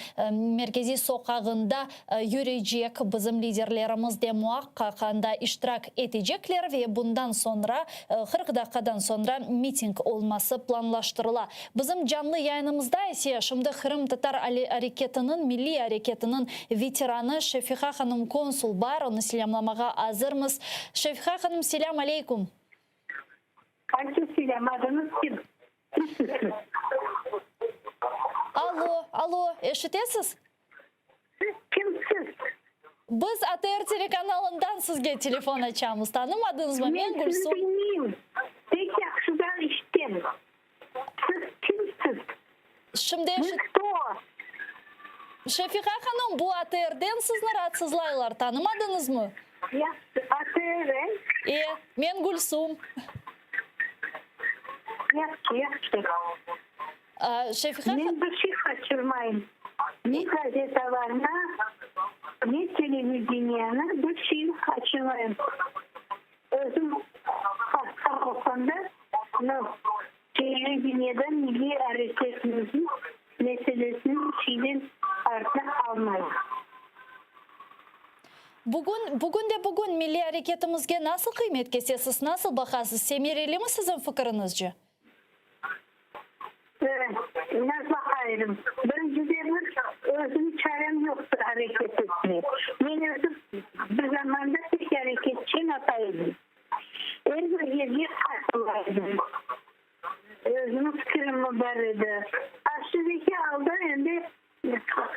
merkeziy soqağında yürecek, bizim liderlerimiz de muaqqaq anda iştirak etecekler ve bundan soñra, 40 daqqadan soñra miting olması planlaştırıla. Bizim canlı yayınımızda ise şimdi qırımtatar areketiniñ, milliy areketiniñ veteranı Şefiqa hanım Konsul bar, onı selâmlamağa azırmız. Şefiqa hanım, selâm aleyküm. Aleyküm selâm, adıñız kim? Kimsiz siz? Allo, allo, eşitesiz? Siz kimsiz? Biz ATR telekanalından sizge telefon açamız. Tanımadıñızmı? Men Men sizni Gülsum. bilmeyim. Pek yahşıdan işitem. Siz kimsiz? Şimdi Вы eşit. кто? Şefiqa hanım, bu ATRden sizni raatsızlaylar. Tanımadıñızmı? Yahşı, ATR? E, men Gülsum. Yahşı, yahşı. Şefiqa. Men bir şey qaçırmayım. Ne gazetalarnı, ne televideniyanı, bir şeyni qaçırmayım. Özüm hasta olsam da, no, televideniyeden milliy areketimizniñ meselesini bir şeyden artta qalmayım. Bugün, bugün de bugün milliy areketimizge nasıl qıymet kesesiz, nasıl baqasız, semerelimi siziñ fikiriñizce? Nasıl baqayım? Birinciden bir, özüm çarem yoqtır areket etmeye. Men özüm bir zamanda pek areketçen apay edim. Er bir yerge qatıla edim. Özümiñ fikirim bar edi. A şimdiki alda endi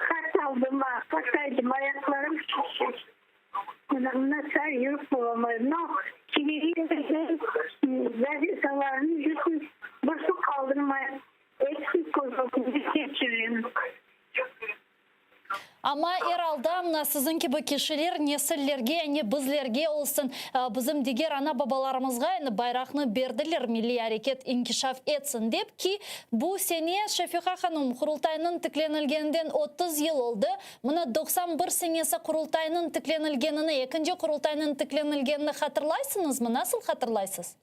qart aldım, qartaydım, ayaqlarım şişti. Mına yürip olamayım. No, televiziordan gazetalarnı bütün bir su qaldırmayım. Episini köz ögümde keçirem. Amma er alda mına siziñ kibi kişiler nesillerge, yani bizlerge olsun, bizim diger ana-babalarımızğa yani bayraqnı berdiler milliy areket inkişaf etsin dep ki, bu sene, Şefiqa hanım, Qurultaynıñ tiklenilgeninden 30 yıl oldı, Mına 91 senesi Qurultaynıñ tiklenilgenini, ekinci Qurultaynıñ tiklenilgenini hatırlaysıñızmı? Nasıl hatırlaysız?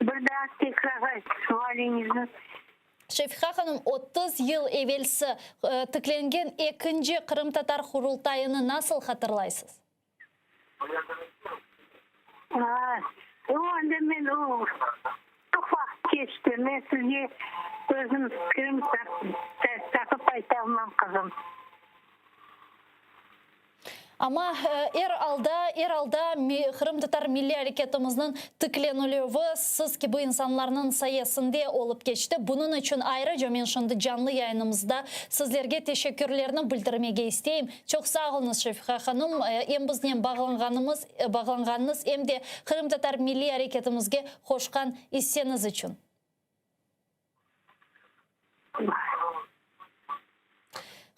Bir daa tekrar ayt sualiñizni. Şefiqa hanım, 30 yıl evelsi tiklengen ekinci Qırımtatar Qurultayını nasıl hatırlaysız? A, o anda men o, çoq vaqıt keçti, men sizge özüm fikrim tapıp aytalmam, qızım. Amma er alda, er alda qırımtatar milliy areketimizniñ tiklenilüvi siz kibi insanlarnıñ sayesinde olıp keçti. Bunıñ içün ayrıca men şimdi canlı yayınımızda sizlerge teşekkürlerni bildirmege isteyim. Çoq sağ oluñız, Şefiqa hanım, em biznen bağlanğanımız, bağlanğanıñız, em de qırımtatar milliy areketimizge qoşqan isseñiz içün.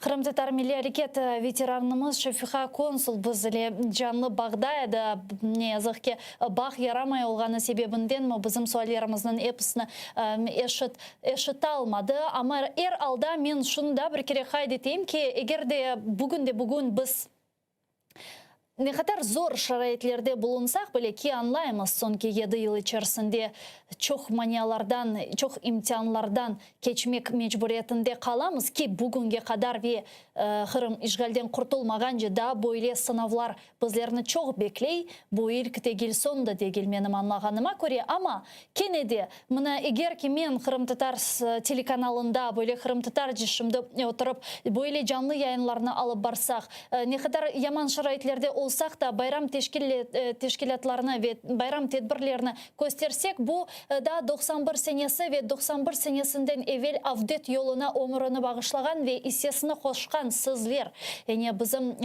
Qırımtatar milliy areket veteranımız Şefiqa Konsul biz ile canlı bağda edi. Ne yazıq ki, bağ yaramay olğanı sebebindenmi bizim suallerimizniñ episini eşit, eşitalmadı. Amma er alda men şunı da bir kere qayd eteyim ki, eger de bugün de bugün biz Ne qadar zor şaraitlerde bulunsaq bile ki, añlaymız, soñki yedi yıl içerisinde çoq manialardan, çoq imtianlardan keçmek mecburiyetinde qalamız ki, bugünge qadar ve Qırım işğalden qurtulmağance daa böyle sınavlar bizlerni çoq bekley. Bu ilk degil, soñ da degil, menim añlağanıma köre. Amma kene de, mına, eger ki men qırımtatar telekanalında böyle qırımtatarca şimdi oturıp, böyle canlı yayınlarnı alıp barsaq, Ne qadar yaman şaraitlerde olsaq. olsaq da, bayram teşkilâtlarını ve bayram tedbirlerini köstersek, bu daa 91 senesi ve 91 senesinden evel avdet yoluna ömürini bağışlağan ve issesini qoşqan sizler, yani bizim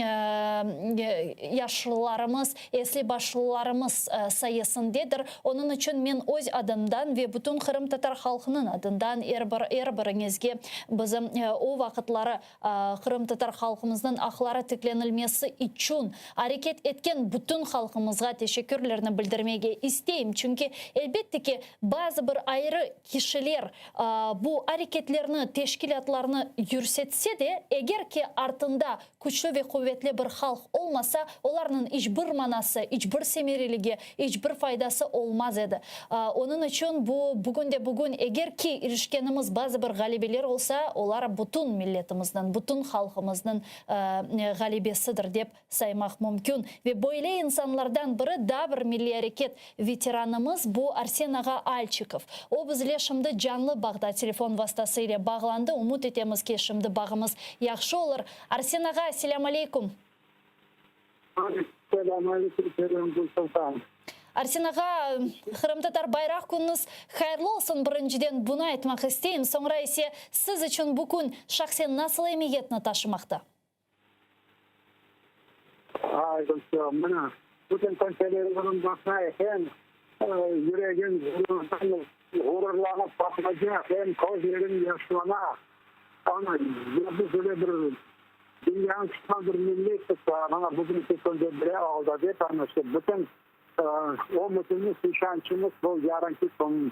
yaşlılarımız, esli başlılarımız sayesindedir. Onıñ içün men öz adımdan ve bütün qırımtatar halqınıñ adından er bir er biriñizge bizim o vaqıtları Qırımtatar halqımıznıñ aqları tiklenilmesi içün areket etken bütün halqımızğa teşekkürlerni bildirmege isteyim. Çünki, elbette ki, bazı bir ayrı kişiler bu areketlerni, teşkilâtlarnı yürsetse de, eger ki artında küçlü ve quvetli bir halq olmasa, olarnıñ iç bir manası, iç bir semereligi, iç bir faydası olmaz edi. Onıñ içün bu, bugün de bugün, eger ki irişkenimiz bazı bir ğalebeler olsa, olar bütün milletimizniñ, bütün halqımıznıñ ğalebesidir, dep saymaq mümkün. Ve böyle insanlardan biri daa bir milliy areket veteranımız, bu Arsen ağa Alçikov. O bizle şimdi canlı bağda telefon vastası ile bağlandı. Ümüt etemiz ki, şimdi bağımız yahşı olur. Arsen ağa, selâm aleyküm. Selâm aleyküm, selâm, Gülsultan. Arsen ağa, Qırımtatar bayraq künüñiz hayırlı olsun, birinciden bunı aytmaq isteyim, soñra ise siz içün bu kün şahsen nasıl emiyetni taşımaqta? Ay, dostum, mına, bütün kün televizornı baqsa eken, yüregiñ ğururdan ğururlanıp patlaycaq, em közleriñ yaşlana. Ana, ya biz öyle bir dünyanı tutqan bir millettik, mana bugünki künde bile oldı, dep, ana işte bütün ümütimiz, işançımız bu yarınki kün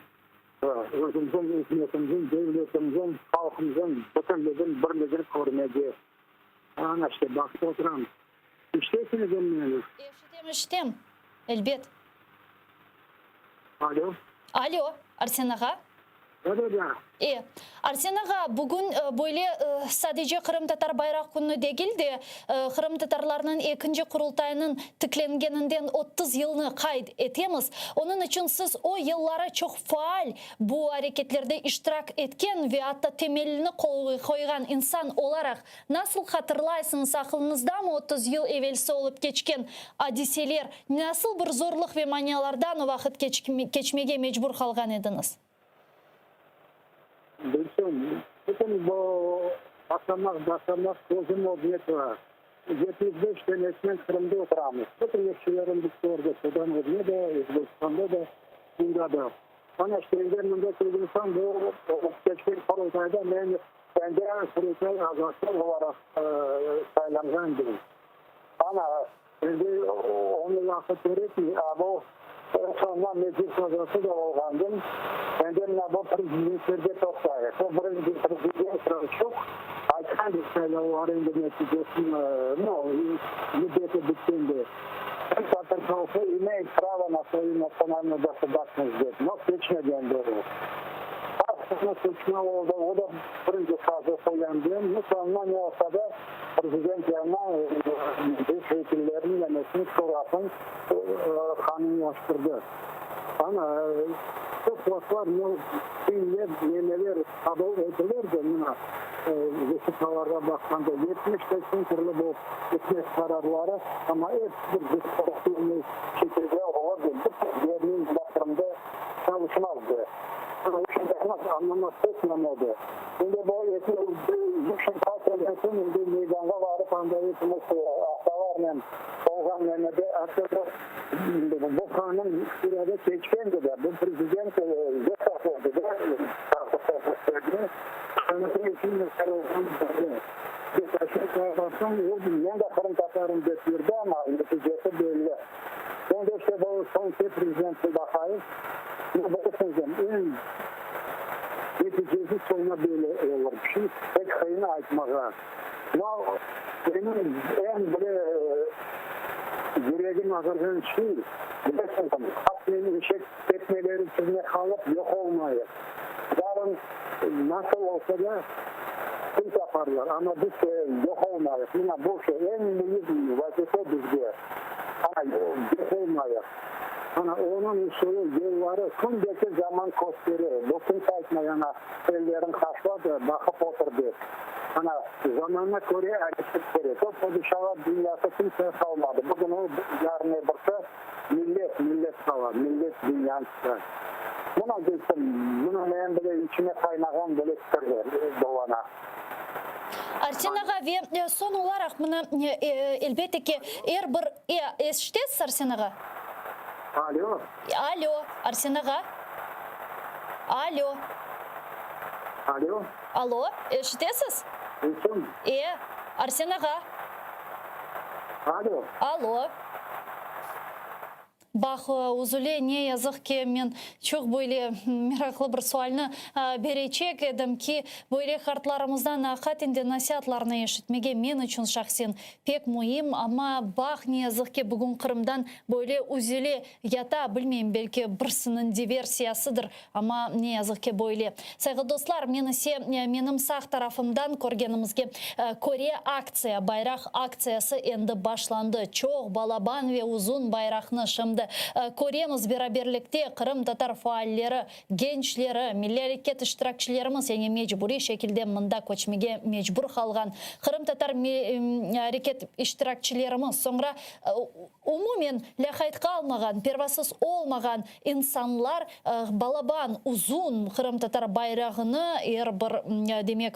özümizniñ ükümetimizniñ, devletimizniñ, halqımıznıñ bütünligin, birligin körmege. Ana işte, baqıp oturam. İşitesiñizmi meni? Eşitem, eşitem. Elbet. Alo. Alo, Arsen ağa. Da, da, da. E, Arsen ağa, bugün böyle sadece Qırımtatar bayraq künü degil de, qırımtatarlarnıñ ekinci Qurultayınıñ tiklengeninden 30 yılnı qayd etemiz. Onıñ içün siz o yılları çoq faal bu areketlerde iştirak etken ve atta temelini qoyğan insan olaraq nasıl hatırlaysıñız, aqlıñızdamı 30 yıl evelsi olıp keçken adiseler, nasıl bir zorluq ve manialardan o vaqıt keçmege mecbur qalğan ediñiz? Bilsem, bütün bu basamaq basamaq közüm ögüne tura. 75 senesinden Qırımda oturamız. Bütün işçilerim biz kördik, Sudan ögüne de, Özbekistanda da, mında da. Ana işte endi mında kelgen soñ bu olıp keçken Qurultayda men endi Qurultay azası olaraq saylanğan edim. Ana endi onı lafı kerekmey, a bu soñra Meclis azası da olğandım. Endi mına bu prezidentlerge toqtayıq. Bu birinci prezident Kravçuk aytqan saylavlar endi neticesini, nu, müddeti bitkende. Qırımtatar halqı imeyt pravo na svoyu natsionalnuyu gosudarstvennost dep, no seçmegen doğru. Aslında seçme oldı, o da birinci fazı qoyandı. Nu, soñuna ne olsa da, prezident yanına Meclis vekilleriniñ nemesini, şurasın qanunlaştırdı. Ana, çoq vaqıtlar nu, biñlep nemeler qabul etilerdi, mına, vesiqalarğa baqqanda, 70-80 türlü bu ükümet qararları, amma episi bir deklarativnıy şekilde olurdı, bir tek yerniñ Qırımda çalışmazdı. Añlamaq pek neme edi. Şimdi bu eki yükşen endi meydanğa barıp, anda epimiz aftalarnen olğan nemede artıq bu qanun irade keçkendi de, bu prezident yoq oldı da, Men de qırımtatarım dep yurdi, amma neticesi belli. Endi işte bu soñki prezidentni baqayıq. Eñ neticesi soñuna belli olur. Şimdi pek qıyın aytmağa. No, menim eñ bile yüregim ağırğan şey, bilesiñmi, atnen eşek tepmeleri içinde qalıp yoq olmayıq. Yarın nasıl olsa da til taparlar, amma biz yoq olmayıq. Mına bu şey, eñ müim vazife bizge, ana, yoq olmayıq. Ana, onıñ usulı, yolları kündeki zaman kösterir. Bu kimse aytmay, ana, ellerin qaşla da, baqıp otur dep. Ana, zamanına köre areket kerek. O padişalar dünyası kimseye qalmadı. Bugün. o yarın öbürsi millet, millet qala, millet dünyanı tuta. Mına Gülsüm, mına menim bile içime qaynağan böyle fikirler dolana. Arsen ağa, ve soñ olaraq mına, elbette ki, er bir, eşitesiz, Arsen ağa? Alo. Alo, Arsen ağa? Alo. Alo. Alo, eşitesiz? Gülsüm. E, Arsen ağa? Alo. Alo. Baq, üzüle, ne yazıq ki, men çoq böyle meraqlı bir sualni berecek edim ki, böyle qartlarımızdan aqiqaten de nasiatlarnı eşitmege men içün şahsen pek müim, amma baq, ne yazıq ki, bugün Qırımdan böyle üzüle yata, bilmeyim, belki birisiniñ diversiyasıdır, amma ne yazıq ki, böyle. Sayğılı dostlar, men ise menim sağ tarafımdan körgenimizge köre aktsiya, bayraq aktsiyası endi başlandı. Çoq balaban ve uzun bayraqnı şimdi köremiz beraberlikte qırımtatar faalleri, gençleri, milliy areket iştirakçilerimiz, yani mecburiy şekilde mında köçmege mecbur qalğan qırımtatar areket iştirakçilerimiz, soñra Umumen, lâqayt qalmağan, pervasız olmağan insanlar balaban, uzun qırımtatar bayrağını er bir, demek,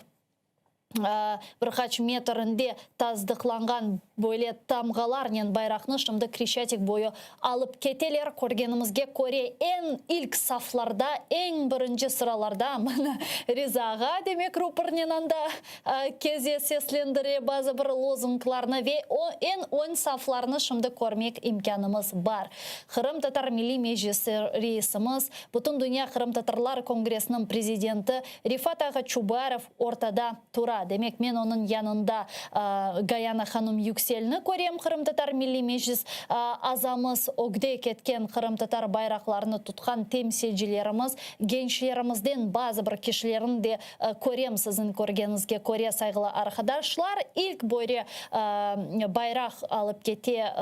bir qaç metrinde tasdıqlanğan böyle tamğalarnen bayraqnı şimdi Kreşçatik boyu alıp keteler. Körgenimizge köre, eñ ilk saflarda, eñ birinci sıralarda, mana, Riza ağa, demek, rupornen anda Keze seslendire bazı bir lozunglarnı ve o eñ öñ saflarnı şimdi körmek imkânımız bar. Qırımtatar Milliy Meclisi reisimiz, Bütündünya qırımtatarlar kongressiniñ prezidenti Refat ağa Çubarov ortada tura. Demek, men onıñ yanında Gayana hanum Yükselni körem, Qırımtatar Milliy Meclis azamız, ögde ketken qırımtatar bayraqlarını tutqan temsilcilerimiz, gençlerimizden bazı bir kişilerni de Körem, siziñ körgeniñizge köre, sayğılı arqadaşlar, ilk böyle bayraq alıp kete,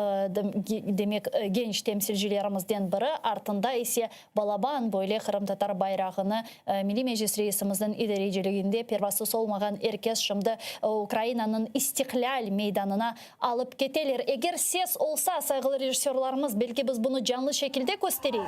demek, genç temsilcilerimizden biri, artında ise balaban böyle qırımtatar bayrağını Milliy Meclis reisimizniñ idareciliginde pervasız olmağan er kes şimdi Ukrainanıñ İstiqlâl meydanına alıp keteler. Eger ses olsa, sayğılı rejissörlarımız, belki biz bunı canlı şekilde köstereyik.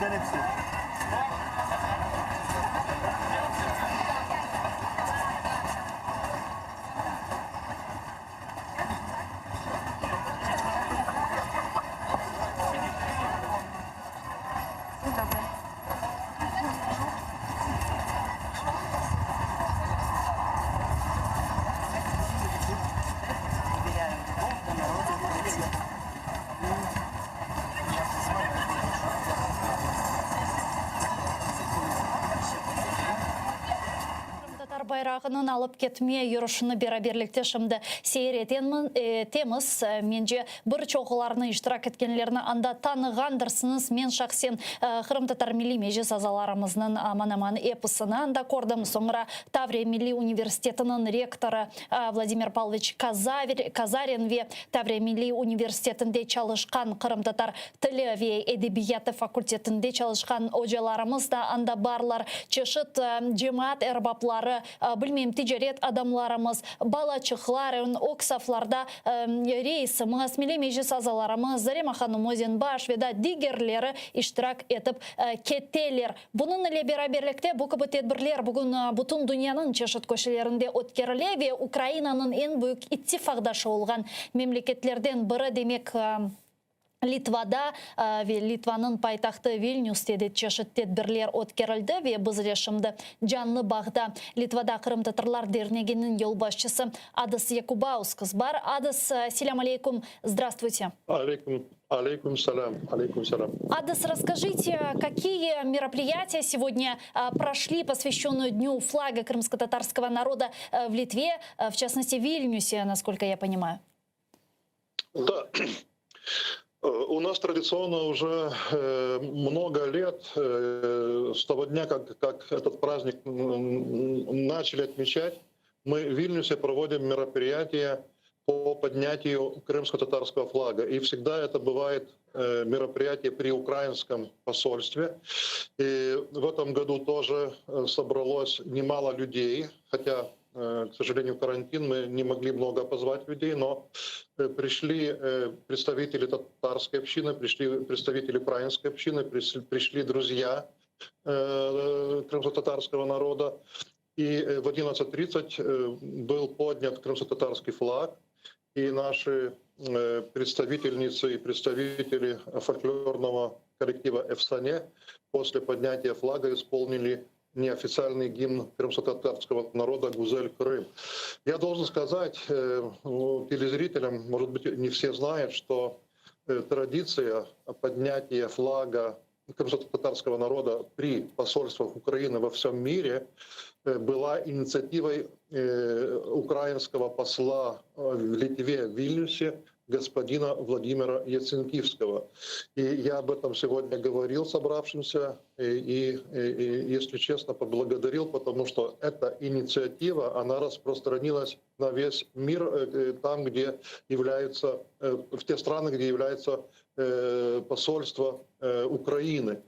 Bizden episi. Qırımtatar bayrağınıñ alıp ketme yürüşini beraberlikte şimdi seyir etemiz. Mence, bir çoqlarını iştirak etkenlerni anda tanığandırsıñız. Men şahsen Qırımtatar Milliy Meclis azalarımıznıñ aman-aman episini anda kördim. Soñra Tavriya Milliy universitetiniñ rektorı Vladimir Pavloviç Kazarin ve Tavriya Milliy universitetinde çalışqan qırımtatar tili ve edebiyatı fakultetinde çalışqan ocalarımız da anda barlar, çeşit cemaat erbapları, bilmeyim, ticaret adamlarımız, balaçıqlar, ög saflarda reisimiz, Milliy Meclis azalarımız, Zarema hanım Özenbaş ve da digerleri iştirak etip keteler. Bunıñ ile beraberlikte bu kibi tedbirler bugün bütün dünyanıñ çeşit köşelerinde ötkerile ve Ukrainanıñ eñ büyük ittifaqdaşı olğan memleketlerden biri, demek, Litvada ve Litvanıñ paytahtı Vilniuste de çeşit tedbirler ötkerildi ve bizle şimdi canlı bağda Litvada Qırımtatarlar derneginiñ yolbaşçısı Adas Yakubauskas bar. Adas, selâm aleykum, zdravstvuyte. Aleyküm, aleyküm selâm, aleyküm selâm. Adas, rasskажите, какие мероприятия сегодня прошли, посвященные Дню флага крымско-татарского народа в Литве, в частности, в Вильнюсе, насколько я понимаю? Да. У нас традиционно уже много лет, с того дня, как, как этот праздник начали отмечать, мы в Вильнюсе проводим мероприятия по поднятию крымско-татарского флага. И всегда это бывает мероприятие при украинском посольстве. И в этом году тоже собралось немало людей, хотя, к сожалению, карантин, мы не могли много позвать людей, но пришли представители татарской общины, пришли представители украинской общины, пришли друзья крымско-татарского народа. И в 11.30 был поднят крымско-татарский флаг, и наши представительницы и представители фольклорного коллектива «Эфсане» после поднятия флага исполнили неофициальный гимн крымско-татарского народа «Гузель Крым». Я должен сказать телезрителям, может быть, не все знают, что традиция поднятия флага крымско-татарского народа при посольствах Украины во всем мире была инициативой украинского посла в Литве, в Вильнюсе, господина Владимира Яценкивского. И я об этом сегодня говорил собравшимся и, и, и, если честно, поблагодарил, потому что эта инициатива, она распространилась на весь мир, там, где являются, в те страны, где являются посольство Украины.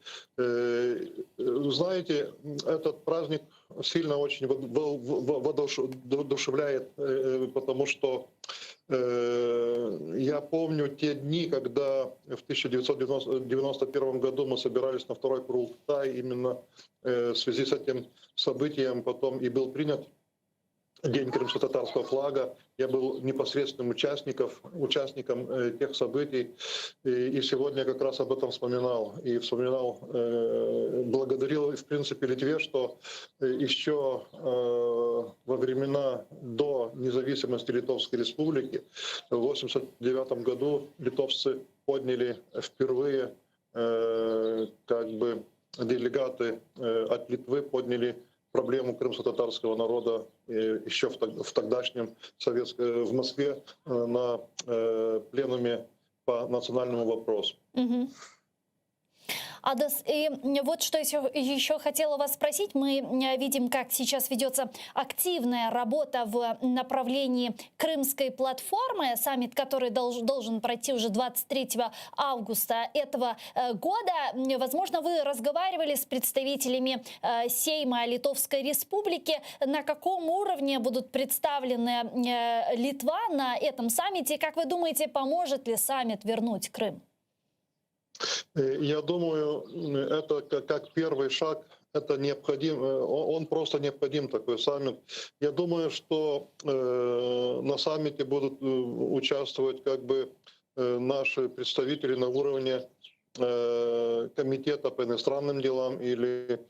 Знаете, этот праздник сильно очень воодушевляет, потому что я помню те дни, когда в 1991 году мы собирались на второй Курултай, именно в связи с этим событием потом и был принят День крымско-татарского флага. Я был непосредственным участником, участником тех событий. И, и сегодня как раз об этом вспоминал. И вспоминал, благодарил, в принципе, Литве, что еще во времена до независимости Литовской Республики в 1989 году литовцы подняли впервые как бы делегаты от Литвы подняли проблему крымско-татарского народа еще в тогдашнем советском, в Москве на пленуме по национальному вопросу. Угу. Адас, и вот что еще, еще хотела вас спросить. Мы видим, как сейчас ведется активная работа в направлении Крымской платформы, саммит, который долж, должен пройти уже 23 августа этого года. Возможно, вы разговаривали с представителями Сейма Литовской Республики. На каком уровне будут представлены Литва на этом саммите? Как вы думаете, поможет ли саммит вернуть Крым? Я думаю, это как первый шаг, это необходим, он просто необходим такой саммит. Я думаю, что на саммите будут участвовать как бы наши представители на уровне комитета по иностранным делам или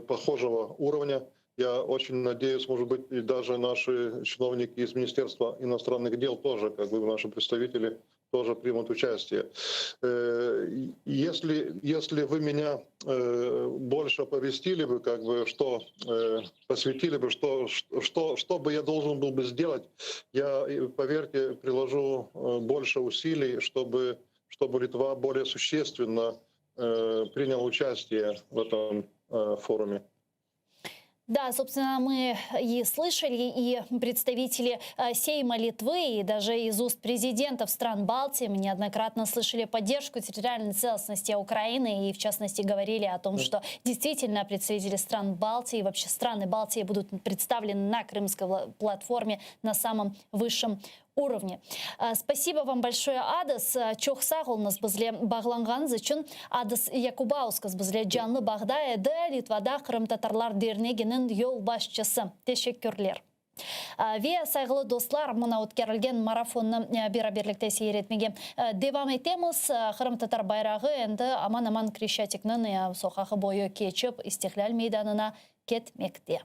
похожего уровня. Я очень надеюсь, может быть, и даже наши чиновники из Министерства иностранных дел тоже, как бы наши представители тоже примут участие. Если, если вы меня больше оповестили бы, как бы, что посвятили бы, что, что, что бы я должен был бы сделать, я, поверьте, приложу больше усилий, чтобы, чтобы Литва более существенно приняла участие в этом форуме. Да, собственно, мы и слышали, и представители э, Сейма Литвы, и даже из уст президентов стран Балтии мы неоднократно слышали поддержку территориальной целостности Украины, и в частности говорили о том, что действительно представители стран Балтии, вообще страны Балтии будут представлены на крымской платформе на самом высшем уровне. Э, спасибо вам большое, Адас. Э, Çoq sağ oluñız bizle bağlanğanıñız içün. Adas Yakubauskas bizle canlı bağda edi, Litvada Qırımtatarlar Derneginiñ yolbaşçısı. Teşekkürler. Э, ve sayğılı dostlar, mına ötkerilgen marafonnı beraberlikte seyir etmege devam etemiz. Qırımtatar bayrağı endi aman-aman Kreşçatikniñ soqağı boyu keçip İstiqlâl meydanına ketmekte.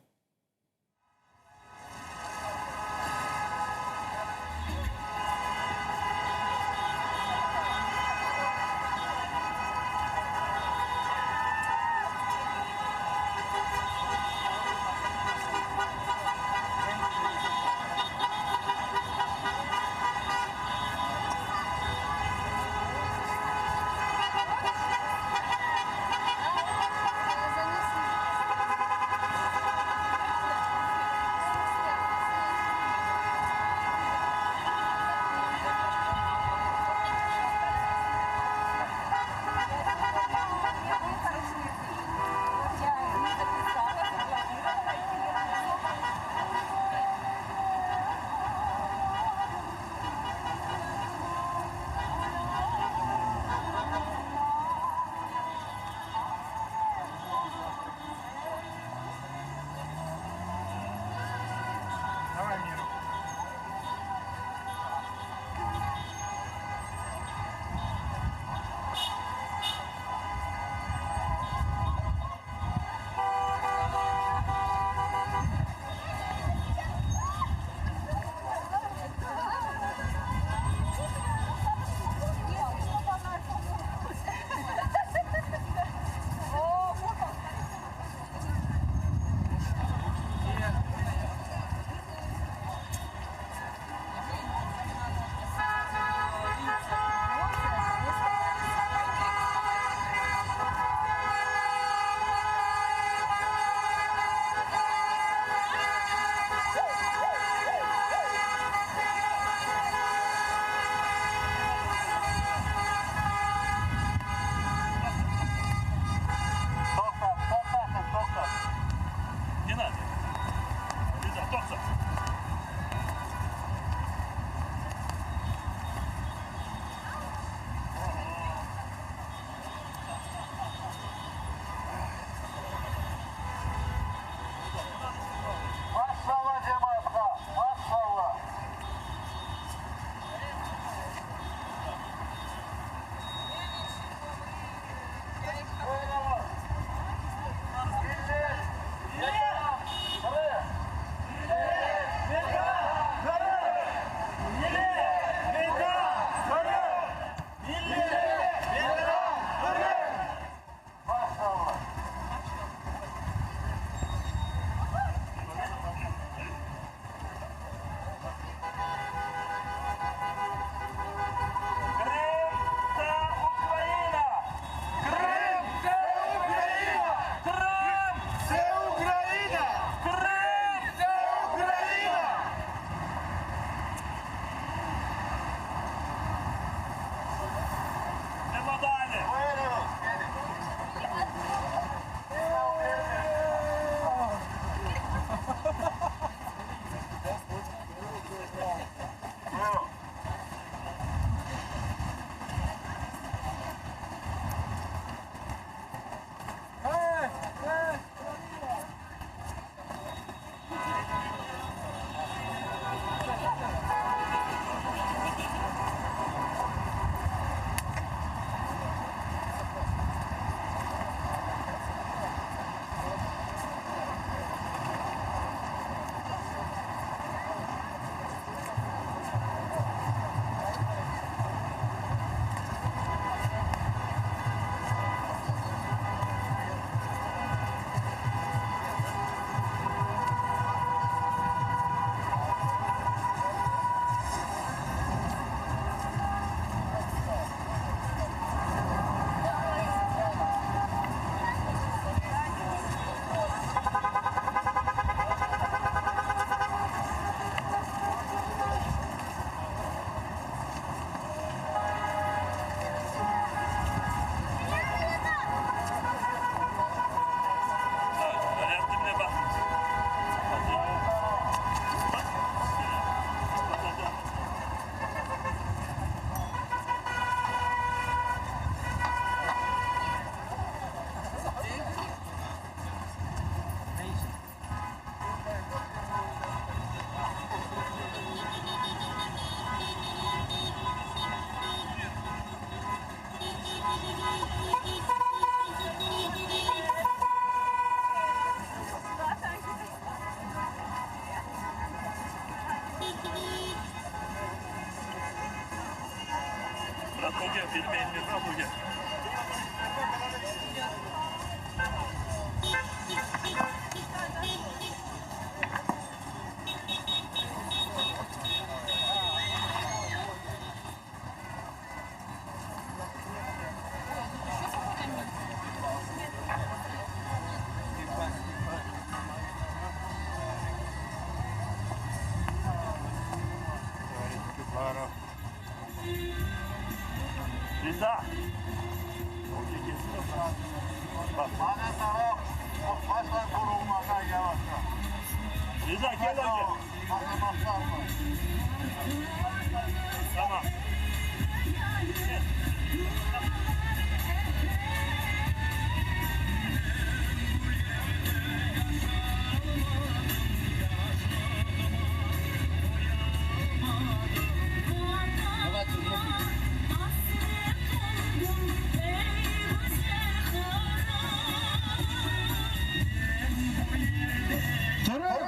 Qırım!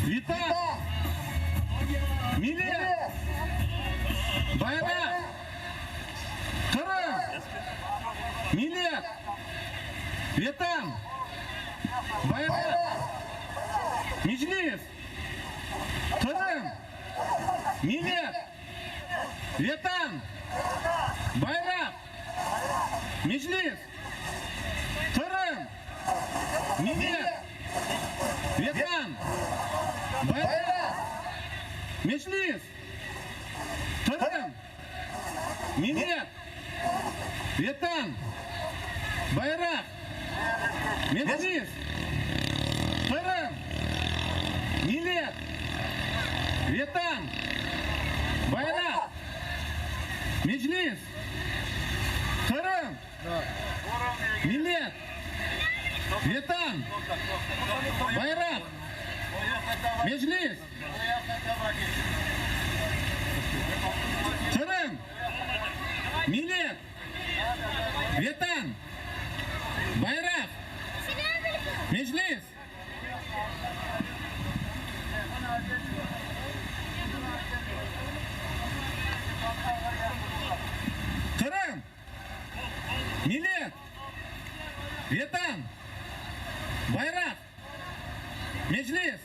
Vetan! Millet! Bayraq! Qırım! Millet! Vetan! Bayraq! Meclis! Qırım! Millet! Vetan! Bayraq! Meclis! Qırım! Millet! Vetan! Bayraq! Meclis! Qırım! Millet! Vetan! Bayraq! Meclis! Qırım! Millet! Vetan! Bayraq! Meclis! Qırım! Millet! Vetan! Bayraq! Meclis! Qırım! Millet! Vetan! Bayraq! Meclis! Qırım! Millet! Vetan! Bayraq! Meclis!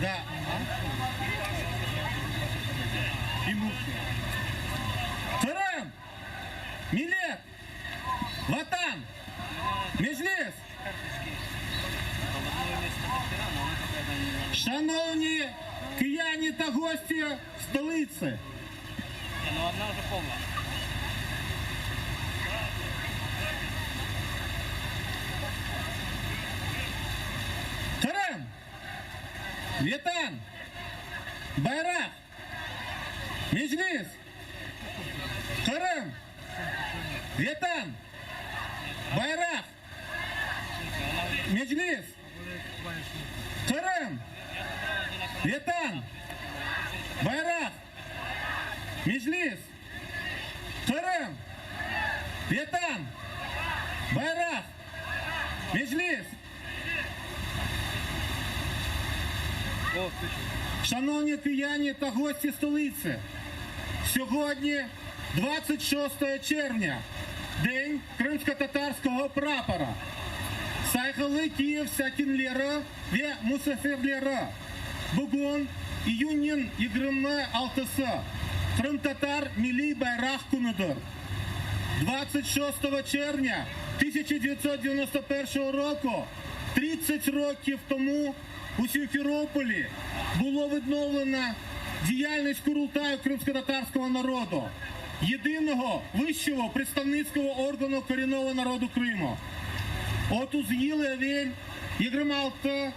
Да. Qırım! Millet! Vatan! Meclis! Шановні кияні та гості столиці! Qırım! Vetan! Bayraq! Meclis! Qırım! Vetan! Bayraq! Meclis! Qırım! Vetan! Bayraq! Meclis! Qırım! Vetan! Bayraq! Meclis! Шановні кияні та гості столиці, сьогодні 26 червня, День кримськотатарського прапора. Sayğılı Kiyev sakinleri ve musafirleri, bugün iyünniñ 26-sı, Qırımtatar milliy bayraq künüdir. 26 червня 1991 року, 30 років тому, у Сімферополі було відновлено діяльність Курултаю кримськотатарського народу, єдиного вищого представницького органу корінного народу Криму. 30 yıl evel, 26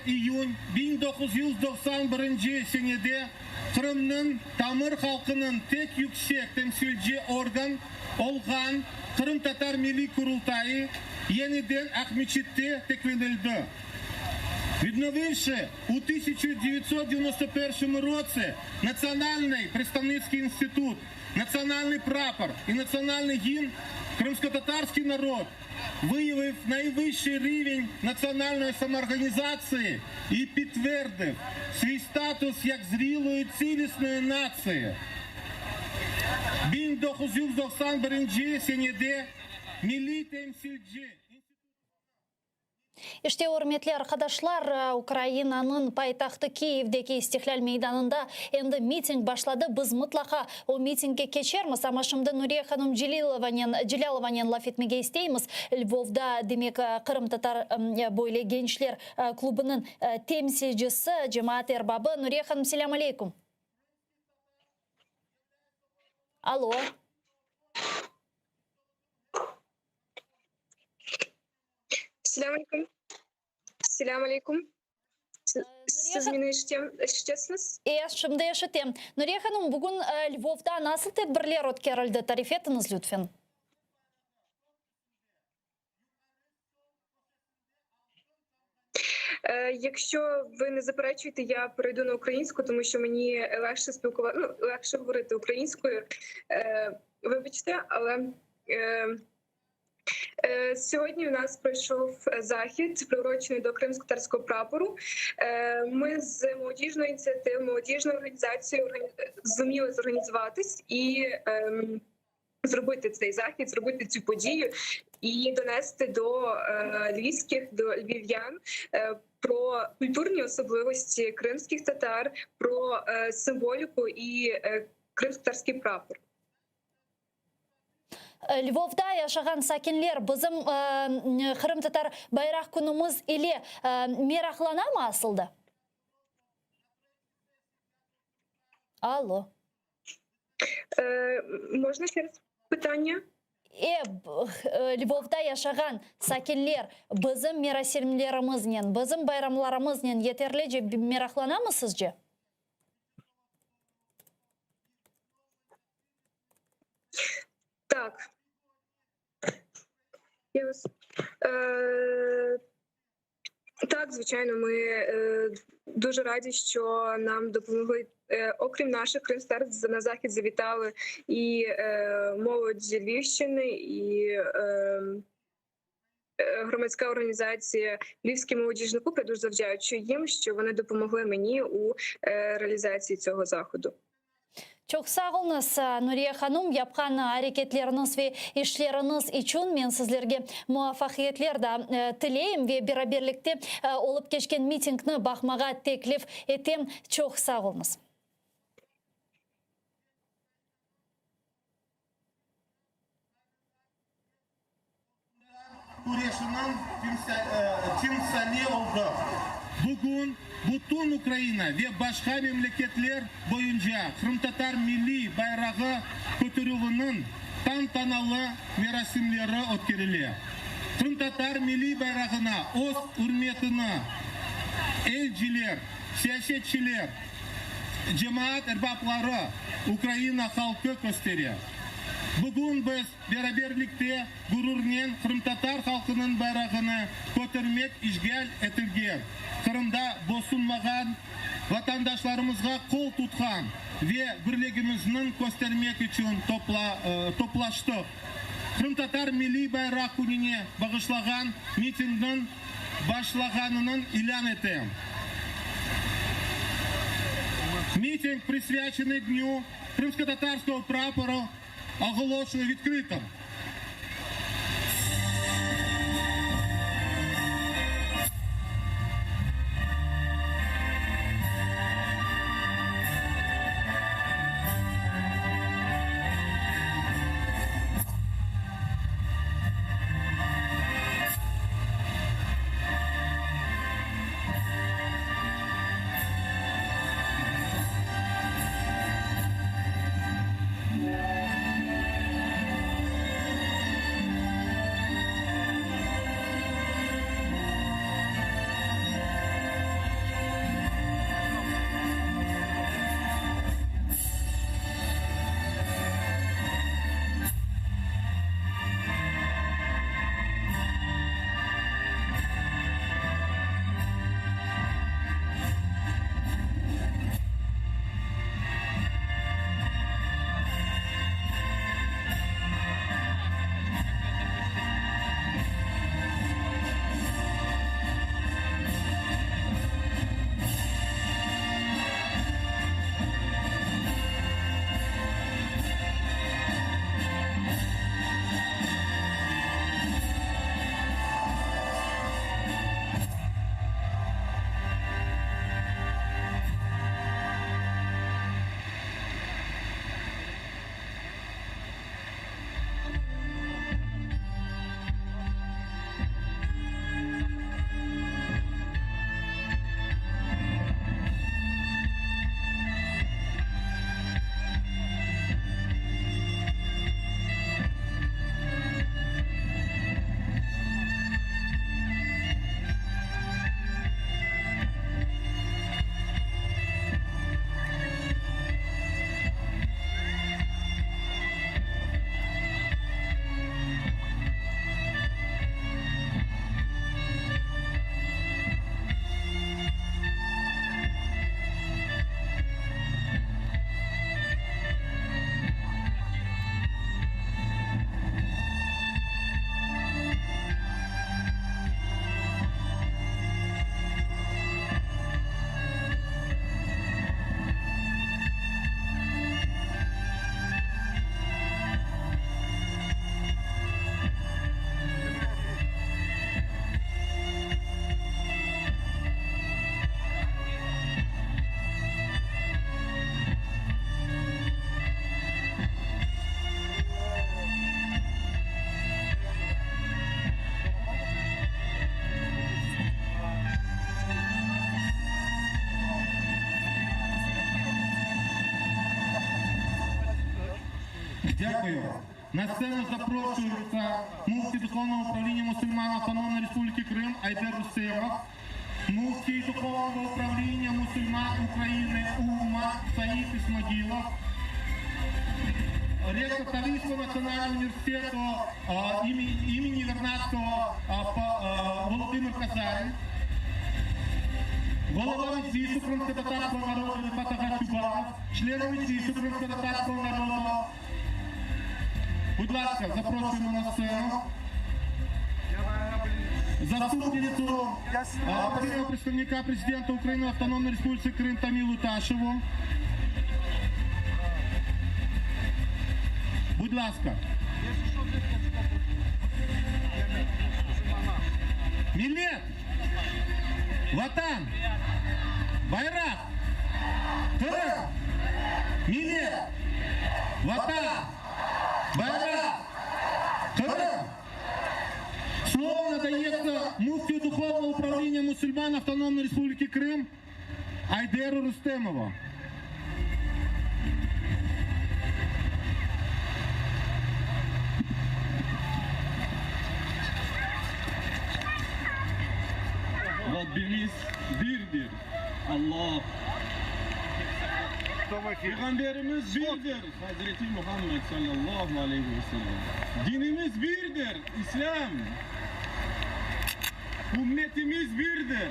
iyün 1991 senede Qırımnıñ tamır halqınıñ tek yüksek temsilci organ olğan Qırımtatar Milliy Qurultayı yeniden Aqmeçitte tiklenildi. Відновивши у 1991 році Національний представницький інститут, національний прапор і національний гімн, кримськотатарський народ виявив найвищий рівень національної самоорганізації і підтвердив свій статус як зрілої цілісної нації. 1991 senede milliy temsilci İşte, ürmetli arqadaşlar, Ukrainanıñ paytahtı Kiyevdeki İstiqlâl meydanında endi miting başladı. Biz mıtlaqa o mitingge keçermiz, amma şimdi Nuriye hanım Celilovanen, Celâlovanen laf etmege isteymiz. Lvovda, demek, qırımtatar böyle gençler klubınıñ temsilcisi, cemaat erbabı. Nuriye hanım, selâm aleyküm. Alo. Selâm aleyküm. Selâm aleyküm. Siz meni eşitesiñiz? E, şimdi eşitem. Nuriye hanım, bugün Lvovda nasıl tedbirler ötkerildi, tarif etiñiz, lütfen. Якщо ви не заперечуєте, я перейду на українську, тому що мені легше спілкувати, ну, легше говорити українською. Вибачте, але сьогодні у нас пройшов захід, приурочений до кримськотатарського прапору. Ми з молодіжної ініціативи, молодіжної організації зуміли зорганізуватись і зробити цей захід, зробити цю подію і донести до львівських, до львів'ян про культурні особливості кримських татар, про символіку і кримськотатарський прапор. Lvovda yaşağan sakinler bizim qırımtatar bayraq künümiz ile meraqlanamı asılda? Allo. Можна ще раз питання? E, Lvovda yaşağan sakinler bizim merasimlerimiznen, bizim bayramlarımıznen yeterlice meraqlanamı sizce? Так. Я вас... Е, так, звичайно, ми е, дуже раді, що нам допомогли. Е, окрім наших Кримстар, на захід завітали і е, молодь зі Львівщини, і е, громадська організація Львівський молодіжний клуб. Я дуже завдячую їм, що вони допомогли мені у реалізації цього заходу. Çoq sağ oluñız, Nuriye hanım, yapqan areketleriñiz ve işleriñiz içün men sizlerge muvafaqiyetler da tileyim ve beraberlikte olıp keçken mitingni baqmağa teklif etem. Çoq sağ oluñız. Küreşiniñ timsali oldı. Bugün bütün Ukraina ve başqa memleketler boyunca qırımtatar milliy bayrağı köterüviniñ tantanalı merasimleri ötkerile. Qırımtatar milliy bayrağına öz ürmetini elciler, siyasetçiler, cemaat erbapları, Ukraina halqı köstere. Bugün biz Beraberlikte gururnen qırımtatar halqınıñ bayrağını kötermek işğal etilgen Qırımda bosunmağan vatandaşlarımızğa qol tutqan ve birligimizni köstermek içün toplaştıq. Qırımtatar milliy bayraq kününe bağışlağan mitingniñ başlağanını ilân etem. Miting prisvyaçenıy Dnü krımskotatarskogo praporu Оголошую відкритим. Дякую. На сцену запрошується муфтій Духовного управління мусульман Автономної Республіки Крим Айдер Рустемов, муфтій Духовного управління мусульман України УМА Саїд Ісмагілов, ректор Таврійського національного університету а, імені, імені Вернадського а, па- а, Володимир Казарин, голова Меджлісу кримськотатарського народу Рефат ага Чубаров, члени Меджлісу кримськотатарського народу. Будь ласка, запрошуємо на сцену. Заступницю а, постійного представника президента України в Автономній Республіці Крим Тамілу Ташеву. Будь ласка. Millet! Vatan! Bayraq! Qırım! Millet! Vatan! Bayraq! Qırım! Слово надається муфтію Духовного управління мусульман Автономної Республіки Крим Айдеру Рустемову. Rabbimiz birdir. Allah. Peygamberimiz birdir. Hazreti Muhammed sallallahu aleyhi ve sellem. Dinimiz birdir. İslam. Ümmetimiz birdir.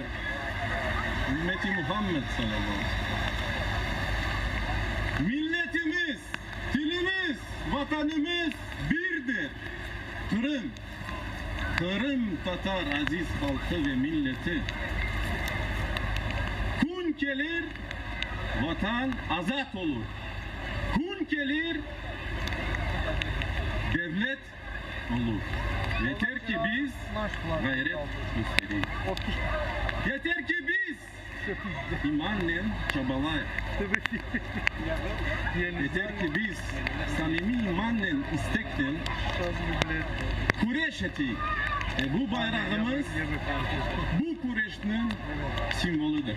Ümmeti Muhammed sallallahu aleyhi ve sellem. Milletimiz, tilimiz, vatanımız birdir. Kırım. Kırım Tatar aziz halkı ve milleti. Kün kelir, vatan azat olur. Kün kelir, devlet olur. Yeter ki biz gayret göstereyik. Yeter ki biz imannen çabalayıq. Yeter ki biz samimiy imannen, isteknen küreş eteyik. Ve bu bayrağımız bu küreşniñ simvolıdır.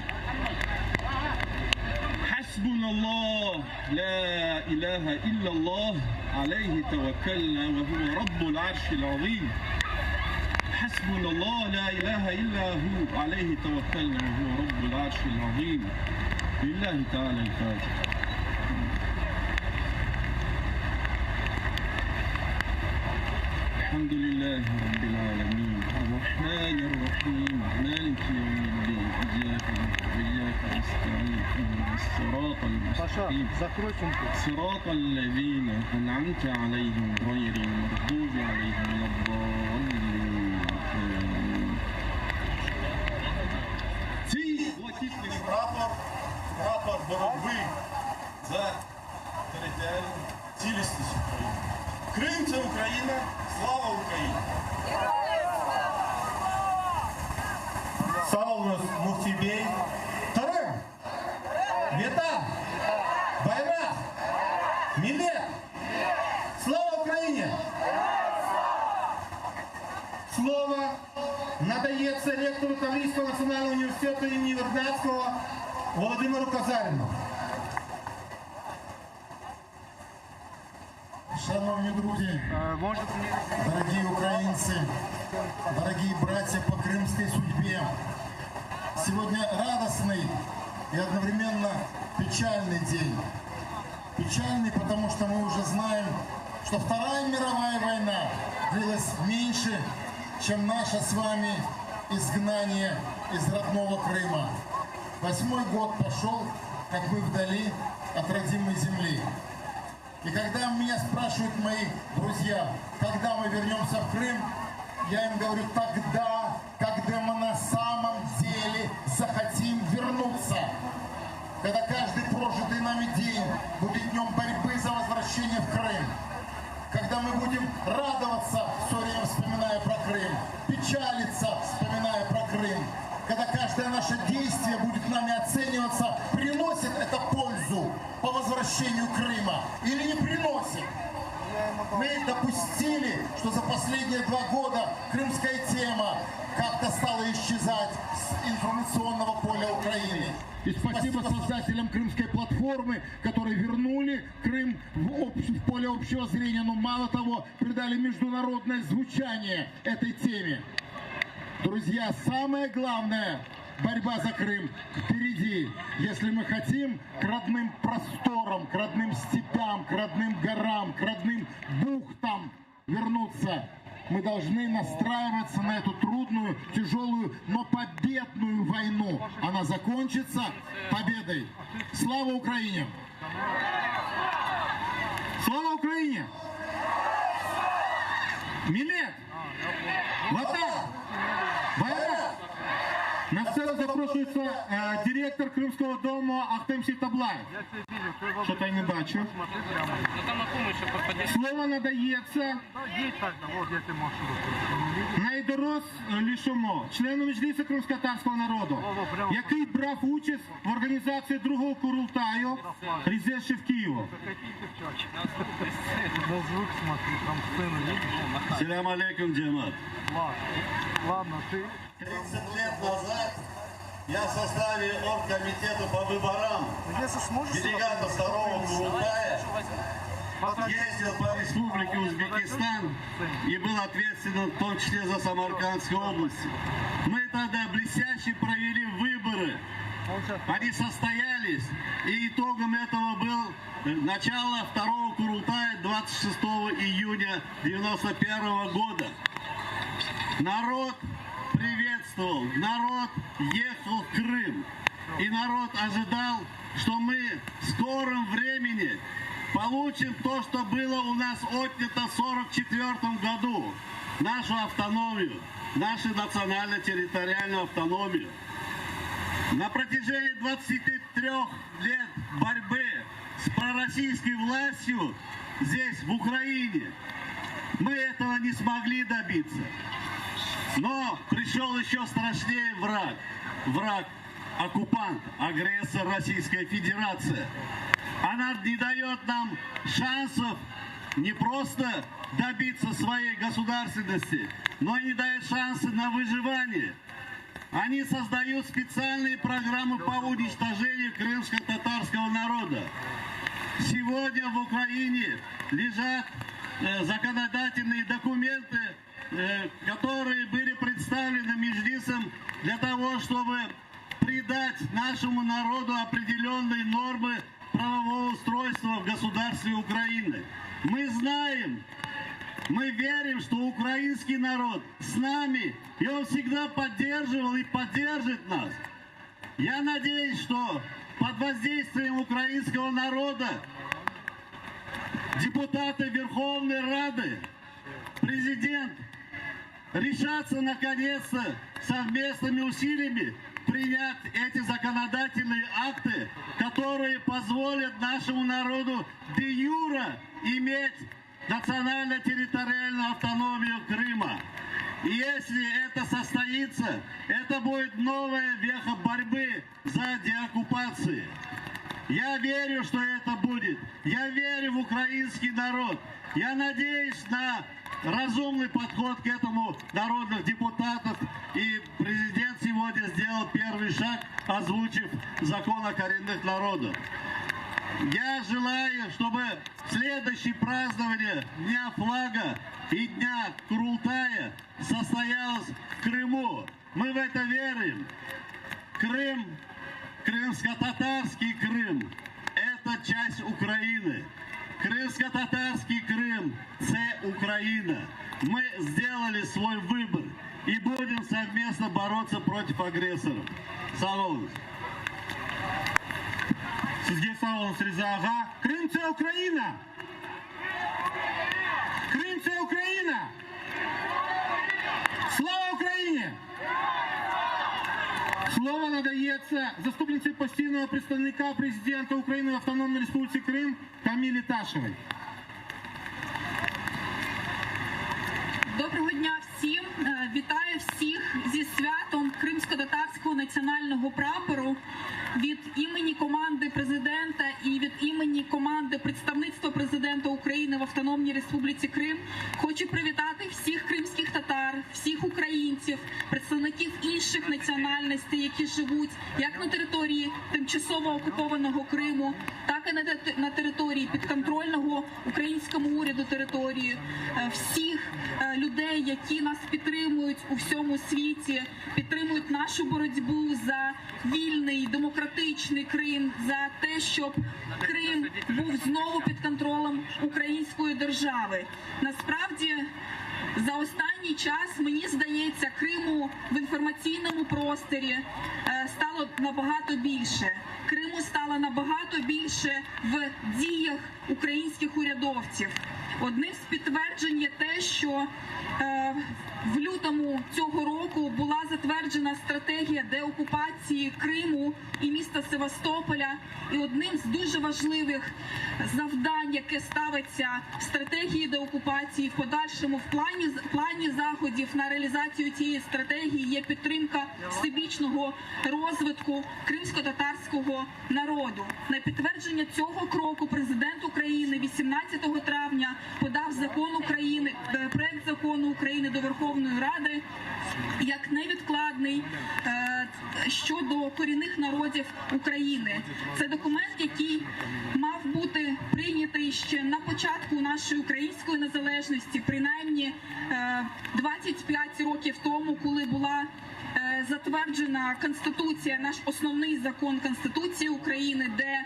Hasbunallah, la ilahe illallah, aleyhi tevekkelna ve huve rabbul arşil azim. Hasbunallah, la ilahe illa hu, aleyhi tevekkelna ve huve rabbul arşil azim. Lillahi Teala'l-Fatiha. Elhamdülillahi Rabbil alemin. Errahmanirrahim. Maliki yevmiddin. İyyâke na'budu ve iyyâke nesta'in. İhdinas-sıratal mustaqim. Sıratal lezîne en'amte aleyhim gayril mağdubi aleyhim vele'd-dâllîn. Âmin. Цей блакитний прапор прапор боротьби за територіальну цілісність України. Крим це Україна, слава Україні! Sağ oluñız, Müfti bey. Qırım! Vetan! Bayraq! Millet! Slava Ukraini! Слово надається ректору Таврійського національного університету імені Вернадського Володимиру Казаріну. Шановні друзі, дорогие украинцы, дорогие братья по крымской судьбе, сегодня радостный и одновременно печальный день. Печальный, потому что мы уже знаем, что Вторая мировая война длилась меньше, чем наше с вами изгнание из родного Крыма. Восьмой год пошел, как мы вдали от родимой земли. И когда меня спрашивают мои друзья, когда мы вернемся в Крым, я им говорю, тогда, когда мы на самом деле захотим вернуться. Когда каждый прожитый нами день будет днем борьбы за возвращение в Крым. Когда мы будем радоваться, все время вспоминая про Крым, печалиться, вспоминая про Крым. Когда каждое наше действие будет нами оцениваться, приносит это пользу по возвращению Крыма или не приносит. Мы допустили, что за последние 2 года крымская тема как-то. стала исчезать с информационного поля Украины. И спасибо создателям Крымской платформы, которые вернули Крым в, общ... в поле общего зрения, но мало того, придали международное звучание этой теме. Друзья, самое главное – борьба за Крым впереди. Если мы хотим к родным просторам, к родным степям, к родным горам, к родным бухтам вернуться, мы должны настраиваться на эту трудную, тяжелую, но победную войну. Она закончится победой. Слава Украине! Слава Украине! Millet! Vatan! Bayraq! На сцену запрошується э, директор Крымского дома Ахтем Сейтаблаев. Що-то я не бачу. Слово надається найдорослішому члену Меджлісу кримськотатарського народу, який брав участь в організації другого Курултаю Різе Шевкієву. Selâm aleyküm, cemaat. Ладно, ты... 30 лет назад я в составе оргкомитета по выборам делегата второго Курултая ездил по республике Узбекистан и был ответственным в том числе за Самаркандскую область. Мы тогда блестяще провели выборы. Они состоялись, и итогом этого был начало второго Курултая 26 июня 1991 года. Народ приветствовал, народ ехал в Крым. И народ ожидал, что мы в скором времени получим то, что было у нас отнято в 1944 году. Нашу автономию, нашу национально-территориальную автономию. На протяжении 23 лет борьбы с пророссийской властью здесь, в Украине, мы этого не смогли добиться. Но пришел еще страшнее враг. Враг оккупант, агрессор Российская Федерация. Она не дает нам шансов не просто добиться своей государственности, но и не дает шансы на выживание. Они создают специальные программы по уничтожению крымско-татарского народа. Сегодня в Украине лежат э, законодательные документы, э, которые были представлены Межлисом для того, чтобы придать нашему народу определенные нормы правового устройства в государстве Украины. Мы знаем, мы верим, что украинский народ с нами, и он всегда поддерживал и поддержит нас. Я надеюсь, что под воздействием украинского народа депутаты Верховной Рады, президент решатся наконец-то совместными усилиями принять эти законодательные акты, которые позволят нашему народу де юра иметь национально-территориальную автономию Крыма. И если это состоится, это будет новая веха борьбы за деоккупацию. Я верю, что это будет. Я верю в украинский народ. Я надеюсь на разумный подход к этому народных депутатов. И президент сегодня сделал первый шаг, озвучив закон о коренных народах. Я желаю, чтобы следующее празднование Дня флага и Дня Курултая состоялось в Крыму. Мы в это верим. Крым, крымско-татарский Крым – это часть Украины. Крымско-татарский Крым – це Украина. Мы сделали свой выбор и будем совместно бороться против агрессоров. Sağ Sizge sağ oluñız, Riza ağa. Qırım це Ukraina! Qırım це Ukraina! Слава Україні! Слово надається заступниці постійного представника президента України в Автономній Республіці Крим Тамілі Ташевій. Доброго дня всім! Е, Вітаю всіх зі святом Кримсько-татарського національного прапору від імені команди президента і від імені команди представництва президента України в Автономній Республіці Крим. Хочу привітати всіх кримських татар. всіх українців, представників інших національностей, які живуть як на території тимчасово окупованого Криму, так і на території підконтрольного українському уряду території, всіх людей, які нас підтримують у всьому світі, підтримують нашу боротьбу за вільний, демократичний Крим, за те, щоб Крим був знову під контролем української держави. Насправді, за останній час, мені здається, Криму в інформаційному просторі стало набагато більше. Криму стало набагато більше в діях українських урядовців. Одним з підтверджень є те, що в лютому цього року була затверджена стратегія деокупації Криму і міста Севастополя. І одним з дуже важливих завдань, яке ставиться в стратегії деокупації, в подальшому в плані, плані заходів на реалізацію цієї стратегії є підтримка всебічного розвитку кримсько-татарського народу. На підтвердження цього кроку президент України 18 травня подав закон України, проект закону України до Верховної Ради як невідкладний щодо корінних народів України. Це документ, який мав бути прийнятий ще на початку нашої української незалежності, принаймні 25 років тому, коли була затверджена Конституція, наш основний закон Конституції України, де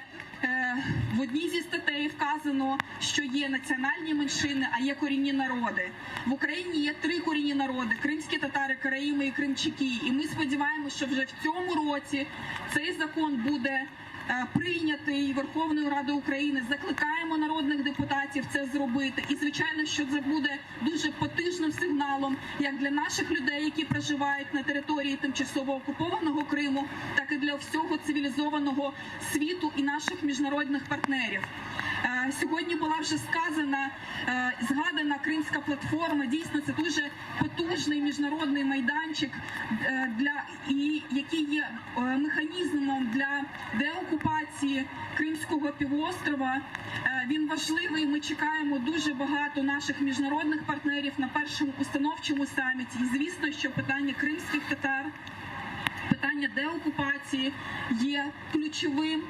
в одній зі статей вказано, що є національні меншини, а є корінні народи. В Україні є три корінні народи – кримські татари, караїми і кримчаки. І ми сподіваємося, що вже в цьому році цей закон буде прийнятий Верховною Радою України. Закликаємо народних депутатів це зробити. І, звичайно, що це буде дуже потужним сигналом як для наших людей, які проживають на території тимчасово окупованого Криму, так і для всього цивілізованого світу і наших міжнародних партнерів. Сьогодні була вже сказана, згадана Кримська платформа. Дійсно, це дуже потужний міжнародний майданчик, для, і, який є механізмом для деокупації Кримського півострова. Він важливий. Ми чекаємо дуже багато наших міжнародних партнерів на першому установчому саміті. І, звісно, що питання кримських татар, питання деокупації є ключовим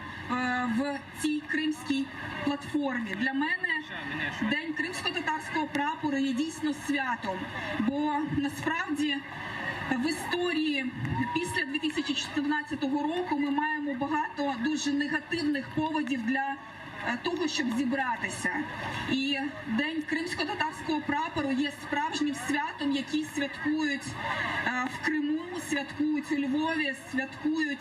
в цій кримській платформі. Для мене День кримсько-татарського прапору є дійсно святом, бо насправді в історії після 2014 року ми маємо багато дуже негативних поводів для того, щоб зібратися. І День кримсько-татарського прапору є справжнім святом, який святкують в Криму, святкують у Львові, святкують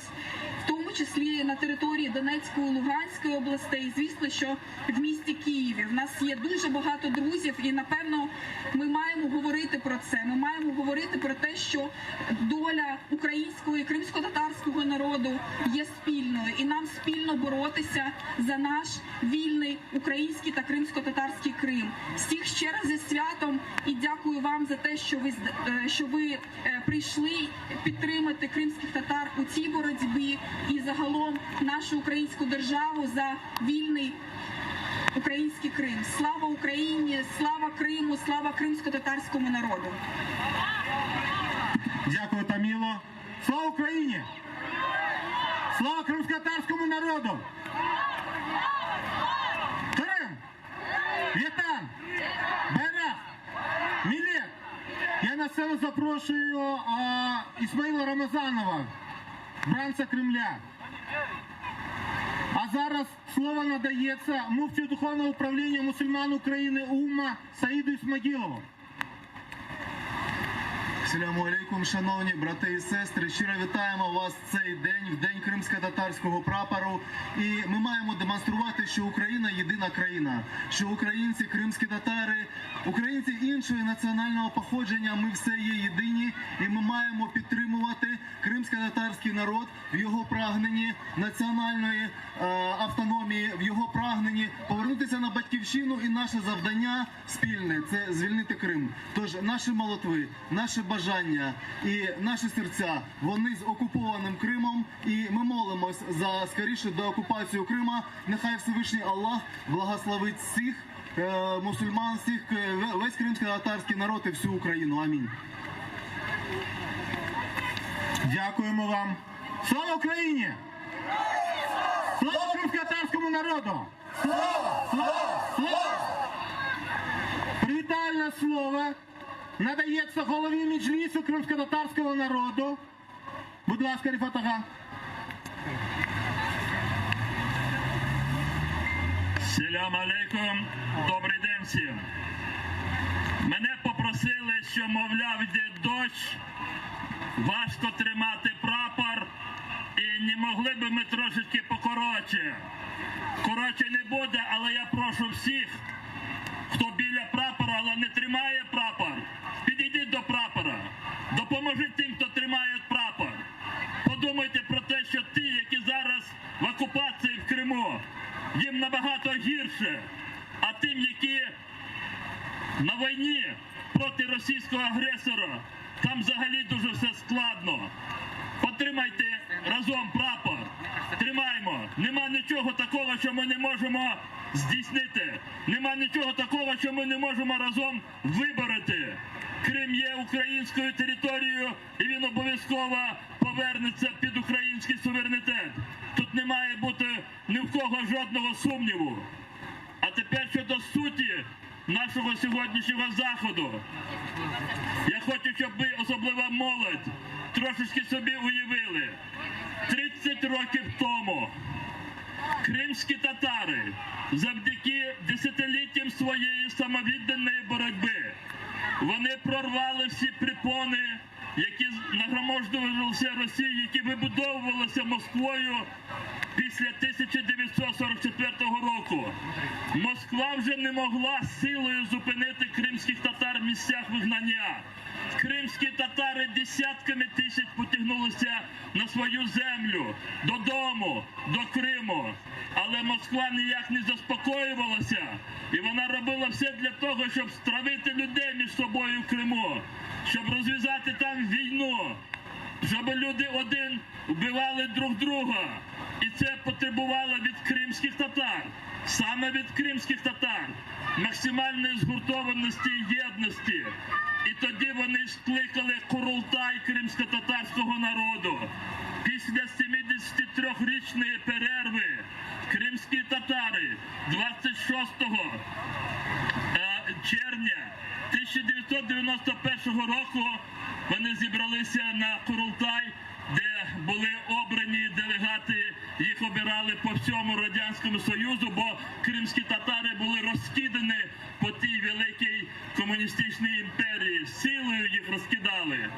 в тому числі на території Донецької, Луганської областей, звісно, що в місті Києві. В нас є дуже багато друзів і, напевно, ми маємо говорити про це. Ми маємо говорити про те, що доля українського і кримсько-татарського народу є спільною, і нам спільно боротися за наш вільний український та кримсько-татарський Крим. Всіх ще раз зі святом і дякую вам за те, що ви, що ви прийшли підтримати кримських татар у цій боротьбі і загалом нашу українську державу за вільний український Крим. Слава Україні, слава Криму, слава кримсько-татарському народу. Дякую, Таміло. Слава Україні! Слава кримсько-татарському народу! Крим! Вітан! Байрак! Мілет! Я на сцену запрошую а, Ісмаїла Рамазанова, бранця Кремля. А зараз слово надається муфтію Духовного управління мусульман України УММА Саїду Ісмагілову. Селяму алейкум, шановні брати і сестри. Щиро вітаємо вас цей день, в день кримсько-татарського прапору. І ми маємо демонструвати, що Україна єдина країна, що українці, кримські татари, українці іншого національного походження, ми все є єдині, і ми маємо підтримувати кримсько-татарський народ в його прагненні національної е, автономії, в його прагненні повернутися на батьківщину. І наше завдання спільне це звільнити Крим. Тож наші молитви, наше бажання і наші серця вони з окупованим Кримом. І ми молимось за скорішу деокупацію Крима. Нехай Всевишній Аллах благословить всіх е, мусульман, всіх е, весь кримсько-татарський народ і всю Україну. Амінь. Дякуємо вам. Слава Україні! Слава кримськотатарському народу! Слава! Слава! Слава! Привітальне слово надається голові Меджлісу кримськотатарського народу. Будь ласка, Рифат ага. Селям алейкум, добрий день всім. Мене попросили, що, мовляв, йде дощ, важко тримати прапор, і не могли би ми трошечки покороче. Коротше не буде, але я прошу всіх, хто біля прапора, але не тримає прапор, підійдіть до прапора, допоможіть тим, хто тримає прапор. Подумайте про те, що ті, які зараз в окупації в Криму, їм набагато гірше, а тим, які на війні проти російського агресора, там взагалі дуже все складно. Потримайте разом прапор. Тримаємо. Нема нічого такого, що ми не можемо здійснити. Нема нічого такого, що ми не можемо разом вибороти. Крим є українською територією, і він обов'язково повернеться під український суверенітет. Тут не має бути ні в кого жодного сумніву. А тепер щодо суті нашого сьогоднішнього заходу. Я хочу, щоб ви, особливо молодь, трошечки собі уявили. 30 років тому кримські татари завдяки десятиліттям своєї самовідданої боротьби вони прорвали всі препони, які нагромождувалися Росії, які вибудовувалися Москвою після 1944 року. Москва вже не могла силою зупинити кримських татар в місцях вигнання. Кримські татари десятками тисяч потягнулися на свою землю, додому, до Криму. Але Москва ніяк не заспокоювалася, і вона робила все для того, щоб стравити людей між собою в Криму, щоб розв'язати там війну, щоб люди один вбивали друг друга. І це потребувало від кримських татар, саме від кримських татар, максимальної згуртованості і єдності. І тоді вони скликали Курултай кримськотатарського народу. Після 73-річної перерви кримські татари 26 е, червня 1991 року вони зібралися на Курултай, де були обрані делегати, їх обирали по всьому Радянському Союзу, бо кримські татари були розкидані по тій великій комуністичній імперії. Силою їх розкидали.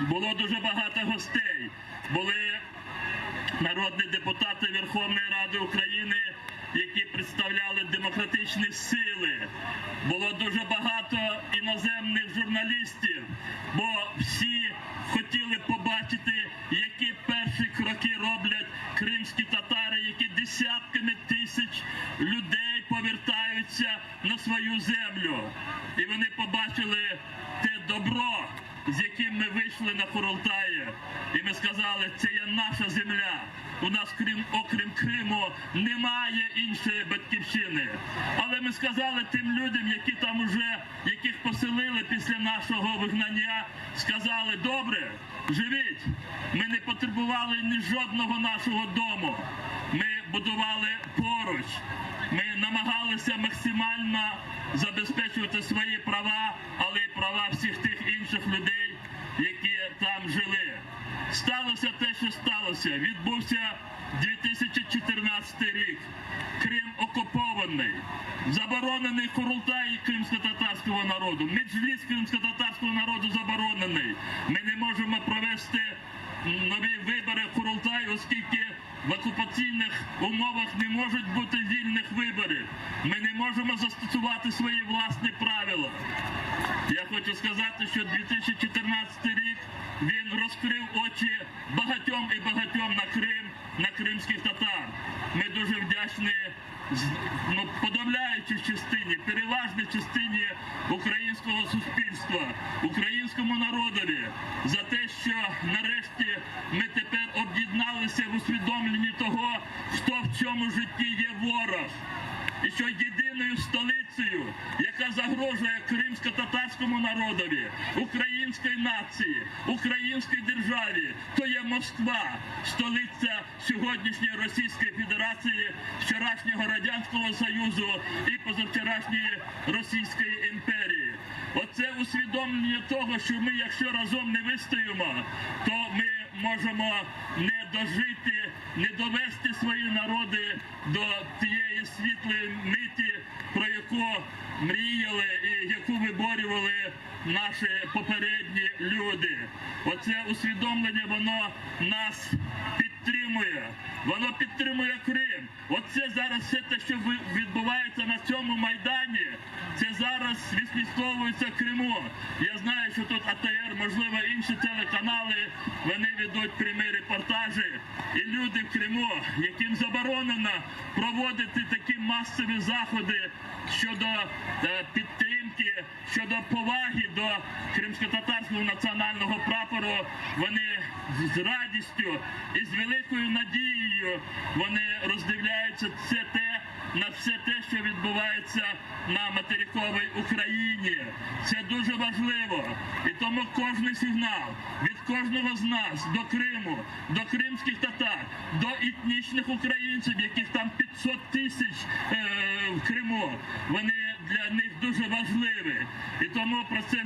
Було дуже багато гостей. Були народні депутати Верховної Ради України, які представляли демократичні сили. Було дуже багато іноземних журналістів, бо всі хотіли побачити, які перші кроки роблять кримські татари, які десятками тисяч людей повертаються на свою землю. І вони побачили те добро, з яким ми вийшли на Курултаї. І ми сказали, це є наша земля. У нас, крім, окрім Криму, немає іншої батьківщини. Але ми сказали тим людям, які там уже, яких поселили після нашого вигнання, сказали, добре, живіть. Ми не потребували ні жодного нашого дому. Ми будували поруч. Ми намагалися максимально забезпечувати свої права, але й права всіх тих інших людей, які там жили. Сталося те, що сталося. Відбувся 2014 рік. Крим окупований, заборонений Курултай кримськотатарського народу, Меджліс кримськотатарського народу заборонений. Ми не можемо провести нові вибори в Курултай, оскільки в окупаційних умовах не можуть бути вільних виборів. Ми не можемо застосувати свої власні правила. Я хочу сказати, що 2014 рік він розкрив очі багатьом і багатьом на Крим, на кримських татар. Ми дуже вдячні ну, подавляючій частині, переважній частині українського суспільства, українському народові за те, що нарешті ми тепер об'єдналися в усвідомленні того, хто в цьому житті є ворог. І що єдиною столицею, яка загрожує кримсько-татарському. Українському народові, українській нації, українській державі, то є Москва, столиця сьогоднішньої Російської Федерації, вчорашнього Радянського Союзу і позавчорашньої Російської імперії. Оце усвідомлення того, що ми, якщо разом не вистоїмо, то ми можемо не дожити, не довести свої народи до тієї світлої миті, про яку мріяли і яку виборювали наші попередні люди. Оце усвідомлення, воно нас підтримує. Воно підтримує Крим. Оце зараз все те, що відбувається на цьому майдані, це зараз відслідковується Криму. Я знаю, що тут АТР, можливо, інші телеканали, вони ведуть прямі репортажі. І люди в Криму, яким заборонено проводити такі масові заходи щодо е, підтримки, щодо поваги до кримськотатарського національного прапору, вони з радістю і з великою надією вони роздивляються це те на все те, що відбувається на материковій Україні. Це дуже важливо. І тому кожний сигнал від кожного з нас до Криму, до кримських татар, до етнічних українців, яких там 500 тисяч е, в Криму, вони для них дуже важливі. І тому про це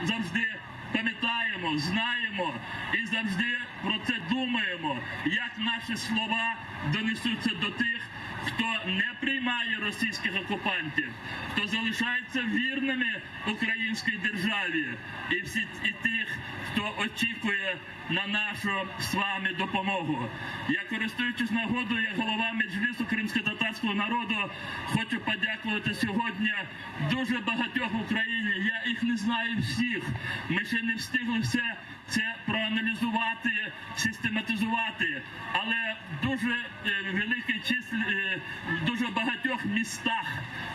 завжди пам'ятаємо, знаємо і завжди про це думаємо, як наші слова донесуться до тих, хто не приймає російських окупантів, хто залишається вірними українській державі, і всі і тих, хто очікує на нашу з вами допомогу. Я користуючись нагодою, як голова Меджлісу кримськотатарського народу, хочу подякувати сьогодні дуже багатьох в Україні. Я їх не знаю всіх. Ми ще не встигли все це проаналізувати, систематизувати. Але дуже е, великий числі, е, в дуже багатьох містах,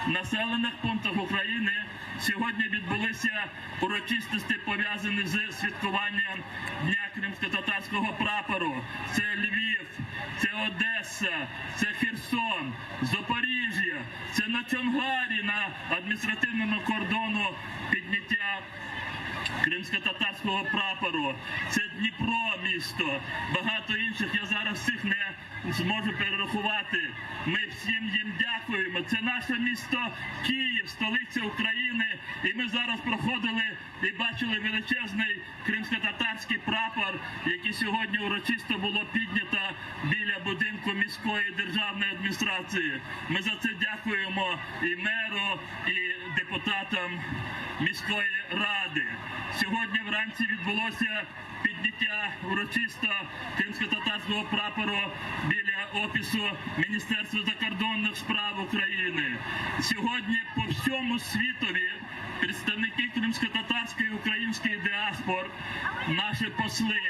населених пунктах України сьогодні відбулися урочистості, пов'язані з святкуванням Дня кримськотатарського прапору. Це Львів, це Одеса, це Херсон, Запоріжжя, це на Чонгарі, на адміністративному кордону підняття кримськотатарського прапору, це Дніпро місто, багато інших. Я зараз всіх не зможу перерахувати. Ми всім їм дякуємо. Це наше місто Київ, столиця України. І ми зараз проходили і бачили величезний кримськотатарський прапор, який сьогодні урочисто було піднято біля будинку міської державної адміністрації. Ми за це дякуємо і меру, і депутатам міської ради. Сьогодні вранці відбулося підняття урочисто кримськотатарського прапору біля офісу Міністерства закордонних справ України. Сьогодні по всьому світові представники кримськотатарської і української діаспор, наші посли,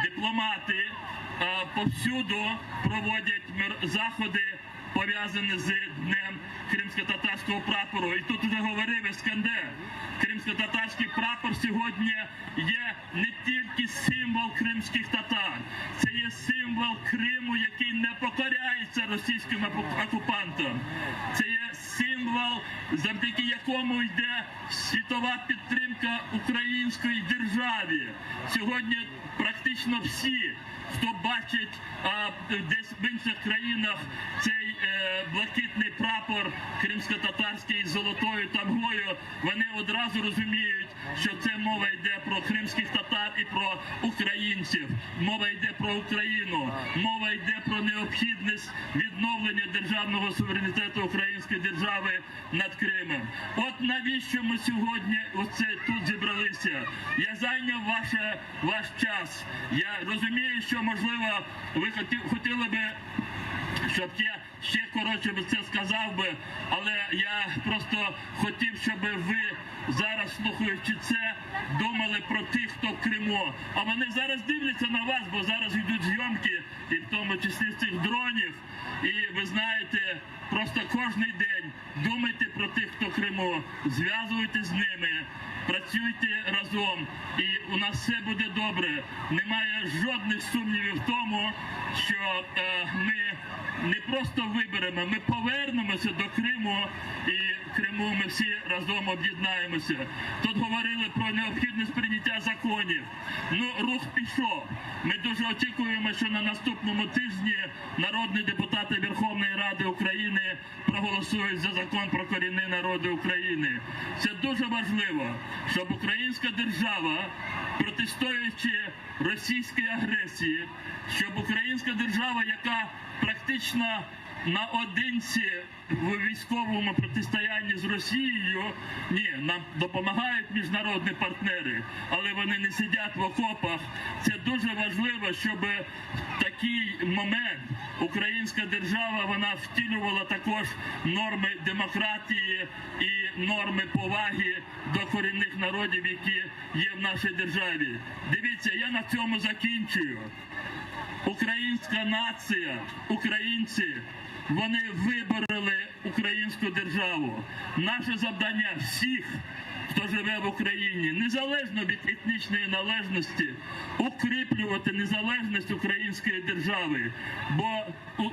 дипломати е, повсюду проводять заходи пов'язані з Днем кримськотатарського прапору. І тут вже говорив Іскандер, кримськотатарський прапор сьогодні є не тільки символ кримських татар, це є символ Криму, який не покоряється російським окупантам. Це є символ, завдяки якому йде світова підтримка української державі. Сьогодні практично всі, хто бачить а, десь в інших країнах цей е, блакитний прапор кримськотатарський з золотою тамгою, вони одразу розуміють, що це мова йде про кримських татар і про українців. Мова йде про Україну, мова йде про необхідність відновлення державного суверенітету української держави над Кримом. От навіщо ми сьогодні оце тут зібралися? Я зайняв ваше, ваш час. Я розумію, що можливо ви хотіли би щоб я ще коротше би це сказав би, але я просто хотів, щоб ви зараз, слухаючи це, думали про тих, хто в Криму. А вони зараз дивляться на вас, бо зараз йдуть зйомки, і в тому числі цих дронів. І ви знаєте, Просто кожний день думайте про тих, хто в Криму, зв'язуйтесь з ними, працюйте разом, і у нас все буде добре. Немає жодних сумнівів в тому, що е, ми не просто виберемо, ми повернемося до Криму, і в Криму ми всі разом об'єднаємося. Тут говорили про необхідність прийняття законів. Ну, рух пішов. Ми дуже очікуємо, що на наступному тижні народні депутати Верховної Ради України проголосують за закон про корінні народи України. Це дуже важливо, щоб українська держава, протистоячи російській агресії, щоб українська держава, яка практично наодинці в військовому протистоянні з Росією, ні, нам допомагають міжнародні партнери, але вони не сидять в окопах. Це дуже важливо, щоб в такий момент українська держава вона втілювала також норми демократії і норми поваги до корінних народів, які є в нашій державі. Дивіться, я на цьому закінчую. Українська нація, українці, вони вибороли українську державу. Наше завдання всіх, хто живе в Україні, незалежно від етнічної належності, укріплювати незалежність української держави. Бо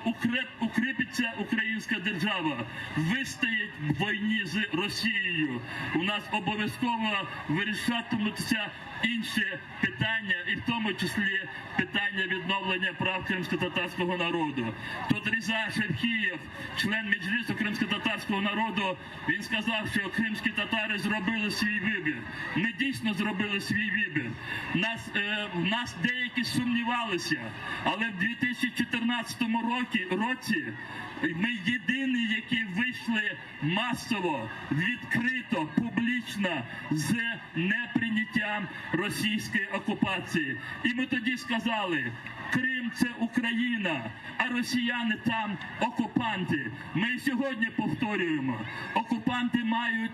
укреп, укріпиться українська держава, вистоїть в війні з Росією. У нас обов'язково вирішатимуться інші питання, і в тому числі питання відновлення прав кримськотатарського народу. Тут Різа Шевхієв, член Меджлісу кримськотатарського народу, він сказав, що кримські татари зробили свій вибір. Ми дійсно зробили свій вибір. Нас, е, в нас деякі сумнівалися, але в 2014 році, році ми єдині, які вийшли масово, відкрито, публічно з неприйняттям російської окупації. І ми тоді сказали, Крим це Україна, а росіяни там окупанти. Ми і сьогодні повторюємо, окупанти мають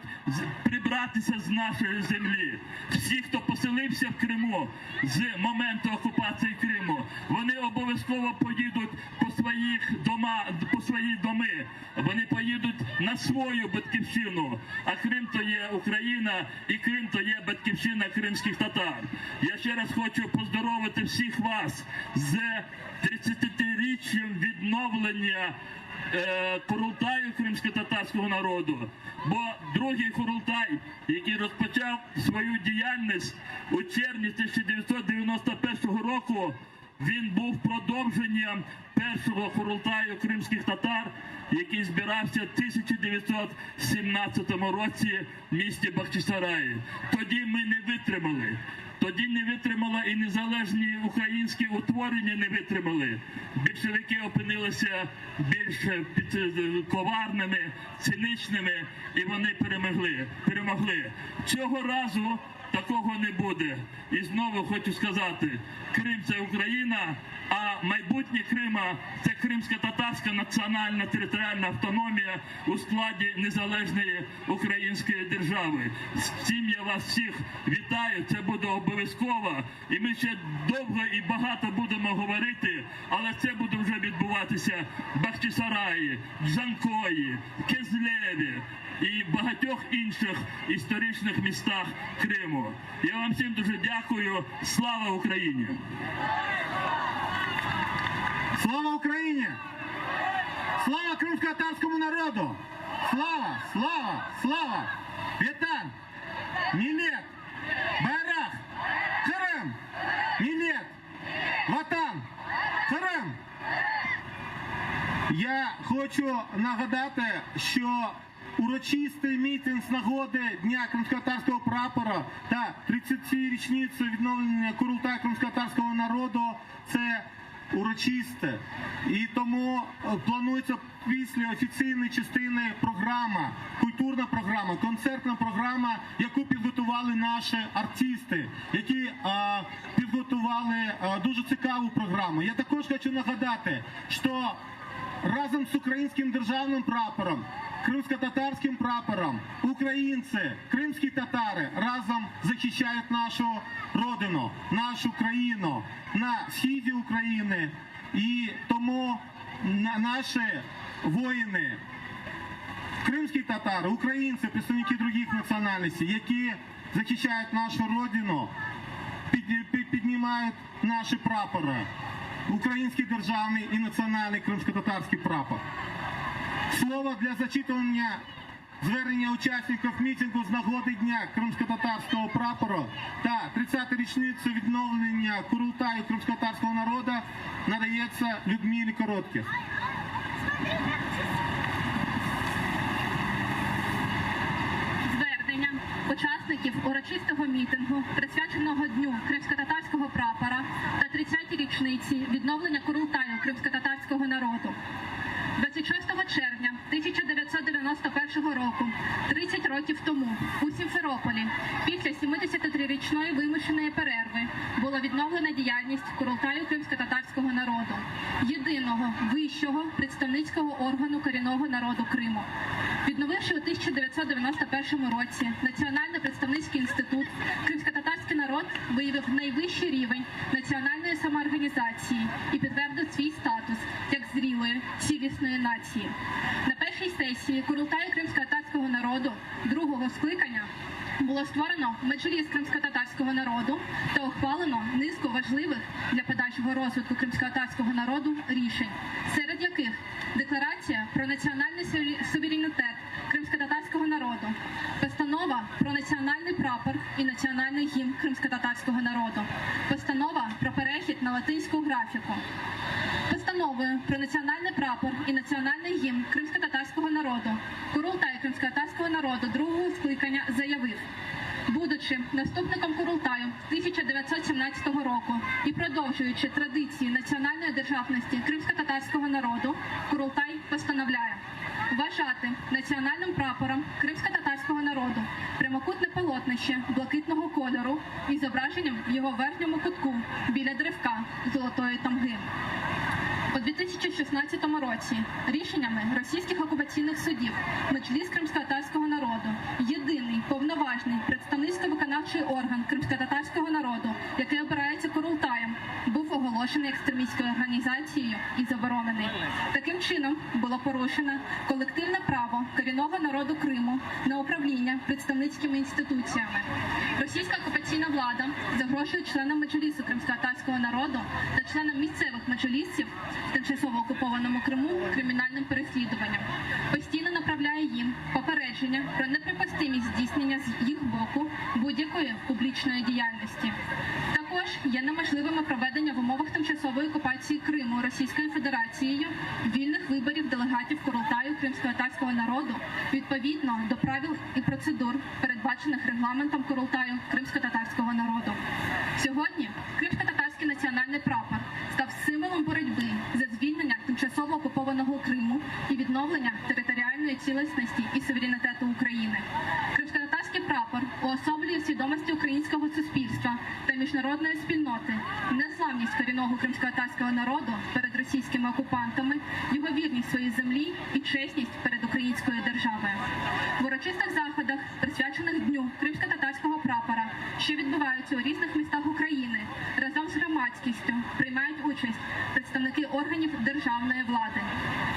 прибратися з нашої землі. Всі, хто поселився в Криму з моменту окупації Криму, вони обов'язково поїдуть по своїх дома, по свої доми. Вони поїдуть на свою батьківщину. А Крим то є Україна, і Крим то є батьківщина кримських татар. Я ще раз хочу поздоровити всіх вас з 30-річчям відновлення е, Курултаю кримськотатарського народу. Бо другий Курултай, який розпочав свою діяльність у червні 1991 року, він був продовженням першого Курултаю кримських татар, який збирався в 1917 році в місті Бахчисараї. Тоді ми не витримали. Тоді не витримала і незалежні українські утворення не витримали. Більшовики опинилися більш е, е, коварними, цинічними, і вони перемогли. перемогли. Цього разу такого не буде. І знову хочу сказати: Крим це Україна, а майбутнє Крима це кримсько-татарська національна територіальна автономія у складі незалежної української держави. З цим я вас всіх вітаю. Це буде обов'язково. І ми ще довго і багато будемо говорити, але це буде вже відбуватися в Бахчисараї, Джанкої, Кезлєві і багатьох інших історичних містах Криму. Я вам всім дуже дякую. Слава Україні! Слава Україні! Слава кримськотатарському народу! Слава! Слава! Слава! Vetan! Millet! Bayraq! Qırım! Millet! Vatan! Qırım! Я хочу нагадати, що урочистий мітинг з нагоди Дня кримськотатарського прапора та 30-річниці відновлення Курултаю кримськотатарського народу це урочисте. І тому е, планується після офіційної частини програма, культурна програма, концертна програма, яку підготували наші артисти, які е, підготували е, дуже цікаву програму. Я також хочу нагадати, що разом з українським державним прапором, кримськотатарським прапором, українці, кримські татари разом захищають нашу родину, нашу країну на східі України. І тому наші. Воїни, кримські татари, українці, представники других національностей, які захищають нашу родину, піднімають наші прапори. Український державний і національний кримсько-татарський прапор. Слово для зачитування звернення учасників мітингу з нагоди Дня кримсько-татарського прапору та 30-ї річниці відновлення Курултаю кримсько-татарського народу надається Людмилі Коротких. Звернення учасників урочистого мітингу, присвяченого Дню кримсько-татарського прапора та 30-й річниці відновлення Курултаю кримсько-татарського народу. 26 червня 1991 року, 30 років тому, у Сімферополі, після 73-річної вимушеної перерви, була відновлена діяльність Курултаю кримсько-татарського народу, єдиного вищого представницького органу корінного народу Криму. Відновивши у 1991 році Національний представницький інститут, кримсько-татарський народ виявив найвищий рівень національної самоорганізації і підтвердив свій статус як зрілої, цілісної нації. На першій сесії Курултаю кримсько-татарського народу другого скликання було створено Меджліс кримсько-татарського народу та ухвалено низку важливих для подальшого розвитку кримсько-татарського народу рішень, серед яких Декларація про національний суверенітет кримсько-татарського народу, постанова про національний прапор і національний гімн кримсько-татарського народу, постанова про перехід на латинську графіку. Постановою про національний прапор і національний гімн кримсько-татарського народу Курултай кримсько-татарського народу другого скликання заявив: будучи наступником Курултаю 1917 року і продовжуючи традиції національної державності кримсько-татарського народу, Курултай постановляє вважати національним прапором кримсько-татарського народу прямокутне полотнище блакитного кольору із зображенням в його верхньому кутку біля древка золотої тамги. У 2016 році рішеннями російських окупаційних судів Меджліс кримсько-татарського народу, єдиний повноважний представницько-виконавчий орган кримсько-татарського народу, який обирається Курултаєм, був оголошений екстремістською організацією і заборонений. Таким чином було порушено колективне право корінного народу Криму на управління представницькими інституціями. Російська окупаційна влада загрожує членам Меджлісу кримсько-татарського народу та членам місцевих меджлісів в тимчасово окупованому Криму кримінальним переслідуванням. Постійно направляє їм попередження про неприпустимість здійснення з їх боку будь-якої публічної діяльності. Також є неможливими проведення в умовах тимчасової окупації Криму Російською Федерацією вільних виборів делегатів Курултаю кримсько-татарського народу відповідно до правил і процедур, передбачених регламентом Курултаю кримсько-татарського народу. Сьогодні кримсько-татарський національний прапор став символом боротьби за звільнення тимчасово окупованого Криму і відновлення територіальної цілісності і суверенітету України. Кримсько-татарський прапор уособлює свідомості українського суспільства та міжнародної спільноти, незламність корінного кримсько-татарського народу перед російськими окупантами, його вірність своїй землі і чесність перед українською державою. В урочистих заходах, присвячених Дню кримсько-татарського прапора, що відбуваються у різних містах України, разом з громадськістю приймають участь представники органів державної влади.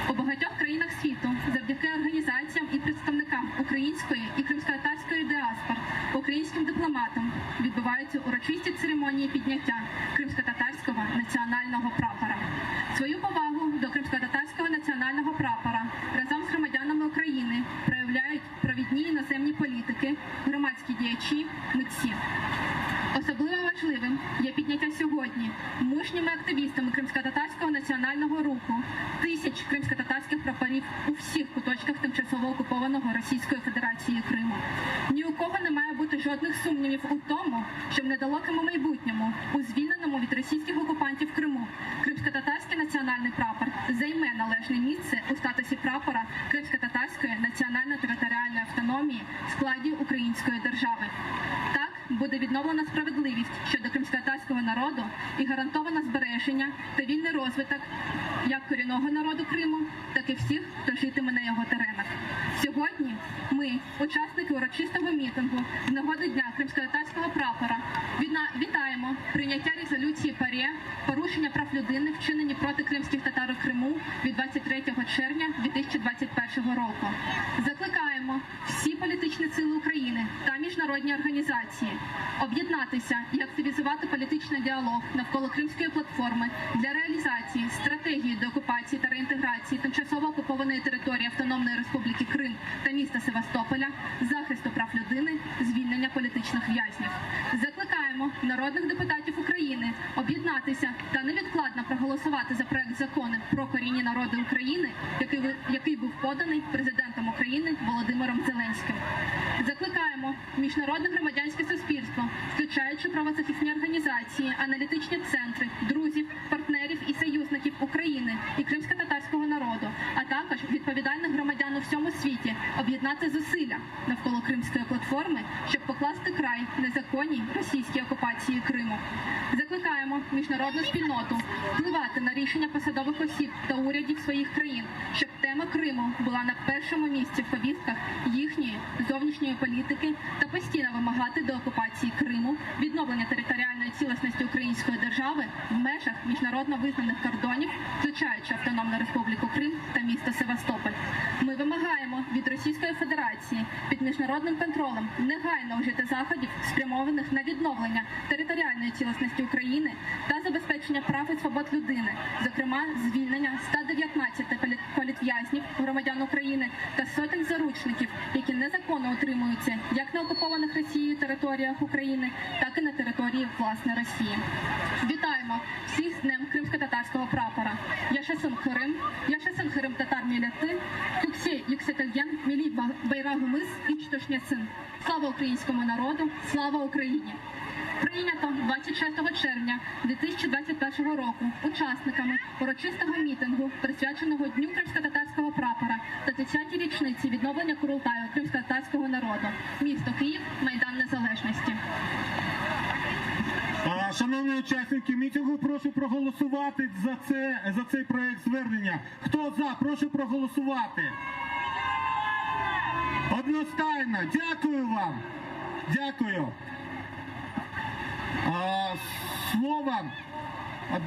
У багатьох країнах світу завдяки організаціям і представникам української і кримсько-татарської діаспор, українським дипломатам відбуваються урочисті церемонії підняття кримсько-татарського національного прапора. Свою повагу до кримсько-татарського національного прапора разом з громадянами України проявляють провідні іноземні політики, громадські діячі, митці. Особливо важливим є підняття сьогодні мужніми активістами кримсько-татарського національного руху тисяч кримсько-татарських прапорів у всіх куточках тимчасово окупованого Російською Федерацією Криму. Ні у кого не має бути жодних сумнівів у тому, що в недалекому майбутньому, у звільненому від російських окупантів Криму, кримсько-татарський національний прапор займе належне місце у статусі прапора кримсько-татарської національно-територіальної автономії в складі української держави. Так, буде відновлена справедливість щодо кримськотатарського народу і гарантовано збереження та вільний розвиток як корінного народу Криму, так і всіх, хто житиме на його теренах. Сьогодні ми, учасники урочистого мітингу з нагоди Дня кримськотатарського прапора, вітаємо прийняття резолюції ПАРЄ порушення прав людини, вчинені проти кримських татар у Криму від 23 червня 2021 року. Закликаємо всі політичні сили України та міжнародні організації об'єднатися і активізувати політичний діалог навколо Кримської платформи для реалізації стратегії деокупації та реінтеграції тимчасово окупованої території Автономної Республіки Крим та міста Севастополя, захисту прав людини, звільнення політичних в'язнів. Закликаємо народних депутатів України об'єднатися та невідкладно проголосувати за проект закону про корінні народи України, який, який був поданий президентом України Володимиром Зеленським. Закликаємо міжнародне громадянське суспільство, включаючи правозахисні організації, аналітичні центри, друзів, партнерів і союзників України і кримськотатарського народу, а також відповідальних громадян у всьому світі об'єднати зусилля навколо Кримської платформи, щоб покласти край незаконній російській окупації Криму. Закликаємо міжнародну спільноту впливати на рішення посадових осіб та урядів своїх країн, щоб тема Криму була на першому місці в повістках їхньої зовнішньої політики та постійно вимагати деокупації Криму, відновлення територіальної цілісності української держави в межах міжнародно визнаних кордонів, включаючи Автономну Республіку Крим та місто Севастополь. Ми вимагаємо від Російської Федерації під міжнародним контролем негайно вжити заходів, спрямованих на відновлення територіальної цілісності України та забезпечення прав і свобод людини, зокрема звільнення 119 політв'язнів, громадян України та сотень заручників, які незаконно утримуються як на окупованих Росією територіях України, так і на території власне Росії. Вітаємо всіх з Днем кримськотатарського прапора. Yaşasın Qırım, yaşasın qırımtatar milleti, kökke yükseltilgen milliy bayrağımız iç tüşmesin. Слава українському народу, слава Україні! Прийнято 26 червня 2021 року учасниками урочистого мітингу, присвяченого Дню кримськотатарського прапора та 30-й річниці відновлення Курултаю кримськотатарського народу. Місто Київ, Майдан Незалежності. Шановні учасники мітингу, прошу проголосувати за це за цей проект звернення. Хто за, прошу проголосувати. Одностайно. Дякую вам. Дякую. Слово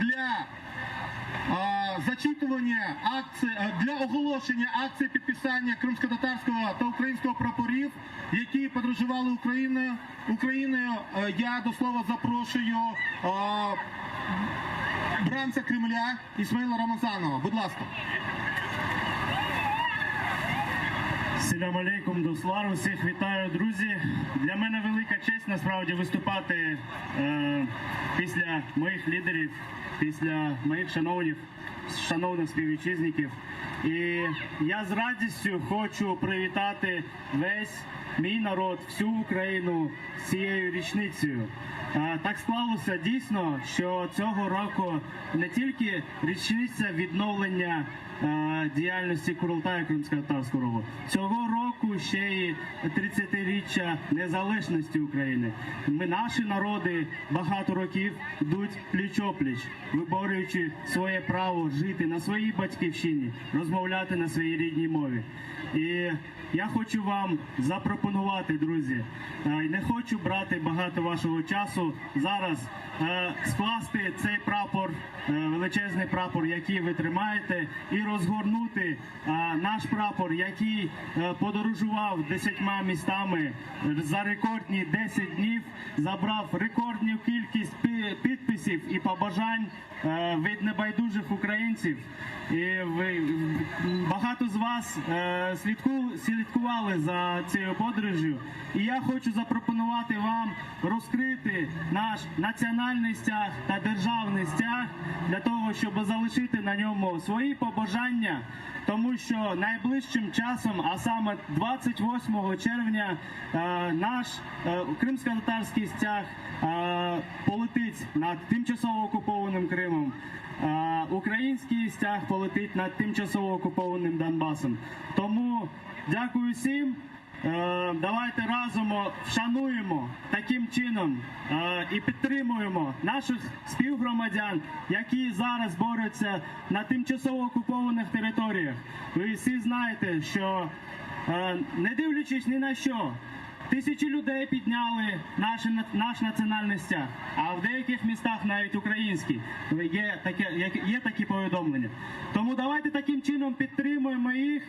для зачитування акції для оголошення акції підписання кримськотатарського та українського прапорів, які подорожували Україною. Україною я до слова запрошую бранця Кремля Ісмаїла Рамазанова. Будь ласка. Selâm aleyküm, dostlar. Усіх вітаю, друзі. Для мене велика честь насправді виступати е, після моїх лідерів, після моїх шановних, шановних співвітчизників. І я з радістю хочу привітати весь мій народ, всю Україну з цією річницею. Е, Так склалося дійсно, що цього року не тільки річниця відновлення е, діяльності Курултаю Кримськотатарського роду. Цього року ще й 30-річчя незалежності України. Ми, наші народи, багато років йдуть пліч-опліч, виборюючи своє право жити на своїй батьківщині, розмовляти на своїй рідній мові. І я хочу вам запропонувати, друзі, е, не хочу брати багато вашого часу зараз е, скласти цей прапор, е, величезний прапор, який ви тримаєте, і розгорнути наш прапор, який подорожував десятьма містами за рекордні 10 днів, забрав рекордну кількість підписів і побажань від небайдужих українців. І ви багато з вас е, слідку, слідкували за цією подорожжю. І я хочу запропонувати вам розкрити наш національний стяг та державний стяг для того, щоб залишити на ньому свої побажання, тому що найближчим часом, а саме 28 червня, е, наш е, кримськотатарський стяг е, полетить над тимчасово окупованим Кримом. Український стяг полетить над тимчасово окупованим Донбасом. Тому дякую всім. Давайте разом вшануємо таким чином і підтримуємо наших співгромадян, які зараз борються на тимчасово окупованих територіях. Ви всі знаєте, що не дивлячись ні на що, тисячі людей підняли наш, наш національний стяг, а в деяких містах навіть український. Є таке, є такі повідомлення. Тому давайте таким чином підтримуємо їх.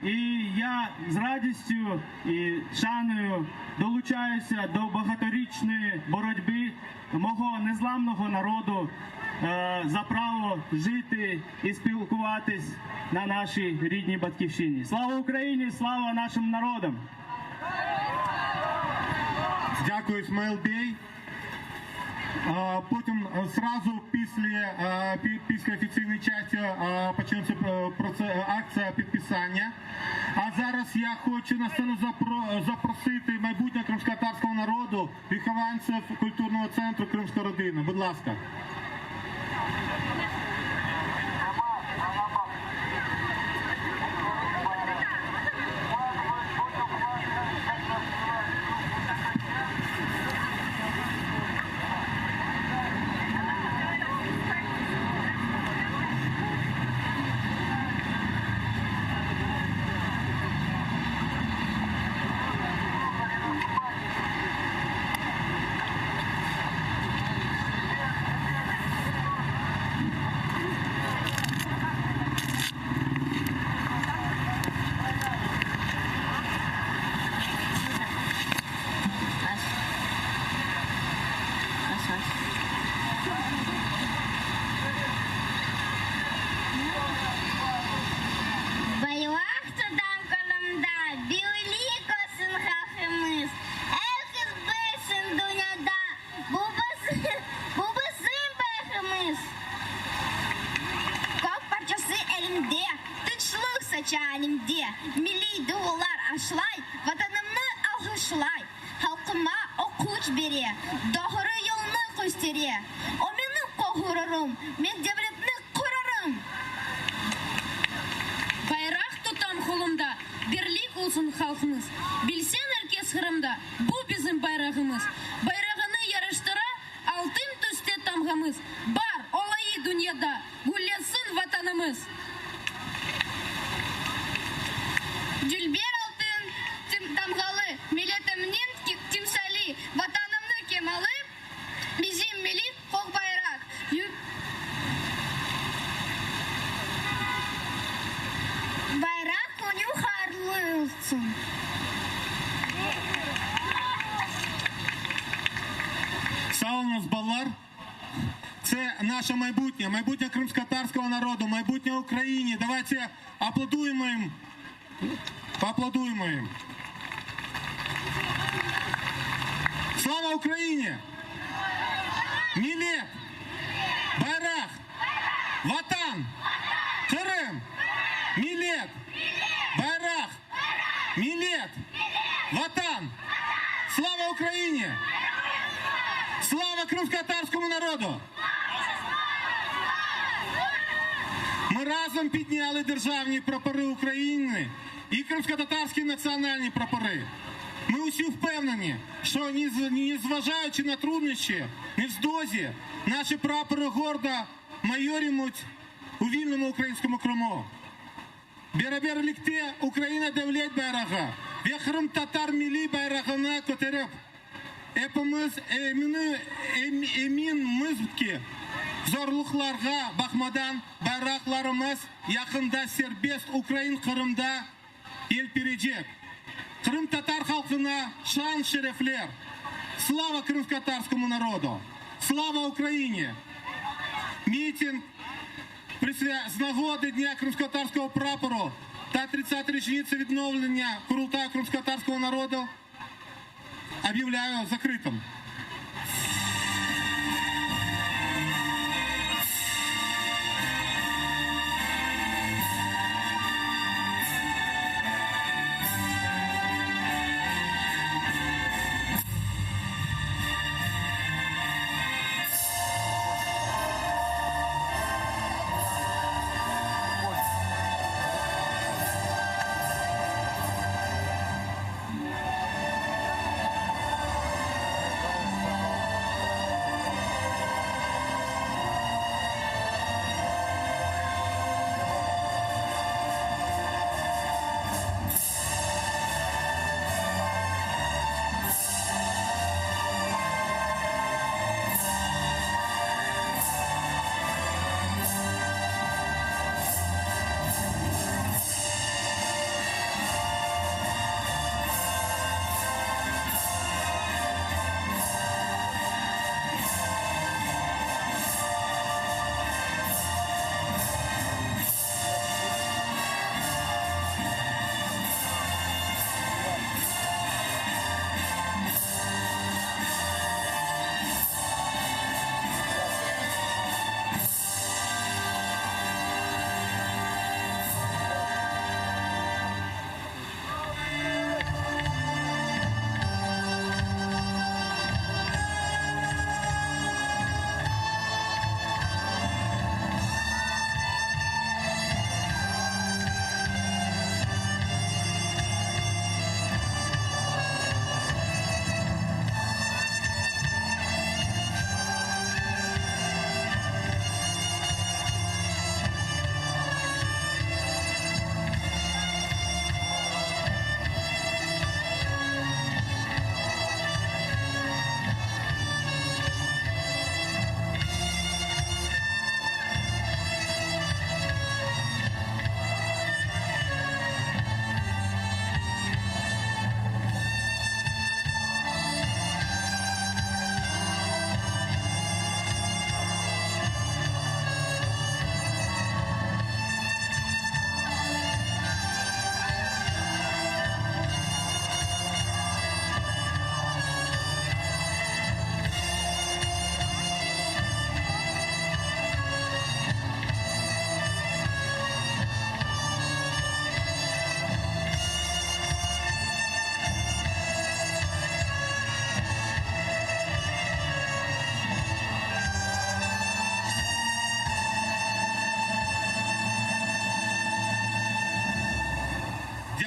І я з радістю і шаною долучаюся до багаторічної боротьби мого незламного народу за право жити і спілкуватись на нашій рідній батьківщині. Слава Україні! Слава нашим народам! Дякую, Ісмаїл Бей. Потім зразу після, після офіційної частини почнеться акція підписання. А зараз я хочу на сцену запросити майбутнє кримськотатарського народу, вихованців культурного центру Кримська родина. Будь ласка. Bayraq tutam qolumda, Birlik olsun halqımız. Er kes bilsin dünyada, Bu bizim, bu bizim bayrağımız. Kök parçası elimde, Tınçlıq saça alemde. Milliy duyğular aşlay, Vatanımnı alğışlay. Halqıma o küç bere, Doğru yolnı köstere. O menim ğururım, Men devletni qurarım. Bayraq tutam qolumda, Birlik olsun halqımız. Bilsin er kes Qırımda, Bu bizim bayrağımız. Bayrağını yaraştıra Altın tüste tamğamız. Bar olayı dünyada, Güllensin Vatanımız! Dülber altın tamğalı, Milletimniñ timsali, Vatanımnıñ kemalı, Bizim milliy kök bayraq. Bayraq künü hayırlı olsun! Sağ oluñız, balalar. Це наше майбутнє, майбутнє кримськотатарського народу, майбутнє України. Давайте аплодуємо їм. Поаплодуємо їм. Слава Україні! Millet! Bayraq! Vatan! Qırım! Millet! Bayraq! Millet! Vatan! Слава Україні! Слава кримськотатарському народу! Ми разом підняли державні прапори України і кримськотатарські національні прапори. Ми усі впевнені, що незважаючи на труднощі, невздовзі, наші прапори гордо майорімуть у вільному українському Криму. Beraberlikte Ukraina devlet bayrağı ve qırımtatar milliy bayrağını köterip, epimiz eminmiz ki, zorluqlarğa baqmadan, bayraqlarımız yaqında serbest ukrain Qırımda yelpirecek. Qırımtatar halqına şan-şerefler! Slava krımskotarskomu narodu! Slava Ukraiне! Мітинг з нагоди Дня кримськотатарського прапору та 30-ї річниці відновлення Курултаю кримськотатарського народу об'являю закритим.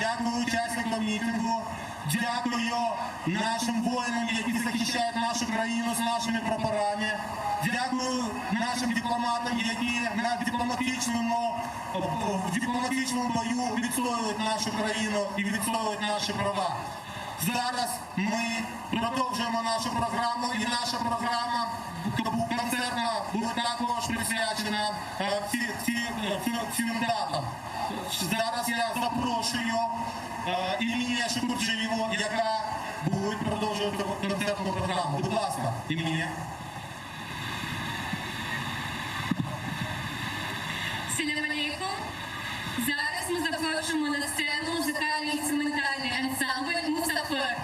Дякую учасникам мітингу, дякую нашим воїнам, які захищають нашу країну з нашими прапорами. Дякую нашим дипломатам, які на дипломатичному, в дипломатичному бою відстоюють нашу країну і відстоюють наші права. Зараз ми продовжуємо нашу програму, і наша програма концертна буде також присвячена е, ці- ці- ці- цим датам. Зараз я запрошую е, Імінія Шукурджиєву, яка буде продовжувати концертну програму. Будь ласка, Імінія. Селям алейкум. Зараз ми запрошуємо на сцену музикальний інструментальний ансамбль Мусафир.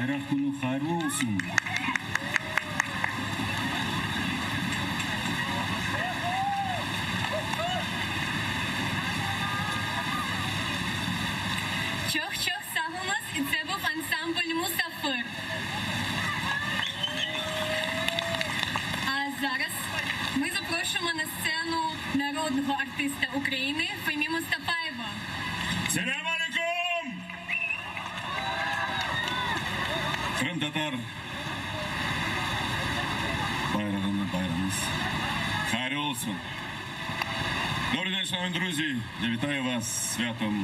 Bayraq künü hayırlı olsun! Çoq-çoq sağ oluñız, це буv ansambl Musafir. А зараз ми запрошуємо на сцену народного артиста України Фемі Мустафаєва. Selâm aleyküm! Qırımtatar bayrağını bayramımız hayırlı olsun! Добрий день, шановні друзі! Я вітаю вас з святом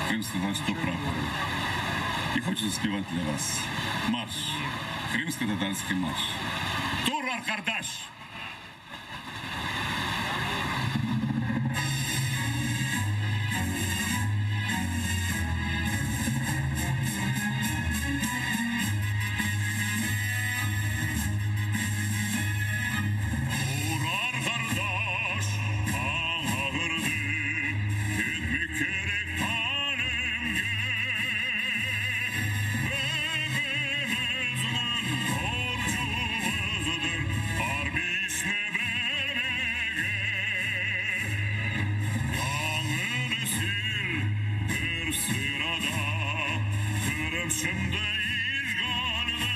Кримськотатарського прапору. І хочу заспівати для вас марш, кримськотатарський марш. Tur arqardaş! Tur arqardaş, tañ ağırdı, Ketmek kerek talimge. Epimizniñ borcumızdır Arbiy işni bilmege. Yañı nesil bir sırada, Qırım şimdi işğalde.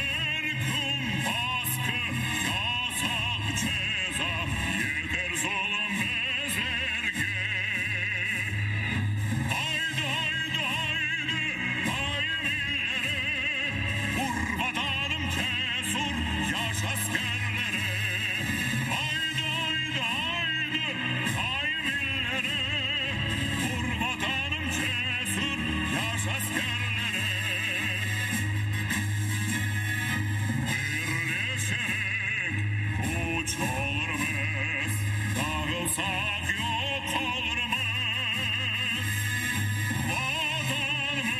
Er kün basqı, yasaq, ceza, Yeter zulum bizlerge. Haydi, haydi, haydi, daim ileri, Vur Vatanım cesur yaş askerlere. Haydi, haydi, haydi, daim ileri, Vur Vatanım cesur yaş askerlere. Birleşerek küç olurmız, Dağılsaq yoq olurmız. Vatanımıznı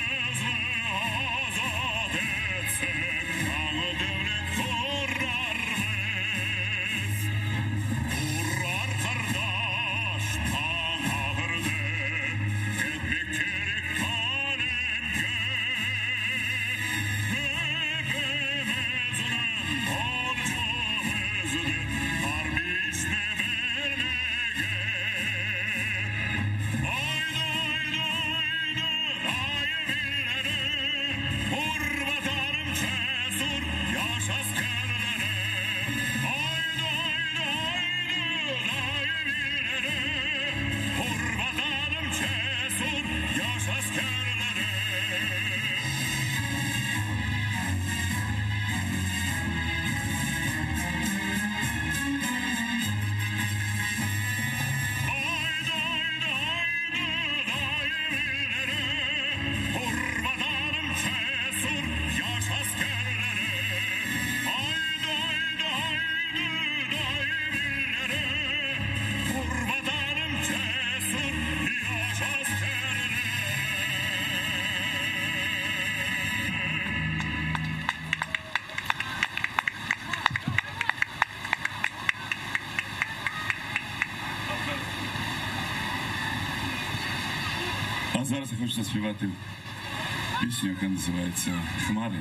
azat etsek, Yañı devlet qurarmız. Tur arqardaş, tañ ağardı, Ketmek kerek talimge. Epimizniñ borcumızdır Arbiy işni bilmege. Aydı, aydı, aydı, daim ileri, Vur Vatanım cesur yaş askerlere. Aydı, aydı, aydı, daim ileri, Vur Vatanım cesur yaş askerlere. Aydı, aydı, aydı, daim ileri, Vur Vatanım cesur yaş askerlere. Aydı, aydı, aydı, daim ileri, Vur Vatanım cesur yaş askerlere. А зараз я хочу заспівати пісню, яка називається Хмари.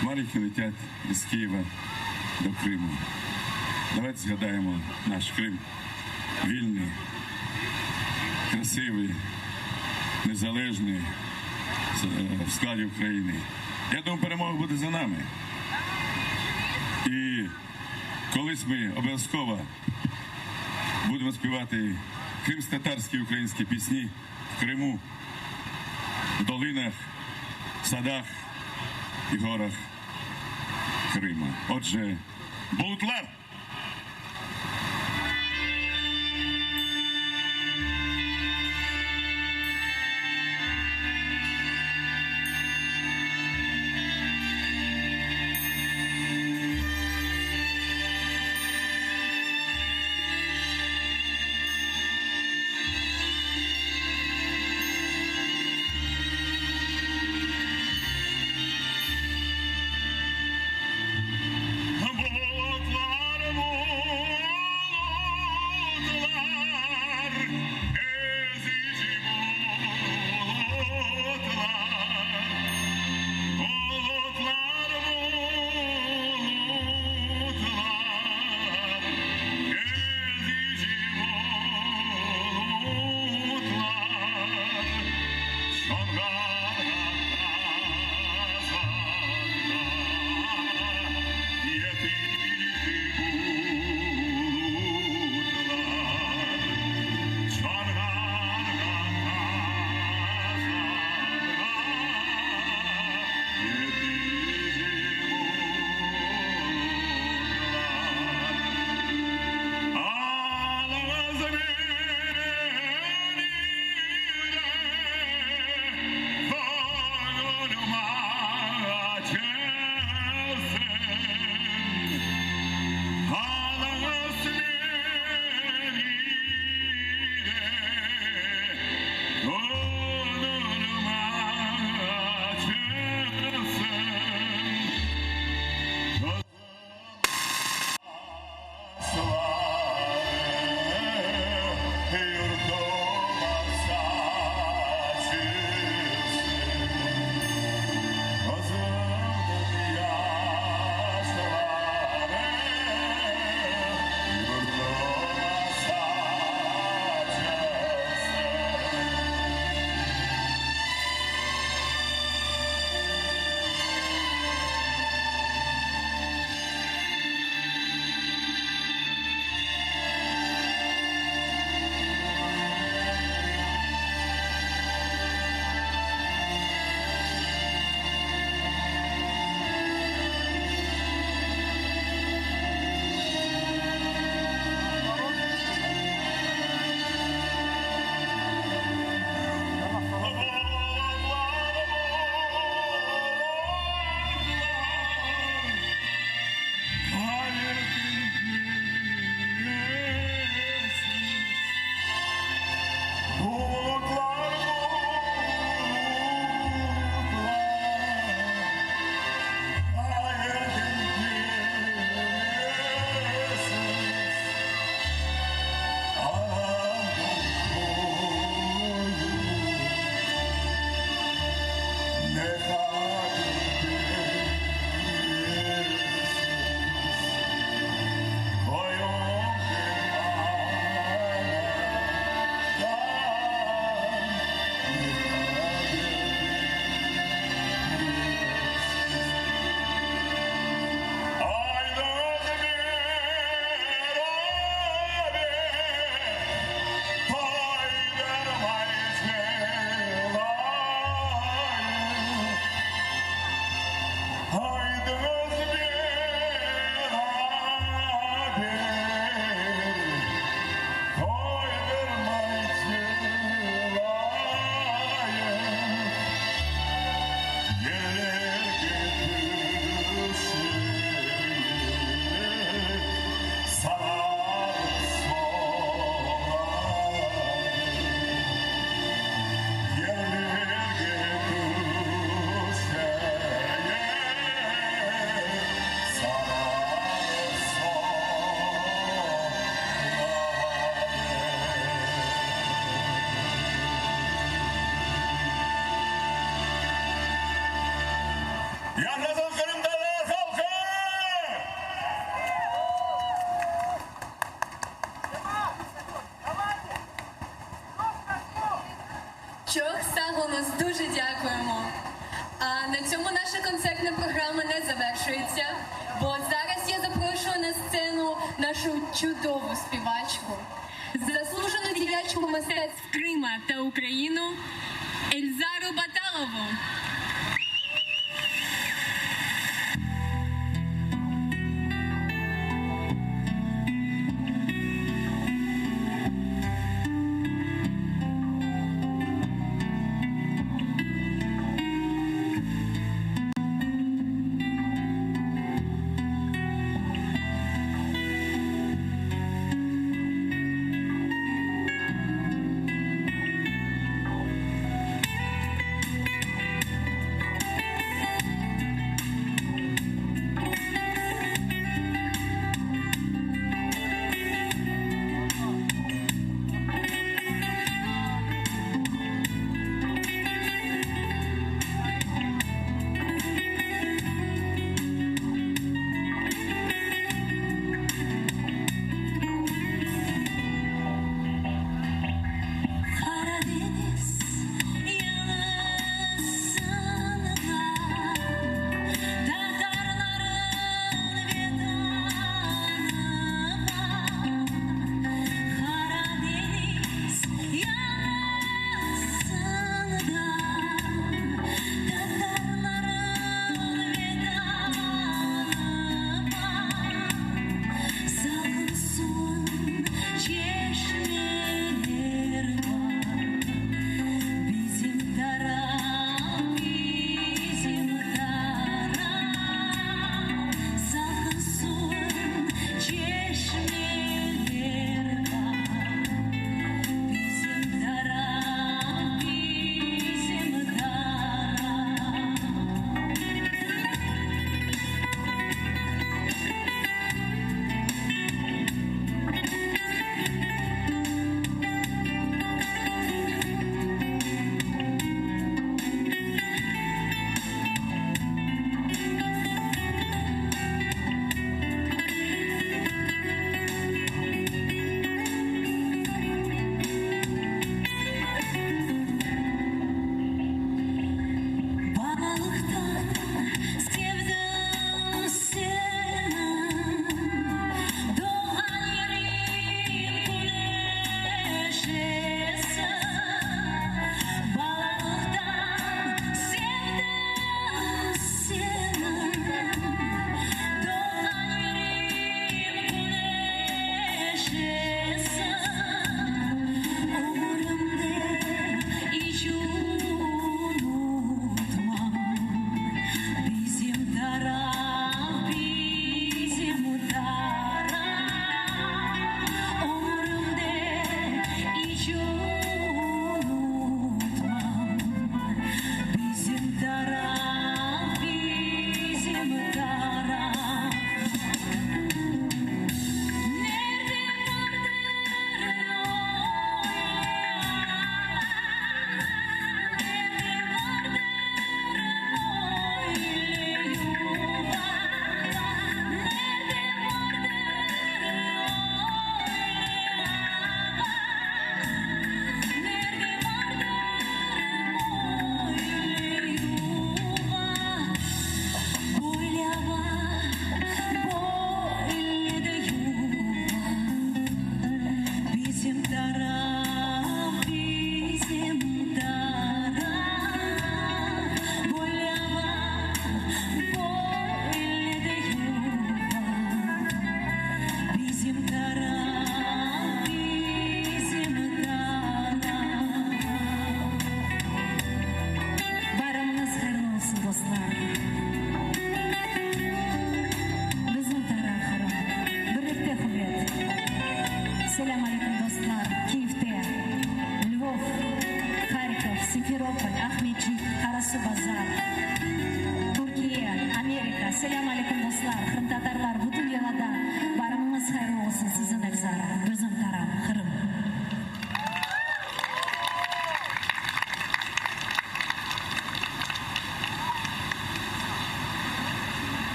Хмари, які летять із Києва до Криму. Давайте згадаємо наш Крим вільний, красивий, незалежний в складі України. Я думаю, перемога буде за нами. І колись ми обов'язково будемо співати кримськотатарські українські пісні в Криму, в долинах, садах і горах Крима. Отже, Bulutlar! Bulutlar. Sağ olunız, дуже дякуємо. А на цьому наша концертна програма не завершується, бо зараз я запрошую на сцену нашу чудову співачку, заслужену діячку мистецтв Крима та Україну Ельзару Баталову.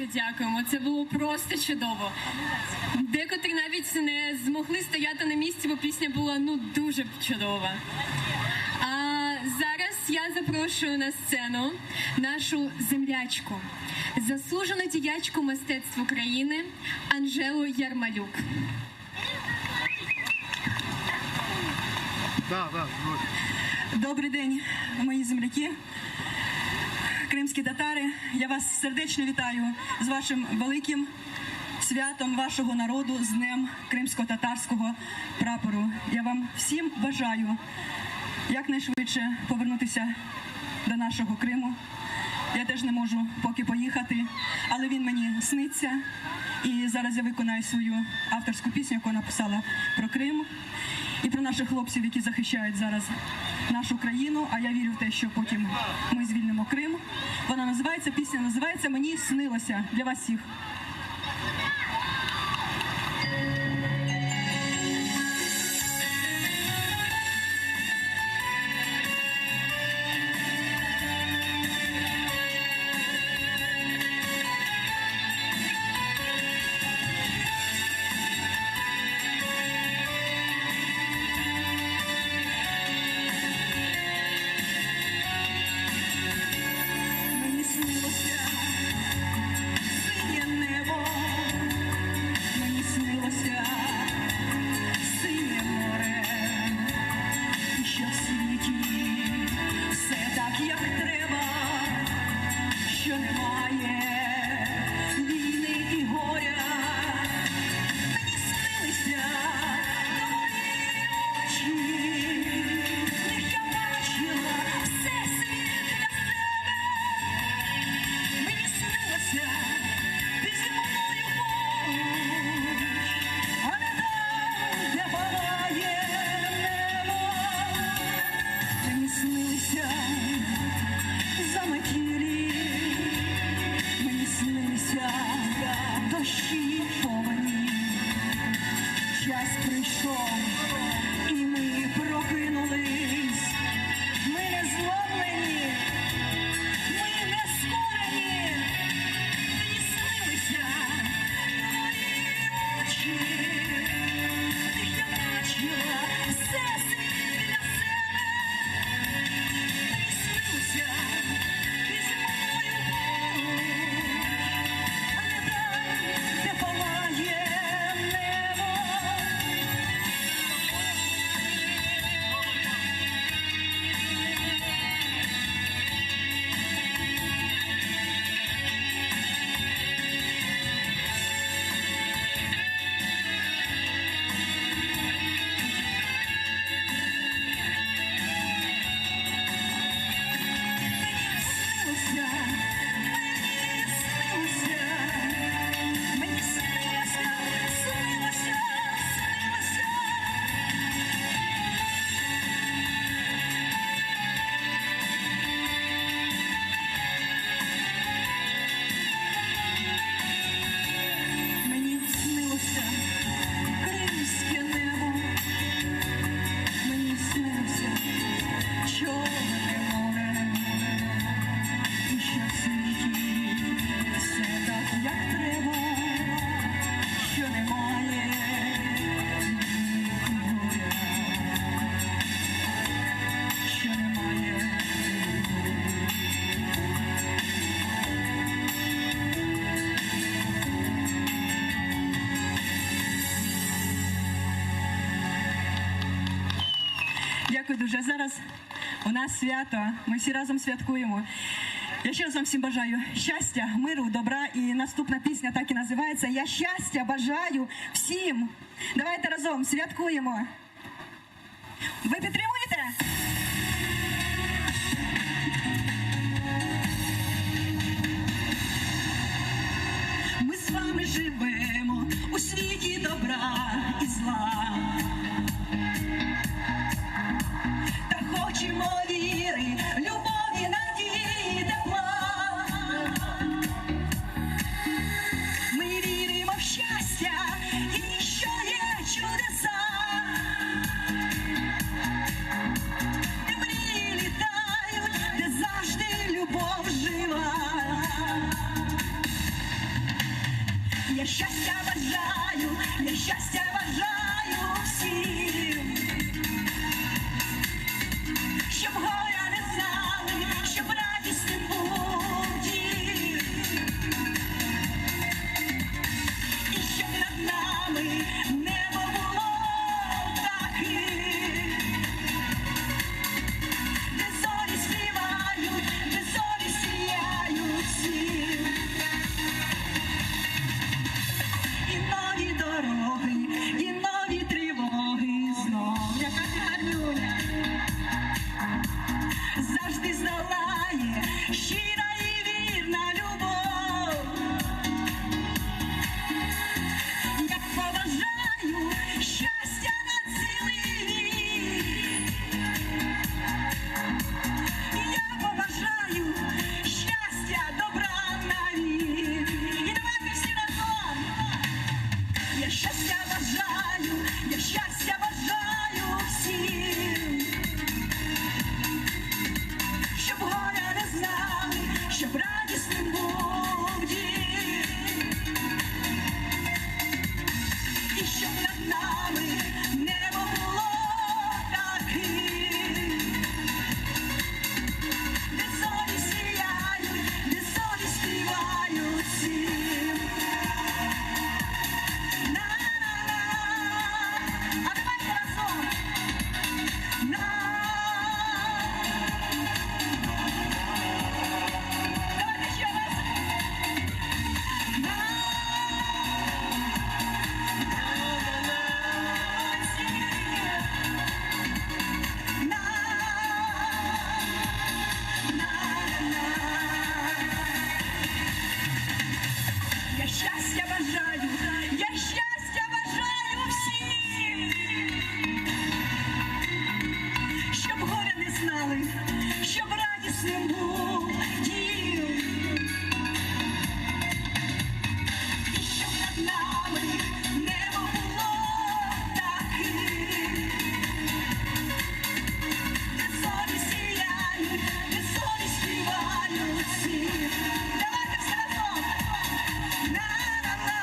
Дуже дякуємо. Це було просто чудово. Декотрі навіть не змогли стояти на місці, бо пісня була ну дуже чудова. А зараз я запрошую на сцену нашу землячку, заслужену діячку мистецтв України Анжелу Ярмалюк. Да, да, Добрий день, мої земляки, кримські татари. Я вас сердечно вітаю з вашим великим святом вашого народу, з Днем кримсько-татарського прапору. Я вам всім бажаю якнайшвидше повернутися до нашого Криму. Я теж не можу поки поїхати, але він мені сниться. І зараз я виконаю свою авторську пісню, яку написала про Крим і про наших хлопців, які захищають зараз нашу країну. А я вірю в те, що потім ми звільнимо Крим. Вона називається, пісня називається Мені снилося для вас всіх. Мені снилося синє небо, мені снилося синє море, і що в світі все так, як треба, що немає війни і горя. Мені снилися твої очі, в них я бачила все світ для себе. Мені снилося, ти зі мною поруч, а не там, де палає небо. Мені снилися заметілі, мені снилися дощі повені. Час прийшов, і ми прокинулись. Ми не зломлені, ми не скорені. Мені снилися твої очі, в них я бачила все світ для себе. Мені снилося, ти зі мною поруч, а не там, де палає небо. Снилося, мені снилося, мені снилося, снилося, снилося. Мені снилося кримське небо, мені снилося чорне море, і що в світі все так, як треба, що немає горя, що немає. Дякую дуже. Зараз у нас свято. Ми всі разом святкуємо. Я ще раз вам всім бажаю щастя, миру, добра. І наступна пісня так і називається Я щастя бажаю всім. Давайте разом святкуємо. Ви підтримуєте? Ми з вами живемо у світі добра і зла. Та хочемо віри, любові, надії, тепла. Ми віримо в щастя і що є чудеса. Де мрії літають, де завжди любов жива. щастя бажаю, я щастя бажаю всім. Щоб горя не знали, щоб радісним був дім. І щоб над нами небо було таким, де зорі співають, де зорі сіяють всім. І нові дороги, і нові тривоги знов. Яка ти гарнюня! Завжди здолає щира і вірна любов. Я поважаю щастя на цілий вік. Я поважаю щастя, добра навік. І давайте всі разом. Я щастя бажаю, я щастя бажаю всім. Щоб горя не знали, щоб радісним був дім. І щоб над нами небо було таким, де зорі сіяють, де зорі співають всім. На-на-на, а давайте разом. На. Давайте ще раз. На. Я щастя бажаю, я щастя бажаю всім, щоб горя не знали, щоб радісним був дім. І щоб над нами небо було таким, де зорі сіяють, де зорі співають всі. Давайте всі разом! На-на-на!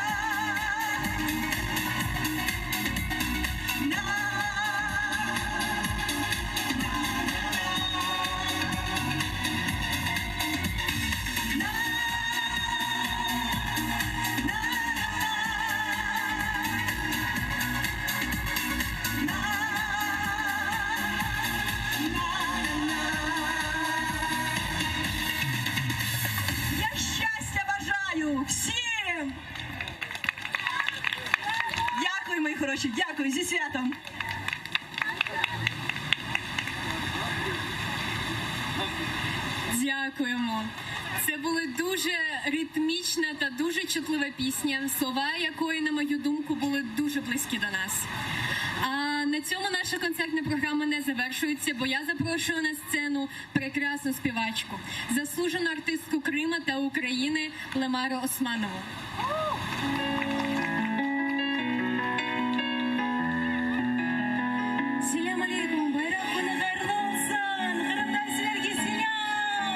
На! Я щастя бажаю всім! Дякую, мої хороші, дякую, зі святом! Дякуємо. Це була дуже ритмічна та дуже чутлива пісня, слова якої, на мою думку, були дуже близькі до нас. А на цьому наша концертна програма не завершується, бо я запрошую на сцену прекрасну співачку, заслужену артистку Крима та України Лемару Османову. Selâm aleyküm, bayraq künü hayırlı olsun, Qırımdan sizlerge selâm.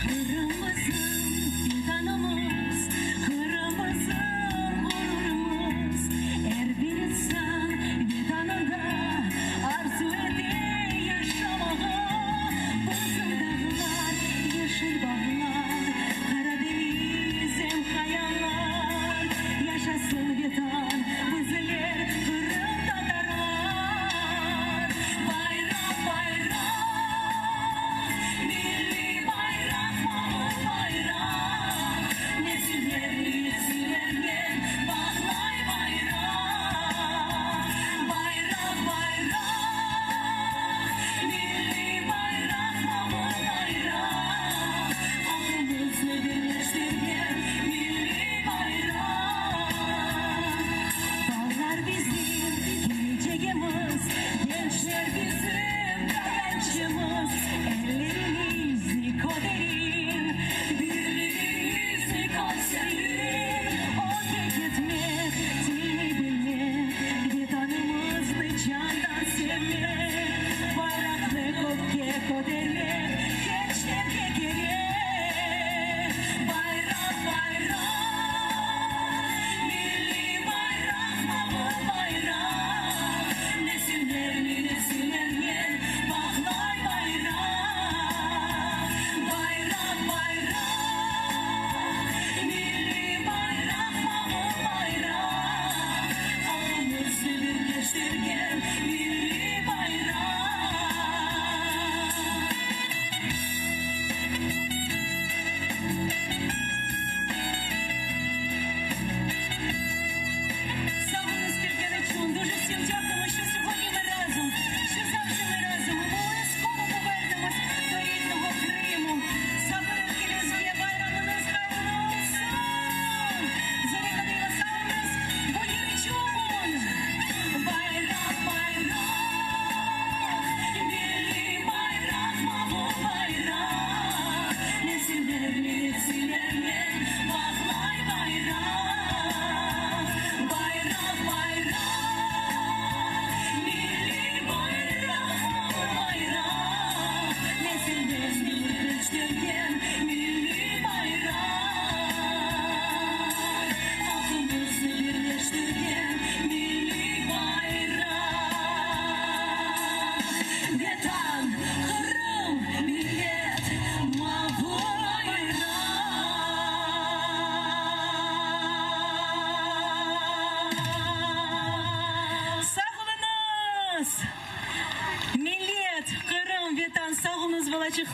Qırım bizim Vetanımız, Qırım bizim ğururımız. Er bir insan Vetanında arzu ete yaşamağa. Bizim dağlar, yeşil bağlar, Qara deñiz.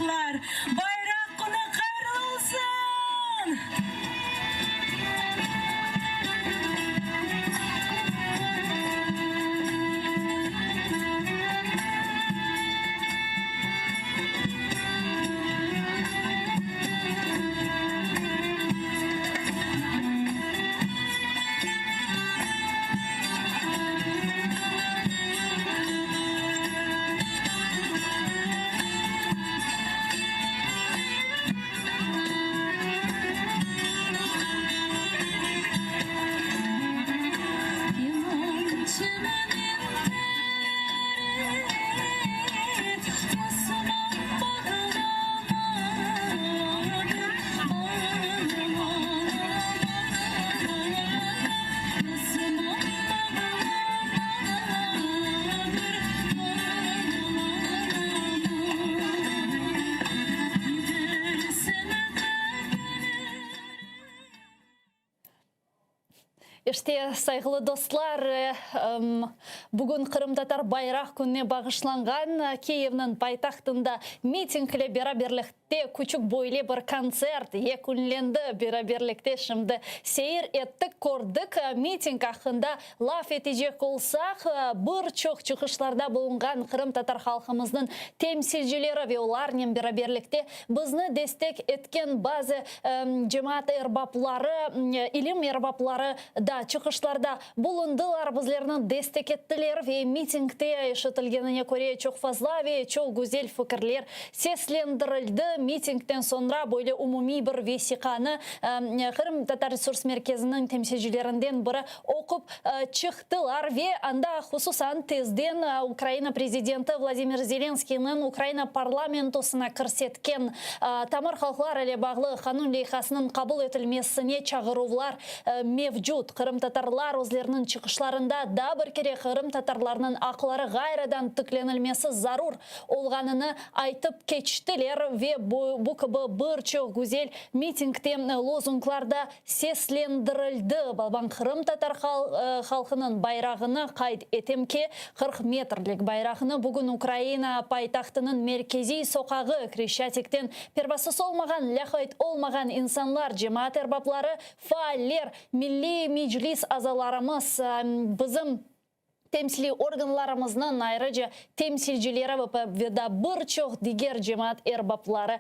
bayraqlar! Bayraq künü hayırlı olsun! İşte, sayğılı dostlar, bugün Qırımtatar bayraq kününe bağışlanğan Kiyevniñ paytahtında miting ile beraberlikte küçük böyle bir kontsert yekünlendi. Beraberlikte şimdi seyir ettik, kördik. Miting aqqında laf etecek olsaq, bir çoq çıqışlarda bulunğan qırımtatar halqımıznıñ temsilcileri ve olarnen beraberlikte bizni destek etken bazı cemaat erbapları, ilim erbapları da çıqışlarda bulundılar, bizlerni destek ettiler ve mitingde eşitilgenine köre çoq fazla ve çoq güzel fikirler seslendirildi. Mitingden soñra böyle umumiy bir vesiqanı Qırımtatar Resurs Merkeziniñ temsilcilerinden biri oqup çıqtılar ve anda hususan tezden Ukraina prezidenti Vladimir Zelenskıynıñ Ukraina parlamentosına kirsetken tamır halqlar ile bağlı qanun leyhasınıñ qabul etilmesine çağıruvlar mevcut. Qırımtatarlar özleriniñ çıqışlarında daa bir kere qırımtatarlarnıñ aqları ğayrıdan tiklenilmesi zarur olğanını aytıp keçtiler ve bu kibi bir çoq güzel mitingde lozunglar da Seslendirildi. Balaban qırımtatar halqınıñ bayrağını qayd etem ki, 40 metrlik bayraqnı bugün Ukraina paytahtınıñ merkeziy soqağı Kreşçatikten pervasız olmağan, lâqayt olmağan insanlar, cemaat erbapları, faaller, Milliy Meclis azalarımız, bizim Temsiliy organlarımıznıñ, ayrıca temsilcileri ve da bir çoq diger cemaat erbapları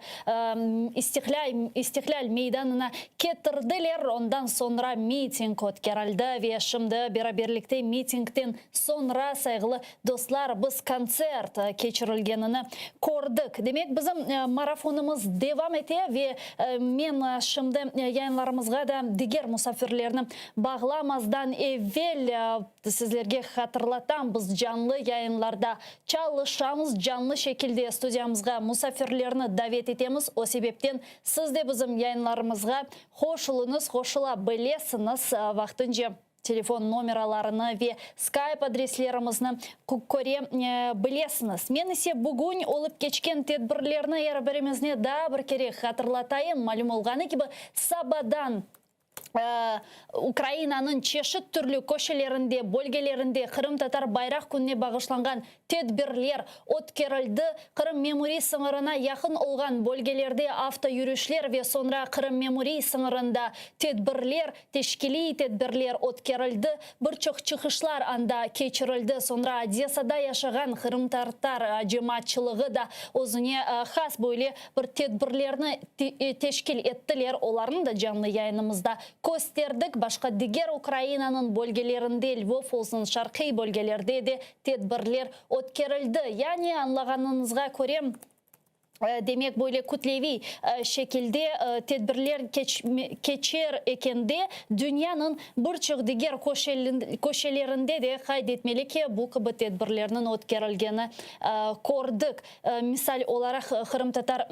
İstiqlâl meydanına ketirdiler. Ondan soñra miting ötkerildi ve şimdi beraberlikte mitingten soñra, sayğılı dostlar, biz kontsert keçirilgenini kördik. Demek, bizim marafonımız devam ete ve men şimdi yayınlarımızğa da diger musafirlerni bağlamazdan evel, Sizlerge hatırlatam, biz canlı yayınlarda çalışamız, canlı şekilde studiyamızğa musafirlerni davet etemiz, o sebepten siz de bizim yayınlarımızğa qoşulıñız, qoşula bilesiñiz, vaqtınca telefon nomeralarını ve Skype adreslerimizni köre bilesiñiz. Men ise bugün olıp keçken tedbirlerni er birimizni daa bir kere hatırlatayım, malüm olğanı kibi, sabadan Ukrainanıñ çeşit türlü köşelerinde, bölgelerinde Qırımtatar bayraq kününe bağışlanğan tedbirler ötkerildi. Qırım memuriy sıñırına yaqın olğan bölgelerde avto yürüşler ve soñra Qırım memuriy sıñırında tedbirler, teşkiliy tedbirler ötkerildi. Bir çoq çıqışlar anda keçirildi. Soñra Odesada yaşağan qırımtatar cemaatçılığı da özüne has böyle bir tedbirlerni teşkil ettiler, olarnı da canlı yayınımızda kösterdik. Başqa diger Ukrainanıñ bölgelerinde, Lvov olsun, şarqiy bölgelerde de tedbirler ötkerildi. Yani, añlağanıñızğa köre, demek, böyle kütleviy şekilde tedbirler keçer ekende, dünyanıñ bir çoq diger köşelerinde de qayd etmeli ki, bu kibi tedbirlerniñ ötkerilgeni kördik. Misal olaraq, Qırımtatar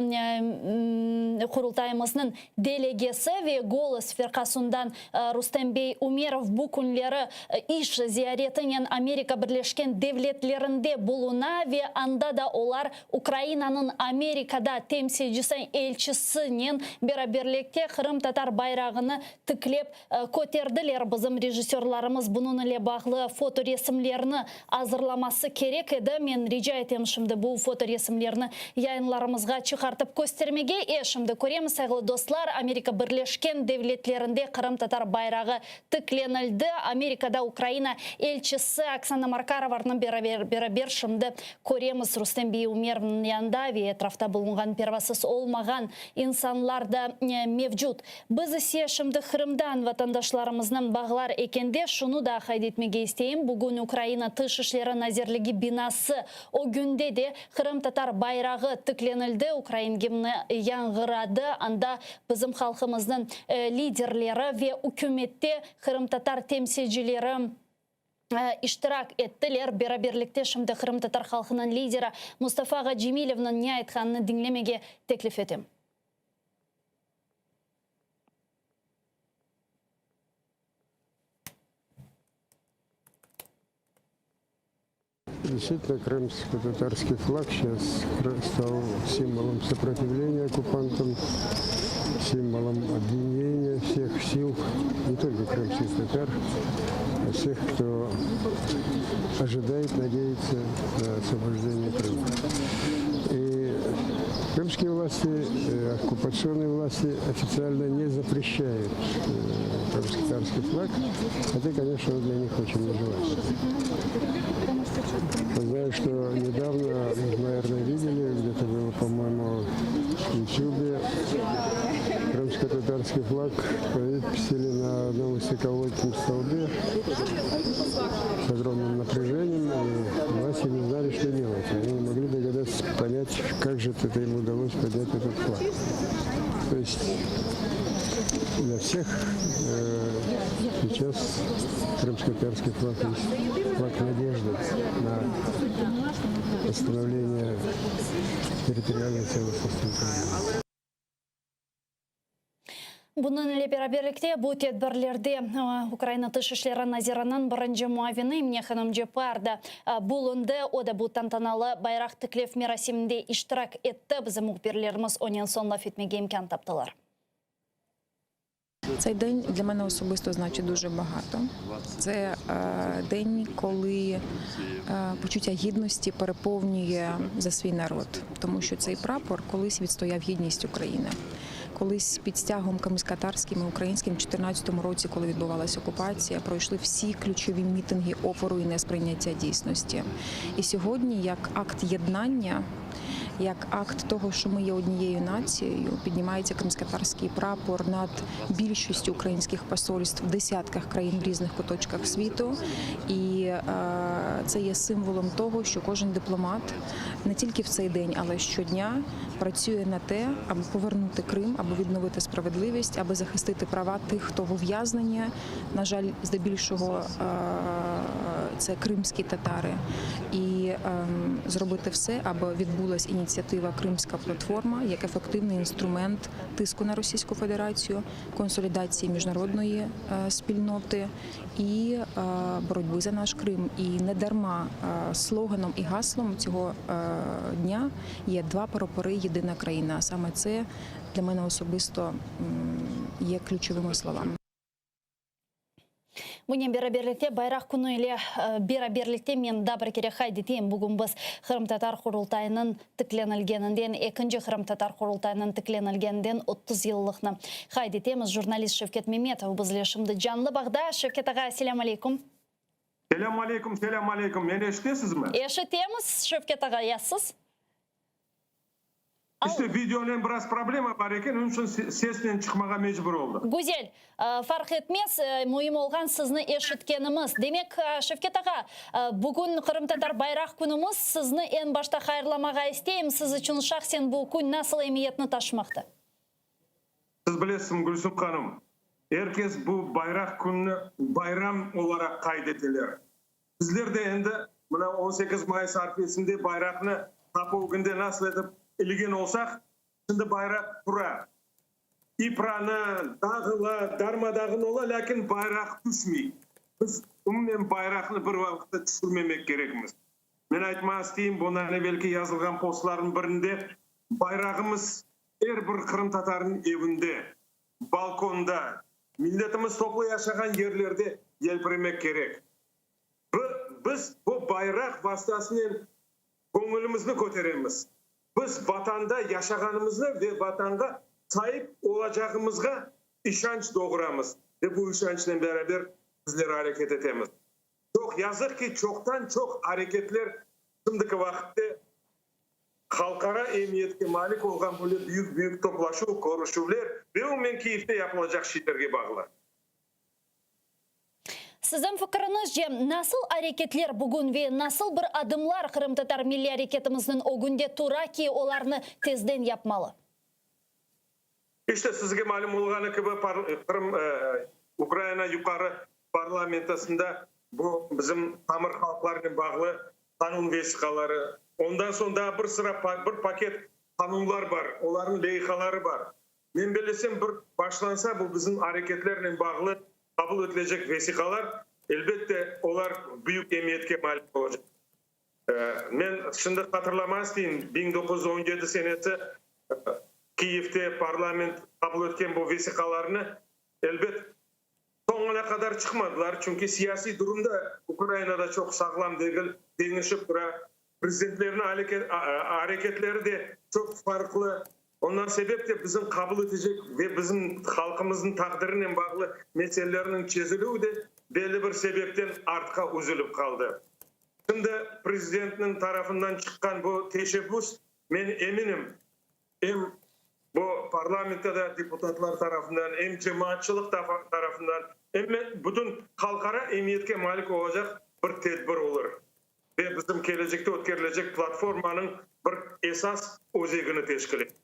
Qurultayımıznıñ delegesi ve Golos firqasından Rustem bey Umerov bu künleri iş ziyaretinen Amerika Birleşken Devletlerinde buluna ve anda da olar Ukrainanıñ Amerika. Amerikada temsilcisi elçisinen beraberlikte qırımtatar bayrağını tiklep köterdiler. Bizim rejissörlarımız bunıñ ile bağlı fotoresimlerni azırlaması kerek edi. Men rica etem şimdi bu fotoresimlerni yayınlarımızğa çıqartıp köstermege. E, şimdi köremiz, sayğılı dostlar, Amerika Birleşken Devletlerinde qırımtatar bayrağı tiklenildi. Amerikada Ukraina elçisi Oksana Markarovanı beraber şimdi köremiz. Rustem bey Umerovnıñ yanında ve etrafta bulunğan pervasız olmağan insanlar da mevcut. Biz ise şimdi Qırımdan vatandaşlarımıznıñ bağlar ekende şunı da qayd etmege isteyim, bugün Ukraina Tış işleri nazirligi binası ögünde de qırımtatar bayrağı tiklenildi, ukrain gimni yañğıradı, anda bizim halqımıznıñ liderleri ve ükümette qırımtatar temsilcileri iştirak ettiler. Beraberlikte şimdi qırımtatar halqınıñ lideri Mustafa ağa Cemilevniñ ne aytqanını diñlemege teklif etem. Действительно, крымско-татарский флаг сейчас стал символом сопротивления оккупантам, символом объединения всех сил, не только крымских татар, а всех, кто ожидает, надеется на освобождение Крыма. И крымские власти, э, оккупационные власти официально не запрещают э, крымско-татарский флаг, хотя, конечно, он для них очень нежелателен. Знаю, что недавно, наверное, видели, где-то было, по-моему, в Ютьюбе, крымско-татарский флаг повесили на одном высоковольтном столбе с огромным напряжением, и власти не знали, что делать. Они не могли догадаться понять, как же это им удалось поднять этот флаг. То есть для всех э, сейчас крымско-татарский флаг есть флаг надежды на восстановление территориальной целостности Украины. Bunıñ ile beraberlikte bu tedbirlerde Ukraina Tış işleri naziriniñ birinci muavini Emine hanım Ceppar da bulundı. O da bu tantanalı bayraq tiklev merasiminde iştirak etti. Bizim mühbirlerimiz onen soñ laf etmege imkân taptılar. Цей день для мене особисто значить дуже багато. Це день, коли почуття гідності переповнює за свій народ, тому що цей прапор колись відстояв гідність України. Колись під стягом кримськотатарським і українським в 2014 році, коли відбувалася окупація, пройшли всі ключові мітинги опору і несприйняття дійсності. І сьогодні, як акт єднання, як акт того, що ми є однією нацією, піднімається кримськотатарський прапор над більшістю українських посольств в десятках країн в різних куточках світу. І е, це є символом того, що кожен дипломат не тільки в цей день, але щодня працює на те, аби повернути Крим, аби відновити справедливість, аби захистити права тих, хто в ув'язненні. На жаль, здебільшого е, це кримські татари, і ем, зробити все, аби відбулась ініціатива Кримська платформа як ефективний інструмент тиску на Російську Федерацію, консолідації міжнародної е, спільноти і е, боротьби за наш Крим. І не дарма е, слоганом і гаслом цього дня є два прапори Єдина країна. Саме це для мене особисто є ключовими словами. Bunen beraberlikte Bayraq künü ile beraberlikte men daa bir kere qayd eteyim, bugün biz Qırımtatar Qurultayınıñ tiklenilgeninden, ekinci Qırımtatar Qurultayınıñ tiklenilgeninden 30 yıllıqnı qayd etemiz. Jurnalist Şevket Memetov bizle şimdi canlı bağda. Şevket ağa, selâm aleyküm. Selâm aleyküm, selâm aleyküm. Meni eşitesizmi? Eşitemiz, Şevket ağa, ya siz? İşte, videonen biraz problema bar eken, onıñ içün sesnen çıqmağa mecbur oldıq. Güzel. Farq etmez, müim olğan sizni eşitkenimiz. Demek, Şevket ağa, bugün Qırımtatar bayraq künümiz, sizni eñ başta hayırlamağa isteyim. Siz içün şahsen bu kün nasıl emiyetni taşımaqta? Siz bilesiz, Gülsüm hanım, er kes bu bayraq kününi bayram olaraq qayd eteler. Bizler de endi mına 18 mayıs arfesinde bayraqnı qapı ögünde nasıl etip ilgen olsaq, şimdi bayraq tura. İpranı, dağıla, darma-dağın ola, lâkin bayraq tüşmey. Biz umumen bayraqnı bir vaqıtta tüşürmemek kerekmiz. Men aytmağa isteyim, bundan evelki yazılğan postlarnıñ birinde. Bayrağımız er bir qırımtatarnıñ evinde, balkonda, milletimiz toplu yaşağan yerlerde yelpiremek kerek. Biz bu bayraq vastasınen göñülimizni köteremiz. Biz Vatanda yaşağanımıznı ve Vatanğa saip olacağımızğa işanç doğuramız ve bu işançnen beraber bizler areket etemiz. Çoq yazıq ki, çoqtan-çoq areketler şimdiki vaqıtte halqara emiyetke malik olğan böyle büyük-büyük toplaşuv, körüşüvler ve umumen Kiyevde yapılacaq şeylerge bağlı. Siziñ fikiriñizce, nasıl areketler bugün ve nasıl bir adımlar qırımtatar milliy areketimizniñ ögünde tura ki, olarnı tezden yapmalı? İşte, sizge malüm olğanı kibi, Qırım, Ukraina Yuqarı Parlamentosında bu bizim tamır halqlarnen bağlı qanun vesiqaları, ondan soñ daa bir sıra, bir paket qanunlar bar, olarnıñ leyhaları bar. Men bellesem, bir başlansa bu bizim areketlernen bağlı qabul etilecek vesiqalar, elbette, olar büyük emiyetke malik olacaq. Men şimdi hatırlama isteyim, 1917 senesi Kiyevde parlament qabul etken bu vesiqalarnı, elbet, soñuna qadar çıqmadılar, çünki siyasiy durum da Ukrainada çoq sağlam degil, deñişip tura, prezidentlerniñ areketleri de çoq farqlı. Ondan sebep de bizim qabul etecek ve bizim halqımıznıñ taqdirinen bağlı meselelerniñ çezilüvi de belli bir sebepten artqa üzülip qaldı. Şimdi prezidentniñ tarafından çıqqan bu teşebbüs, men eminim, em bu parlamentte de deputatlar tarafından, em cemaatçılıq tarafından, em bütün halqara emiyetke malik olacaq bir tedbir olur ve bizim kelecekte ötkerilecek platformanıñ bir esas özegini teşkil eter.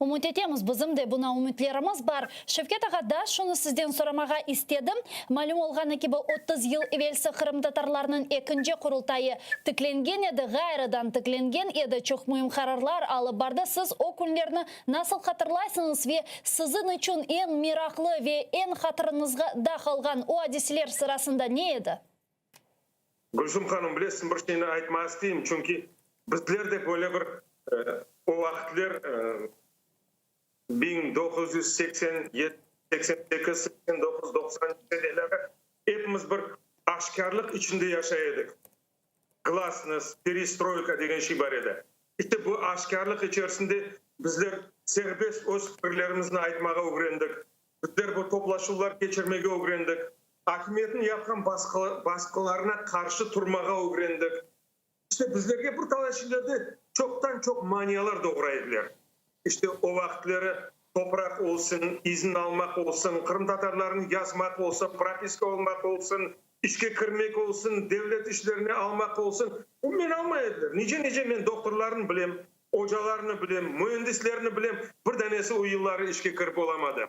Ümüt etemiz, bizim de buna ümütlerimiz bar. Şevket ağa, daa şunı sizden soramağa istedim. Malüm olğanı kibi, 30 yıl evelsi qırımtatarlarnıñ ekinci Qurultayı tiklengen edi, ğayrıdan tiklengen edi, çoq müim qararlar alıp bardı. Siz o künlerni nasıl hatırlaysıñız ve siziñ içün eñ meraqlı ve eñ hatırıñızğa da qalğan o adiseler sırasında ne edi? Gülsüm hanım, bilesiñ, bir şeyni aytmağa isteyim, çünki bizler de böyle bir o vaqıtler 1987, 88, 89, 90 seneleri epimiz bir aşkârlıq içinde yaşay edik. Glasnost, perestroyka degen şey bar edi. İşte bu aşkârlıq içerisinde bizler serbest öz fikirlerimizni aytmağa ögrendik, bizler bu toplaşuvlar keçirmege ögrendik. Akimiyetniñ yapqan basqılarına qarşı turmağa ögrendik. İşte bizlerge bir talay şeylerde çoqtan-çoq manialar doğura ediler. İşte o vaqıtları topraq olsun, izin almaq olsun, qırımtatarlarnı yazmaq olsun, propiska olmaq olsun, işke kirmek olsun, devlet işlerine almaq olsun, umumen almay ediler. Nice-nice men doktorlarnı bilem, ocalarnı bilem, müendislerni bilem, bir danesi o yılları işke kirip olamadı.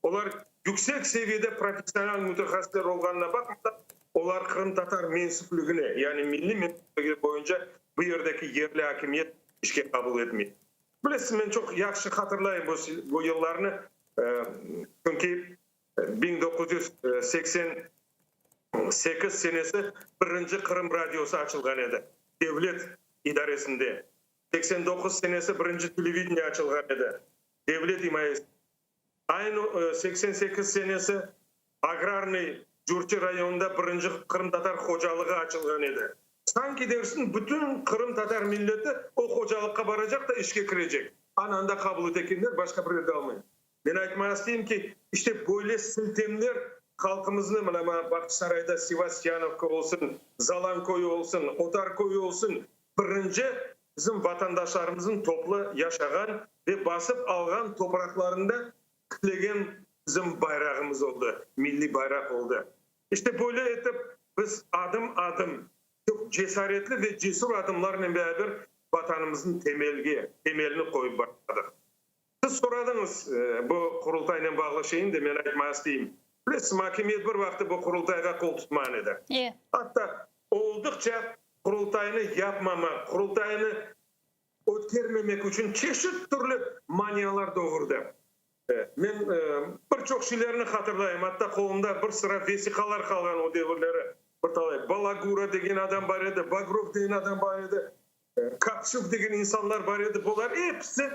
Olar yüksek seviyede professional mütehassısler olğanına baqmadan, olar qırımtatar mensüpligine, yani milliy mensüpligi boyunca bu yerdeki yerli akimiyet işke qabul etmey. Bilesiz, men çoq yahşı hatırlayım bu bu yıllarnı, çünki 1988 senesi birinci Qırım radiosı açılğan edi, devlet idaresinde. 89 senesi birinci televideniye açılğan edi, devlet imayesinde. Aynı 88 senesi Agrarnıy Curçı rayonında birinci qırımtatar hocalığı açılğan edi. Sanki dersiñ, bütün qırımtatar milleti o hocalıqqa baracaq da işke kirecek. Ana anda qabul etekenler, başqa bir yerde almay. Men aytmağa isteyim ki, işte böyle siltemler halqımıznı, mına maña Bağçasarayda Sevastyanovka olsun, Zalan köyü olsun, Otar köyü olsun, birinci Bizim vatandaşlarımıznıñ toplu yaşağan ve basıp alğan topraqlarında tiklegen bizim bayrağımız oldı, milliy bayraq oldı. İşte böyle etip biz adım-adım, çoq cesaretli ve cesur adımlarnen beraber Vatanımıznıñ temelge, temelini qoyıp başladıq. Siz soradıñız bu Qurultaynen bağlı şeyni de men aytmağa isteyim. Bilesiz, akimiyet bir vaqtı bu Qurultayğa qol tutmağan edi. Atta olduqça Qurultaynı yapmamaq, Qurultaynı ötkermemek içün çeşit türlü manialar doğurdı. Men bir çoq şeylerni hatırlayım, atta qolumda bir sıra vesiqalar qalğan o devirleri, bir talay Balagura degen adam bar edi, Bagrov degen adam bar edi. Kapçuk degen insanlar bar edi, bular episi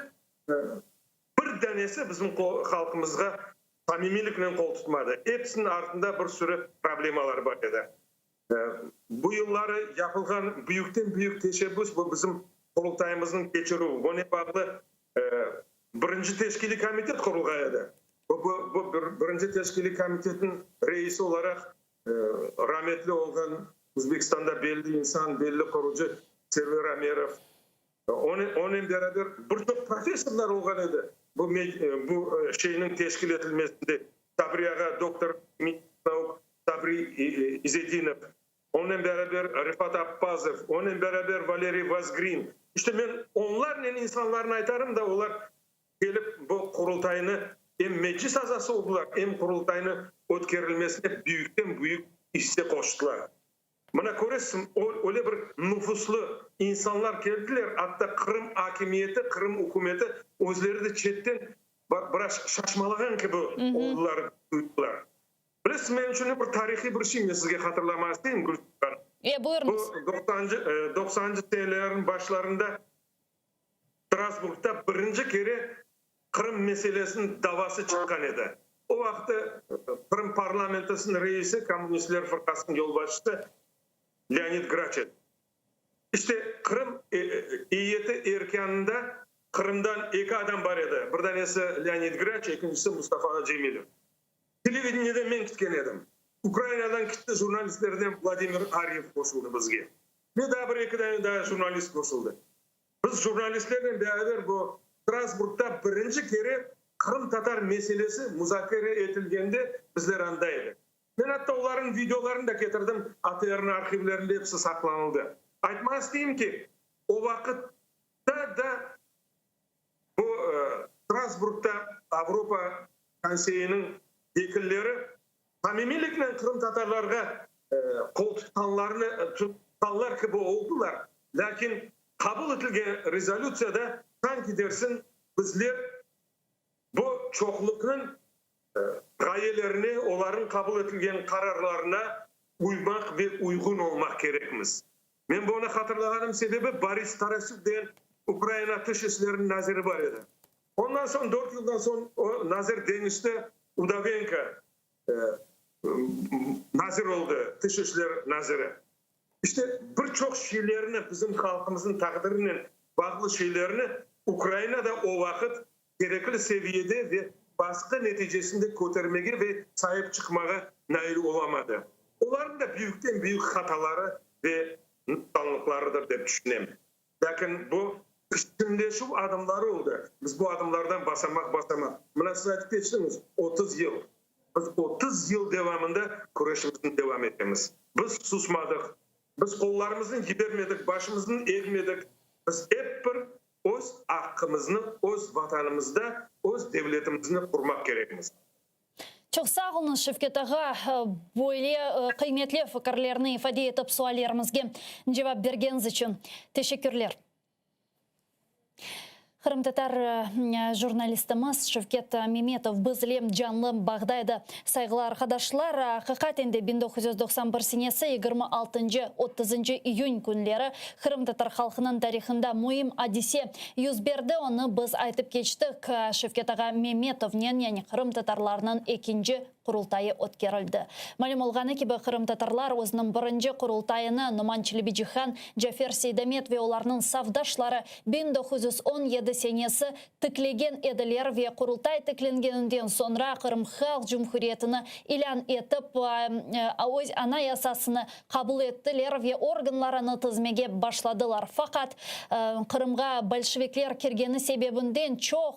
bir danesi bizim halqımızğa samimiyliknen qol tutmadı. Episiniñ artında bir sürü problemalar bar edi. Bu yılları yapılğan büyükten-büyük teşebbüs bu bizim Qurultayımıznıñ keçirüvi. Bunen bağlı birinci teşkiliy komitet qurulğan edi. Bu birinci teşkiliy komitetniñ reisi olaraq rametli olğan Özbekistanda belli insan, belli qurucı Server Amerov, onen beraber bir çoq professorlar olğan edi bu şeyniñ teşkil etilmesinde, Sabri ağa, doktor nauk Sabri İzedinov, onen beraber Refat Appazov, onen beraber Valeriy Vozgrin. İşte men onlarnen insanlarnı aytarım da, olar kelip bu Qurultaynı em Meclis azası oldılar, em Qurultaynı ötkerilmesine büyükten-büyük isse qoştılar. Mına köresiñ, öyle bir nufuzlı insanlar keldiler, atta Qırım akimiyeti, Qırım ükümeti özleri de çetten biraz şaşmalağan kibi oldılar, duydılar. Bilesiz, menim içün bir tarihiy bir şey, men sizge hatırlamağa isteyim, Gülsüm hanım. E, buyurıñız. Bu doqsancı senelerniñ başlarında Strasburgda birinci kere Qırım meselesiniñ davası çıqqan edi. O vaqıtı Qırım parlamentosınıñ reisi, Kommunistler fırqasınıñ yolbaşçısı Leonid Graç edi. İşte, Qırım eyyeti erkânında Qırımdan eki adam bar edi, bir danesi Leonid Graç, ekincisi Mustafa Cemilev. Televideniyeden men ketken edim. Ukrainadan kitti jurnalistlerden Vladimir Aryev qoşuldı bizge. Ve daa bir-eki dane daa jurnalist qoşuldı. Biz jurnalistlernen beraber bu Strasburgda birinci kere qırımtatar meselesi muzakere etilgende bizler anda edik. Men atta olarnıñ videolarını da ketirdim, ATRniñ arhivlerinde episi saqlanıldı. Aytmağa isteyim ki, o vaqıtta da bu Strasburgda Avropa Konseyiniñ vekilleri samimiyliknen qırımtatarlarğa qol tutqanlarını tutqanlar kibi oldılar, lâkin qabul etilgen rezolütsiyada sanki dersiñ bizler bu çoqluqnıñ ğayelerine, olarnıñ qabul etilgen qararlarına uymaq ve uyğun olmaq kerekmiz. Men bunı hatırlağanım sebebi Boris Tarasük degen Ukraina tış işleriniñ naziri bar edi. Ondan soñ, dört yıldan soñ o nazir deñişti, Udovenko nazir oldı, tış işler naziri. İşte, bir çoq şeylerni, bizim halqımıznıñ taqdirinen bağlı şeylerni Ukraina da o vaqıt kerekli seviyede ve basqı neticesinde kötermege ve saip çıqmağa nail olamadı. Olarnıñ da büyükten-büyük hataları ve nuqsanlıqlarıdır, dep tüşünem. Lâkin bu pişkinleşüv adımları oldı. Biz bu adımlardan basamaq-basamaq, mına siz aytıp keçtiñiz, 30 yıl. Biz 30 yıl devamında küreşimizni devam etemiz. Biz susmadıq, biz qollarımıznı yibermedik, başımıznı egmedik. Biz ep bir öz aqqımıznı öz Vatanımızda, öz devletimizni qurmaq kerekmiz. Çoq sağ oluñız, Şevket ağa, böyle qıymetli fikirlerni ifade etip, suallerimizge cevap bergeniñiz içün. Teşekkürler. Qırımtatar jurnalistimiz Şevket Memetov bizle canlı bağda edi. Sayğılı arqadaşlar, aqiqaten de 1991 senesi 26-nci, otuzıncı iyün künleri qırımtatar halqınıñ tarihında müim adise yüz berdi, onı biz aytıp keçtik, Şevket ağa Memetovnen, yani qırımtatarlarnıñ ekinci Qurultayı ötkerildi. Malüm olğanı kibi, qırımtatarlar özüniñ birinci Qurultayını Noman Çelebicihan, Cafer Seydamet ve olarnıñ safdaşları 1917 senesi tiklegen ediler ve Qurultay tiklengeninden soñra Qırım Halq Cumhuriyetini ilân etip, öz Anayasasını qabul ettiler ve organlarını tizmege başladılar. Faqat, Qırımğa bolşevikler kirgeni sebebinden çoq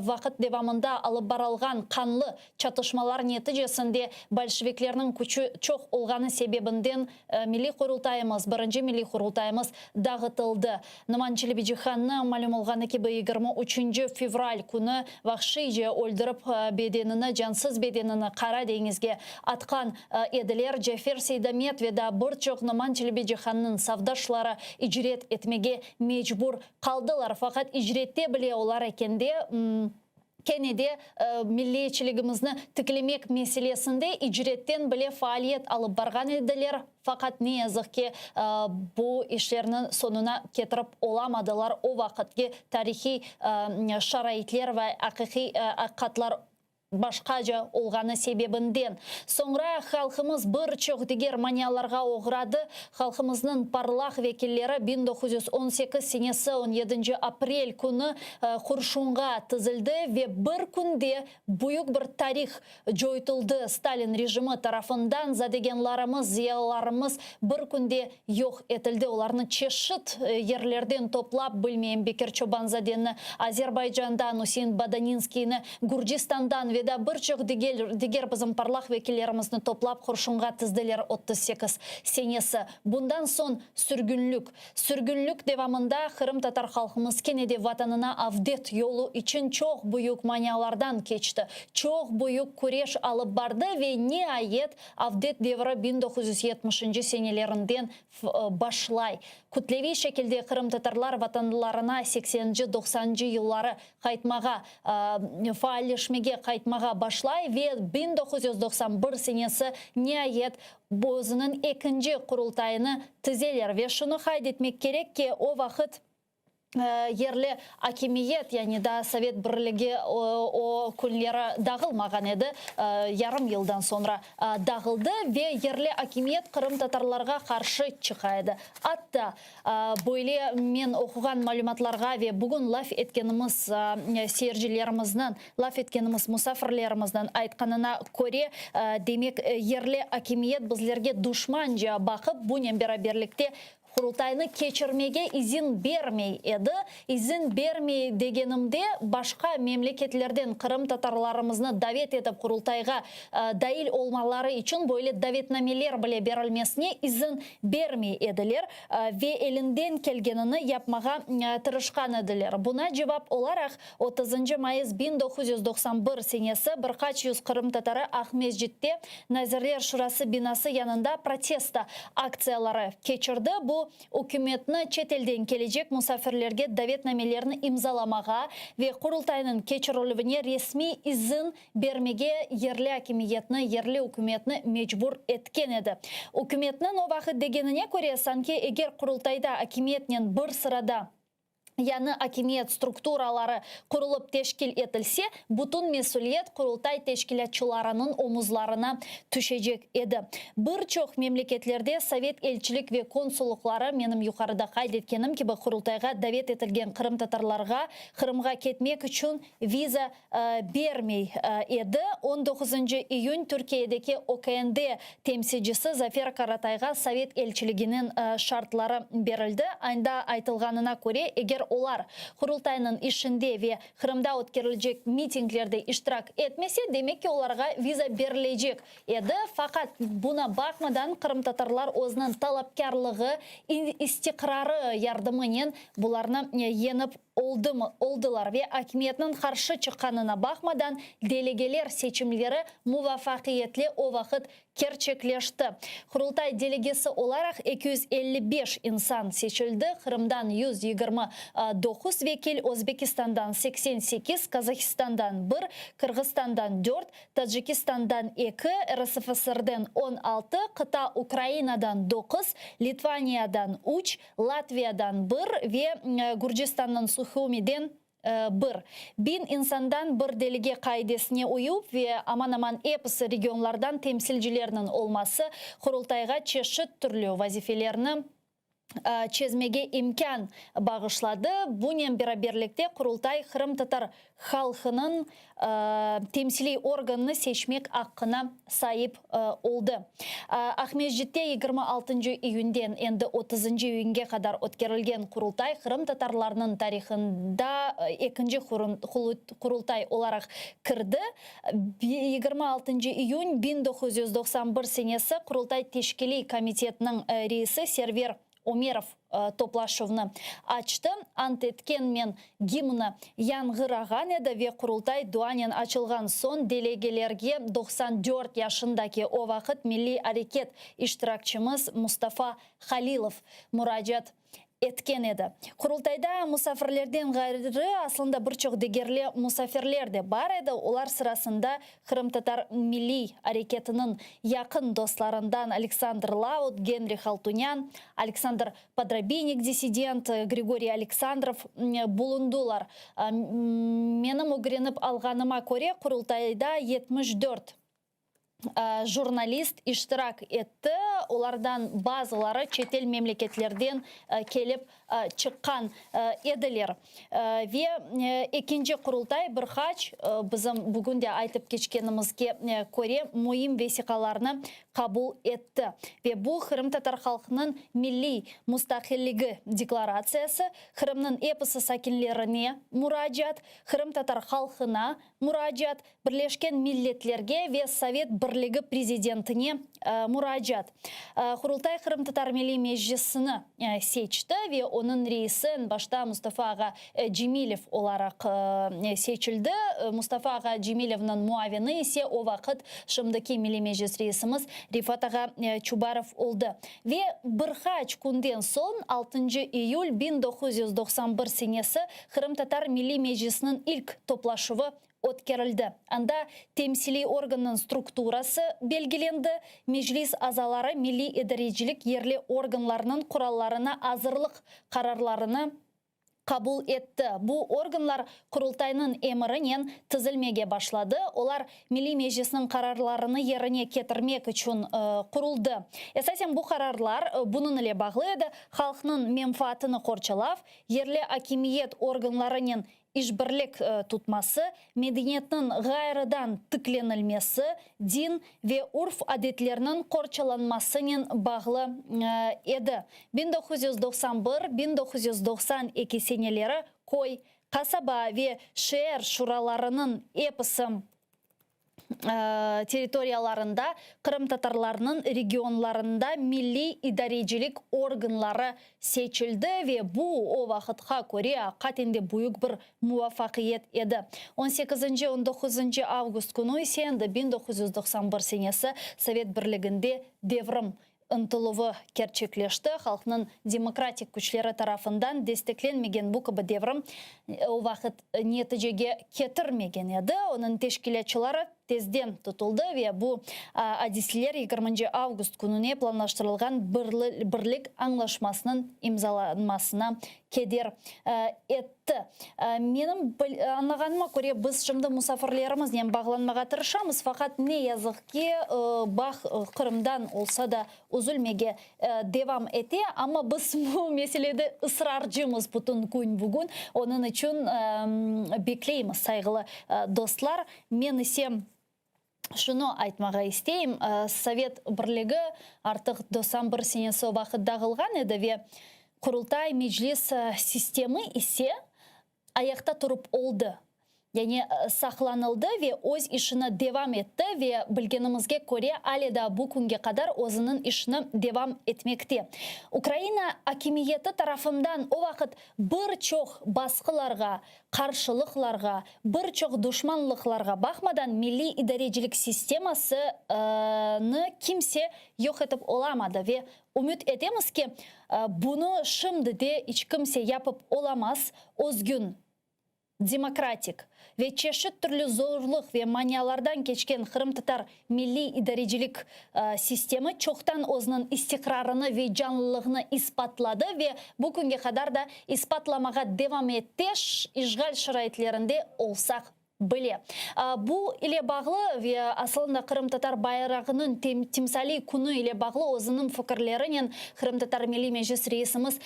vaqıt devamında alıp barılğan qanlı çatışmalar neticesinde bolşeviklerniñ küçü çoq olğanı sebebinden Milliy Qurultayımız, birinci Milliy Qurultayımız dağıtıldı. Noman Çelebicihannı, malüm olğanı kibi, 23 fevral künü vahşiyce öldürip, bedenini, cansız bedenini Qara deñizge atqan ediler. Cafer Seydamet ve daa bir çoq Noman Çelebicihannıñ safdaşları icret etmege mecbur qaldılar. Faqat icrette bile olar ekende. Kene de milliyetçiligimizni tiklemek meselesinde icretten bile faaliyet alıp barğan ediler, faqat ne yazıq ki, bu işlerniñ soñuna ketirip olamadılar, o vaqıtki tarihiy şaraitler ve aqiqiy aqiqatlar başqaca olğanı sebebinden. Soñra halqımız bir çoq diger manialarğa oğradı. Halqımıznıñ parlaq vekilleri 1918 senesi on yedinci aprel künü qurşunğa tizildi ve bir künde büyük bir tarih coytuldı. Stalin rejimi tarafından zadegenlarımız, ziyalılarımız bir künde yoq etildi. Olarnı çeşit yerlerden toplap, bilmeyim, Bekir Çobanzadeni Azerbaycandan, Üsein Badaninskiyni Gürcistandan ve da bir çoq diger bizim parlaq vekillerimizni toplap qurşunğa tizdiler 38 senesi. Bundan soñ sürgünlik. Sürgünlik devamında qırımtatar halqımız kene de Vatanına avdet yolu içün çoq büyük manialardan keçti, çoq büyük küreş alıp bardı ve niayet avdet devri 1970-nci senelerinden başlay. Kütleviy şekilde qırımtatarlar vatanlarına sekseninci, doqsanıncı yılları qaytmağa, faalleşmege qaytmağa başlay ve 1991 senesi niayet özüniñ ekinci Qurultayını tizeler. Ve şunı qayd etmek kerek ki, o vaqıt yerli akimiyet, yani daa Sovet Birligi o künleri dağılmağan edi, yarım yıldan soñra dağıldı ve yerli akimiyet qırımtatarlarğa qarşı çıqa edi. Atta, böyle men oquğan malümatlarğa ve bugün laf etkenimiz seyircilerimizniñ, laf etkenimiz musafirlerimizniñ aytqanına köre, demek, yerli akimiyet bizlerge duşmanca baqıp, bunen beraberlikte Qurultaynı keçirmege izin bermey edi. İzin bermey degenimde, başqa memleketlerden qırımtatarlarımıznı davet etip Qurultayğa dail olmaları içün böyle davetnameler bile berilmesine izin bermey ediler ve elinden kelgenini yapmağa tırışqan ediler. Buna cevap olaraq, otuzıncı mayıs 1991 senesi bir qaç yüz qırımtatarı Aqmescitte Nazirler Şurası binası yanında protesto aktsiyaları keçirdi. Bu, ükümetni çetelden kelecek musafirlerge davetnamelerni imzalamağa ve Qurultaynıñ keçirilüvine resmiy izin bermege yerli akimiyetni, yerli ükümetni mecbur etken edi. Ükümetniñ o vaqıt degenine köre, sanki eger Qurultayda akimiyetnen bir sırada yañı akimiyet strukturaları qurulıp teşkil etilse, bütün mesüliyet Qurultay teşkilâtçılarınıñ omuzlarına tüşecek edi. Bir çoq memleketlerde sovet elçilik ve konsullıqları, menim yuqarıda qayd etkenim kibi, Qurultayğa davet etilgen qırımtatarlarğa Qırımğa ketmek içün viza bermey edi. On doquzıncı iyün Türkiyedeki OKND temsilcisi Zafer Karatayğa sovet elçiliginiñ şartları berildi. Anda aytılğanına köre, eger olar Qurultaynıñ işinde ve Qırımda ötkerilecek mitinglerde iştirak etmese, demek ki, olarğa viza berilecek edi. Faqat buna baqmadan, qırımtatarlar özüniñ talapkârlığı, istiqrarı yardımınen bularnı yeñip oldımı, oldılar ve akimiyetniñ qarşı çıqqanına baqmadan, delegeler seçimleri muvafaqiyetli o vaqıt kerçekleşti. Qurultay delegesi olaraq 255 insan seçildi, Qırımdan 129 vekil, Özbekistandan 88, Qazahistandan bir, Qırğızstandan dört, Tacikistandan eki, RSFSRden 16, qıta Ukrainadan doquz, Litvaniyadan üç, Latviyadan bir ve Gürcistannıñ Suhumiden bir. Biñ insandan bir delege qaidesine uyup ve aman-aman episi regionlardan temsilcilerniñ olması Qurultayğa çeşit türlü vazifelerni çezmege imkân bağışladı. Bunen beraberlikte Qurultay qırımtatar halqınıñ temsiliy organını seçmek aqqına saip oldı. Aqmescitte 26 iyünden endi 30 iyünge qadar ötkerilgen Qurultay qırımtatarlarnıñ tarihında ekinci Qurultay olaraq kirdi. 26 iyün 1991 senesi Qurultay teşkiliy komitetiniñ reisi Server Ömerov toplaşuvnı açtı. Ant etkenmen gimni yañğırağan edi ve Qurultay duanen açılğan soñ delegelerge 94 yaşındaki o vaqıt milliy areket iştirakçimiz Mustafa Halilov muracaat. etken edi. Qurultayda musafirlerden ğayrı, aslında bir çoq degerli musafirler de bar edi. Olar sırasında qırımtatar milliy areketiniñ yaqın dostlarından Aleksandr Laut, Genrih Altunyan, Aleksandr Podrabinek, dissident Grigoriy Aleksandrov bulundılar. Menim ögrenip alğanıma köre, Qurultayda 74 jurnalist iştirak etti, olardan bazıları çetel memleketlerden kelip çıqqan ediler. Ve ekinci Qurultay bir qaç, bizim bugün de aytıp keçkenimizge köre, müim vesiqalarnı qabul etti. Ve bu Qırımtatar halqınıñ milliy mustaqilligi deklaratsiyası, Qırımnıñ episi sakinlerine muracaat, qırımtatar halqına muracaat, Birleşken Milletlerge ve Sovet Birligi prezidentine muracaat. Qurultay Qırımtatar Milliy Meclisini seçti ve onıñ reisi eñ başta Mustafa ağa Cemilev olaraq seçildi. Mustafa ağa Cemilevniñ muavini ise o vaqıt şimdiki Milliy Meclis reisimiz Refat ağa Çubarov oldı. Ve bir qaç künden soñ, altıncı iyül 1991 senesi Qırımtatar Milliy Meclisiniñ ilk toplaşuvı ötkerildi. Anda temsiliy organnıñ strukturası belgilendi, Meclis azaları milliy idarecilik yerli organlarınıñ qurallarına azırlıq qararlarını qabul etti. Bu organlar Qurultaynıñ emirinen tizilmege başladı, olar Milliy Meclisniñ qararlarını yerine ketirmek içün quruldı. Esasen bu qararlar bunıñ ile bağlı edi, halqnıñ menfaatını qorçalav, yerli akimiyet organlarınen işbirlik tutması, medeniyetniñ ğayrıdan tiklenilmesi, din ve urf-adetlerniñ qorçalanmasınen bağlı edi. 1991, 1992 seneleri köy, qasaba ve şeer şuralarınıñ episi territoriyalarında qırımtatarlarnıñ regionlarında milliy idarecilik organları seçildi ve bu, o vaqıtqa köre, aqiqaten de büyük bir muvafaqiyet edi. On sekizinci, on doquzıncı avgust künü ise endi 1991 senesi Sovet Birliginde devrim ıntıluvı kerçekleşti. Halqnıñ demokratik küçleri tarafından desteklenmegen bu kibi devrim o vaqıt neticege ketirmegen edi. Onıñ teşkilâtçıları tezden tutuldı ve bu adiseler yigirminci avgust kününe planlaştırılğan birlik añlaşmasınıñ imzalanmasına keder etti. Menim añlağanıma köre, biz şimdi musafirlerimiznen bağlanmağa tırışamız, faqat ne yazıq ki, bağ Qırımdan olsa da üzülmege devam ete. Amma biz bu meselede ısrarcımız bütün kün bugün, onıñ içün bekleymiz, sayğılı dostlar. Men ise şunı aytmağa isteyim, Sovet Birligi artıq 91 senesi o vaqıt dağılğan edi ve Qurultay, Meclis sistemi ise ayaqta turıp oldı, yani saqlanıldı ve öz işini devam etti ve bilgenimizge köre ale daa bu künge qadar özüniñ işini devam etmekte. Ukraina akimiyeti tarafından o vaqıt bir çoq basqılarğa, qarşılıqlarğa, bir çoq duşmanlıqlarğa baqmadan milliy idarecilik sistemasını kimse yoq etip olamadı ve ümüt etemiz ki, bunı şimdi de iç kimse yapıp olamaz, özgün, demokratik ve çeşit türlü zorluq ve manialardan keçken qırımtatar milliy idarecilik sistemi çoqtan özüniñ istiqrarını ve canlılığını ispatladı ve bu künge qadar da ispatlamağa devam ette, işğal şaraitlerinde olsaq bile. Bu ile bağlı ve asılında qırımtatar bayrağınıñ timsaliy künü ile bağlı özüniñ fikirlerinen Qırımtatar Milliy Meclis reisimiz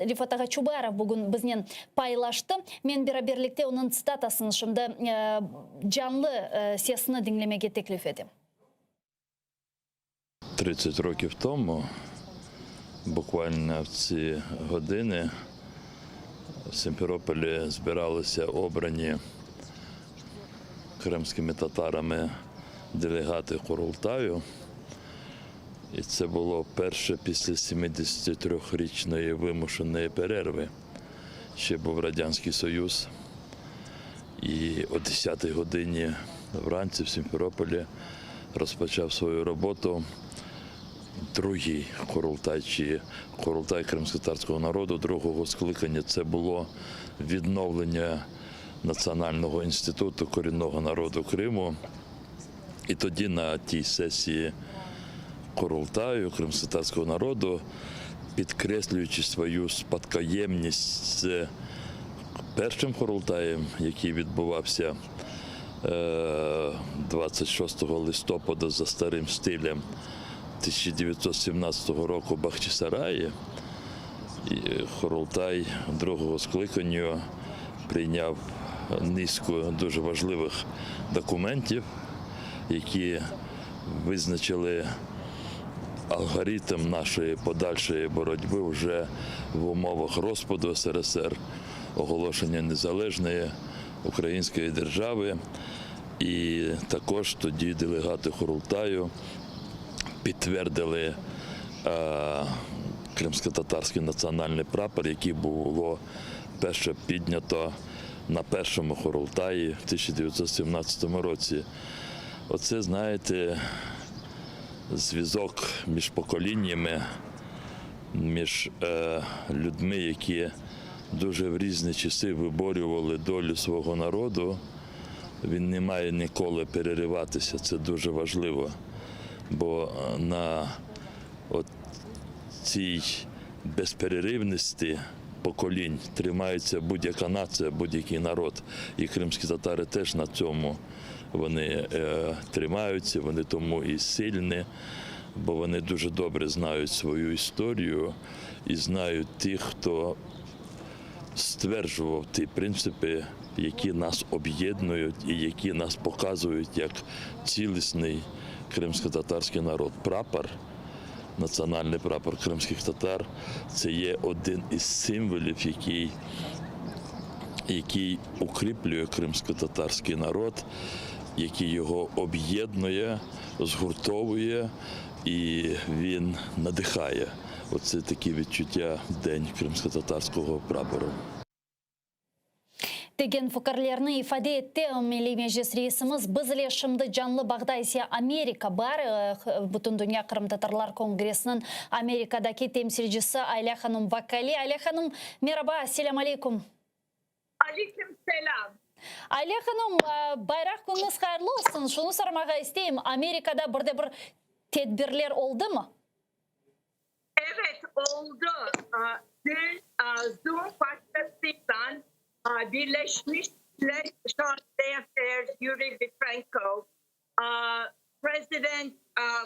Refat ağa Çubarov bugün biznen paylaştı. Men beraberlikte onıñ tsitatasını şimdi canlı sesini diñlemege teklif etem. 30 років тому, буквально в ці години, в Сімферополі збиралися обрані кримськими татарами делегати Курултаю. І це було перше після 73-річної вимушеної перерви. Ще був Радянський Союз. І о 10-й годині вранці в Сімферополі розпочав свою роботу. Другий Курултай чи Курултай кримськотатарського народу другого скликання це було відновлення Національного інституту корінного народу Криму. І тоді на тій сесії Курултаю кримськотатарського народу, підкреслюючи свою спадкоємність з першим Курултаєм, який відбувався 26 листопада за старим стилем 1917 року в Бахчисараї, і Курултай другого скликання прийняв низку дуже важливих документів, які визначили алгоритм нашої подальшої боротьби вже в умовах розпаду СРСР, оголошення незалежної української держави. І також тоді делегати Курултаю підтвердили е, кримськотатарський національний прапор, який було перше піднято на першому Курултаї в 1917 році. Оце, знаєте, зв'язок між поколіннями, між е, людьми, які дуже в різні часи виборювали долю свого народу, він не має ніколи перериватися. Це дуже важливо. Бо на от цій безперервності поколінь тримається будь-яка нація, будь-який народ. І кримські татари теж на цьому вони е, тримаються, вони тому і сильні, бо вони дуже добре знають свою історію і знають тих, хто стверджував ті принципи, які нас об'єднують і які нас показують як цілісний кримськотатарський народ. Прапор, національний прапор кримських татар, це є один із символів, який, який укріплює кримськотатарський народ, який його об'єднує, згуртовує і він надихає. Оце такі відчуття в День кримськотатарського прапору. Degen fikirlerini ifade etti Milliy Meclis reisimiz. Biz ile şimdi canlı bağda ise Amerika bar. Bütündünya qırımtatarlar kongressiniñ Amerikadaki temsilcisi Ayla hanım Bakali. Ayla hanım, meraba, selâm aleyküm. Aleyküm selâm. Ayla hanım, bayraq künüñiz hayırlı olsun. Şunı sormağa isteyim, Amerikada bir de bir tedbirler oldımı? Evet, oldu. Dün Zoom vasıtasıyla Birleşmiş Milletler Affairs Yuri Vitrenko, President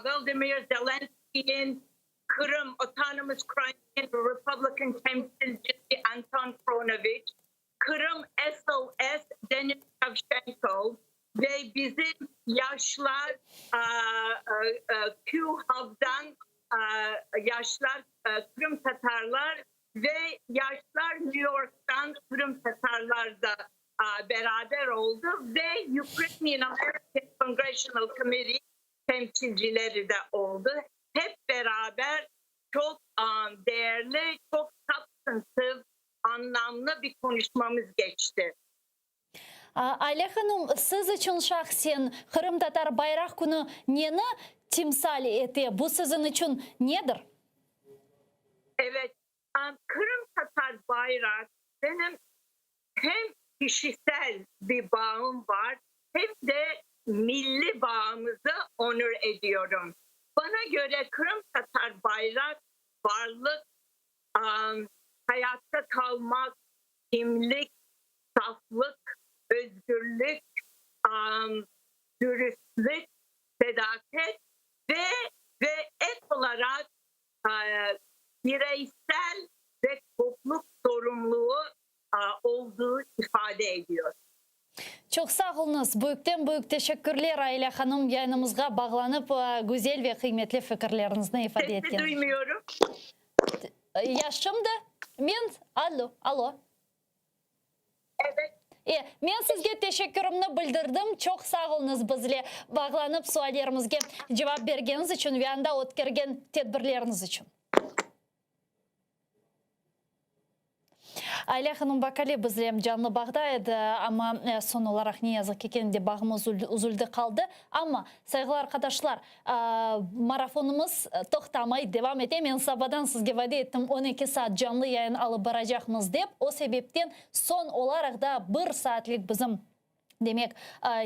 Volodymyr Zelenskiy'in Kırım Autonomous Crimean Republic'in temsilcisi Anton Kronovich, Kırım SOS Denis Savchenko ve bizim yaşlar Q-Hub'dan yaşlar Kırım Tatarlar ve yaşlar New York'tan Kırım Tatarlar da beraber oldu ve Ukrainian American Congressional Committee temsilcileri de oldu. Hep beraber çok değerli, çok substantive, anlamlı bir konuşmamız geçti. Ayla hanım, siz içün şahsen Qırımtatar bayraq künü neni timsal ete, bu siziñ içün nedir? Evet, Qırımtatar bayrak benim hem kişisel bir bağım var, hem de milli bağımızı onur ediyorum. Bana göre Kırım Tatar bayrak, varlık, hayatta kalmak, kimlik, saflık, özgürlük, dürüstlük, sadakat ve ve ek olarak bireysel ve topluluk sorumluluğu olduğu ifade ediyor. Çoq sağ oluñız, büyükten büyük teşekkürler, Ayla hanım, yayınımızğa bağlanıp, güzel ve qıymetli fikirleriñizni ifade Sesni etkeniñiz içün. duymuyorum. Ya şimdi? Men, allo, alo. Evet. E, men sizge teşekkürimni bildirdim, çoq sağ oluñız bizle bağlanıp suallerimizge cevap bergeniñiz içün ve anda ötkergen tedbirleriñiz içün. Ayla hanım Bakali bizle canlı bağda edi, amma soñ olaraq ne yazıq ki kene de bağımız üzüldi qaldı. Amma, sayğılı arqadaşlar, marafonımız toqtamay devam ete. Men sabadan sizge vade ettim, 12 saat canlı yayın alıp baracaqmız dep. O sebepten soñ olaraq da bir saatlik bizim Demek,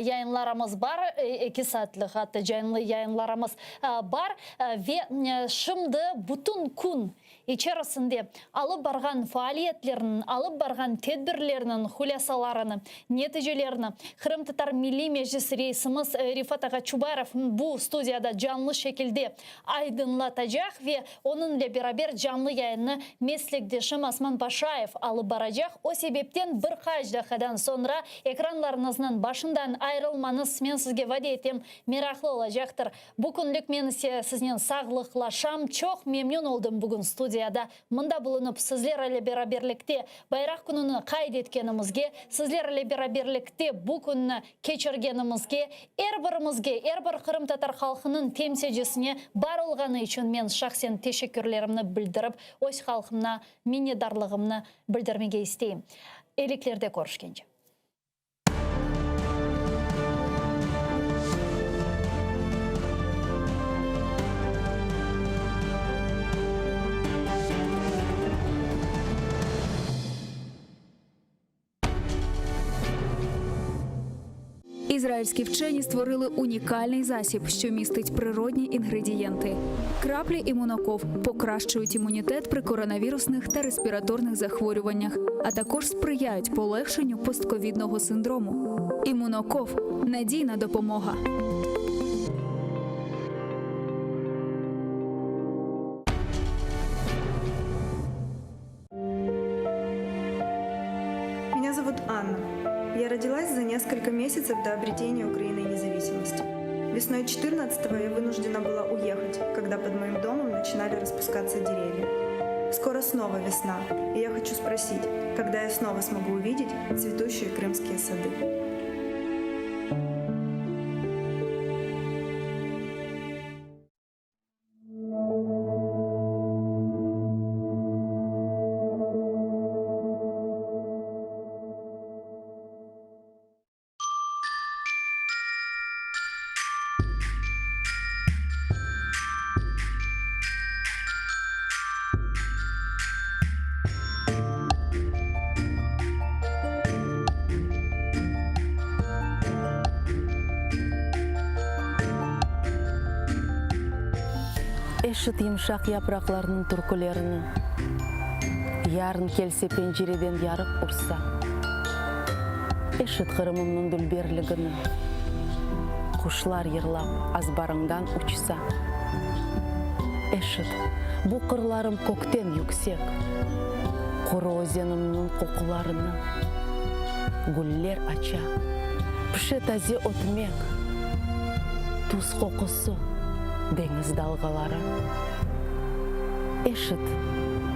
yayınlarımız bar, eki saatlik atta canlı yayınlarımız bar ve şimdi bütün kün içerisinde alıp barğan faaliyetlerniñ, alıp barğan tedbirlerniñ hulâsalarını, neticelerini Qırımtatar Milliy Meclis reisimiz Refat ağa Çubarov bu studiyada canlı şekilde aydınlatacaq ve onıñle beraber canlı yayınnı meslekdeşim Osman Paşayev alıp baracaq. O sebepten bir qaç daqiqadan soñra ekranlarıñıznıñ başından ayırılmañız, men sizge vade etem, meraqlı olacaqtır. Bu künlük men ise siznen sağlıqlaşam. Çoq memnün oldım bugün studiyada mında bulunıp, sizler ile beraberlikte Bayraq kününi qayd etkenimizge, sizler ile beraberlikte bu künni keçirgenimizge, er birimizge, er bir qırımtatar halqınıñ temsilcisine bar olğanı içün men şahsen teşekkürlerimni bildirip, öz halqımna minnetdarlığımnı bildirmege isteyim. Eliklerde körüşkence. İzrailські вчені створили унікальний засіб, що містить природні інгредієнти. Краплі імуноков покращують імунітет при коронавірусних та респіраторних захворюваннях, а також сприяють полегшенню постковідного синдрому. Імуноков надійна допомога. Меня зовут Анна. Я родилась за несколько месяцев до обретения Украиной независимости. Весной 14-го я вынуждена была уехать, когда под моим домом начинали распускаться деревья. Скоро снова весна, и я хочу спросить, когда я снова смогу увидеть цветущие крымские сады. Eşit yımşaq yapraqlarnıñ türkülerini, Yarın kelse pencereden yarıq ursa. Eşit Qırımımnıñ dülberligini, Quşlar yırlap azbarıñdan uçsa. Eşit, bu qırlarım kökten yüksek, Quru özenimniñ qoqularını. Güller aça, pişe taze ötmek, Tuz qoqusı, deñiz dalğaları. Eşit,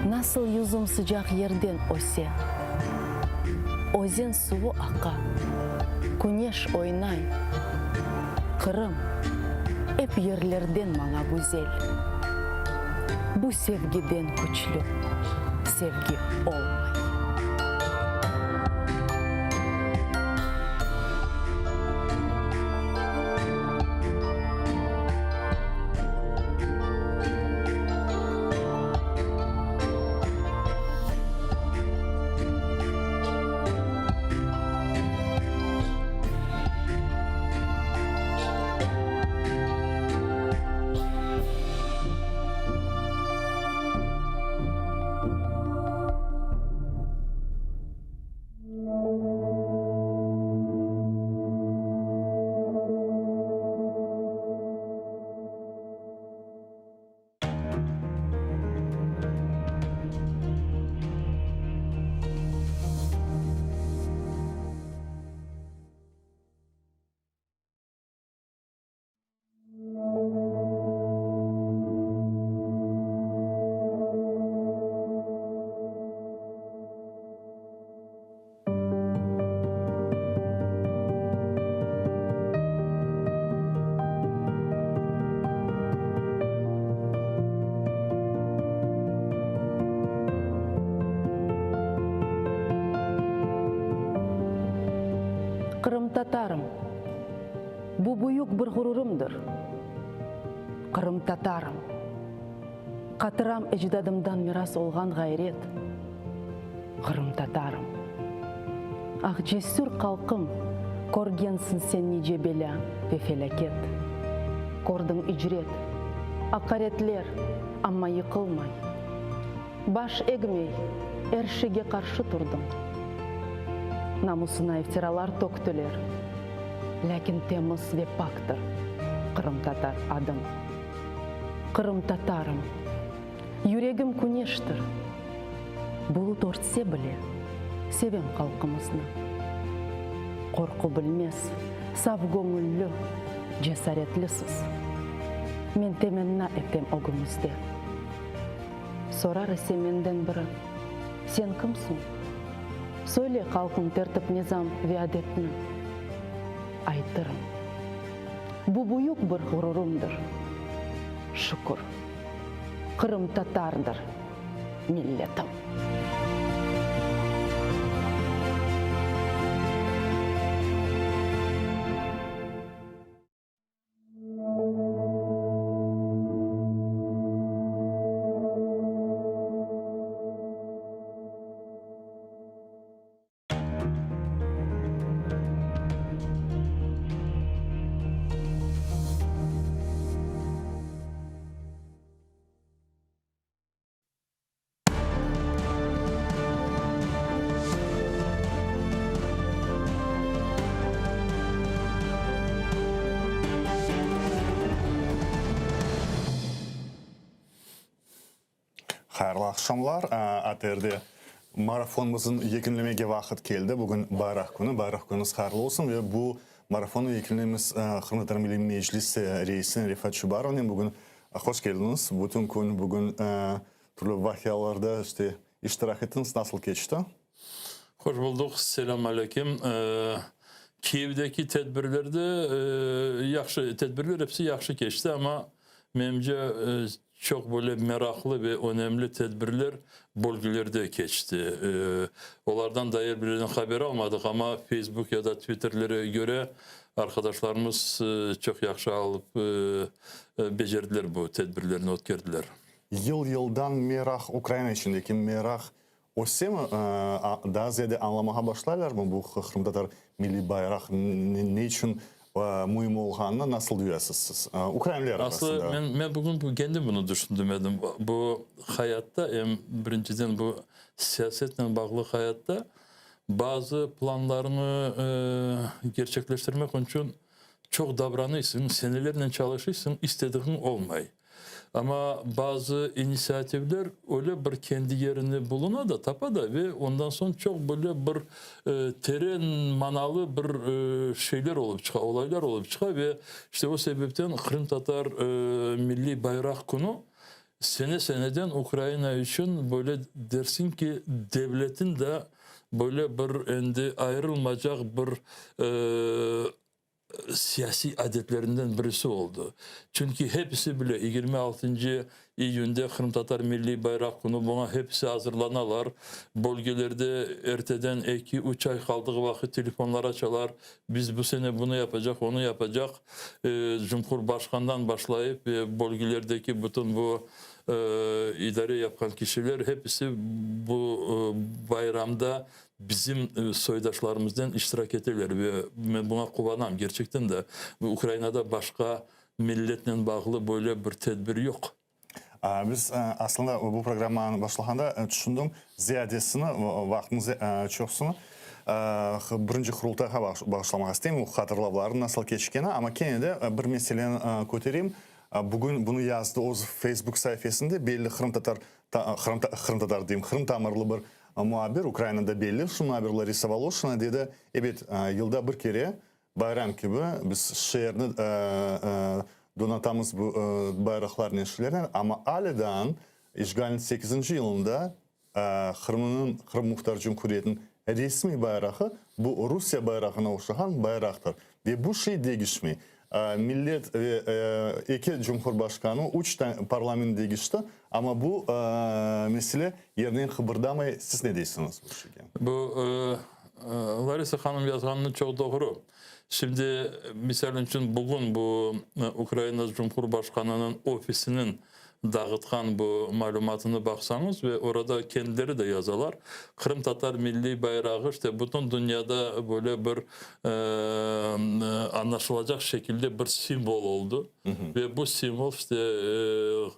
nasıl yüzüm sıcaq yerden öse, Özen suvu aqa, küneş oynay. Qırım, ep yerlerden maña güzel. Bu sevgiden küçlü sevgi olmay. Qırımtatarım. Bu büyük bir ğururımdır. Qırımtatarım. Qatıram ecdadımdan miras olğan ğayret. Qırımtatarım. Ah, cesür qalqım, körgensiñ sen nice belâ ve felâket. Kördiñ icret, aqaretler, amma yıqılmay. Baş egmey, er şeyge qarşı turdıñ. Namusına iftiralar töktüler, lâkin temiz ve paktır qırımtatar adıñ. Qırımtatarım, yüregim küneştir, bulut örtse bile, sevem halqımıznı. Qorqu bilmez, saf göñüllü, cesaretlisiz. Men temenna etem ögüñizde. Sorar ise menden biri, Sen kimsiñ? Söyle halqıñ tertip-nizam ve adetni. Aytırım. Bu büyük bir ğururımdır. Şükür, qırımtatardır milletim. Hayırlı aqşamlar, ATRde marafonımıznıñ yekünlemege vaqıt keldi. Bugün Bayraq künü, bayraq künüñiz hayırlı olsun ve bu marafonnı yekünleymiz Qırımtatar Milliy Meclisi reisi Refat Çubarovnen. Bugün hoş keldiñiz. Bütün kün bugün türlü vaqialarda işte iştirak ettiñiz. Nasıl keçti? Hoş bulduq. Selâm aleyküm. Kiyevdeki tedbirlerde yahşı, tedbirler episi yahşı keçti, amma menimce Çoq böyle meraqlı ve önemli tedbirler bölgelerde keçti. Olardan dair birden haber almadıq, amma Facebook ya da Twitterlere göre arqadaşlarımız çoq yahşı alıp becerdiler bu tedbirlerni ötkerdiler. Yıl-yıldan meraq, Ukraina içindeki meraq ösemi? Daa ziyade añlamağa başlaylarmı bu qırımtatar milliy bayraq ne içün müim olğanını nasıl duyasız siz? Ukrainler Aslı arasında. men, men bugün kendim bunı düşündim edim. Bu hayatta, em birinciden bu siyasetnen bağlı hayatta bazı planlarıñı gerçekleştirmek içün çoq davranıysıñ, senelernen çalışıysıñ, istediğiñ olmay. Amma bazı inisiativler öyle bir kendi yerini buluna da, tapa da ve ondan soñ çoq böyle bir teren manalı bir şeyler olıp çıqa, olaylar olıp çıqa ve işte o sebepten Qırımtatar milliy bayraq künü sene-seneden Ukraina içün böyle dersiñ ki, devletin de böyle bir endi ayırılmacaq bir siyasiy adetlerinden birisi oldı. Çünki hepisi bile 26 iyünde Qırımtatar milliy bayraq künü, buña hepisi azırlanalar. Bölgelerde erteden eki, üç ay qaldığı vaqıt telefonlar açalar, biz bu sene bunı yapacaq, onı yapacaq. Cumhurbaşqandan başlayıp ve bölgelerdeki bütün bu idare yapqan kişiler hepisi bu bayramda Bizim soydaşlarımıznen iştirak eteler ve men buña quvanam. Kerçekten de, Ukrainada başqa milletnen bağlı böyle bir tedbir yoq. Biz aslında bu programmanı başlağanda tüşündim, ziyadesini, vaqtnıñ çoqusını birinci Qurultayğa bağışlamağa isteyim, o hatırlavlarnıñ nasıl keçkeni. Amma kene de bir meseleni kötereyim. Bugün bunı yazdı öz Facebook saifesinde belli qırımtatar, qırımtatar deyim, qırım tamırlı bir Muabbir, Ukrainada belli şu muabbir Larisa Voloşina dedi, Ebet, yılda bir kere bayram kibi biz şeerni donatamız bu bayraqlarnen, şeylernen, amma ale daa işğalniñ sekizinci yılında Qırımnıñ, Qırım Muhtar Cumhuriyetiniñ resmiy bayrağı bu Rusiye bayrağına oşağan bayraqtır ve bu şey degişmey. Millet ve eki cumhurbaşqanı, üç parlament degişti, amma bu mesele yerden qıbırdamay. Siz ne deysiñiz bu şeyge? Bu. Larisa hanım yazğanı çoq doğru. Şimdi, misal içün, bugün bu Ukraina Cumhurbaşqanınıñ ofisiniñ dağıtqan bu malümatını baqsañız ve orada kendileri de yazalar, qırımtatar milliy bayrağı işte bütün dünyada böyle bir añlaşılacaq şekilde bir simvol oldı ve bu simvol işte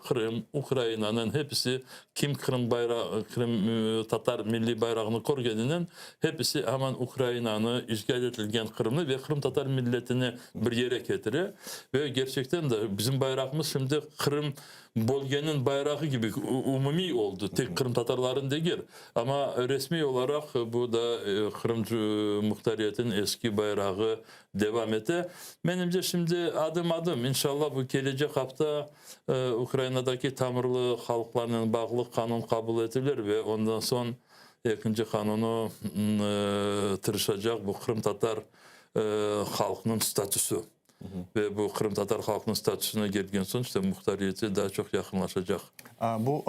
Qırım, Ukrainanıñ hepisi kim Qırım bayrağı, qırımtatar milliy bayrağını körgeninen hepisi aman Ukrainanı, işğal etilgen Qırımnı ve qırımtatar milletini bir yere ketire. Ve gerçekten de bizim bayrağımız şimdi Qırım bölgeniñ bayrağı kibi umumiy oldı, tek qırımtatarlarnıñ degil. Amma resmiy olaraq bu da Qırım muhtariyetiniñ eski bayrağı devam ete. Menimce, şimdi adım-adım, inşallah, bu kelecek afta Ukrainadaki tamırlı halqlarnen bağlı qanun qabul etilir ve ondan soñ ekinci qanunı tırışacaq bu qırımtatar halqnıñ statüsü. Ve bu qırımtatar halqnıñ statüsüne kelgen soñ, işte muhtariyeti daa çoq yaqınlaşacaq. Bu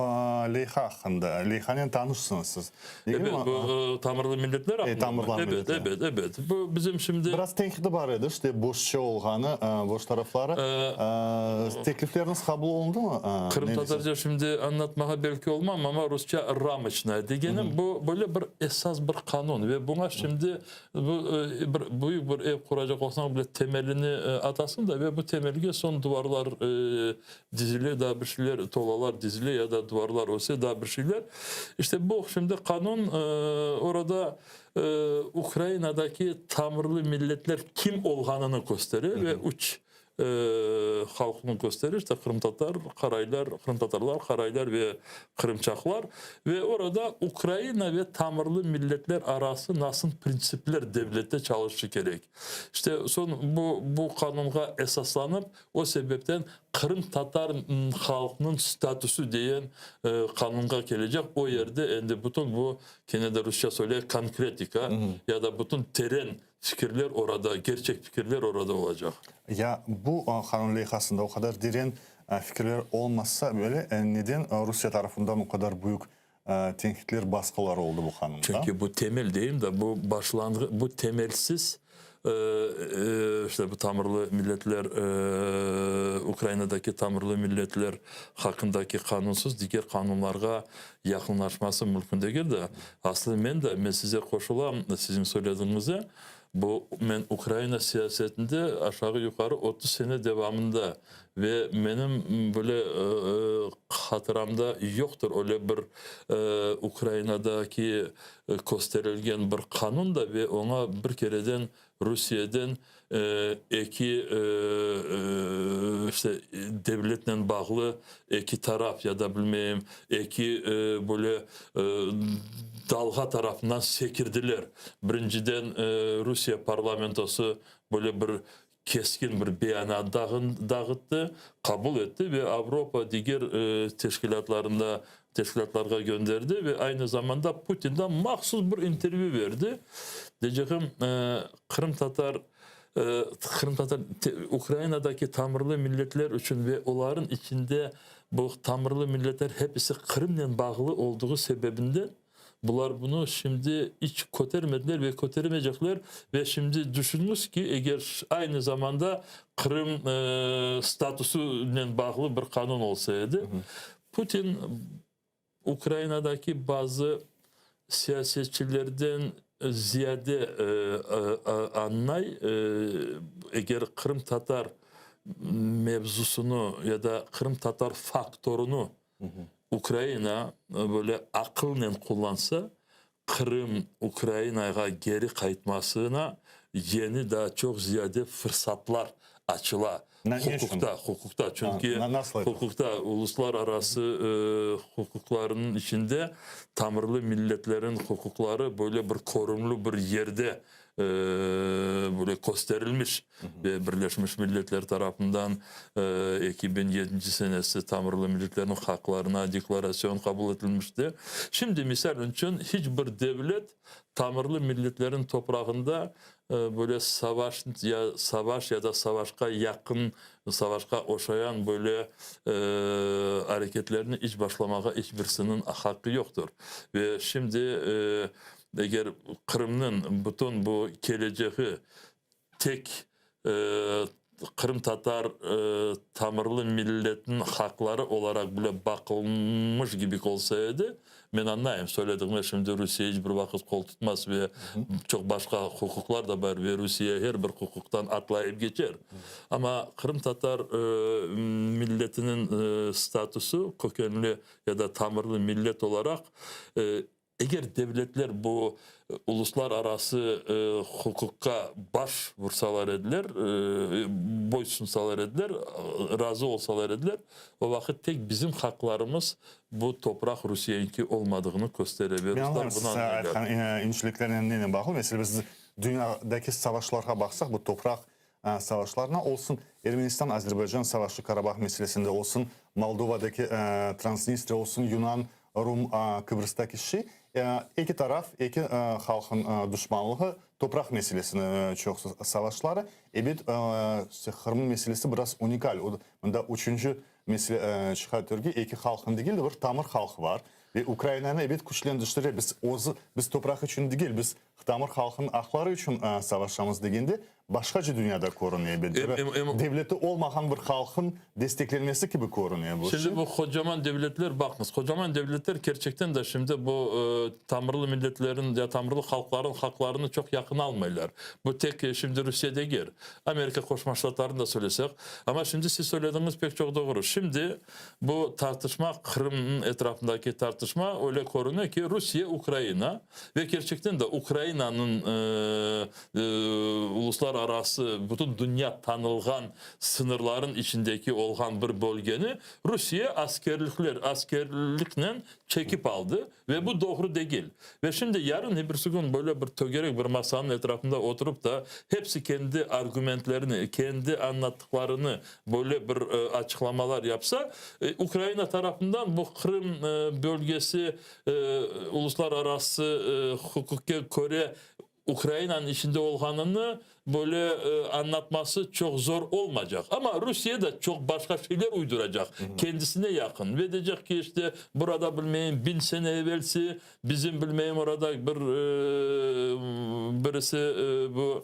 leyha aqqında, leyhanen tanışsıñız siz, degilmi? Ebet, bu tamırlı milletler aqqında. Tamırlı milletler. Ebet, ebet, ebet. Bu bizim şimdi. Biraz tenqidi bar edi, işte boşça olğanı, boş tarafları. Teklifleriniz qabul olundımı? Qırımtatarca şimdi añlatmağa belki olmam, amma rusça ramoçnaya degenim, bu böyle bir esas bir qanun ve buña şimdi Bu, bir büyük bir ev quracaq olsañ bile temelini atasıñ da ve bu temelge soñ duvarlar dizile, daa bir şeyler, tolalar dizile ya da duvarlar öse, daa bir şeyler. İşte bu şimdi qanun orada Ukrainadaki tamırlı milletler kim olğanını köstere ve üç halqnı kösterir, işte qırımtatar, qaraylar, qırımtatarlar, qaraylar ve qırımçaqlar ve orada Ukraina ve tamırlı milletler arası nasıl printsipler devlette çalışışı kerek. İşte soñ bu, bu qanunğa esaslanıp, o sebepten qırımtatar halqnıñ statüsü deyen qanunğa kelecek, o yerde endi bütün bu, kene de rusça söyleyik, konkretika ya da bütün teren Fikirler orada, gerçek fikirler orada olacaq. Ya bu qanun leyhasında o qadar deren fikirler olmasa bile, neden Rusiye tarafından o qadar büyük tenqitler, basqılar oldı bu qanunğa? Çünki bu temel deyim da, bu başlanğı, bu temelsiz, işte bu tamırlı milletler, Ukrainadaki tamırlı milletler haqqındaki qanunsız diger qanunlarğa yaqınlaşması mümkün degil de. Aslı men de, men size qoşulam, siziñ söylediñize, bu men Ukraina siyasetinde aşağı-yuqarı 30 sene devamında ve menim böyle hatıramda yoqtır öyle bir Ukrainadaki kösterilgen bir qanun da ve oña bir kereden Rusiyeden eki işte devletnen bağlı eki taraf ya da bilmeyim eki böyle dalğa tarafından sekirdiler. Birinciden Rusiye parlamentosı böyle bir keskin bir beyanat dağıttı, qabul etti ve Avropa diger teşkilâtlarında teşkilâtlarğa gönderdi ve aynı zamanda Putindan mahsus bir intervyü berdi. Deycegim, qırımtatar, qırımtatar, Ukrainadaki tamırlı milletler içün ve olarnıñ içinde bu tamırlı milletler hepisi Qırımnen bağlı olduğı sebebinden bular bunı şimdi iç kötermediler ve kötermeycekler ve şimdi düşünüñiz ki, eger aynı zamanda Qırım statusınen bağlı bir qanun olsa edi, Putin Ukrainadaki bazı siyasetçilerden ziyade añlay, eger qırımtatar mevzusını ya da qırımtatar faktorını Ukraina böyle aqılnen qullansa, Qırım Ukrainağa geri qaytmasına yeni daa çoq ziyade fırsatlar açıla. Huquqta, huquqta, çünki huquqta uluslararası huquqlarnıñ içinde tamırlı milletlerin huquqları böyle bir körümli bir yerde böyle kösterilmiş ve Birleşmiş Milletler tarafından 2007 senesi tamırlı milletlerniñ haqlarına deklarasyon qabul etilmişti. Şimdi, misal içün, hiç bir devlet tamırlı milletlerin toprağında böyle savaş ya savaş ya da savaşqa yaqın, savaşqa oşayan böyle areketlerni iç başlamağa iç birisiniñ haqqı yoqtır. Ve şimdi. eger Qırımnıñ bütün bu kelecegi tek qırımtatar tamırlı milletniñ haqları olaraq bile baqılmış kibi olsa edi, men añlayım, söylediğime şimdi Rusiye iç bir vaqıt qol tutmaz ve çoq başqa huquqlar da bar ve Rusiye her bir huquqtan atlayıp geçer. Amma qırımtatar milletiniñ statusı kökenli ya da tamırlı millet olaraq Eger devletler bu uluslararası huquqqa baş vursalar ediler, boysunsalar ediler, razı olsalar ediler, o vaqıt tek bizim haqlarımız bu topraq Rusiyeniñki olmadığını köstere ve Men ruslar añlayım, bunı siz añlaylar. aytqan inceliklernen nenen bağlı. Meselâ, biz dünyadaki savaşlarğa baqsaq, bu topraq savaşlarına olsun, Ermenistan-Azerbaycan savaşı Karabah meselesinde olsun, Moldovadaki Transnistriya olsun, Yunan, Rum, Kıbrıstaki şey, eki taraf, eki halqın duşmanlığı topraq meselesine çoq savaşları. Ebet, Qırımnıñ meselesi biraz unikal. Mında üçünci mesele çıqa törge, eki halqın degil de, bir tamır halqı bar. Ve Ukrainanı, ebet, küçlendiştire. Biz özü, biz topraq içün degil, biz Tamır halqınıñ aqları içün savaşamız degende, başqace dünyada körüne ebet. Devleti olmağan bir halqıñ desteklenmesi kibi körüne bu. Şimdi bu qocaman devletler, baqıñız, qocaman devletler kerçekten de şimdi bu tamırlı milletlerin ya tamırlı halqlarıñ haqlarını çoq yaqın almaylar. Bu tek şimdi Rusiye degil, Amerika Qoşma Ştatlarını da söylesek. Amma şimdi siz söylediñiz pek çoq doğru. Şimdi bu tartışma, Qırımnıñ etrafındaki tartışma öyle körüne ki, Rusiye, Ukraina, Ve kerçekten de Ukrainanıñ uluslararası, bütün dünya tanılğan sıñırların içindeki olğan bir bölgeni Rusiye askerlikler, askerliknen çekip aldı ve bu doğru degil. Ve şimdi yarın birisi kün böyle bir tögerek bir masanıñ etrafında oturıp da hepsi kendi argumentlerini, kendi añlattıqlarını böyle bir açıqlamalar yapsa, Ukraina tarafından bu Qırım bölgesi Uluslararası huquqqa köre Ukrainanıñ içinde olğanını böyle añlatması çoq zor olmaycaq. Amma Rusiye de çoq başqa şeyler uyduracaq, kendisine yaqın. Ve deycek ki, işte, burada, bilmeyim, biñ sene evelsi bizim, bilmeyim, orada bir birisi bu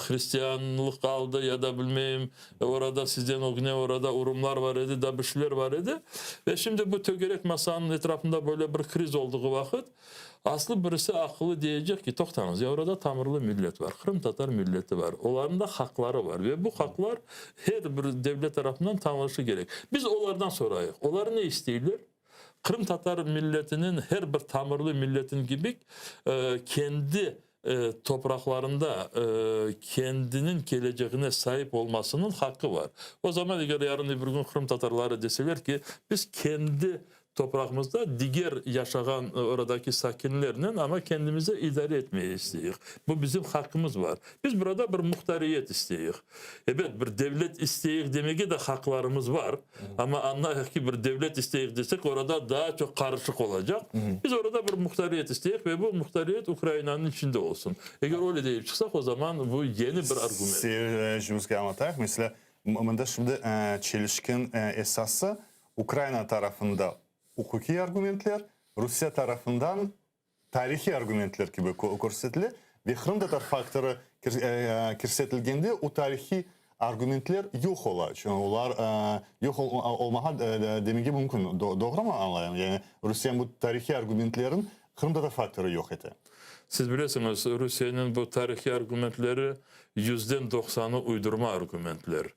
hristianlıq aldı ya da, bilmeyim, Orada sizden ögne orada urumlar var edi, da bir şeyler var edi. Ve şimdi bu tögerek masanıñ etrafında böyle bir kriz olduğı vaqıt, aslı birisi aqıllı deyecek ki, toqtañız, ya orada tamırlı millet var, qırımtatar milleti var, olarnıñ da haqları var ve bu haqlar her bir devlet tarafından tanılışı kerek. Biz olardan sorayıq, olar ne isteyler? Qırımtatar milletiniñ her bir tamırlı milletin kibi kendi topraqlarında kendiniñ keleceğine saip olmasınıñ haqqı var. O zaman eger yarın öbür kün qırımtatarları deseler ki, biz kendi toprağımızda diger yaşağan oradaki sakinlernen, amma kendimizi idare etmeye isteyik. Bu bizim haqqımız var. Biz burada bir muhtariyet isteyik. Ebet, bir devlet isteyik demege de haqlarımız var, amma añlayıq ki, bir devlet isteyik desek, orada daa çoq qarışıq olacaq. Biz orada bir muhtariyet isteyik ve bu muhtariyet Ukrainanıñ içinde olsun. Eger öyle deyip çıqsaq, o zaman bu yeni bir argument. Seyircimizge añlatayıq, meselâ, mında şimdi çelişkin esası Ukraina tarafında uquqiy argumentler, Rusiye tarafından tarihiy argumentler kibi körsetile ve qırımtatar faktorı kirsetilgende o tarihiy argumentler yoq ola, çünki olar yoq olmağa demege mümkün. Doğrumı añlayım? Yani Rusiyeniñ bu tarihiy argumentlerin qırımtatar faktorı yoq ete. Siz bilesiñiz, Rusiyeniñ bu tarihiy argumentleri yüzden doqsanı uydurma argumentler.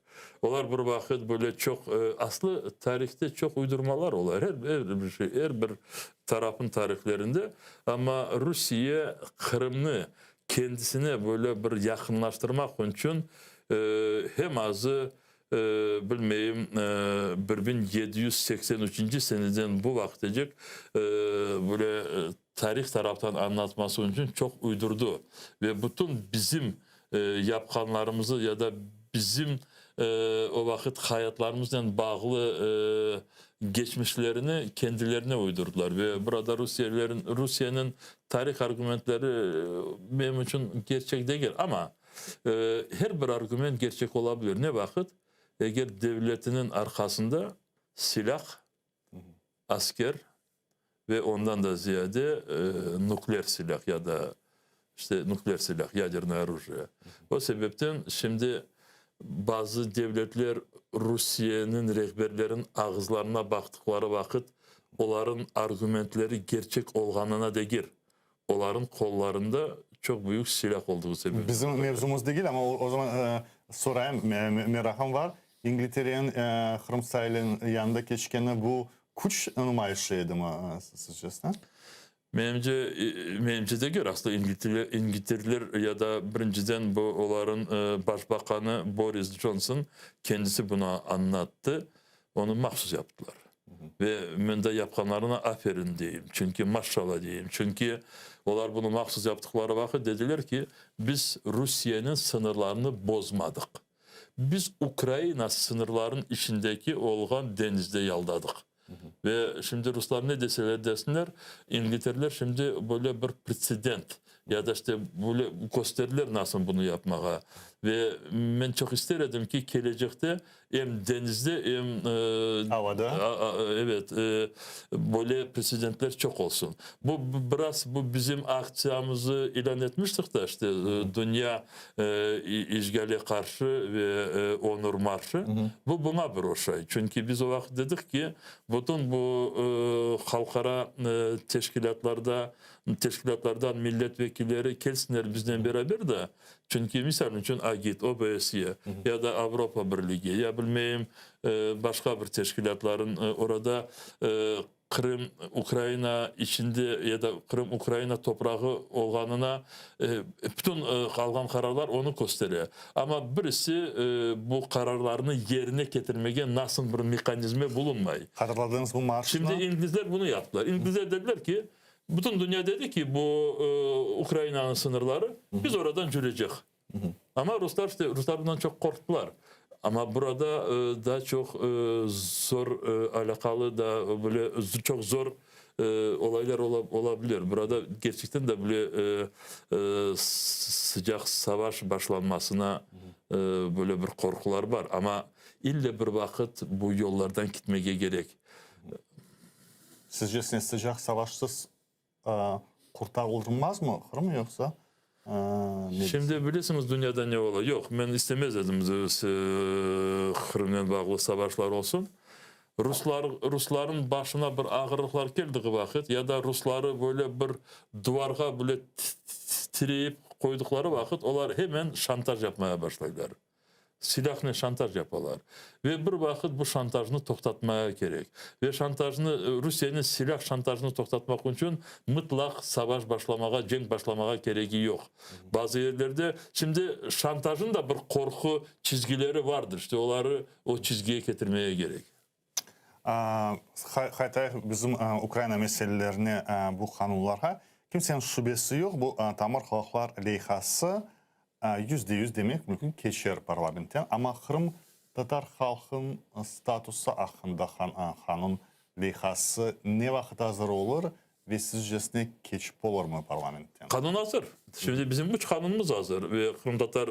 Olar bir vaqıt böyle çoq, aslı tarihte çoq uydurmalar ola, er bir şey, er bir tarafnıñ tarihlerinde, amma Rusiye Qırımnı kendisine böyle bir yaqınlaştırmaq içün hem azı, bilmeyim, 1783 seneden bu vaqıtecek böyle tarih taraftan añlatması içün çoq uydurdı ve bütün bizim yapqanlarımızı ya da bizim o vaqıt hayatlarımıznen bağlı geçmişlerini kendilerine uydurdılar. Ve burada rusiyelerin, Rusiyeniñ tarih argumentleri menim içün gerçek degil. Amma her bir argument gerçek ola bilir. Ne vaqıt? Eger devletiniñ arqasında silâh, asker. Ve ondan da ziyade nukleer silâh ya da işte nukleer silâh, yadernıye orujıye. O sebepten şimdi bazı devletler Rusiyeniñ rehberleriniñ ağızlarına baqtıqları vaqıt olarıñ argumentleri gerçek olğanına degil, olarıñ qollarında çoq büyük silâh olduğı sebepten. Bizim mevzumız degil, amma o zaman sorayım, meraqım bar. İngiltereniñ Qırım sailiniñ yanında keçkeni bu küç numayışı edimi sizcesine? Menimce, menimce degil, aslında İngilterler ya da birinciden bu olarıñ başbaqanı Boris Johnson kendisi bunı añlattı, onı mahsus yaptılar. Ve men de yapqanlarına aferin deyim, çünki maşşala deyim, çünki olar bunı mahsus yaptıqları vaqıt dediler ki, biz Rusiyeniñ sıñırlarını bozmadıq. Biz Ukraina sıñırlarınıñ içindeki olğan deñizde yaldadıq. Ve şimdi ruslar ne deseler desinler, İngilterler şimdi böyle bir pretsedent ya da işte böyle kösterdiler nasıl bunı yapmağa. Ve men çoq ister edim ki, kelecekte em deñizde, em Avada. Evet, böyle pretsedentler çoq olsun. Bu biraz bu bizim aktsiyamızı ilân etmiştik da, işte dünya işğale qarşı ve onur marşı, bu buña bir oşay. Çünki biz o vaqıt dedik ki, bütün bu halqara teşkilâtlarda, teşkilâtlardan millet vekilleri kelsinler biznen beraber de, çünki, misal içün, AGİT, OBSE ya da Avropa Birligi, ya bilmeyim, başqa bir teşkilâtların orada Qırım Ukraina içinde ya da Qırım Ukraina toprağı olğanına bütün alğan qararlar onı köstere. Amma birisi bu qararlarnı yerine ketirmege nasıl bir mehanizmi bulunmay. Hatırladıñız bu marşnı? Şimdi inglizler bunı yaptılar. İnglizler dediler ki, bütün dünya dedi ki, bu Ukrainanıñ sıñırları, biz oradan cürecek. Amma ruslar işte, ruslar bundan çoq qorqtılar. Amma burada daa çoq zor alâqalı da böyle çoq zor olaylar ola bilir. Burada kerçekten de böyle sıcaq savaş başlanmasına böyle bir qorqular bar. Amma ille bir vaqıt bu yollardan ketmege kerek. Sizcesine sıcaq savaşsız Qurtarılmazmı Qırım yoqsa ne Şimdi bilesiñiz dünyada ne ola? Yoq, men istemez edim Qırımnen bağlı savaşlar olsun. Ruslar, rusların başına bir ağırlıqlar keldiği vaqıt ya da rusları böyle bir duvarğa bile tireyip qoyduqları vaqıt olar hemen şantaj yapmaya başlaylar. Silâhnen şantaj yapalar. Ve bir vaqıt bu şantajnı toqtatmaya kerek. Ve şantajnı, Rusiyeniñ silâh şantajını toqtatmaq içün mıtlaq savaş başlamağa, cenk başlamağa keregi yoq. Bazı yerlerde, şimdi şantajnıñ da bir qorqu çizgileri vardır, işte oları o çizgiye ketirmege kerek. Qaytayıq bizim Ukraina meselelerine, bu qanunlarğa. Kimseniñ şübesi yoq, bu tamır halqlar leyhası %100 demek mümkün keçer parlamentten. Amma qırımtatar halqınıñ statusı aqqında qanun leyhası ne vaqıt azır olur Ve sizcesine keçip olurmı parlamentten? Qanun azır. Şimdi bizim üç qanunımız azır, ve qırımtatar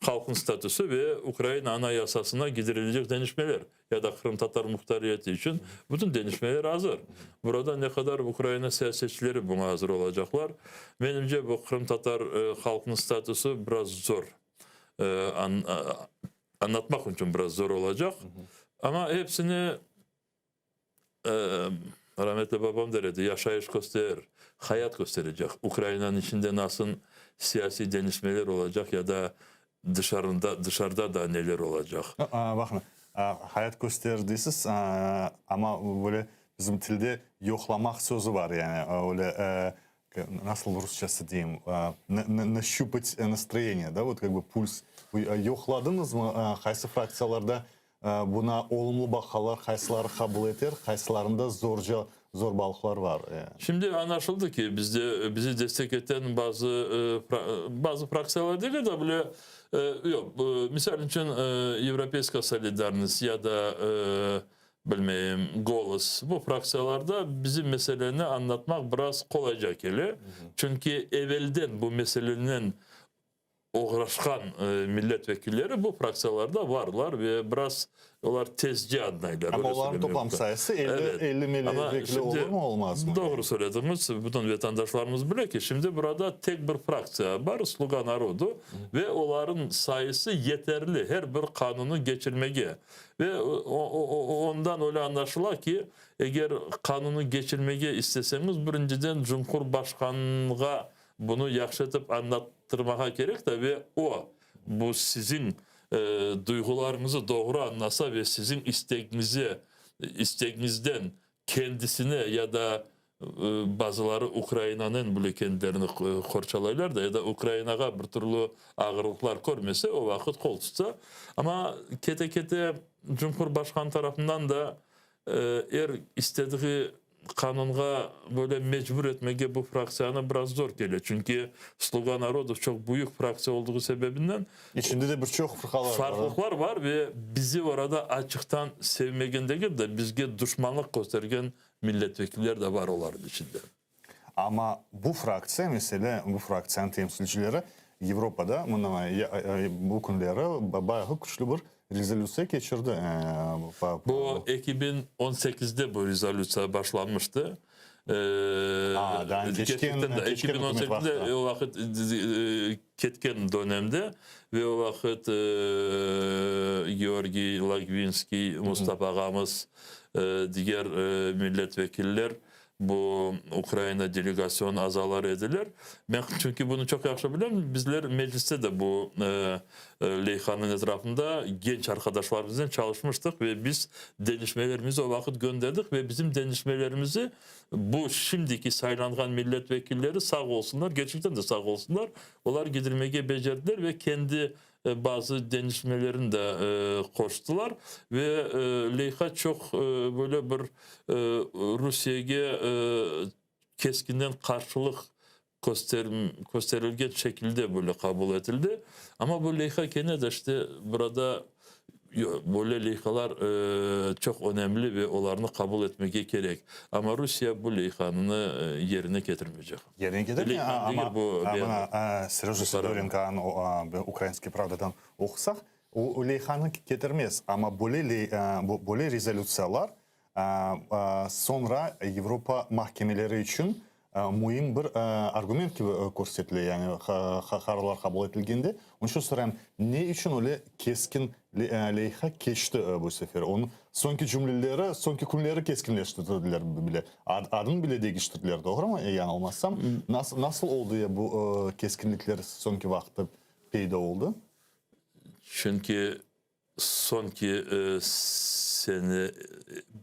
halqınıñ statüsü ve Ukraina Anayasasına gidirilecek deñişmeler ya da qırımtatar muhtariyeti içün bütün deñişmeler azır. Burada ne qadar Ukraina siyasetçileri buña azır olacaqlar? Menimce, bu qırımtatar halqınıñ statüsü biraz zor añlatmaq içün biraz zor olacaq. Amma hepsini Rametli babam der edi, yaşayış köster, hayat kösterecek. Ukrainanıñ içinde nasıl siyasiy deñişmeler olacaq ya da dışarında, dışarıda da neler olacaq. Baqıñ, hayat köster deysiz, amma böyle bizim tilde yoqlamaq sözü var, yani öyle nasıl rusçası deyim, naşçupать nastroyeniye, da, vot kak bı puls. Yoqladıñızmı, qaysı fraktsiyalarda Buna olumlu baqalar, qaysıları qabul eter, qaysılarında zorca zorbalıqlar var. Şimdi añlaşıldı ki, bizde bizi destek eten bazı bazı fraktsiyalar degil de, bile yoq, misal içün, Yevropeyska solidarnost ya da, bilmeyim, Golos, bu fraktsiyalarda bizim meseleni añlatmaq biraz qolayca kele, çünki evelden bu meselenen. oğraşqan millet vekilleri bu fraktsiyalarda varlar ve biraz olar tezce añlaylar. Amma olarnıñ toplam sayısı 50 millet vekili olurmı, olmazmı? Doğru söylediñiz. Bütün vatandaşlarımız bile ki, şimdi burada tek bir fraktsiya bar, Sluga narodu, ve olarnıñ sayısı yeterli her bir qanunı keçirmege. Ve ondan öyle añlaşıla ki, eger qanunı keçirmege isteseñiz, birinciden Cumhurbaşqanğa Bunı yahşı etip añlattırmağa kerek de ve o, bu siziñ duyğularıñızı doğru añlasa ve siziñ istegiñize, istegiñizden kendisine ya da bazıları Ukrainanen bile kendilerini qorçalaylar da, ya da Ukrainağa bir türlü ağırlıqlar körmese, o vaqıt qol tutsa. Amma kete-kete Cumhurbaşqanı tarafından da Er istediği qanunğa böyle mecbur etmege bu fraktsiyanı biraz zor kele, çünki Sluga narodu çoq büyük fraktsiya olduğu sebebinden İçinde de bir çoq fırqalar var. Farqlıqlar var ve bizi orada açıqtan sevmegen degil de, bizge duşmanlıq köstergen milletvekiller de var olarnıñ içinde. Amma bu fraktsiya, mesele, bu fraktsiyanıñ temsilcileri Avropada mına bu künleri bayağı küçlü bir rezolütsiya keçirdi. Bu 2018-de bu rezolütsiya başlanmıştı. A, daa keçken keçken ükümet vaqtı. O vaqıt ketken dönemde ve o vaqıt Georgiy Logvinskiy, Mustafa ağamız, diger milletvekiller Bu Ukraina delegasyon azaları ediler. Men çünki bunı çoq yahşı bilem, bizler mecliste de bu leyhanıñ etrafında genç arqadaşlarımıznen çalışmıştıq ve biz deñişmelerimizi o vaqıt gönderdik ve bizim deñişmelerimizi bu şimdiki saylanğan millet vekilleri sağ olsunlar, kerçekten de sağ olsunlar, olar gidirmege becerdiler ve kendi bazı deñişmelerini de qoştılar ve leyha çoq böyle bir Rusiyege keskinden qarşılıq kösterilgen şekilde böyle qabul etildi. Amma bu leyha kene de işte burada böyle leyhalar çoq önemli ve olarnı qabul etmege kerek. Amma Rusiye bu leyhanı yerine ketirmeycek. Yerine ketirmey, amma mına Seröja Sidorenkonıñ Ukrainskiy pravdadan oqusaq, o leyhanı ketirmez, amma böyle böyle rezolütsiyalar soñra Avropa mahkemeleri içün müim bir argument kibi körsetile, yani qararlar qabul etilgende. Onıñ içün sorayım, ne içün öyle keskin leyha keçti bu sefer? Onıñ soñki cümleleri, soñki künleri keskinleştirdiler bile. Adını bile deñiştirdiler, doğrumı, yañılmasam? Nasıl oldı ya bu keskinlikler soñki vaqıtta peyda oldı? Çünki soñki sene,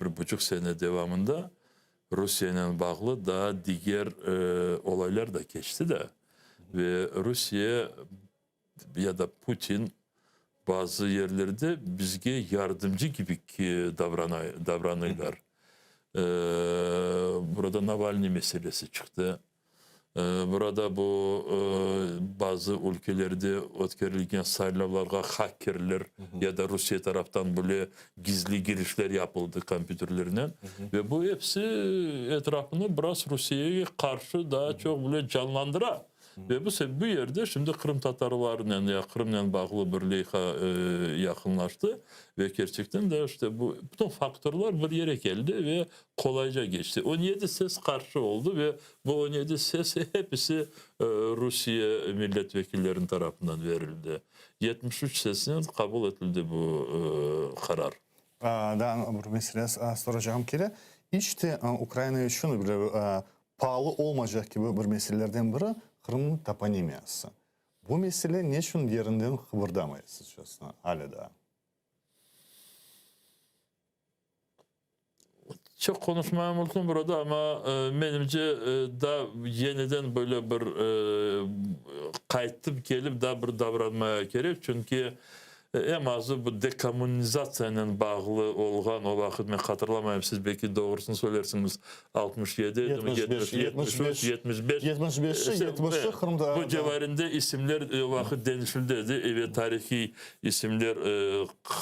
bir buçuq sene devamında Rusiyenen bağlı daa diger olaylar da keçti de. Ve Rusiye ya da Putin bazı yerlerde bizge yardımcı kibi davranıylar. Burada Navalnıy meselesi çıqtı. Burada bu bazı ülkelerde ötkerilgen saylavlarğa hakerler ya da Rusiye taraftan böyle gizli girişler yapıldı kompyuterlernen. Ve bu episi etrafını biraz Rusiyege qarşı daa çoq böyle canlandıra. Ve bu bu yerde şimdi qırımtatarlarnen ya Qırımnen bağlı bir leyha yaqınlaştı ve kerçekten de işte bu bütün faktorlar bir yere keldi ve qolayca keçti. 17 ses qarşı oldı ve bu 17 ses hepisi Rusiye milletvekilleriniñ tarafından verildi. 73 sesnen qabul etildi bu qarar. Daa bir mesele soracağım kele. İç te Ukraina içün bir Paalı olmaycaq kibi bir meselelerden biri Qırımnıñ toponimiyası. Bu mesele neçün yerinden qıbırdamay, sizcesine, alâ daa? Çoq qonuşmağa mümkün burada, amma menimce, daa yeniden böyle bir qaytıp kelip daa bir davranmaya kerek, çünki Eñ azı bu dekommunizatsiyanen bağlı olğan o vaqıt, men hatırlamayım, siz belki doğrusını söylersiñiz, 67 edimi, 75, 73, 75. 75-ci, 70-ci Qırımda. Bu civarında isimler o vaqıt deñişildi edi, ve tarihiy isimler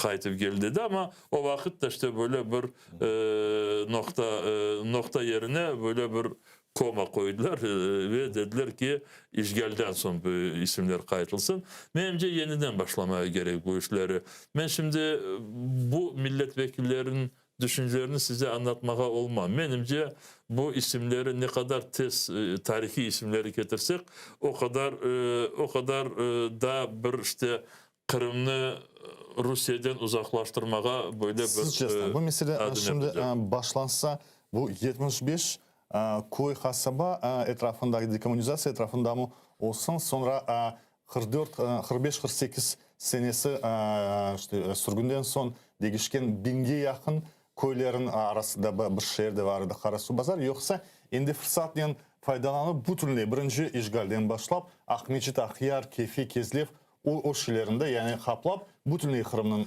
qaytıp keldi edi, amma o vaqıt da işte böyle bir noqta, noqta yerine böyle bir. Koma qoydılar ve dediler ki, işğalden soñ bu isimler qaytılsın. Menimce, yeniden başlamaya kerek bu işleri. Men şimdi bu millet vekilleriniñ düşüncelerini size añlatmağa olmam. Menimce, bu isimleri ne qadar tez tarihiy isimleri ketirsek, o qadar o qadar daa bir işte Qırımnı Rusiyeden uzaqlaştırmağa böyle bir Sizcesine, bu mesele adım şimdi yapacaq. başlansa, bu 75 köy, qasaba etrafında, dekommunizatsiya etrafındamı olsun, soñra 44, 45, 48 senesi işte sürgünden soñ degişken biñge yaqın köylerin arasında bir şeer de bar edi, Qarasuvbazar, yoqsa endi fırsatnen faydalanıp bütünley birinci işğalden başlap Aqmescit, Aqyar, Kefe, Kezlev O, o şeylerni de, yani qaplap, bütünley Qırımnıñ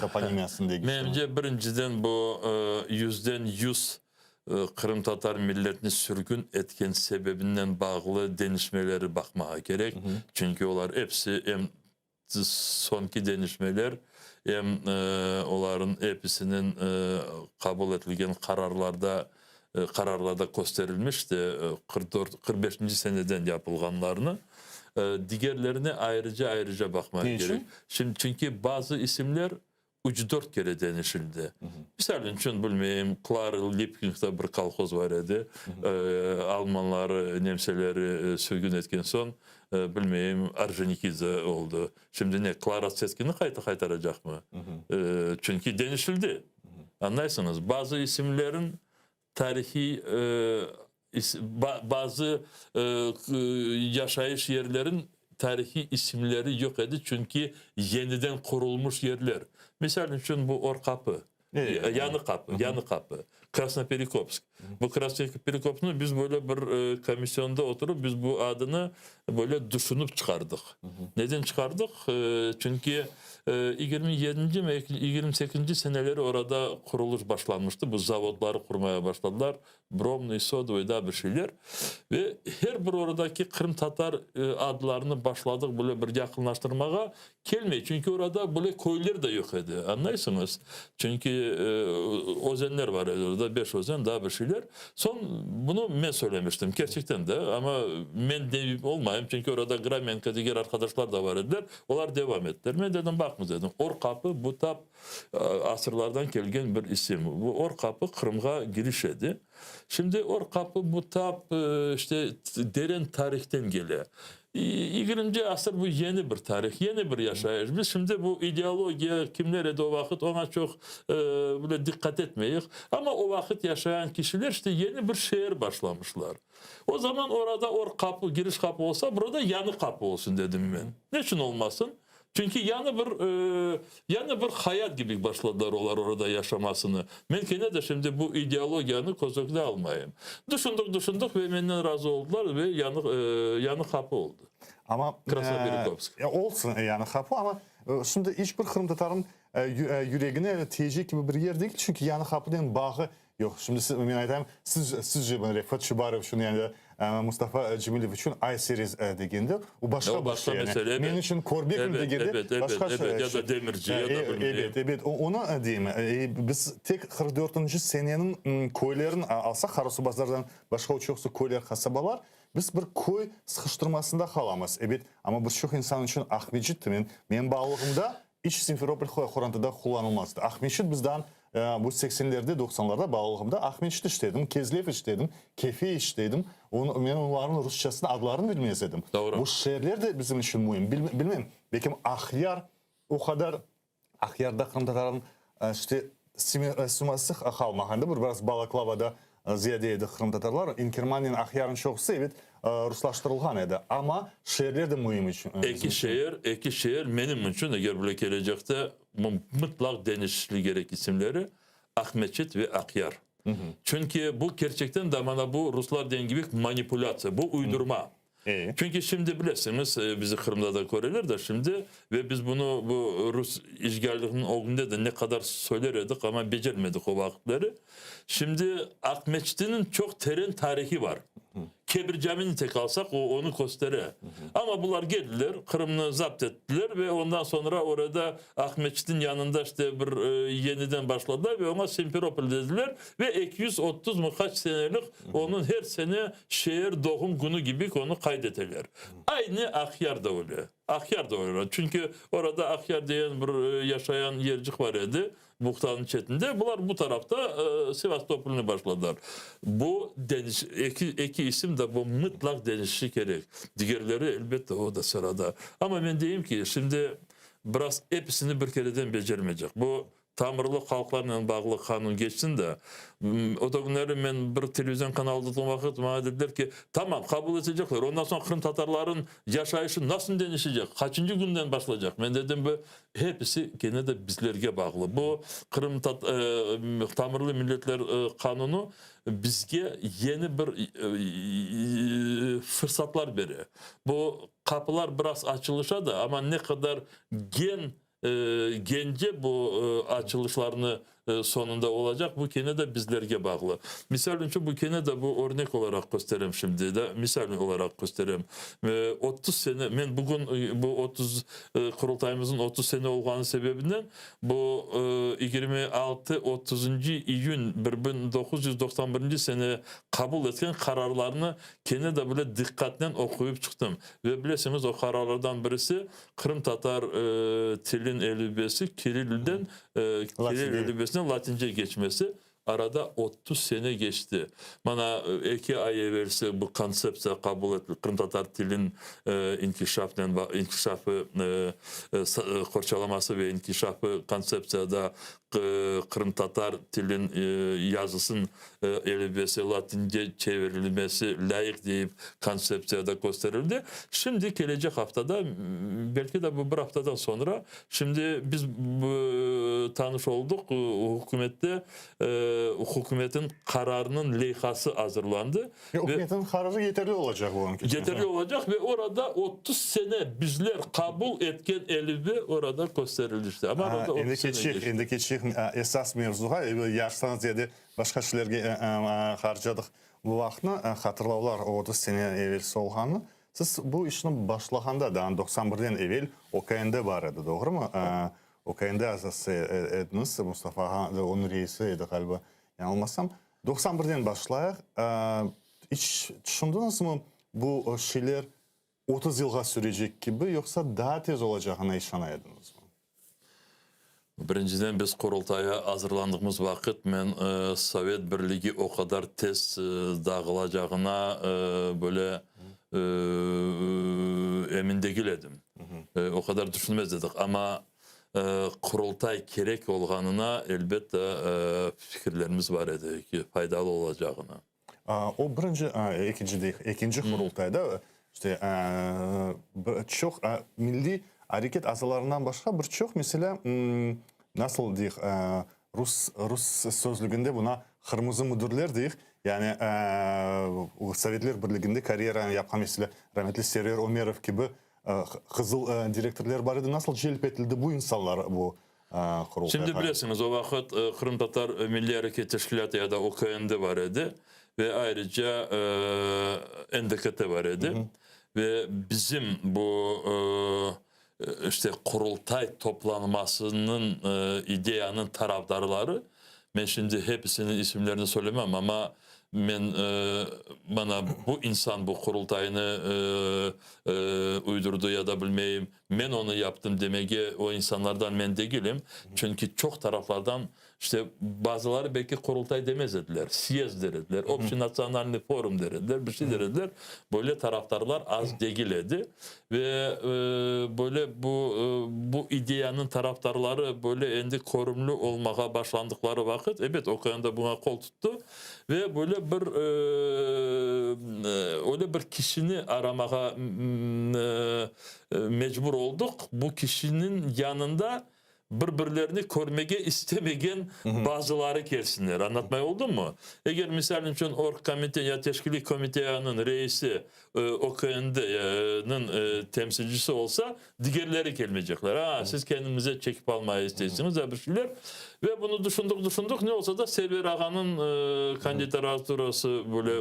toponimiyasını deñiştirdi. Menimce, birinciden bu yüzden yüz qırımtatar milletini sürgün etken sebebinden bağlı deñişmeleri baqmağa kerek. Çünki olar episi em soñki deñişmeler, em olarnıñ episiniñ qabul etilgen qararlarda qararlarda kösterilmiş de 44, 45-nci seneden yapılğanlarnı, digerlerine ayrıca ayrıca baqmaq kerek. Şimdi çünki bazı isimler üç-dört kere deñişildi. Misal içün, bilmeyim, Klara Lipkinhta bir kolhoz bar edi, almanları, nemseleri sürgün etken soñ, bilmeyim, Orjonikidze oldı. Şimdi ne, Klara Tsetkini qayta qaytaracaqmı? Çünki deñişildi. Añlaysıñız, bazı isimlerin tarihiy, bazı yaşayış yerlerin tarihiy isimleri yoq edi, çünki yeniden qurulmış yerler. Misal içün, bu Orqapı, Yañı Qapı, Yañı Qapı, Krasnoperekopsk. Bu Krasnoperekopsknı biz böyle bir komisyonda oturıp, biz bu adını böyle düşünip çıqardıq. Neden çıqardıq? Çünki 27-nci mi, 28-nci seneleri orada qurulış başlanmıştı, bu zavodları qurmaya başladılar, bromnıy, sodovıy, daa bir şeyler. Ve her bir oradaki qırımtatar adlarını başladıq böyle bir yaqınlaştırmağa, kelmey, çünki orada böyle köyler de yoq edi, añlaysıñız? Çünki özenler bar edi orada, beş özen, daa bir şeyler. Soñ bunı men söylemiştim, kerçekten de, amma men deyip olmayım, çünki orada Gramenko, diger arqadaşlar da bar ediler, olar devam ettiler. Men dedim, baqıñız, dedim, Orqapı bu tap asırlardan kelgen bir isim. Bu Orqapı Qırımğa giriş edi. Şimdi Orqapı bu tap işte deren tarihten kele. Yigirminci asır bu yeni bir tarih, yeni bir yaşayış. Biz şimdi bu ideologiya kimler edi o vaqıt, oña çoq böyle diqqat etmeyik. Amma o vaqıt yaşayan kişiler işte yeni bir şeer başlamışlar. O zaman orada or qapı, giriş qapı olsa, burada yañı qapı olsun dedim men. Neçün olmasın? Çünki yañı bir, yañı bir hayat kibi başladılar olar orada yaşamasını. Men kene de şimdi bu ideologiyanı köz ögüne almayım. Düşündik, düşündik ve menden razı oldular ve yañı, yañı qapı oldı. Amma, Krasnoperekopsk. Olsun yañı qapı, amma şimdi iç bir qırımtatarnıñ yüregine tiyecek kibi bir yer degil, çünki yañı qapınen bağı Yoq, şimdi siz, men aytayım, siz, sizce bunı Refat Çubarov içün yani Mustafa Cemilev içün Ay-Serez degende, o başqa bir şey. Yani. Men içün Körbekül degende, başqa şey. Ya da Demirci, ya da bilmeyim. Ebet, ebet, onı deyim. Biz tek 44-nci seneniñ köylerini alsaq, Qarasuvbazardan başqa çoqusı köyler, qasabalar, biz bir köy sıqıştırmasında qalamız. Ebet, amma bir çoq insan içün Aqmescit, men, menim balalığımda İç Simferopol qorantada qullanılmazdı. Aqmescit bizdan bu seksenlerde, doqsanlarda balalığımda Aqmescit işledim, Kezlev işledim, Kefe işledim. Onı, men onlarnıñ rusçasını, adlarını bilmez edim. Doğru. Bu şeerler de bizim içün müim. Bilmem, belkim Aqyar o qadar, Aqyarda qırımtatarnıñ işte siması qalmağandı. Bir biraz Balaklavada Ziyade edi qırımtatarlar. İnkermannen Aqyarnıñ çoqusı, ebet, ruslaştırılğan edi. Amma şeerler de müim içün. Eki şeer, eki şeer menim içün, eger bile kelecekte mıtlaq deñişişli kerek isimleri, Aqmeçit ve Aqyar. Çünki bu kerçekten de mana bu ruslar degen kibi manipulâtsiya, bu uydurma. Çünki şimdi bilesiñiz, bizi Qırımda da köreler de şimdi ve biz bunı bu rus işğalliginiñ ögünde de ne qadar söyler edik, amma becermedik o vaqıtları. Şimdi Aqmeçitiniñ çoq teren tarihi bar. Kebir Camini tek alsaq, o onı köstere. Amma bular geldiler, Qırımnı zapt ettiler ve ondan soñra orada Aqmeçitniñ yanında işte bir yeniden başladılar ve oña Simferopol dediler ve 230 mı qaç senelik onıñ her sene şeer doğum künü kibi onı qayd eteler. Aynı Aqyar da öyle. Aqyar da öyle. Çünki orada Aqyar degen bir yaşayan yercik bar edi, Buhtanıñ çetinde. Bular bu tarafta Sevastopolnı başladılar. Bu deñiş, eki, eki isim de bu mıtlaq deñişişi kerek. Digerleri, elbette, o da sırada. Amma men deyim ki, şimdi biraz episini bir kereden becermeycek. Bu Tamırlı halqlarnen bağlı qanun keçsin de. O da künleri men bir televizion kanalında olğan vaqıt maña dediler ki, tamam, qabul etecekler, ondan soñ qırımtatarların yaşayışı nasıl deñişecek, qaçıncı künden başlaycaq? Men dedim, bu hepisi kene de bizlerge bağlı. Bu Qırım tamırlı milletler qanunu bizge yeni bir fırsatlar bere. Bu qapılar biraz açılışa da, amma ne qadar gen Gence bu açılışlarnı soñunda olacaq, bu kene de bizlerge bağlı. Misal içün, bu kene de bu örnek olaraq kösterem şimdi de, misal olaraq kösterem. 30 sene, men bugün bu 30 Qurultayımıznıñ 30 sene olğanı sebebinden bu 26, otuzıncı iyün 1991 sene qabul etken qararlarnı kene de böyle diqqatnen oquyıp çıqtım. Ve bilesiñiz, o qararlardan birisi Qırımtatar tilin elifbesi kirilden kiril elifbesine latince keçmesi arada 30 sene keçti. Mana eki ay evelsi bu kontseptsiya qabul etildi, qırımtatar tilin inkişafnen inkişafı qorçalaması ve inkişafı kontseptsiyada qırımtatar tilin yazısın elifbesi latince çevirilmesi lâyıq deyip kontseptsiyada kösterildi. Şimdi kelecek aftada, belki de bu bir aftadan soñra, şimdi biz tanış oldıq, hükümette hükümetin qararınıñ leyhası azırlandı. Ükümetniñ qararı yeterli olacaq bu anki. Yeterli olacaq ve orada 30 sene bizler qabul etken elifbe orada kösterildi işte. Amma orada 30 sene keçti. Endi keçeyik esas mevzuğa, yaştan ziyade başqa şeylerge harcadıq bu vaqıtnı, hatırlavlar 30 sene evelsi olğanı. Siz bu işni başlağanda, daa 91-den evel OKND bar edi, doğrumı? OKND azası ediñiz, Mustafa ağa da onıñ reisi edi ğaliba, yañılmasam. 91-den başlayıq. İç tüşündiñizmi, bu şeyler 30 yılğa sürecek kibi, yoqsa daa tez olacağına işana ediñizmi? Birinciden, biz Qurultayğa azırlandığımız vaqıt men Sovet Birligi o qadar tez dağılacağına böyle emin degil edim. O qadar tüşünmez edik. Amma Qurultay kerek olğanına, elbette, fikirlerimiz bar edi ki, faydalı olacağını. O birinci, ekinci deyik, ekinci Qurultayda işte bir çoq milliy areket azalarından başqa bir çoq, meselâ, nasıl deyik, rus rus sözlüginde buna qırmızı müdirler deyik, yani Sovetler Birliginde karyeranı yapqan, meselâ, rametli Server Ömerov kibi Qızıl direktorlar bar edi. Nasıl celp etildi bu insanlar bu Qurultayğa? Şimdi bilesiñiz, o vaqıt Qırımtatar Milliy Areket Teşkilâtı ya da OKND bar edi ve ayrıca NDKT bar edi. Ve bizim bu işte Qurultay toplanmasınıñ ideyanıñ tarafdarları, men şimdi hepisiniñ isimlerini söylemem, amma Men, mana bu insan bu Qurultaynı uydurdı ya da bilmeyim, men onı yaptım demege o insanlardan men degilim. Çünki çoq taraflardan, işte, bazıları belki Qurultay demez ediler, syezd der ediler, obşçenatsionalnıy forum der ediler, bir şey der ediler. Böyle tarafdarlar az degil edi. Ve böyle bu, bu ideyanıñ tarafdarları böyle endi körümli olmağa başlandıqları vaqıt, ebet, OKND buña qol tuttı ve böyle bir, öyle bir kişini aramağa mecbur oldıq, bu kişiniñ yanında. bir-birlerini körmege istemegen bazıları kelsinler. Añlatmay oldımmı? Eger, misal içün, orgkomite ya teşkiliy komiteyanıñ reisi OKND-niñ temsilcisi olsa, digerleri kelmeycekler. A, siz kendinize çekip almaya isteysiñiz ya bir şeyler. Ve bunı düşündik, düşündik, ne olsa da Server ağanıñ kandidaturası böyle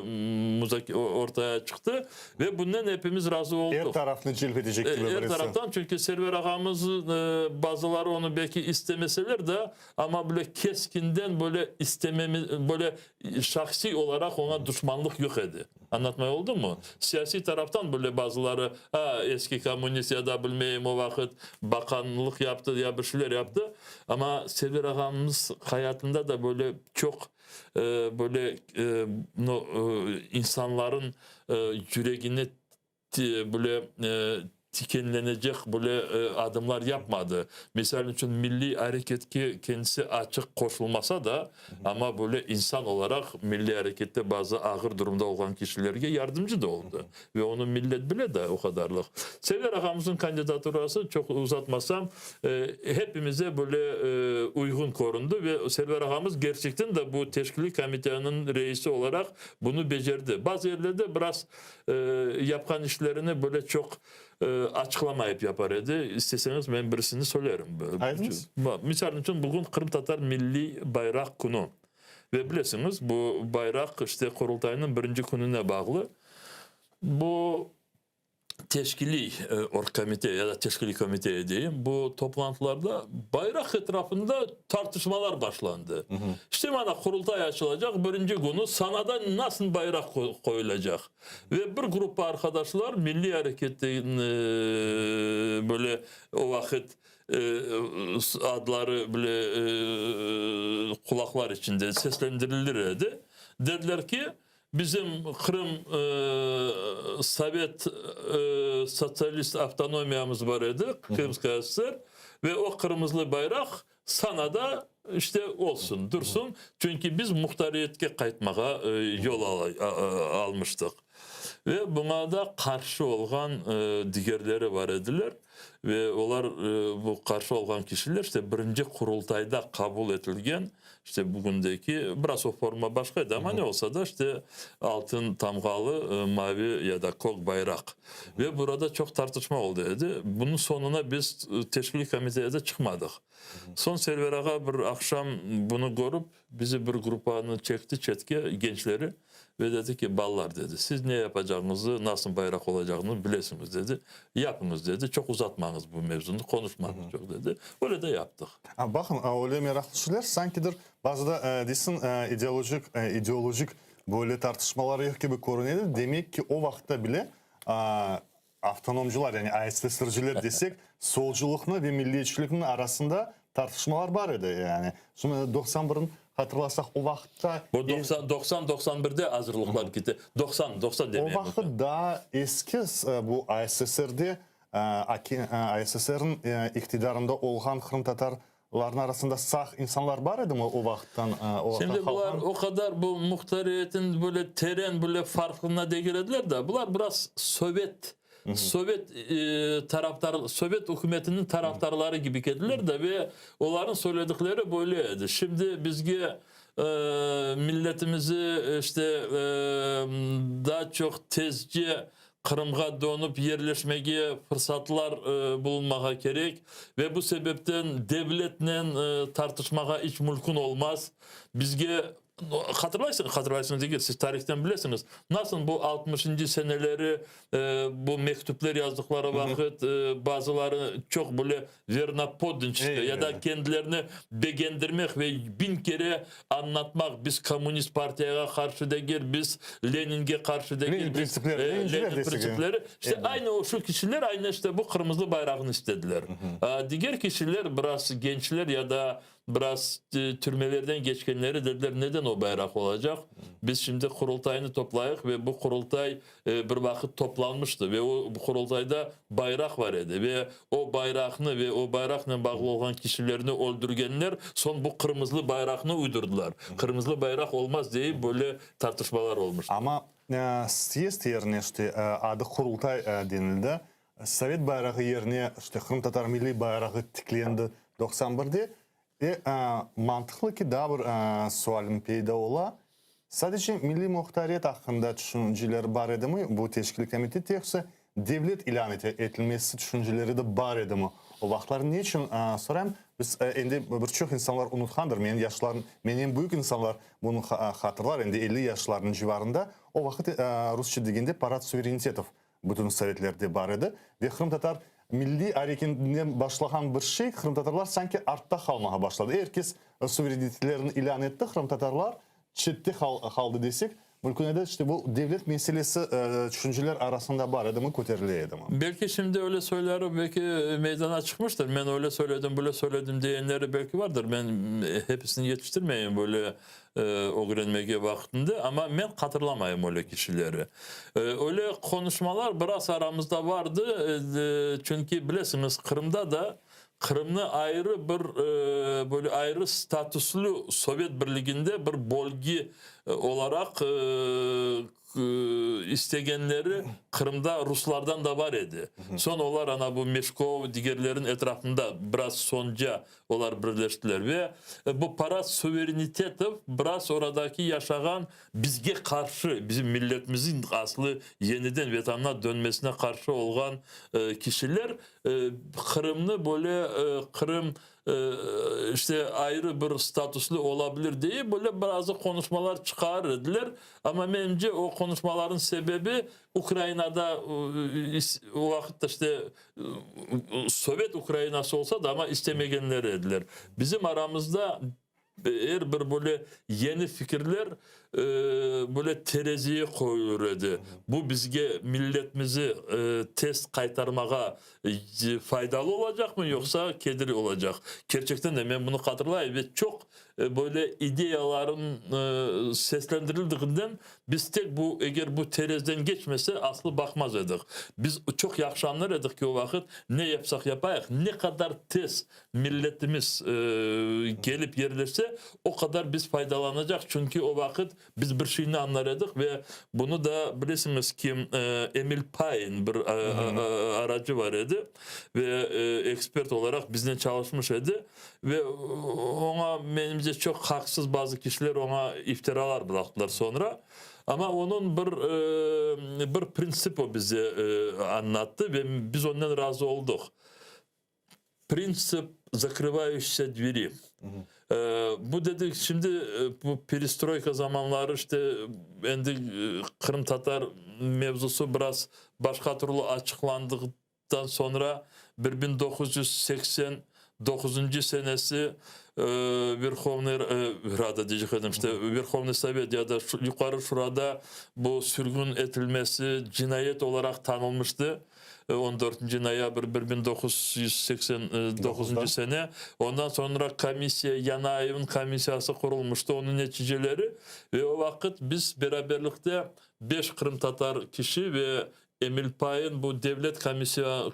ortaya çıqtı ve bunnen epimiz razı oldıq. Er tarafnı celp etecek kibi birisi. Er taraftan, çünki Server ağamız, bazıları onı belki istemeseler de, amma böyle keskinden böyle istememiz, böyle şahsiy olaraq oña duşmanlıq yoq edi. Añlatmay oldumı? Siyasiy taraftan bile bazıları, a, eski kommunist ya da bilmeyim o vaqıt baqanlıq yaptı ya bir şeyler yaptı. Amma Server ağamız hayatında da böyle çoq böyle no insanların yüregine böyle tikenlenecek böyle adımlar yapmadı. Misal içün, milliy areketke kendisi açıq qoşulmasa da, amma böyle insan olaraq milliy arekette bazı ağır durumda olğan kişilerge yardımcı da oldı. Ve onı millet bile de o qadarlıq. Server ağamıznıñ kandidaturası, çoq uzatmasam, hepimize böyle uyğun köründi ve Server ağamız gerçekten de bu teşkiliy komiteyanıñ reisi olaraq bunı becerdi. Bazı yerlerde biraz Yapqan işlerini böyle çoq açıqlamayıp yapar edi. İsteseñiz, men birisini söylerim. Aytıñız. Misal içün, bugün Qırımtatar milliy bayraq künü. Ve bilesiñiz, bu bayraq işte Qurultaynıñ birinci kününe bağlı. Bu teşkiliy orgkomite ya da teşkiliy komite deyim, bu toplantılarda bayraq etrafında tartışmalar başlandı. İşte mana Qurultay açılacaq, birinci künü sanada nasıl bayraq qoyulacaq? Ve bir gruppa arqadaşlar milliy areketten böyle o vaqıt adları bile qulaqlar içinde seslendirilir edi, dediler ki, bizim Qırım Sovet Sotsialist Avtonomiyamız bar edi, Krımskaya SSR, ve o qırmızılı bayraq Sanada işte olsun, dursun, çünki biz muhtariyetke qaytmağa yol almıştıq. Ve buña da qarşı olğan digerleri bar ediler. Ve olar, bu qarşı olğan kişiler, işte birinci Qurultayda qabul etilgen, işte bugündeki, biraz o forma başqa edi, amma ne olsa da, işte altın tamğalı mavi ya da kök bayraq. Ve burada çoq tartışma oldı edi. Bunıñ soñuna biz teşkiliy komitede de çıqmadıq. Soñ Server ağa bir aqşam bunı körip, bizi bir gruppanı çekti çetke, gençleri, ve dedi ki, ballar, dedi, siz ne yapacağıñızı, nasıl bayraq olacağını bilesiñiz, dedi, yapıñız, dedi, çoq uzatmañız bu mevzunı, qonuşmañız çoq, dedi. Öyle de yaptıq. Baqıñ, öyle meraqlı şeyler, sankidir, bazıda deysiñ, ideolojik, ideolojik böyle tartışmalar yoq kibi körünedi, demek ki, o vaqıtta bile avtonomcılar, yani ASSRciler desek, solculıqnı ve milliyetçilikniñ arasında tartışmalar bar edi, yani. Şimdi 91-ni hatırlasaq, o vaqıtta... Bu 90, 90, 91-de azırlıqlar kete. 90, 90 demeye O vaqıt daa eski bu ASSRde, ASSRniñ iqtidarında olğan qırımtatar Larnıñ arasında sağ insanlar bar edimi o vaqıttan, o vaqıttan Şimdi bular qalğan? o qadar bu muhtariyetin böyle teren böyle farqına degil ediler de, bular biraz sovet, sovet tarafdar, sovet ükümetiniñ tarafdarları kibi kediler de ve olarnıñ söyledikleri böyle edi. Şimdi bizge milletimizi işte daa çoq tezce Qırımğa dönüp yerleşmege fırsatlar bulunmağa kerek ve bu sebepten devletnen tartışmağa iç mülkün olmaz. Bizge, hatırlaysıñız, hatırlaysıñız degil, siz tarihten bilesiñiz, nasıl bu altmışıncı seneleri bu mektüpler yazdıqları vaqıt bazıları çoq böyle Vernopoddançestvo ya da kendilerini begendirmek ve biñ kere añlatmaq, biz kommunist partiyağa qarşı degil, biz Leninge qarşı degil, Lenin printsipleri, Lenin printsipleri. İşte aynı o şu kişiler aynı işte bu qırmızı bayraqnı istediler. Diger kişiler, biraz gençler ya da Biraz türmelerden keçkenleri dediler, neden o bayraq olacaq? Biz şimdi Qurultaynı toplayıq ve bu Qurultay bir vaqıt toplanmıştı ve o Qurultayda bayraq bar edi ve o bayraqnı ve o bayraqnen bağlı olğan kişilerni öldürgenler, soñ bu qırmızılı bayraqnı uydurdılar. Qırmızılı bayraq olmaz deyip böyle tartışmalar olmıştı. Amma syezd yerine işte adı Qurultay denildi. Sovet bayrağı yerine işte qırımtatar milliy bayrağı tiklendi. 91 de. Ve mantıqlı ki, daa bir sualim peyda ola, sadece milliy muhtariyet aqqında tüşünceler bar edimi bu teşkiliy komitet, yoqsa devlet ilân etilmesi tüşünceleri de bar edimi o vaqıtlar? Ne içün sorayım, biz endi bir çoq insanlar unutqandır, menim yaşlarım, menden büyük insanlar bunı hatırlar, endi 50 yaşlarınıñ civarında, o vaqıt rusça degende parad suverenitetov bütün sovetlerde bar edi ve qırımtatar milliy areketinden başlağan bir şey, qırımtatarlar sanki artta qalmağa başladı. Er kes suverenitetlerini ilân etti, qırımtatarlar çette qaldı desek, mümkün edi. İşte bu devlet meselesi tüşünceler arasında bar edimi, köterile edimi? Belki şimdi öyle söyler, belki meydana çıqmıştır, men öyle söyledim, böyle söyledim deyenleri belki vardır, men hepisini yetiştirmeyim böyle ögrenmege vaqtında, amma men hatırlamayım öyle kişileri. Öyle qonuşmalar biraz aramızda vardı, çünki bilesiñiz, Qırımda da Qırımnı ayrı bir böyle ayrı statuslı Sovet Birliginde bir bölge olaraq istegenleri Qırımda ruslardan da bar edi. Soñ olar ana bu Meşkov, digerleriniñ etrafında biraz soñca Olar birleştiler ve bu parad suverenitetov biraz oradaki yaşağan bizge qarşı, bizim milletimizin aslı yeniden Vetanına dönmesine qarşı olğan kişiler Qırımnı böyle Qırım işte ayrı bir statuslı olabilir diye böyle bazı qonuşmalar çıqarır ediler. Amma menimce o qonuşmaların sebebi Ukrainada o vaqıt işte Sovet Ukrainası olsa da, amma istemegenleri ediler. Bizim aramızda er bir böyle yeni fikirler böyle tereziye qoyulır edi. Bu bizge milletimizi tez qaytarmağa faydalı olacaqmı, yoqsa keder olacaq? Kerçekten de men bunı hatırlayım ve çoq böyle ideyaların seslendirildiginden biz tek bu, eger bu terezden geçmese, aslı baqmaz edik. Biz çoq yahşı añlar edik ki, o vaqıt ne yapsaq yapayıq, ne qadar tez milletimiz kelip yerleşse, o qadar biz faydalanacaq, çünki o vaqıt biz bir şeyni añlar edik ve bunı da bilesiñiz ki, Emil Payn bir aracı bar edi ve ekspert olaraq biznen çalışmış edi. Ve oña, menimce, çoq haqsız bazı kişiler oña iftiralar bıraqtılar soñra. Amma onıñ bir, bir printsip o bize añlattı ve biz onnen razı olduq. Printsip zakrıvayuşiysa dveri. Bu dedi, şimdi bu perestroyka zamanları işte endi qırımtatar mevzusı biraz başqa türlü açıqlandı. Dan soñra 1989 senesi Verhovnıy Rada diyecek edim, işte Verhovnıy Sovet ya da Yuqarı Şurada bu sürgün etilmesi cinayet olaraq tanılmıştı, on dörtünci noyabr 1989 sene. Ondan soñra komissiya, Yanayevniñ komissiyası qurulmıştı, onıñ neticeleri ve o vaqıt biz beraberlikte beş qırımtatar kişi ve Emil Payn bu devlet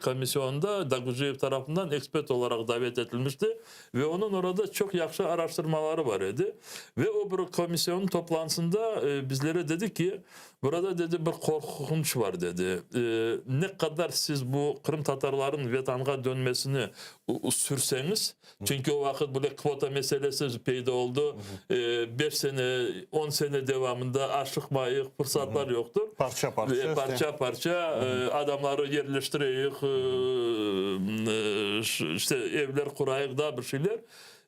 komisyonında Dagujiyev tarafından ekspert olaraq davet etilmişti ve onıñ orada çoq yahşı araştırmaları bar edi. Ve o bir komisyonıñ toplantısında bizlere dedi ki, burada, dedi, bir qorqunç bar, dedi, ne qadar siz bu qırımtatarlarnıñ Vetanğa dönmesini sürseñiz, Çünki o vaqıt böyle kvota meselesi peyda oldı. Beş sene, on sene devamında aşıqmayıq, fırsatlar yoqtır. Parça-parça. Parça-parça adamları yerleştireyik, işte evler qurayıq, daa bir şeyler.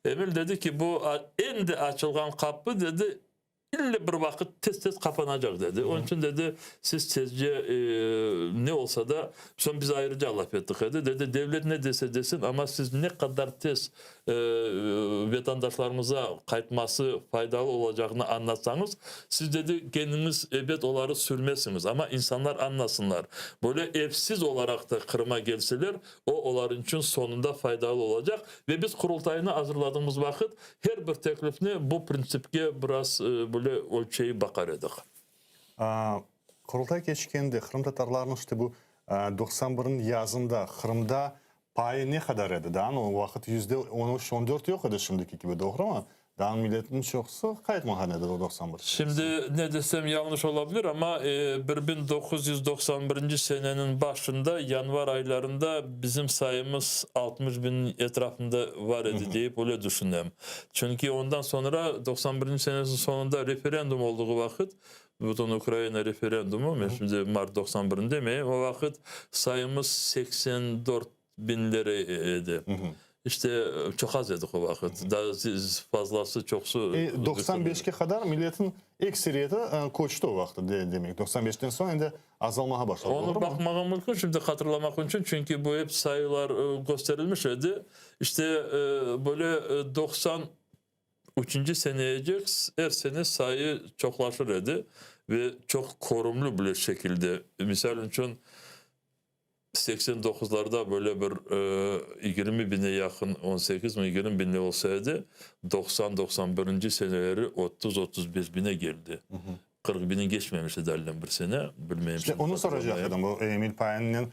Emil dedi ki, bu endi açılğan qapı, dedi, İlle bir vaqıt tez-tez qapanacaq, dedi. Onıñ içün, dedi, siz tezce ne olsa da, soñ biz ayrıca laf ettik edi, dedi, devlet ne dese desin, amma siz ne qadar tez vatandaşlarıñıza qaytması faydalı olacağını añlatsañız, siz, dedi, kendiñiz, ebet, oları sürmezsiñiz, amma insanlar añlasınlar. Böyle evsiz olaraq da Qırıma kelseler, o, olarıñ içün soñunda faydalı olacaq. Ve biz Qurultaynı azırladığımız vaqıt, Her bir teklifni bu printsipke biraz böyle ölçeyip baqar edik. Qurultay keçkende qırımtatarlarnıñ işte bu 91-niñ yazında Qırımda payı ne qadar edi? Daa o vaqıt %13, on dört yoq edi şimdiki kibi, doğrumı? Daa milletniñ çoqusı qaytmağan edi o 91 Şimdi ne desem yañlış olabilir, amma 1991 seneniñ başında, yanvar aylarında bizim sayımız 60 biñ etrafında var edi deyip öyle düşünem. Çünki ondan soñra 91 senesiniñ soñunda referendum olduğı vaqıt, bütün Ukraina referendumı, men şimdi mart 91-ni demeyim, o vaqıt sayımız 84 biñleri edi. İşte, çoq az edik o vaqıt. Daa fazlası, çoqusı. 95-ke qadar milletin ekseriyeti köçti o vaqıt, demek. 95-ten soñ endi azalmağa başladı, doğru mı? Onı baqmağa mümkün, şimdi hatırlamaq içün, çünki bu ep sayılar kösterilmiş edi. İşte, böyle 93-nci seneyecek er sene sayı çoqlaşır edi ve çoq körümli bile şekilde. Misal içün, 89-larda böyle bir 20 biñe yaqın, 18 mi, 20 biñle olsa edi, 90-91-nci seneleri 30-35 biñe geldi. 40 biñi geçmemiş edi allen bir sene, bilmeyim İşte şimdi onı soracaq hatırlamayım. edim, bu Emil Payinnen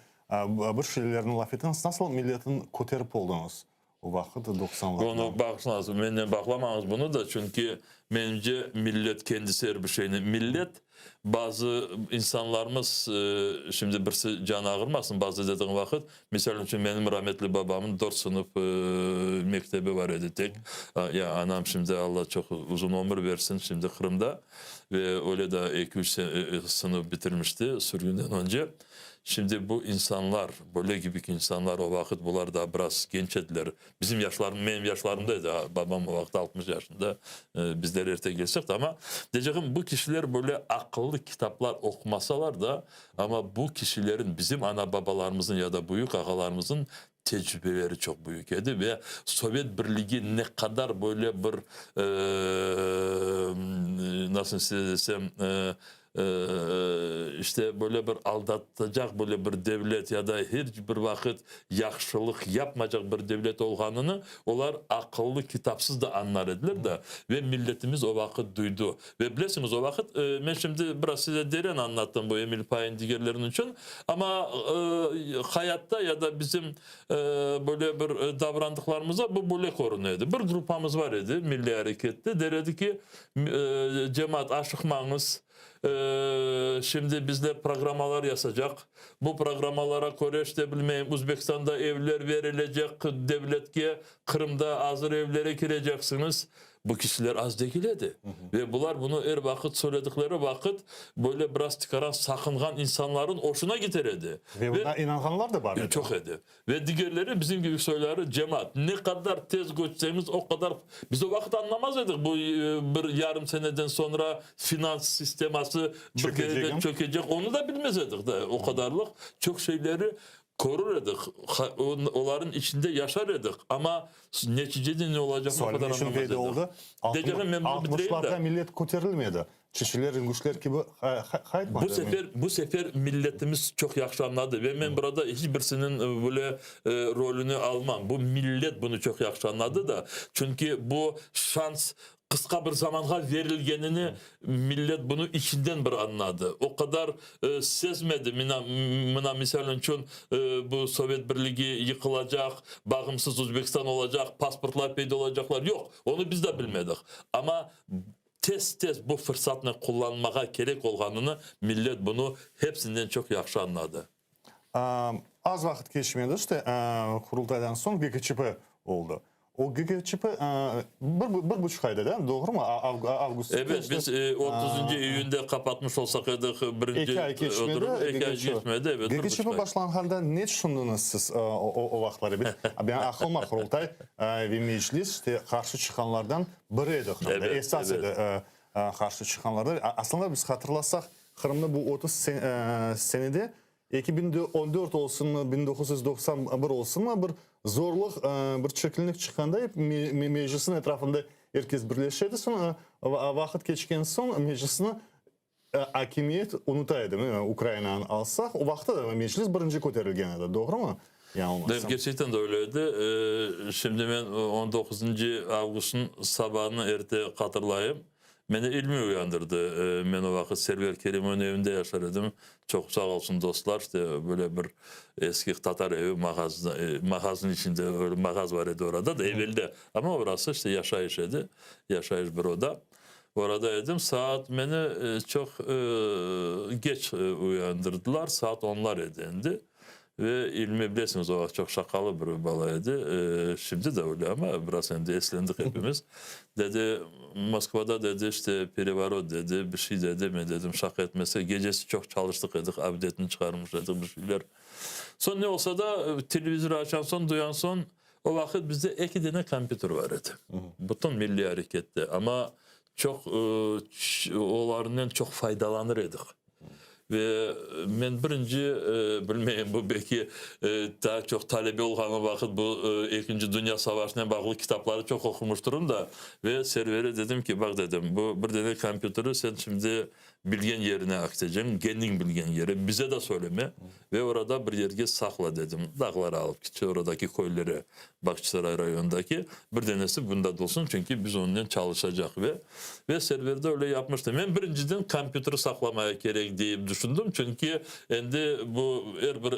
bir şeylerni laf ettiñiz, nasıl milletni köterip oldıñız o vaqıt, 90-larda? Onı bağışlañız, mennen bağlamañız bunı da, çünki menimce millet kendisi er bir şeyni, millet Bazı insanlarımız, şimdi birisi canı ağırmasın, bazı dediğim vaqıt, misal içün, menim rametli babamın dört sınıf mektebi var edi tek. Ya anam şimdi, Alla çoq uzun ömür versin, şimdi Qırımda ve öyle da eki-üç sınıf bitirmişti sürgünden önce. Şimdi bu insanlar, böyle gibiki insanlar o vaqıt bular da biraz genç ediler. Bizim yaşlarım, menim yaşlarımda edi, babam o vaqıt 60 yaşında, bizler erte kelsek de, amma deycegim, bu kişiler böyle aqıllı kitaplar oqumasalar da, amma bu kişilerin, bizim ana-babalarımıznıñ ya da büyük ağalarımıznıñ tecrübeleri çoq büyük edi ve Sovet Birligi ne qadar böyle bir, nasıl size desem, İşte, böyle bir aldatacaq böyle bir devlet ya da hiç bir vaqıt yahşılıq yapmacaq bir devlet olğanını olar aqıllı kitapsız da añlar ediler da, ve milletimiz o vaqıt duydu. Ve bilesiñiz, o vaqıt, men şimdi biraz size deren añlattım bu Emil Payin digerleriniñ içün, amma hayatta ya da bizim böyle bir davrandıqlarımızda bu böyle körüne edi. Bir gruppamız bar edi milliy arekette, der edi ki, Cemaat, aşıqmañız, şimdi bizler programmalar yasacaq. Bu programmalara köre, işte, bilmeyim, Üzbekistanda evler verilecek devletke, Qırımda azır evlere kireceksiñiz. Bu kişiler az degil edi. Ve bular bunı er vaqıt söyledikleri vaqıt, böyle biraz tikaran saqınğan insanların oşuna kiter edi. Ve buna inanğanlar da bar edi. Çoq edi. Ve digerleri bizim kibi soyları cemaat, ne qadar tez köçseñiz, o qadar. Biz o vaqıt añlamaz edik, bu bir yarım seneden soñra finans sisteması bir kere de çökecek, onı da bilmez edik de, o qadarlıq. Çoq şeyleri körür edik, olarnıñ içinde yaşar edik, amma neticede ne olacağını o qadar añlamaz edik. Deycegim, men bunı bitireyim de. Altmışlarda millet köterilmedi. Çeşeler, inguşler kibi qaytmadı. Bu sefer, bu sefer milletimiz çoq yahşı añladı ve men burada iç birisiniñ böyle rolüni almam. Bu millet bunı çoq yahşı añladı da, çünki bu şans qısqa bir zamanğa verilgenini millet bunı içinden bir añladı. O qadar sezmedi, mina, mına, misal içün, bu Sovet Birligi yıqılacaq, bağımsız Özbekistan olacaq, pasportlar peyda olacaqlar. Yoq, onı biz de bilmedik. Amma Tez-tez bu fırsatnı qullanmağa kerek olğanını millet bunı hepsinden çoq yahşı añladı. Az vaqıt keçmedi, işte, Qurultaydan soñ GKÇP oldı. O GKÇP bir, bir buçuq ayda, da, doğrumı? Avgust. Ebet, biz otuzıncı iyünde qapatmış olsaq edik birinci Eki ay keçmedi, oturım, eki ay keçmedi, ebet, bir buçuq GKÇP ay. başlanğanda ne tüşündiñiz siz o vaqıtları? Ben aqılıma Qurultay ve Meclis, işte, qarşı çıqqanlardan Biri edi Qırımda, Evet, esas evet. edi qarşı çıqqanlarda. Aslında biz hatırlasaq, Qırımda bu 30 senede 2014 olsunmı, 1991 olsunmı, bir zorluq, bir çirkinlik çıqqanda ep Meclisniñ etrafında er kes birleşe edi. Soñ vaqıt keçken soñ Meclisni akimiyet unuta edi. Ukrainanı alsaq, o vaqıtta da Meclis birinci köterilgen edi, doğrumı? Yañılmasam. Kerçekten de öyle edi. Şimdi men on doquzıncı avgustnıñ sabahını erte hatırlayım. Meni İlmi uyandırdı. Men o vaqıt Server Kerimovnıñ evinde yaşar edim. Çoq sağ olsun dostlar, işte böyle bir eski tatar evi, mağaz, mağazın içinde öyle mağaz bar edi orada da evelde. Amma orası işte yaşayış edi, yaşayış bir oda. Orada edim. Saat meni çoq geç uyandırdılar, saat onlar edi endi. Ve İlmi, bilesiñiz, o vaqıt çoq şaqalı bir bala edi, şimdi de öyle, amma biraz endi eslendik epimiz. Dedi, Moskvada, dedi, işte, perevorot, dedi, bir şey dedi. Men dedim, şaqa etmese, gecesi çoq çalıştıq edik, Avdetni çıqarmış edik, bir şeyler. Soñ ne olsa da, televizor açan soñ, duyan soñ, o vaqıt bizde eki dene kompyuter bar edi, bütün milliy arekette, amma çoq olarnen çoq faydalanır edik. Ve men birinci, bilmeyim, bu belki daa çoq talebe olğanım vaqıt bu Ekinci dünya savaşınen bağlı kitapları çoq oqumıştırım da, ve Serverge dedim ki, baq, dedim, bu bir dene kompyuteri sen şimdi bilgen yerine akiteceñ, kendiñ bilgen yere, bize de söyleme ve orada bir yerge saqla, dedim, dağlara alıp git, oradaki köylere, Bağçasaray rayonındaki, bir denesi bunda dursun, çünki biz onnen çalışacaq. Ve ve Server de öyle yapmıştı. Men birinciden kompyuter saqlamaya kerek deyip düşündim, çünki endi bu er bir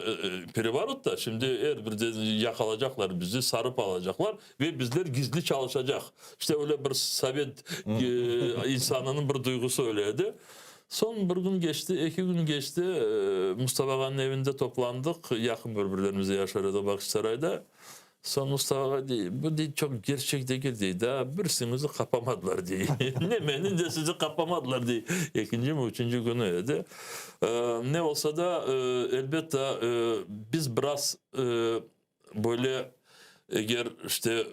perevorot da, şimdi er bir yaqalacaqlar bizi, sarıp alacaqlar ve bizler gizli çalışacaq. İşte öyle bir sovet insanınıñ bir duyğusı öyle edi. Soñ bir kün keçti, eki kün keçti, Mustafa ağanıñ evinde toplandıq, yaqın bir-birlerimize yaşar edik Bağçasarayda. Soñ Mustafa ağa dey, bu dey çoq gerçek degil dey, daa birisiñizni qapamadılar dey. Ne meni, ne sizi qapamadılar dey. Ekincimi, üçünci künü edi. Ne olsa da, elbette, biz biraz böyle eger işte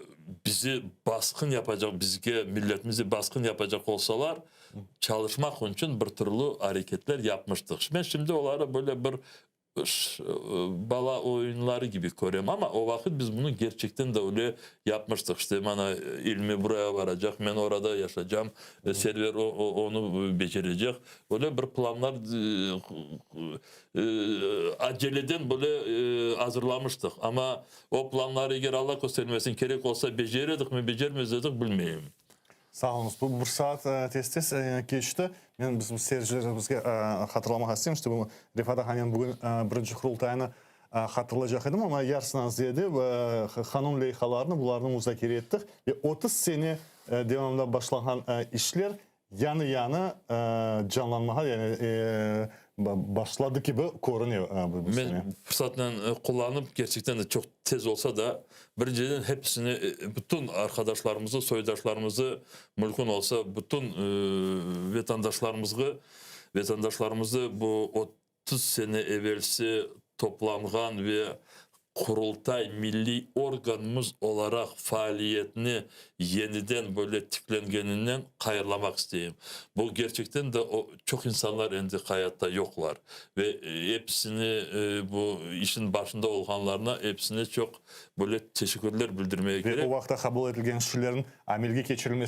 bizi basqın yapacaq, bizge, milletimize basqın yapacaq olsalar, çalışmaq içün bir türlü areketler yapmıştıq. Men şimdi oları böyle bir bala oyunları kibi körem, amma o vaqıt biz bunı kerçekten de öyle yapmıştıq. İşte mana İlmi buraya baracaq, men orada yaşacam, Server onı becerecek. Öyle bir planlar aceleden böyle azırlamıştıq. Amma o planları eger Alla köstermesin kerek olsa becerir edikmi, becermez edik bilmeyim. Sağ oluñız. Bu bir saat tez-tez keçti. Men bizim seyircilerimizge hatırlamağa isteyim, işte bu Refat ağanen bugün birinci Qurultaynı hatırlaycaq edim, amma yarısından ziyade qanun leyhalarını, bularnı muzakere ettik ve 30 sene devamında başlanğan işler yañı-yañı canlanmağa, yani başladı kibi körüne bu sene. Men fırsatnen qullanıp, kerçekten de çoq tez olsa da, birinciden hepsini, bütün arqadaşlarımızı, soydaşlarımızı, mülkün olsa, bütün vetandaşlarımızğı, vetandaşlarımızı bu 30 sene evelsi toplanğan ve Qurultay milliy organımız olaraq faaliyetini yeniden böyle tiklengeninden hayırlamaq isteyim. Bu kerçekten de o çoq insanlar endi hayatta yoqlar ve episini bu işin başında olğanlarına episine çoq böyle teşekkürler bildirmege Ve kerek. o vaqıtta qabul etilgen şilerniñ amelge keçirilmesini.